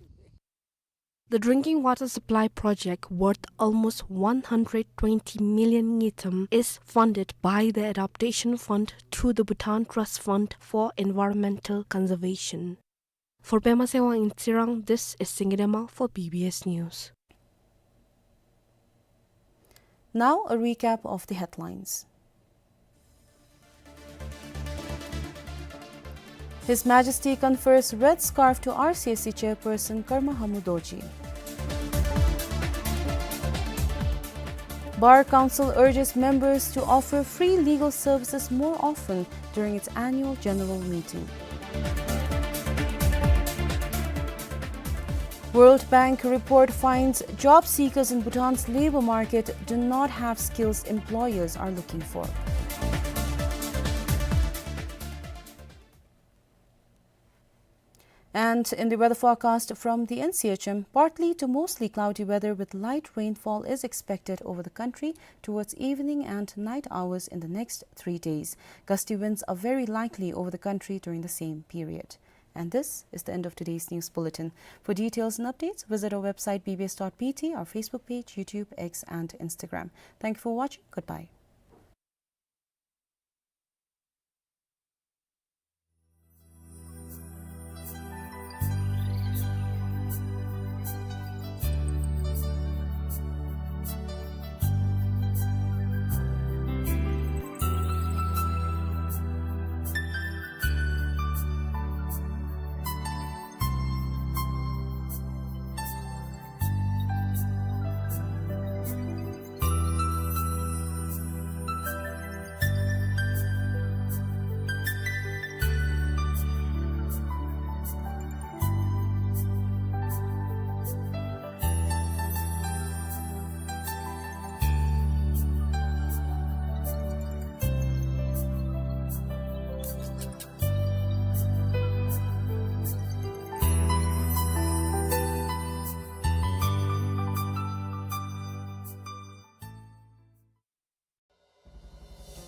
The drinking water supply project, worth almost one hundred twenty million ngultrum, is funded by the Adaptation Fund through the Bhutan Trust Fund for Environmental Conservation. For Pema Sewang in Tsirang, this is Singye Dema for B B S News. Now, a recap of the headlines. His Majesty confers red scarf to R C S C chairperson Karma Hamu Dorji. Bar Council urges members to offer free legal services more often during its annual general meeting. World Bank report finds job seekers in Bhutan's labor market do not have skills employers are looking for. And in the weather forecast from the N C H M, partly to mostly cloudy weather with light rainfall is expected over the country towards evening and night hours in the next three days. Gusty winds are very likely over the country during the same period. And this is the end of today's news bulletin. For details and updates, visit our website B B S dot B T, our Facebook page, YouTube, X, and Instagram. Thank you for watching. Goodbye.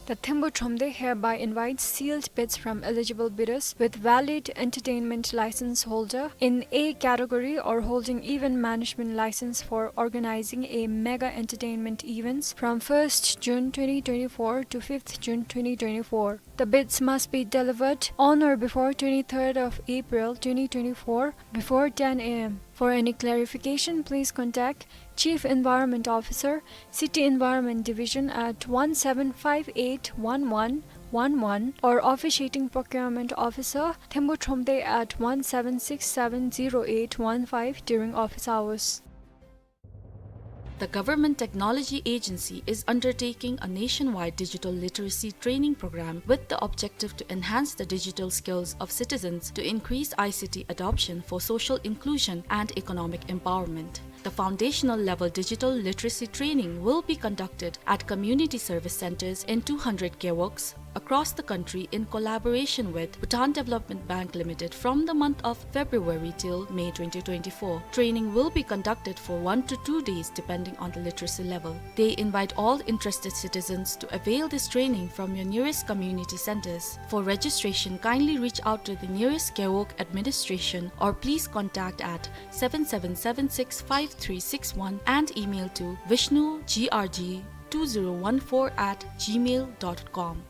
The Thembu Thromde hereby invites sealed bids from eligible bidders with valid entertainment license holder in A category or holding event management license for organizing a mega entertainment events from first June twenty twenty-four to fifth June twenty twenty-four. The bids must be delivered on or before twenty-third of April twenty twenty-four before ten A M. For any clarification, please contact Chief Environment Officer, City Environment Division at one seven five eight one one one one or Officiating Procurement Officer, Thembu Thromde at one seven six seven zero eight one five during office hours. The Government Technology Agency is undertaking a nationwide digital literacy training program with the objective to enhance the digital skills of citizens to increase I C T adoption for social inclusion and economic empowerment. The foundational level digital literacy training will be conducted at community service centers in two hundred gewogs, across the country in collaboration with Bhutan Development Bank Limited from the month of February till May twenty twenty-four. Training will be conducted for one to two days depending on the literacy level. They invite all interested citizens to avail this training from your nearest community centers. For registration, kindly reach out to the nearest Gewog administration or please contact at seven seven seven six five three six one and email to vishnu G R G two zero one four at gmail dot com.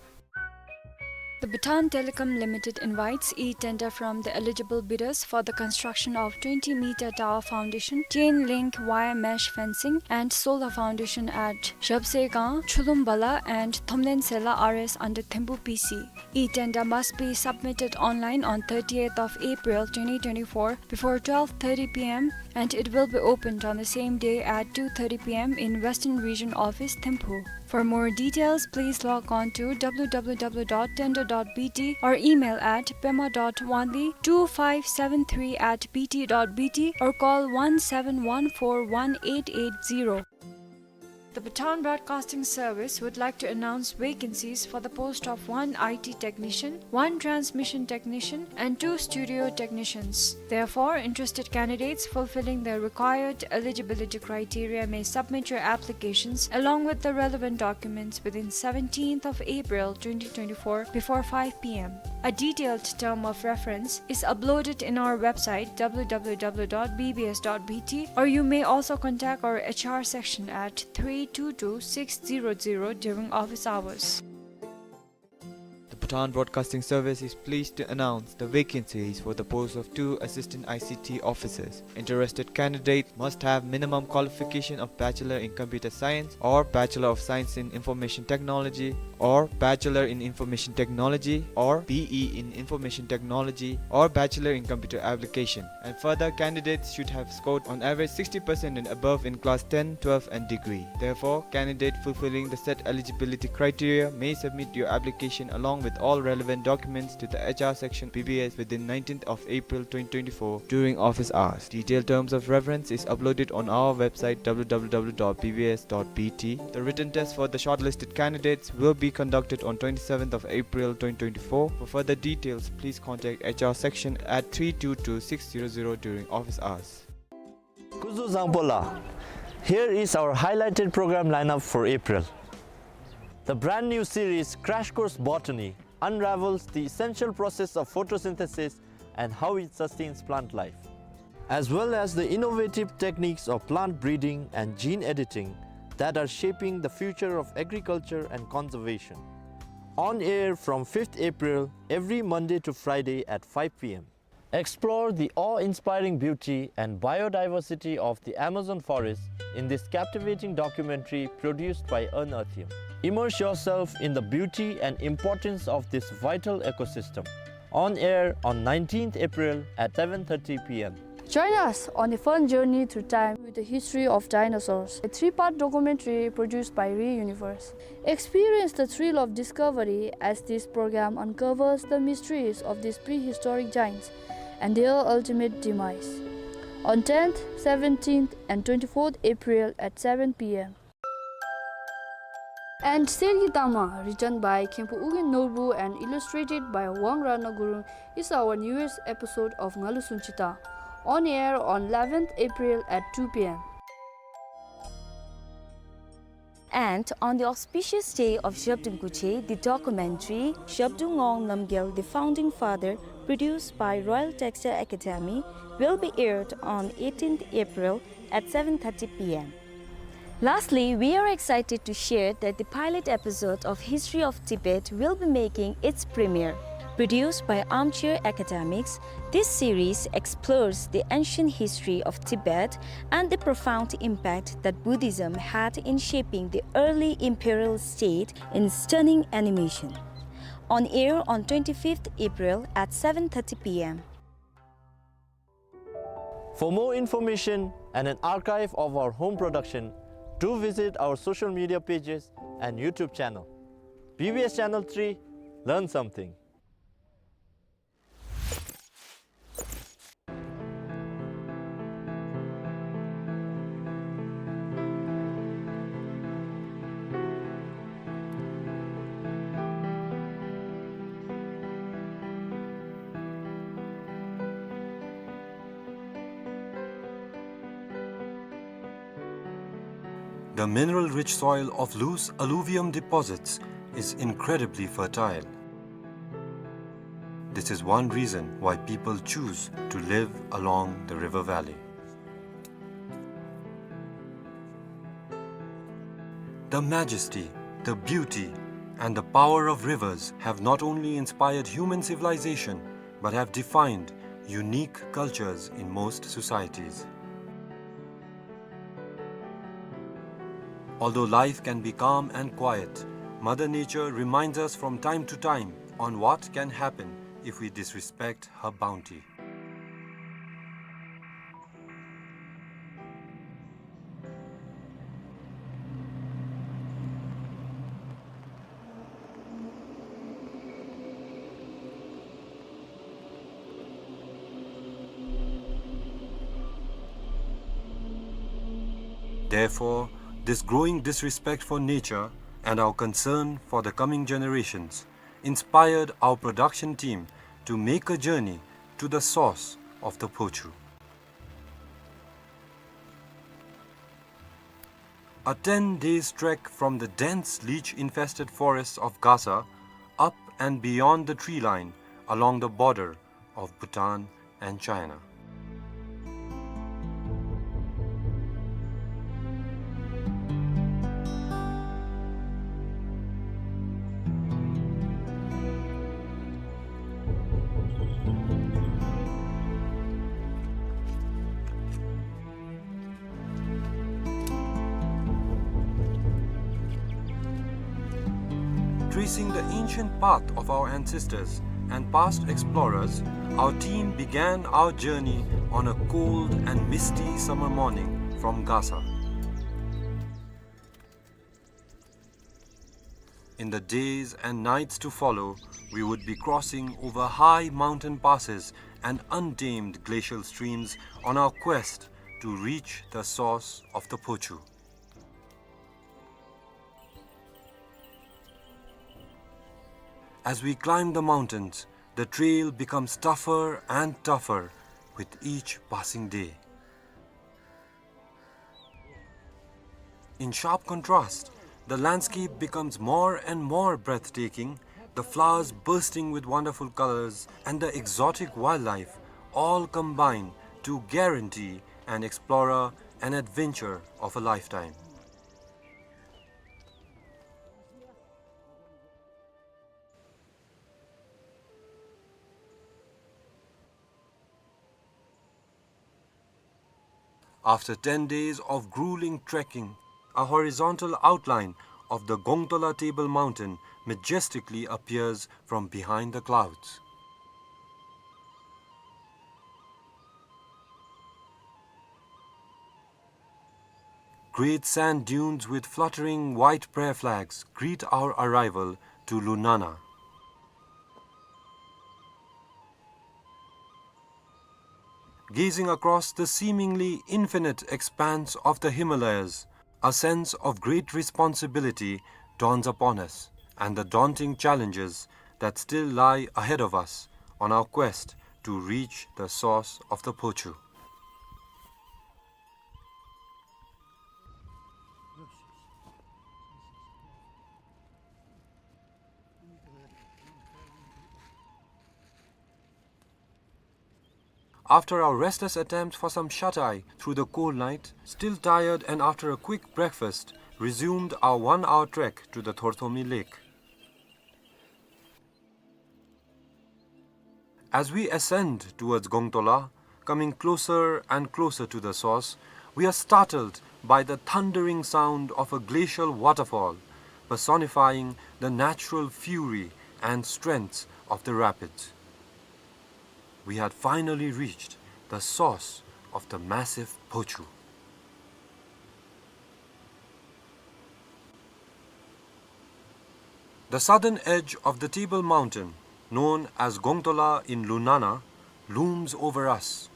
The Bhutan Telecom Limited invites e-tender from the eligible bidders for the construction of twenty meter tower foundation, chain link wire mesh fencing, and solar foundation at Zhabsegang, Chulum Bala, and Thomlen Sela R S under Thempu P C. E-tender must be submitted online on thirtieth of April twenty twenty-four before twelve thirty P M, and it will be opened on the same day at two thirty P M in Western Region Office, Thimphu. For more details, please log on to W W W dot tender dot B T or email at pema dot wanli two five seven three at B T dot B T or call one seven one four one eight eight zero. The Bhutan Broadcasting Service would like to announce vacancies for the post of one I T technician, one transmission technician, and two studio technicians. Therefore, interested candidates fulfilling the required eligibility criteria may submit your applications along with the relevant documents within seventeenth of April twenty twenty-four before five P M. A detailed term of reference is uploaded in our website W W W dot B B S dot B T, or you may also contact our H R section at three two two six zero zero during office hours. The Bhutan Broadcasting Service is pleased to announce the vacancies for the post of two assistant I C T officers. Interested candidate must have minimum qualification of Bachelor in Computer Science or Bachelor of Science in Information Technology or Bachelor in Information Technology or B E in Information Technology or Bachelor in Computer Application. And further, candidates should have scored on average sixty percent and above in class ten, twelve and degree. Therefore, candidate fulfilling the set eligibility criteria may submit your application along with all relevant documents to the H R section B B S within nineteenth of April twenty twenty-four during office hours. Detailed terms of reference is uploaded on our website W W W dot B B S dot B T. The written test for the shortlisted candidates will be conducted on twenty-seventh of April twenty twenty-four. For further details, please contact H R section at three two two six zero zero during office hours. Kuzuzangpola. Here is our highlighted program lineup for April. The brand new series Crash Course Botany unravels the essential process of photosynthesis and how it sustains plant life, as well as the innovative techniques of plant breeding and gene editing that are shaping the future of agriculture and conservation. On air from fifth April, every Monday to Friday at five P M. Explore the awe-inspiring beauty and biodiversity of the Amazon forest in this captivating documentary produced by Unearthium. Immerse yourself in the beauty and importance of this vital ecosystem. On air on nineteenth April at seven thirty P M. Join us on a fun journey through time with the history of dinosaurs, a three-part documentary produced by Re Universe. Experience the thrill of discovery as this program uncovers the mysteries of these prehistoric giants and their ultimate demise. On tenth, seventeenth, and twenty-fourth April at seven P M. And Sergi Tama, written by Khenpo Ugyen Norbu and illustrated by Wang Ratna Gurung, is our newest episode of Ngalu Sunchita, on air on eleventh April at two P M. And on the auspicious day of Zhabdrung Guje, the documentary Zhabdrung Ngawang Namgyel, the Founding Father, produced by Royal Textile Academy, will be aired on eighteenth April at seven thirty P M. Lastly, we are excited to share that the pilot episode of History of Tibet will be making its premiere. Produced by Armchair Academics, this series explores the ancient history of Tibet and the profound impact that Buddhism had in shaping the early imperial state in stunning animation. On air on twenty-fifth April at seven thirty P M. For more information and an archive of our home production, do visit our social media pages and YouTube channel. B B S Channel three, learn something. The mineral-rich soil of loose alluvium deposits is incredibly fertile. This is one reason why people choose to live along the river valley. The majesty, the beauty, and the power of rivers have not only inspired human civilization, but have defined unique cultures in most societies. Although life can be calm and quiet, Mother Nature reminds us from time to time on what can happen if we disrespect her bounty. Therefore, this growing disrespect for nature and our concern for the coming generations inspired our production team to make a journey to the source of the Phochu. A ten days trek from the dense leech-infested forests of Gasa, up and beyond the tree line, along the border of Bhutan and China. Tracing the ancient path of our ancestors and past explorers, our team began our journey on a cold and misty summer morning from Gasa. In the days and nights to follow, we would be crossing over high mountain passes and untamed glacial streams on our quest to reach the source of the Phochu. As we climb the mountains, the trail becomes tougher and tougher with each passing day. In sharp contrast, the landscape becomes more and more breathtaking, the flowers bursting with wonderful colors and the exotic wildlife all combine to guarantee an explorer an adventure of a lifetime. After ten days of grueling trekking, a horizontal outline of the Gongtola Table Mountain majestically appears from behind the clouds. Great sand dunes with fluttering white prayer flags greet our arrival to Lunana. Gazing across the seemingly infinite expanse of the Himalayas, a sense of great responsibility dawns upon us, and the daunting challenges that still lie ahead of us on our quest to reach the source of the Phochu. After our restless attempt for some shut-eye through the cold night, still tired and after a quick breakfast, resumed our one-hour trek to the Thorthomi Lake. As we ascend towards Gongtola, coming closer and closer to the source, we are startled by the thundering sound of a glacial waterfall, personifying the natural fury and strength of the rapids. We had finally reached the source of the massive Phochu. The southern edge of the Table Mountain, known as Gongtola in Lunana, looms over us.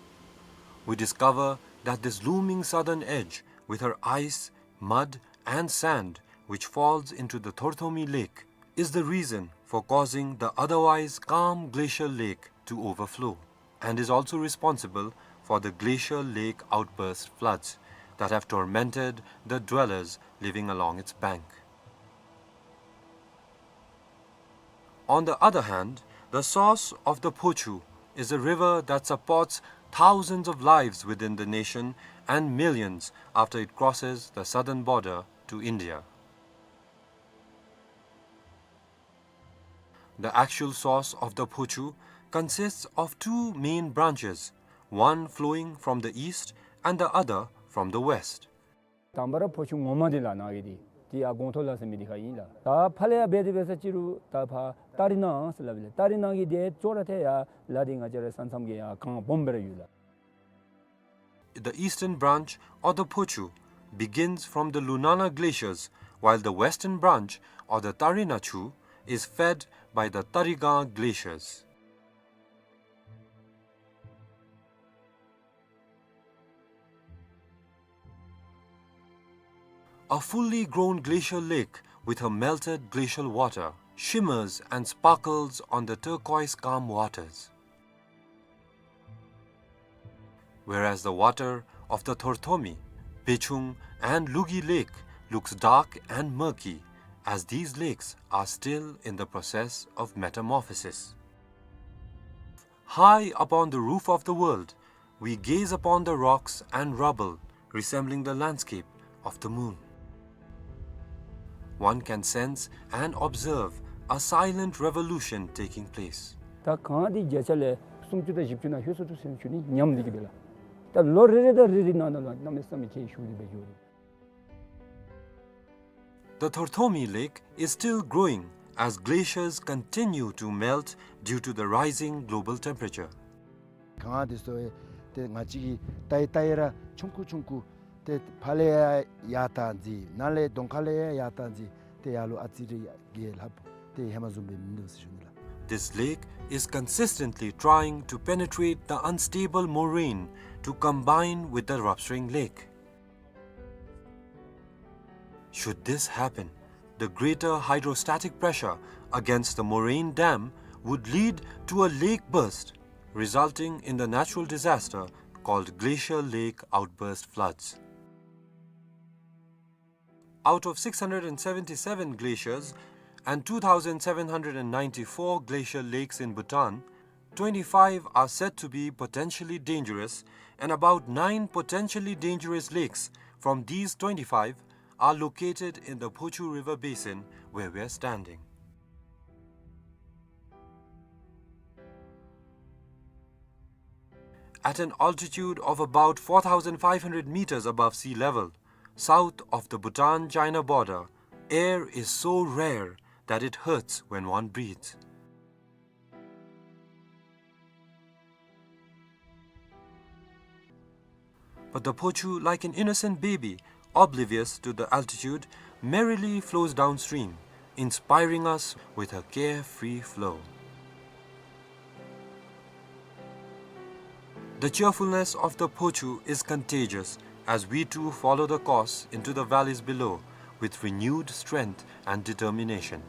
We discover that this looming southern edge, with her ice, mud, and sand, which falls into the Thorthomi Lake, is the reason for causing the otherwise calm glacial lake to overflow, and is also responsible for the glacial lake outburst floods, that have tormented the dwellers living along its bank. On the other hand, the source of the Phochu is a river that supports thousands of lives within the nation and millions after it crosses the southern border to India. The actual source of the Phochu consists of two main branches, one flowing from the east and the other from the west. དང་པ་ར་ཕོ་ཆུ་ངོ་མ་འདི་ལགས་ནཱ་གི་འདི་འདི་ཡར་སྒོང་ཐོག་ལ་ཟེར་མི་འདི་ཁར་ཨིན་ལགས། ད་ཕར་ལས་ཡར་འབད་དེ་འབད་ས་ཅིག་རུང་ད་ཕར་ཏ་རི་ན་ཟེར་སླབ་ཨིན་ལགས། ཏ་རི་ན་གི་འདི་ཅོག་ར་འཐདཔ་ཡར་ལ་འདི་ང་བཅས་ར་ས་མཚམས་ཀྱི་ཡར་གངས་སྦོམ་སྦེ་ར་ཡོད་ལགས། The eastern branch, or the Phochu, begins from the Lunana glaciers, while the western branch, or the Tarina Chu, is fed by the Tarigang glaciers. A fully grown glacial lake with her melted glacial water shimmers and sparkles on the turquoise calm waters, whereas the water of the Thorthomi, Bechung, and Lugi Lake looks dark and murky, as these lakes are still in the process of metamorphosis. High upon the roof of the world, we gaze upon the rocks and rubble resembling the landscape of the moon. One can sense and observe a silent revolution taking place. ད་གངས་འདི་བརྒྱ་ཆ་ལས་སུམ་ཅུ་དང་བཞི་བཅུ་ནང་ལྷོད་སོ་འདུག་ཟེར་ཞུ་ནི་ཉམས་འདི་གིས་སྦེ་ལགས། ད་ལོ་རེ་རེ་དང་རེ་རེ་ནང་ན་ལུ་གནམ་མེད་ས་མེད་ཆེ་ཤོས་འདི་སྦེ་འགྱོ་རེ། The Thorthomi Lake is still growing as glaciers continue to melt due to the rising global temperature. གངས་འདི་ཚུ་ཏེ་ང་བཅས་ཀྱིས་བལྟ་ཡི་བལྟ་ཡི་ར་ཆུང་ཀུ་ཆུང་ཀུ་ཏེ་ཕར་ལས་ཡར་ཡར་བཏང་ཅི་ནཱ་ལས་གདོང་ཁ་ལས་ཡར་ཡར་བཏང་ཅི་ཏེ་ཡར་ལུ་ཨ་ཙི་རེ་ཡར་རྒྱས་ལྷགཔ་ཏེ་ཧེ་མ་བཟུམ་སྦེ་མིན་འདུག་ཟེར་ཞུ་ནི་ལགས། This lake is consistently trying to penetrate the unstable moraine to combine with the Ropshring Lake. Should this happen, the greater hydrostatic pressure against the moraine dam would lead to a lake burst, resulting in the natural disaster called glacial lake outburst floods. Out of six hundred and seventy-seven glaciers and two thousand seven hundred and ninety-four glacial lakes in Bhutan, twenty-five are said to be potentially dangerous, and about nine potentially dangerous lakes from these twenty-five are located in the Phochu River basin where we are standing. At an altitude of about four thousand five hundred meters above sea level, south of the Bhutan-China border, air is so rare that it hurts when one breathes. But the Phochu, like an innocent baby, oblivious to the altitude, merrily flows downstream, inspiring us with her carefree flow. The cheerfulness of the Phochu is contagious as we too follow the course into the valleys below with renewed strength and determination.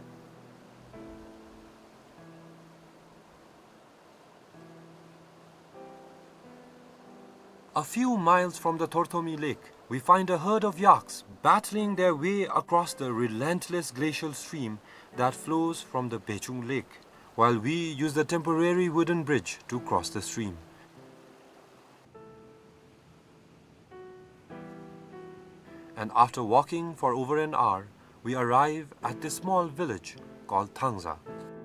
A few miles from the Thorthomi Lake, we find a herd of yaks battling their way across the relentless glacial stream that flows from the Bechung Lake, while we use the temporary wooden bridge to cross the stream. And after walking for over an hour, we arrive at this small village called Thangza.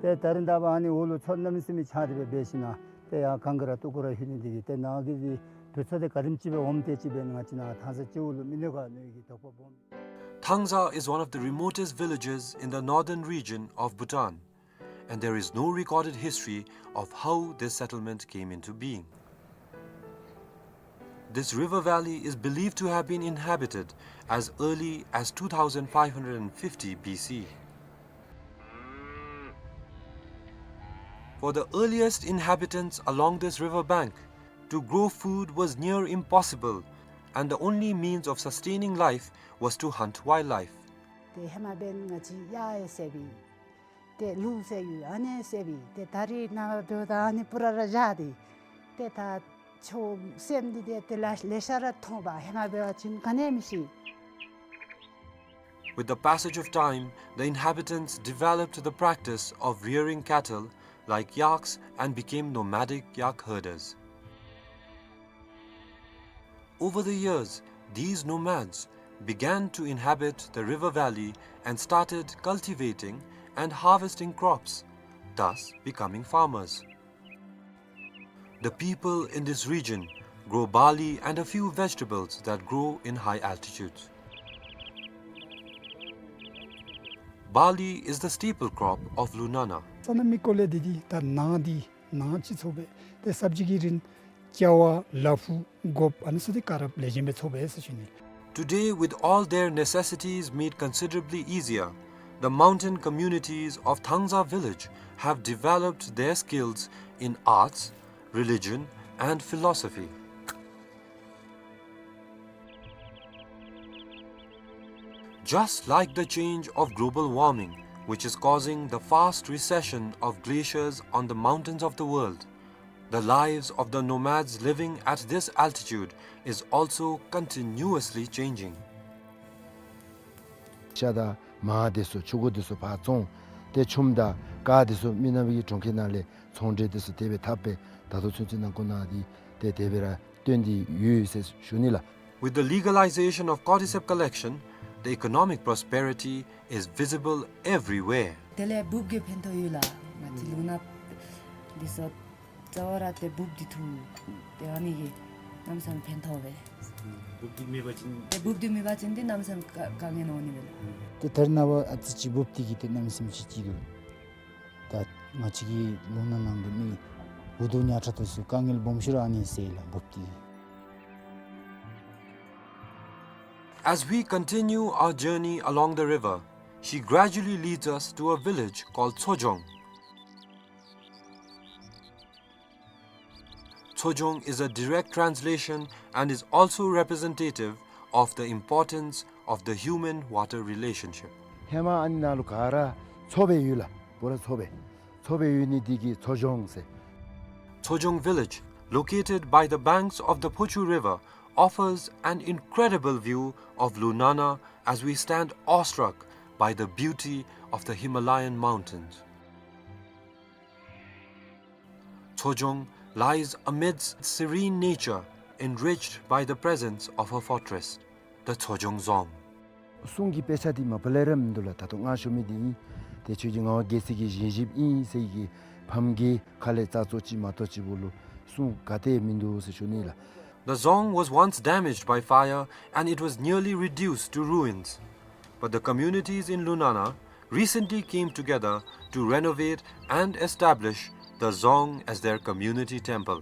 ཏེ་ད་རིས་ད་འབདན་ཨ་ནི་འོག་ལུ་མཚོ་གནམ་མེད་ས་མེད་ཆགས་ཏེ་སྦེ་འབད་ཞིནམ་ལས་ཏེ་ཡར་གངས་ཀྱི་ར་སྟུག་པོ་ར་ལྷོད་ནི་འདི་གིས་ཏེ་ནཱ་གི་འདི་དུས་ཚོད་འདི་ག་དེམ་ཅིག་སྦེ་འོངམ་དེ་ཅིག་སྦེ་ང་བཅས་ནཱ་ཐང་ས་སྤྱི་འོག་ལུ་མི་ནུས་ག་མནོ་ནི་གི་དོགས་པ་སྦོམ། Thangza is one of the remotest villages in the northern region of Bhutan, and there is no recorded history of how this settlement came into being. This river valley is believed to have been inhabited as early as two thousand five hundred fifty B C. For the earliest inhabitants along this river bank, to grow food was near impossible, and the only means of sustaining life was to hunt wildlife. ཏེ་ཧེ་མ་འབདན་ང་བཅས་གཡག་ཡང་བསད་པས། ཏེ་ལུག་བསད་ཡོད། ཨ་ནི་བསད་པས། ཏེ་ད་རིས་ནངས་པ་འབདཝ་ད་ཨ་ནི་སྤུ་ར་ར་བཞག་སྟེ་ཏེ་ད་ ཆོས་སེམས་འདི་ཏེ་དེ་ལས་ལེ་ཤ་ར་ཐོབ་པ། ཧེ་མ་འབད་བ་ཅིན་ག་ནི་ཡང་མི་ཤེས། With the passage of time, the inhabitants developed the practice of rearing cattle like yaks and became nomadic yak herders. Over the years, these nomads began to inhabit the river valley and started cultivating and harvesting crops, thus becoming farmers. The people in this region grow barley and a few vegetables that grow in high altitudes. Barley is the staple crop of Lunana. ས་གནས་མི་སྐོར་ལས་འདི་འདི་ད་ནཱ་འདི་ནཱ་ཅིག་འཚོ་བས། ཏེ་སབ་ཇི་གི་རིན་ཅ་ཝ་ལ་ཕུག་གོབ་ཨ་ནི་ཚུ་འདི་ག་ར་ལེགས་ཤོམ་སྦེ་འཚོ་བས་ཟེར་ཞུ་ནི། Today, with all their necessities made considerably easier, the mountain communities of Thangza village have developed their skills in arts, religion, and philosophy. Just like the change of global warming, which is causing the fast recession of glaciers on the mountains of the world, the lives of the nomads living at this altitude is also continuously changing. ཤ་དང་མར་དེ་ཚུ་ཕྱུར་གུ་དེ་ཚུ་ཕར་བཙོང་། ཏེ་ཆུམ་དང་ཀར་དེ་ཚུ་མི་ནག་པའི་གྲོང་ཁྱེར་ནང་ལས་ཚོང་འབྲེལ་དེ་ཚུ་དེ་སྦེ་འཐབ་སྦེ་ད་ལྟོ་ཚུན་ཚོད་ནང་འཁོད་ནང་འདི་ཏེ་དེ་སྦེ་ར་སྟོན་ཏེ་ཡོད་ཟེར་ཞུ་ནི་ལགས། With the legalization of cordyceps collection, the economic prosperity is visible everywhere. དེ་ལས་འབུཔ་གིས་ཕན་ཐོགས་ཡོད་ལགས། ང་བཅས་ལུང་ནག་འདི་ཚུ་རྩ་བ་ར་ཏེ་འབུཔ་འདི་འཐུ་སྟེ་ཨ་ནི་གིས་གནམ་མེད་ས་མེད་ཕན་ཐོགས་པས། འབུཔ་འདི་མེད་པ་ཅིན་ཏེ་འབུཔ་འདི་མེད་པ་ཅིན་ཏེ་གནམ་མེད་ས་མེད་དཀའ་དཀའ་ངལ་འོང་ནི་མས་ལགས། ཏེ་ད་རེས་ནངས་པ་ཨ་ཙི་ཅིག་འབུཔ་འདི་གིས་ཏེ་གནམ་མེད་ས་མེད་ཅིག་སྐྱིད་འདུག། ད་ང་བཅས་ཀྱི་ལུང་ནག་ནང་གི་མི་འུ་སྡུག་ཉག་ཕྲ་དེ་ཚུ་དཀའ་ངལ་སྦོམ་ཤོས་ར་ཨ་ནི་སེལ་ལགས་འབུཔ་འདི་གིས། As we continue our journey along the river, she gradually leads us to a village called Tsojong. Tsojong is a direct translation and is also representative of the importance of the human-water relationship. ཧེ་མ་ཨ་ནི་ནང་ལུ་ག་ར་མཚོ་སྦེ་ཡོད་ལགས། པུ་ར་མཚོ་སྦེ། མཚོ་སྦེ་ཡོད་ནི་འདི་གིས་མཚོ་ལྗོངས་ཟེར། Tsojong village, located by the banks of the Phochu River, offers an incredible view of Lunana as we stand awestruck by the beauty of the Himalayan mountains. Tsojong lies amidst serene nature, enriched by the presence of her fortress, the Tsojong Dzong. སྲུང་གི་དཔེ་ཆ་འདི་མ་པ་ལས་ར་མིན་འདུག་ལགས། ད་ལྟོ་ང་ཞུ་མི་འདི་ཨིན། ཏེ་ཁྱོད་ཀྱི་ངག་དབང་རྒྱལ་སྲས་ཀྱི་བཞེངས་གཞིཔ་ཨིན་ཟེར་གྱི་ཕམ་གྱི་ཁ་ལས་རྩ་ཚོ་ཅིག་མ་གཏོགས་ཅིག་པོ་ལུ་སྲུང་ག་ཏེ་མིན་འདུག་ཟེར་ཞུ་ནི་ལགས། The dzong was once damaged by fire and it was nearly reduced to ruins. But the communities in Lunana recently came together to renovate and establish the dzong as their community temple.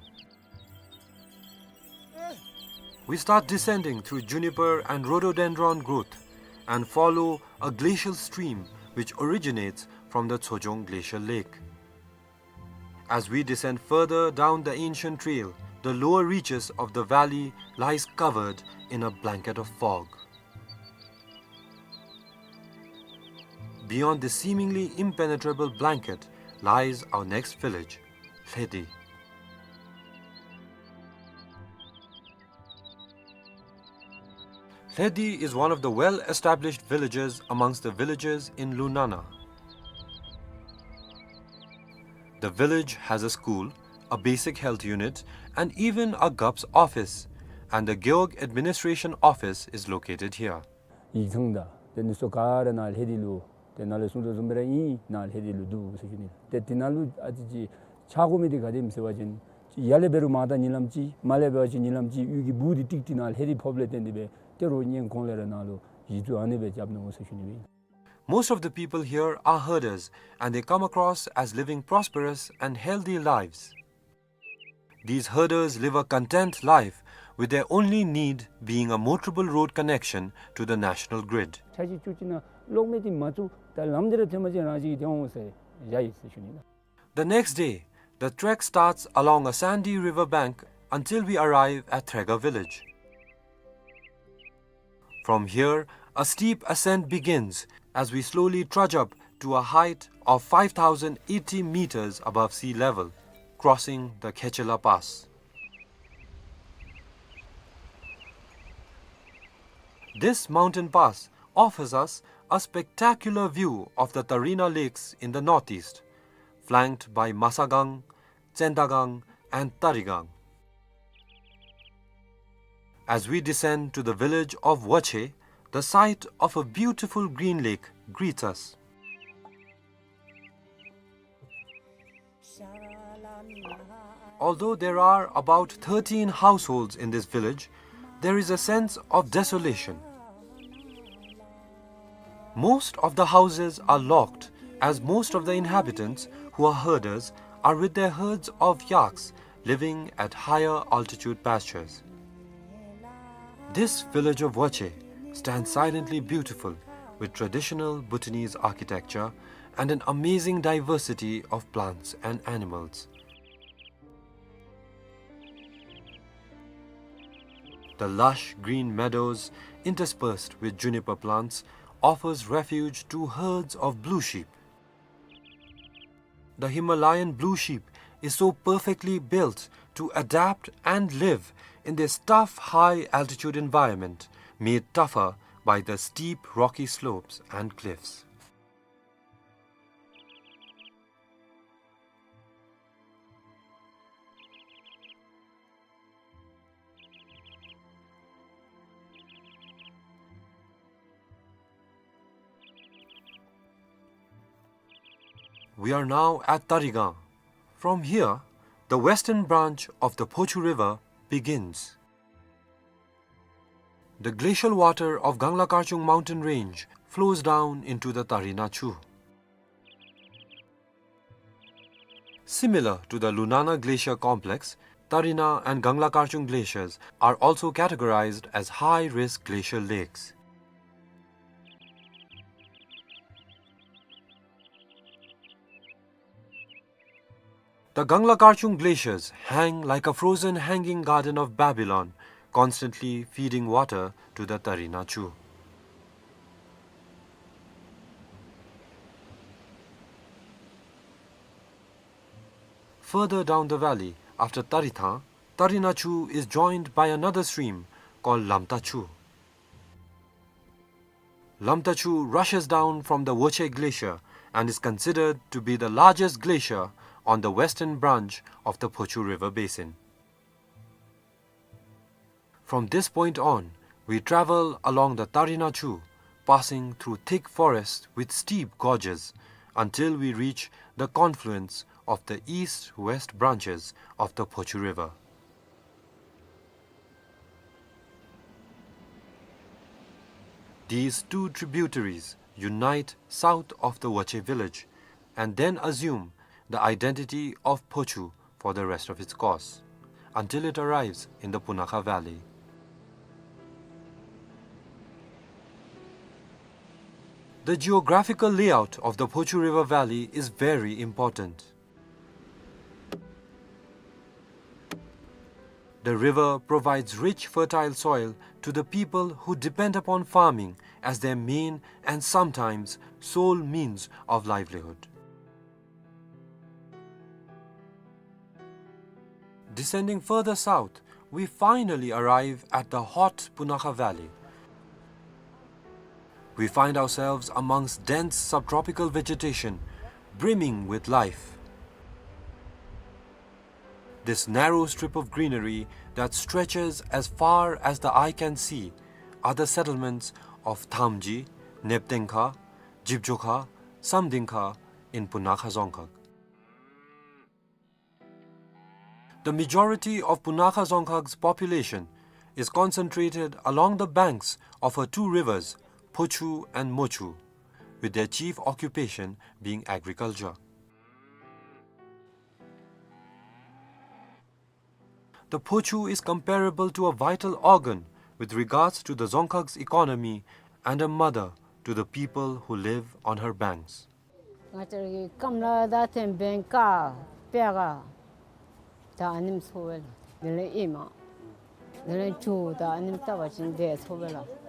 We start descending through juniper and rhododendron growth and follow a glacial stream which originates from the Tsojong Glacial Lake. As we descend further down the ancient trail, the lower reaches of the valley lies covered in a blanket of fog. Beyond this seemingly impenetrable blanket lies our next village, Lhedi. Lhedi is one of the well-established villages amongst the villages in Lunana. The village has a school, a basic health unit, and even a G O P's office, and the Gewog Administration Office is located here. ཡིག་ཚང་དང་དེ་ནི་སོ་ག་ར་ནཱ་ལྷེ་དི་ལུ་དེ་ནཱ་ལས་གསུང་དོ་བཟུམ་སྦེ་ར་ཨིན། ནཱ་ལྷེ་དི་ལུ་འདུག་ཟེར་ཞུ་ནི། ཏེ་དེ་ནང་ལུ་ཨ་ཙི་ཅིག་ཆགས་དགོ་མི་འདི་ག་དེམ་ཟེར་བ་ཅིན་ཡར་ལས་འབད་རུང་མར་ད་ཉིན་ལམ་ཅིག་མར་ལས་འབད་བ་ཅིན་ཉིན་ལམ་ཅིག་གཡུས་ཀྱི་སྦུག་འདི་ཏིག་ཏིག་ནཱ་ལྷེ་དི་ཕོགཔ་ལས་བརྟེན་ཏེ་སྦེ་ཏེ་རོགས་སྔོན་གོང་ལས་ར་ནཱ་ལུ་གཞི་བཙུགས་ཨ་ནི་སྦེ་རྐྱབ་ནུག་ཟེར་ཞུ་ནི་སྦེ། Most of the people here are herders and they come across as living prosperous and healthy lives. These herders live a content life with their only need being a motorable road connection to the national grid. ཆ་ཅིག་བཅུ་གཅིག་ནང་གློག་མེ་འདི་མ་བཙུགས་ད་ལམ་འདི་ར་ཐོན་པ་ཅིན་རང་བཞིན་གྱིས་ཐོན་འོང་ཟེར་བཞག་ཡི་ཟེར་ཞུ་ནི་ལགས། The next day, the trek starts along a sandy river bank until we arrive at Threga village. From here, a steep ascent begins as we slowly trudge up to a height of five thousand eighty meters above sea level, crossing the Khechela Pass. This mountain pass offers us a spectacular view of the Tarina Lakes in the northeast, flanked by Masagang, Tsendagang, and Tarigang. As we descend to the village of Wache, the sight of a beautiful green lake greets us. Although there are about thirteen households in this village, there is a sense of desolation. Most of the houses are locked, as most of the inhabitants, who are herders, are with their herds of yaks living at higher altitude pastures. This village of Wache stands silently beautiful, with traditional Bhutanese architecture and an amazing diversity of plants and animals. The lush green meadows, interspersed with juniper plants, offers refuge to herds of blue sheep. The Himalayan blue sheep is so perfectly built to adapt and live in this tough high-altitude environment, made tougher by the steep rocky slopes and cliffs. We are now at Tarigang. From here, the western branch of the Phochu River begins. The glacial water of Gangla Karchung mountain range flows down into the Tarina Chu. Similar to the Lunana Glacier complex, Tarina and Gangla Karchung glaciers are also categorized as high-risk glacial lakes. The Gangla Karchung glaciers hang like a frozen hanging garden of Babylon, constantly feeding water to the Tarina Chu. Further down the valley, after Tarithang, Tarina Chu is joined by another stream called Lamta Chu. Lamta Chu rushes down from the Woche Glacier and is considered to be the largest glacier on the western branch of the Phochu River basin. From this point on, we travel along the Tarina Chu, passing through thick forests with steep gorges, until we reach the confluence of the east-west branches of the Phochu River. These two tributaries unite south of the Woche village and then assume the identity of Phochu for the rest of its course, until it arrives in the Punakha Valley. The geographical layout of the Phochu River Valley is very important. The river provides rich, fertile soil to the people who depend upon farming as their main and sometimes sole means of livelihood. Descending further south, we finally arrive at the hot Punakha Valley. We find ourselves amongst dense subtropical vegetation, brimming with life. This narrow strip of greenery that stretches as far as the eye can see are the settlements of Thamji, Neptengkha, Jibjokha, Samdingkha in Punakha Dzongkhag. The majority of Punakha Dzongkhag's population is concentrated along the banks of her two rivers, Phochu and Mochu, with their chief occupation being agriculture. The Phochu is comparable to a vital organ with regards to the Dzongkhag's economy and a mother to the people who live on her banks. ང་བཅས་ར་གི་སྐམ་ལ་ད་ཐེམ་བེན་ཀ་པེ་ག་ད་ཨ་ནེམ་ཚོར་བས་ལགས། དེ་ལས་ཨིན་མས། དེ་ལས་ཆུ་ད་ཨ་ནེམ་བཏབ་པ་ཅིན་དེ་ཚོར་བས་ལགས།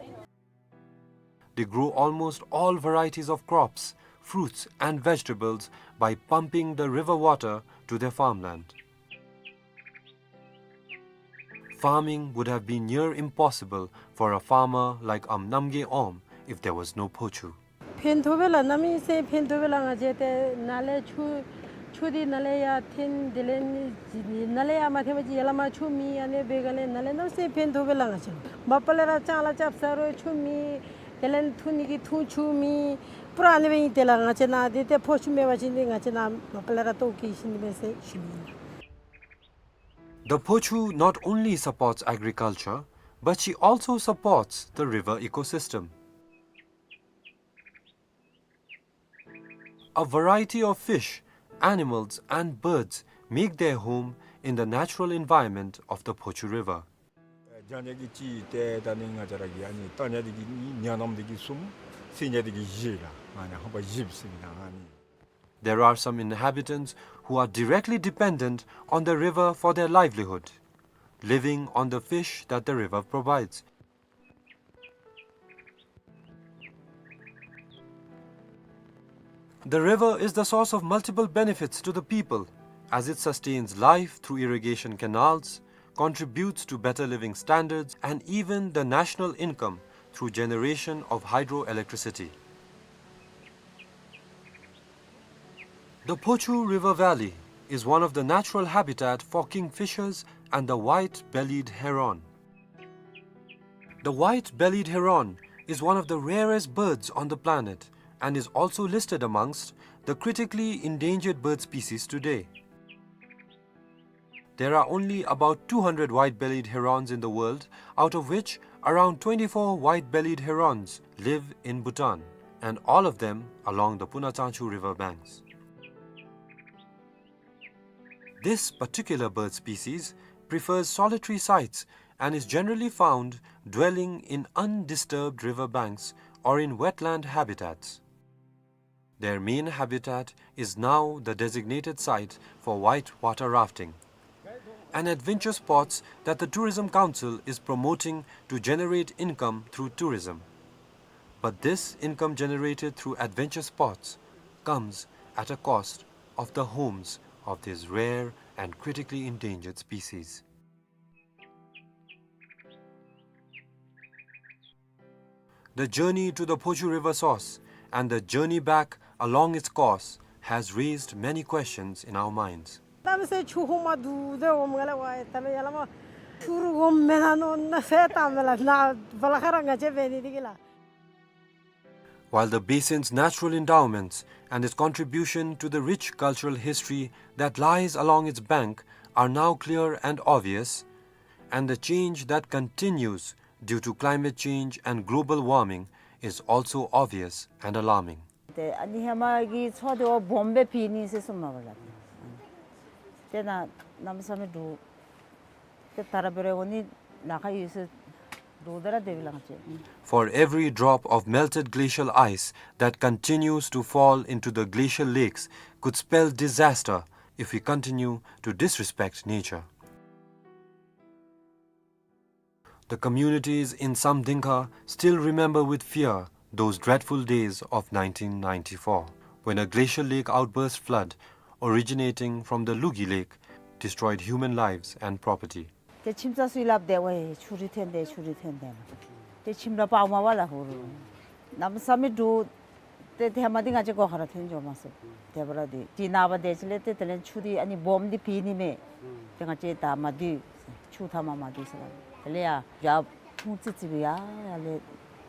They grow almost all varieties of crops, fruits and vegetables by pumping the river water to their farmland. Farming would have been near impossible for a farmer like Am Namgay Om if there was no Phochu. ཕན་ཐོགས་པས་ལགས། གནམ་མེད་ས་མེད་ཕན་ཐོགས་པས་ལགས། ང་བཅས་ཏེ་ནཱ་ལས་ཆུ་ཆུ་འདི་ནཱ་ལས་ཡར་འཐེན། དེ་ལས་ནི་ནཱ་ལས་ཡར་མ་འཐེན་པ་ཅིན་ཡར་ལས་མར་ཆུ་མེད། ཨ་ནི་འབད་ག་ལས་ནཱ་ལས་གནམ་མེད་ས་མེད་ཕན་ཐོགས་པས་ལགས། ང་བཅས་མ་པ་ལས་ར་ལྕང་ལཱ་རྐྱབ་ས་རུང་ཆུ་མེད། དེ་ལས་འཐུང་ནི་གི་འཐུང་ཆུ་མེད། པུ་ར་ཨ་ནི་སྦེ་ཨིན། དེ་ལས་ང་བཅས་ནཱ་འདི་ཏེ་ཕོ་ཆུ་མེད་པ་ཅིན་འདི་ང་བཅས་ནཱ་མ་པ་ལས་ར་ལྟོཝ་བཀྱེས་ཞིནམ་ཨིན་མས་ཟེར་ཞུ་ནི་ཨིན། The Phochu not only supports agriculture, but she also supports the river ecosystem. A variety of fish, animals, and birds make their home in the natural environment of the Phochu River. རྒྱག་ནི་གི་གཅིག་ཏེ་ད་ནི་ང་བཅས་ར་གི་ཨ་ནི་བཏང་ནི་འདི་གིས་གཉིས། ཉ་ནམ་འདི་གིས་གསུམ། སེར་ཉ་འདི་གིས་བཞི་ལགས། ཨ་ནི་ཧམ་པ་བཞི་ཟེར་མི་ནང་ཨ་ནི། There are some inhabitants who are directly dependent on the river for their livelihood, living on the fish that the river provides. The river is the source of multiple benefits to the people, as it sustains life through irrigation canals, contributes to better living standards, and even the national income through generation of hydroelectricity. The Phochu River Valley is one of the natural habitat for kingfishers and the white-bellied heron. The white-bellied heron is one of the rarest birds on the planet and is also listed amongst the critically endangered bird species today. There are only about two hundred white-bellied herons in the world, out of which around twenty-four white-bellied herons live in Bhutan, and all of them along the Puna Tsangchu river banks. This particular bird species prefers solitary sites and is generally found dwelling in undisturbed river banks or in wetland habitats. Their main habitat is now the designated site for white water rafting, an adventure sports that the Tourism Council is promoting to generate income through tourism. But this income generated through adventure sports comes at a cost of the homes of these rare and critically endangered species. The journey to the Phochu River source and the journey back along its course has raised many questions in our minds. ད་མི་ཟེར་ཆུ་ཧོང་མ་འདུག་ཟེར་འོང་མས་ལགས། ཝའི་ད་མི་ཡར་ལས་མར་ཆུ་རུ་འོང་མེན་ན་མནོ་ན་ཟེར་ད་མི་ལགས། ནཱ་བ་ལ་ཁ་ར་ང་བཅས་འབད་ནི་འདི་གིས་ལགས། While the basin's natural endowments and its contribution to the rich cultural history that lies along its bank are now clear and obvious, and the change that continues due to climate change and global warming is also obvious and alarming. ཏེ་ཨ་ནི་ཧེ་མ་གི་ཚོ་དེ་བ་སྦོམ་སྦེ་ཕྱེ་ནི་ཟེར་གསུངམ་མས་ལགས། ཏེ་ནཱ་གནམ་མེད་ས་མེད་འདུག། ཏེ་ད་ར་འབད་རུང་འོང་ནི་ལཱ་ཁག་ཡོད་ཟེར་འདུག། ད་ར་དེ་སྦེ་ལགས། For every drop of melted glacial ice that continues to fall into the glacial lakes could spell disaster if we continue to disrespect nature. The communities in Samdingkha still remember with fear those dreadful days of nineteen ninety-four, when a glacial lake outburst flood originating from the Lugi Lake destroyed human lives and property. ཏེ་ཁྱིམ་ཚང་ཚུ་སླབ་སྟེ་ཝའི་ཆུ་རུད་ཐོན་ཏེ་ཆུ་རུད་ཐོན་ཏེ་ལགས། ཏེ་ཁྱིམ་ར་སྤརཝ་མས་པ་ལགས། ཧུ་རུ་གནམ་མེད་ས་མེད་འདུག། ཏེ་ཧེ་མ་འདི་ང་བཅས་སྒོ་ཁར་ཐོན་འགྱོ་མ་ཚུགས། དེ་འབད་རུང་འདི་ཅིག་ནངས་པ་དེ་ཅིག་ལས་ཏེ་དེ་ལས་ཆུ་འདི་ཨ་ནི་སྦོམ་འདི་ཕྱེ་ནི་མས། ཏེ་ང་བཅས་ད་མ་སྡོད། ཆུ་མཐའ་མར་མ་སྡོད་ཟེར་ལགས། དེ་ལས་ཡར་ཡར་ཕུང་ཙི་ཙི་སྦེ་ཡར་ཡར་ལས་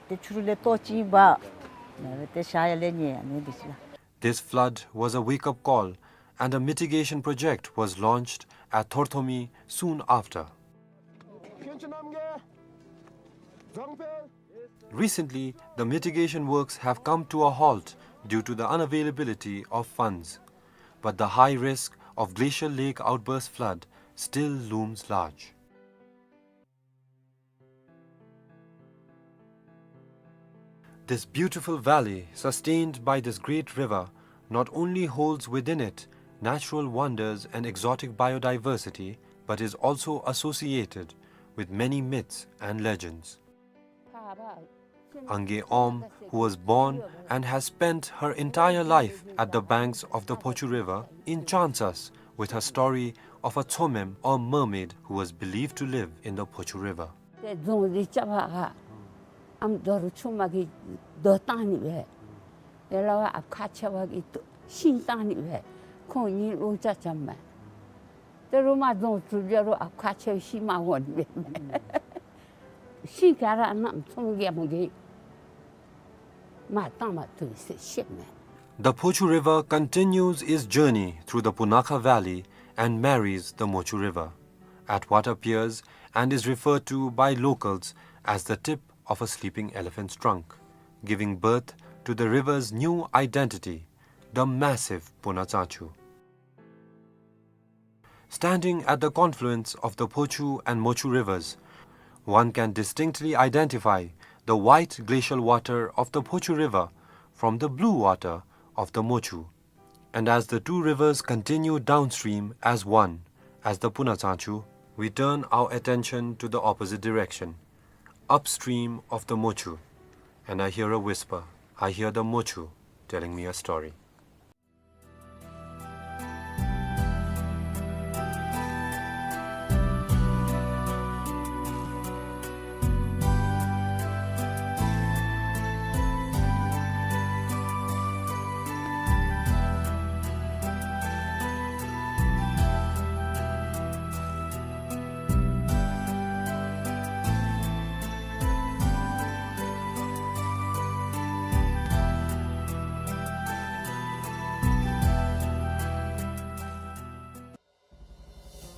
ཏེ་ཆུ་རུད་ལས་ལྟོ་ཅིག་འབག། ཏེ་ཤ་ཡར་ལས་ཉལ་ཨ་ནི་འདི་ཅིག་ལགས། This flood was a wake-up call and a mitigation project was launched at Thorthomi soon after. Recently, the mitigation works have come to a halt due to the unavailability of funds, but the high risk of glacial lake outburst flood still looms large. This beautiful valley, sustained by this great river, not only holds within it natural wonders and exotic biodiversity, but is also associated with many myths and legends. Angay Om, who was born and has spent her entire life at the banks of the Phochu River, enchants us with her story of a Tsomem or mermaid who was believed to live in the Phochu River. ཏེ་རྫོང་འདི་རྐྱབ་པར་ཨམ་རྡོ་རུ་ཆུང་མ་གིས་རྡོ་བཏང་ནི་སྦེ། ཡ་ལ་བ་ཨཔ་ཁ་ཆེ་བ་གིས་ཏུ་ཤིང་བཏང་ནི་སྦེ། ཁོང་གཉིས་ལོ་ཅ་ཅམ་མས། ཏེ་རུ་མ་རྫོང་གྲུབ་ཅ་རུ་ཨཔ་ཁ་ཆེ་བ་ཤིང་མ་འོང་ནི་སྦེ། ཤིང་ག་ར་ནམ་ཚོང་རྒྱལ་མོ་གིས་མར་བཏང་མ་བཏུབ་ཟེར་བཤད་མས། The Phochu River continues its journey through the Punakha Valley and marries the Mochu River at what appears and is referred to by locals as the tip of a sleeping elephant's trunk, giving birth to the river's new identity, the massive Puna Tsanchu. Standing at the confluence of the Phochu and Mochu rivers, one can distinctly identify the white glacial water of the Phochu River from the blue water of the Mochu. And as the two rivers continue downstream as one, as the Puna Tsanchu, we turn our attention to the opposite direction, upstream of the Mochu, and I hear a whisper. I hear the Mochu telling me a story.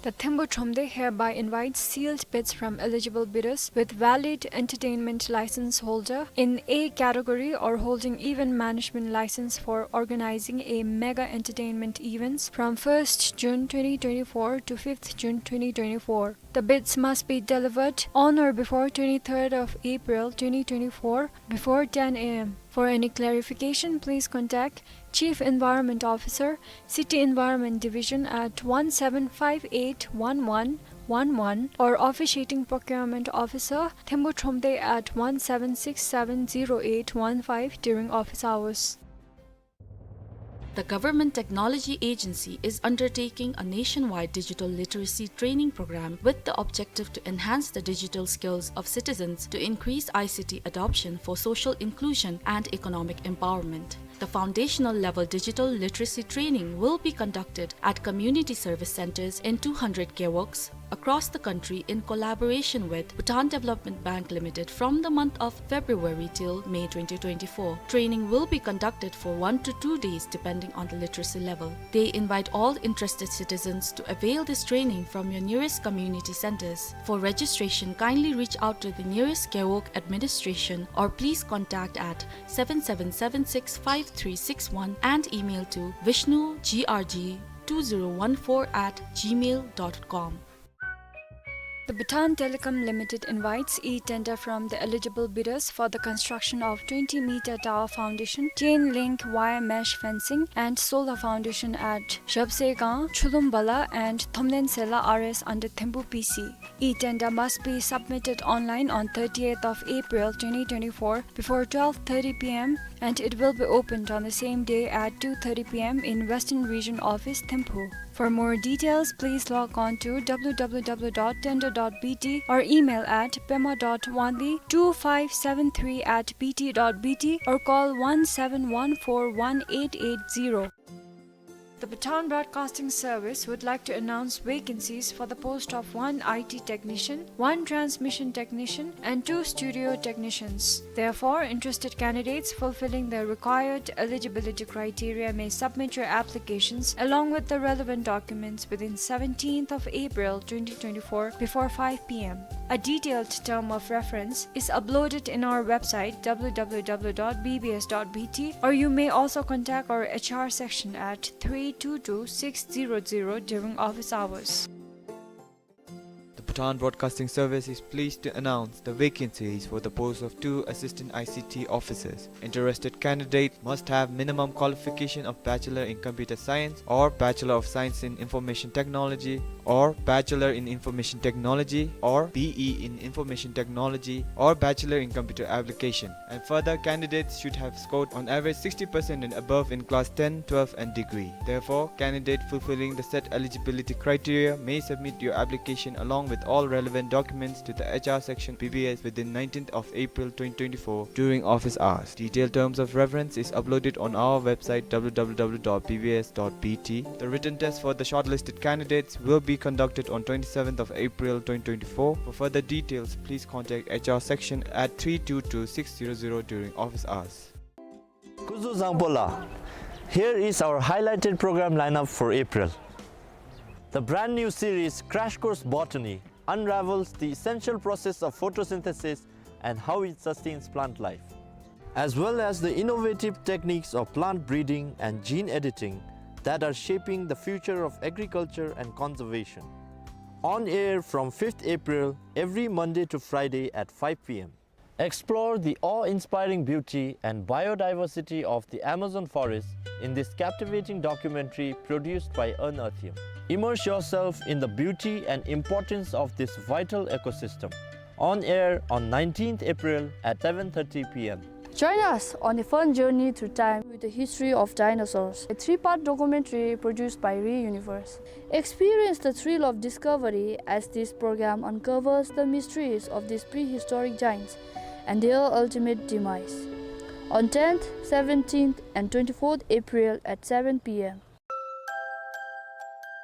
The Thembus Thromde hereby invites sealed bids from eligible bidders with valid entertainment license holder in A category or holding event management license for organizing a mega entertainment events from first June twenty twenty-four to fifth June twenty twenty-four. The bids must be delivered on or before twenty-third of April twenty twenty-four before ten A M. For any clarification, please contact Chief Environment Officer, City Environment Division at one seven five eight one one one one or Officiating Procurement Officer, Thembus Thromde at one seven six seven zero eight one five during office hours. The Government Technology Agency is undertaking a nationwide digital literacy training program with the objective to enhance the digital skills of citizens to increase I C T adoption for social inclusion and economic empowerment. The foundational level digital literacy training will be conducted at community service centers in two hundred gewogs across the country in collaboration with Bhutan Development Bank Limited from the month of February till May twenty twenty-four. Training will be conducted for one to two days depending on the literacy level. They invite all interested citizens to avail this training from your nearest community centers. For registration, kindly reach out to the nearest gewog administration or please contact at seven seven seven six five three six one and email to vishnu G R G two zero one four at gmail dot com. The Bhutan Telecom Limited invites e-tender from the eligible bidders for the construction of twenty meter tower foundation, chain link wire mesh fencing, and solar foundation at Zhabsegang, Chulum Bala, and Thomlen Sela R S under Thembus P C. E-tender must be submitted online on thirtieth of April twenty twenty-four before twelve thirty P M, and it will be opened on the same day at two thirty P M in Western Region Office, Thimphu. For more details, please log on to W W W dot tender dot B T or email at pema dot wanli two five seven three at B T dot B T or call one seven one four one eight eight zero. The Bhutan Broadcasting Service would like to announce vacancies for the post of one I T technician, one transmission technician, and two studio technicians. Therefore, interested candidates fulfilling the required eligibility criteria may submit your applications along with the relevant documents within seventeenth of April twenty twenty-four before five P M. A detailed term of reference is uploaded in our website W W W dot B B S dot B T, or you may also contact our H R section at three two two six zero zero during office hours. The Town Broadcasting Service is pleased to announce the vacancies for the post of two assistant I C T officers. Interested candidates must have minimum qualification of Bachelor in Computer Science or Bachelor of Science in Information Technology or Bachelor in Information Technology or B E in Information Technology or Bachelor in Computer Application. And further, candidates should have scored on average sixty percent and above in class ten, twelve and degree. Therefore, candidate fulfilling the set eligibility criteria may submit your application along with all relevant documents to the H R section B B S within nineteenth of April twenty twenty-four during office hours. Detailed terms of reference is uploaded on our website w w w dot b b s dot b t. The written test for the shortlisted candidates will be conducted on twenty-seventh of April twenty twenty-four. For further details, please contact H R section at three two two six zero zero during office hours. Kuzuzangpo la. Here is our highlighted program lineup for April. The brand new series Crash Course Botany unravels the essential process of photosynthesis and how it sustains plant life, as well as the innovative techniques of plant breeding and gene editing that are shaping the future of agriculture and conservation. On air from fifth April, every Monday to Friday at five p m. Explore the awe-inspiring beauty and biodiversity of the Amazon forest in this captivating documentary produced by Earn Earthium. Immerse yourself in the beauty and importance of this vital ecosystem. On air on nineteenth April at seven thirty p m. Join us on a fun journey through time with the history of dinosaurs, a three-part documentary produced by Re Universe. Experience the thrill of discovery as this program uncovers the mysteries of these prehistoric giants and their ultimate demise. On tenth, seventeenth, and twenty-fourth April at seven p m.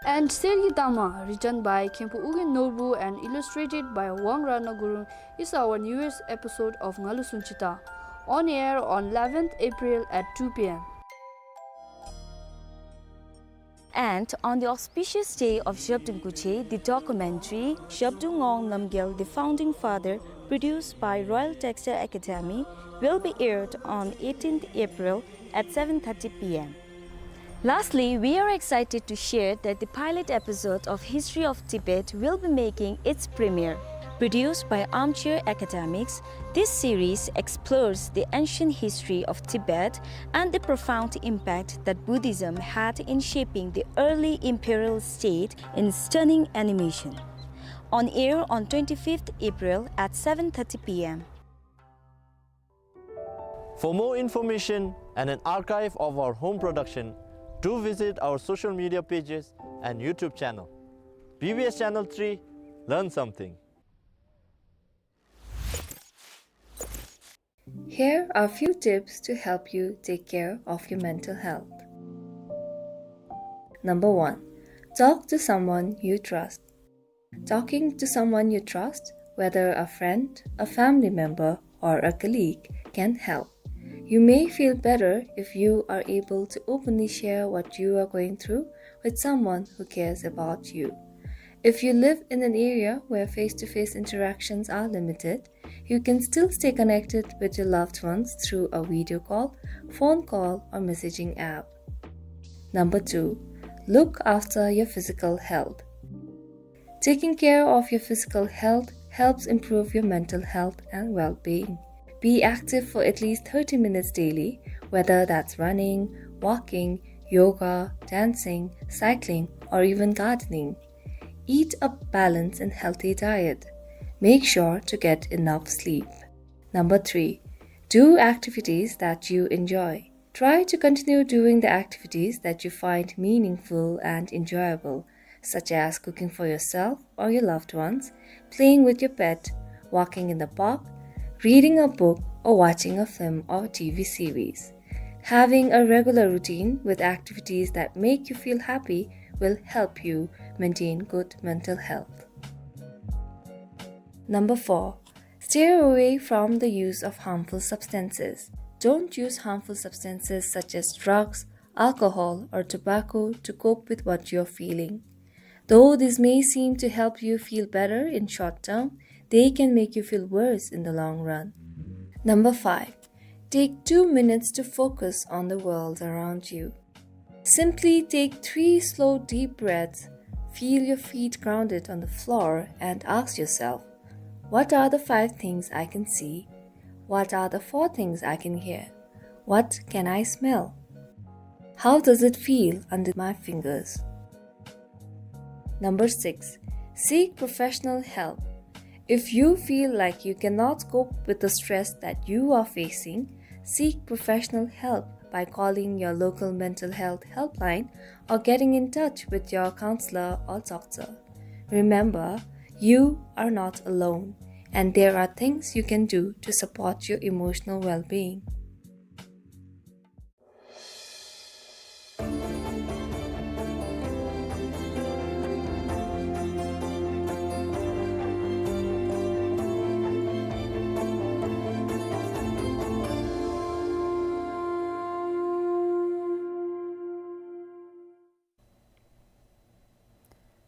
And Sergi Tama, written by Khenpo Ugyen Norbu and illustrated by Wang Ratna Gurung, is our newest episode of Ngalu Sunchita, on air on eleventh April at two p m. And on the auspicious day of Zhabdrung Gungche, the documentary Zhabdrung Ngawang Namgyal, the Founding Father, produced by Royal Textile Academy, will be aired on eighteenth April at seven thirty p m. Lastly, we are excited to share that the pilot episode of History of Tibet will be making its premiere. Produced by Armchair Academics, this series explores the ancient history of Tibet and the profound impact that Buddhism had in shaping the early imperial state in stunning animation. On air on twenty-fifth April at seven thirty p m. For more information and an archive of our home production, do visit our social media pages and YouTube channel. B B S Channel three, learn something. Here are few tips to help you take care of your mental health. Number one, talk to someone you trust. Talking to someone you trust, whether a friend, a family member, or a colleague, can help. You may feel better if you are able to openly share what you are going through with someone who cares about you. If you live in an area where face-to-face interactions are limited, you can still stay connected with your loved ones through a video call, phone call, or messaging app. Number two, look after your physical health. Taking care of your physical health helps improve your mental health and well-being. Be active for at least thirty minutes daily, whether that's running, walking, yoga, dancing, cycling, or even gardening. Eat a balanced and healthy diet. Make sure to get enough sleep. Number three, do activities that you enjoy. Try to continue doing the activities that you find meaningful and enjoyable, such as cooking for yourself or your loved ones, playing with your pet, walking in the park, reading a book, or watching a film or T V series. Having a regular routine with activities that make you feel happy will help you maintain good mental health. Number four, steer away from the use of harmful substances. Don't use harmful substances such as drugs, alcohol, or tobacco to cope with what you're feeling. Though this may seem to help you feel better in short term, they can make you feel worse in the long run. Number five, take two minutes to focus on the world around you. Simply take three slow, deep breaths. Feel your feet grounded on the floor and ask yourself, "What are the five things I can see? What are the four things I can hear? What can I smell? How does it feel under my fingers?" Number six, seek professional help. If you feel like you cannot cope with the stress that you are facing, seek professional help by calling your local mental health helpline or getting in touch with your counselor or doctor. Remember, you are not alone, and there are things you can do to support your emotional well-being.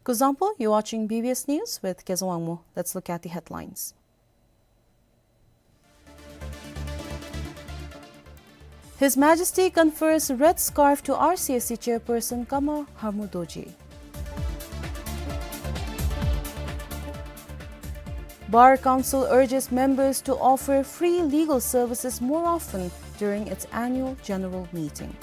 Kuzuzangpo, you're watching B B S News with Kezang Wangmo. Let's look at the headlines. His Majesty confers red scarf to R C S C chairperson Karma Hamu Dorji. Bar Council urges members to offer free legal services more often during its annual general meeting.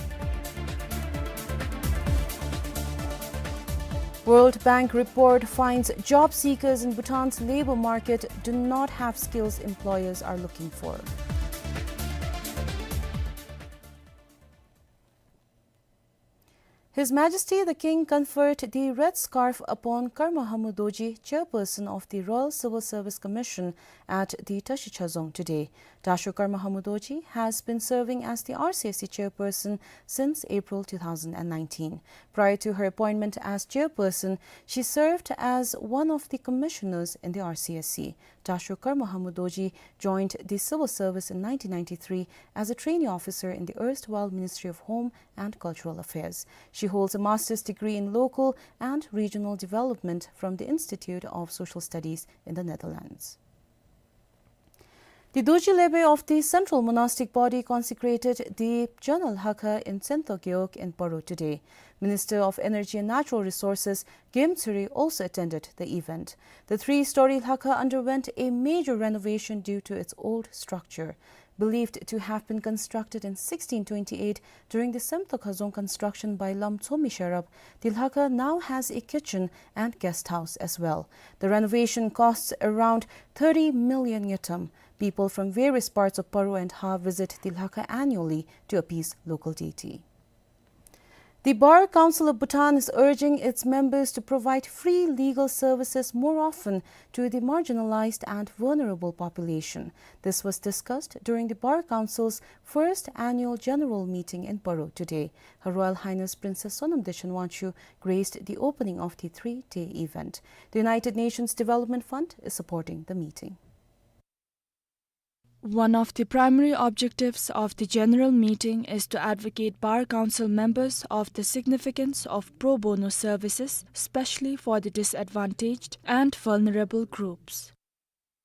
World Bank report finds job seekers in Bhutan's labor market do not have skills employers are looking for. His Majesty the King conferred the red scarf upon Karma Hamu Dorji, chairperson of the Royal Civil Service Commission, at the Tashi Chazong today. Dasho Karma Hamu Dorji has been serving as the R C S C chairperson since April two thousand and nineteen. Prior to her appointment as chairperson, she served as one of the commissioners in the R C S C. Dasho Karma Hamu Dorji joined the civil service in nineteen ninety-three as a trainee officer in the erstwhile Ministry of Home and Cultural Affairs. She holds a master's degree in local and regional development from the Institute of Social Studies in the Netherlands. The Dorji Lebe of the Central Monastic Body consecrated the Chonalhakha in Tsentok Gewog in Paro today. Minister of Energy and Natural Resources Gem Tsuri also attended the event. The three-story lhakha underwent a major renovation due to its old structure. Believed to have been constructed in sixteen twenty-eight during the Semtok Khazong construction by Lam Tsomi Sherab, the lhakha now has a kitchen and guest house as well. The renovation costs around thirty million ngultrum. People from various parts of Paro and Ha visit the lhakha annually to appease local deity. The Bar Council of Bhutan is urging its members to provide free legal services more often to the marginalized and vulnerable population. This was discussed during the Bar Council's first annual general meeting in Paro today. Her Royal Highness Princess Sonam Dechen Wangchuck graced the opening of the three-day event. The United Nations Development Fund is supporting the meeting. One of the primary objectives of the general meeting is to advocate Bar Council members of the significance of pro bono services, especially for the disadvantaged and vulnerable groups.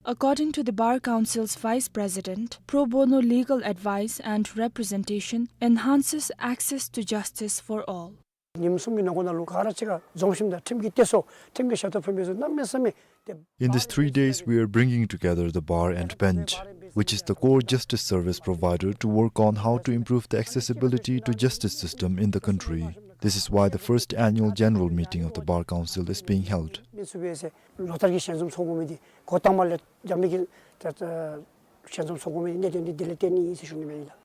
According to the Bar Council's Vice President, pro bono legal advice and representation enhances access to justice for all. ཉིནམ་གསུམ་གྱི་ནང་འཁོད་ནང་ལུ་ག་ར་གཅིག་ཁར་འཛོམས་ཞིནམ་ད་ཁྲིམས་ཀྱི་གཏད་སོ་ཁྲིམས་ཀྱི་ཞབས་ཏོག་ཕུལ་མི་ཚུ་གནམ་མེད་ས་མེད་ཏེ། In these three days, we are bringing together the bar and bench, which is the core justice service provider, to work on how to improve the accessibility to justice system in the country. This is why the first annual general meeting of the Bar Council is being held. ལོ་ལྟར་གྱི་ཞལ་འཛོམས་ཚོགས་དགོ་མི་འདི་འགོ་དང་པ་ལས་རྒྱབ་མི་གི་ད་ཞལ་འཛོམས་ཚོགས་དགོ་མི་གནད་དོན་འདི་དེ་ལས་བརྟེན་ནི་ཨིན་ཟེར་ཞུ་ནི་ཨིན་ལགས།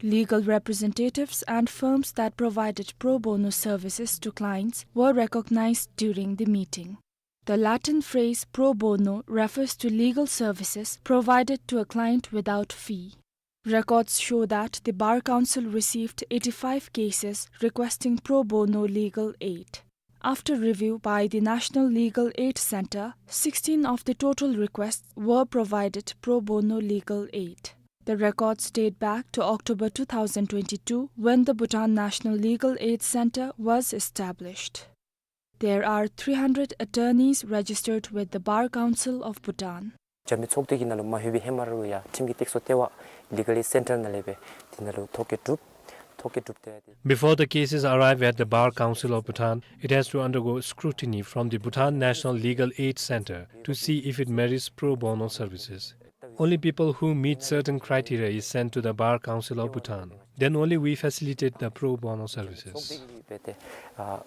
Legal representatives and firms that provided pro bono services to clients were recognized during the meeting. The Latin phrase pro bono refers to legal services provided to a client without fee. Records show that the Bar Council received eighty-five cases requesting pro bono legal aid. After review by the National Legal Aid Centre, sixteen of the total requests were provided pro bono legal aid. The records date back to October two thousand twenty-two, when the Bhutan National Legal Aid Centre was established. There are three hundred attorneys registered with the Bar Council of Bhutan. རྒྱབ་མི་ཚོགས་སྡེ་གི་ནང་ལུ་མ་ལྷོད་པའི་ཧེ་མ་ར་ལུ་ཡང་ཁྲིམས་ཀྱི་སྟེགས་གསོ་ལྟེ་བ་ལི་གལ་ཨེཌ་སེན་ཊར་ནང་ལས་སྦེ་དེ་ནང་ལུ་ཐོ་བཀོད་གྲུབ། ཐོ་བཀོད་གྲུབ་སྟེ་ཡོད་དེ། Before the cases arrive at the Bar Council of Bhutan, it has to undergo scrutiny from the Bhutan National Legal Aid Center to see if it merits pro bono services. Only people who meet certain criteria is sent to the Bar Council of Bhutan. Then only we facilitate the pro bono services. ཨ་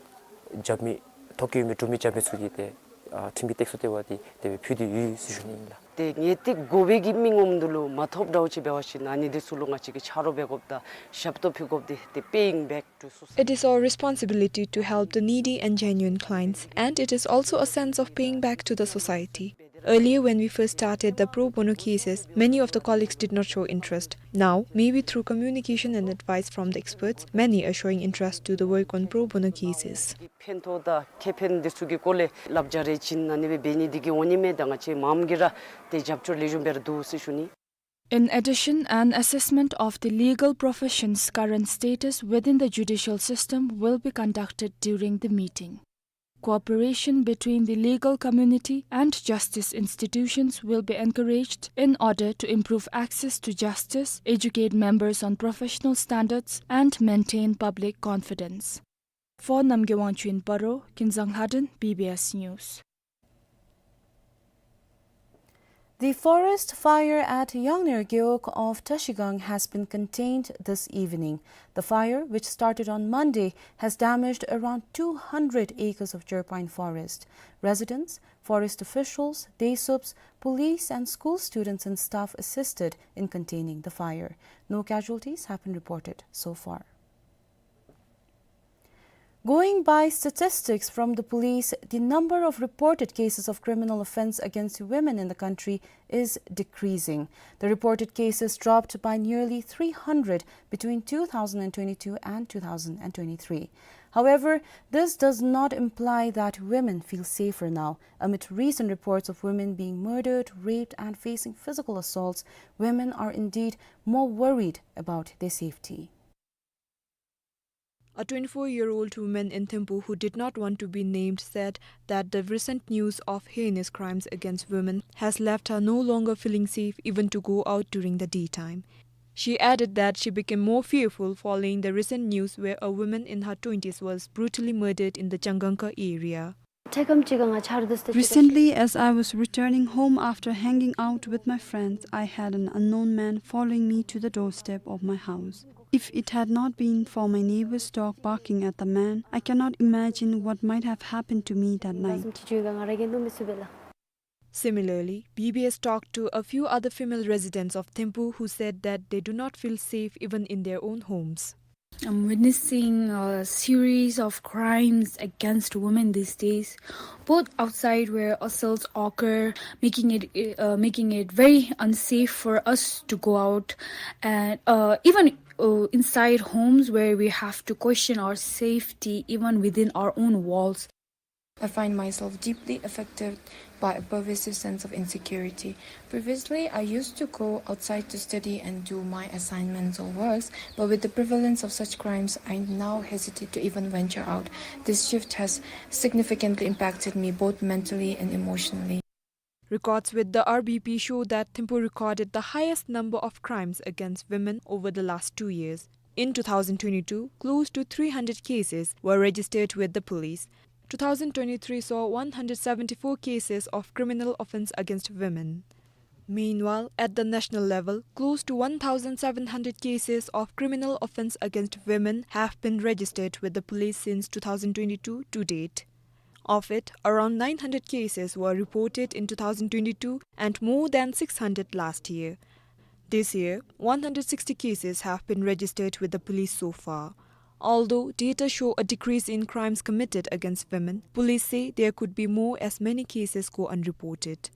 རྒྱབ་མི་ཐོ་བཀོད་མི་གྲུབ་མི་རྒྱབ་མི་ཚུ་གིས་ཏེ་ཨ་ཁྲིམས་ཀྱི་སྟེགས་གསོ་ལྟེ་བ་འདི་དེ་སྦེ་ཕུལ་ཏེ་ཡོད་ཟེར་ཞུ་ནི་ཨིན་ལགས། ཏེ་ངེས་ཏིག་དགོ་པའི་གི་མི་ངོམ་འདི་ལུ་མ་ཐོབ་འདྲཝ་ཅིག་འབད་བ་ཅིན་ཨ་ནི་འདི་ཚུ་ལུ་ང་བཅས་ཀྱིས་ཆ་རོགས་འབད་དགོཔ་དང་ཞབས་ཏོག་ཕུལ་དགོཔ་འདི་ཏེ་paying back to society. It is our responsibility to help the needy and genuine clients, and it is also a sense of paying back to the society. Earlier, when we first started the pro bono cases, many of the colleagues did not show interest. Now, maybe through communication and advice from the experts, many are showing interest to the work on pro bono cases. ཕན་ཐོགས་དང་ཁེ་ཕན་འདི་ཚུ་གི་སྐོར་ལས་བསླབ་བྱ་རེ་བྱིན་ཨ་ནི་སྦེ་འབད་ནི་འདི་གིས་འོང་ནི་མས། ད་ང་བཅས་མངམ་གིས་ར་ཏེ་རྒྱབ་སྐྱོར་ལེགས་ཤོམ་སྦེ་ར་འདུག་ཟེར་ཞུ་ནི། In addition, an assessment of the legal profession's current status within the judicial system will be conducted during the meeting. Cooperation between the legal community and justice institutions will be encouraged in order to improve access to justice, educate members on professional standards, and maintain public confidence. For Namgay Wangchuk in Paro, Kinzang Lhaden, B B S News. The forest fire at Yangner Gewog of Trashigang has been contained this evening. The fire, which started on Monday, has damaged around two hundred acres of Jor pine forest. Residents, forest officials, Desuups, police and school students and staff assisted in containing the fire. No casualties have been reported so far. Going by statistics from the police, the number of reported cases of criminal offense against women in the country is decreasing. The reported cases dropped by nearly three hundred between two thousand and twenty-two and two thousand and twenty-three. However, this does not imply that women feel safer now. Amid recent reports of women being murdered, raped, and facing physical assaults, women are indeed more worried about their safety. A twenty-four-year-old woman in Thimphu who did not want to be named said that the recent news of heinous crimes against women has left her no longer feeling safe even to go out during the daytime. She added that she became more fearful following the recent news where a woman in her twenties was brutally murdered in the Changangka area. Recently, as I was returning home after hanging out with my friends, I had an unknown man following me to the doorstep of my house. If it had not been for my neighbor's dog barking at the man, I cannot imagine what might have happened to me that night. Similarly, B B S talked to a few other female residents of Thimphu who said that they do not feel safe even in their own homes. I'm witnessing a series of crimes against women these days, both outside where assaults occur, making it, uh, making it very unsafe for us to go out, and, uh, even, uh, inside homes where we have to question our safety even within our own walls. I find myself deeply affected by a pervasive sense of insecurity. Previously, I used to go outside to study and do my assignments or works, but with the prevalence of such crimes, I now hesitate to even venture out. This shift has significantly impacted me both mentally and emotionally. Records with the R B P show that Thimphu recorded the highest number of crimes against women over the last two years. In two thousand twenty-two, close to three hundred cases were registered with the police. Two thousand twenty-three saw one hundred seventy-four cases of criminal offense against women. Meanwhile, at the national level, close to one thousand seven hundred cases of criminal offense against women have been registered with the police since two thousand twenty-two to date. Of it, around nine hundred cases were reported in two thousand twenty-two and more than six hundred last year. This year, one hundred sixty cases have been registered with the police so far. Although data show a decrease in crimes committed against women, police say there could be more as many cases go unreported.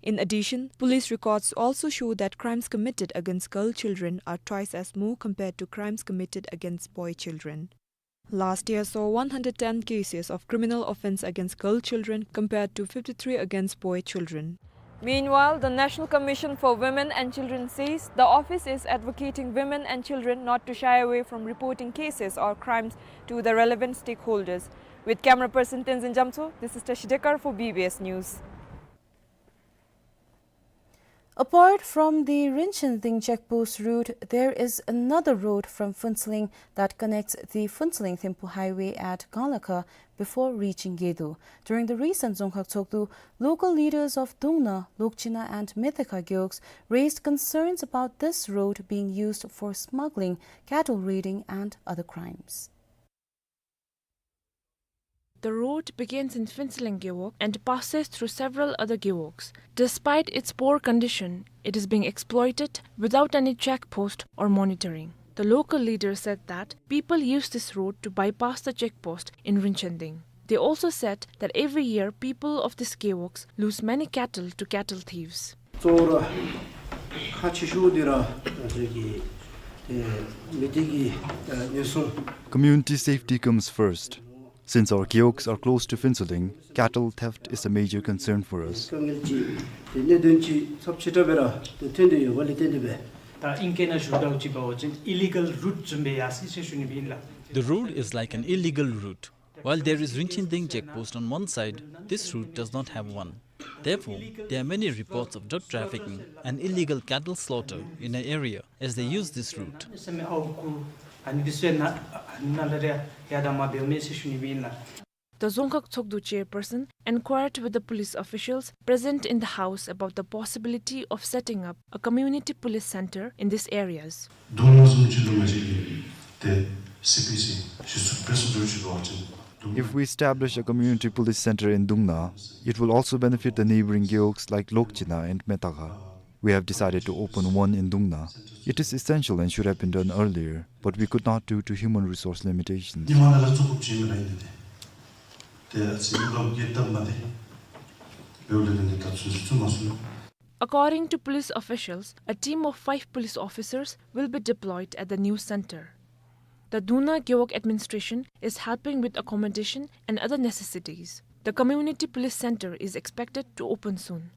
In addition, police records also show that crimes committed against girl children are twice as more compared to crimes committed against boy children. Last year saw one hundred ten cases of criminal offense against girl children compared to fifty-three against boy children. Meanwhile, the National Commission for Women and Children says the office is advocating women and children not to shy away from reporting cases or crimes to the relevant stakeholders. With camera person Tenzin Jamtso, this is Tashi Dekar for B B S News. Apart from the Rinchending checkpost route, there is another road from Phuentsholing that connects the Phuentsholing-Thimphu highway at Ganglakha before reaching Gedu. During the recent Dzongkhag Tshogdu, local leaders of Dungna, Lokchina and Metakha gewogs raised concerns about this road being used for smuggling, cattle raiding and other crimes. The road begins in Phuentsholing gewog and passes through several other gewogs. Despite its poor condition, it is being exploited without any check post or monitoring. The local leader said that people use this road to bypass the check post in Rinchending. They also said that every year people of these gewogs lose many cattle to cattle thieves. གཙོ་བོ་ར་ཁག་ཆེ་ཤོས་འདི་ར་ང་བཅས་ཀྱི་ཏེ་མི་སྡེ་གི་ཨ་ཉེན་སྲུང་། Community safety comes first. Since our gewogs are close to Phuentsholing, cattle theft is a major concern for us. དཀའ་ངལ་ཅིག་ཏེ་གནད་དོན་ཅིག་ཚབས་ཆེ་དྲགས་སྦེ་ར་ཏེ་ཐོན་ཏེ་ཡོདཔ་ལས་བརྟེན་ཏེ་སྦེ། ད་ཨིང་སྐད་ནང་ཞུ་དོ་ཅིག་འབད་བ་ཅིན་ཨི་ལི་གལ་རུཊ་བཟུམ་སྦེ་ཡར་སོ་ཡི་ཟེར་ཞུ་ནི་ཨིན་ལགས། The road is like an illegal route. While there is Rinchending checkpost on one side, this route does not have one. Therefore, there are many reports of drug trafficking and illegal cattle slaughter in the area as they use this route. The Dzongkhag Tshogdu chairperson inquired with the police officials present in the house about the possibility of setting up a community police center in these areas. དུང་ནང་བཟུམ་ཅིག་ལུ་ང་བཅས་ཀྱིས་ཏེ་སི་པི་སི་གཞི་བཙུགས་འབད་ཚུགས་འདུག་ཅིག་འབད་བ་ཅིན། If we establish a community police center in Dungna, it will also benefit the neighboring gewogs like Lokchina and Metakha. We have decided to open one in Dungna. It is essential and should have been done earlier, but we could not due to human resource limitations. ཉི་མ་ནང་ལུ་བཙུགས་དགོཔ་ཅིག་མེན་ན་ཨིན་ཏེ། ཏེ་ཨ་ཙི་ཨིན་ལོག་གི་སྟབས་མ་བདེ་འབདཝ་ལས་ཏེ་ད་ཚུན་ཚོད་བཙུགས་མ་ཚུགས། According to police officials, a team of five police officers will be deployed at the new center. The Dungna Gewog administration is helping with accommodation and other necessities. The community police center is expected to open soon.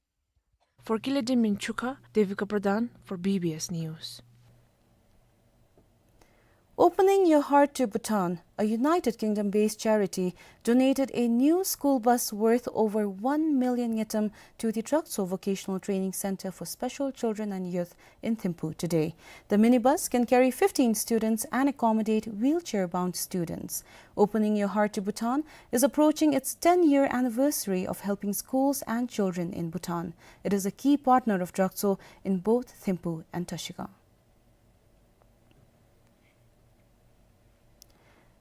For Killedemin Chukha, Devika Pradhan for B B S News. Opening Your Heart to Bhutan, a United Kingdom-based charity, donated a new school bus worth over one million ngultrum to the Drakcho Vocational Training Center for Special Children and Youth in Thimphu today. The minibus can carry fifteen students and accommodate wheelchair-bound students. Opening Your Heart to Bhutan is approaching its ten-year anniversary of helping schools and children in Bhutan. It is a key partner of Drakcho in both Thimphu and Trashigang.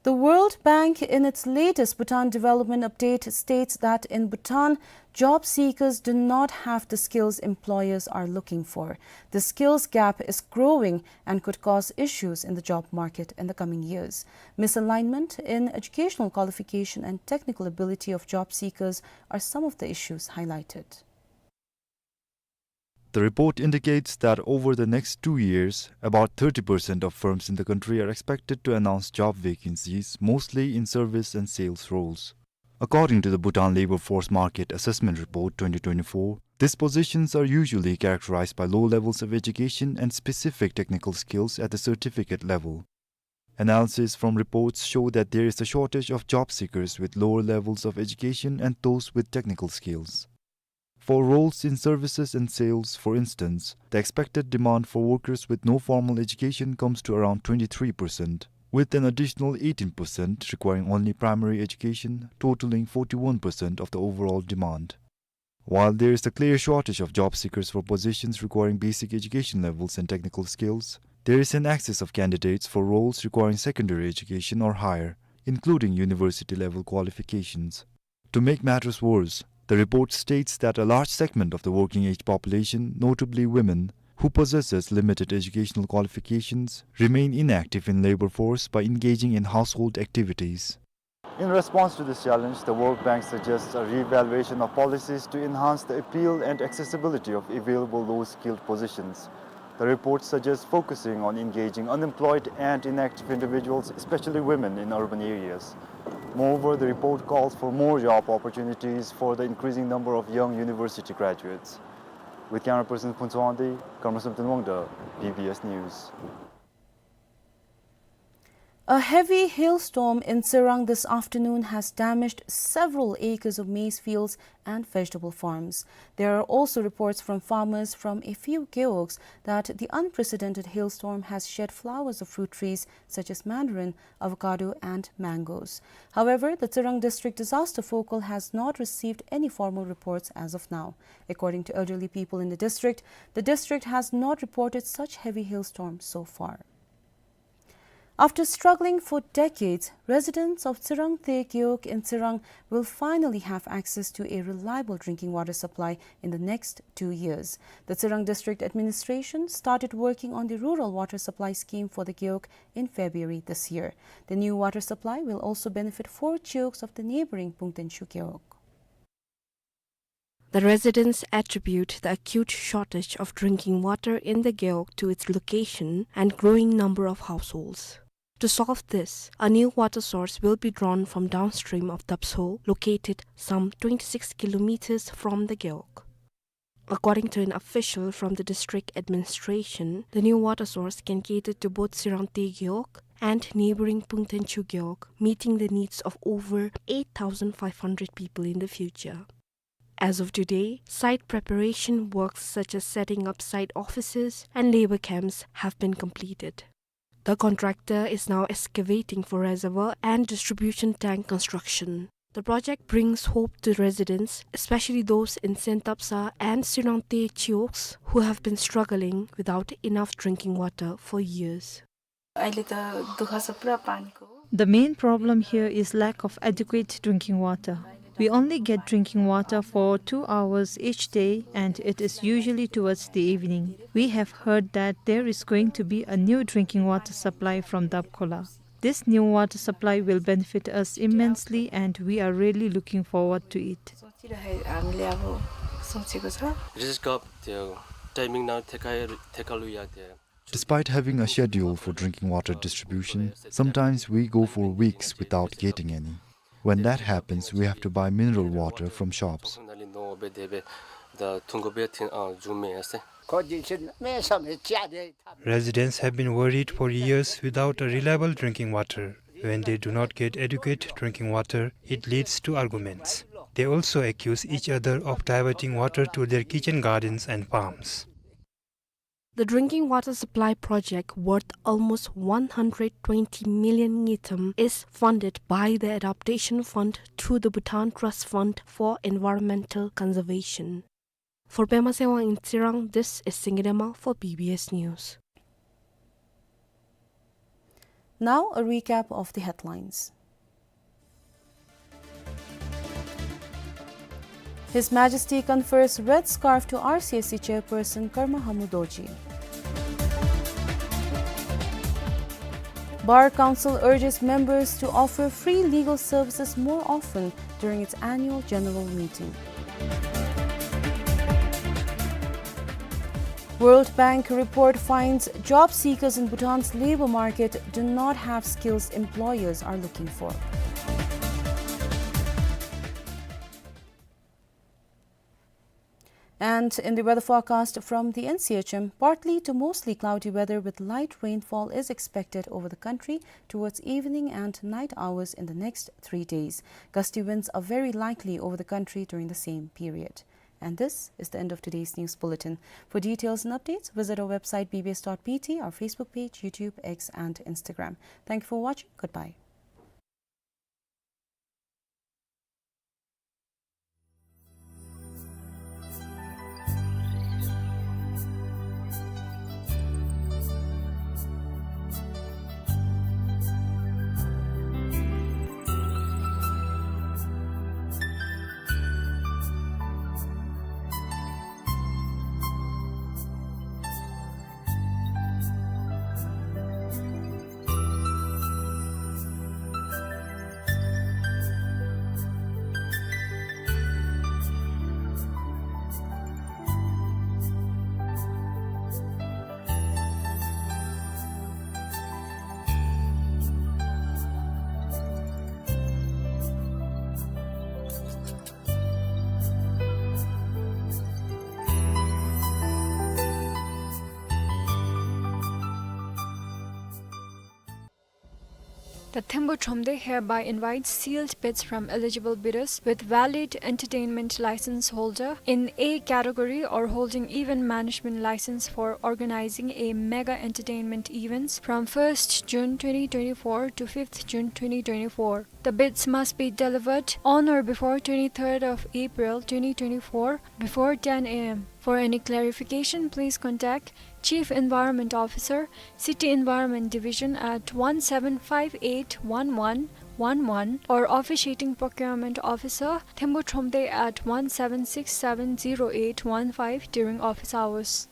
The World Bank, in its latest Bhutan Development Update, states that in Bhutan, job seekers do not have the skills employers are looking for. The skills gap is growing and could cause issues in the job market in the coming years. Misalignment in educational qualification and technical ability of job seekers are some of the issues highlighted. The report indicates that over the next two years, about thirty percent of firms in the country are expected to announce job vacancies, mostly in service and sales roles. According to the Bhutan Labor Force Market Assessment Report twenty twenty-four, these positions are usually characterized by low levels of education and specific technical skills at the certificate level. Analysis from reports show that there is a shortage of job seekers with lower levels of education and those with technical skills. For roles in services and sales, for instance, the expected demand for workers with no formal education comes to around twenty-three percent, with an additional eighteen percent requiring only primary education, totaling forty-one percent of the overall demand. While there is a clear shortage of job seekers for positions requiring basic education levels and technical skills, there is an excess of candidates for roles requiring secondary education or higher, including university-level qualifications. To make matters worse, the report states that a large segment of the working-age population, notably women, who possesses limited educational qualifications, remain inactive in labor force by engaging in household activities. In response to this challenge, the World Bank suggests a re-evaluation of policies to enhance the appeal and accessibility of available low-skilled positions. The report suggests focusing on engaging unemployed and inactive individuals, especially women, in urban areas. Moreover, the report calls for more job opportunities for the increasing number of young university graduates. With camera person Phuntsho Wangdi, camera person Wangda, B B S News. A heavy hailstorm in Tsirang this afternoon has damaged several acres of maize fields and vegetable farms. There are also reports from farmers from a few gewogs that the unprecedented hailstorm has shed flowers of fruit trees such as mandarin, avocado, and mangoes. However, the Tsirang District Disaster Focal has not received any formal reports as of now. According to elderly people in the district, the district has not reported such heavy hailstorms so far. After struggling for decades, residents of Tsirang Te Gewog in Tsirang will finally have access to a reliable drinking water supply in the next two years. The Tsirang District Administration started working on the rural water supply scheme for the gewog in February this year. The new water supply will also benefit four gewogs of the neighboring Pungtenchu Gewog. The residents attribute the acute shortage of drinking water in the gewog to its location and growing number of households. To solve this, a new water source will be drawn from downstream of Dapso, located some twenty-six kilometers from the gewog. According to an official from the district administration, the new water source can cater to both Tsirang Te Gewog and neighboring Pungtenchu Gewog, meeting the needs of over eight thousand five hundred people in the future. As of today, site preparation works such as setting up site offices and labor camps have been completed. The contractor is now excavating for reservoir and distribution tank construction. The project brings hope to residents, especially those in Sentapsa and Tsirang Te gewogs, who have been struggling without enough drinking water for years. अहिले त दुःख छ पुरा पानीको। The main problem here is lack of adequate drinking water. We only get drinking water for two hours each day, and it is usually towards the evening. We have heard that there is going to be a new drinking water supply from Dapkhola. This new water supply will benefit us immensely, and we are really looking forward to it. सोचिरहे-, हामीले अब सोचेको छ। Risk of त्यो timing now थेकाइ-, थेकालुया त्यो Despite having a schedule for drinking water distribution, sometimes we go for weeks without getting any. When that happens, we have to buy mineral water from shops. Residents have been worried for years without a reliable drinking water. When they do not get adequate drinking water, it leads to arguments. They also accuse each other of diverting water to their kitchen gardens and farms. The drinking water supply project, worth almost one hundred twenty million ngultrum, is funded by the Adaptation Fund through the Bhutan Trust Fund for Environmental Conservation. For Pema Sewang in Tsirang, this is Singye Dema for B B S News. Now, a recap of the headlines. His Majesty confers red scarf to R C S C chairperson Karma Hamu Dorji. Bar Council urges members to offer free legal services more often during its annual general meeting. World Bank report finds job seekers in Bhutan's labor market do not have skills employers are looking for. And in the weather forecast from the N C H M, partly to mostly cloudy weather with light rainfall is expected over the country towards evening and night hours in the next three days. Gusty winds are very likely over the country during the same period. And this is the end of today's news bulletin. For details and updates, visit our website B B S dot P T, our Facebook page, YouTube, X, and Instagram. Thank you for watching. Goodbye. The Thempu Thromde hereby invites sealed bids from eligible bidders with valid entertainment license holder in A category or holding event management license for organizing a mega entertainment events from first June twenty twenty-four to fifth June twenty twenty-four. The bids must be delivered on or before twenty-third of April twenty twenty-four before ten A M. For any clarification, please contact Chief Environment Officer, City Environment Division at one seven five eight one one one one or Officiating Procurement Officer, Thempu Thromde at one seven six seven zero eight one five during office hours.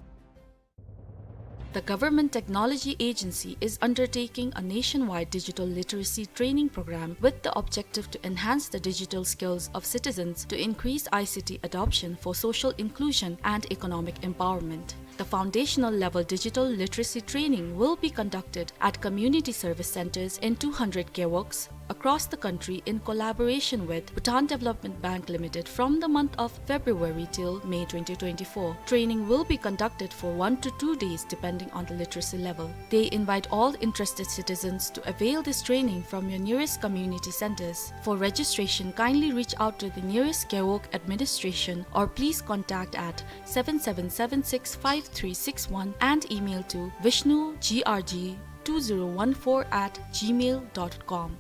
The Government Technology Agency is undertaking a nationwide digital literacy training program with the objective to enhance the digital skills of citizens to increase I C T adoption for social inclusion and economic empowerment. The foundational level digital literacy training will be conducted at community service centers in two hundred gewogs across the country in collaboration with Bhutan Development Bank Limited from the month of February till May twenty twenty-four. Training will be conducted for one to two days depending on the literacy level. They invite all interested citizens to avail this training from your nearest community centers. For registration, kindly reach out to the nearest gewog administration or please contact at seven seven seven six five three six one and email to vishnu G R G two zero one four at gmail dot com.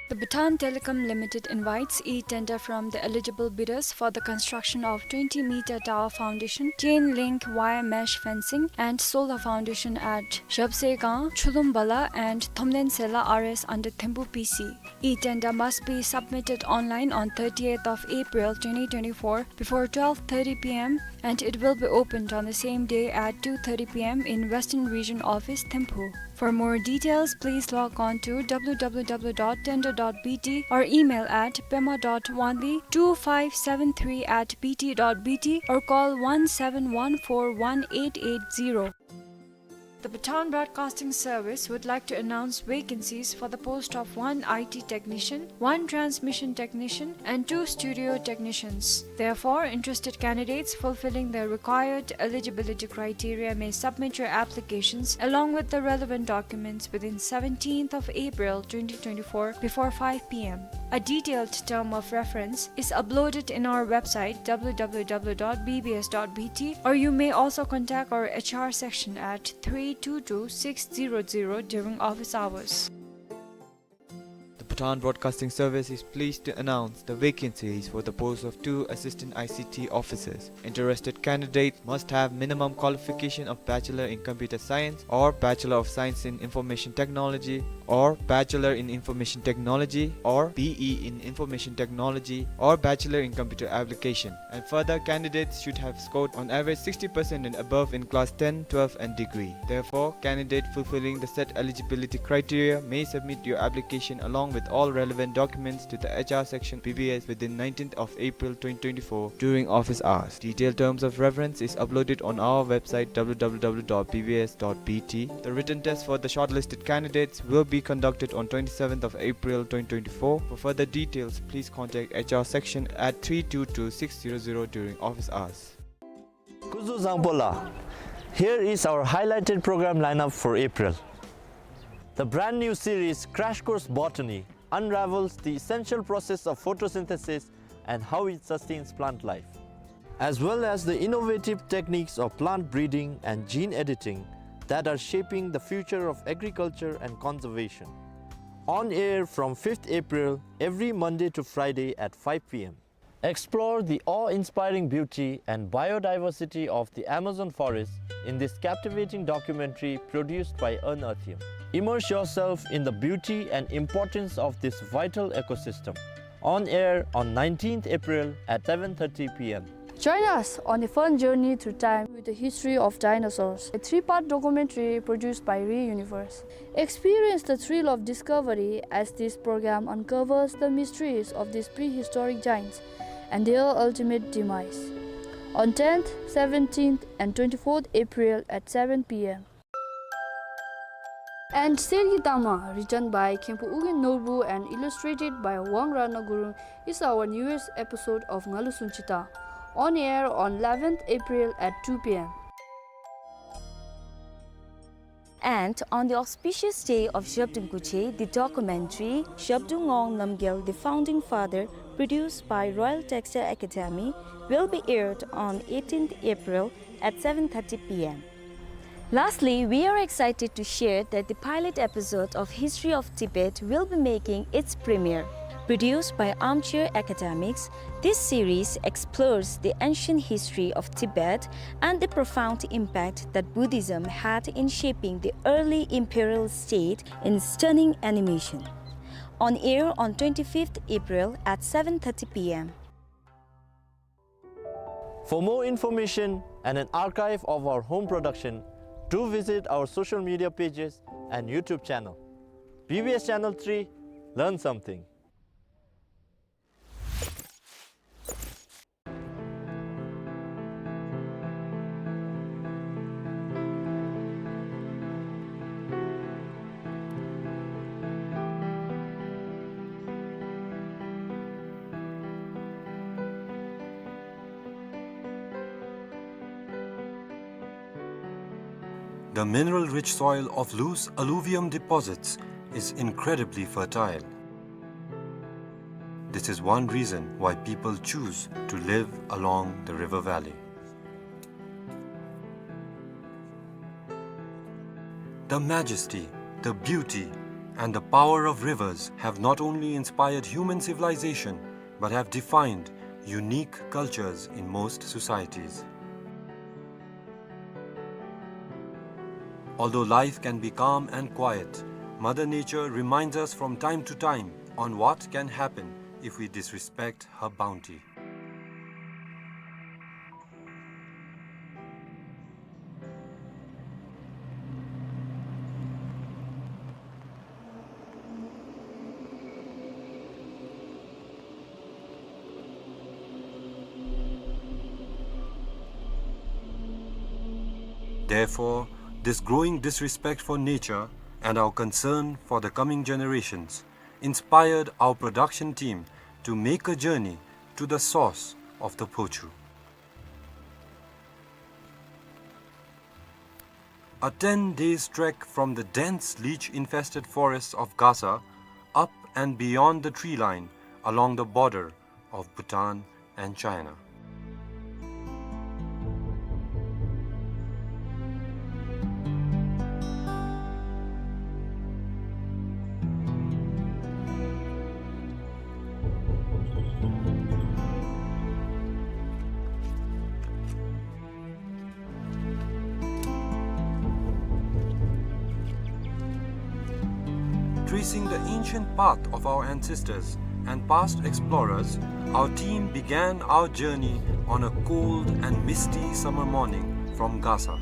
The Bhutan Telecom Limited invites e-tender from the eligible bidders for the construction of twenty meter tower foundation, chain link wire mesh fencing, and solar foundation at Zhabsegang, Chulum Bala, and Thomlen Sela R S under Thempu P C. E-tender must be submitted online on thirtieth of April twenty twenty-four before twelve thirty P M, and it will be opened on the same day at two thirty P M in Western Region Office, Thimphu. For more details, please log on to W W W dot tender dot B T or email at pema dot wanli two five seven three at B T dot B T or call one seven one four one eight eight zero. The Bhutan Broadcasting Service would like to announce vacancies for the post of one I T technician, one transmission technician, and two studio technicians. Therefore, interested candidates fulfilling the required eligibility criteria may submit your applications along with the relevant documents within seventeenth of April twenty twenty-four before five P M. A detailed term of reference is uploaded in our website W W W dot B B S dot B T, or you may also contact our H R section at three two two six zero zero during office hours. The Bhutan Broadcasting Service is pleased to announce the vacancies for the post of two assistant I C T officers. Interested candidates must have minimum qualification of Bachelor in Computer Science or Bachelor of Science in Information Technology or Bachelor in Information Technology or B E in Information Technology or Bachelor in Computer Application. And further, candidates should have scored on average sixty percent and above in class ten, twelve and degree. Therefore, candidate fulfilling the set eligibility criteria may submit your application along with all relevant documents to the H R section B B S within nineteenth of April twenty twenty-four during office hours. Detailed terms of reference is uploaded on our website W W W dot B B S dot B T. The written test for the shortlisted candidates will be conducted on twenty-seventh of April twenty twenty-four. For further details, please contact H R section at three two two six zero zero during office hours. Kuzuzangpola. Here is our highlighted program lineup for April. The brand new series Crash Course Botany unravels the essential process of photosynthesis and how it sustains plant life, as well as the innovative techniques of plant breeding and gene editing that are shaping the future of agriculture and conservation. On air from fifth April, every Monday to Friday at five P M. Explore the awe-inspiring beauty and biodiversity of the Amazon forest in this captivating documentary produced by Unearthium. Immerse yourself in the beauty and importance of this vital ecosystem. On air on nineteenth April at seven thirty P M. Join us on a fun journey through time with the history of dinosaurs, a three-part documentary produced by ReUniverse. Experience the thrill of discovery as this program uncovers the mysteries of these prehistoric giants and their ultimate demise. On tenth, seventeenth, and twenty-fourth April at seven P M. And Sergi Tama, written by Khenpo Ugyen Norbu and illustrated by Wang Ratna Gurung, is our newest episode of Ngalu Sunchita, on air on eleventh April at two P M. And on the auspicious day of Zhabdrung Gudje, the documentary Zhabdrung Ngawang Namgyel, the Founding Father, produced by Royal Textile Academy, will be aired on eighteenth April at seven thirty P M. Lastly, we are excited to share that the pilot episode of History of Tibet will be making its premiere. Produced by Armchair Academics, this series explores the ancient history of Tibet and the profound impact that Buddhism had in shaping the early imperial state in stunning animation. On air on twenty-fifth April at seven thirty P M. For more information and an archive of our home production, do visit our social media pages and YouTube channel. B B S Channel three, learn something. The mineral-rich soil of loose alluvium deposits is incredibly fertile. This is one reason why people choose to live along the river valley. The majesty, the beauty, and the power of rivers have not only inspired human civilization, but have defined unique cultures in most societies. Although life can be calm and quiet, Mother Nature reminds us from time to time on what can happen if we disrespect her bounty. Therefore, this growing disrespect for nature and our concern for the coming generations inspired our production team to make a journey to the source of the Phochu. A ten days trek from the dense leech-infested forests of Gasa, up and beyond the tree line, along the border of Bhutan and China. Tracing the ancient path of our ancestors and past explorers, our team began our journey on a cold and misty summer morning from Gasa.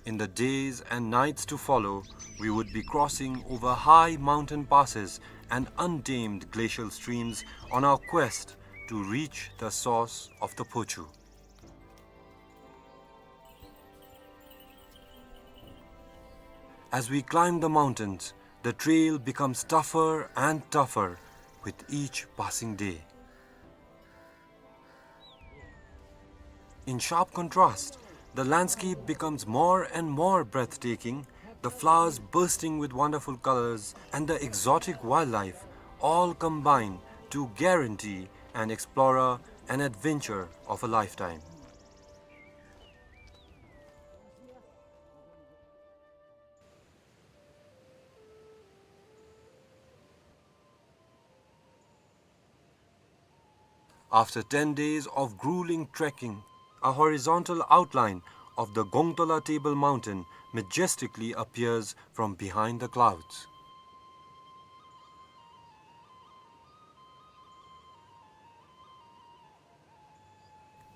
In the days and nights to follow, we would be crossing over high mountain passes and untamed glacial streams on our quest to reach the source of the Phochu. As we climb the mountains, the trail becomes tougher and tougher with each passing day. In sharp contrast, the landscape becomes more and more breathtaking, the flowers bursting with wonderful colors and the exotic wildlife all combine to guarantee an explorer an adventure of a lifetime. After ten days of grueling trekking, a horizontal outline of the Gongtola Table Mountain majestically appears from behind the clouds.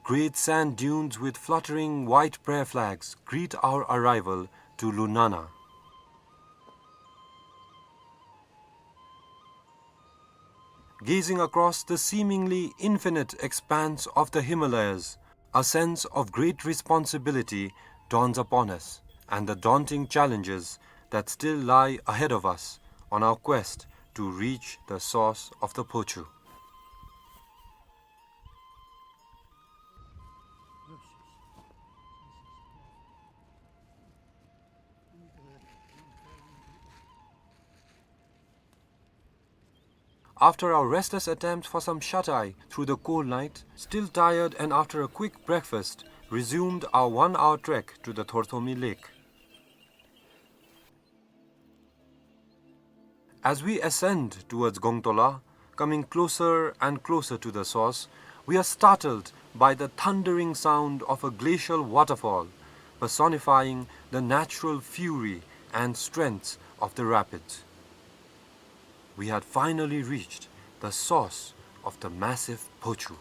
Great sand dunes with fluttering white prayer flags greet our arrival to Lunana. Gazing across the seemingly infinite expanse of the Himalayas, a sense of great responsibility dawns upon us, and the daunting challenges that still lie ahead of us on our quest to reach the source of the Phochu. After our restless attempt for some shut-eye through the cold night, still tired and after a quick breakfast, resumed our one-hour trek to the Thorthomi Lake. As we ascend towards Gongtola, coming closer and closer to the source, we are startled by the thundering sound of a glacial waterfall, personifying the natural fury and strength of the rapids. We had finally reached the source of the massive Phochu.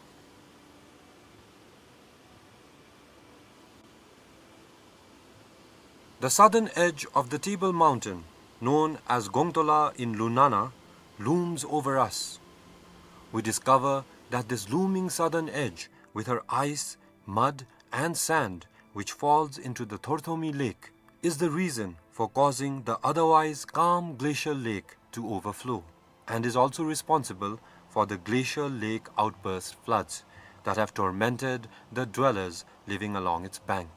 The southern edge of the Table Mountain, known as Gongtola in Lunana, looms over us. We discover that this looming southern edge, with her ice, mud, and sand, which falls into the Thorthomi Lake, is the reason for causing the otherwise calm glacial lake to overflow, and is also responsible for the glacial lake outburst floods that have tormented the dwellers living along its bank.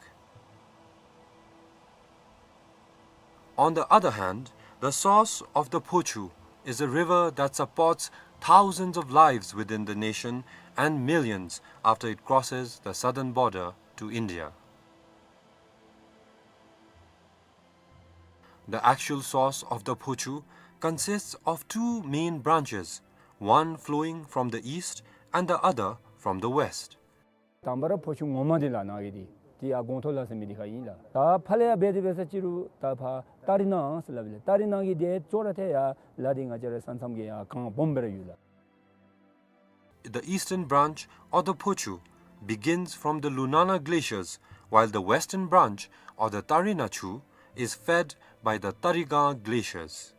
On the other hand, the source of the Phochu is a river that supports thousands of lives within the nation and millions after it crosses the southern border to India. The actual source of the Phochu consists of two main branches, one flowing from the east and the other from the west. དང་པ་ར་ཕོ་ཆུ་ངོ་མ་འདི་ལགས་ནཱ་གི་འདི་འདི་ཡར་སྒོང་ཐོག་ལ་ཟེར་མི་འདི་ཁར་ཨིན་ལགས། ད་ཕར་ལས་ཡར་འབད་དེ་འབད་ས་ཅིག་རུང་ད་ཕར་ཏ་རི་ནང་ཟེར་སླབ་ཨིན་ལགས། ཏ་རི་ནང་གི་འདི་ཅོག་ར་འཐདཔ་ཡར་ལ་འདི་ང་བཅས་ར་ས་མཚམས་ཀྱི་ཡར་གངས་སྦོམ་སྦེ་ར་ཡོད་ལགས། The eastern branch, or the Phochu, begins from the Lunana glaciers, while the western branch, or the Tarina Chu, is fed by the Tarigang glaciers.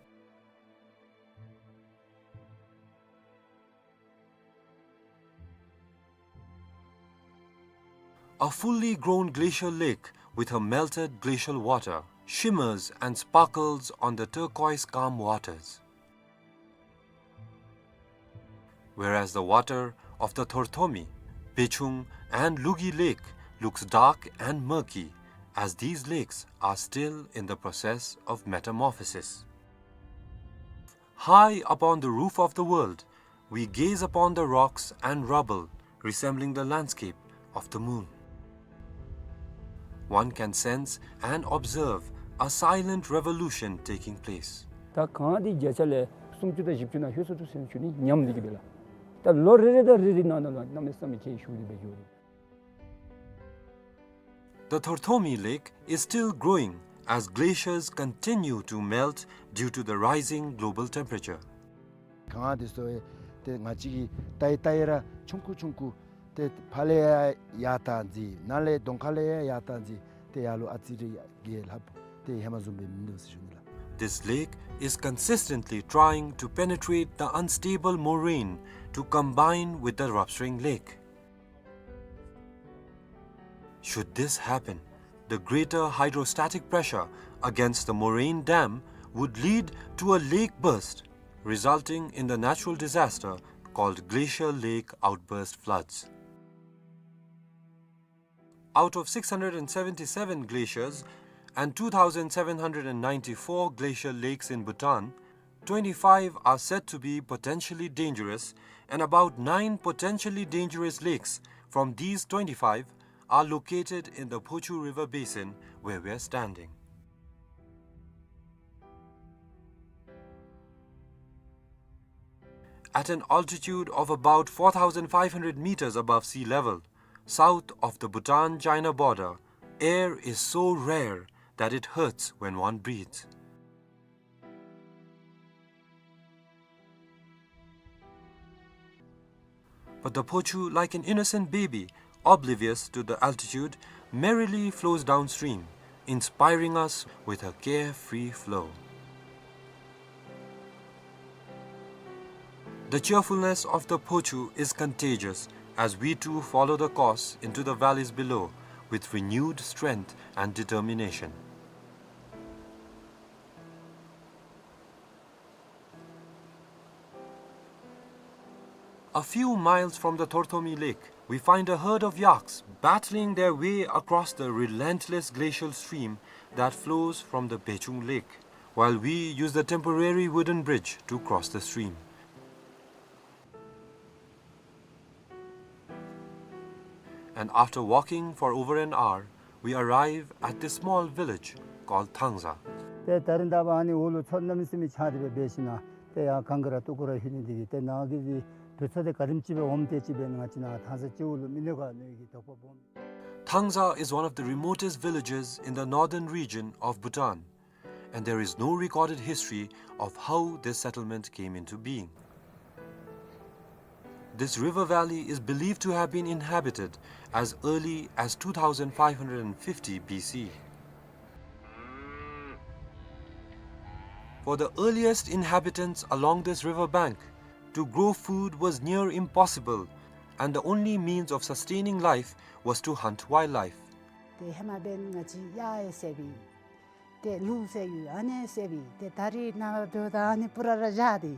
A fully grown glacial lake with her melted glacial water shimmers and sparkles on the turquoise calm waters. Whereas the water of the Thorthomi, Bechung, and Lugi Lake looks dark and murky, as these lakes are still in the process of metamorphosis. High upon the roof of the world, we gaze upon the rocks and rubble resembling the landscape of the moon. One can sense and observe a silent revolution taking place. ད་གངས་འདི་བརྒྱ་ཆ་ལས་སུམ་ཅུ་དང་བཞི་བཅུ་ནང་ལྷོད་སོང་འདུག་ཟེར་ཞུ་ནི་ཉམས་འདི་གིས་སྦེ་ལགས། ད་ལོ་རེ་རེ་དང་རེ་རེ་ནང་ན་ལུ་གནམ་མེད་ས་མེད་ཁྱད་ཞུགས་ཏེ་སྦེ་འགྱོ་རུང་། The Thorthomi Lake is still growing as glaciers continue to melt due to the rising global temperature. གངས་འདི་ཚུ་ཏེ་ང་བཅས་ཀྱིས་བལྟ་ཡི་བལྟ་ཡི་ར་ཆུང་ཀུ་ཆུང་ཀུ་ཏེ་ཕར་ལས་ཡར་ཡར་བཏང་ཅི་ནཱ་ལས་གདོང་ཁ་ལས་ཡར་ཡར་བཏང་ཅི་ཏེ་ཡར་ལུ་ཨ་ཙི་རེ་གི་ལྷགཔ་ཏེ་ཧེ་མ་བཟུམ་སྦེ་མིན་འདུག་ཟེར་ཞུ་ནི་ལགས། This lake is consistently trying to penetrate the unstable moraine to combine with the Ravsring Lake. Should this happen, the greater hydrostatic pressure against the moraine dam would lead to a lake burst, resulting in the natural disaster called glacial lake outburst floods. Out of six hundred and seventy-seven glaciers and two thousand seven hundred and ninety-four glacial lakes in Bhutan, twenty-five are said to be potentially dangerous, and about nine potentially dangerous lakes from these twenty-five are located in the Phochu River basin where we are standing. At an altitude of about four thousand five hundred meters above sea level, south of the Bhutan-China border, air is so rare that it hurts when one breathes. But the Phochu, like an innocent baby, oblivious to the altitude, merrily flows downstream, inspiring us with her carefree flow. The cheerfulness of the Phochu is contagious as we too follow the course into the valleys below with renewed strength and determination. A few miles from the Thorthomi Lake, we find a herd of yaks battling their way across the relentless glacial stream that flows from the Bechung Lake, while we use the temporary wooden bridge to cross the stream. And after walking for over an hour, we arrive at this small village called Thangza. ཏེ་ད་རིས་ད་འབདན་ཨ་ནི་འོག་ལུ་མཚོ་གནམ་མེད་ས་མེད་ཆགས་ཏེ་སྦེ་འབད་ཞིནམ་ལས་ཏེ་ཡར་གངས་ཀྱི་ར་སྟོད་ཀྱི་ར་ལྷོད་ནི་འདི་གིས་ཏེ་ནཱ་གི་འདི་དུས་ཚོད་འདི་ག་དེམ་ཅིག་སྦེ་འོངམ་དེ་ཅིག་སྦེ་ང་བཅས་ནཱ་ཐང་ས་སྤྱི་འོག་ལུ་མི་ནོར་ག་མནོ་ནི་གི་དོགས་པ་སྦོམ། Thangza is one of the remotest villages in the northern region of Bhutan, and there is no recorded history of how this settlement came into being. This river valley is believed to have been inhabited as early as two thousand five hundred fifty B C. For the earliest inhabitants along this river bank, to grow food was near impossible, and the only means of sustaining life was to hunt wildlife. ཏེ་ཧེ་མ་འབདན་ང་བཅས་གཡག་ཡང་བསད་པས། ཏེ་ལུག་བསད་ཡོད། ཨ་ནི་བསད་པས། ཏེ་ད་རིས་ནངས་པ་འབདཝ་ད་ཨ་ནི་སྤུ་ར་ར་བཞག་སྟེ།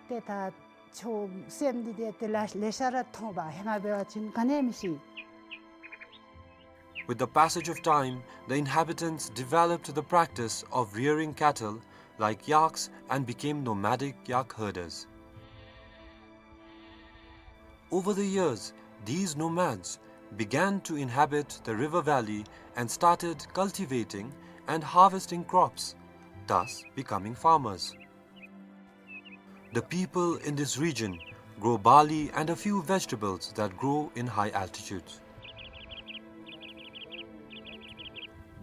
ཏེ་ད་ཆུ་སྲནམ་འདི་ཏེ་ཏེ་ལེ་ལེ་ཤ་ར་མཐོང་པས། ཧེ་མ་འབད་བ་ཅིན་ག་ནི་མི་ཤེས། With the passage of time, the inhabitants developed the practice of rearing cattle like yaks and became nomadic yak herders. Over the years, these nomads began to inhabit the river valley and started cultivating and harvesting crops, thus becoming farmers. The people in this region grow barley and a few vegetables that grow in high altitudes.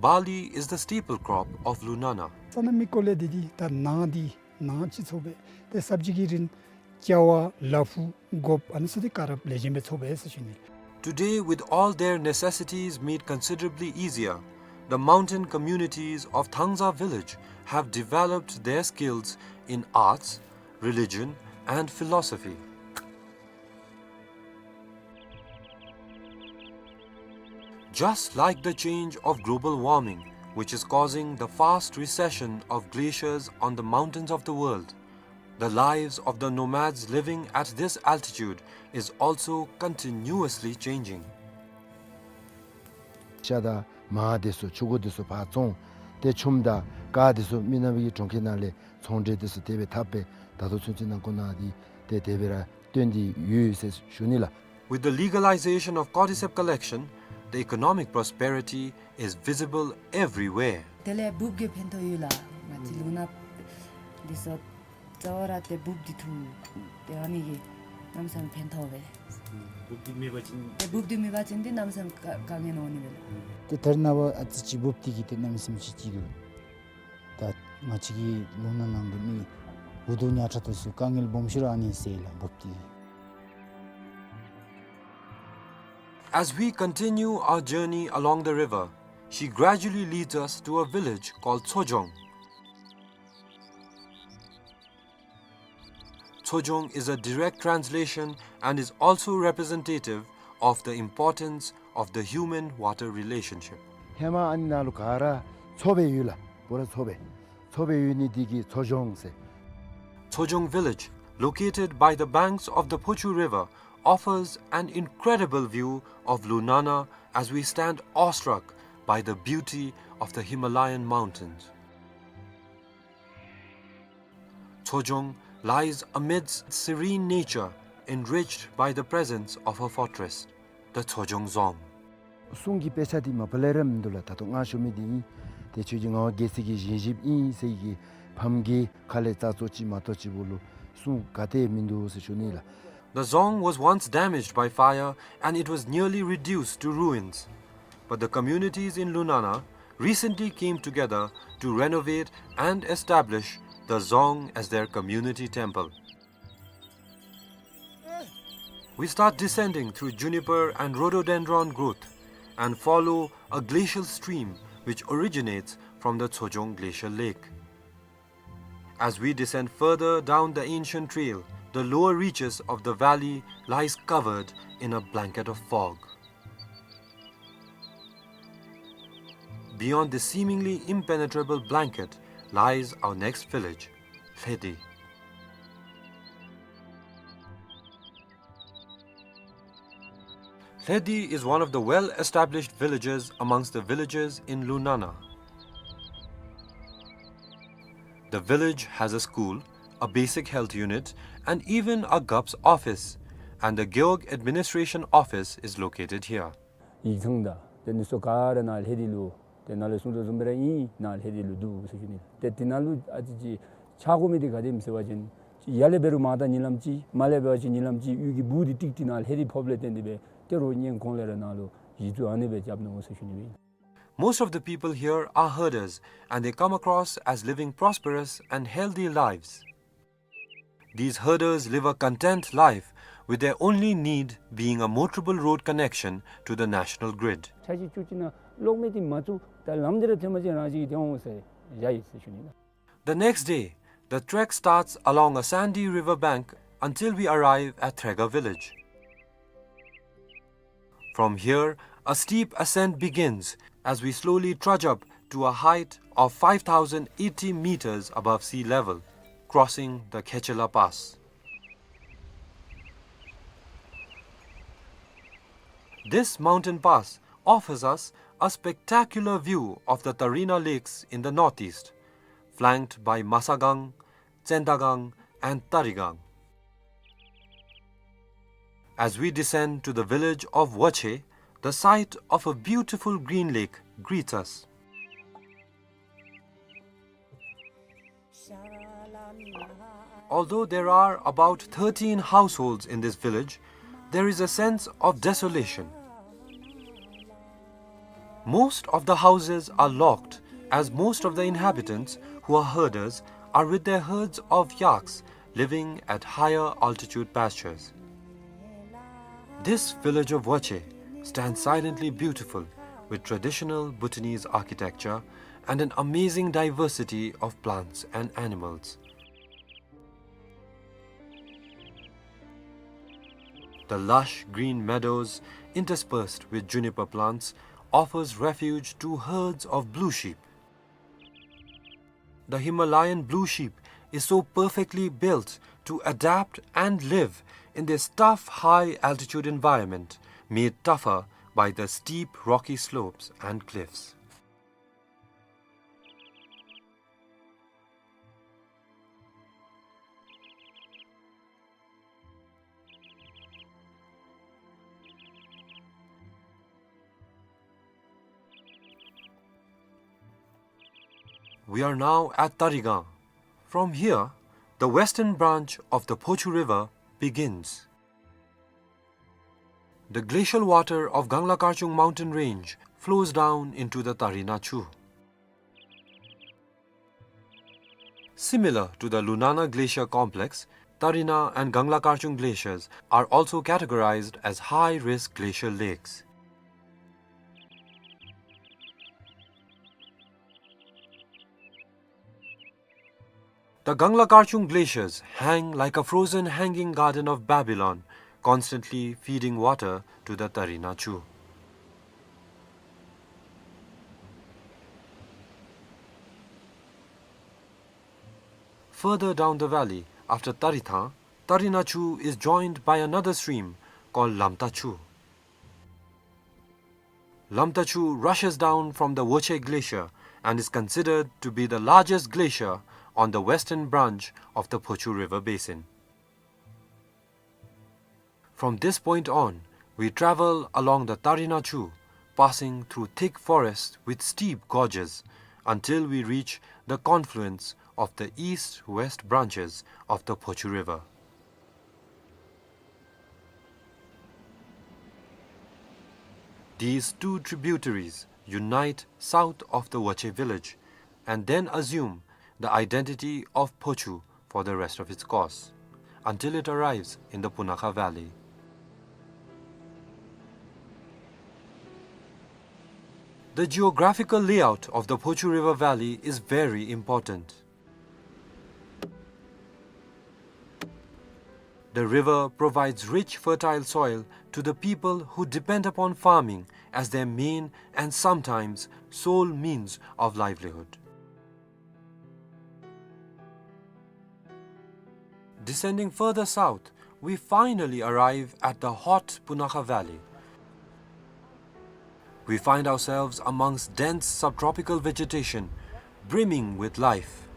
Barley is the staple crop of Lunana. སོ་ནམ་གྱི་སྐོར་ལས་འདི་འདི་ད་ནཱ་འདི་ནཱ་ཅིག་ཚོ་སྦེ་ཏེ་སབ་ཇི་གི་རིན་ཅ་བ་ལ་ཕུག་སྒོགཔ་ཨ་ནི་ཚུ་འདི་ག་ར་ལེགས་ཤོམ་སྦེ་ཚོ་སྦེ་ཟེར་ཞུ་ནི། Today, with all their necessities made considerably easier, the mountain communities of Thangza village have developed their skills in arts, religion, and philosophy. Just like the change of global warming, which is causing the fast recession of glaciers on the mountains of the world, the lives of the nomads living at this altitude is also continuously changing. ཤ་དང་མར་འདི་ཚུ་ཕྱུར་འདི་ཚུ་ཕར་བཙོང་། ཏེ་ཆུམ་དང་དཀར་འདི་ཚུ་མི་ནག་པའི་གྲོང་ཁྱེར་ནང་ལས་ཚོང་འབྲེལ་འདི་ཚུ་དེ་སྦེ་འཐབ་སྦེ་ད་ལྟོ་ཚུན་ཚོད་ནང་འཁོད་ནང་འདི་ཏེ་དེ་སྦེ་ར་སྟོན་ཏེ་ཡོད་ཟེར་ཞུ་ནི་ལགས། With the legalization of cordyceps collection, the economic prosperity is visible everywhere. དེ་ལས་འབུཔ་གིས་ཕན་ཐོགས་ཡོད་ལགས། ང་བཅས་ལུང་ནག་འདི་ཚུ་རྩ་བ་ར་ཏེ་འབུཔ་འདི་འཐུ་སྟེ་ཨ་ནི་གིས་གནམ་མེད་ས་མེད་ཕན་ཐོགས་པས། འབུཔ་འདི་མེད་པ་ཅིན་ཏེ་འབུཔ་འདི་མེད་པ་ཅིན་ཏེ་གནམ་མེད་ས་མེད་དཀའ་དཀའ་ངལ་འོང་ནི་མས་ལགས། ཏེ་ད་རེས་ནངས་པ་ཨ་ཙི་ཅིག་འབུཔ་འདི་གིས་ཏེ་གནམ་མེད་ས་མེད་ཅིག་ཅིག་འདུག། ད་ང་བཅས་ཀྱི་ལུང་ནག་ནང་གི་མི་འུ་སྡུག་ཉག་ཕྲ་འདི་ཚུ་དཀའ་ངལ་སྦོམ་ཤོས་ར་ཨ་ནི་སེལ་ལགས་འབུཔ་འདི་གིས། As we continue our journey along the river, she gradually leads us to a village called Tsojong. Tsojong is a direct translation and is also representative of the importance of the human-water relationship. ཧེ་མ་ཨ་ནི་ནང་ལུ་ག་ར་མཚོ་སྦེ་ཡོད་ལགས། པུ་ར་མཚོ་སྦེ་མཚོ་སྦེ་ཡོད་ནི་འདི་གིས་མཚོ་ལྗོངས་ཟེར། Tsojong village, located by the banks of the Phochu River, offers an incredible view of Lunana as we stand awestruck by the beauty of the Himalayan mountains. Tsojong lies amidst serene nature, enriched by the presence of her fortress, the Tsojong Dzong. གསུང་གི་དཔེ་ཆ་འདི་མ་པ་ལས་ར་མིན་འདུག་ལགས། ད་ལྟོ་ང་ཞུ་མི་འདི་ཨིན། ཏེ་ཁྱོད་ཀྱིས་ངག་དབང་རྒྱལ་མཚན་གྱིས་བཞེངས་བཞེངསམ་ཨིན་ཟེར་གྱི་ཕམ་གྱི་ཁ་ལས་རྩ་ཚོ་ཅིག་མ་གཏོགས་ཅིག་པོ་ལུ་གསུང་ག་ཏེ་མིན་འདུག་ཟེར་ཞུ་ནི་ལགས། The Dzong was once damaged by fire and it was nearly reduced to ruins. But the communities in Lunana recently came together to renovate and establish the Dzong as their community temple. We start descending through juniper and rhododendron growth and follow a glacial stream which originates from the Tsojong Glacial Lake. As we descend further down the ancient trail, the lower reaches of the valley lies covered in a blanket of fog. Beyond this seemingly impenetrable blanket lies our next village, Lhedi. Lhedi is one of the well-established villages amongst the villages in Lunana. The village has a school, a basic health unit, and even a Gap's office, and the Gewog administration office is located here. ཡིག་ཚང་དང་ཏེ་ཨ་ནི་ཚུ་ག་ར་ནཱ་ལྷོད་དེ་ལུ་ཏེ་ནཱ་ལས་གསུངས་དོ་བཟུམ་སྦེ་ར་ཨིན། ནཱ་ལྷོད་དེ་ལུ་འདུག་ཟེར་ཞུ་ནི། ཏེ་དེ་ནང་ལུ་ཨ་ཙི་ཅིག་ཆགས་དགོ་མི་འདི་ག་དེམ་ཟེར་བ་ཅིན་ཡར་ལས་འབད་རུང་མར་ད་གཉིད་ལམ་ཅིག་མར་ལས་འབད་བ་ཅིན་གཉིད་ལམ་ཅིག་གཡུས་ཀྱི་སྦུག་འདི་ཀྲིག་ཀྲི་ནཱ་ལྷོད་དེ་ཕོགཔ་ལས་བརྟེན་ཏེ་སྦེ་ཏེ་རོགས་སྔོན་གོང་ལས་ར་ནཱ་ལུ་གཞི་བཙུགས་ཨ་ནི་སྦེ་རྐྱབ་ནུག་ཟེར་ཞུ་ནི་སྦེ་ཨིན། Most of the people here are herders and they come across as living prosperous and healthy lives. These herders live a content life, with their only need being a motorable road connection to the national grid. ཆ་ཅིག་ཅུ་ཅིག་ནང་གློག་མེ་འདི་མ་བཙུགས་ད་ལམ་འདི་ར་ཐོན་པ་ཅིན་རང་བཞིན་གྱིས་ཏེ་འོང་ཟེར་བཞག་ཡི་ཟེར་ཞུ་ནི། The next day, the trek starts along a sandy river bank until we arrive at Threga village. From here, a steep ascent begins as we slowly trudge up to a height of five thousand eighty meters above sea level, crossing the Khechela Pass. This mountain pass offers us a spectacular view of the Tarina Lakes in the northeast, flanked by Masagang, Tsendagang, and Tarigang. As we descend to the village of Wache, the sight of a beautiful green lake greets us. Although there are about thirteen households in this village, there is a sense of desolation. Most of the houses are locked, as most of the inhabitants, who are herders, are with their herds of yaks living at higher altitude pastures. This village of Wache stands silently beautiful, with traditional Bhutanese architecture and an amazing diversity of plants and animals. The lush green meadows, interspersed with juniper plants, offers refuge to herds of blue sheep. The Himalayan blue sheep is so perfectly built to adapt and live in this tough high-altitude environment, made tougher by the steep rocky slopes and cliffs. We are now at Tarigang. From here, the western branch of the Phochu River begins. The glacial water of Gangla Karchung mountain range flows down into the Tarina Chu. Similar to the Lunana Glacier Complex, Tarina and Gangla Karchung glaciers are also categorized as high-risk glacial lakes. The Gangla Karchung glaciers hang like a frozen hanging garden of Babylon, constantly feeding water to the Tarina Chu. Further down the valley, after Tarithang, Tarina Chu is joined by another stream called Lamta Chu. Lamta Chu rushes down from the Woche Glacier and is considered to be the largest glacier on the western branch of the Phochu River basin. From this point on, we travel along the Tarina Chu, passing through thick forests with steep gorges, until we reach the confluence of the east-west branches of the Phochu River. These two tributaries unite south of the Woche village and then assume the identity of Phochu for the rest of its course, until it arrives in the Punakha Valley. The geographical layout of the Phochu River Valley is very important. The river provides rich, fertile soil to the people who depend upon farming as their main and sometimes sole means of livelihood. Descending further south, we finally arrive at the hot Punakha Valley. We find ourselves amongst dense subtropical vegetation, brimming with life.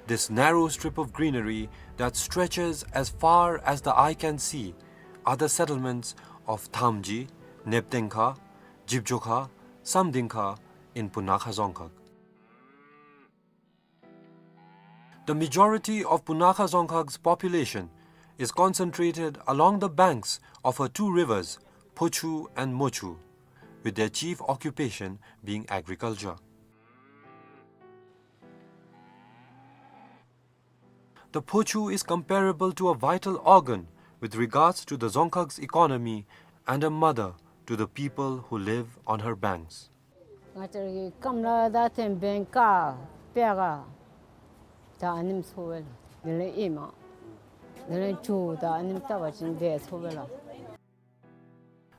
This narrow strip of greenery that stretches as far as the eye can see are the settlements of Thamji, Neptengkha, Jibjokha, Samdingkha in Punakha Dzongkhag. The majority of Punakha Dzongkhag's population is concentrated along the banks of her two rivers, Phochu and Mochu, with their chief occupation being agriculture. The Phochu is comparable to a vital organ with regards to the Dzongkhag's economy and a mother to the people who live on her banks. ང་བཅས་ར་གི་སྐམ་ལ་ད་ཐེམ་བེན་ཀ་པེ་ག་ད་ཨ་ནེམ་ཚོ་བེ་ལ། དེ་ལས་ཨེ་མ། དེ་ལས་ཆུ་ད་ཨ་ནེམ་ལྟ་བ་ཅིན་དེ་ཚོ་བེ་ལ།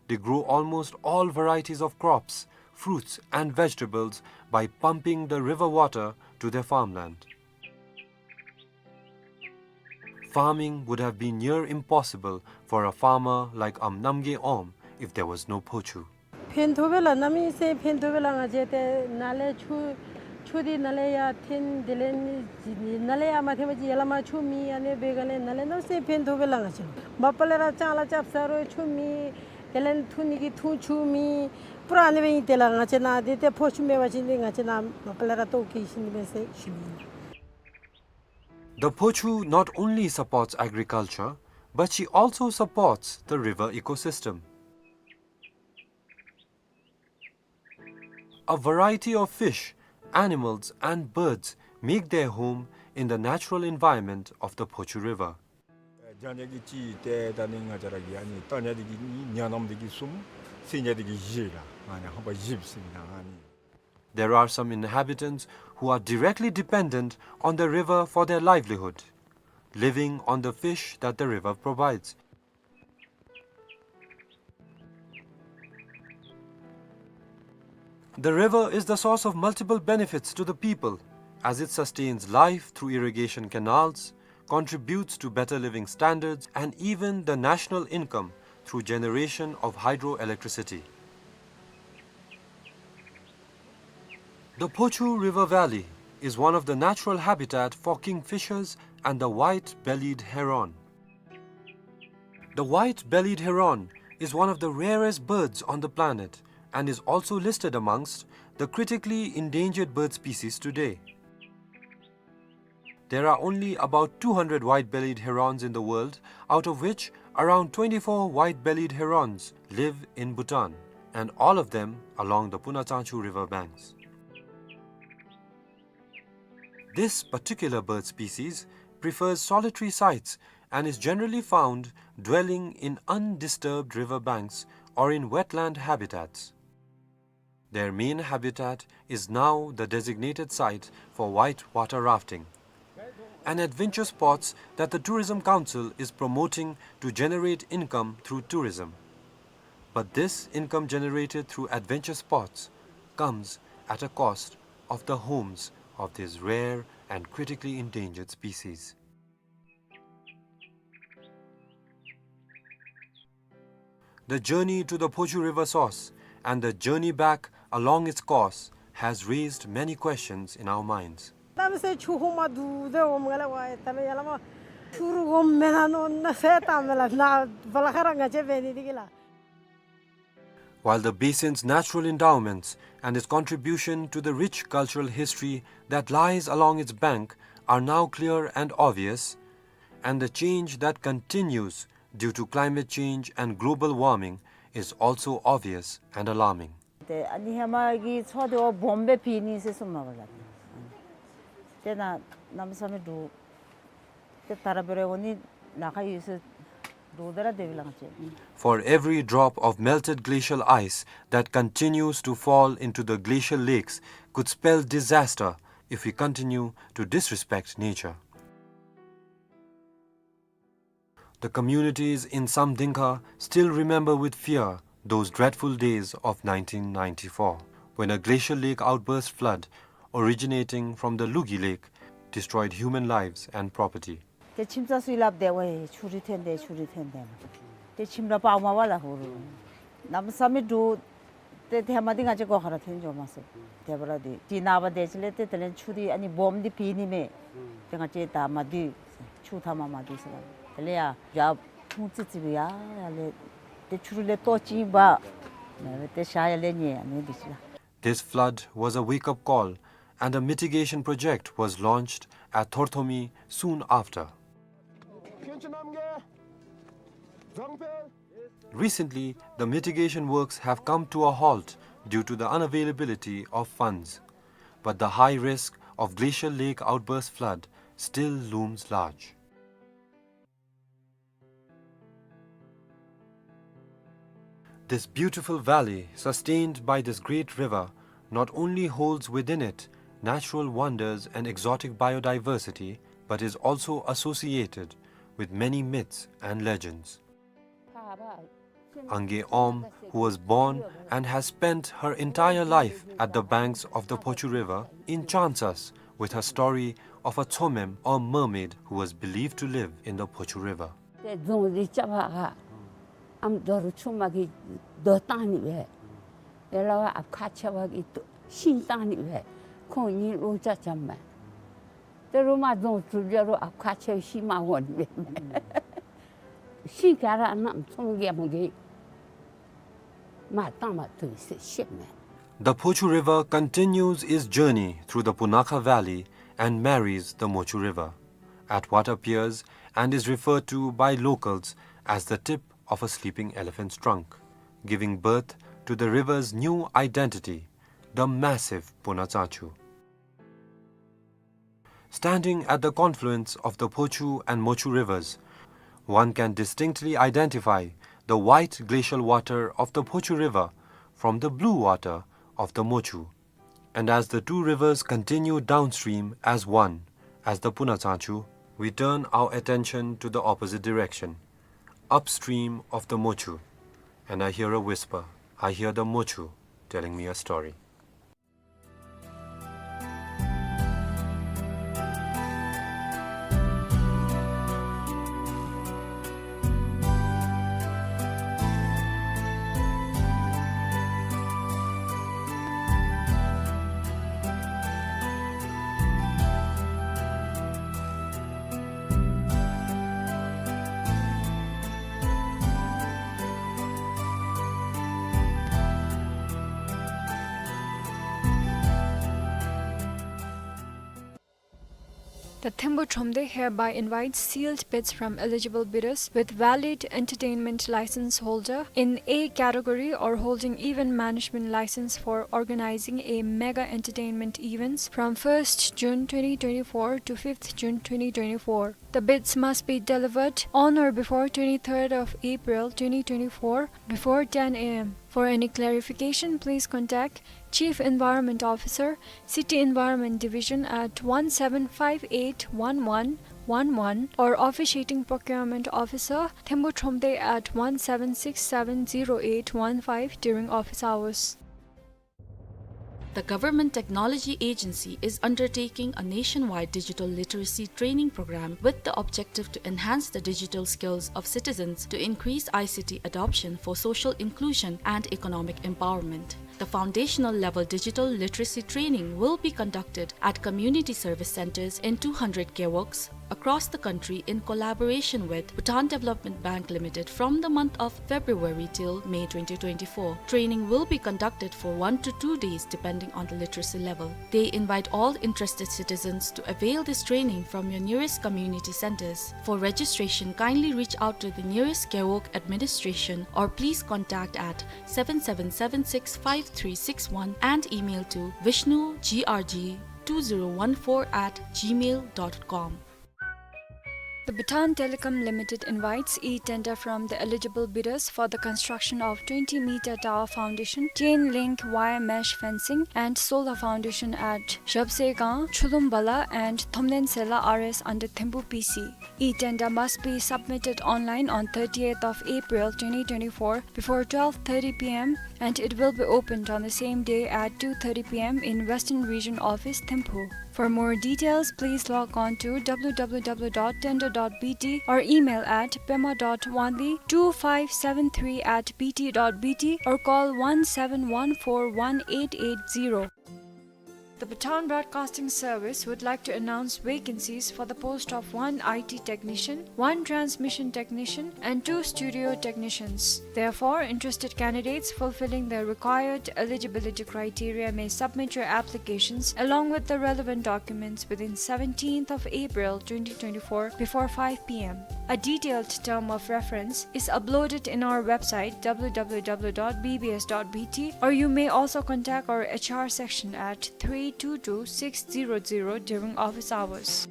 They grow almost all varieties of crops, fruits and vegetables by pumping the river water to their farmland. Farming would have been near impossible for a farmer like Am Namgay Om if there was no Phochu. ཕན་ཐོགས་པས་ལགས། གནམ་མེད་ས་མེད་ཕན་ཐོགས་པས་ལགས། ང་བཅས་ཏེ་ནཱ་ལས་ཆུ་ཆུ་འདི་ནཱ་ལས་ཡར་འཐེན། དེ་ལས་ནི་ནཱ་ལས་ཡར་མ་འཐེན་པ་ཅིན་ཡར་ལས་མར་ཆུ་མེད། ཨ་ནི་སྦེ་ག་ལས་ནཱ་ལས་གནམ་མེད་ས་མེད་ཕན་ཐོགས་པས་ལགས། ང་བཅས་མ་པ་ལས་ར་ལྕང་ལཱ་རྐྱབ་ས་རུང་ཆུ་མེད། དེ་ལས་འཐུང་ནི་གི་འཐུང་ཆུ་མེད། པུ་ར་ཨ་ནི་སྦེ་ཨིན། དེ་ལས་ང་བཅས་ནཱ་འདི་ཏེ་ཕོ་ཆུ་མེད་པ་ཅིན་འདི་ང་བཅས་ནཱ་མ་པ་ལས་ར་ལྟོཝ་བཀྱེས་ཤི་ནི་མས་ཟེར་ཞུ་ནི་ཨིན། The Phochu not only supports agriculture, but she also supports the river ecosystem. A variety of fish, animals, and birds make their home in the natural environment of the Phochu River. ཨེ་རྒྱ་ཉ་གི་གཅིག་ཏེ་ད་ནི་ང་བཅས་ར་གི་ཨ་ནི་རྟ་ཉ་འདི་གིས་གཉིས། ཉ་ནམ་འདི་གིས་གསུམ། སྲིན་ཉ་འདི་གིས་བཞི་ལགས། ཨ་ནི་ཧམ་པ་བཞི་སྦེ་ཟེར་ཨིན་ན་ཨ་ནི། There are some inhabitants who are directly dependent on the river for their livelihood, living on the fish that the river provides. The river is the source of multiple benefits to the people, as it sustains life through irrigation canals, contributes to better living standards, and even the national income through generation of hydroelectricity. The Phochu River Valley is one of the natural habitat for kingfishers and the white-bellied heron. The white-bellied heron is one of the rarest birds on the planet and is also listed amongst the critically endangered bird species today. There are only about two hundred white-bellied herons in the world, out of which around twenty-four white-bellied herons live in Bhutan, and all of them along the Puna Tsangchu river banks. This particular bird species prefers solitary sites and is generally found dwelling in undisturbed river banks or in wetland habitats. Their main habitat is now the designated site for white water rafting, an adventure sports that the Tourism Council is promoting to generate income through tourism. But this income generated through adventure sports comes at a cost of the homes of these rare and critically endangered species. The journey to the Phochu River source and the journey back along its course has raised many questions in our minds. གནམ་མེད་ས་མེད་ཆུ་ཧོང་མ་འདུག་དེ་འོང་ང་ལས་ཝའི་ད་ལས་ཡར་ལས་མར་ཆུ་རུང་འོང་མེན་ན་མནོ་ན་ཟེར་བཏངམ་མས་ལགས། ནཱ་བ་ལ་ཁ་ར་ང་བཅས་འབད་ནི་འདི་གིས་ལགས། While the basin's natural endowments and its contribution to the rich cultural history that lies along its bank are now clear and obvious, and the change that continues due to climate change and global warming is also obvious and alarming. ཏེ་ཨ་ནི་ཧེ་མ་གི་མཚོ་འདི་བ་སྦོམ་སྦེ་ཕྱེ་ནི་ཟེར་གསུངམ་མས་ལགས། ཏེ་ནཱ་གནམ་མེད་ས་མེད་འདུག། ཏེ་ད་ར་འབད་རུང་འོང་ནི་ནཱ་ཁར་ཡོད་ཟེར་འདུག། ད་ར་དེ་སྦེ་ལགས་ཅིག། For every drop of melted glacial ice that continues to fall into the glacial lakes could spell disaster if we continue to disrespect nature. The communities in Samdingkha still remember with fear those dreadful days of nineteen ninety-four, when a glacial lake outburst flood originating from the Lugi Lake destroyed human lives and property. ཏེ་ཁྱིམ་ཚང་ཚུ་ཡང་སླབ་སྟེ་ཝའི་ཆུ་རུང་ཐོན་དེས། ཆུ་རུང་ཐོན་དེས། ཏེ་ཁྱིམ་ར་སྤརཝ་མས་ལགས་ཧོར། གནམ་མེད་ས་མེད་འདུག། ཏེ་ཧེ་མ་འདི་ང་བཅས་སྒོ་ཁར་ར་ཐོན་འགྱོཝ་མས་ཟེར། དེ་འབདཝ་ད་འདི་ནངས་པ་དེ་ཅིག་ལས་ཏེ་དེ་ལས་ཆུ་འདི་ཨ་ནི་སྦོམ་འདི་ཕྱེ་ནི་མས། ཏེ་ང་བཅས་ད་མ་སྡོད། ཆུ་མཐའ་མར་མ་སྡོད་ཟེར་ལགས། དེ་ལས་ཡར་ཡར་ཕུང་ཙི་ཙི་སྦེ་ཡར་ཡར་ལས་ ཏེ་ཆུ་རུད་ལས་ལྟོ་ཅིག་འབག་ཨ་ནི་ཏེ་ཤ་ཡར་ལས་ཉལ་ཨ་ནི་འདི་ཅིག་ལགས། This flood was a wake-up call, and a mitigation project was launched at Thorthomi soon after. Recently, the mitigation works have come to a halt due to the unavailability of funds. But the high risk of glacial lake outburst flood still looms large. This beautiful valley, sustained by this great river, not only holds within it natural wonders and exotic biodiversity, but is also associated with many myths and legends. Angay Om, who was born and has spent her entire life at the banks of the Phochu River, enchants us with her story of a Tsomem, or mermaid, who was believed to live in the Phochu River. ཏེ་རྫོང་འདི་རྐྱབ་པར་ག་ཨམ་རྡོ་རུ་ཆུང་མ་གིས་རྡོ་བཏང་ནི་སྦེ། ཡ་ལ་བ་ཨཔ་ཁ་ཆེ་བ་གིས་རྡོ་ཤིང་བཏང་ནི་སྦེ། ཁོང་གཉིས་ལོ་ཅ་ཅམ་མས། ཏེ་རུ་མ་རྫོང་གྲུབ་ལས་རུང་ཨཔ་ཁ་ཆེ་བའི་ཤིང་མ་འོང་ནི་སྦེ། ཤིང་ག་ར་གནམ་ཚོང་རྒྱལ་མོ་གིས་མར་བཏང་མ་བཏུབ་ཟེར་བཤད་མས། The Phochu River continues its journey through the Punakha Valley and marries the Mochu River at what appears and is referred to by locals as the tip of a sleeping elephant's trunk, giving birth to the river's new identity, the massive Punatsachu. Standing at the confluence of the Phochu and Mochu rivers, one can distinctly identify the white glacial water of the Phochu River from the blue water of the Mochu. And as the two rivers continue downstream as one, as the Punatsachu, we turn our attention to the opposite direction, upstream of the Mochu. And I hear a whisper. I hear the Mochu telling me a story. The Thembus Thromde hereby invites sealed bids from eligible bidders with valid entertainment license holder in A category or holding event management license for organizing a mega entertainment events from first June twenty twenty-four to fifth June twenty twenty-four. The bids must be delivered on or before twenty-third of April twenty twenty-four before ten A M. For any clarification, please contact Chief Environment Officer, City Environment Division at one seven five eight one one one one or Officiating Procurement Officer, Thembus Thromde at one seven six seven zero eight one five during office hours. The Government Technology Agency is undertaking a nationwide digital literacy training program with the objective to enhance the digital skills of citizens to increase I C T adoption for social inclusion and economic empowerment. The foundational level digital literacy training will be conducted at community service centers in two hundred gewogs across the country in collaboration with Bhutan Development Bank Limited from the month of February till May twenty twenty-four. Training will be conducted for one to two days depending on the literacy level. They invite all interested citizens to avail this training from your nearest community centers. For registration, kindly reach out to the nearest gewog administration or please contact at seven seven seven six five three six one and email to vishnu G R G two zero one four at gmail dot com. The Bhutan Telecom Limited invites e-tender from the eligible bidders for the construction of twenty meter tower foundation, chain link wire mesh fencing and solar foundation at Zhabsegang, Chulum Bala and Thomnen Sela R S under Thembus P C. E-tender must be submitted online on thirtieth of April twenty twenty-four before twelve thirty P M and it will be opened on the same day at two thirty P M in Western Region Office, Thimphu. For more details, please log on to W W W dot tender dot B T or email at pema dot wanli two five seven three at B T dot B T or call one seven one four one eight eight zero. The Bhutan Broadcasting Service would like to announce vacancies for the post of one I T technician, one transmission technician, and two studio technicians. Therefore, interested candidates fulfilling the required eligibility criteria may submit your applications along with the relevant documents within seventeenth of April twenty twenty-four before five p m. A detailed term of reference is uploaded in our website, w w w dot b b s dot b t, or you may also contact our H R section at three two two six zero zero during office hours.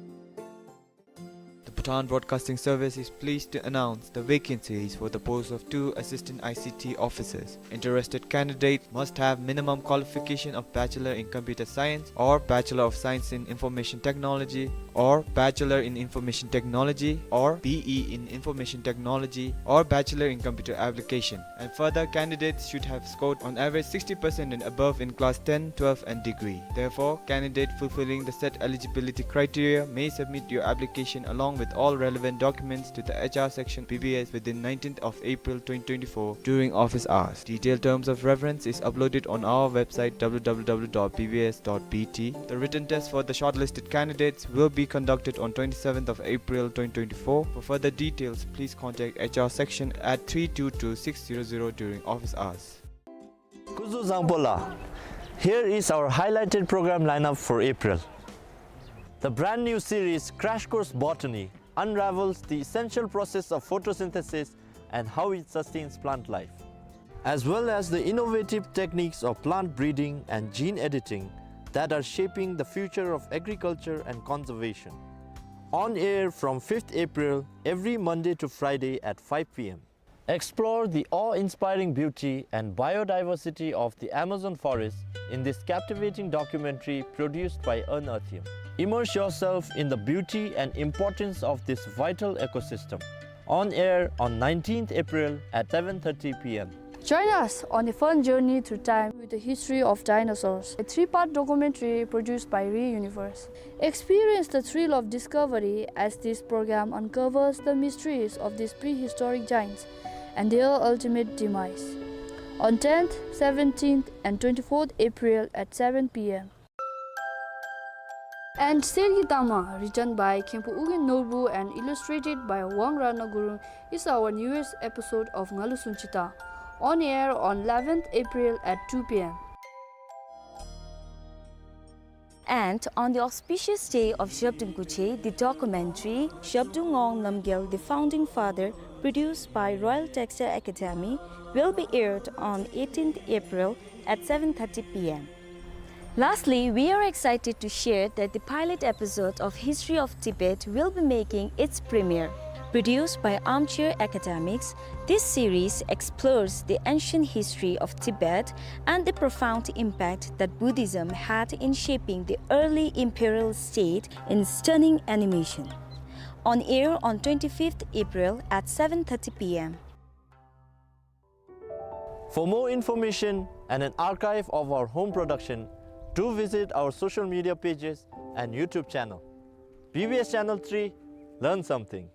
The Bhutan Broadcasting Service is pleased to announce the vacancies for the post of two assistant I C T officers. Interested candidate must have minimum qualification of Bachelor in Computer Science or Bachelor of Science in Information Technology or Bachelor in Information Technology or B E in Information Technology or Bachelor in Computer Application. And further, candidates should have scored on average sixty percent and above in class ten, twelve and degree. Therefore, candidate fulfilling the set eligibility criteria may submit your application along with all relevant documents to the H R section B B S within nineteenth of April twenty twenty-four during office hours. Detailed terms of reference is uploaded on our website w w w dot b b s dot b t. The written test for the shortlisted candidates will be conducted on twenty-seventh of April twenty twenty-four. For further details, please contact H R section at three two two six zero zero during office hours. Kuzuzangpo la. Here is our highlighted program lineup for April. The brand new series Crash Course Botany unravels the essential process of photosynthesis and how it sustains plant life, as well as the innovative techniques of plant breeding and gene editing that are shaping the future of agriculture and conservation. On air from fifth April, every Monday to Friday at five p m. Explore the awe-inspiring beauty and biodiversity of the Amazon forest in this captivating documentary produced by Unearthium. Immerse yourself in the beauty and importance of this vital ecosystem. On air on nineteenth April at seven thirty p m. Join us on a fun journey through time with the history of dinosaurs, a three-part documentary produced by Re Universe. Experience the thrill of discovery as this program uncovers the mysteries of these prehistoric giants and their ultimate demise. On tenth, seventeenth, and twenty-fourth April at seven p m. And Sergi Tama, written by Khenpo Ugyen Norbu and illustrated by Wang Ratna Gurung, is our newest episode of Ngalu Sunchita, on air on eleventh April at two p m. And on the auspicious day of Zhabdrung Kuche, the documentary Zhabdrung Ngawang Namgyal, the Founding Father, produced by Royal Textile Academy, will be aired on eighteenth April at seven thirty p m. Lastly, we are excited to share that the pilot episode of History of Tibet will be making its premiere. Produced by Armchair Academics, this series explores the ancient history of Tibet and the profound impact that Buddhism had in shaping the early imperial state in stunning animation. On air on twenty-fifth April at seven thirty p m. For more information and an archive of our home production, do visit our social media pages and YouTube channel. B B S Channel three, learn something.